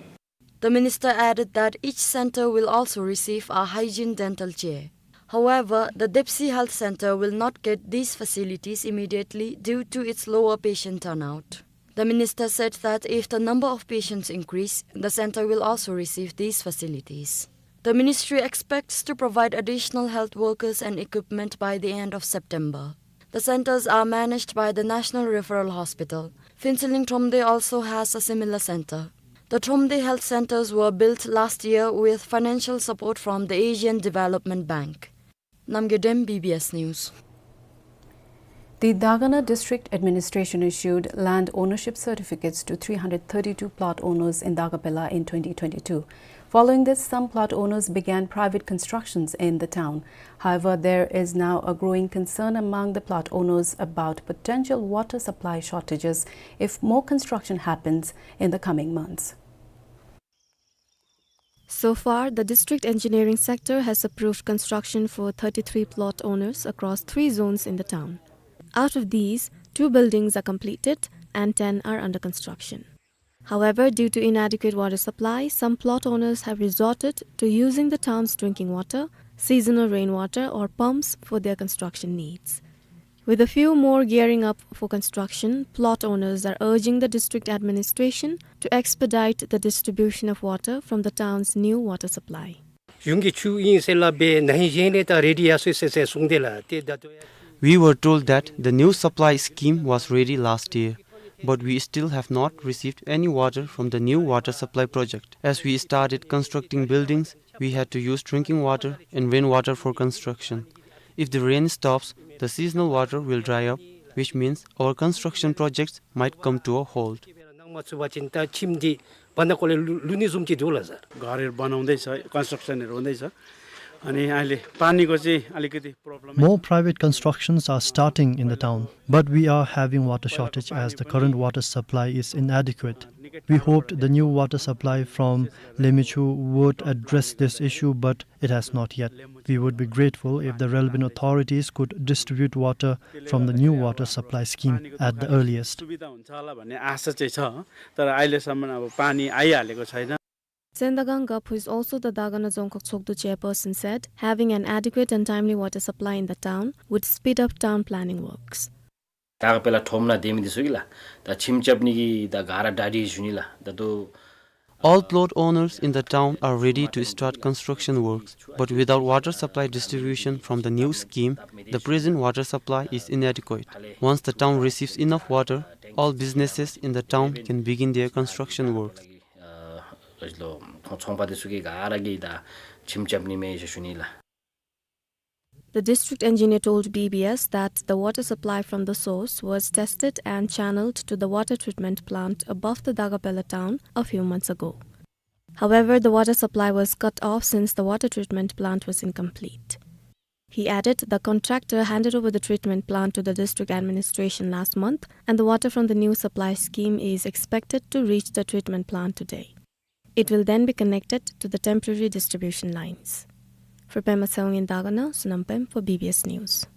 The minister added that each center will also receive a hygiene dental chair. However, the Dipsy Health Center will not get these facilities immediately due to its lower patient turnout. The minister said that if the number of patients increase, the center will also receive these facilities. The ministry expects to provide additional health workers and equipment by the end of September. The centers are managed by the National Referral Hospital. Phuentsholing Thromde also has a similar center. The Thromde health centers were built last year with financial support from the Asian Development Bank. Namgay Dem, B B S News. The Dagana District Administration issued land ownership certificates to three hundred thirty-two plot owners in Dagapela in twenty twenty-two. Following this, some plot owners began private constructions in the town. However, there is now a growing concern among the plot owners about potential water supply shortages if more construction happens in the coming months. So far, the district engineering sector has approved construction for thirty-three plot owners across three zones in the town. Out of these, two buildings are completed and ten are under construction. However, due to inadequate water supply, some plot owners have resorted to using the town's drinking water, seasonal rainwater, or pumps for their construction needs. With a few more gearing up for construction, plot owners are urging the district administration to expedite the distribution of water from the town's new water supply. གཞུང་གི་ཆུ་ཨིན་ཟེར་སླབ་སྦེ་ན་ཧིང་གཞེས་ནི་ད་རེ་ཌི་ཡར་སོང་ཡི་ཟེར་གསུངས་ཏེ་ལགས། ཏེ་ད་ལྟོ་ཡང་། We were told that the new supply scheme was ready last year, but we still have not received any water from the new water supply project. As we started constructing buildings, we had to use drinking water and rainwater for construction. If the rain stops, the seasonal water will dry up, which means our construction projects might come to a halt. ནང་མ་ཚུད་པ་ཅིན་ད་ཁྱིམ་འདི་བར་ན་ཀོ་ལས་ལུ་ལུ་ནི་བཟུམ་ཅིག་འདུག་ལགས་སར། घरहरू बनाउँदैछ, कन्स्ट्रक्सनहरू हुँदैछ। अनि अहिले पानीको चाहिँ अलिकति problem. More private constructions are starting in the town, but we are having water shortage as the current water supply is inadequate. We hoped the new water supply from Lemechu would address this issue, but it has not yet. We would be grateful if the relevant authorities could distribute water from the new water supply scheme at the earliest. सुविधा हुन्छ होला भन्ने आशा चाहिँ छ, तर अहिलेसम्म अब पानी आइहालेको छैन। Sen Dagang Gap, who is also the Dagana Dzongkhag Chhogdo chairperson, said having an adequate and timely water supply in the town would speed up town planning works. ད་ག་དཔེ་ལ་ཁྲོམ་ནང་སྡོད་མི་འདི་ཚུ་གིས་ལགས་ད་ཁྱིམ་རྐྱབ་ནི་གི་ད་ག་ར་གྲ་སྒྲིག་ཞུ་ནི་ལགས། ད་ལྟོ། All plot owners in the town are ready to start construction works, but without water supply distribution from the new scheme, the present water supply is inadequate. Once the town receives enough water, all businesses in the town can begin their construction works. ཨ་ཚོང་ཚོང་པ་འདི་ཚུ་གིས་ག་ར་གིས་ད་ཁྱིམ་རྐྱབ་ནི་མས་ཟེར་ཞུ་ནི་ལགས། The district engineer told B B S that the water supply from the source was tested and channeled to the water treatment plant above the Dagapela town a few months ago. However, the water supply was cut off since the water treatment plant was incomplete. He added the contractor handed over the treatment plant to the district administration last month, and the water from the new supply scheme is expected to reach the treatment plant today. It will then be connected to the temporary distribution lines. For Pema Tshewang in Dagana, Sonam Pem for B B S News.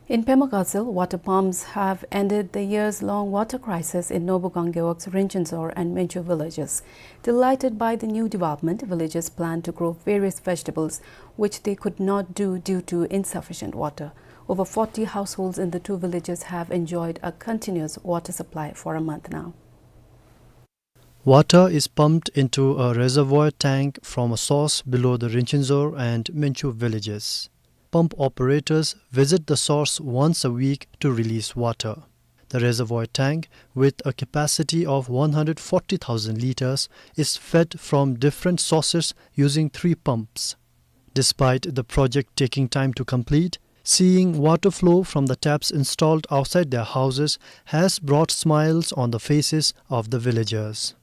In Pema Gatshel, water pumps have ended the years-long water crisis in Norbughan Gewog's Rinchenzor and Menchu villages. Delighted by the new development, villagers plan to grow various vegetables, which they could not do due to insufficient water. Over forty households in the two villages have enjoyed a continuous water supply for a month now. Water is pumped into a reservoir tank from a source below the Rinchenzor and Menchu villages. Pump operators visit the source once a week to release water. The reservoir tank, with a capacity of one hundred forty thousand liters, is fed from different sources using three pumps. Despite the project taking time to complete, seeing water flow from the taps installed outside their houses has brought smiles on the faces of the villagers.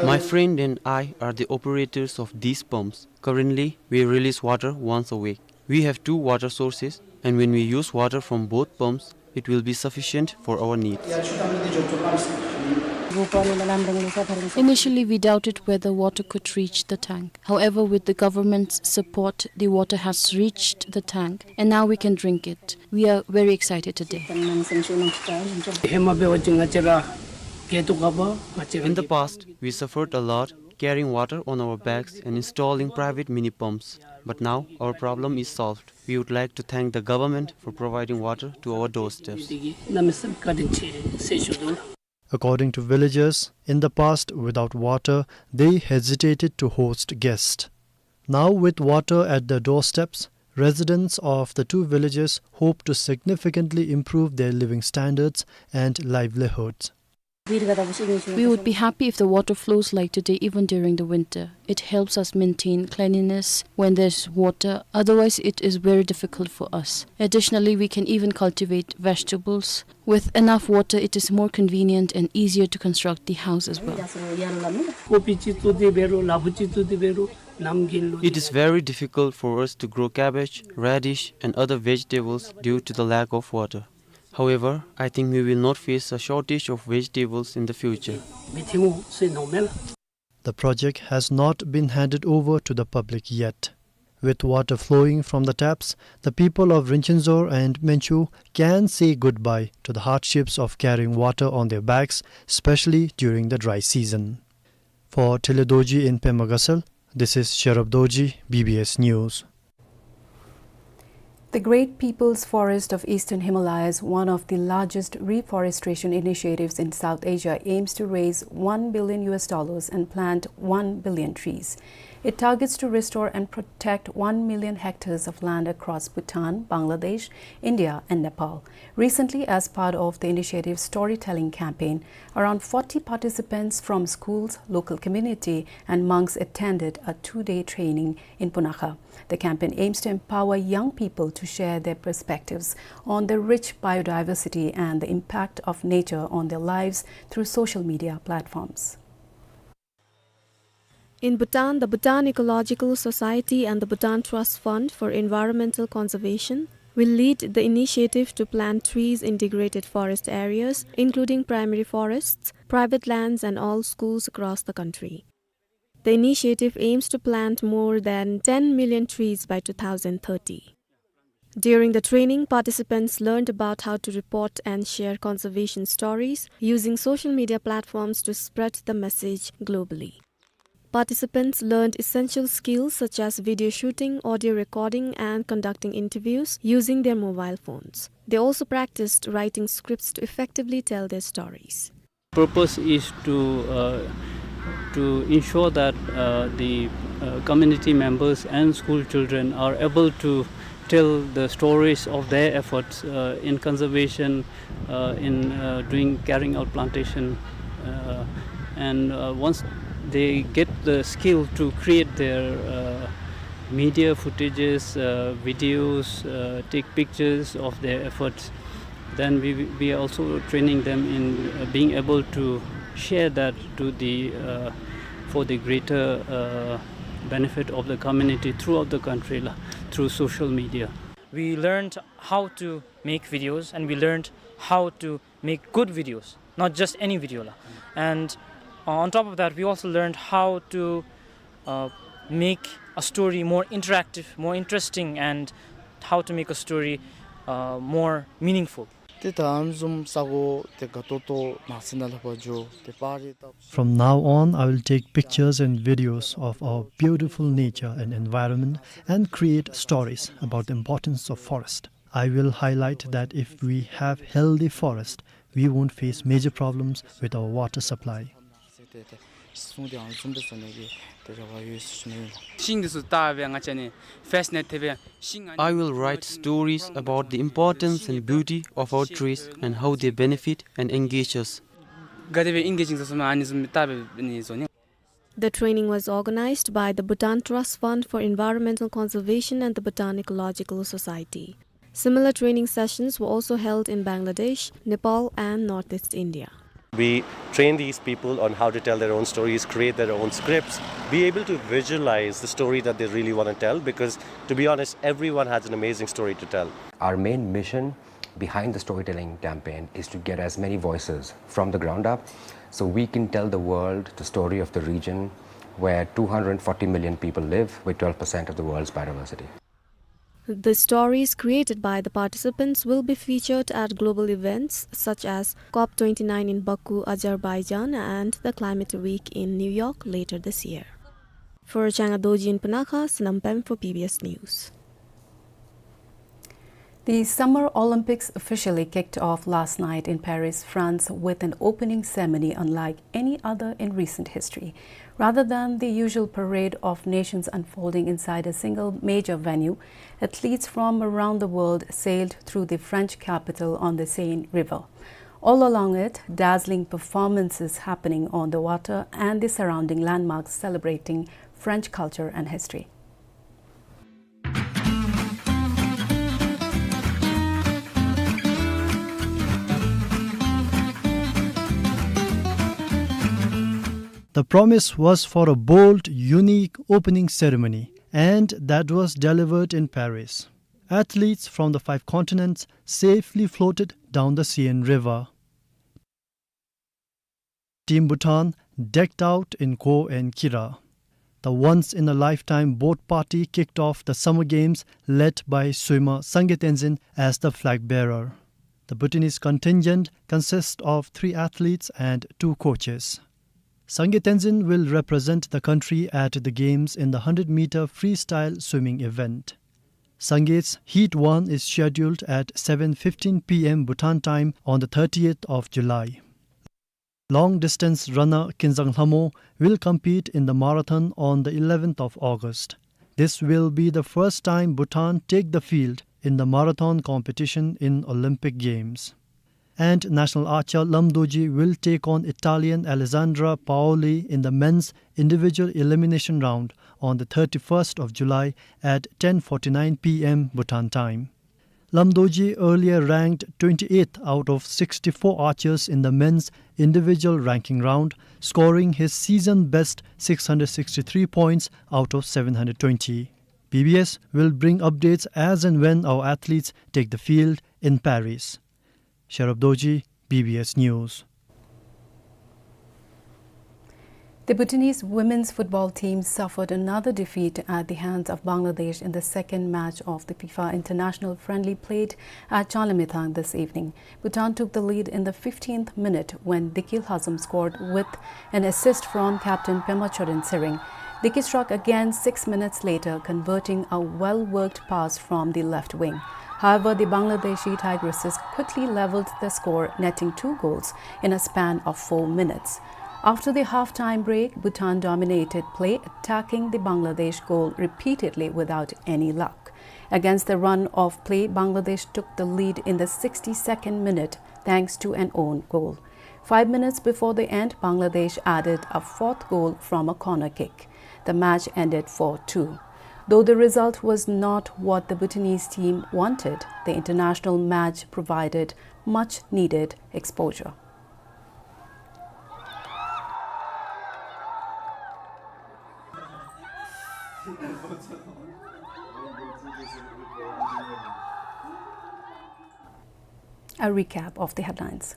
My friend and I are the operators of these pumps. Currently, we release water once a week. We have two water sources, and when we use water from both pumps, it will be sufficient for our needs. Initially, we doubted whether water could reach the tank. However, with the government's support, the water has reached the tank, and now we can drink it. We are very excited today. In the past, we suffered a lot carrying water on our backs and installing private mini pumps. But now, our problem is solved. We would like to thank the government for providing water to our doorsteps. According to villagers, in the past, without water, they hesitated to host guests. Now, with water at their doorsteps, residents of the two villages hope to significantly improve their living standards and livelihoods. We would be happy if the water flows like today, even during the winter. It helps us maintain cleanliness when there's water. Otherwise, it is very difficult for us. Additionally, we can even cultivate vegetables. With enough water, it is more convenient and easier to construct the house as well. It is very difficult for us to grow cabbage, radish, and other vegetables due to the lack of water. However, I think we will not face a shortage of vegetables in the future. The project has not been handed over to the public yet. With water flowing from the taps, the people of Rinchinzor and Menchu can say goodbye to the hardships of carrying water on their backs, especially during the dry season. For Tele Dorji in Pema Gatshel, this is Sherab Dorji, B B S News. The Great People's Forest of Eastern Himalayas, one of the largest reforestation initiatives in South Asia, aims to raise one billion U S dollars and plant one billion trees. It targets to restore and protect one million hectares of land across Bhutan, Bangladesh, India, and Nepal. Recently, as part of the initiative's storytelling campaign, around forty participants from schools, local community, and monks attended a two-day training in Punakha. The campaign aims to empower young people to share their perspectives on the rich biodiversity and the impact of nature on their lives through social media platforms. In Bhutan, the Bhutan Ecological Society and the Bhutan Trust Fund for Environmental Conservation will lead the initiative to plant trees in degraded forest areas, including primary forests, private lands, and all schools across the country. The initiative aims to plant more than ten million trees by two thousand thirty. During the training, participants learned about how to report and share conservation stories using social media platforms to spread the message globally. Participants learned essential skills such as video shooting, audio recording, and conducting interviews using their mobile phones. They also practiced writing scripts to effectively tell their stories. Purpose is to, uh, to ensure that, uh, the, uh, community members and school children are able to tell the stories of their efforts, uh, in conservation, uh, in, uh, doing, carrying out plantation, uh, and, uh, once they get the skill to create their, uh, media footages, uh, videos, uh, take pictures of their efforts, then we, we are also training them in, uh, being able to share that to the, uh, for the greater, uh, benefit of the community throughout the country la, through social media. We learned how to make videos, and we learned how to make good videos, not just any video la. And, uh, on top of that, we also learned how to, uh, make a story more interactive, more interesting, and how to make a story, uh, more meaningful. ཏེ་ད་ཨ་ནི་བཟུམ་ས་གོ་ཏེ་དགའ་ཏོག་ཏོ་ནང་སེམས་ནང་ལྷོད་པ་འགྱོ་ཏེ་པར་རེ་བཏབ། From now on, I will take pictures and videos of our beautiful nature and environment and create stories about the importance of forest. I will highlight that if we have healthy forest, we won't face major problems with our water supply. གསུང་སྟེ་ཨ་ནི་བཟུམ་སྦེ་ཟེར་ནི་གི་དེ་རེ་བ་ཡོད་ཟེར་ཞུ་ནི་ཨིན། ཤིང་འདི་ཚུ་བལྟ་སྦེ་ང་བཅས་ནི་ཕེསི་ནེཊ་ཐེབས་སྦེ་ཤིང་ཨ་ནི། I will write stories about the importance and beauty of our trees and how they benefit and engage us. ག་དེ་སྦེ་ཨིན་གེ་ཇིང་ས་སོ་མ་ཨ་ནི་བཟུམ་བལྟ་སྦེ་ནི་བཟོ་ནི། The training was organized by the Bhutan Trust Fund for Environmental Conservation and the Bhutan Ecological Society. Similar training sessions were also held in Bangladesh, Nepal, and Northeast India. We train these people on how to tell their own stories, create their own scripts, be able to visualize the story that they really want to tell, because, to be honest, everyone has an amazing story to tell. Our main mission behind the storytelling campaign is to get as many voices from the ground up so we can tell the world the story of the region where two hundred forty million people live with twelve percent of the world's biodiversity. The stories created by the participants will be featured at global events such as COP twenty-nine in Baku, Azerbaijan, and the Climate Week in New York later this year. For Changa Dorji in Punakha, Sonam Pem for B B S News. The Summer Olympics officially kicked off last night in Paris, France, with an opening ceremony unlike any other in recent history. Rather than the usual parade of nations unfolding inside a single major venue, athletes from around the world sailed through the French capital on the Seine River. All along it, dazzling performances happening on the water and the surrounding landmarks celebrating French culture and history. The promise was for a bold, unique opening ceremony, and that was delivered in Paris. Athletes from the five continents safely floated down the Seine River. Team Bhutan decked out in kho and kira. The once-in-a-lifetime boat party kicked off the Summer Games, led by swimmer Sangay Tenzin as the flag bearer. The Bhutanese contingent consists of three athletes and two coaches. Sangay Tenzin will represent the country at the Games in the hundred meter freestyle swimming event. Sangay's Heat one is scheduled at seven fifteen P M Bhutan time on the thirtieth of July. Long distance runner Kinzang Lhamo will compete in the marathon on the eleventh of August. This will be the first time Bhutan take the field in the marathon competition in Olympic Games. And national archer Lam Dorji will take on Italian Alessandra Paoli in the men's individual elimination round on the thirty-first of July at ten forty-nine P M Bhutan time. Lam Dorji earlier ranked twenty-eighth out of sixty-four archers in the men's individual ranking round, scoring his season best six hundred sixty-three points out of seven hundred twenty. B B S will bring updates as and when our athletes take the field in Paris. Sherab Dorji, B B S News. The Bhutanese women's football team suffered another defeat at the hands of Bangladesh in the second match of the FIFA International Friendly played at Changlimithang this evening. Bhutan took the lead in the fifteenth minute when Diki Lhazom scored with an assist from captain Pema Choden Tshering. Diki struck again six minutes later, converting a well-worked pass from the left wing. However, the Bangladeshi Tigresses quickly levelled the score, netting two goals in a span of four minutes. After the half-time break, Bhutan dominated play, attacking the Bangladesh goal repeatedly without any luck. Against the run of play, Bangladesh took the lead in the sixty-second minute thanks to an own goal. Five minutes before the end, Bangladesh added a fourth goal from a corner kick. The match ended four two. Though the result was not what the Bhutanese team wanted, the international match provided much needed exposure. A recap of the headlines.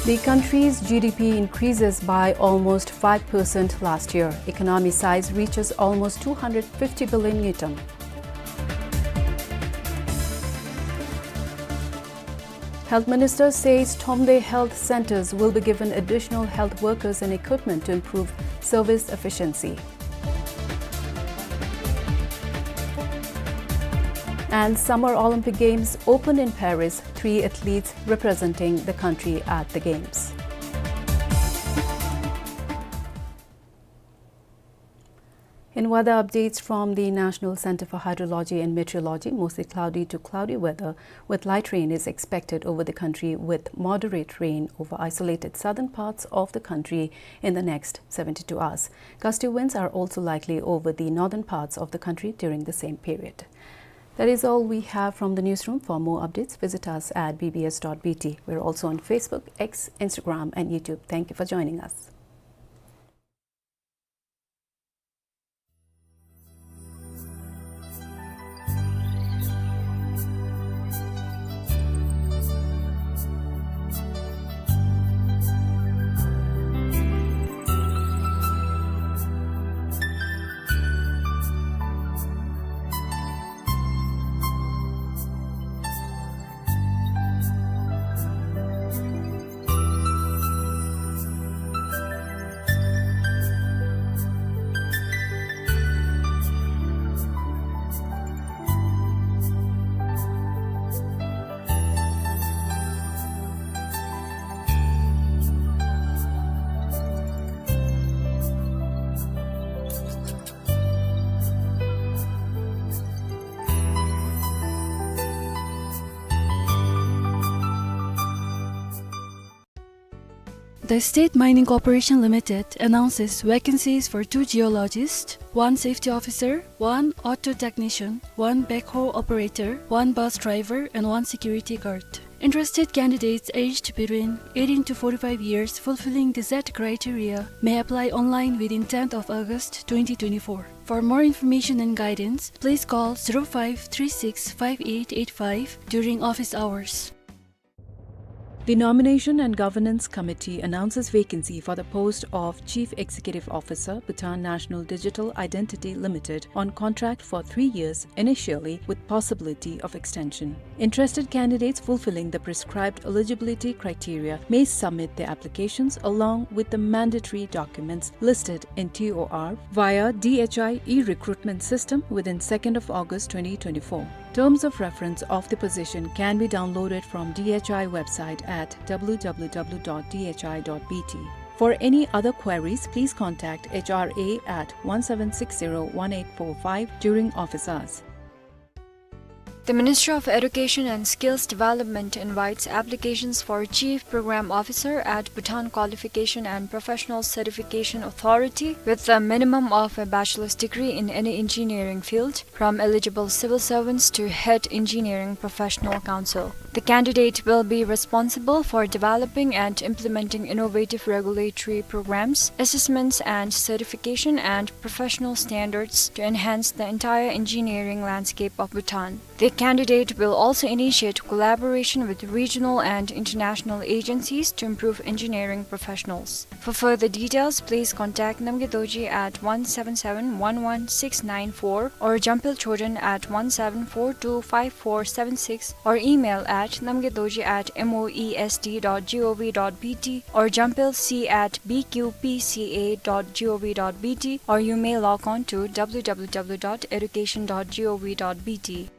The country's G D P increases by almost five percent last year. Economy size reaches almost two hundred fifty billion ngultrum. Health Minister says Thromde health centers will be given additional health workers and equipment to improve service efficiency. And Summer Olympic Games opened in Paris, three athletes representing the country at the Games. In weather updates from the National Center for Hydrology and Meteorology, mostly cloudy to cloudy weather with light rain is expected over the country, with moderate rain over isolated southern parts of the country in the next seventy-two hours. Gusty winds are also likely over the northern parts of the country during the same period. That is all we have from the newsroom. For more updates, visit us at B B S dot B T. We're also on Facebook, X, Instagram, and YouTube. Thank you for joining us. The State Mining Corporation Limited announces vacancies for two geologists, one safety officer, one auto technician, one backhoe operator, one bus driver, and one security guard. Interested candidates aged between eighteen to forty-five years fulfilling the said criteria may apply online within tenth of August twenty twenty-four. For more information and guidance, please call zero five three six five eight eight five during office hours. The Nomination and Governance Committee announces vacancy for the post of Chief Executive Officer, Bhutan National Digital Identity Limited, on contract for three years initially with possibility of extension. Interested candidates fulfilling the prescribed eligibility criteria may submit their applications along with the mandatory documents listed in T O R via D H I e-recruitment system within second of August twenty twenty-four. Terms of reference of the position can be downloaded from D H I website at W W W dot D H I dot B T. For any other queries, please contact H R A at one seven six zero one eight four five during office hours. The Ministry of Education and Skills Development invites applications for Chief Program Officer at Bhutan Qualification and Professional Certification Authority with a minimum of a bachelor's degree in any engineering field, from eligible civil servants to Head Engineering Professional Council. The candidate will be responsible for developing and implementing innovative regulatory programs, assessments and certification and professional standards to enhance the entire engineering landscape of Bhutan. The candidate will also initiate collaboration with regional and international agencies to improve engineering professionals. For further details, please contact Namgay Dorji at one seven seven one one six nine four or Jampel Choden at one seven four two five four seven six or email at namgaydorji at M O E S D dot G O V dot B T or Jampel C at B Q P C A dot G O V dot B T, or you may log on to W W W dot education dot G O V dot B T.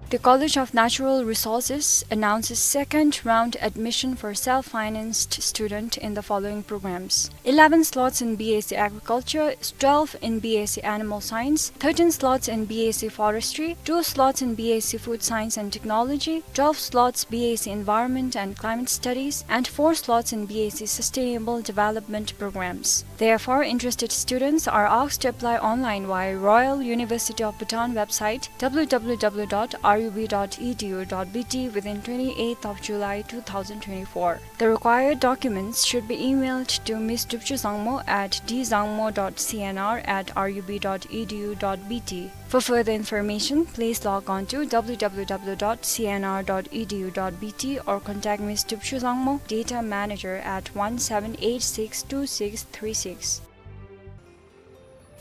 The College of Natural Resources announces second round admission for self-financed student in the following programs: eleven slots in B S C Agriculture, twelve in B S C Animal Science, thirteen slots in B S C Forestry, two slots in B S C Food Science and Technology, twelve slots B S C Environment and Climate Studies, and four slots in B S C Sustainable Development programs. Therefore, interested students are asked to apply online via Royal University of Bhutan website W W W dot R U B dot E D U dot B T within twenty-eighth of July two thousand twenty-four. The required documents should be emailed to Miss Dupchu Zangmo at D Zangmo dot C N R at R U B dot E D U dot B T. For further information, please log on to W W W dot C N R dot E D U dot B T or contact Miss Dupchu Zangmo, Data Manager, at one seven eight six two six three six.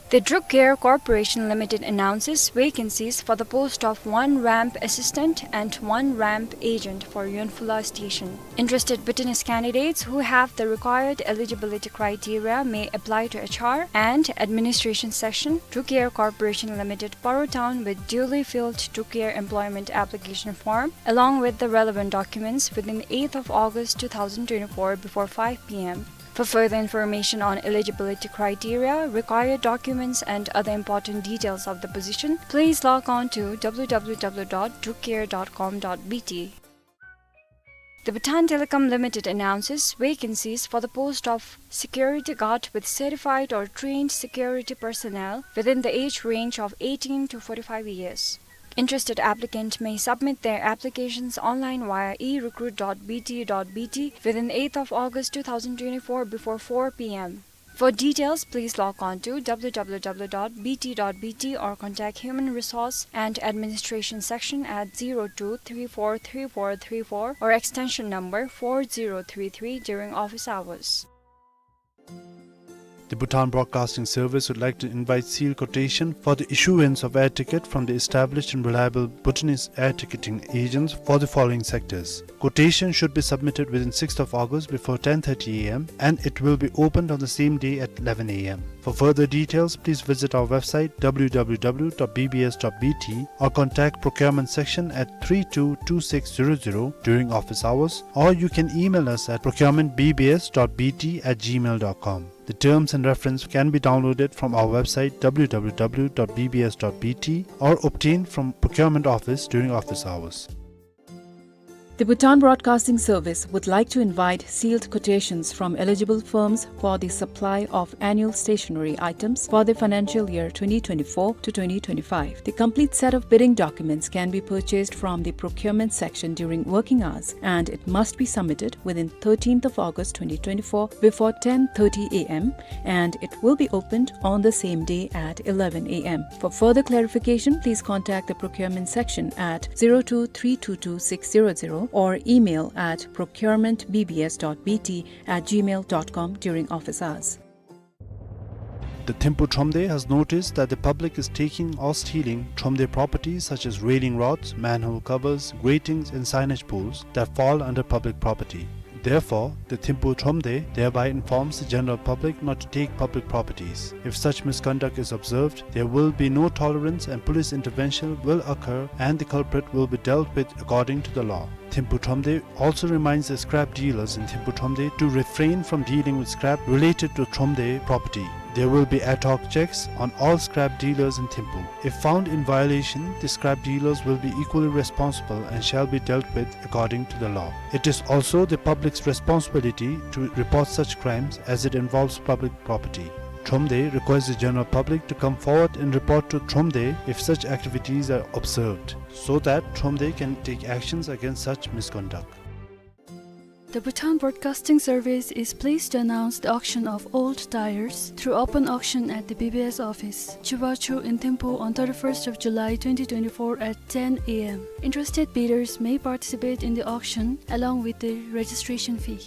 The Druk Air Corporation Limited announces vacancies for the post of one ramp assistant and one ramp agent for Yonphula station. Interested Bhutanese candidates who have the required eligibility criteria may apply to H R and Administration Section, Druk Air Corporation Limited, Paro Town, with duly filled Druk Air employment application form, along with the relevant documents, within eighth of August two thousand twenty-four before five P M. For further information on eligibility criteria, required documents, and other important details of the position, please log on to W W W dot druk air dot com dot B T. The Bhutan Telecom Limited announces vacancies for the post of security guard with certified or trained security personnel within the age range of eighteen to forty-five years. Interested applicant may submit their applications online via e recruit dot B T dot B T within eighth of August two thousand twenty-four before four P M. For details, please log on to W W W dot B T dot B T or contact Human Resource and Administration Section at zero two three four three four three four or extension number four zero three three during office hours. The Bhutan Broadcasting Service would like to invite sealed quotation for the issuance of air ticket from the established and reliable Bhutanese air ticketing agents for the following sectors. Quotation should be submitted within sixth of August before ten thirty A M and it will be opened on the same day at eleven A M. For further details, please visit our website W W W dot B B S dot B T or contact procurement section at three two two six zero zero during office hours, or you can email us at procurement B B S dot B T at gmail dot com. The terms and reference can be downloaded from our website W W W dot B B S dot B T or obtained from procurement office during office hours. The Bhutan Broadcasting Service would like to invite sealed quotations from eligible firms for the supply of annual stationery items for the financial year twenty twenty-four to twenty twenty-five. The complete set of bidding documents can be purchased from the procurement section during working hours, and it must be submitted within thirteenth of August twenty twenty-four before ten thirty A M, and it will be opened on the same day at eleven A M. For further clarification, please contact the procurement section at zero two three two two six zero zero or email at procurement B B S dot B T at gmail dot com during office hours. The Thimphu Thromde has noticed that the public is taking or stealing Thromde properties such as railing rods, manhole covers, gratings and signage poles that fall under public property. Therefore, the Thimphu Thromde thereby informs the general public not to take public properties. If such misconduct is observed, there will be no tolerance and police intervention will occur and the culprit will be dealt with according to the law. Thimphu Thromde also reminds the scrap dealers in Thimphu Thromde to refrain from dealing with scrap related to Thromde property. There will be ad hoc checks on all scrap dealers in Thimphu. If found in violation, the scrap dealers will be equally responsible and shall be dealt with according to the law. It is also the public's responsibility to report such crimes as it involves public property. Thromde requests the general public to come forward and report to Thromde if such activities are observed, so that Thromde can take actions against such misconduct. The Bhutan Broadcasting Service is pleased to announce the auction of old tires through open auction at the B B S office, Chibachu in Thimphu on thirty-first of July twenty twenty-four at ten A M. Interested bidders may participate in the auction along with the registration fee.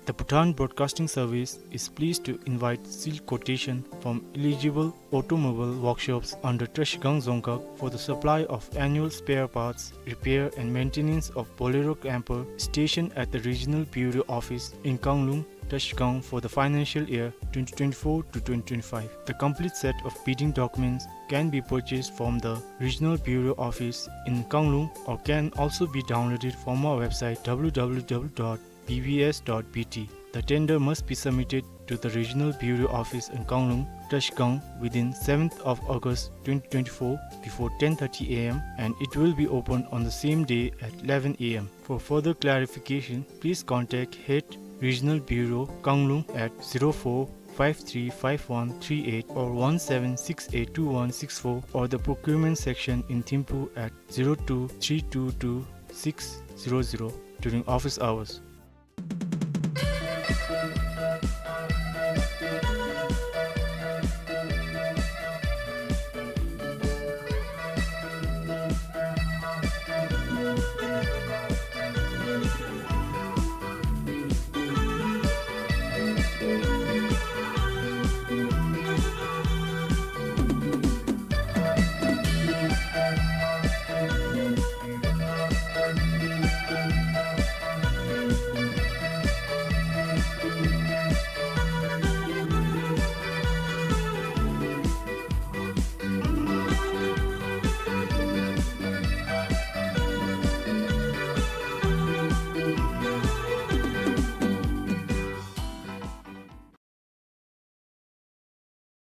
The Bhutan Broadcasting Service is pleased to invite sealed quotation from eligible automobile workshops under Trashigang Dzongkhag for the supply of annual spare parts, repair and maintenance of Bolero camper stationed at the Regional Bureau Office in Kanglung, Trashigang for the financial year twenty twenty-four to twenty twenty-five. The complete set of bidding documents can be purchased from the Regional Bureau Office in Kanglung or can also be downloaded from our website W W W dot B B S dot B T. The tender must be submitted to the Regional Bureau Office in Kanglung, Trashigang within seventh of August twenty twenty-four before ten thirty A M and it will be opened on the same day at eleven A M. For further clarification, please contact Head Regional Bureau, Kanglung at zero four five three five one three eight or one seven six eight two one six four or the procurement section in Thimphu at zero two three two two six zero zero during office hours.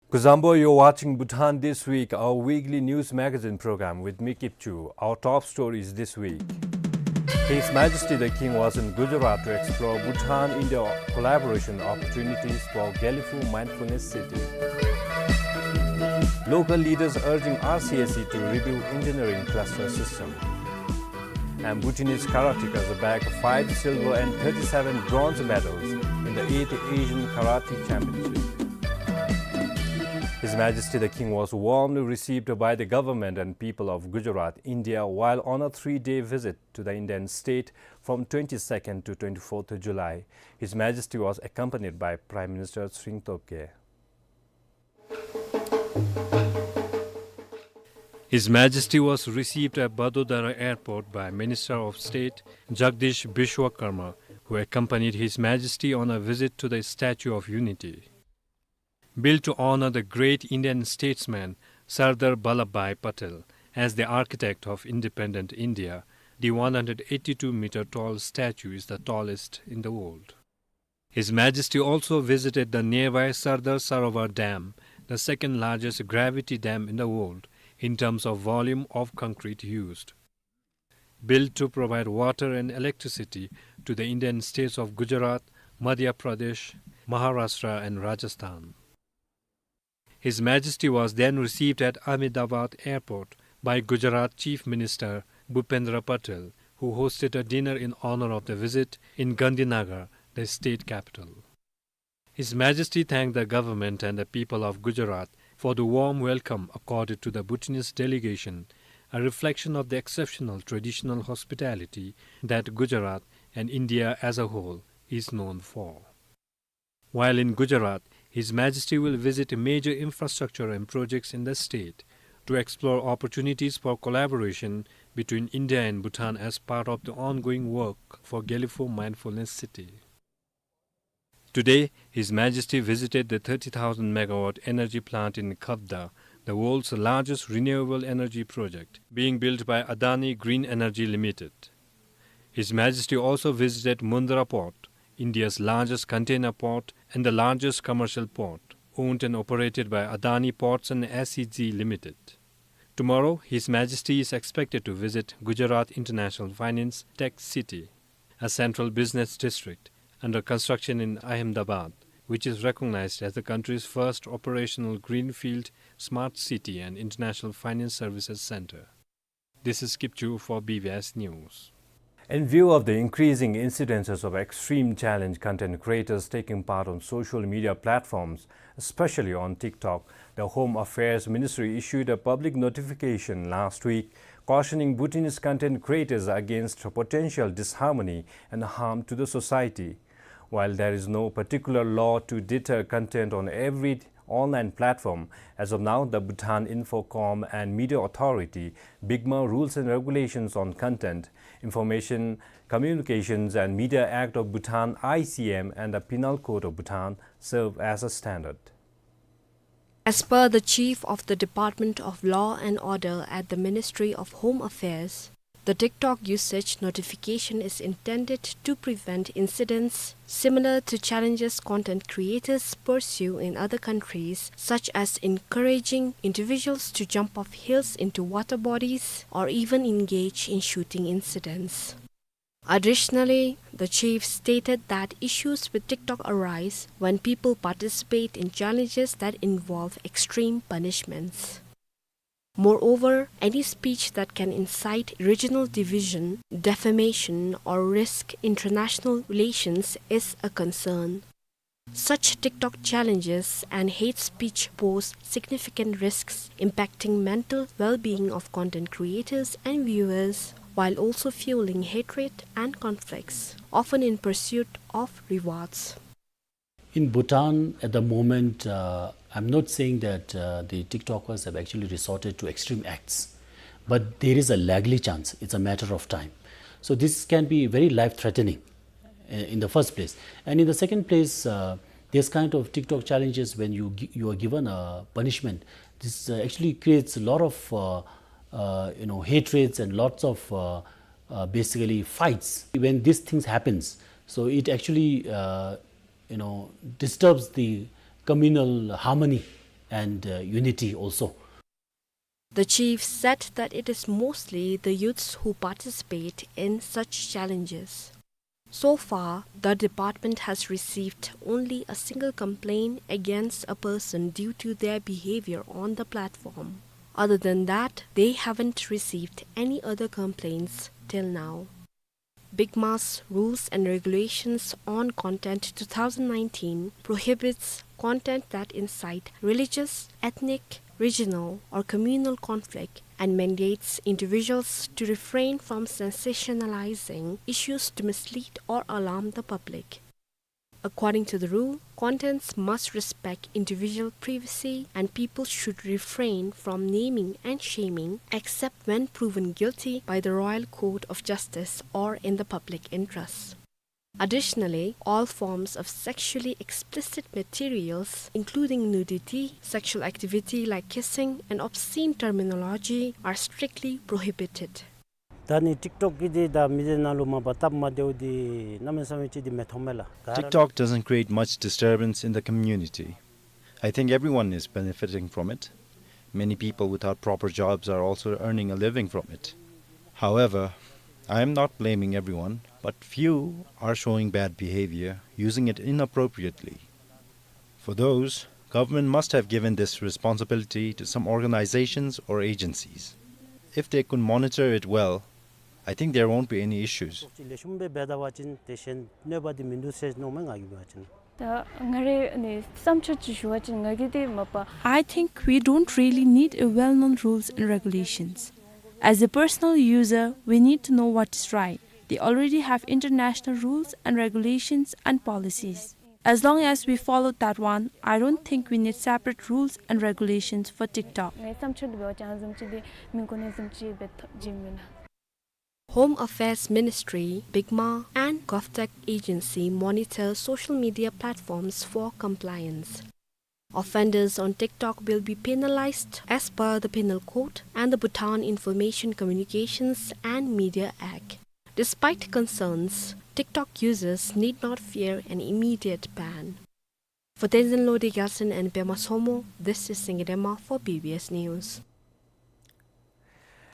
Kuzuzangpo, you're watching Bhutan This Week, our weekly news magazine program with me, Kipchu. Our top stories this week. His Majesty the King was in Gujarat to explore Bhutan-India collaboration opportunities for Gelephu Mindfulness City. Local leaders urging R C S E to review engineering cluster system. And Bhutanese karateka bag five silver and thirty-seven bronze medals in the eighth Asian Karate Championship. His Majesty the King was warmly received by the government and people of Gujarat, India, while on a three-day visit to the Indian state from twenty-second to twenty-fourth July. His Majesty was accompanied by Prime Minister Tshering Tobgay. His Majesty was received at Vadodara Airport by Minister of State Jagdish Vishwakarma, who accompanied His Majesty on a visit to the Statue of Unity. Built to honor the great Indian statesman Sardar Vallabhbhai Patel as the architect of independent India, the one hundred eighty-two meter tall statue is the tallest in the world. His Majesty also visited the nearby Sardar Sarovar Dam, the second largest gravity dam in the world in terms of volume of concrete used. Built to provide water and electricity to the Indian states of Gujarat, Madhya Pradesh, Maharashtra and Rajasthan. His Majesty was then received at Ahmedabad Airport by Gujarat Chief Minister Bhupendra Patel, who hosted a dinner in honor of the visit in Gandhinagar, the state capital. His Majesty thanked the government and the people of Gujarat for the warm welcome accorded to the Bhutanese delegation, a reflection of the exceptional traditional hospitality that Gujarat and India as a whole is known for. While in Gujarat, His Majesty will visit major infrastructure and projects in the state to explore opportunities for collaboration between India and Bhutan as part of the ongoing work for Gelephu Mindfulness City. Today, His Majesty visited the thirty thousand megawatt energy plant in Khavda, the world's largest renewable energy project, being built by Adani Green Energy Limited. His Majesty also visited Mundra Port, India's largest container port and the largest commercial port, owned and operated by Adani Ports and S E Z Limited. Tomorrow, His Majesty is expected to visit Gujarat International Finance Tech City, a central business district under construction in Ahmedabad, which is recognized as the country's first operational greenfield smart city and international finance services center. This is Kipchu for B B S News. In view of the increasing incidences of extreme challenge content creators taking part on social media platforms, especially on TikTok, the Home Affairs Ministry issued a public notification last week cautioning Bhutanese content creators against potential disharmony and harm to the society. While there is no particular law to deter content on every online platform, as of now, the Bhutan Infocom and Media Authority, BICMA, rules and regulations on content, Information Communications and Media Act of Bhutan, I C M, and the Penal Code of Bhutan serve as a standard. As per the Chief of the Department of Law and Order at the Ministry of Home Affairs, the TikTok usage notification is intended to prevent incidents similar to challenges content creators pursue in other countries, such as encouraging individuals to jump off hills into water bodies or even engage in shooting incidents. Additionally, the chief stated that issues with TikTok arise when people participate in challenges that involve extreme punishments. Moreover, any speech that can incite regional division, defamation, or risk international relations is a concern. Such TikTok challenges and hate speech pose significant risks impacting mental well-being of content creators and viewers, while also fueling hatred and conflicts, often in pursuit of rewards. In Bhutan, at the moment, uh, I'm not saying that, uh, the TikTokers have actually resorted to extreme acts, but there is a likely chance. It's a matter of time. So this can be very life-threatening, uh, in the first place. And in the second place, uh, this kind of TikTok challenges, when you gi-, you are given a punishment, this, uh, actually creates a lot of, uh, uh, you know, hatreds and lots of, uh, uh, basically fights. When these things happens, so it actually, uh, you know, disturbs the communal harmony and, uh, unity also. The chief said that it is mostly the youths who participate in such challenges. So far, the department has received only a single complaint against a person due to their behavior on the platform. Other than that, they haven't received any other complaints till now. BIGMA's Rules and Regulations on Content two thousand nineteen prohibits content that incite religious, ethnic, regional, or communal conflict and mandates individuals to refrain from sensationalizing issues to mislead or alarm the public. According to the rule, contents must respect individual privacy and people should refrain from naming and shaming except when proven guilty by the Royal Court of Justice or in the public interest. Additionally, all forms of sexually explicit materials, including nudity, sexual activity like kissing, and obscene terminology, are strictly prohibited. ད་ནི་ཊིཀ་ཊོཀ་གིས་འདི་ད་མི་སྡེ་ནང་ལུ་མ་པ་སྟབས་མ་བདེཝ་འདི་གནམ་མེད་ས་མེད་ཅིག་འདི་མི་མཐོང་མས་ལགས། ད་ར། TikTok doesn't create much disturbance in the community. I think everyone is benefiting from it. Many people without proper jobs are also earning a living from it. However, I am not blaming everyone, but few are showing bad behavior, using it inappropriately. For those, government must have given this responsibility to some organizations or agencies. If they could monitor it well, I think there won't be any issues. ལེགས་ཤོམ་སྦེ་འབད་ད་པ་ཅིན་དེ་བཞིན་གནོད་པ་འདི་མིན་འདུག་ཟེར་མནོཝ་མས་ང་གིས་འབད་བ་ཅིན། ད་ང་རའི་ནི་བསམ་ཚུལ་ཅིག་ཞུ་བ་ཅིན་ང་གིས་འདི་མ་པ། I think we don't really need a well-known rules and regulations. As a personal user, we need to know what is right. They already have international rules and regulations and policies. As long as we follow that one, I don't think we need separate rules and regulations for TikTok. ངའི་བསམ་ཚུལ་འབད་བ་ཅིན་ཨ་ནི་བཟུམ་ཅིག་འདི་མི་དགོ་ནི་བཟུམ་ཅིག་སྦེ་ཐོ་བཅུག་མེན་ན། Home Affairs Ministry, BIGMA, and GovTech Agency monitor social media platforms for compliance. Offenders on TikTok will be penalized as per the Penal Code and the Bhutan Information Communications and Media Act. Despite concerns, TikTok users need not fear an immediate ban. For Tenzin Lode Gyaltsen and Pema Somo, this is Singye Dema for B B S News.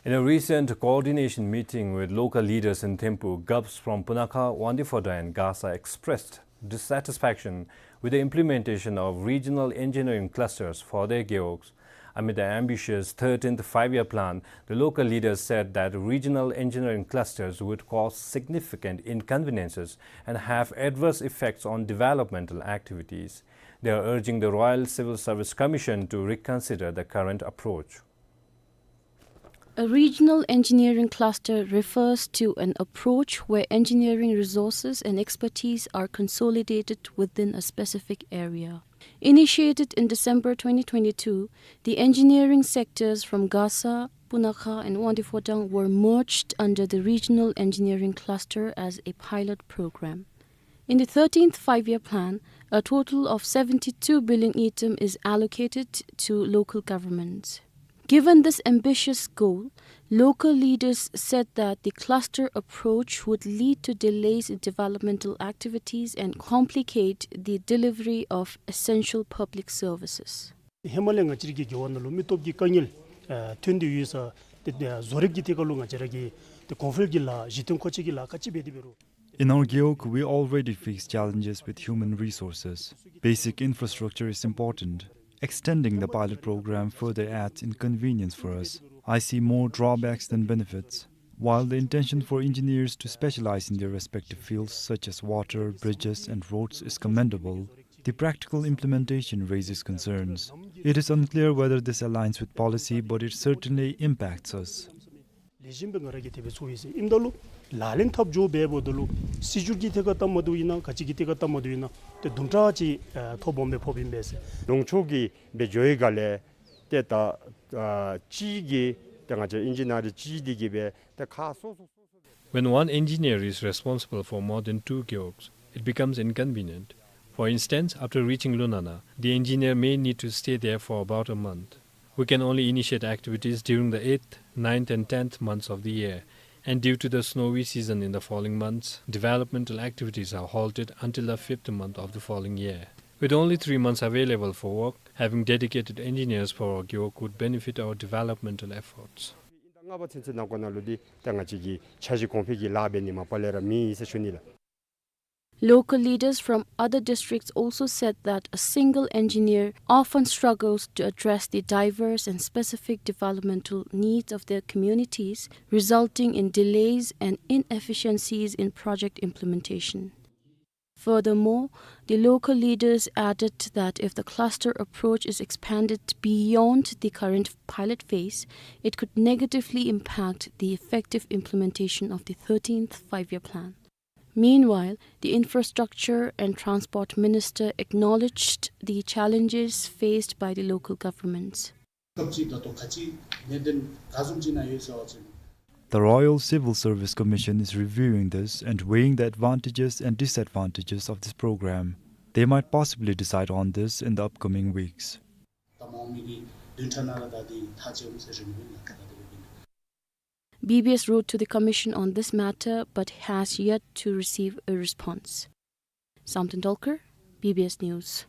In a recent coordination meeting with local leaders in Thimphu, Govs from Punakha, Wangdue Phodrang and Gasa expressed dissatisfaction with the implementation of regional engineering clusters for their gewogs. Amid the ambitious thirteenth Five-Year Plan, the local leaders said that regional engineering clusters would cause significant inconveniences and have adverse effects on developmental activities. They are urging the Royal Civil Service Commission to reconsider the current approach. A regional engineering cluster refers to an approach where engineering resources and expertise are consolidated within a specific area. Initiated in December twenty twenty-two, the engineering sectors from Gasa, Punakha, and Wangdue Phodrang were merged under the regional engineering cluster as a pilot program. In the thirteenth Five-Year Plan, a total of seventy-two billion ngultrum is allocated to local governments. Given this ambitious goal, local leaders said that the cluster approach would lead to delays in developmental activities and complicate the delivery of essential public services. ཧེ་མ་ལས་ང་བཅས་རའི་རྒེད་འོག་ནང་ལུ་མི་སྟོབས་ཀྱི་དཀའ་ངལ་ཨ་ཐོན་ཏེ་ཡོད་ས་དེ་ཨ་བཟོ་རིག་གི་ཐད་ཁར་ལུ་ང་བཅས་ར་གིས་དེ་གོང་འཕེལ་གྱི་ལཱ་གཞི་རྟེན་མཁོ་ཆས་ཀྱི་ལཱ་ག་ཅི་འབད་དེ་འབད་རུང་། In our gewog, we already face challenges with human resources. Basic infrastructure is important. Extending the pilot program further adds inconvenience for us. I see more drawbacks than benefits. While the intention for engineers to specialize in their respective fields, such as water, bridges, and roads, is commendable, the practical implementation raises concerns. It is unclear whether this aligns with policy, but it certainly impacts us. ལེགས་ཤོམ་སྦེ་ང་ར་གིས་དེ་སྦེ་ཚོར་ཡི་ཟེར། ཨིནམ་ད་ལུ་ལག་ལེན་འཐབ་འགྱོ་འབདཝ་ད་ལུ་སྲིད་བྱུས་ཀྱི་ཐད་ཁར་སྟབས་མ་བདེཝ་ཨིན་ན་ག་ཅི་གི་ཐད་ཁར་སྟབས་མ་བདེཝ་ཨིན་ན་ཏེ་དུམ་གྲ་ཅིག་ཨ་ཐོ་སྦོམ་སྦེ་ཕོགཔ་ཨིན་པས་ཟེར། ལུང་ཕྱོགས་ཀྱི་སྦེ་འགྱོ་བའི་སྒང་ལས་ཏེ་ད་ཨ་གཅིག་གིས་ཏེ་ང་བཅས་ཨིན་ཇི་ནི་ཡར་གཅིག་འདི་གིས་སྦེ་ཏེ་ཁག་སོ་སོ་སོ་སོ་སྦེ། When one engineer is responsible for more than two gewogs, it becomes inconvenient. For instance, after reaching Lunana, the engineer may need to stay there for about a month. We can only initiate activities during the eighth, ninth and tenth months of the year, and due to the snowy season in the following months, developmental activities are halted until the fifth month of the following year. With only three months available for work, Having dedicated engineers for Gewog would benefit our developmental efforts. ཨིན་ཟླ་ལྔ་པ་ཚུན་ཚོད་ནང་འཁོད་ནང་ལུ་འདི་ད་ང་བཅས་ཀྱི་འཆར་གཞི་གོང་འཕེལ་གྱི་ལཱ་འབད་ནི་མ་པ་ལས་ར་མེད་ཟེར་ཞུ་ནི་ལགས། Local leaders from other districts also said that a single engineer often struggles to address the diverse and specific developmental needs of their communities, resulting in delays and inefficiencies in project implementation. Furthermore, the local leaders added that if the cluster approach is expanded beyond the current pilot phase, it could negatively impact the effective implementation of the thirteenth Five-Year Plan. Meanwhile, the Infrastructure and Transport Minister acknowledged the challenges faced by the local governments. སྐབས་ཅིག་ད་ལྟོ་ག་ཅི་ནན་ཏན་ག་བཟུམ་ཅིག་ནང་ཡོད་ཟེར་བ་ཅིན། The Royal Civil Service Commission is reviewing this and weighing the advantages and disadvantages of this program. They might possibly decide on this in the upcoming weeks. ད་མ་འོངས་མི་གི་བདུན་ཕྲག་ནང་ལུ་ད་འདི་ཐག་བཅད་འོང་ཟེར་རེ་སྨོན་ལགས། ད་དེ་སྦེ་ཨིན། B B S wrote to the commission on this matter but has yet to receive a response. Samten Dolkar, B B S News.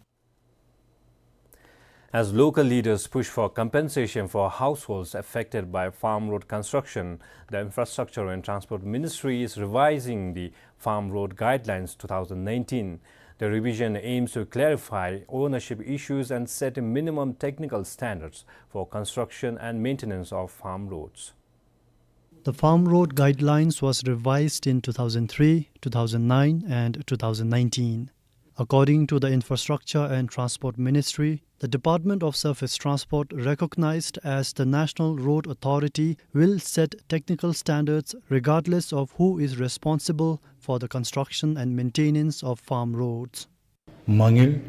As local leaders push for compensation for households affected by farm road construction, the Infrastructure and Transport Ministry is revising the Farm Road Guidelines two thousand nineteen. The revision aims to clarify ownership issues and set minimum technical standards for construction and maintenance of farm roads. The Farm Road Guidelines was revised in two thousand three, two thousand nine and two thousand nineteen. According to the Infrastructure and Transport Ministry, the Department of Surface Transport, recognized as the National Road Authority, will set technical standards regardless of who is responsible for the construction and maintenance of farm roads. མ་དངུལ་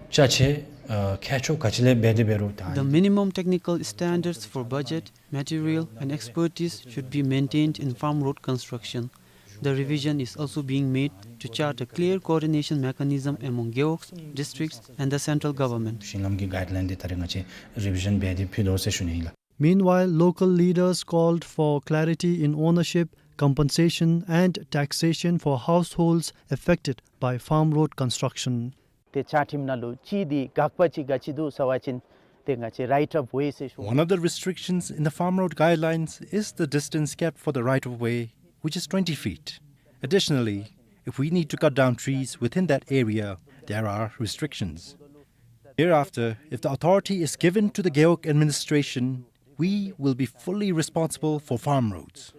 ཅ་ཆས་ཨ་ཁྱད་ཆོས་ག་ཅི་ལས་འབད་དེ་འབད་རུང་ད། The minimum technical standards for budget, material and expertise should be maintained in farm road construction. The revision is also being made to chart a clear coordination mechanism among gewogs, districts and the central government. ཞིང་ལམ་གྱི་གའིཌ་ལའིན་འདི་ད་རེས་ང་བཅས་རི་བི་ཞཱན་འབད་དེ་ཕུལ་དོ་ཟེར་ཞུ་ནི་ཨིན་ལགས། Meanwhile, local leaders called for clarity in ownership, compensation and taxation for households affected by farm road construction. ཏེ་བཅའ་ཁྲིམས་ནང་ལུ་ཅིག་འདི་དགག་པ་ཅིག་ག་ཅི་འདུག་ཟེར་བ་ཅིན་ཏེ་ང་བཅས་right of way ཟེར་ཞུ། One of the restrictions in the Farm Road Guidelines is the distance kept for the right of way, which is twenty feet. Additionally, if we need to cut down trees within that area, there are restrictions. Thereafter, if the authority is given to the Gewog administration, we will be fully responsible for farm roads.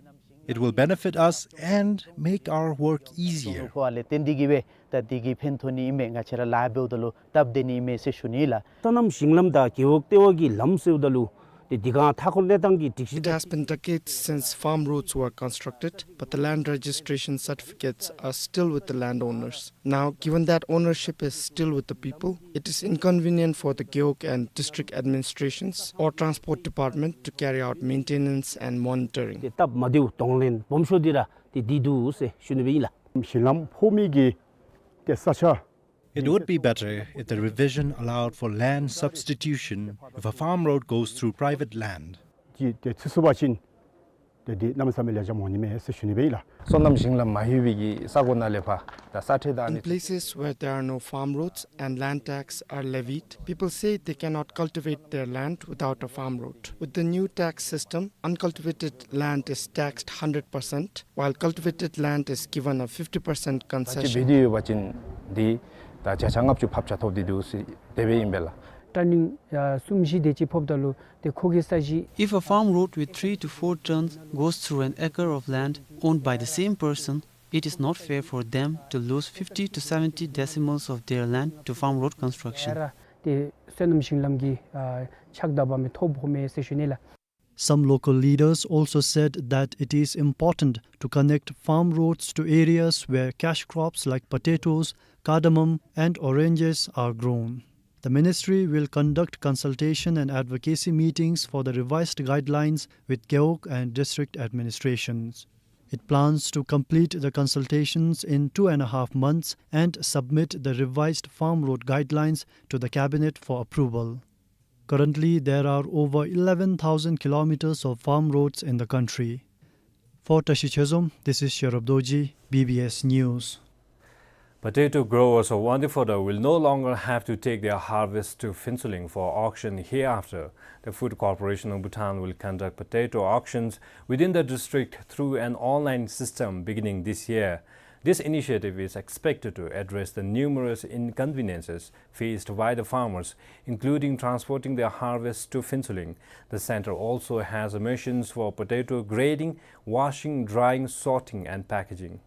It will benefit us and make our work easier. ཁོ་ཨ་ལས་བརྟེན་འདི་གིས་སྦེ་ད་འདི་གིས་ཕན་ཐོགས་ནི་ཨིན་མས། ང་བཅས་ར་ལཱ་འབདཝ་ད་ལུ་སྟབས་བདེ་ནི་ཨིན་མས་ཟེར་ཞུ་ནི་ལགས། སོ་ནམ་ཞིང་ལམ་དང་རྒེད་འོག་ལྟེ་བ་གི་ལམ་ཟེརཝ་ད་ལུ་ཏེ་འདི་ག་མཐའ་འཁོར་གནས་སྟངས་ཀྱི་སྒྲིག་གཞི། It has been decades since farm roads were constructed, but the land registration certificates are still with the landowners. Now, given that ownership is still with the people, it is inconvenient for the Gewog and district administrations or transport department to carry out maintenance and monitoring. ཏེ་སྟབས་མ་བདེཝ་གདོང་ལེན་སྦོམ་ཤོས་འདི་ར་ཏེ་འདི་འདུག་ཟེར་ཞུ་ནི་སྦེ་ཨིན་ལགས། ཞིང་ལམ་ཕོག་མི་གི་ཏེ་ས་ཆ། It would be better if the revision allowed for land substitution if a farm road goes through private land. ཅིག་ཏེ་ཚུད་ཚུགས་པ་ཅིན་ཏེ་འདི་གནམ་མེད་ས་མེད་ལེགས་ཤོམ་འོང་ནི་མས་ཟེར་ཞུ་ནི་སྦེ་ཨིན་ལགས། སོ་ནམ་ཞིང་ལམ་མ་ལྷོད་པའི་གི་ས་གོ་ནང་ལས་ཕར་ད་ས་ཁྲལ་དང་ཨ་ནི། In places where there are no farm roads and land tax are levied, people say they cannot cultivate their land without a farm road. With the new tax system, uncultivated land is taxed hundred percent, while cultivated land is given a fifty percent concession. ཅིག་འབད་དེ་ཡོད་པ་ཅིན་འདི་ད་བརྒྱ་ཆ་ལྔ་བཅུ་ཕབ་ཆ་ཐོབ་སྟེ་འདུག་ཟེར་དེ་སྦེ་ཨིན་པས་ལགས། ཊར་ནིང་ཨ་གསུམ་བཞི་དེ་ཅིག་ཕོགཔ་ད་ལུ་ཏེ་ཁོ་གི་ས་གཞི། If a farm road with three to four turns goes through an acre of land owned by the same person, it is not fair for them to lose fifty to seventy decimals of their land to farm road construction. ཏེ་སོ་ནམ་ཞིང་ལམ་གྱི་ཨ་ཆགས་སྡང་འབད་མི་ཐོབ་འོང་མས་ཟེར་ཞུ་ནི་ལགས། Some local leaders also said that it is important to connect farm roads to areas where cash crops like potatoes, cardamom, and oranges are grown. The ministry will conduct consultation and advocacy meetings for the revised guidelines with Gewog and district administrations. It plans to complete the consultations in two and a half months and submit the revised farm road guidelines to the cabinet for approval. Currently, there are over eleven thousand kilometers of farm roads in the country. For Tashi Chezom, this is Sherub Dorji, B B S News. Potato growers of Wangdue Phodrang will no longer have to take their harvest to Phuentsholing for auction hereafter. The Food Corporation of Bhutan will conduct potato auctions within the district through an online system beginning this year. This initiative is expected to address the numerous inconveniences faced by the farmers, including transporting their harvest to Phuentsholing. The center also has machines for potato grading, washing, drying, sorting, and packaging.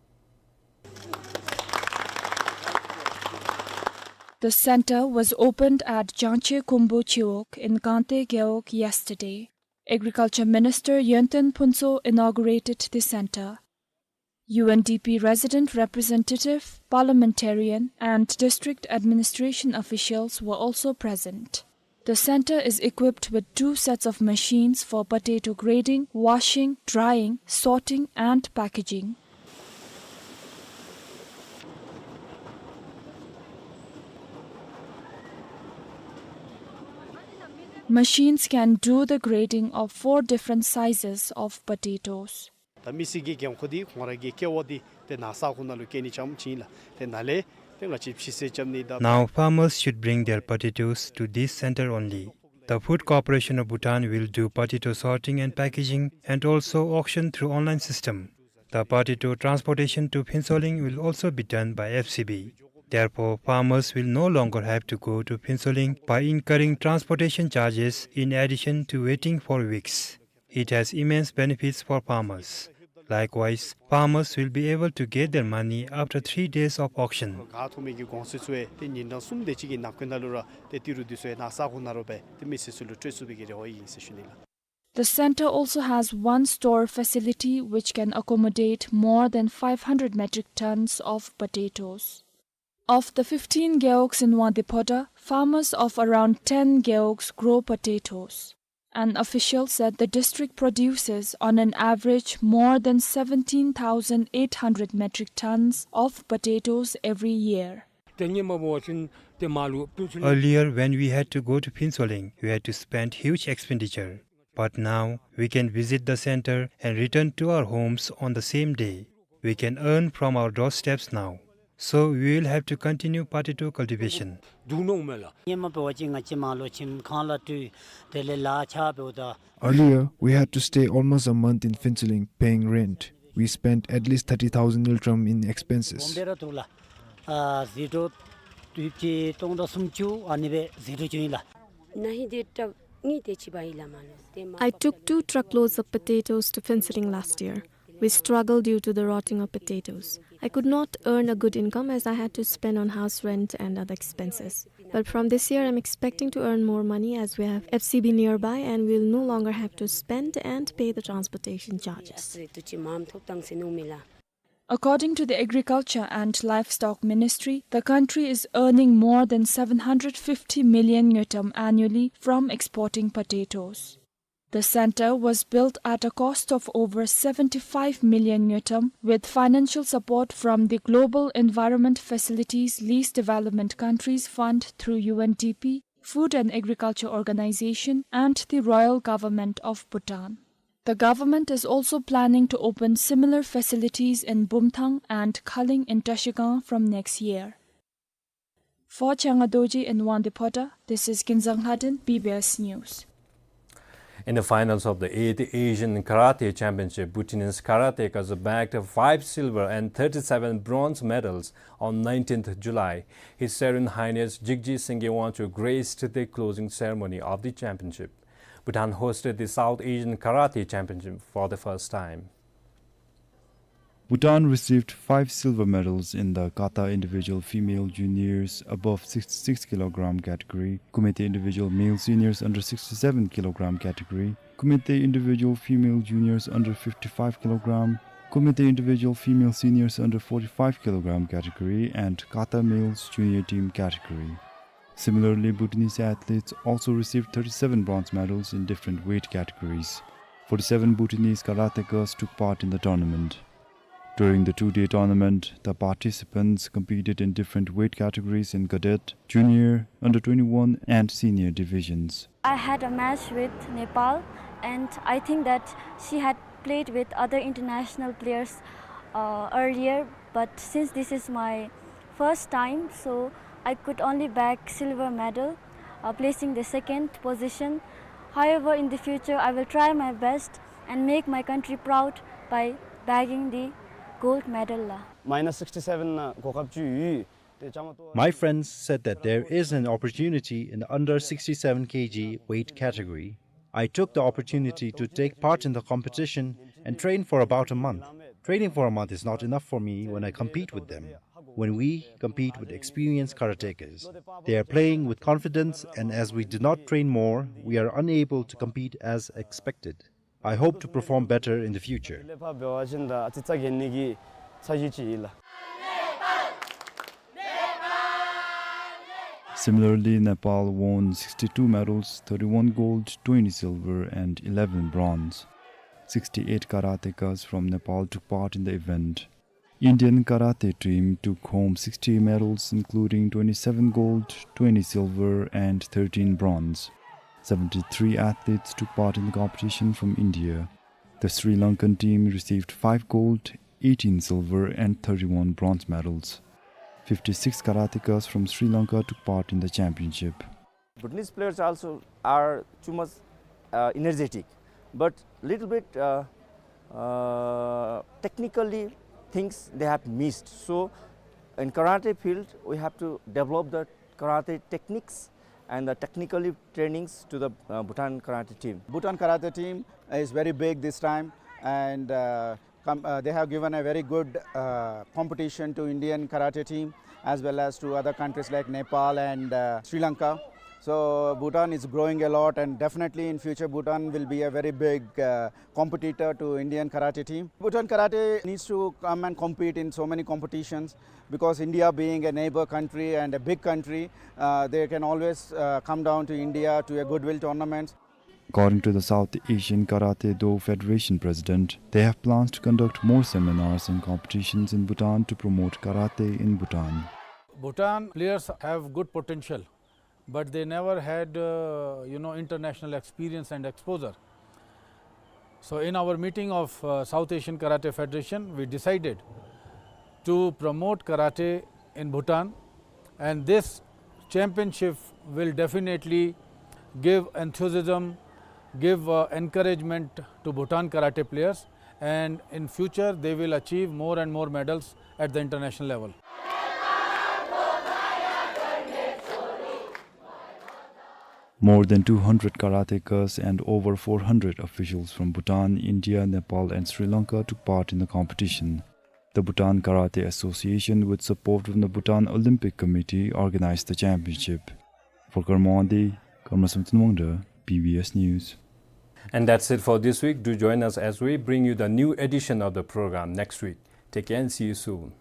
The center was opened at Jangche Khumbu Chiwog in Gangte Gewog yesterday. Agriculture Minister Yonten Phuntsho inaugurated the center. U N D P resident representative, parliamentarian, and district administration officials were also present. The center is equipped with two sets of machines for potato grading, washing, drying, sorting, and packaging. Machines can do the grading of four different sizes of potatoes. ད་མི་སེར་གྱི་འགན་ཁུར་འདི་ཁོང་ར་གི་སྐལ་བ་འདི་ཏེ་ནགས་ས་ཁོངས་ནང་ལུ་བསྐྱལ་ནི་ཙམ་ཅིག་ཨིན་ལགས། ཏེ་ནཱ་ལས་ཏེ་ང་བཅས་ཕྱི་སེལ་རྐྱབ་ནི་དང་། Now farmers should bring their potatoes to this center only. The Food Corporation of Bhutan will do potato sorting and packaging and also auction through online system. The potato transportation to Phuentsholing will also be done by F C B. Therefore, farmers will no longer have to go to Phuentsholing by incurring transportation charges in addition to waiting for weeks. It has immense benefits for farmers. Likewise, farmers will be able to get their money after three days of auction. ག་ཐོབ་མི་གི་གོང་ཚད་ཚུ་ཡང་ཏེ་ཉིན་གྲངས་གསུམ་དེ་ཅིག་གི་ནང་འཁོད་ནང་ལུ་ར་ཏེ་ཏི་རུ་འདི་ཚུ་ཡང་ནགས་ས་ཁོངས་ནང་ར་སྦེ་ཏེ་མི་སེར་ཚུ་ལུ་སྤྲོད་ཚུགས་པའི་གི་རེ་བ་ཨིན་ཟེར་ཞུ་ནི་ལགས། The center also has one store facility which can accommodate more than five hundred metric tons of potatoes. Of the fifteen gewogs in Wangdue Phodrang, farmers of around ten gewogs grow potatoes. An official said the district produces, on an average, more than seventeen thousand eight hundred metric tons of potatoes every year. Earlier, when we had to go to Phuentsholing, we had to spend huge expenditure. But now, we can visit the center and return to our homes on the same day. We can earn from our doorsteps now. So we will have to continue potato cultivation. Earlier, we had to stay almost a month in Phuentsholing paying rent. We spent at least thirty thousand ngultrum in expenses. I took two truckloads of potatoes to Phuentsholing last year. We struggled due to the rotting of potatoes. I could not earn a good income as I had to spend on house rent and other expenses. But from this year, I'm expecting to earn more money as we have F C B nearby and we'll no longer have to spend and pay the transportation charges. According to the Agriculture and Livestock Ministry, the country is earning more than seven hundred fifty million ngultrum annually from exporting potatoes. The center was built at a cost of over seventy-five million ngultrum with financial support from the Global Environment Facilities Least Developed Countries Fund through U N D P, Food and Agriculture Organization, and the Royal Government of Bhutan. The government is also planning to open similar facilities in Bumthang and Khaling in Trashigang from next year. For Changa Dorji in Wangdue Phodrang, this is Kinzang Lhaden, B B S News. In the finals of the eighth Asian Karate Championship, Bhutanese karatekas bagged five silver and thirty-seven bronze medals on nineteenth July. His Serene Highness Jigje Singye Wangchuck graced the closing ceremony of the championship. Bhutan hosted the South Asian Karate Championship for the first time. Bhutan received five silver medals in the kata individual female juniors above sixty-six kilogram category, kumite individual male seniors under sixty-seven kilogram category, kumite individual female juniors under fifty-five kilogram, kumite individual female seniors under forty-five kilogram category, and kata males junior team category. Similarly, Bhutanese athletes also received thirty-seven bronze medals in different weight categories. Forty-seven Bhutanese karatekas took part in the tournament. During the two-day tournament, the participants competed in different weight categories in cadet, junior, under twenty-one, and senior divisions. I had a match with Nepal, and I think that she had played with other international players, uh, earlier, but since this is my First time, so I could only bag silver medal, uh, placing the second position. However, in the future, I will try my best and make my country proud by bagging the gold medal la. Minus sixty-seven ནང་གོ་སྐབས་ཅིག་ཡོད། My friends said that there is an opportunity in the under sixty-seven K G weight category. I took the opportunity to take part in the competition and train for about a month. Training for a month is not enough for me when I compete with them. When we compete with experienced karatekas, they are playing with confidence, and as we do not train more, we are unable to compete as expected. I hope to perform better in the future. Similarly, Nepal won sixty-two medals, thirty-one gold, twenty silver and eleven bronze. Sixty-eight karatekas from Nepal took part in the event. Indian karate team took home sixty medals, including twenty-seven gold, twenty silver and thirteen bronze. Seventy-three athletes took part in the competition from India. The Sri Lankan team received five gold, eighteen silver and thirty-one bronze medals. Fifty-six karatekas from Sri Lanka took part in the championship. Bhutanese players also are too much, uh, energetic, but little bit, uh, uh, technically things they have missed. So in karate field, we have to develop the karate techniques and the technically trainings to the, uh, Bhutan karate team. Bhutan karate team is very big this time, and, uh, com-, uh, they have given a very good, uh, competition to Indian karate team as well as to other countries like Nepal and, uh, Sri Lanka. So Bhutan is growing a lot, and definitely in future Bhutan will be a very big, uh, competitor to Indian karate team. Bhutan karate needs to come and compete in so many competitions because India being a neighbor country and a big country, uh, they can always, uh, come down to India to a goodwill tournament. According to the South Asian Karate Do Federation president, they have plans to conduct more seminars and competitions in Bhutan to promote karate in Bhutan. Bhutan players have good potential, but they never had, uh, you know, international experience and exposure. So in our meeting of, uh, South Asian Karate Federation, we decided to promote karate in Bhutan, and this championship will definitely give enthusiasm, give, uh, encouragement to Bhutan karate players, and in future they will achieve more and more medals at the international level. More than two hundred karatekas and over four hundred officials from Bhutan, India, Nepal and Sri Lanka took part in the competition. The Bhutan Karate Association, with support from the Bhutan Olympic Committee, organized the championship. For Karma Wangdi, Karma Samten Wangda, B B S News. And that's it for this week. Do join us as we bring you the new edition of the program next week. Take care and see you soon.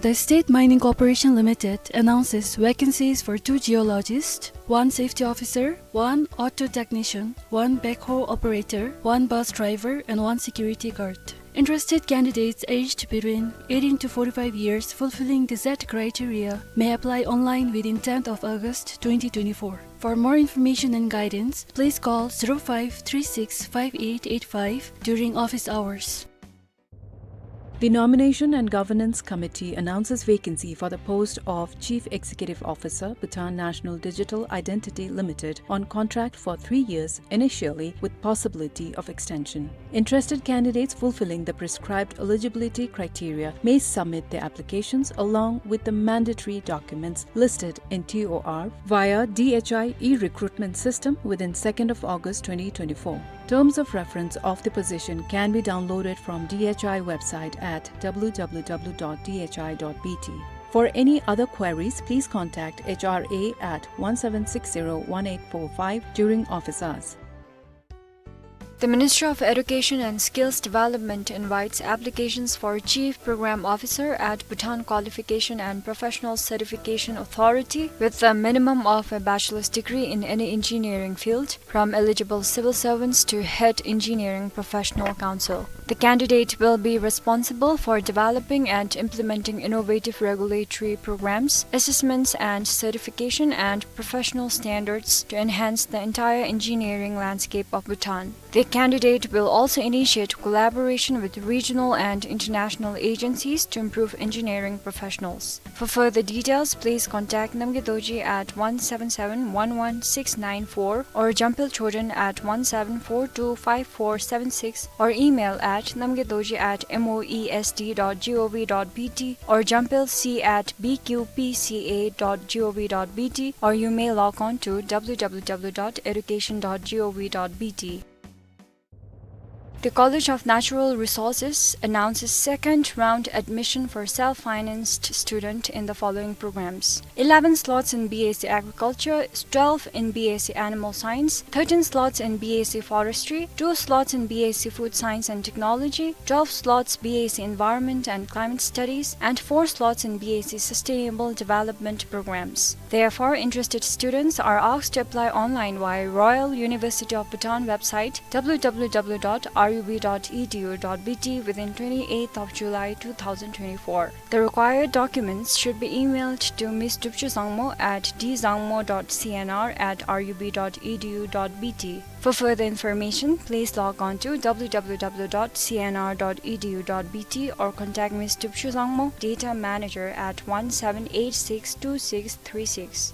The State Mining Corporation Limited announces vacancies for two geologists, one safety officer, one auto technician, one backhoe operator, one bus driver, and one security guard. Interested candidates aged between eighteen to forty-five years fulfilling the said criteria may apply online within tenth of August twenty twenty-four. For more information and guidance, please call zero five three six five eight eight five during office hours. The Nomination and Governance Committee announces vacancy for the post of Chief Executive Officer, Bhutan National Digital Identity Limited, on contract for three years initially with possibility of extension. Interested candidates fulfilling the prescribed eligibility criteria may submit their applications along with the mandatory documents listed in T O R via D H I e-recruitment system within second of August twenty twenty-four. Terms of reference of the position can be downloaded from D H I website at W W W dot D H I dot B T. For any other queries, please contact H R A at one seven six zero one eight four five during office hours. The Ministry of Education and Skills Development invites applications for Chief Program Officer at Bhutan Qualification and Professional Certification Authority with a minimum of a bachelor's degree in any engineering field, from eligible civil servants to head engineering professional council. The candidate will be responsible for developing and implementing innovative regulatory programs, assessments and certification and professional standards to enhance the entire engineering landscape of Bhutan. The candidate will also initiate collaboration with regional and international agencies to improve engineering professionals. For further details, please contact Namgay Dorji at one seven seven one one six nine four or Jampel Choden at one seven four two five four seven six or email at namgaydorji at moesd dot gov dot bt or jampelc at bqpca dot gov dot bt, or you may log on to W W W dot education dot gov dot B T. The College of Natural Resources announces second round admission for self-financed student in the following programs: eleven slots in B S c Agriculture, twelve in B S c Animal Science, thirteen slots in B S c Forestry, two slots in B S c Food Science and Technology, twelve slots B S c Environment and Climate Studies, and four slots in B S c Sustainable Development programs. Therefore, interested students are asked to apply online via Royal University of Bhutan website W W W dot R U B dot E D U dot B T within twenty-eighth of July two thousand twenty-four. The required documents should be emailed to Miss Dupchu Zangmo at dzangmo dot C N R at R U B dot E D U dot B T. For further information, please log on to W W W dot C N R dot E D U dot B T or contact Miss Dupchu Zangmo, Data Manager, at one seven eight six two six three six.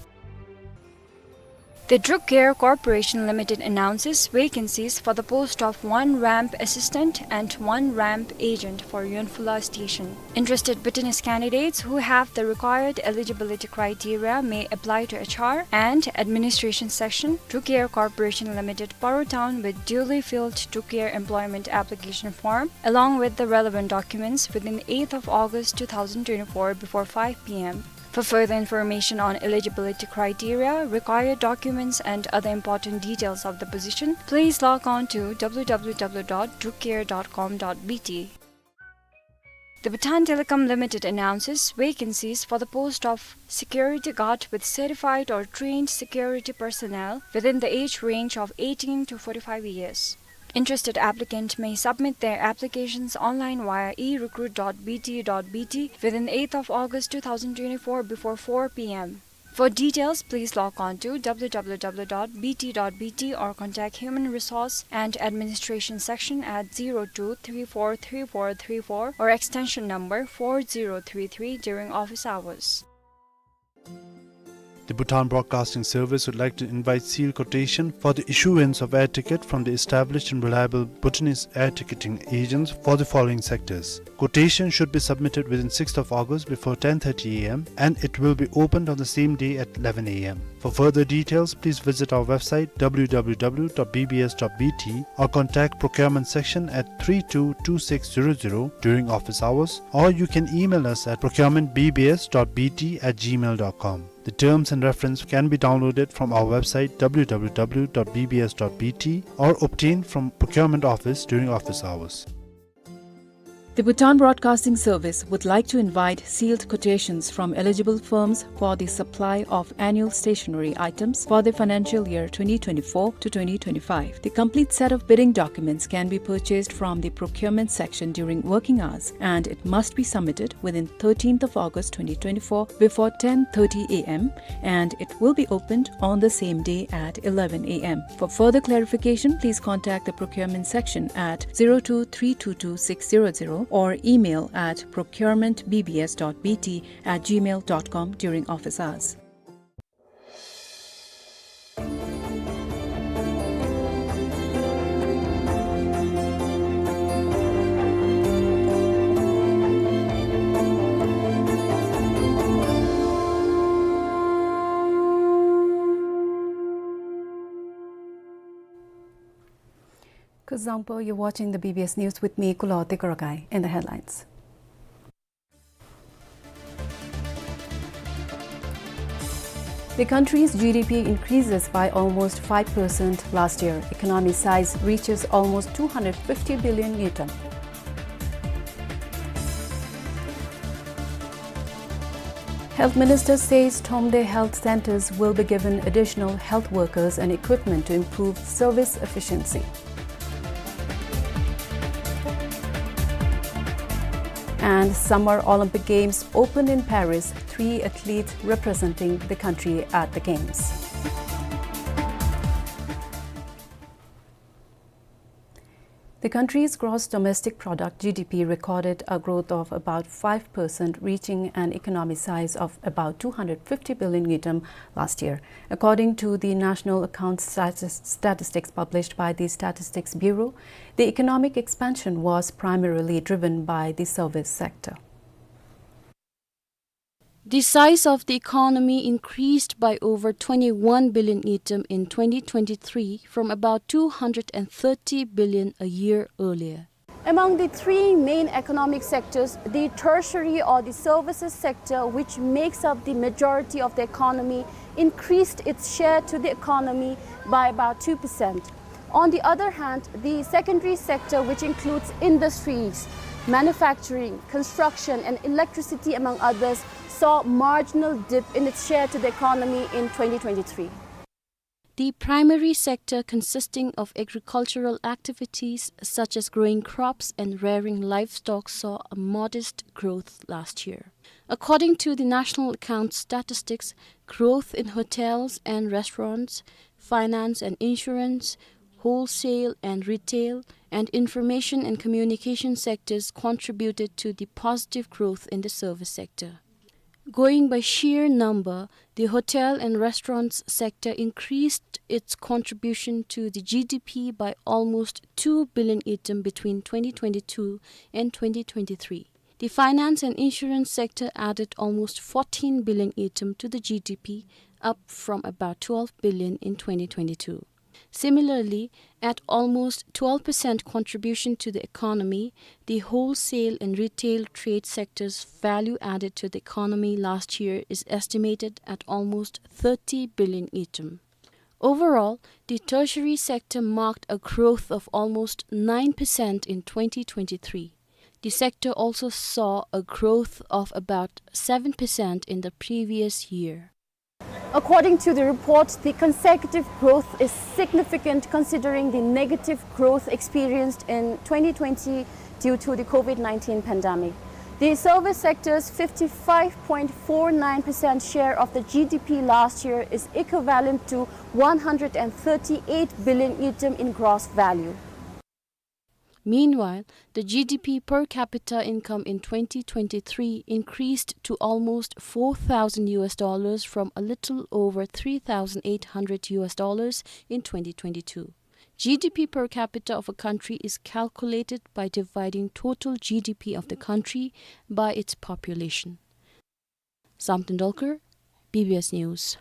The Druk Air Corporation Limited announces vacancies for the post of one ramp assistant and one ramp agent for Yonphula Station. Interested Bhutanese candidates who have the required eligibility criteria may apply to H R and Administration Section, Druk Air Corporation Limited, Paro Town, with duly filled Druk Air employment application form, along with the relevant documents, within eighth of August two thousand twenty-four before five P M. For further information on eligibility criteria, required documents, and other important details of the position, please log on to W W W dot drukair dot com dot B T. The Bhutan Telecom Limited announces vacancies for the post of security guard with certified or trained security personnel within the age range of eighteen to forty-five years. Interested applicant may submit their applications online via e recruit dot B T dot B T within eighth of August two thousand twenty-four before four P M. For details, please log on to W W W dot B T dot B T or contact Human Resource and Administration Section at zero two three four three four three four or extension number four zero three three during office hours. The Bhutan Broadcasting Service would like to invite sealed quotation for the issuance of air ticket from the established and reliable Bhutanese air ticketing agents for the following sectors. Quotation should be submitted within sixth of August before ten thirty A M and it will be opened on the same day at eleven A M. For further details, please visit our website W W W dot B B S dot B T or contact procurement section at three two two six zero zero during office hours, or you can email us at procurement B B S dot B T at gmail dot com. The terms and reference can be downloaded from our website W W W dot B B S dot B T or obtained from procurement office during office hours. The Bhutan Broadcasting Service would like to invite sealed quotations from eligible firms for the supply of annual stationery items for the financial year twenty twenty-four to twenty twenty-five. The complete set of bidding documents can be purchased from the procurement section during working hours, and it must be submitted within thirteenth of August twenty twenty-four before ten thirty A M, and it will be opened on the same day at eleven A M. For further clarification, please contact the procurement section at zero two three two two six zero zero or email at procurement B B S dot B T at gmail dot com during office hours. Kuzuzangpo, you're watching the B B S News with me, Kulo Tekorogay. In the headlines. The country's G D P increases by almost five percent last year. Economy size reaches almost two hundred fifty billion ngultrum. Health Minister says Thromde health centers will be given additional health workers and equipment to improve service efficiency. And Summer Olympic Games opened in Paris, three athletes representing the country at the Games. The country's gross domestic product, G D P, recorded a growth of about five percent, reaching an economic size of about two hundred fifty billion ngultrum last year. According to the National Accounts statis-, statistics published by the Statistics Bureau, the economic expansion was primarily driven by the service sector. The size of the economy increased by over twenty-one billion ngultrum in twenty twenty-three, from about two hundred and thirty billion a year earlier. Among the three main economic sectors, the tertiary or the services sector, which makes up the majority of the economy, increased its share to the economy by about two percent. On the other hand, the secondary sector, which includes industries, manufacturing, construction, and electricity, among others, saw marginal dip in its share to the economy in twenty twenty-three. The primary sector, consisting of agricultural activities such as growing crops and rearing livestock, saw a modest growth last year. According to the National Accounts statistics, growth in hotels and restaurants, finance and insurance, wholesale and retail, and information and communication sectors contributed to the positive growth in the service sector. Going by sheer number, the hotel and restaurants sector increased its contribution to the G D P by almost two billion ngultrum between twenty twenty-two and twenty twenty-three. The finance and insurance sector added almost fourteen billion ngultrum to the G D P, up from about twelve billion in twenty twenty-two. Similarly, at almost twelve percent contribution to the economy, the wholesale and retail trade sector's value added to the economy last year is estimated at almost thirty billion ngultrum. Overall, the tertiary sector marked a growth of almost nine percent in twenty twenty-three. The sector also saw a growth of about seven percent in the previous year. According to the report, the consecutive growth is significant considering the negative growth experienced in twenty twenty due to the COVID nineteen pandemic. The service sector's fifty-five point four nine percent share of the G D P last year is equivalent to one hundred and thirty-eight billion ngultrum in gross value. Meanwhile, the G D P per capita income in twenty twenty-three increased to almost four thousand U S dollars from a little over three thousand eight hundred U S dollars in twenty twenty-two. G D P per capita of a country is calculated by dividing total G D P of the country by its population. Samten Dolkar, B B S News.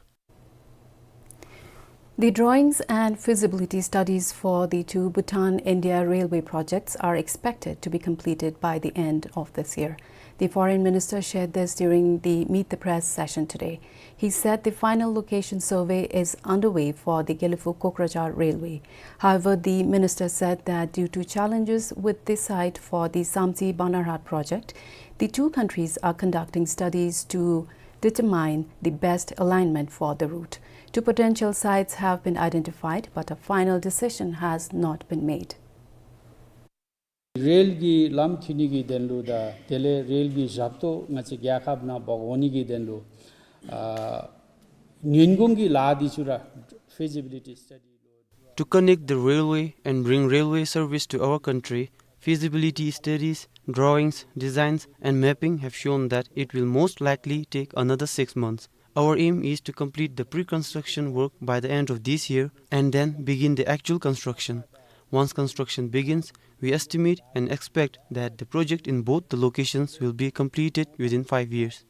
The drawings and feasibility studies for the two Bhutan-India railway projects are expected to be completed by the end of this year. The foreign minister shared this during the Meet the Press session today. He said the final location survey is underway for the Gelephu-Kokrajhar railway. However, the minister said that due to challenges with the site for the Samtse-Banarhat project, the two countries are conducting studies to determine the best alignment for the route. Two potential sites have been identified, but a final decision has not been made. རེལ་གྱི་ལམ་མཐུད་ནི་གི་དོན་ལུ་དང་དེ་ལས་རེལ་གྱི་ཞབས་ཏོག་ང་བཅས་རྒྱལ་ཁབ་ནང་འབག་འོང་ནི་གི་དོན་ལུ་ཨ་ཉིན་གུང་གི་ལཱ་འདི་ཚུ་ར་feasibility study ལུ། To connect the railway and bring railway service to our country, feasibility studies, drawings, designs, and mapping have shown that it will most likely take another six months. Our aim is to complete the pre-construction work by the end of this year and then begin the actual construction. Once construction begins, we estimate and expect that the project in both the locations will be completed within five years.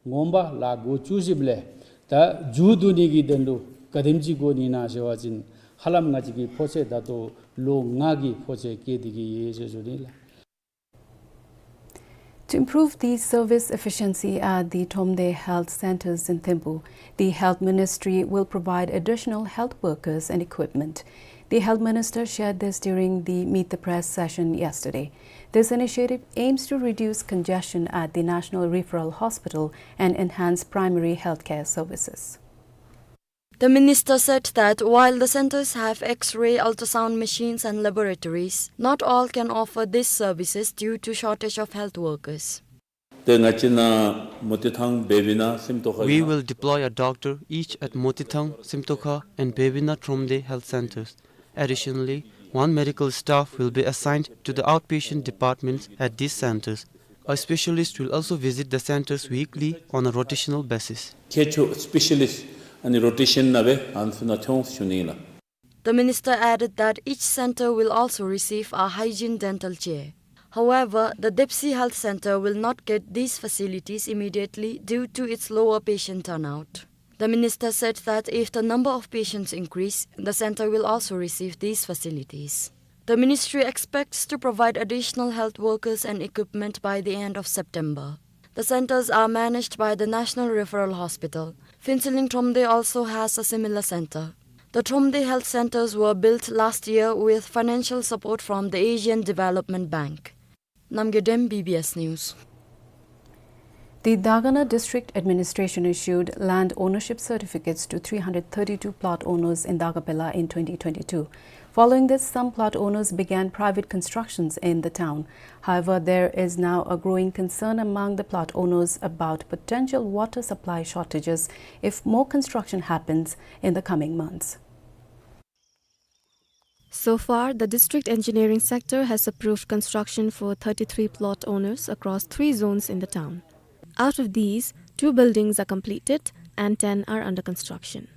ངོམ་པ་ལཱ་འགོ་བཙུགས་ཞིནམ་ལས་ད་མཇུག་བསྡུ་ནི་གི་དོན་ལུ་ག་དེམ་ཅིག་འགོར་ནི་ན་ཟེར་བ་ཅིན་ ཧ་ལམ་ང་བཅས་ཀྱི་ཕོ་ཚོད་ད་ལྟོ་ལོ་ལྔ་གི་ཕོ་ཚོད་བསྐྱལ་ཏེ་གི་ཡོད་ཟེར་ཞུ་ནི་ལགས། To improve the service efficiency at the Thromde Health Centers in Thimphu, the Health Ministry will provide additional health workers and equipment. The Health Minister shared this during the Meet the Press session yesterday. This initiative aims to reduce congestion at the National Referral Hospital and enhance primary healthcare services. The minister said that while the centers have X-ray, ultrasound machines and laboratories, not all can offer these services due to shortage of health workers. ཏེ་ང་བཅས་ནཱ་མོ་ཏི་ཐང་བེ་བི་ན་སིམ་ཏོ་ཁ། We will deploy a doctor each at Motithang, Simtokha, and Bebina Thromde health centers. Additionally, one medical staff will be assigned to the outpatient departments at these centers. A specialist will also visit the centers weekly on a rotational basis. ཁྱད་ཆོས་སི་པེ་ཤ་ལིསཊ་ཨ་ནི་རོ་ཊེ་ཤཱན་ནང་སྦེ་ཨ་ནི་ཚུ་ནཱ་ཐོན་འོང་ཞུ་ནི་ལགས། The minister added that each center will also receive a hygiene dental chair. However, the Depsi Health Center will not get these facilities immediately due to its lower patient turnout. The minister said that if the number of patients increase, the center will also receive these facilities. The ministry expects to provide additional health workers and equipment by the end of September. The centers are managed by the National Referral Hospital. Phuentsholing Thromde also has a similar center. The Thromde health centers were built last year with financial support from the Asian Development Bank. Namgay Dem, B B S News. The Dagana District Administration issued land ownership certificates to three hundred thirty-two plot owners in Dagapela in twenty twenty-two. Following this, some plot owners began private constructions in the town. However, there is now a growing concern among the plot owners about potential water supply shortages if more construction happens in the coming months. So far, the district engineering sector has approved construction for thirty-three plot owners across three zones in the town. Out of these, two buildings are completed and ten are under construction.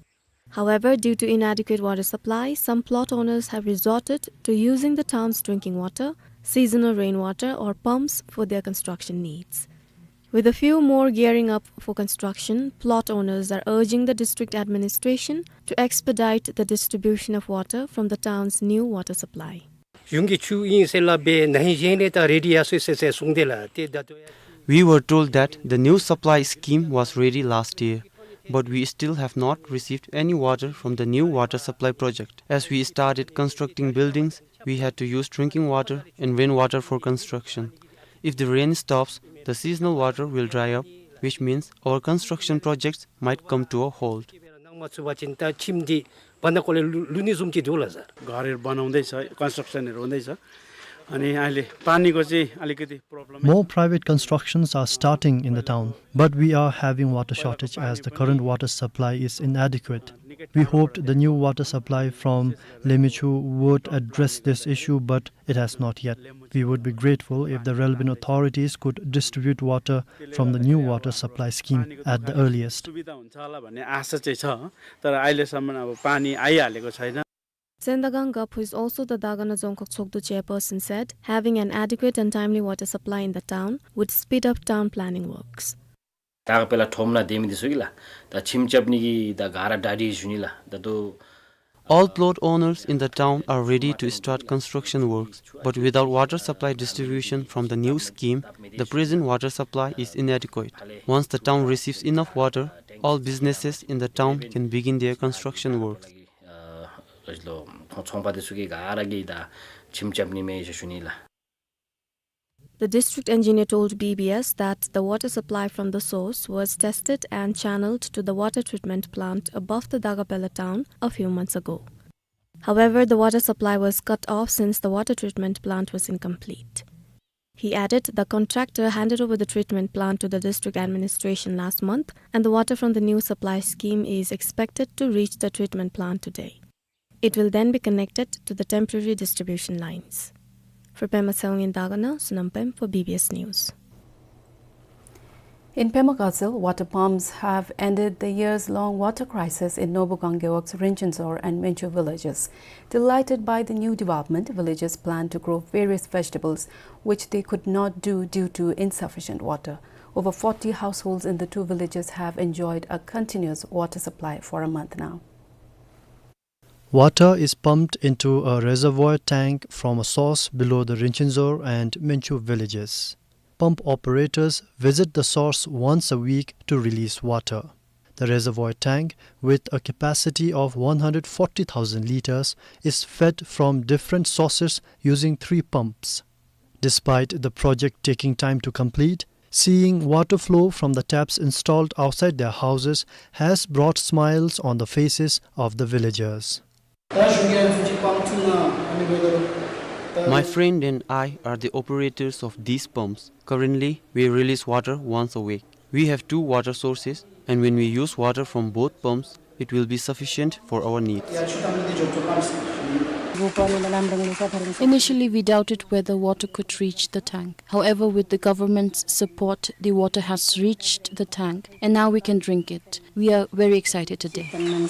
However, due to inadequate water supply, some plot owners have resorted to using the town's drinking water, seasonal rainwater, or pumps for their construction needs. With a few more gearing up for construction, plot owners are urging the district administration to expedite the distribution of water from the town's new water supply. གཞུང་གི་ཆུ་ཨིན་ཟེར་སླབ་པས། ན་ཧིང་གཞེས་ནིང་ད་རེ་ཌི་ཡར་སོ་ཡི་ཟེར་ཟེར་གསུངས་ཏེ་ལགས། ཏེ་ད་ལྟོ་ཡང་། We were told that the new supply scheme was ready last year, but we still have not received any water from the new water supply project. As we started constructing buildings, we had to use drinking water and rainwater for construction. If the rain stops, the seasonal water will dry up, which means our construction projects might come to a halt. ནང་མ་ཚུད་པ་ཅིན་ད་ཁྱིམ་འདི་བར་ན་ཀོ་ལས་ལུ་ལུ་ནི་བཟུམ་ཅིག་འདུག་ལགས་སར། घर बन्द हुँदैछ, construction हरू हुँदैछ। अनि अहिले पानीको चाहिँ अलिकति problem। More private constructions are starting in the town, but we are having water shortage as the current water supply is inadequate. We hoped the new water supply from Lemechu would address this issue, but it has not yet. We would be grateful if the relevant authorities could distribute water from the new water supply scheme at the earliest. सुविधा हुन्छ होला भन्ने आशा चाहिँ छ, तर अहिलेसम्म अब पानी आइहालेको छैन। Tsen Dagang Gap, who is also the Dagana Dzongkhag Tshogdu chairperson, said having an adequate and timely water supply in the town would speed up town planning works. ད་ག་པེ་ལ་ཁྲོམ་ནང་སྡོད་མི་འདི་ཚུ་གིས་ལགས་ད་ཁྱིམ་རྐྱབ་ནི་གི་ད་ག་ར་གྲ་སྒྲིག་ཞུ་ནི་ལགས། ད་ལྟོ། All plot owners in the town are ready to start construction works, but without water supply distribution from the new scheme, the present water supply is inadequate. Once the town receives enough water, all businesses in the town can begin their construction works. ཚོང་པ་འདི་ཚུ་གིས་ག་ར་གིས་ད་ཁྱིམ་རྐྱབ་ནི་མས་ཟེར་ཞུ་ནི་ལགས། The district engineer told B B S that the water supply from the source was tested and channeled to the water treatment plant above the Dagapela town a few months ago. However, the water supply was cut off since the water treatment plant was incomplete. He added the contractor handed over the treatment plant to the district administration last month, and the water from the new supply scheme is expected to reach the treatment plant today. It will then be connected to the temporary distribution lines. For Pema Tshewang in Dagana, Sonam Pem for B B S News. In Pema Gatshel, water pumps have ended the years-long water crisis in Nobukang Gewog's Rinchensor and Menchu villages. Delighted by the new development, villagers plan to grow various vegetables, which they could not do due to insufficient water. Over forty households in the two villages have enjoyed a continuous water supply for a month now. Water is pumped into a reservoir tank from a source below the Rinchinzor and Menchu villages. Pump operators visit the source once a week to release water. The reservoir tank, with a capacity of one hundred forty thousand liters, is fed from different sources using three pumps. Despite the project taking time to complete, seeing water flow from the taps installed outside their houses has brought smiles on the faces of the villagers. My friend and I are the operators of these pumps. Currently, we release water once a week. We have two water sources, and when we use water from both pumps, it will be sufficient for our needs. Initially, we doubted whether water could reach the tank. However, with the government's support, the water has reached the tank, and now we can drink it. We are very excited today. In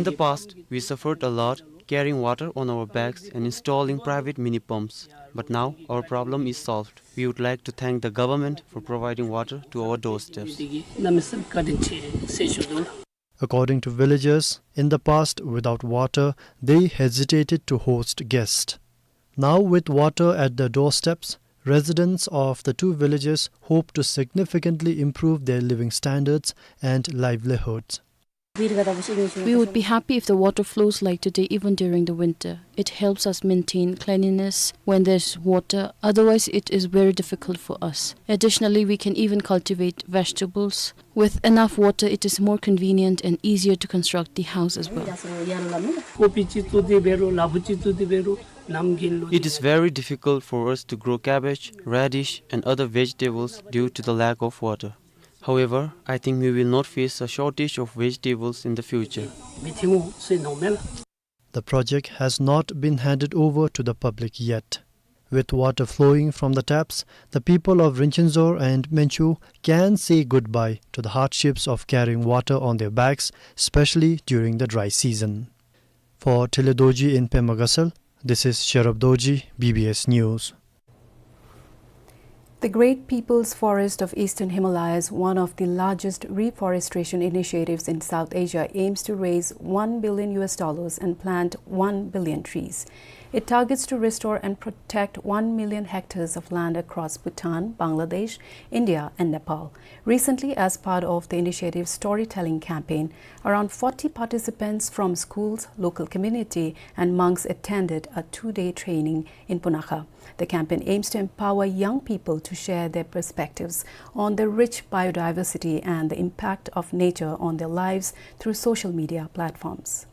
the past, we suffered a lot carrying water on our backs and installing private mini pumps. But now, our problem is solved. We would like to thank the government for providing water to our doorsteps. According to villagers, in the past, without water, they hesitated to host guests. Now, with water at their doorsteps, residents of the two villages hope to significantly improve their living standards and livelihoods. We would be happy if the water flows like today, even during the winter. It helps us maintain cleanliness when there's water. Otherwise, it is very difficult for us. Additionally, we can even cultivate vegetables. With enough water, it is more convenient and easier to construct the house as well. It is very difficult for us to grow cabbage, radish, and other vegetables due to the lack of water. However, I think we will not face a shortage of vegetables in the future. The project has not been handed over to the public yet. With water flowing from the taps, the people of Rinchinzor and Menchu can say goodbye to the hardships of carrying water on their backs, especially during the dry season. For Tele Dorji in Pema Gatshel, this is Sherab Dorji, B B S News. The Great People's Forest of Eastern Himalayas, one of the largest reforestation initiatives in South Asia, aims to raise one billion U S dollars and plant one billion trees. It targets to restore and protect one million hectares of land across Bhutan, Bangladesh, India, and Nepal. Recently, as part of the initiative's storytelling campaign, around forty participants from schools, local community, and monks attended a two-day training in Punakha. The campaign aims to empower young people to share their perspectives on the rich biodiversity and the impact of nature on their lives through social media platforms.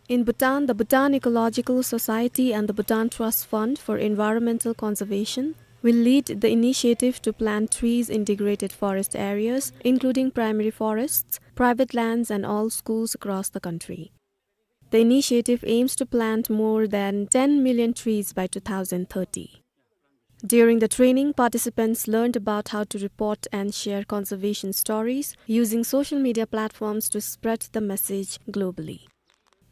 In Bhutan, the Bhutan Ecological Society and the Bhutan Trust Fund for Environmental Conservation will lead the initiative to plant trees in degraded forest areas, including primary forests, private lands, and all schools across the country. The initiative aims to plant more than ten million trees by two thousand thirty. During the training, participants learned about how to report and share conservation stories using social media platforms to spread the message globally.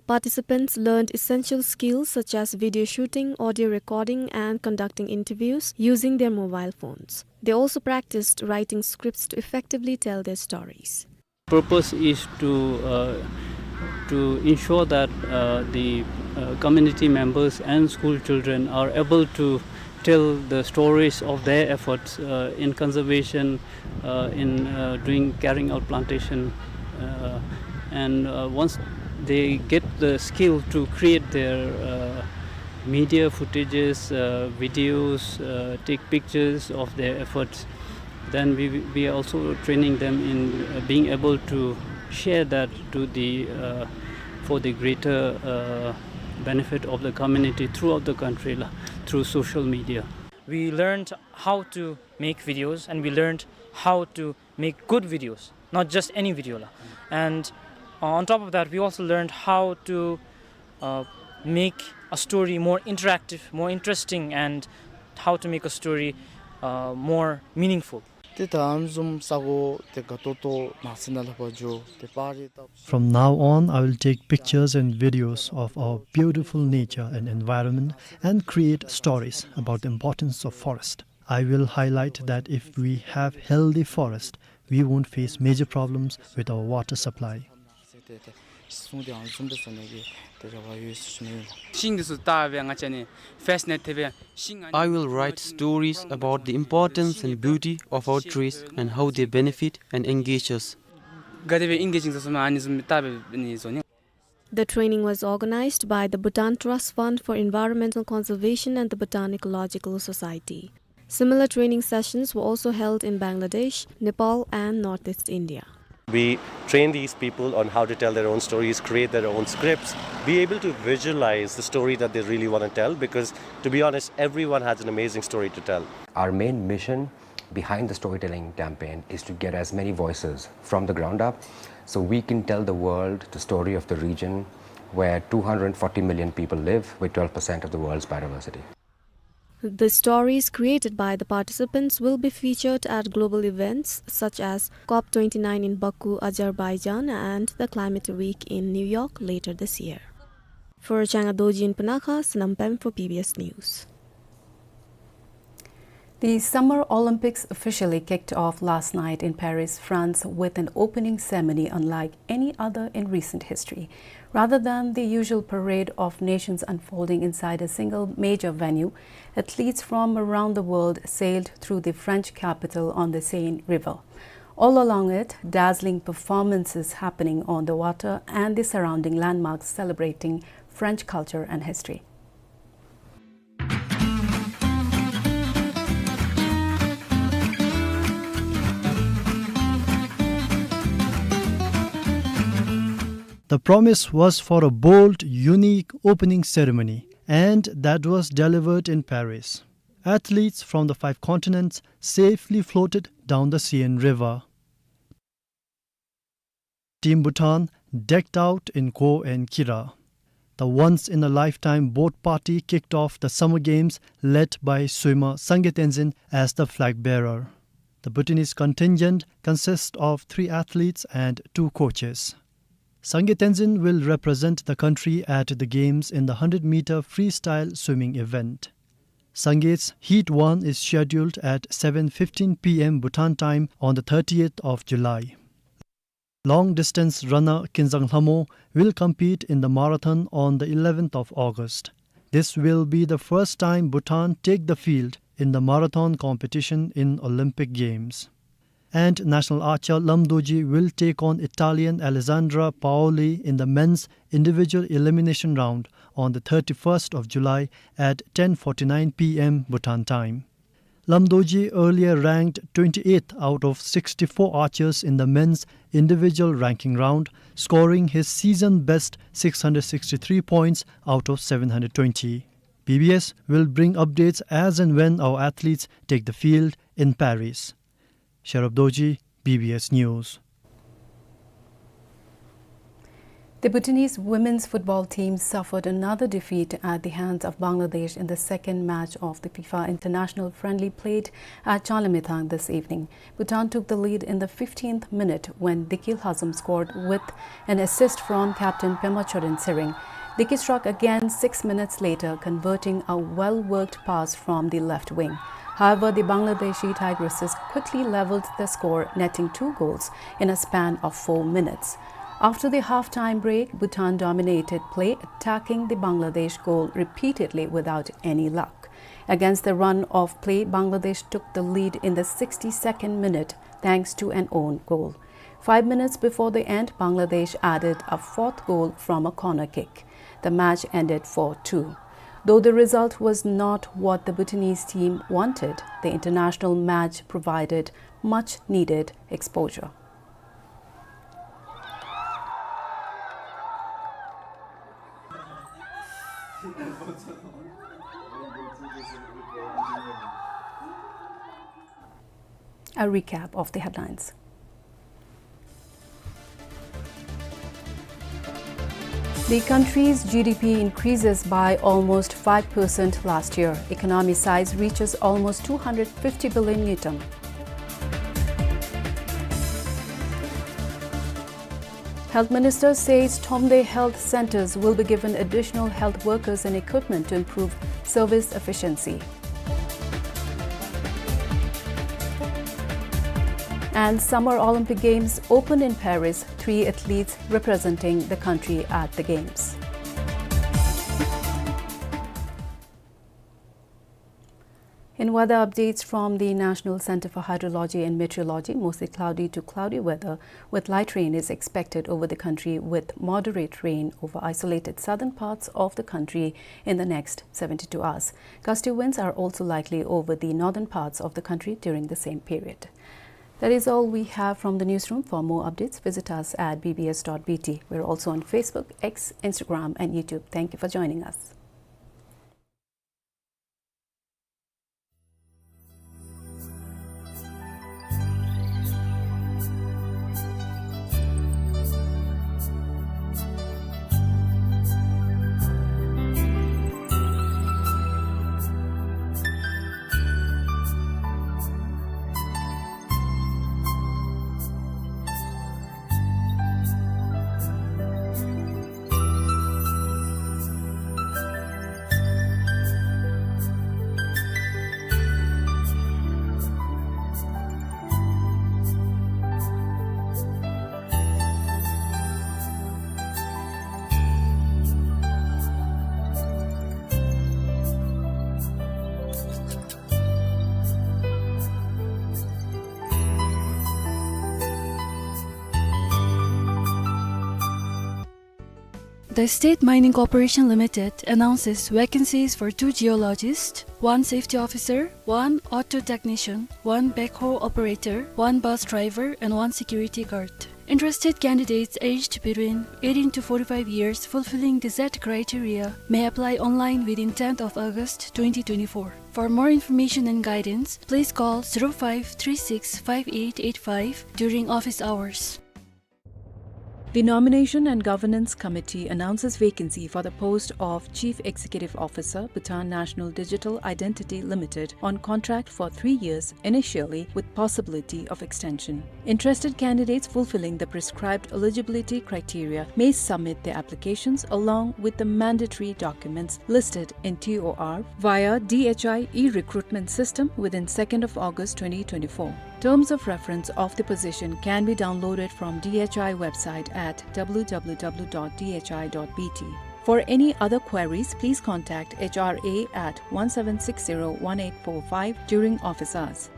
Participants learned essential skills such as video shooting, audio recording, and conducting interviews using their mobile phones. They also practiced writing scripts to effectively tell their stories. Purpose is to, uh, to ensure that, uh, the, uh, community members and school children are able to tell the stories of their efforts, uh, in conservation, uh, in, uh, doing, carrying out plantation, uh, and, uh, once they get the skill to create their, uh, media footages, uh, videos, uh, take pictures of their efforts, then we, we are also training them in, uh, being able to share that to the, uh, for the greater, uh, benefit of the community throughout the country, la, through social media. We learned how to make videos, and we learned how to make good videos, not just any video, la. And, uh, on top of that, we also learned how to, uh, make a story more interactive, more interesting, and how to make a story, uh, more meaningful. ཏེ་ད་ཨ་ནི་བཟུམ་ས་གོ་ཏེ་དགའ་ཏོག་ཏོ་ནང་སེམས་ནང་ལྷབ་པ་འགྱོ། ཏེ་པར་རིས་བཏབ། From now on, I will take pictures and videos of our beautiful nature and environment and create stories about the importance of forest. I will highlight that if we have healthy forest, we won't face major problems with our water supply. I will write stories about the importance and beauty of our trees and how they benefit and engage us. The training was organized by the Bhutan Trust Fund for Environmental Conservation and the Bhutan Ecological Society. Similar training sessions were also held in Bangladesh, Nepal, and Northeast India. We train these people on how to tell their own stories, create their own scripts, be able to visualize the story that they really want to tell, because, to be honest, everyone has an amazing story to tell. Our main mission behind the storytelling campaign is to get as many voices from the ground up so we can tell the world the story of the region where two hundred forty million people live, with twelve percent of the world's biodiversity. The stories created by the participants will be featured at global events such as COP twenty-nine in Baku, Azerbaijan, and the Climate Week in New York later this year. For Changa Dorji in Punakha, Sonam Pem for B B S News. The Summer Olympics officially kicked off last night in Paris, France, with an opening ceremony unlike any other in recent history. Rather than the usual parade of nations unfolding inside a single major venue, athletes from around the world sailed through the French capital on the Seine River. All along it, dazzling performances happening on the water and the surrounding landmarks celebrating French culture and history. The promise was for a bold, unique opening ceremony, and that was delivered in Paris. Athletes from the five continents safely floated down the Seine River. Team Bhutan decked out in go and kira. The once-in-a-lifetime boat party kicked off the Summer Games, led by swimmer Sangay Tenzin as the flag bearer. The Bhutanese contingent consists of three athletes and two coaches. Sangay Tenzin will represent the country at the Games in the hundred meter freestyle swimming event. Sangay's Heat one is scheduled at seven fifteen P M Bhutan time on the thirtieth of July. Long-distance runner Kinzang Lhamo will compete in the marathon on the eleventh of August. This will be the first time Bhutan take the field in the marathon competition in Olympic Games. And national archer Lam Dorji will take on Italian Alessandra Paoli in the men's individual elimination round on the thirty-first of July at ten forty-nine P M Bhutan time. Lam Dorji earlier ranked twenty-eighth out of sixty-four archers in the men's individual ranking round, scoring his season best six hundred sixty-three points out of seven hundred twenty. B B S will bring updates as and when our athletes take the field in Paris. Sherab Dorji, B B S News. The Bhutanese women's football team suffered another defeat at the hands of Bangladesh in the second match of the FIFA international friendly played at Changlimithang this evening. Bhutan took the lead in the fifteenth minute when Diki Lhazom scored with an assist from captain Pema Choden Tshering. Diki struck again six minutes later, converting a well-worked pass from the left wing. However, the Bangladeshi Tigresses quickly levelled the score, netting two goals in a span of four minutes. After the half-time break, Bhutan dominated play, attacking the Bangladesh goal repeatedly without any luck. Against the run of play, Bangladesh took the lead in the sixty-second minute thanks to an own goal. Five minutes before the end, Bangladesh added a fourth goal from a corner kick. The match ended four two. Though the result was not what the Bhutanese team wanted, the international match provided much needed exposure. A recap of the headlines. The country's G D P increases by almost five percent last year. Economy size reaches almost two hundred fifty billion ngultrum. Health Minister says Thromde health centers will be given additional health workers and equipment to improve service efficiency. And Summer Olympic Games open in Paris, three athletes representing the country at the Games. In weather updates from the National Center for Hydrology and Meteorology, mostly cloudy to cloudy weather with light rain is expected over the country, with moderate rain over isolated southern parts of the country in the next seventy-two hours. Gusty winds are also likely over the northern parts of the country during the same period. That is all we have from the newsroom. For more updates, visit us at B B S dot B T. We're also on Facebook, X, Instagram, and YouTube. Thank you for joining us. The State Mining Corporation Limited announces vacancies for two geologists, one safety officer, one auto technician, one backhoe operator, one bus driver, and one security guard. Interested candidates aged between eighteen to forty-five years fulfilling the said criteria may apply online within tenth of August twenty twenty-four. For more information and guidance, please call zero five three six five eight eight five during office hours. The Nomination and Governance Committee announces vacancy for the post of Chief Executive Officer, Bhutan National Digital Identity Limited, on contract for three years initially with possibility of extension. Interested candidates fulfilling the prescribed eligibility criteria may submit their applications along with the mandatory documents listed in T O R via D H I e-recruitment system within second of August twenty twenty-four. Terms of reference of the position can be downloaded from D H I website at W W W dot D H I dot B T. For any other queries, please contact H R A at one seven six zero one eight four five during office hours.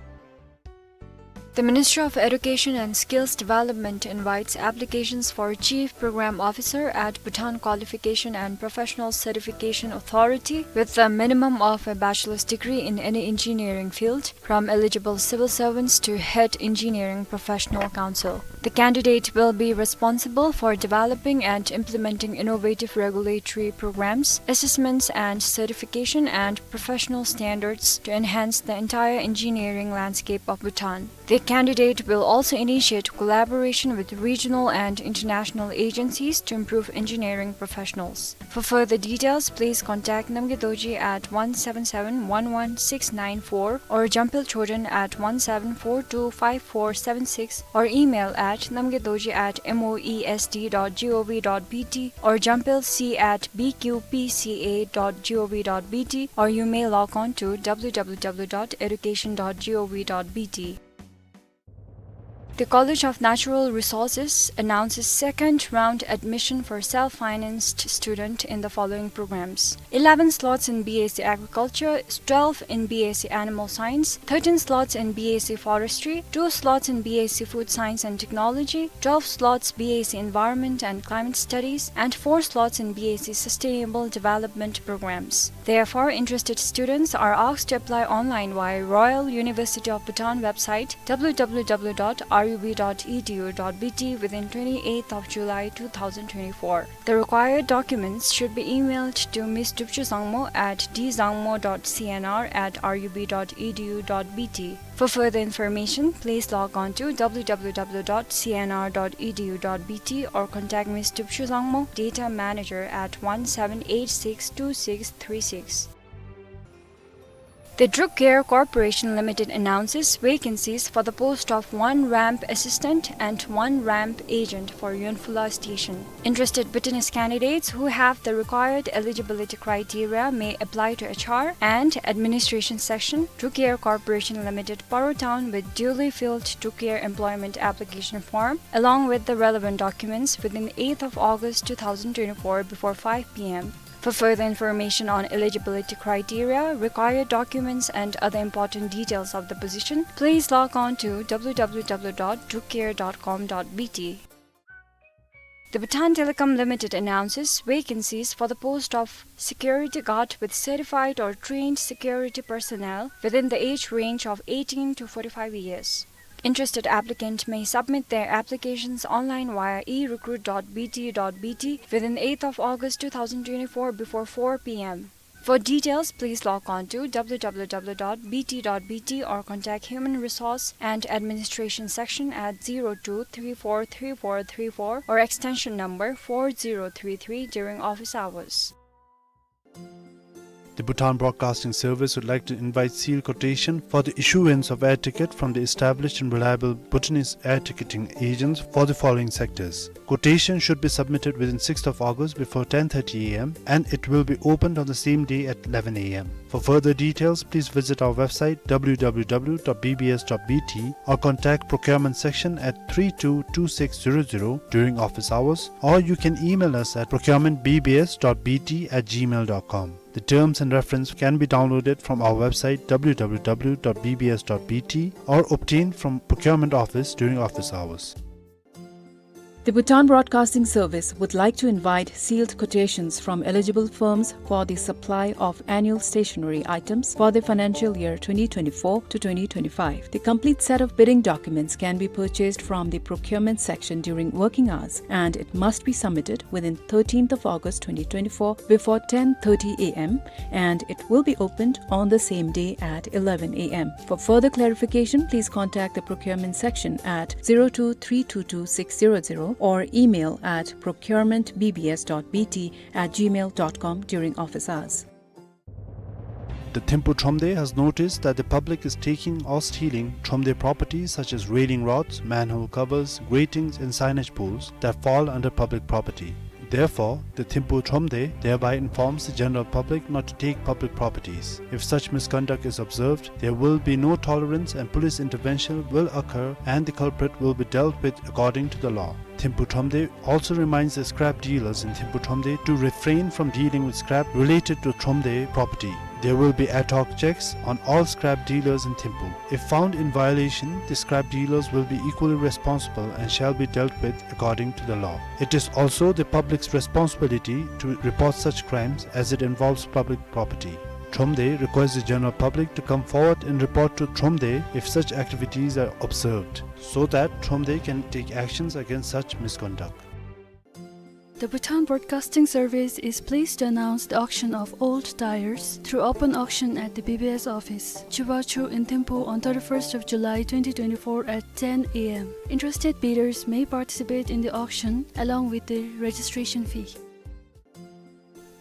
The Ministry of Education and Skills Development invites applications for Chief Program Officer at Bhutan Qualification and Professional Certification Authority with a minimum of a bachelor's degree in any engineering field, from eligible civil servants to head engineering professional council. The candidate will be responsible for developing and implementing innovative regulatory programs, assessments and certification and professional standards to enhance the entire engineering landscape of Bhutan. The candidate will also initiate collaboration with regional and international agencies to improve engineering professionals. For further details, please contact Namgay Dorji at one seven seven one one six nine four or Jampel Choden at one seven four two five four seven six or email at namgaydorji at M O E S D dot G O V dot B T or Jampel C at B Q P C A dot G O V dot B T, or you may log on to W W W dot education dot G O V dot B T. The College of Natural Resources announces second round admission for self-financed student in the following programs: eleven slots in B S C Agriculture, twelve in B S C Animal Science, thirteen slots in B S C Forestry, two slots in B S C Food Science and Technology, twelve slots B S C Environment and Climate Studies, and four slots in B S C Sustainable Development programs. Therefore, interested students are asked to apply online via Royal University of Bhutan website W W W dot R U B dot E D U dot B T within twenty-eighth of July two thousand twenty-four. The required documents should be emailed to Miss Dupchu Zangmo at D Zangmo dot C N R at R U B dot E D U dot B T. For further information, please log on to W W W dot C N R dot E D U dot B T or contact Miss Dupchu Zangmo, Data Manager, at one seven eight six two six three six. The Druk Air Corporation Limited announces vacancies for the post of one ramp assistant and one ramp agent for Yonphula station. Interested Bhutanese candidates who have the required eligibility criteria may apply to H R and Administration Section, Druk Air Corporation Limited, Paro Town, with duly filled Druk Air employment application form, along with the relevant documents, within eighth of August two thousand twenty-four before five P M. For further information on eligibility criteria, required documents, and other important details of the position, please log on to W W W dot drukair dot com dot B T. The Bhutan Telecom Limited announces vacancies for the post of security guard with certified or trained security personnel within the age range of eighteen to forty-five years. Interested applicant may submit their applications online via e recruit dot B T dot B T within eighth of August two thousand twenty-four before four P M. For details, please log on to W W W dot B T dot B T or contact Human Resource and Administration Section at zero two three four three four three four or extension number four zero three three during office hours. The Bhutan Broadcasting Service would like to invite sealed quotation for the issuance of air ticket from the established and reliable Bhutanese air ticketing agents for the following sectors. Quotation should be submitted within sixth of August before ten thirty A M and it will be opened on the same day at eleven A M. For further details, please visit our website W W W dot B B S dot B T or contact procurement section at three two two six zero zero during office hours, or you can email us at procurement B B S dot B T at gmail dot com. The terms and reference can be downloaded from our website W W W dot B B S dot B T or obtained from procurement office during office hours. The Bhutan Broadcasting Service would like to invite sealed quotations from eligible firms for the supply of annual stationery items for the financial year twenty twenty-four to twenty twenty-five. The complete set of bidding documents can be purchased from the procurement section during working hours, and it must be submitted within thirteenth of August twenty twenty-four before ten thirty A M, and it will be opened on the same day at eleven A M. For further clarification, please contact the procurement section at zero two three two two six zero zero or email at procurement B B S dot B T at gmail dot com during office hours. The Thimphu Thromde has noticed that the public is taking or stealing Thromde properties such as railing rods, manhole covers, gratings and signage poles that fall under public property. Therefore, the Thimphu Thromde thereby informs the general public not to take public properties. If such misconduct is observed, there will be no tolerance and police intervention will occur and the culprit will be dealt with according to the law. Thimphu Thromde also reminds the scrap dealers in Thimphu Thromde to refrain from dealing with scrap related to Thromde property. There will be ad hoc checks on all scrap dealers in Thimphu. If found in violation, the scrap dealers will be equally responsible and shall be dealt with according to the law. It is also the public's responsibility to report such crimes as it involves public property. Thromde requests the general public to come forward and report to Thromde if such activities are observed, so that Thromde can take actions against such misconduct. The Bhutan Broadcasting Service is pleased to announce the auction of old tires through open auction at the B B S office, Chubachu in Thimphu on thirty-first of July twenty twenty-four at ten A M. Interested bidders may participate in the auction along with the registration fee.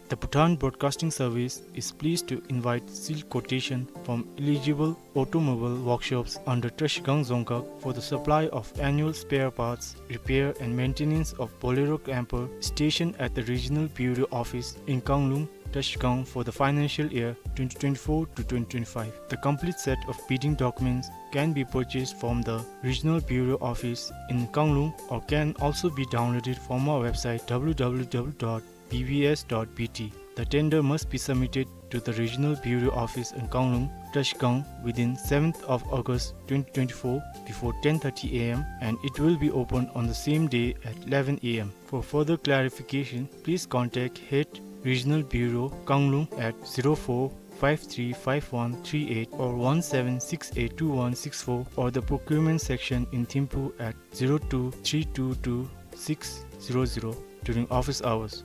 The Bhutan Broadcasting Service is pleased to invite sealed quotation from eligible automobile workshops under Trashigang Dzongkhag for the supply of annual spare parts, repair and maintenance of Bolero camper stationed at the Regional Bureau Office in Kanglung, Trashigang for the financial year twenty twenty-four to twenty twenty-five. The complete set of bidding documents can be purchased from the Regional Bureau Office in Kanglung or can also be downloaded from our website W W W dot B B S dot B T. The tender must be submitted to the Regional Bureau Office in Kanglung, Trashigang within seventh of August twenty twenty-four before ten thirty A M and it will be opened on the same day at eleven A M. For further clarification, please contact Head Regional Bureau, Kanglung at zero four five three five one three eight or one seven six eight two one six four or the procurement section in Thimphu at zero two three two two six zero zero during office hours.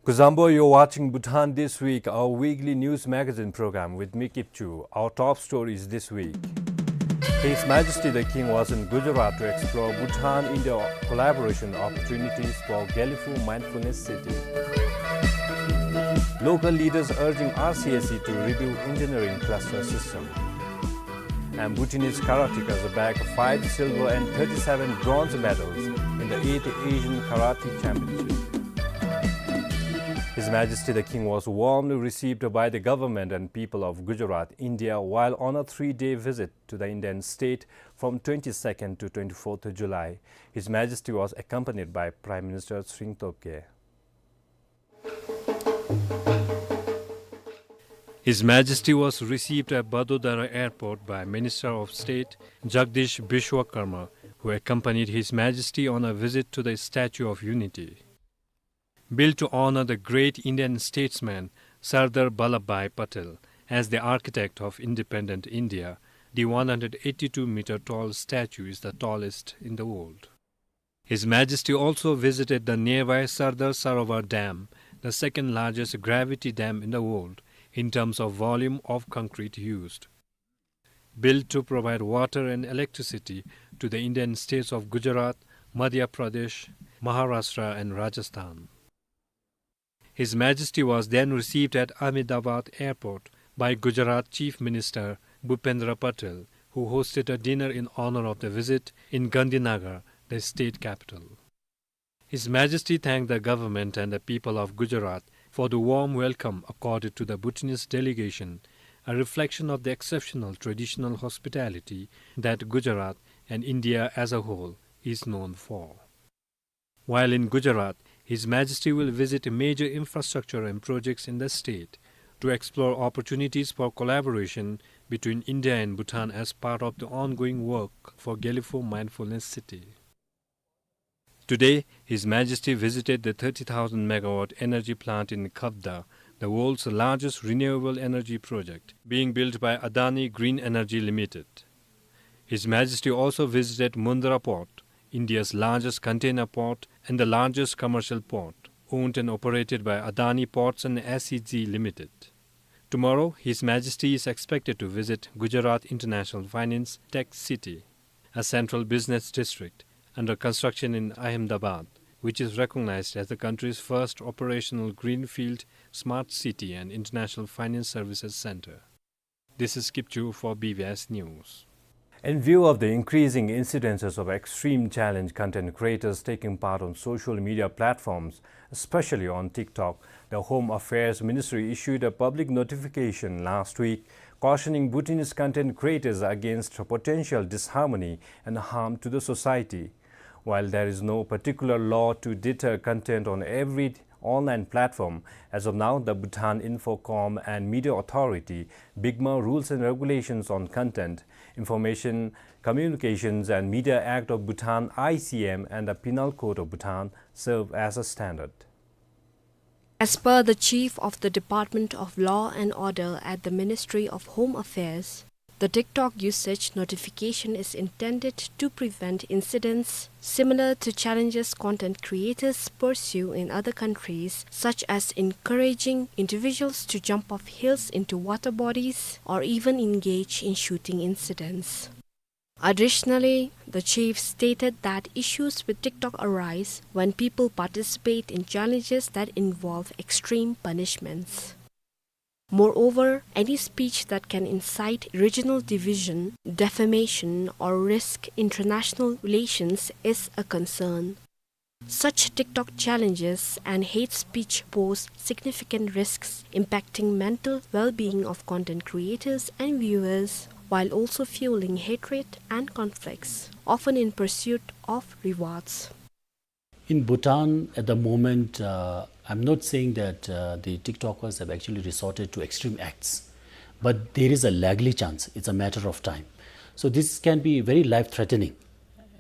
Kuzuzangpo, you're watching Bhutan This Week, our weekly news magazine program with me, Kipchu. Our top stories this week. His Majesty the King was in Gujarat to explore Bhutan-India collaboration opportunities for Gelephu Mindfulness City. Local leaders urging R C S E to rebuild engineering cluster system. And Bhutanese karateka bag five silver and thirty-seven bronze medals in the eighth Asian Karate Championship. His Majesty the King was warmly received by the government and people of Gujarat, India, while on a three-day visit to the Indian state from twenty-second to twenty-fourth July. His Majesty was accompanied by Prime Minister Tshering Tobgay. His Majesty was received at Vadodara Airport by Minister of State Jagdish Vishwakarma, who accompanied His Majesty on a visit to the Statue of Unity. Built to honor the great Indian statesman Sardar Vallabhbhai Patel as the architect of independent India, the one hundred eighty-two meter tall statue is the tallest in the world. His Majesty also visited the nearby Sardar Sarovar Dam, the second largest gravity dam in the world in terms of volume of concrete used. Built to provide water and electricity to the Indian states of Gujarat, Madhya Pradesh, Maharashtra and Rajasthan. His Majesty was then received at Ahmedabad Airport by Gujarat Chief Minister Bhupendra Patel, who hosted a dinner in honor of the visit in Gandhinagar, the state capital. His Majesty thanked the government and the people of Gujarat for the warm welcome accorded to the Bhutanese delegation, a reflection of the exceptional traditional hospitality that Gujarat and India as a whole is known for. While in Gujarat, His Majesty will visit major infrastructure and projects in the state to explore opportunities for collaboration between India and Bhutan as part of the ongoing work for Gelephu Mindfulness City. Today, His Majesty visited the thirty thousand megawatt energy plant in Khavda, the world's largest renewable energy project, being built by Adani Green Energy Limited. His Majesty also visited Mundra Port, India's largest container port and the largest commercial port, owned and operated by Adani Ports and S E Z Limited. Tomorrow, His Majesty is expected to visit Gujarat International Finance Tech City, a central business district under construction in Ahmedabad, which is recognized as the country's first operational greenfield smart city and international finance services center. This is Kipchu for B B S News. In view of the increasing incidences of extreme challenge content creators taking part on social media platforms, especially on TikTok, the Home Affairs Ministry issued a public notification last week cautioning Bhutanese content creators against potential disharmony and harm to the society. While there is no particular law to deter content on every online platform, as of now, the Bhutan Infocom and Media Authority, BICMA, rules and regulations on content, Information Communications and Media Act of Bhutan, I C M, and the Penal Code of Bhutan serve as a standard. As per the Chief of the Department of Law and Order at the Ministry of Home Affairs, the TikTok usage notification is intended to prevent incidents similar to challenges content creators pursue in other countries, such as encouraging individuals to jump off hills into water bodies or even engage in shooting incidents. Additionally, the chief stated that issues with TikTok arise when people participate in challenges that involve extreme punishments. Moreover, any speech that can incite regional division, defamation, or risk international relations is a concern. Such TikTok challenges and hate speech pose significant risks impacting mental well-being of content creators and viewers, while also fueling hatred and conflicts, often in pursuit of rewards. In Bhutan at the moment, uh, I'm not saying that, uh, the TikTokers have actually resorted to extreme acts, but there is a likely chance. It's a matter of time. So this can be very life-threatening,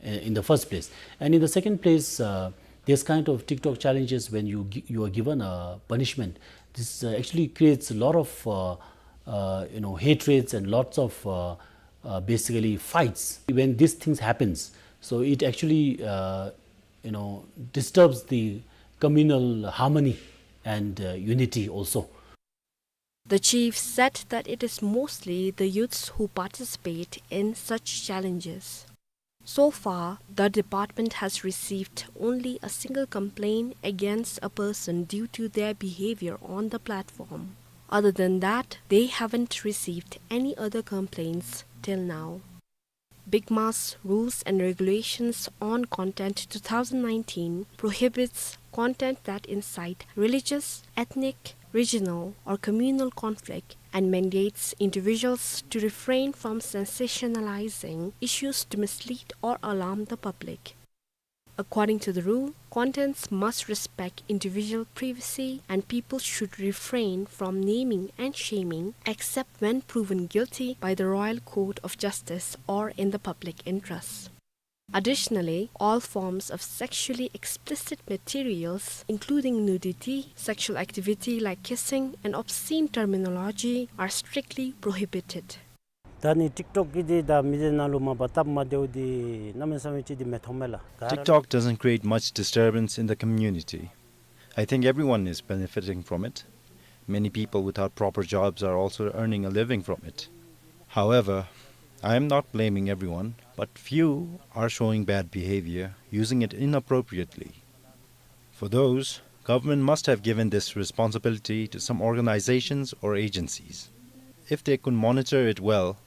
uh, in the first place. And in the second place, uh, this kind of TikTok challenges, when you gi-, you are given a punishment, this, uh, actually creates a lot of, uh, uh, you know, hatreds and lots of, uh, uh, basically fights. When these things happens, so it actually, uh, you know, disturbs the communal harmony and, uh, unity also. The chief said that it is mostly the youths who participate in such challenges. So far, the department has received only a single complaint against a person due to their behavior on the platform. Other than that, they haven't received any other complaints till now. BIGMA's Rules and Regulations on Content two thousand nineteen prohibits content that incite religious, ethnic, regional, or communal conflict and mandates individuals to refrain from sensationalizing issues to mislead or alarm the public. According to the rule, contents must respect individual privacy and people should refrain from naming and shaming except when proven guilty by the Royal Court of Justice or in the public interest. Additionally, all forms of sexually explicit materials, including nudity, sexual activity like kissing, and obscene terminology, are strictly prohibited. ད་ནི་ཊིཀ་ཊོཀ་གིས་འདི་ད་མི་སྡེ་ནང་ལུ་མ་པ་སྟབས་མ་བདེཝ་འདི་གནམ་མེད་ས་མེད་ཅིག་འདི་མི་མཐོང་མས་ལགས། ད་ར། TikTok doesn't create much disturbance in the community. I think everyone is benefiting from it. Many people without proper jobs are also earning a living from it. However, I am not blaming everyone, but few are showing bad behavior, using it inappropriately. For those, government must have given this responsibility to some organizations or agencies. If they could monitor it well,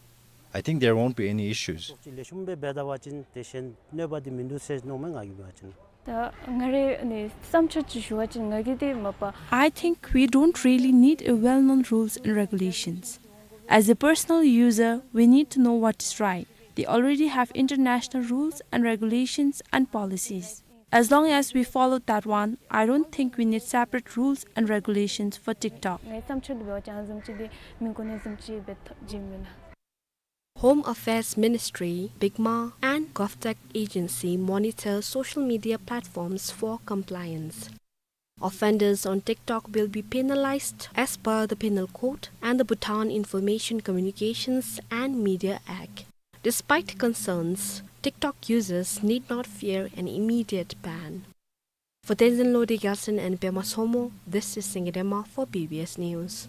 I think there won't be any issues. ལེགས་ཤོམ་སྦེ་འབད་ད་པ་ཅིན་དེ་བཞིན་གནོད་པ་འདི་མིན་འདུག་ཟེར་མནོཝ་མས་ང་གིས་འབད་བ་ཅིན། ད་ང་རའི་ནི་བསམ་ཚུལ་ཅིག་ཞུ་བ་ཅིན་ང་གིས་འདི་མ་པ། I think we don't really need a well-known rules and regulations. As a personal user, we need to know what is right. They already have international rules and regulations and policies. As long as we follow that one, I don't think we need separate rules and regulations for TikTok. ངའི་བསམ་ཚུལ་འབད་བ་ཅིན་ཨ་ནི་བཟུམ་ཅིག་འདི་མི་དགོ་ནི་བཟུམ་ཅིག་སྦེ་ཐོ་བཅོས་མེན་ན། Home Affairs Ministry, BIGMA, and GovTech Agency monitor social media platforms for compliance. Offenders on TikTok will be penalized as per the Penal Code and the Bhutan Information Communications and Media Act. Despite concerns, TikTok users need not fear an immediate ban. For Tenzin Lode Gyaltsen and Pema Somo, this is Singye Dema for B B S News.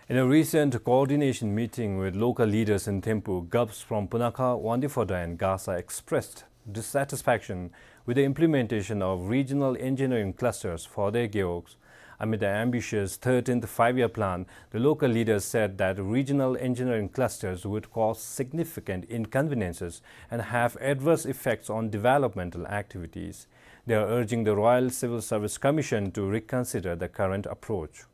In a recent coordination meeting with local leaders in Thimphu, Govs from Punakha, Wangdue Phodrang and Gasa expressed dissatisfaction with the implementation of regional engineering clusters for their gewogs. Amid the ambitious thirteenth five-year plan, the local leaders said that regional engineering clusters would cause significant inconveniences and have adverse effects on developmental activities. They are urging the Royal Civil Service Commission to reconsider the current approach.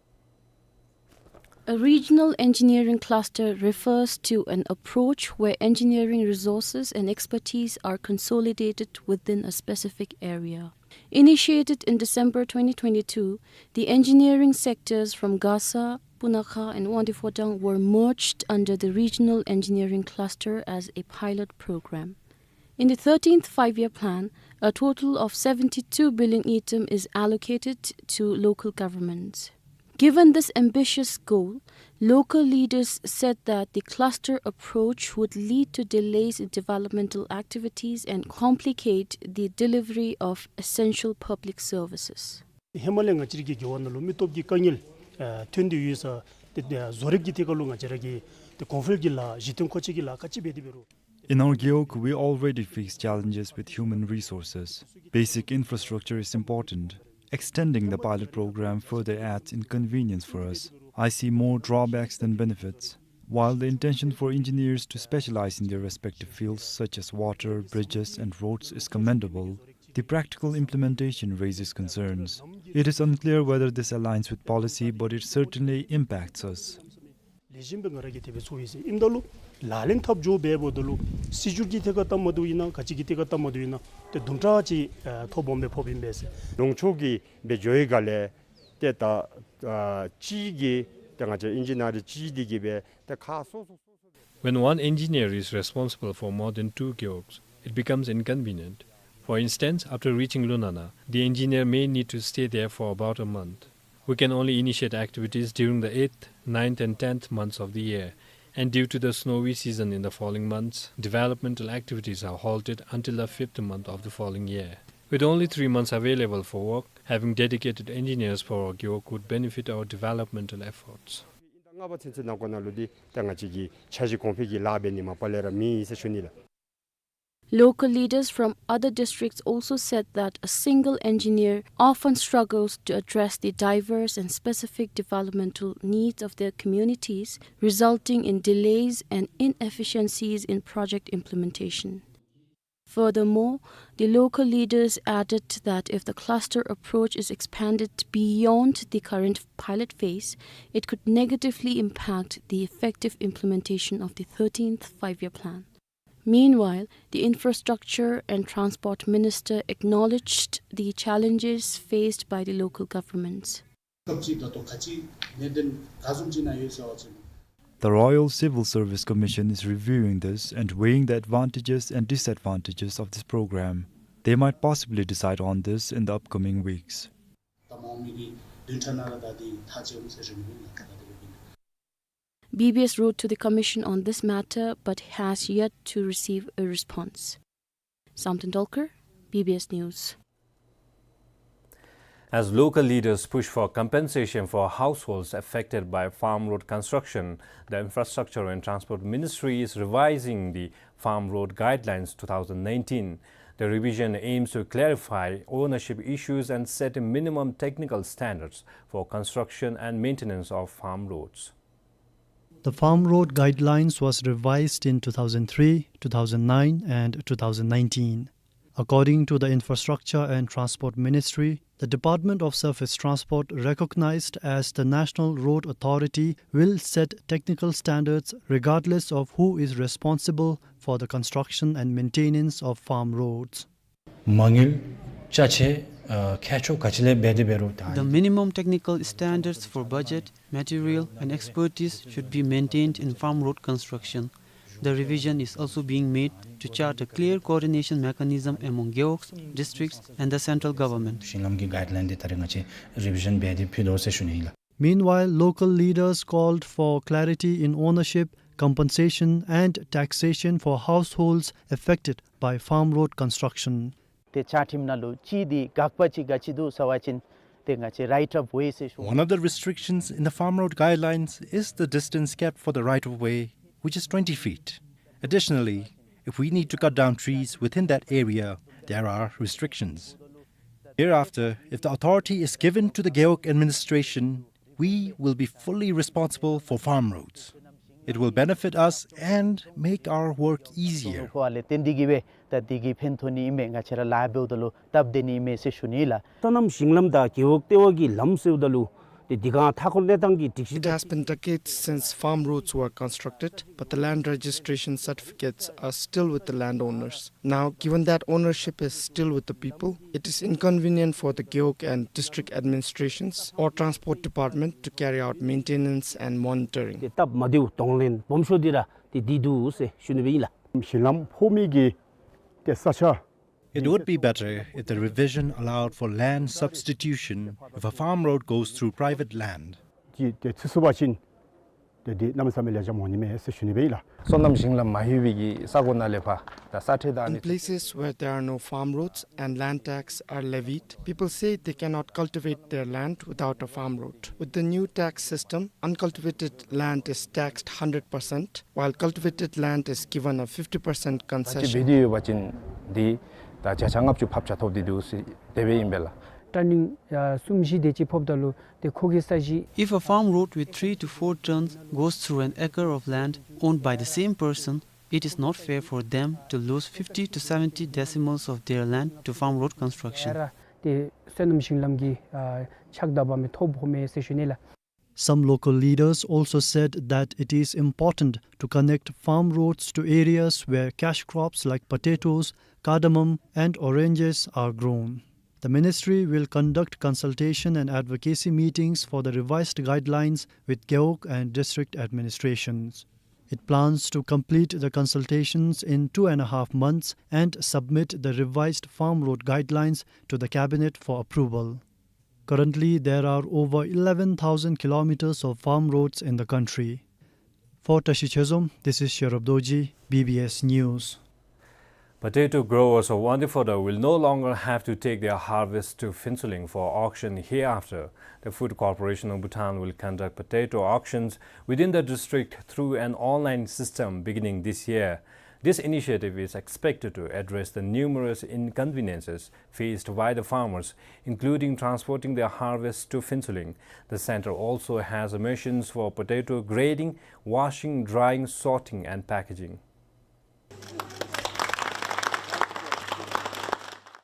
A regional engineering cluster refers to an approach where engineering resources and expertise are consolidated within a specific area. Initiated in December twenty twenty-two, the engineering sectors from Gasa, Punakha, and Wangdue Phodrang were merged under the regional engineering cluster as a pilot program. In the thirteenth five-year plan, a total of seventy-two billion ngultrum is allocated to local governments. Given this ambitious goal, local leaders said that the cluster approach would lead to delays in developmental activities and complicate the delivery of essential public services. ཧེ་མ་ལས་ང་བཅས་རའི་རྒེད་འོག་ནང་ལུ་མི་སྟོབས་ཀྱི་དཀའ་ངལ་ཨ་ཐོན་ཏེ་ཡོད་ས་དེ་ཨ་བཟོ་རིག་གི་ཐད་ཁར་ལུ་ང་བཅས་ར་གིས་དེ་གོང་འཕེལ་གྱི་ལཱ་གཞི་རྟེན་མཁོ་ཆས་ཀྱི་ལཱ་ག་ཅི་འབད་དེ་འབད་རུང་། In our gewog, we already face challenges with human resources. Basic infrastructure is important. Extending the pilot program further adds inconvenience for us. I see more drawbacks than benefits. While the intention for engineers to specialize in their respective fields, such as water, bridges, and roads, is commendable, the practical implementation raises concerns. It is unclear whether this aligns with policy, but it certainly impacts us. ལེགས་ཤོམ་སྦེ་ང་ར་གིས་དེ་སྦེ་ཚོར་ཡི་ཟེར། ཨིནམ་ད་ལུ་ལག་ལེན་འཐབ་འགྱོ་འབདཝ་ད་ལུ་སྲིད་བྱུས་ཀྱི་ཐད་ཁར་སྟབས་མ་བདེཝ་ཨིན་ན་ག་ཅི་གི་ཐད་ཁར་སྟབས་མ་བདེཝ་ཨིན་ན་ཏེ་དུམ་གྲ་ཅིག་ཨ་ཐོ་སྦོམ་སྦེ་ཕོགཔ་ཨིན་པས་ཟེར། ལུང་ཕྱོགས་ཀྱི་སྦེ་འགྱོ་བའི་སྒང་ལས་ཏེ་ད་ཨ་གཅིག་གིས་ཏེ་ང་བཅས་ཨིན་ཇི་ནི་ཡར་གཅིག་འདི་གིས་སྦེ་ཏེ་ཁག་སོ་སོ་སོ་སོ་སྦེ། When one engineer is responsible for more than two gewogs, it becomes inconvenient. For instance, after reaching Lunana, the engineer may need to stay there for about a month. We can only initiate activities during the eighth, ninth and tenth months of the year, and due to the snowy season in the following months, developmental activities are halted until the fifth month of the following year. With only three months available for work, Having dedicated engineers for Gewog would benefit our developmental efforts. ཨིན་ཟླ་ལྔ་པ་ཚུན་ཚོད་ནང་འཁོད་ནང་ལུ་འདི་ད་ང་བཅས་ཀྱི་འཆར་གཞི་གོང་འཕེལ་གྱི་ལཱ་འབད་ནི་མ་པ་ལས་ར་མེད་ཟེར་ཞུ་ནི་ལགས། Local leaders from other districts also said that a single engineer often struggles to address the diverse and specific developmental needs of their communities, resulting in delays and inefficiencies in project implementation. Furthermore, the local leaders added that if the cluster approach is expanded beyond the current pilot phase, it could negatively impact the effective implementation of the thirteenth Five-Year Plan. Meanwhile, the Infrastructure and Transport Minister acknowledged the challenges faced by the local governments. སྐབས་ཅིག་ད་ལྟོ་ག་ཅི་གནད་དོན་ག་བཟུམ་ཅིག་ནང་ཡོད་ཟེར་བ་ཅིན། The Royal Civil Service Commission is reviewing this and weighing the advantages and disadvantages of this program. They might possibly decide on this in the upcoming weeks. ད་མ་འོངས་མི་གི་བདུན་ཕྲག་ནང་ལུ་ད་འདི་ཐག་བཅད་འོང་ཟེར་ཞུ་ནི་ཨིན་ལགས། ད་ད་དེ་སྦེ་ཨིན། B B S wrote to the commission on this matter but has yet to receive a response. Samten Dolkar, B B S News. As local leaders push for compensation for households affected by farm road construction, the Infrastructure and Transport Ministry is revising the Farm Road Guidelines two thousand nineteen. The revision aims to clarify ownership issues and set minimum technical standards for construction and maintenance of farm roads. The Farm Road Guidelines was revised in two thousand three, two thousand nine and two thousand nineteen. According to the Infrastructure and Transport Ministry, the Department of Surface Transport, recognized as the National Road Authority, will set technical standards regardless of who is responsible for the construction and maintenance of farm roads. མ་དངུལ་ཅ་ཆས་ཨ་ཁྱད་ཆོས་ག་ཅི་ལས་འབད་དེ་འབད་རུང་ད། The minimum technical standards for budget, material and expertise should be maintained in farm road construction. The revision is also being made to chart a clear coordination mechanism among gewogs, districts and the central government. ཞིང་ལམ་གྱི་གའིཌ་ལའིན་འདི་ད་རེས་ང་བཅས་རི་བི་ཞཱན་འབད་དེ་ཕུལ་དོ་ཟེར་ཞུ་ནི་ཨིན་ལགས། Meanwhile, local leaders called for clarity in ownership, compensation and taxation for households affected by farm road construction. ཏེ་བཅའ་ཁྲིམས་ནང་ལུ་ཅིག་འདི་དགག་པ་ཅིག་ག་ཅི་འདུག་ཟེར་བ་ཅིན་ཏེ་ང་བཅས་right of way ཟེར་ཞུ། One of the restrictions in the Farm Road Guidelines is the distance kept for the right of way, which is twenty feet. Additionally, if we need to cut down trees within that area, there are restrictions. Thereafter, if the authority is given to the Gewog administration, we will be fully responsible for farm roads. It will benefit us and make our work easier. ཁོ་ཨ་ལས་བརྟེན་འདི་གིས་སྦེ་ད་འདི་གིས་ཕན་ཐོགས་ནི་ཨིན་མས། ང་བཅས་ར་ལཱ་འབདཝ་ད་ལུ་སྟབས་བདེ་ནི་ཨིན་མས་ཟེར་ཞུ་ནི་ལགས། སོ་ནམ་ཞིང་ལམ་དང་རྒེད་འོག་ལྟེ་བ་གི་ལམ་ཟེརཝ་ད་ལུ་ཏེ་འདི་ག་མཐའ་འཁོར་གནས་སྟངས་ཀྱི་སྒྲིག་གཞི། It has been decades since farm roads were constructed, but the land registration certificates are still with the landowners. Now, given that ownership is still with the people, it is inconvenient for the Gewog and district administrations or transport department to carry out maintenance and monitoring. ཏེ་སྟབས་མ་བདེཝ་གདོང་ལེན་སྦོམ་ཤོས་འདི་ར་ཏེ་འདི་འདུག་ཟེར་ཞུ་ནི་སྦེ་ཨིན་ལགས། ཞིང་ལམ་ཕོག་མི་གི་ཏེ་ས་ཆ། It would be better if the revision allowed for land substitution if a farm road goes through private land. ཅིག་ཏེ་ཚུད་ཚུགས་པ་ཅིན་ཏེ་འདི་གནམ་མེད་ས་མེད་ལེགས་ཤོམ་འོང་ནི་མས་ཟེར་ཞུ་ནི་སྦེ་ཨིན་ལགས། སོ་ནམ་ཞིང་ལམ་མ་ལྷོད་པའི་གི་ས་གོ་ནང་ལས་ཕར་ད་ས་ཁྲལ་དང་ཨ་ནི། In places where there are no farm roads and land tax are levied, people say they cannot cultivate their land without a farm road. With the new tax system, uncultivated land is taxed hundred percent, while cultivated land is given a fifty percent concession. ཅིག་འབད་དེ་ཡོད་པ་ཅིན་འདི་ད་བརྒྱ་ཆ་ལྔ་བཅུ་ཕབ་ཆ་ཐོབ་སྟེ་འདུག་ཟེར་དེ་སྦེ་ཨིན་པས་ལགས། ཊར་ནིང་ཨ་གསུམ་བཞི་དེ་ཅིག་ཕོགཔ་ད་ལུ་ཏེ་ཁོ་གི་ས་གཞི། If a farm road with three to four turns goes through an acre of land owned by the same person, it is not fair for them to lose fifty to seventy decimals of their land to farm road construction. ཏེ་སོ་ནམ་ཞིང་ལམ་གྱི་ཨ་ཆགས་སྡང་འབད་མི་ཐོབ་འོང་མས་ཟེར་ཞུ་ནི་ལགས། Some local leaders also said that it is important to connect farm roads to areas where cash crops like potatoes, cardamom, and oranges are grown. The ministry will conduct consultation and advocacy meetings for the revised guidelines with Gewog and district administrations. It plans to complete the consultations in two and a half months and submit the revised farm road guidelines to the cabinet for approval. Currently, there are over eleven thousand kilometers of farm roads in the country. For Tashi Chezom, this is Sherub Dorji, B B S News. Potato growers of Wangdue Phodrang will no longer have to take their harvest to Phuentsholing for auction hereafter. The Food Corporation of Bhutan will conduct potato auctions within the district through an online system beginning this year. This initiative is expected to address the numerous inconveniences faced by the farmers, including transporting their harvest to Phuentsholing. The center also has machines for potato grading, washing, drying, sorting, and packaging.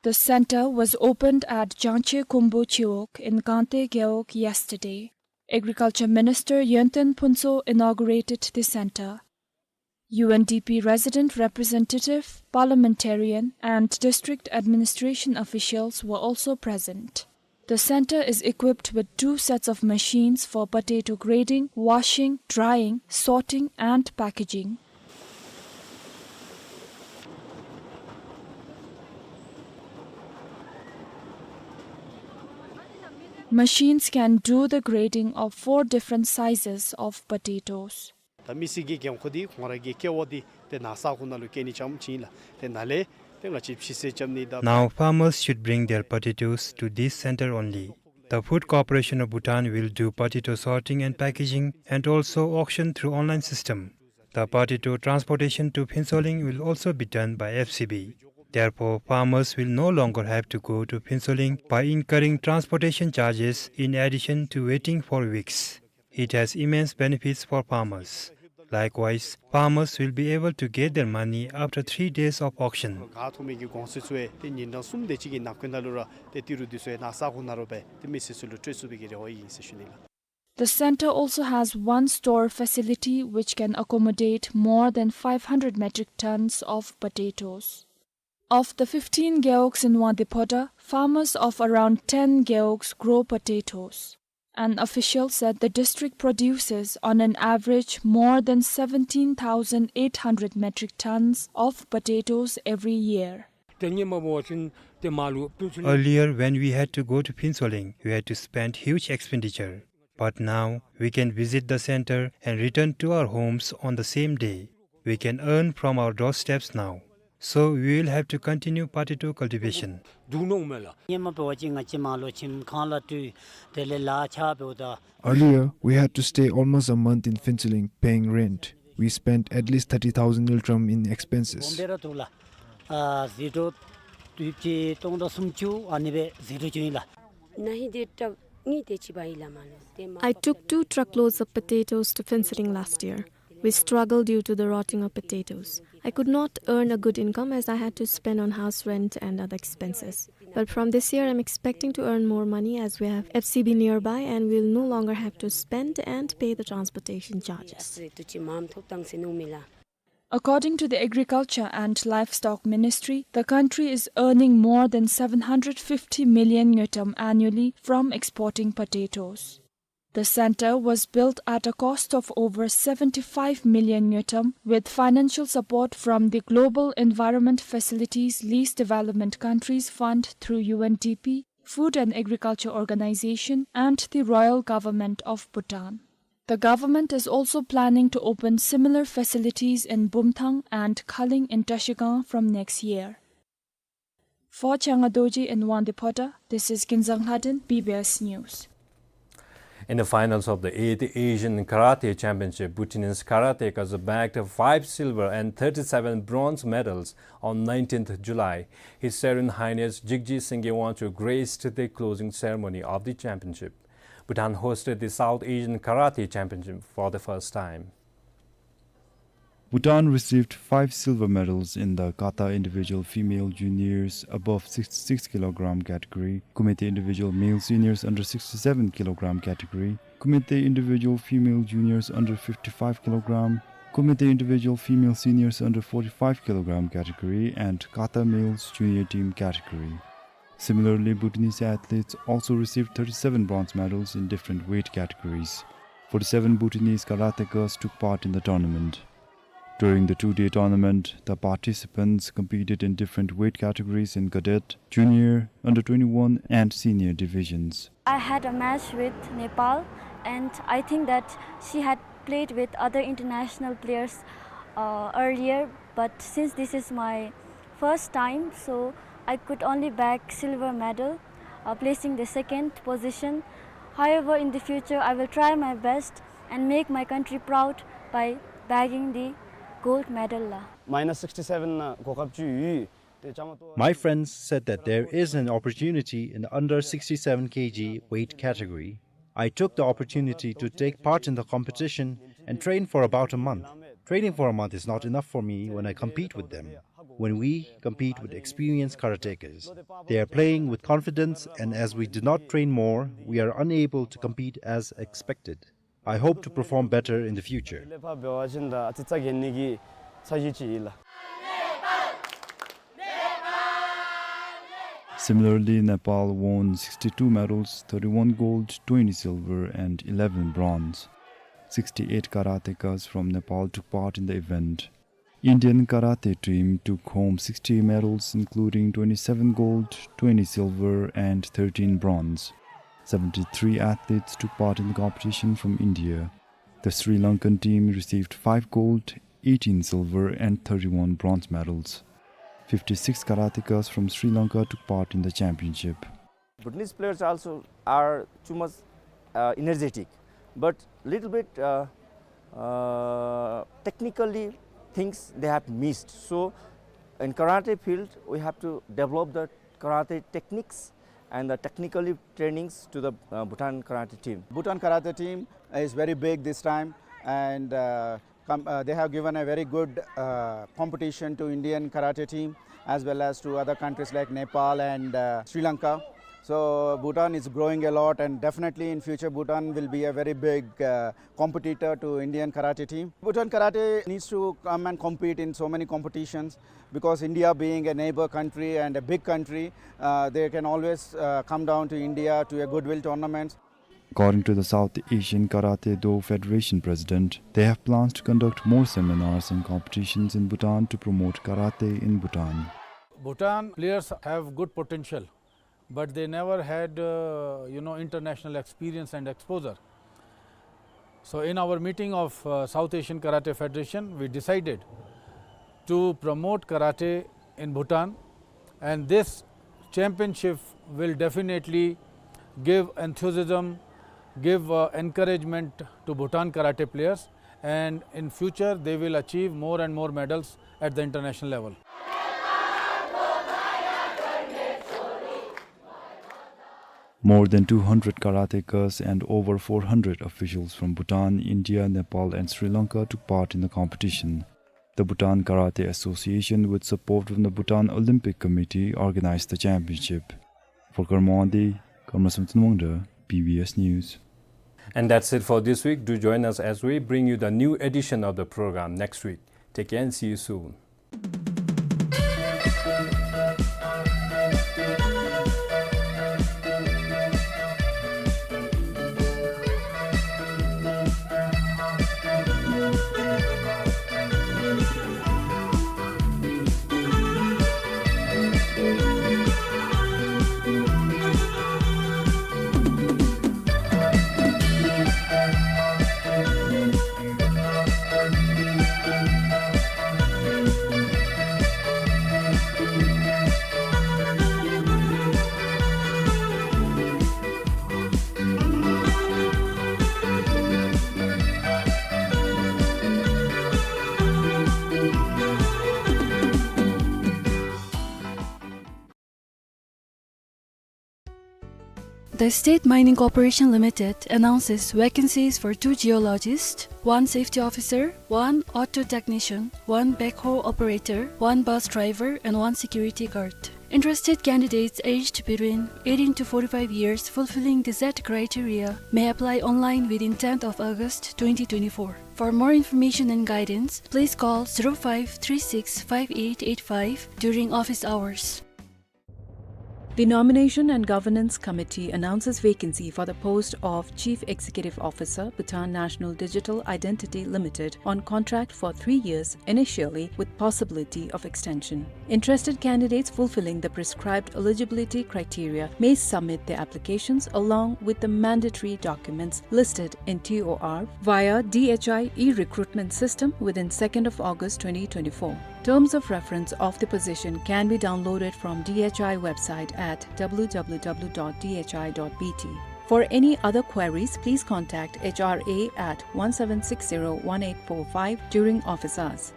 The center was opened at Jangche Khumbu Chiwog in Gangte Gewog yesterday. Agriculture Minister Yonten Phuntsho inaugurated the center. U N D P resident representative, parliamentarian, and district administration officials were also present. The center is equipped with two sets of machines for potato grading, washing, drying, sorting, and packaging. Machines can do the grading of four different sizes of potatoes. ད་མི་སེར་གྱི་འགན་ཁུར་འདི་ཁོང་ར་གི་སྐལ་བ་འདི་ཏེ་ནགས་ས་ཁོངས་ནང་ལུ་སྐྱེལ་ནི་ཙམ་ཅིག་ཨིན་ལགས། ཏེ་ནཱ་ལས་ཏེ་ང་བཅས་ཕྱི་སེལ་རྐྱབ་ནི་དང་། Now farmers should bring their potatoes to this center only. The Food Corporation of Bhutan will do potato sorting and packaging and also auction through online system. The potato transportation to Phuentsholing will also be done by F C B. Therefore, farmers will no longer have to go to Phuentsholing by incurring transportation charges in addition to waiting for weeks. It has immense benefits for farmers. Likewise, farmers will be able to get their money after three days of auction. ག་ཐོབ་མི་གི་གོང་ཚད་ཚུ་ཡང་ཏེ་ཉིན་གྲངས་གསུམ་དེ་ཅིག་གི་ནང་འཁོད་ནང་ལུ་ར་ཏེ་ཏི་རུ་འདི་ཚུ་ཡང་ནགས་ས་ཁོངས་ནང་ར་སྦེ་ཏེ་མི་སེར་ཚུ་ལུ་སྤྲོད་ཚུགས་པའི་གི་རེ་བ་ཨིན་ཟེར་ཞུ་ནི་ལགས། The center also has one store facility which can accommodate more than five hundred metric tons of potatoes. Of the fifteen gewogs in Wangdue Phodrang, farmers of around ten gewogs grow potatoes. An official said the district produces, on an average, more than seventeen thousand eight hundred metric tons of potatoes every year. Earlier, when we had to go to Phuentsholing, we had to spend huge expenditure. But now, we can visit the center and return to our homes on the same day. We can earn from our doorsteps now. So we will have to continue potato cultivation. Earlier, we had to stay almost a month in Phuentsholing paying rent. We spent at least thirty thousand ngultrum in expenses. I took two truckloads of potatoes to Phuentsholing last year. We struggled due to the rotting of potatoes. I could not earn a good income as I had to spend on house rent and other expenses. But from this year, I'm expecting to earn more money as we have F C B nearby and we'll no longer have to spend and pay the transportation charges. According to the Agriculture and Livestock Ministry, the country is earning more than seven hundred fifty million ngultrum annually from exporting potatoes. The center was built at a cost of over seventy-five million ngultrum with financial support from the Global Environment Facilities Least Developed Countries Fund through U N D P, Food and Agriculture Organization, and the Royal Government of Bhutan. The government is also planning to open similar facilities in Bumthang and Khaling in Trashigang from next year. For Changa Dorji in Wangdue Phodrang, this is Kinzang Lhaden, B B S News. In the finals of the eighth Asian Karate Championship, Bhutanese karatekas bagged five silver and thirty-seven bronze medals on nineteenth July. His Serene Highness Jigje Singye Wangchuck graced the closing ceremony of the championship. Bhutan hosted the South Asian Karate Championship for the first time. Bhutan received five silver medals in the kata individual female juniors above sixty-six kilogram category, kumite individual male seniors under sixty-seven kilogram category, kumite individual female juniors under fifty-five kilogram, kumite individual female seniors under forty-five kilogram category, and kata males junior team category. Similarly, Bhutanese athletes also received thirty-seven bronze medals in different weight categories. Forty-seven Bhutanese karatekas took part in the tournament. During the two-day tournament, the participants competed in different weight categories in cadet, junior, under twenty-one, and senior divisions. I had a match with Nepal, and I think that she had played with other international players, uh, earlier, but since this is my First time, so I could only bag silver medal, uh, placing the second position. However, in the future, I will try my best and make my country proud by bagging the gold medal la. Minus sixty-seven ནང་གོ་སྐབས་ཅིག་ཡོད། My friends said that there is an opportunity in the under sixty-seven K G weight category. I took the opportunity to take part in the competition and train for about a month. Training for a month is not enough for me when I compete with them. When we compete with experienced karatekas, they are playing with confidence, and as we do not train more, we are unable to compete as expected. I hope to perform better in the future. Similarly, Nepal won sixty-two medals, thirty-one gold, twenty silver and eleven bronze. Sixty-eight karatekas from Nepal took part in the event. Indian karate team took home sixty medals, including twenty-seven gold, twenty silver and thirteen bronze. Seventy-three athletes took part in the competition from India. The Sri Lankan team received five gold, eighteen silver and thirty-one bronze medals. Fifty-six karatekas from Sri Lanka took part in the championship. Bhutanese players also are too much, uh, energetic, but little bit, uh, uh, technically things they have missed. So in karate field, we have to develop the karate techniques and the technically trainings to the, uh, Bhutan karate team. Bhutan karate team is very big this time, and, uh, com-, uh, they have given a very good, uh, competition to Indian karate team as well as to other countries like Nepal and, uh, Sri Lanka. So Bhutan is growing a lot, and definitely in future Bhutan will be a very big, uh, competitor to Indian karate team. Bhutan karate needs to come and compete in so many competitions because India being a neighbor country and a big country, uh, they can always, uh, come down to India to a goodwill tournament. According to the South Asian Karate Do Federation president, they have plans to conduct more seminars and competitions in Bhutan to promote karate in Bhutan. Bhutan players have good potential, but they never had, uh, you know, international experience and exposure. So in our meeting of, uh, South Asian Karate Federation, we decided to promote karate in Bhutan, and this championship will definitely give enthusiasm, give, uh, encouragement to Bhutan karate players, and in future they will achieve more and more medals at the international level. More than two hundred karatekas and over four hundred officials from Bhutan, India, Nepal, and Sri Lanka took part in the competition. The Bhutan Karate Association, with support from the Bhutan Olympic Committee, organized the championship. For Karma Wangdi, Karma Samten Wangda, B B S News. And that's it for this week. Do join us as we bring you the new edition of the program next week. Take care and see you soon. The State Mining Corporation Limited announces vacancies for two geologists, one safety officer, one auto technician, one backhoe operator, one bus driver, and one security guard. Interested candidates aged between eighteen to forty-five years fulfilling the said criteria may apply online within tenth of August twenty twenty-four. For more information and guidance, please call zero five three six five eight eight five during office hours. The Nomination and Governance Committee announces vacancy for the post of Chief Executive Officer, Bhutan National Digital Identity Limited on contract for three years initially, with possibility of extension. Interested candidates fulfilling the prescribed eligibility criteria may submit their applications along with the mandatory documents listed in T O R via D H I e-recruitment system within second of August twenty twenty-four. Terms of reference of the position can be downloaded from D H I website at W W W dot D H I dot B T. For any other queries, please contact H R A at one seven six zero one eight four five during office hours.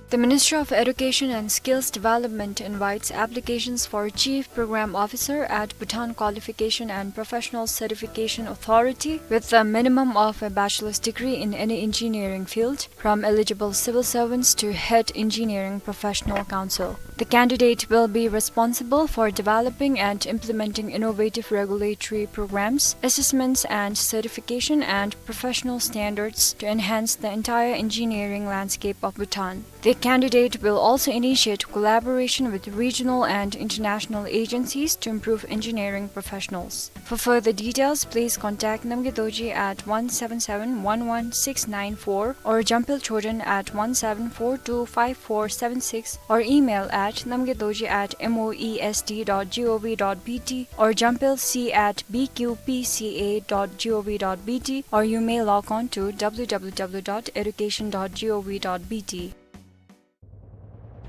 The Ministry of Education and Skills Development invites applications for Chief Program Officer at Bhutan Qualification and Professional Certification Authority with a minimum of a bachelor's degree in any engineering field, from eligible civil servants to head engineering professional council. The candidate will be responsible for developing and implementing innovative regulatory programs, assessments and certification and professional standards to enhance the entire engineering landscape of Bhutan. The candidate will also initiate collaboration with regional and international agencies to improve engineering professionals. For further details, please contact Namgay Dorji at one seven seven one one six nine four or Jampel Choden at one seven four two five four seven six or email at namgaydorji at moesd dot gov dot bt or jampelc at bqpca dot gov dot bt, or you may log on to W W W dot education dot gov dot B T.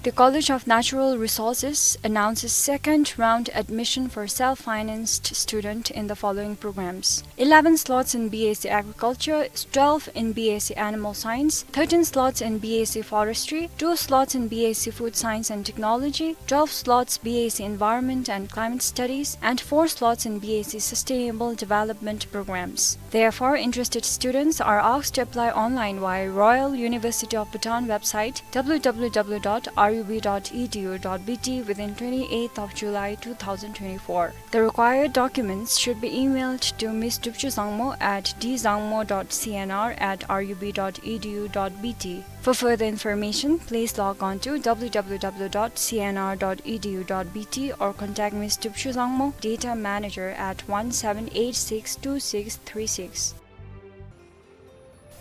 The College of Natural Resources announces second round admission for self-financed student in the following programs: eleven slots in B S c Agriculture, twelve in B S c Animal Science, thirteen slots in B S c Forestry, two slots in B S c Food Science and Technology, twelve slots B S c Environment and Climate Studies, and four slots in B S c Sustainable Development programs. Therefore, interested students are asked to apply online via Royal University of Bhutan website W W W dot R U B dot E D U dot B T within twenty-eighth of July two thousand twenty-four. The required documents should be emailed to Miss Dupchu Zangmo at dzangmo dot C N R at R U B dot E D U dot B T. For further information, please log on to W W W dot C N R dot E D U dot B T or contact Miss Dupchu Zangmo, Data Manager, at one seven eight six two six three six.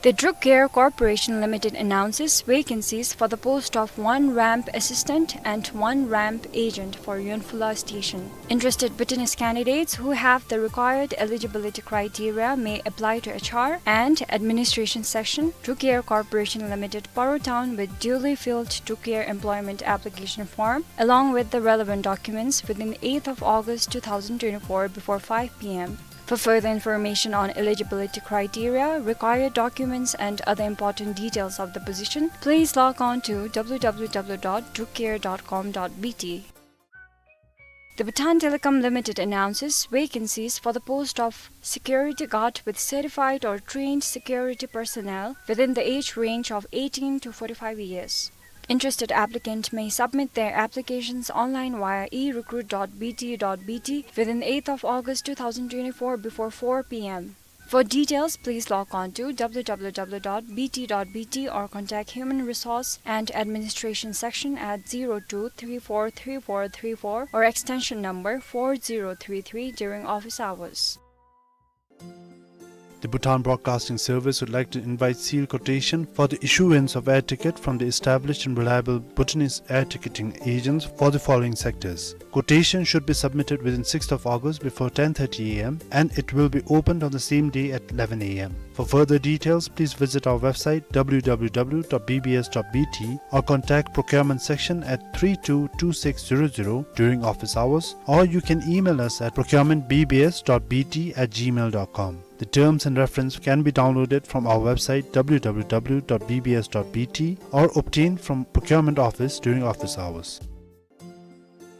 The Druk Air Corporation Limited announces vacancies for the post of one ramp assistant and one ramp agent for Yonphula Station. Interested Bhutanese candidates who have the required eligibility criteria may apply to H R and Administration Section, Druk Air Corporation Limited, Paro Town, with duly filled Druk Air employment application form, along with the relevant documents, within eighth of August two thousand twenty-four before five P M. For further information on eligibility criteria, required documents, and other important details of the position, please log on to W W W dot drukair dot com dot B T. The Bhutan Telecom Limited announces vacancies for the post of security guard with certified or trained security personnel within the age range of eighteen to forty-five years. Interested applicant may submit their applications online via e recruit dot B T dot B T within eighth of August two thousand twenty-four before four P M. For details, please log on to W W W dot B T dot B T or contact Human Resource and Administration Section at zero two three four three four three four or extension number four zero three three during office hours. The Bhutan Broadcasting Service would like to invite sealed quotation for the issuance of air ticket from the established and reliable Bhutanese air ticketing agents for the following sectors. Quotation should be submitted within sixth of August before ten thirty A M and it will be opened on the same day at eleven A M. For further details, please visit our website W W W dot B B S dot B T or contact procurement section at three two two six zero zero during office hours, or you can email us at procurement B B S dot B T at gmail dot com. The terms and reference can be downloaded from our website W W W dot B B S dot B T or obtained from procurement office during office hours.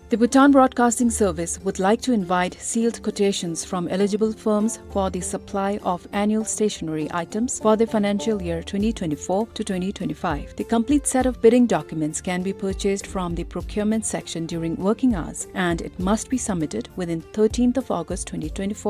The Bhutan Broadcasting Service would like to invite sealed quotations from eligible firms for the supply of annual stationery items for the financial year twenty twenty-four to twenty twenty-five. The complete set of bidding documents can be purchased from the procurement section during working hours, and it must be submitted within thirteenth of August twenty twenty-four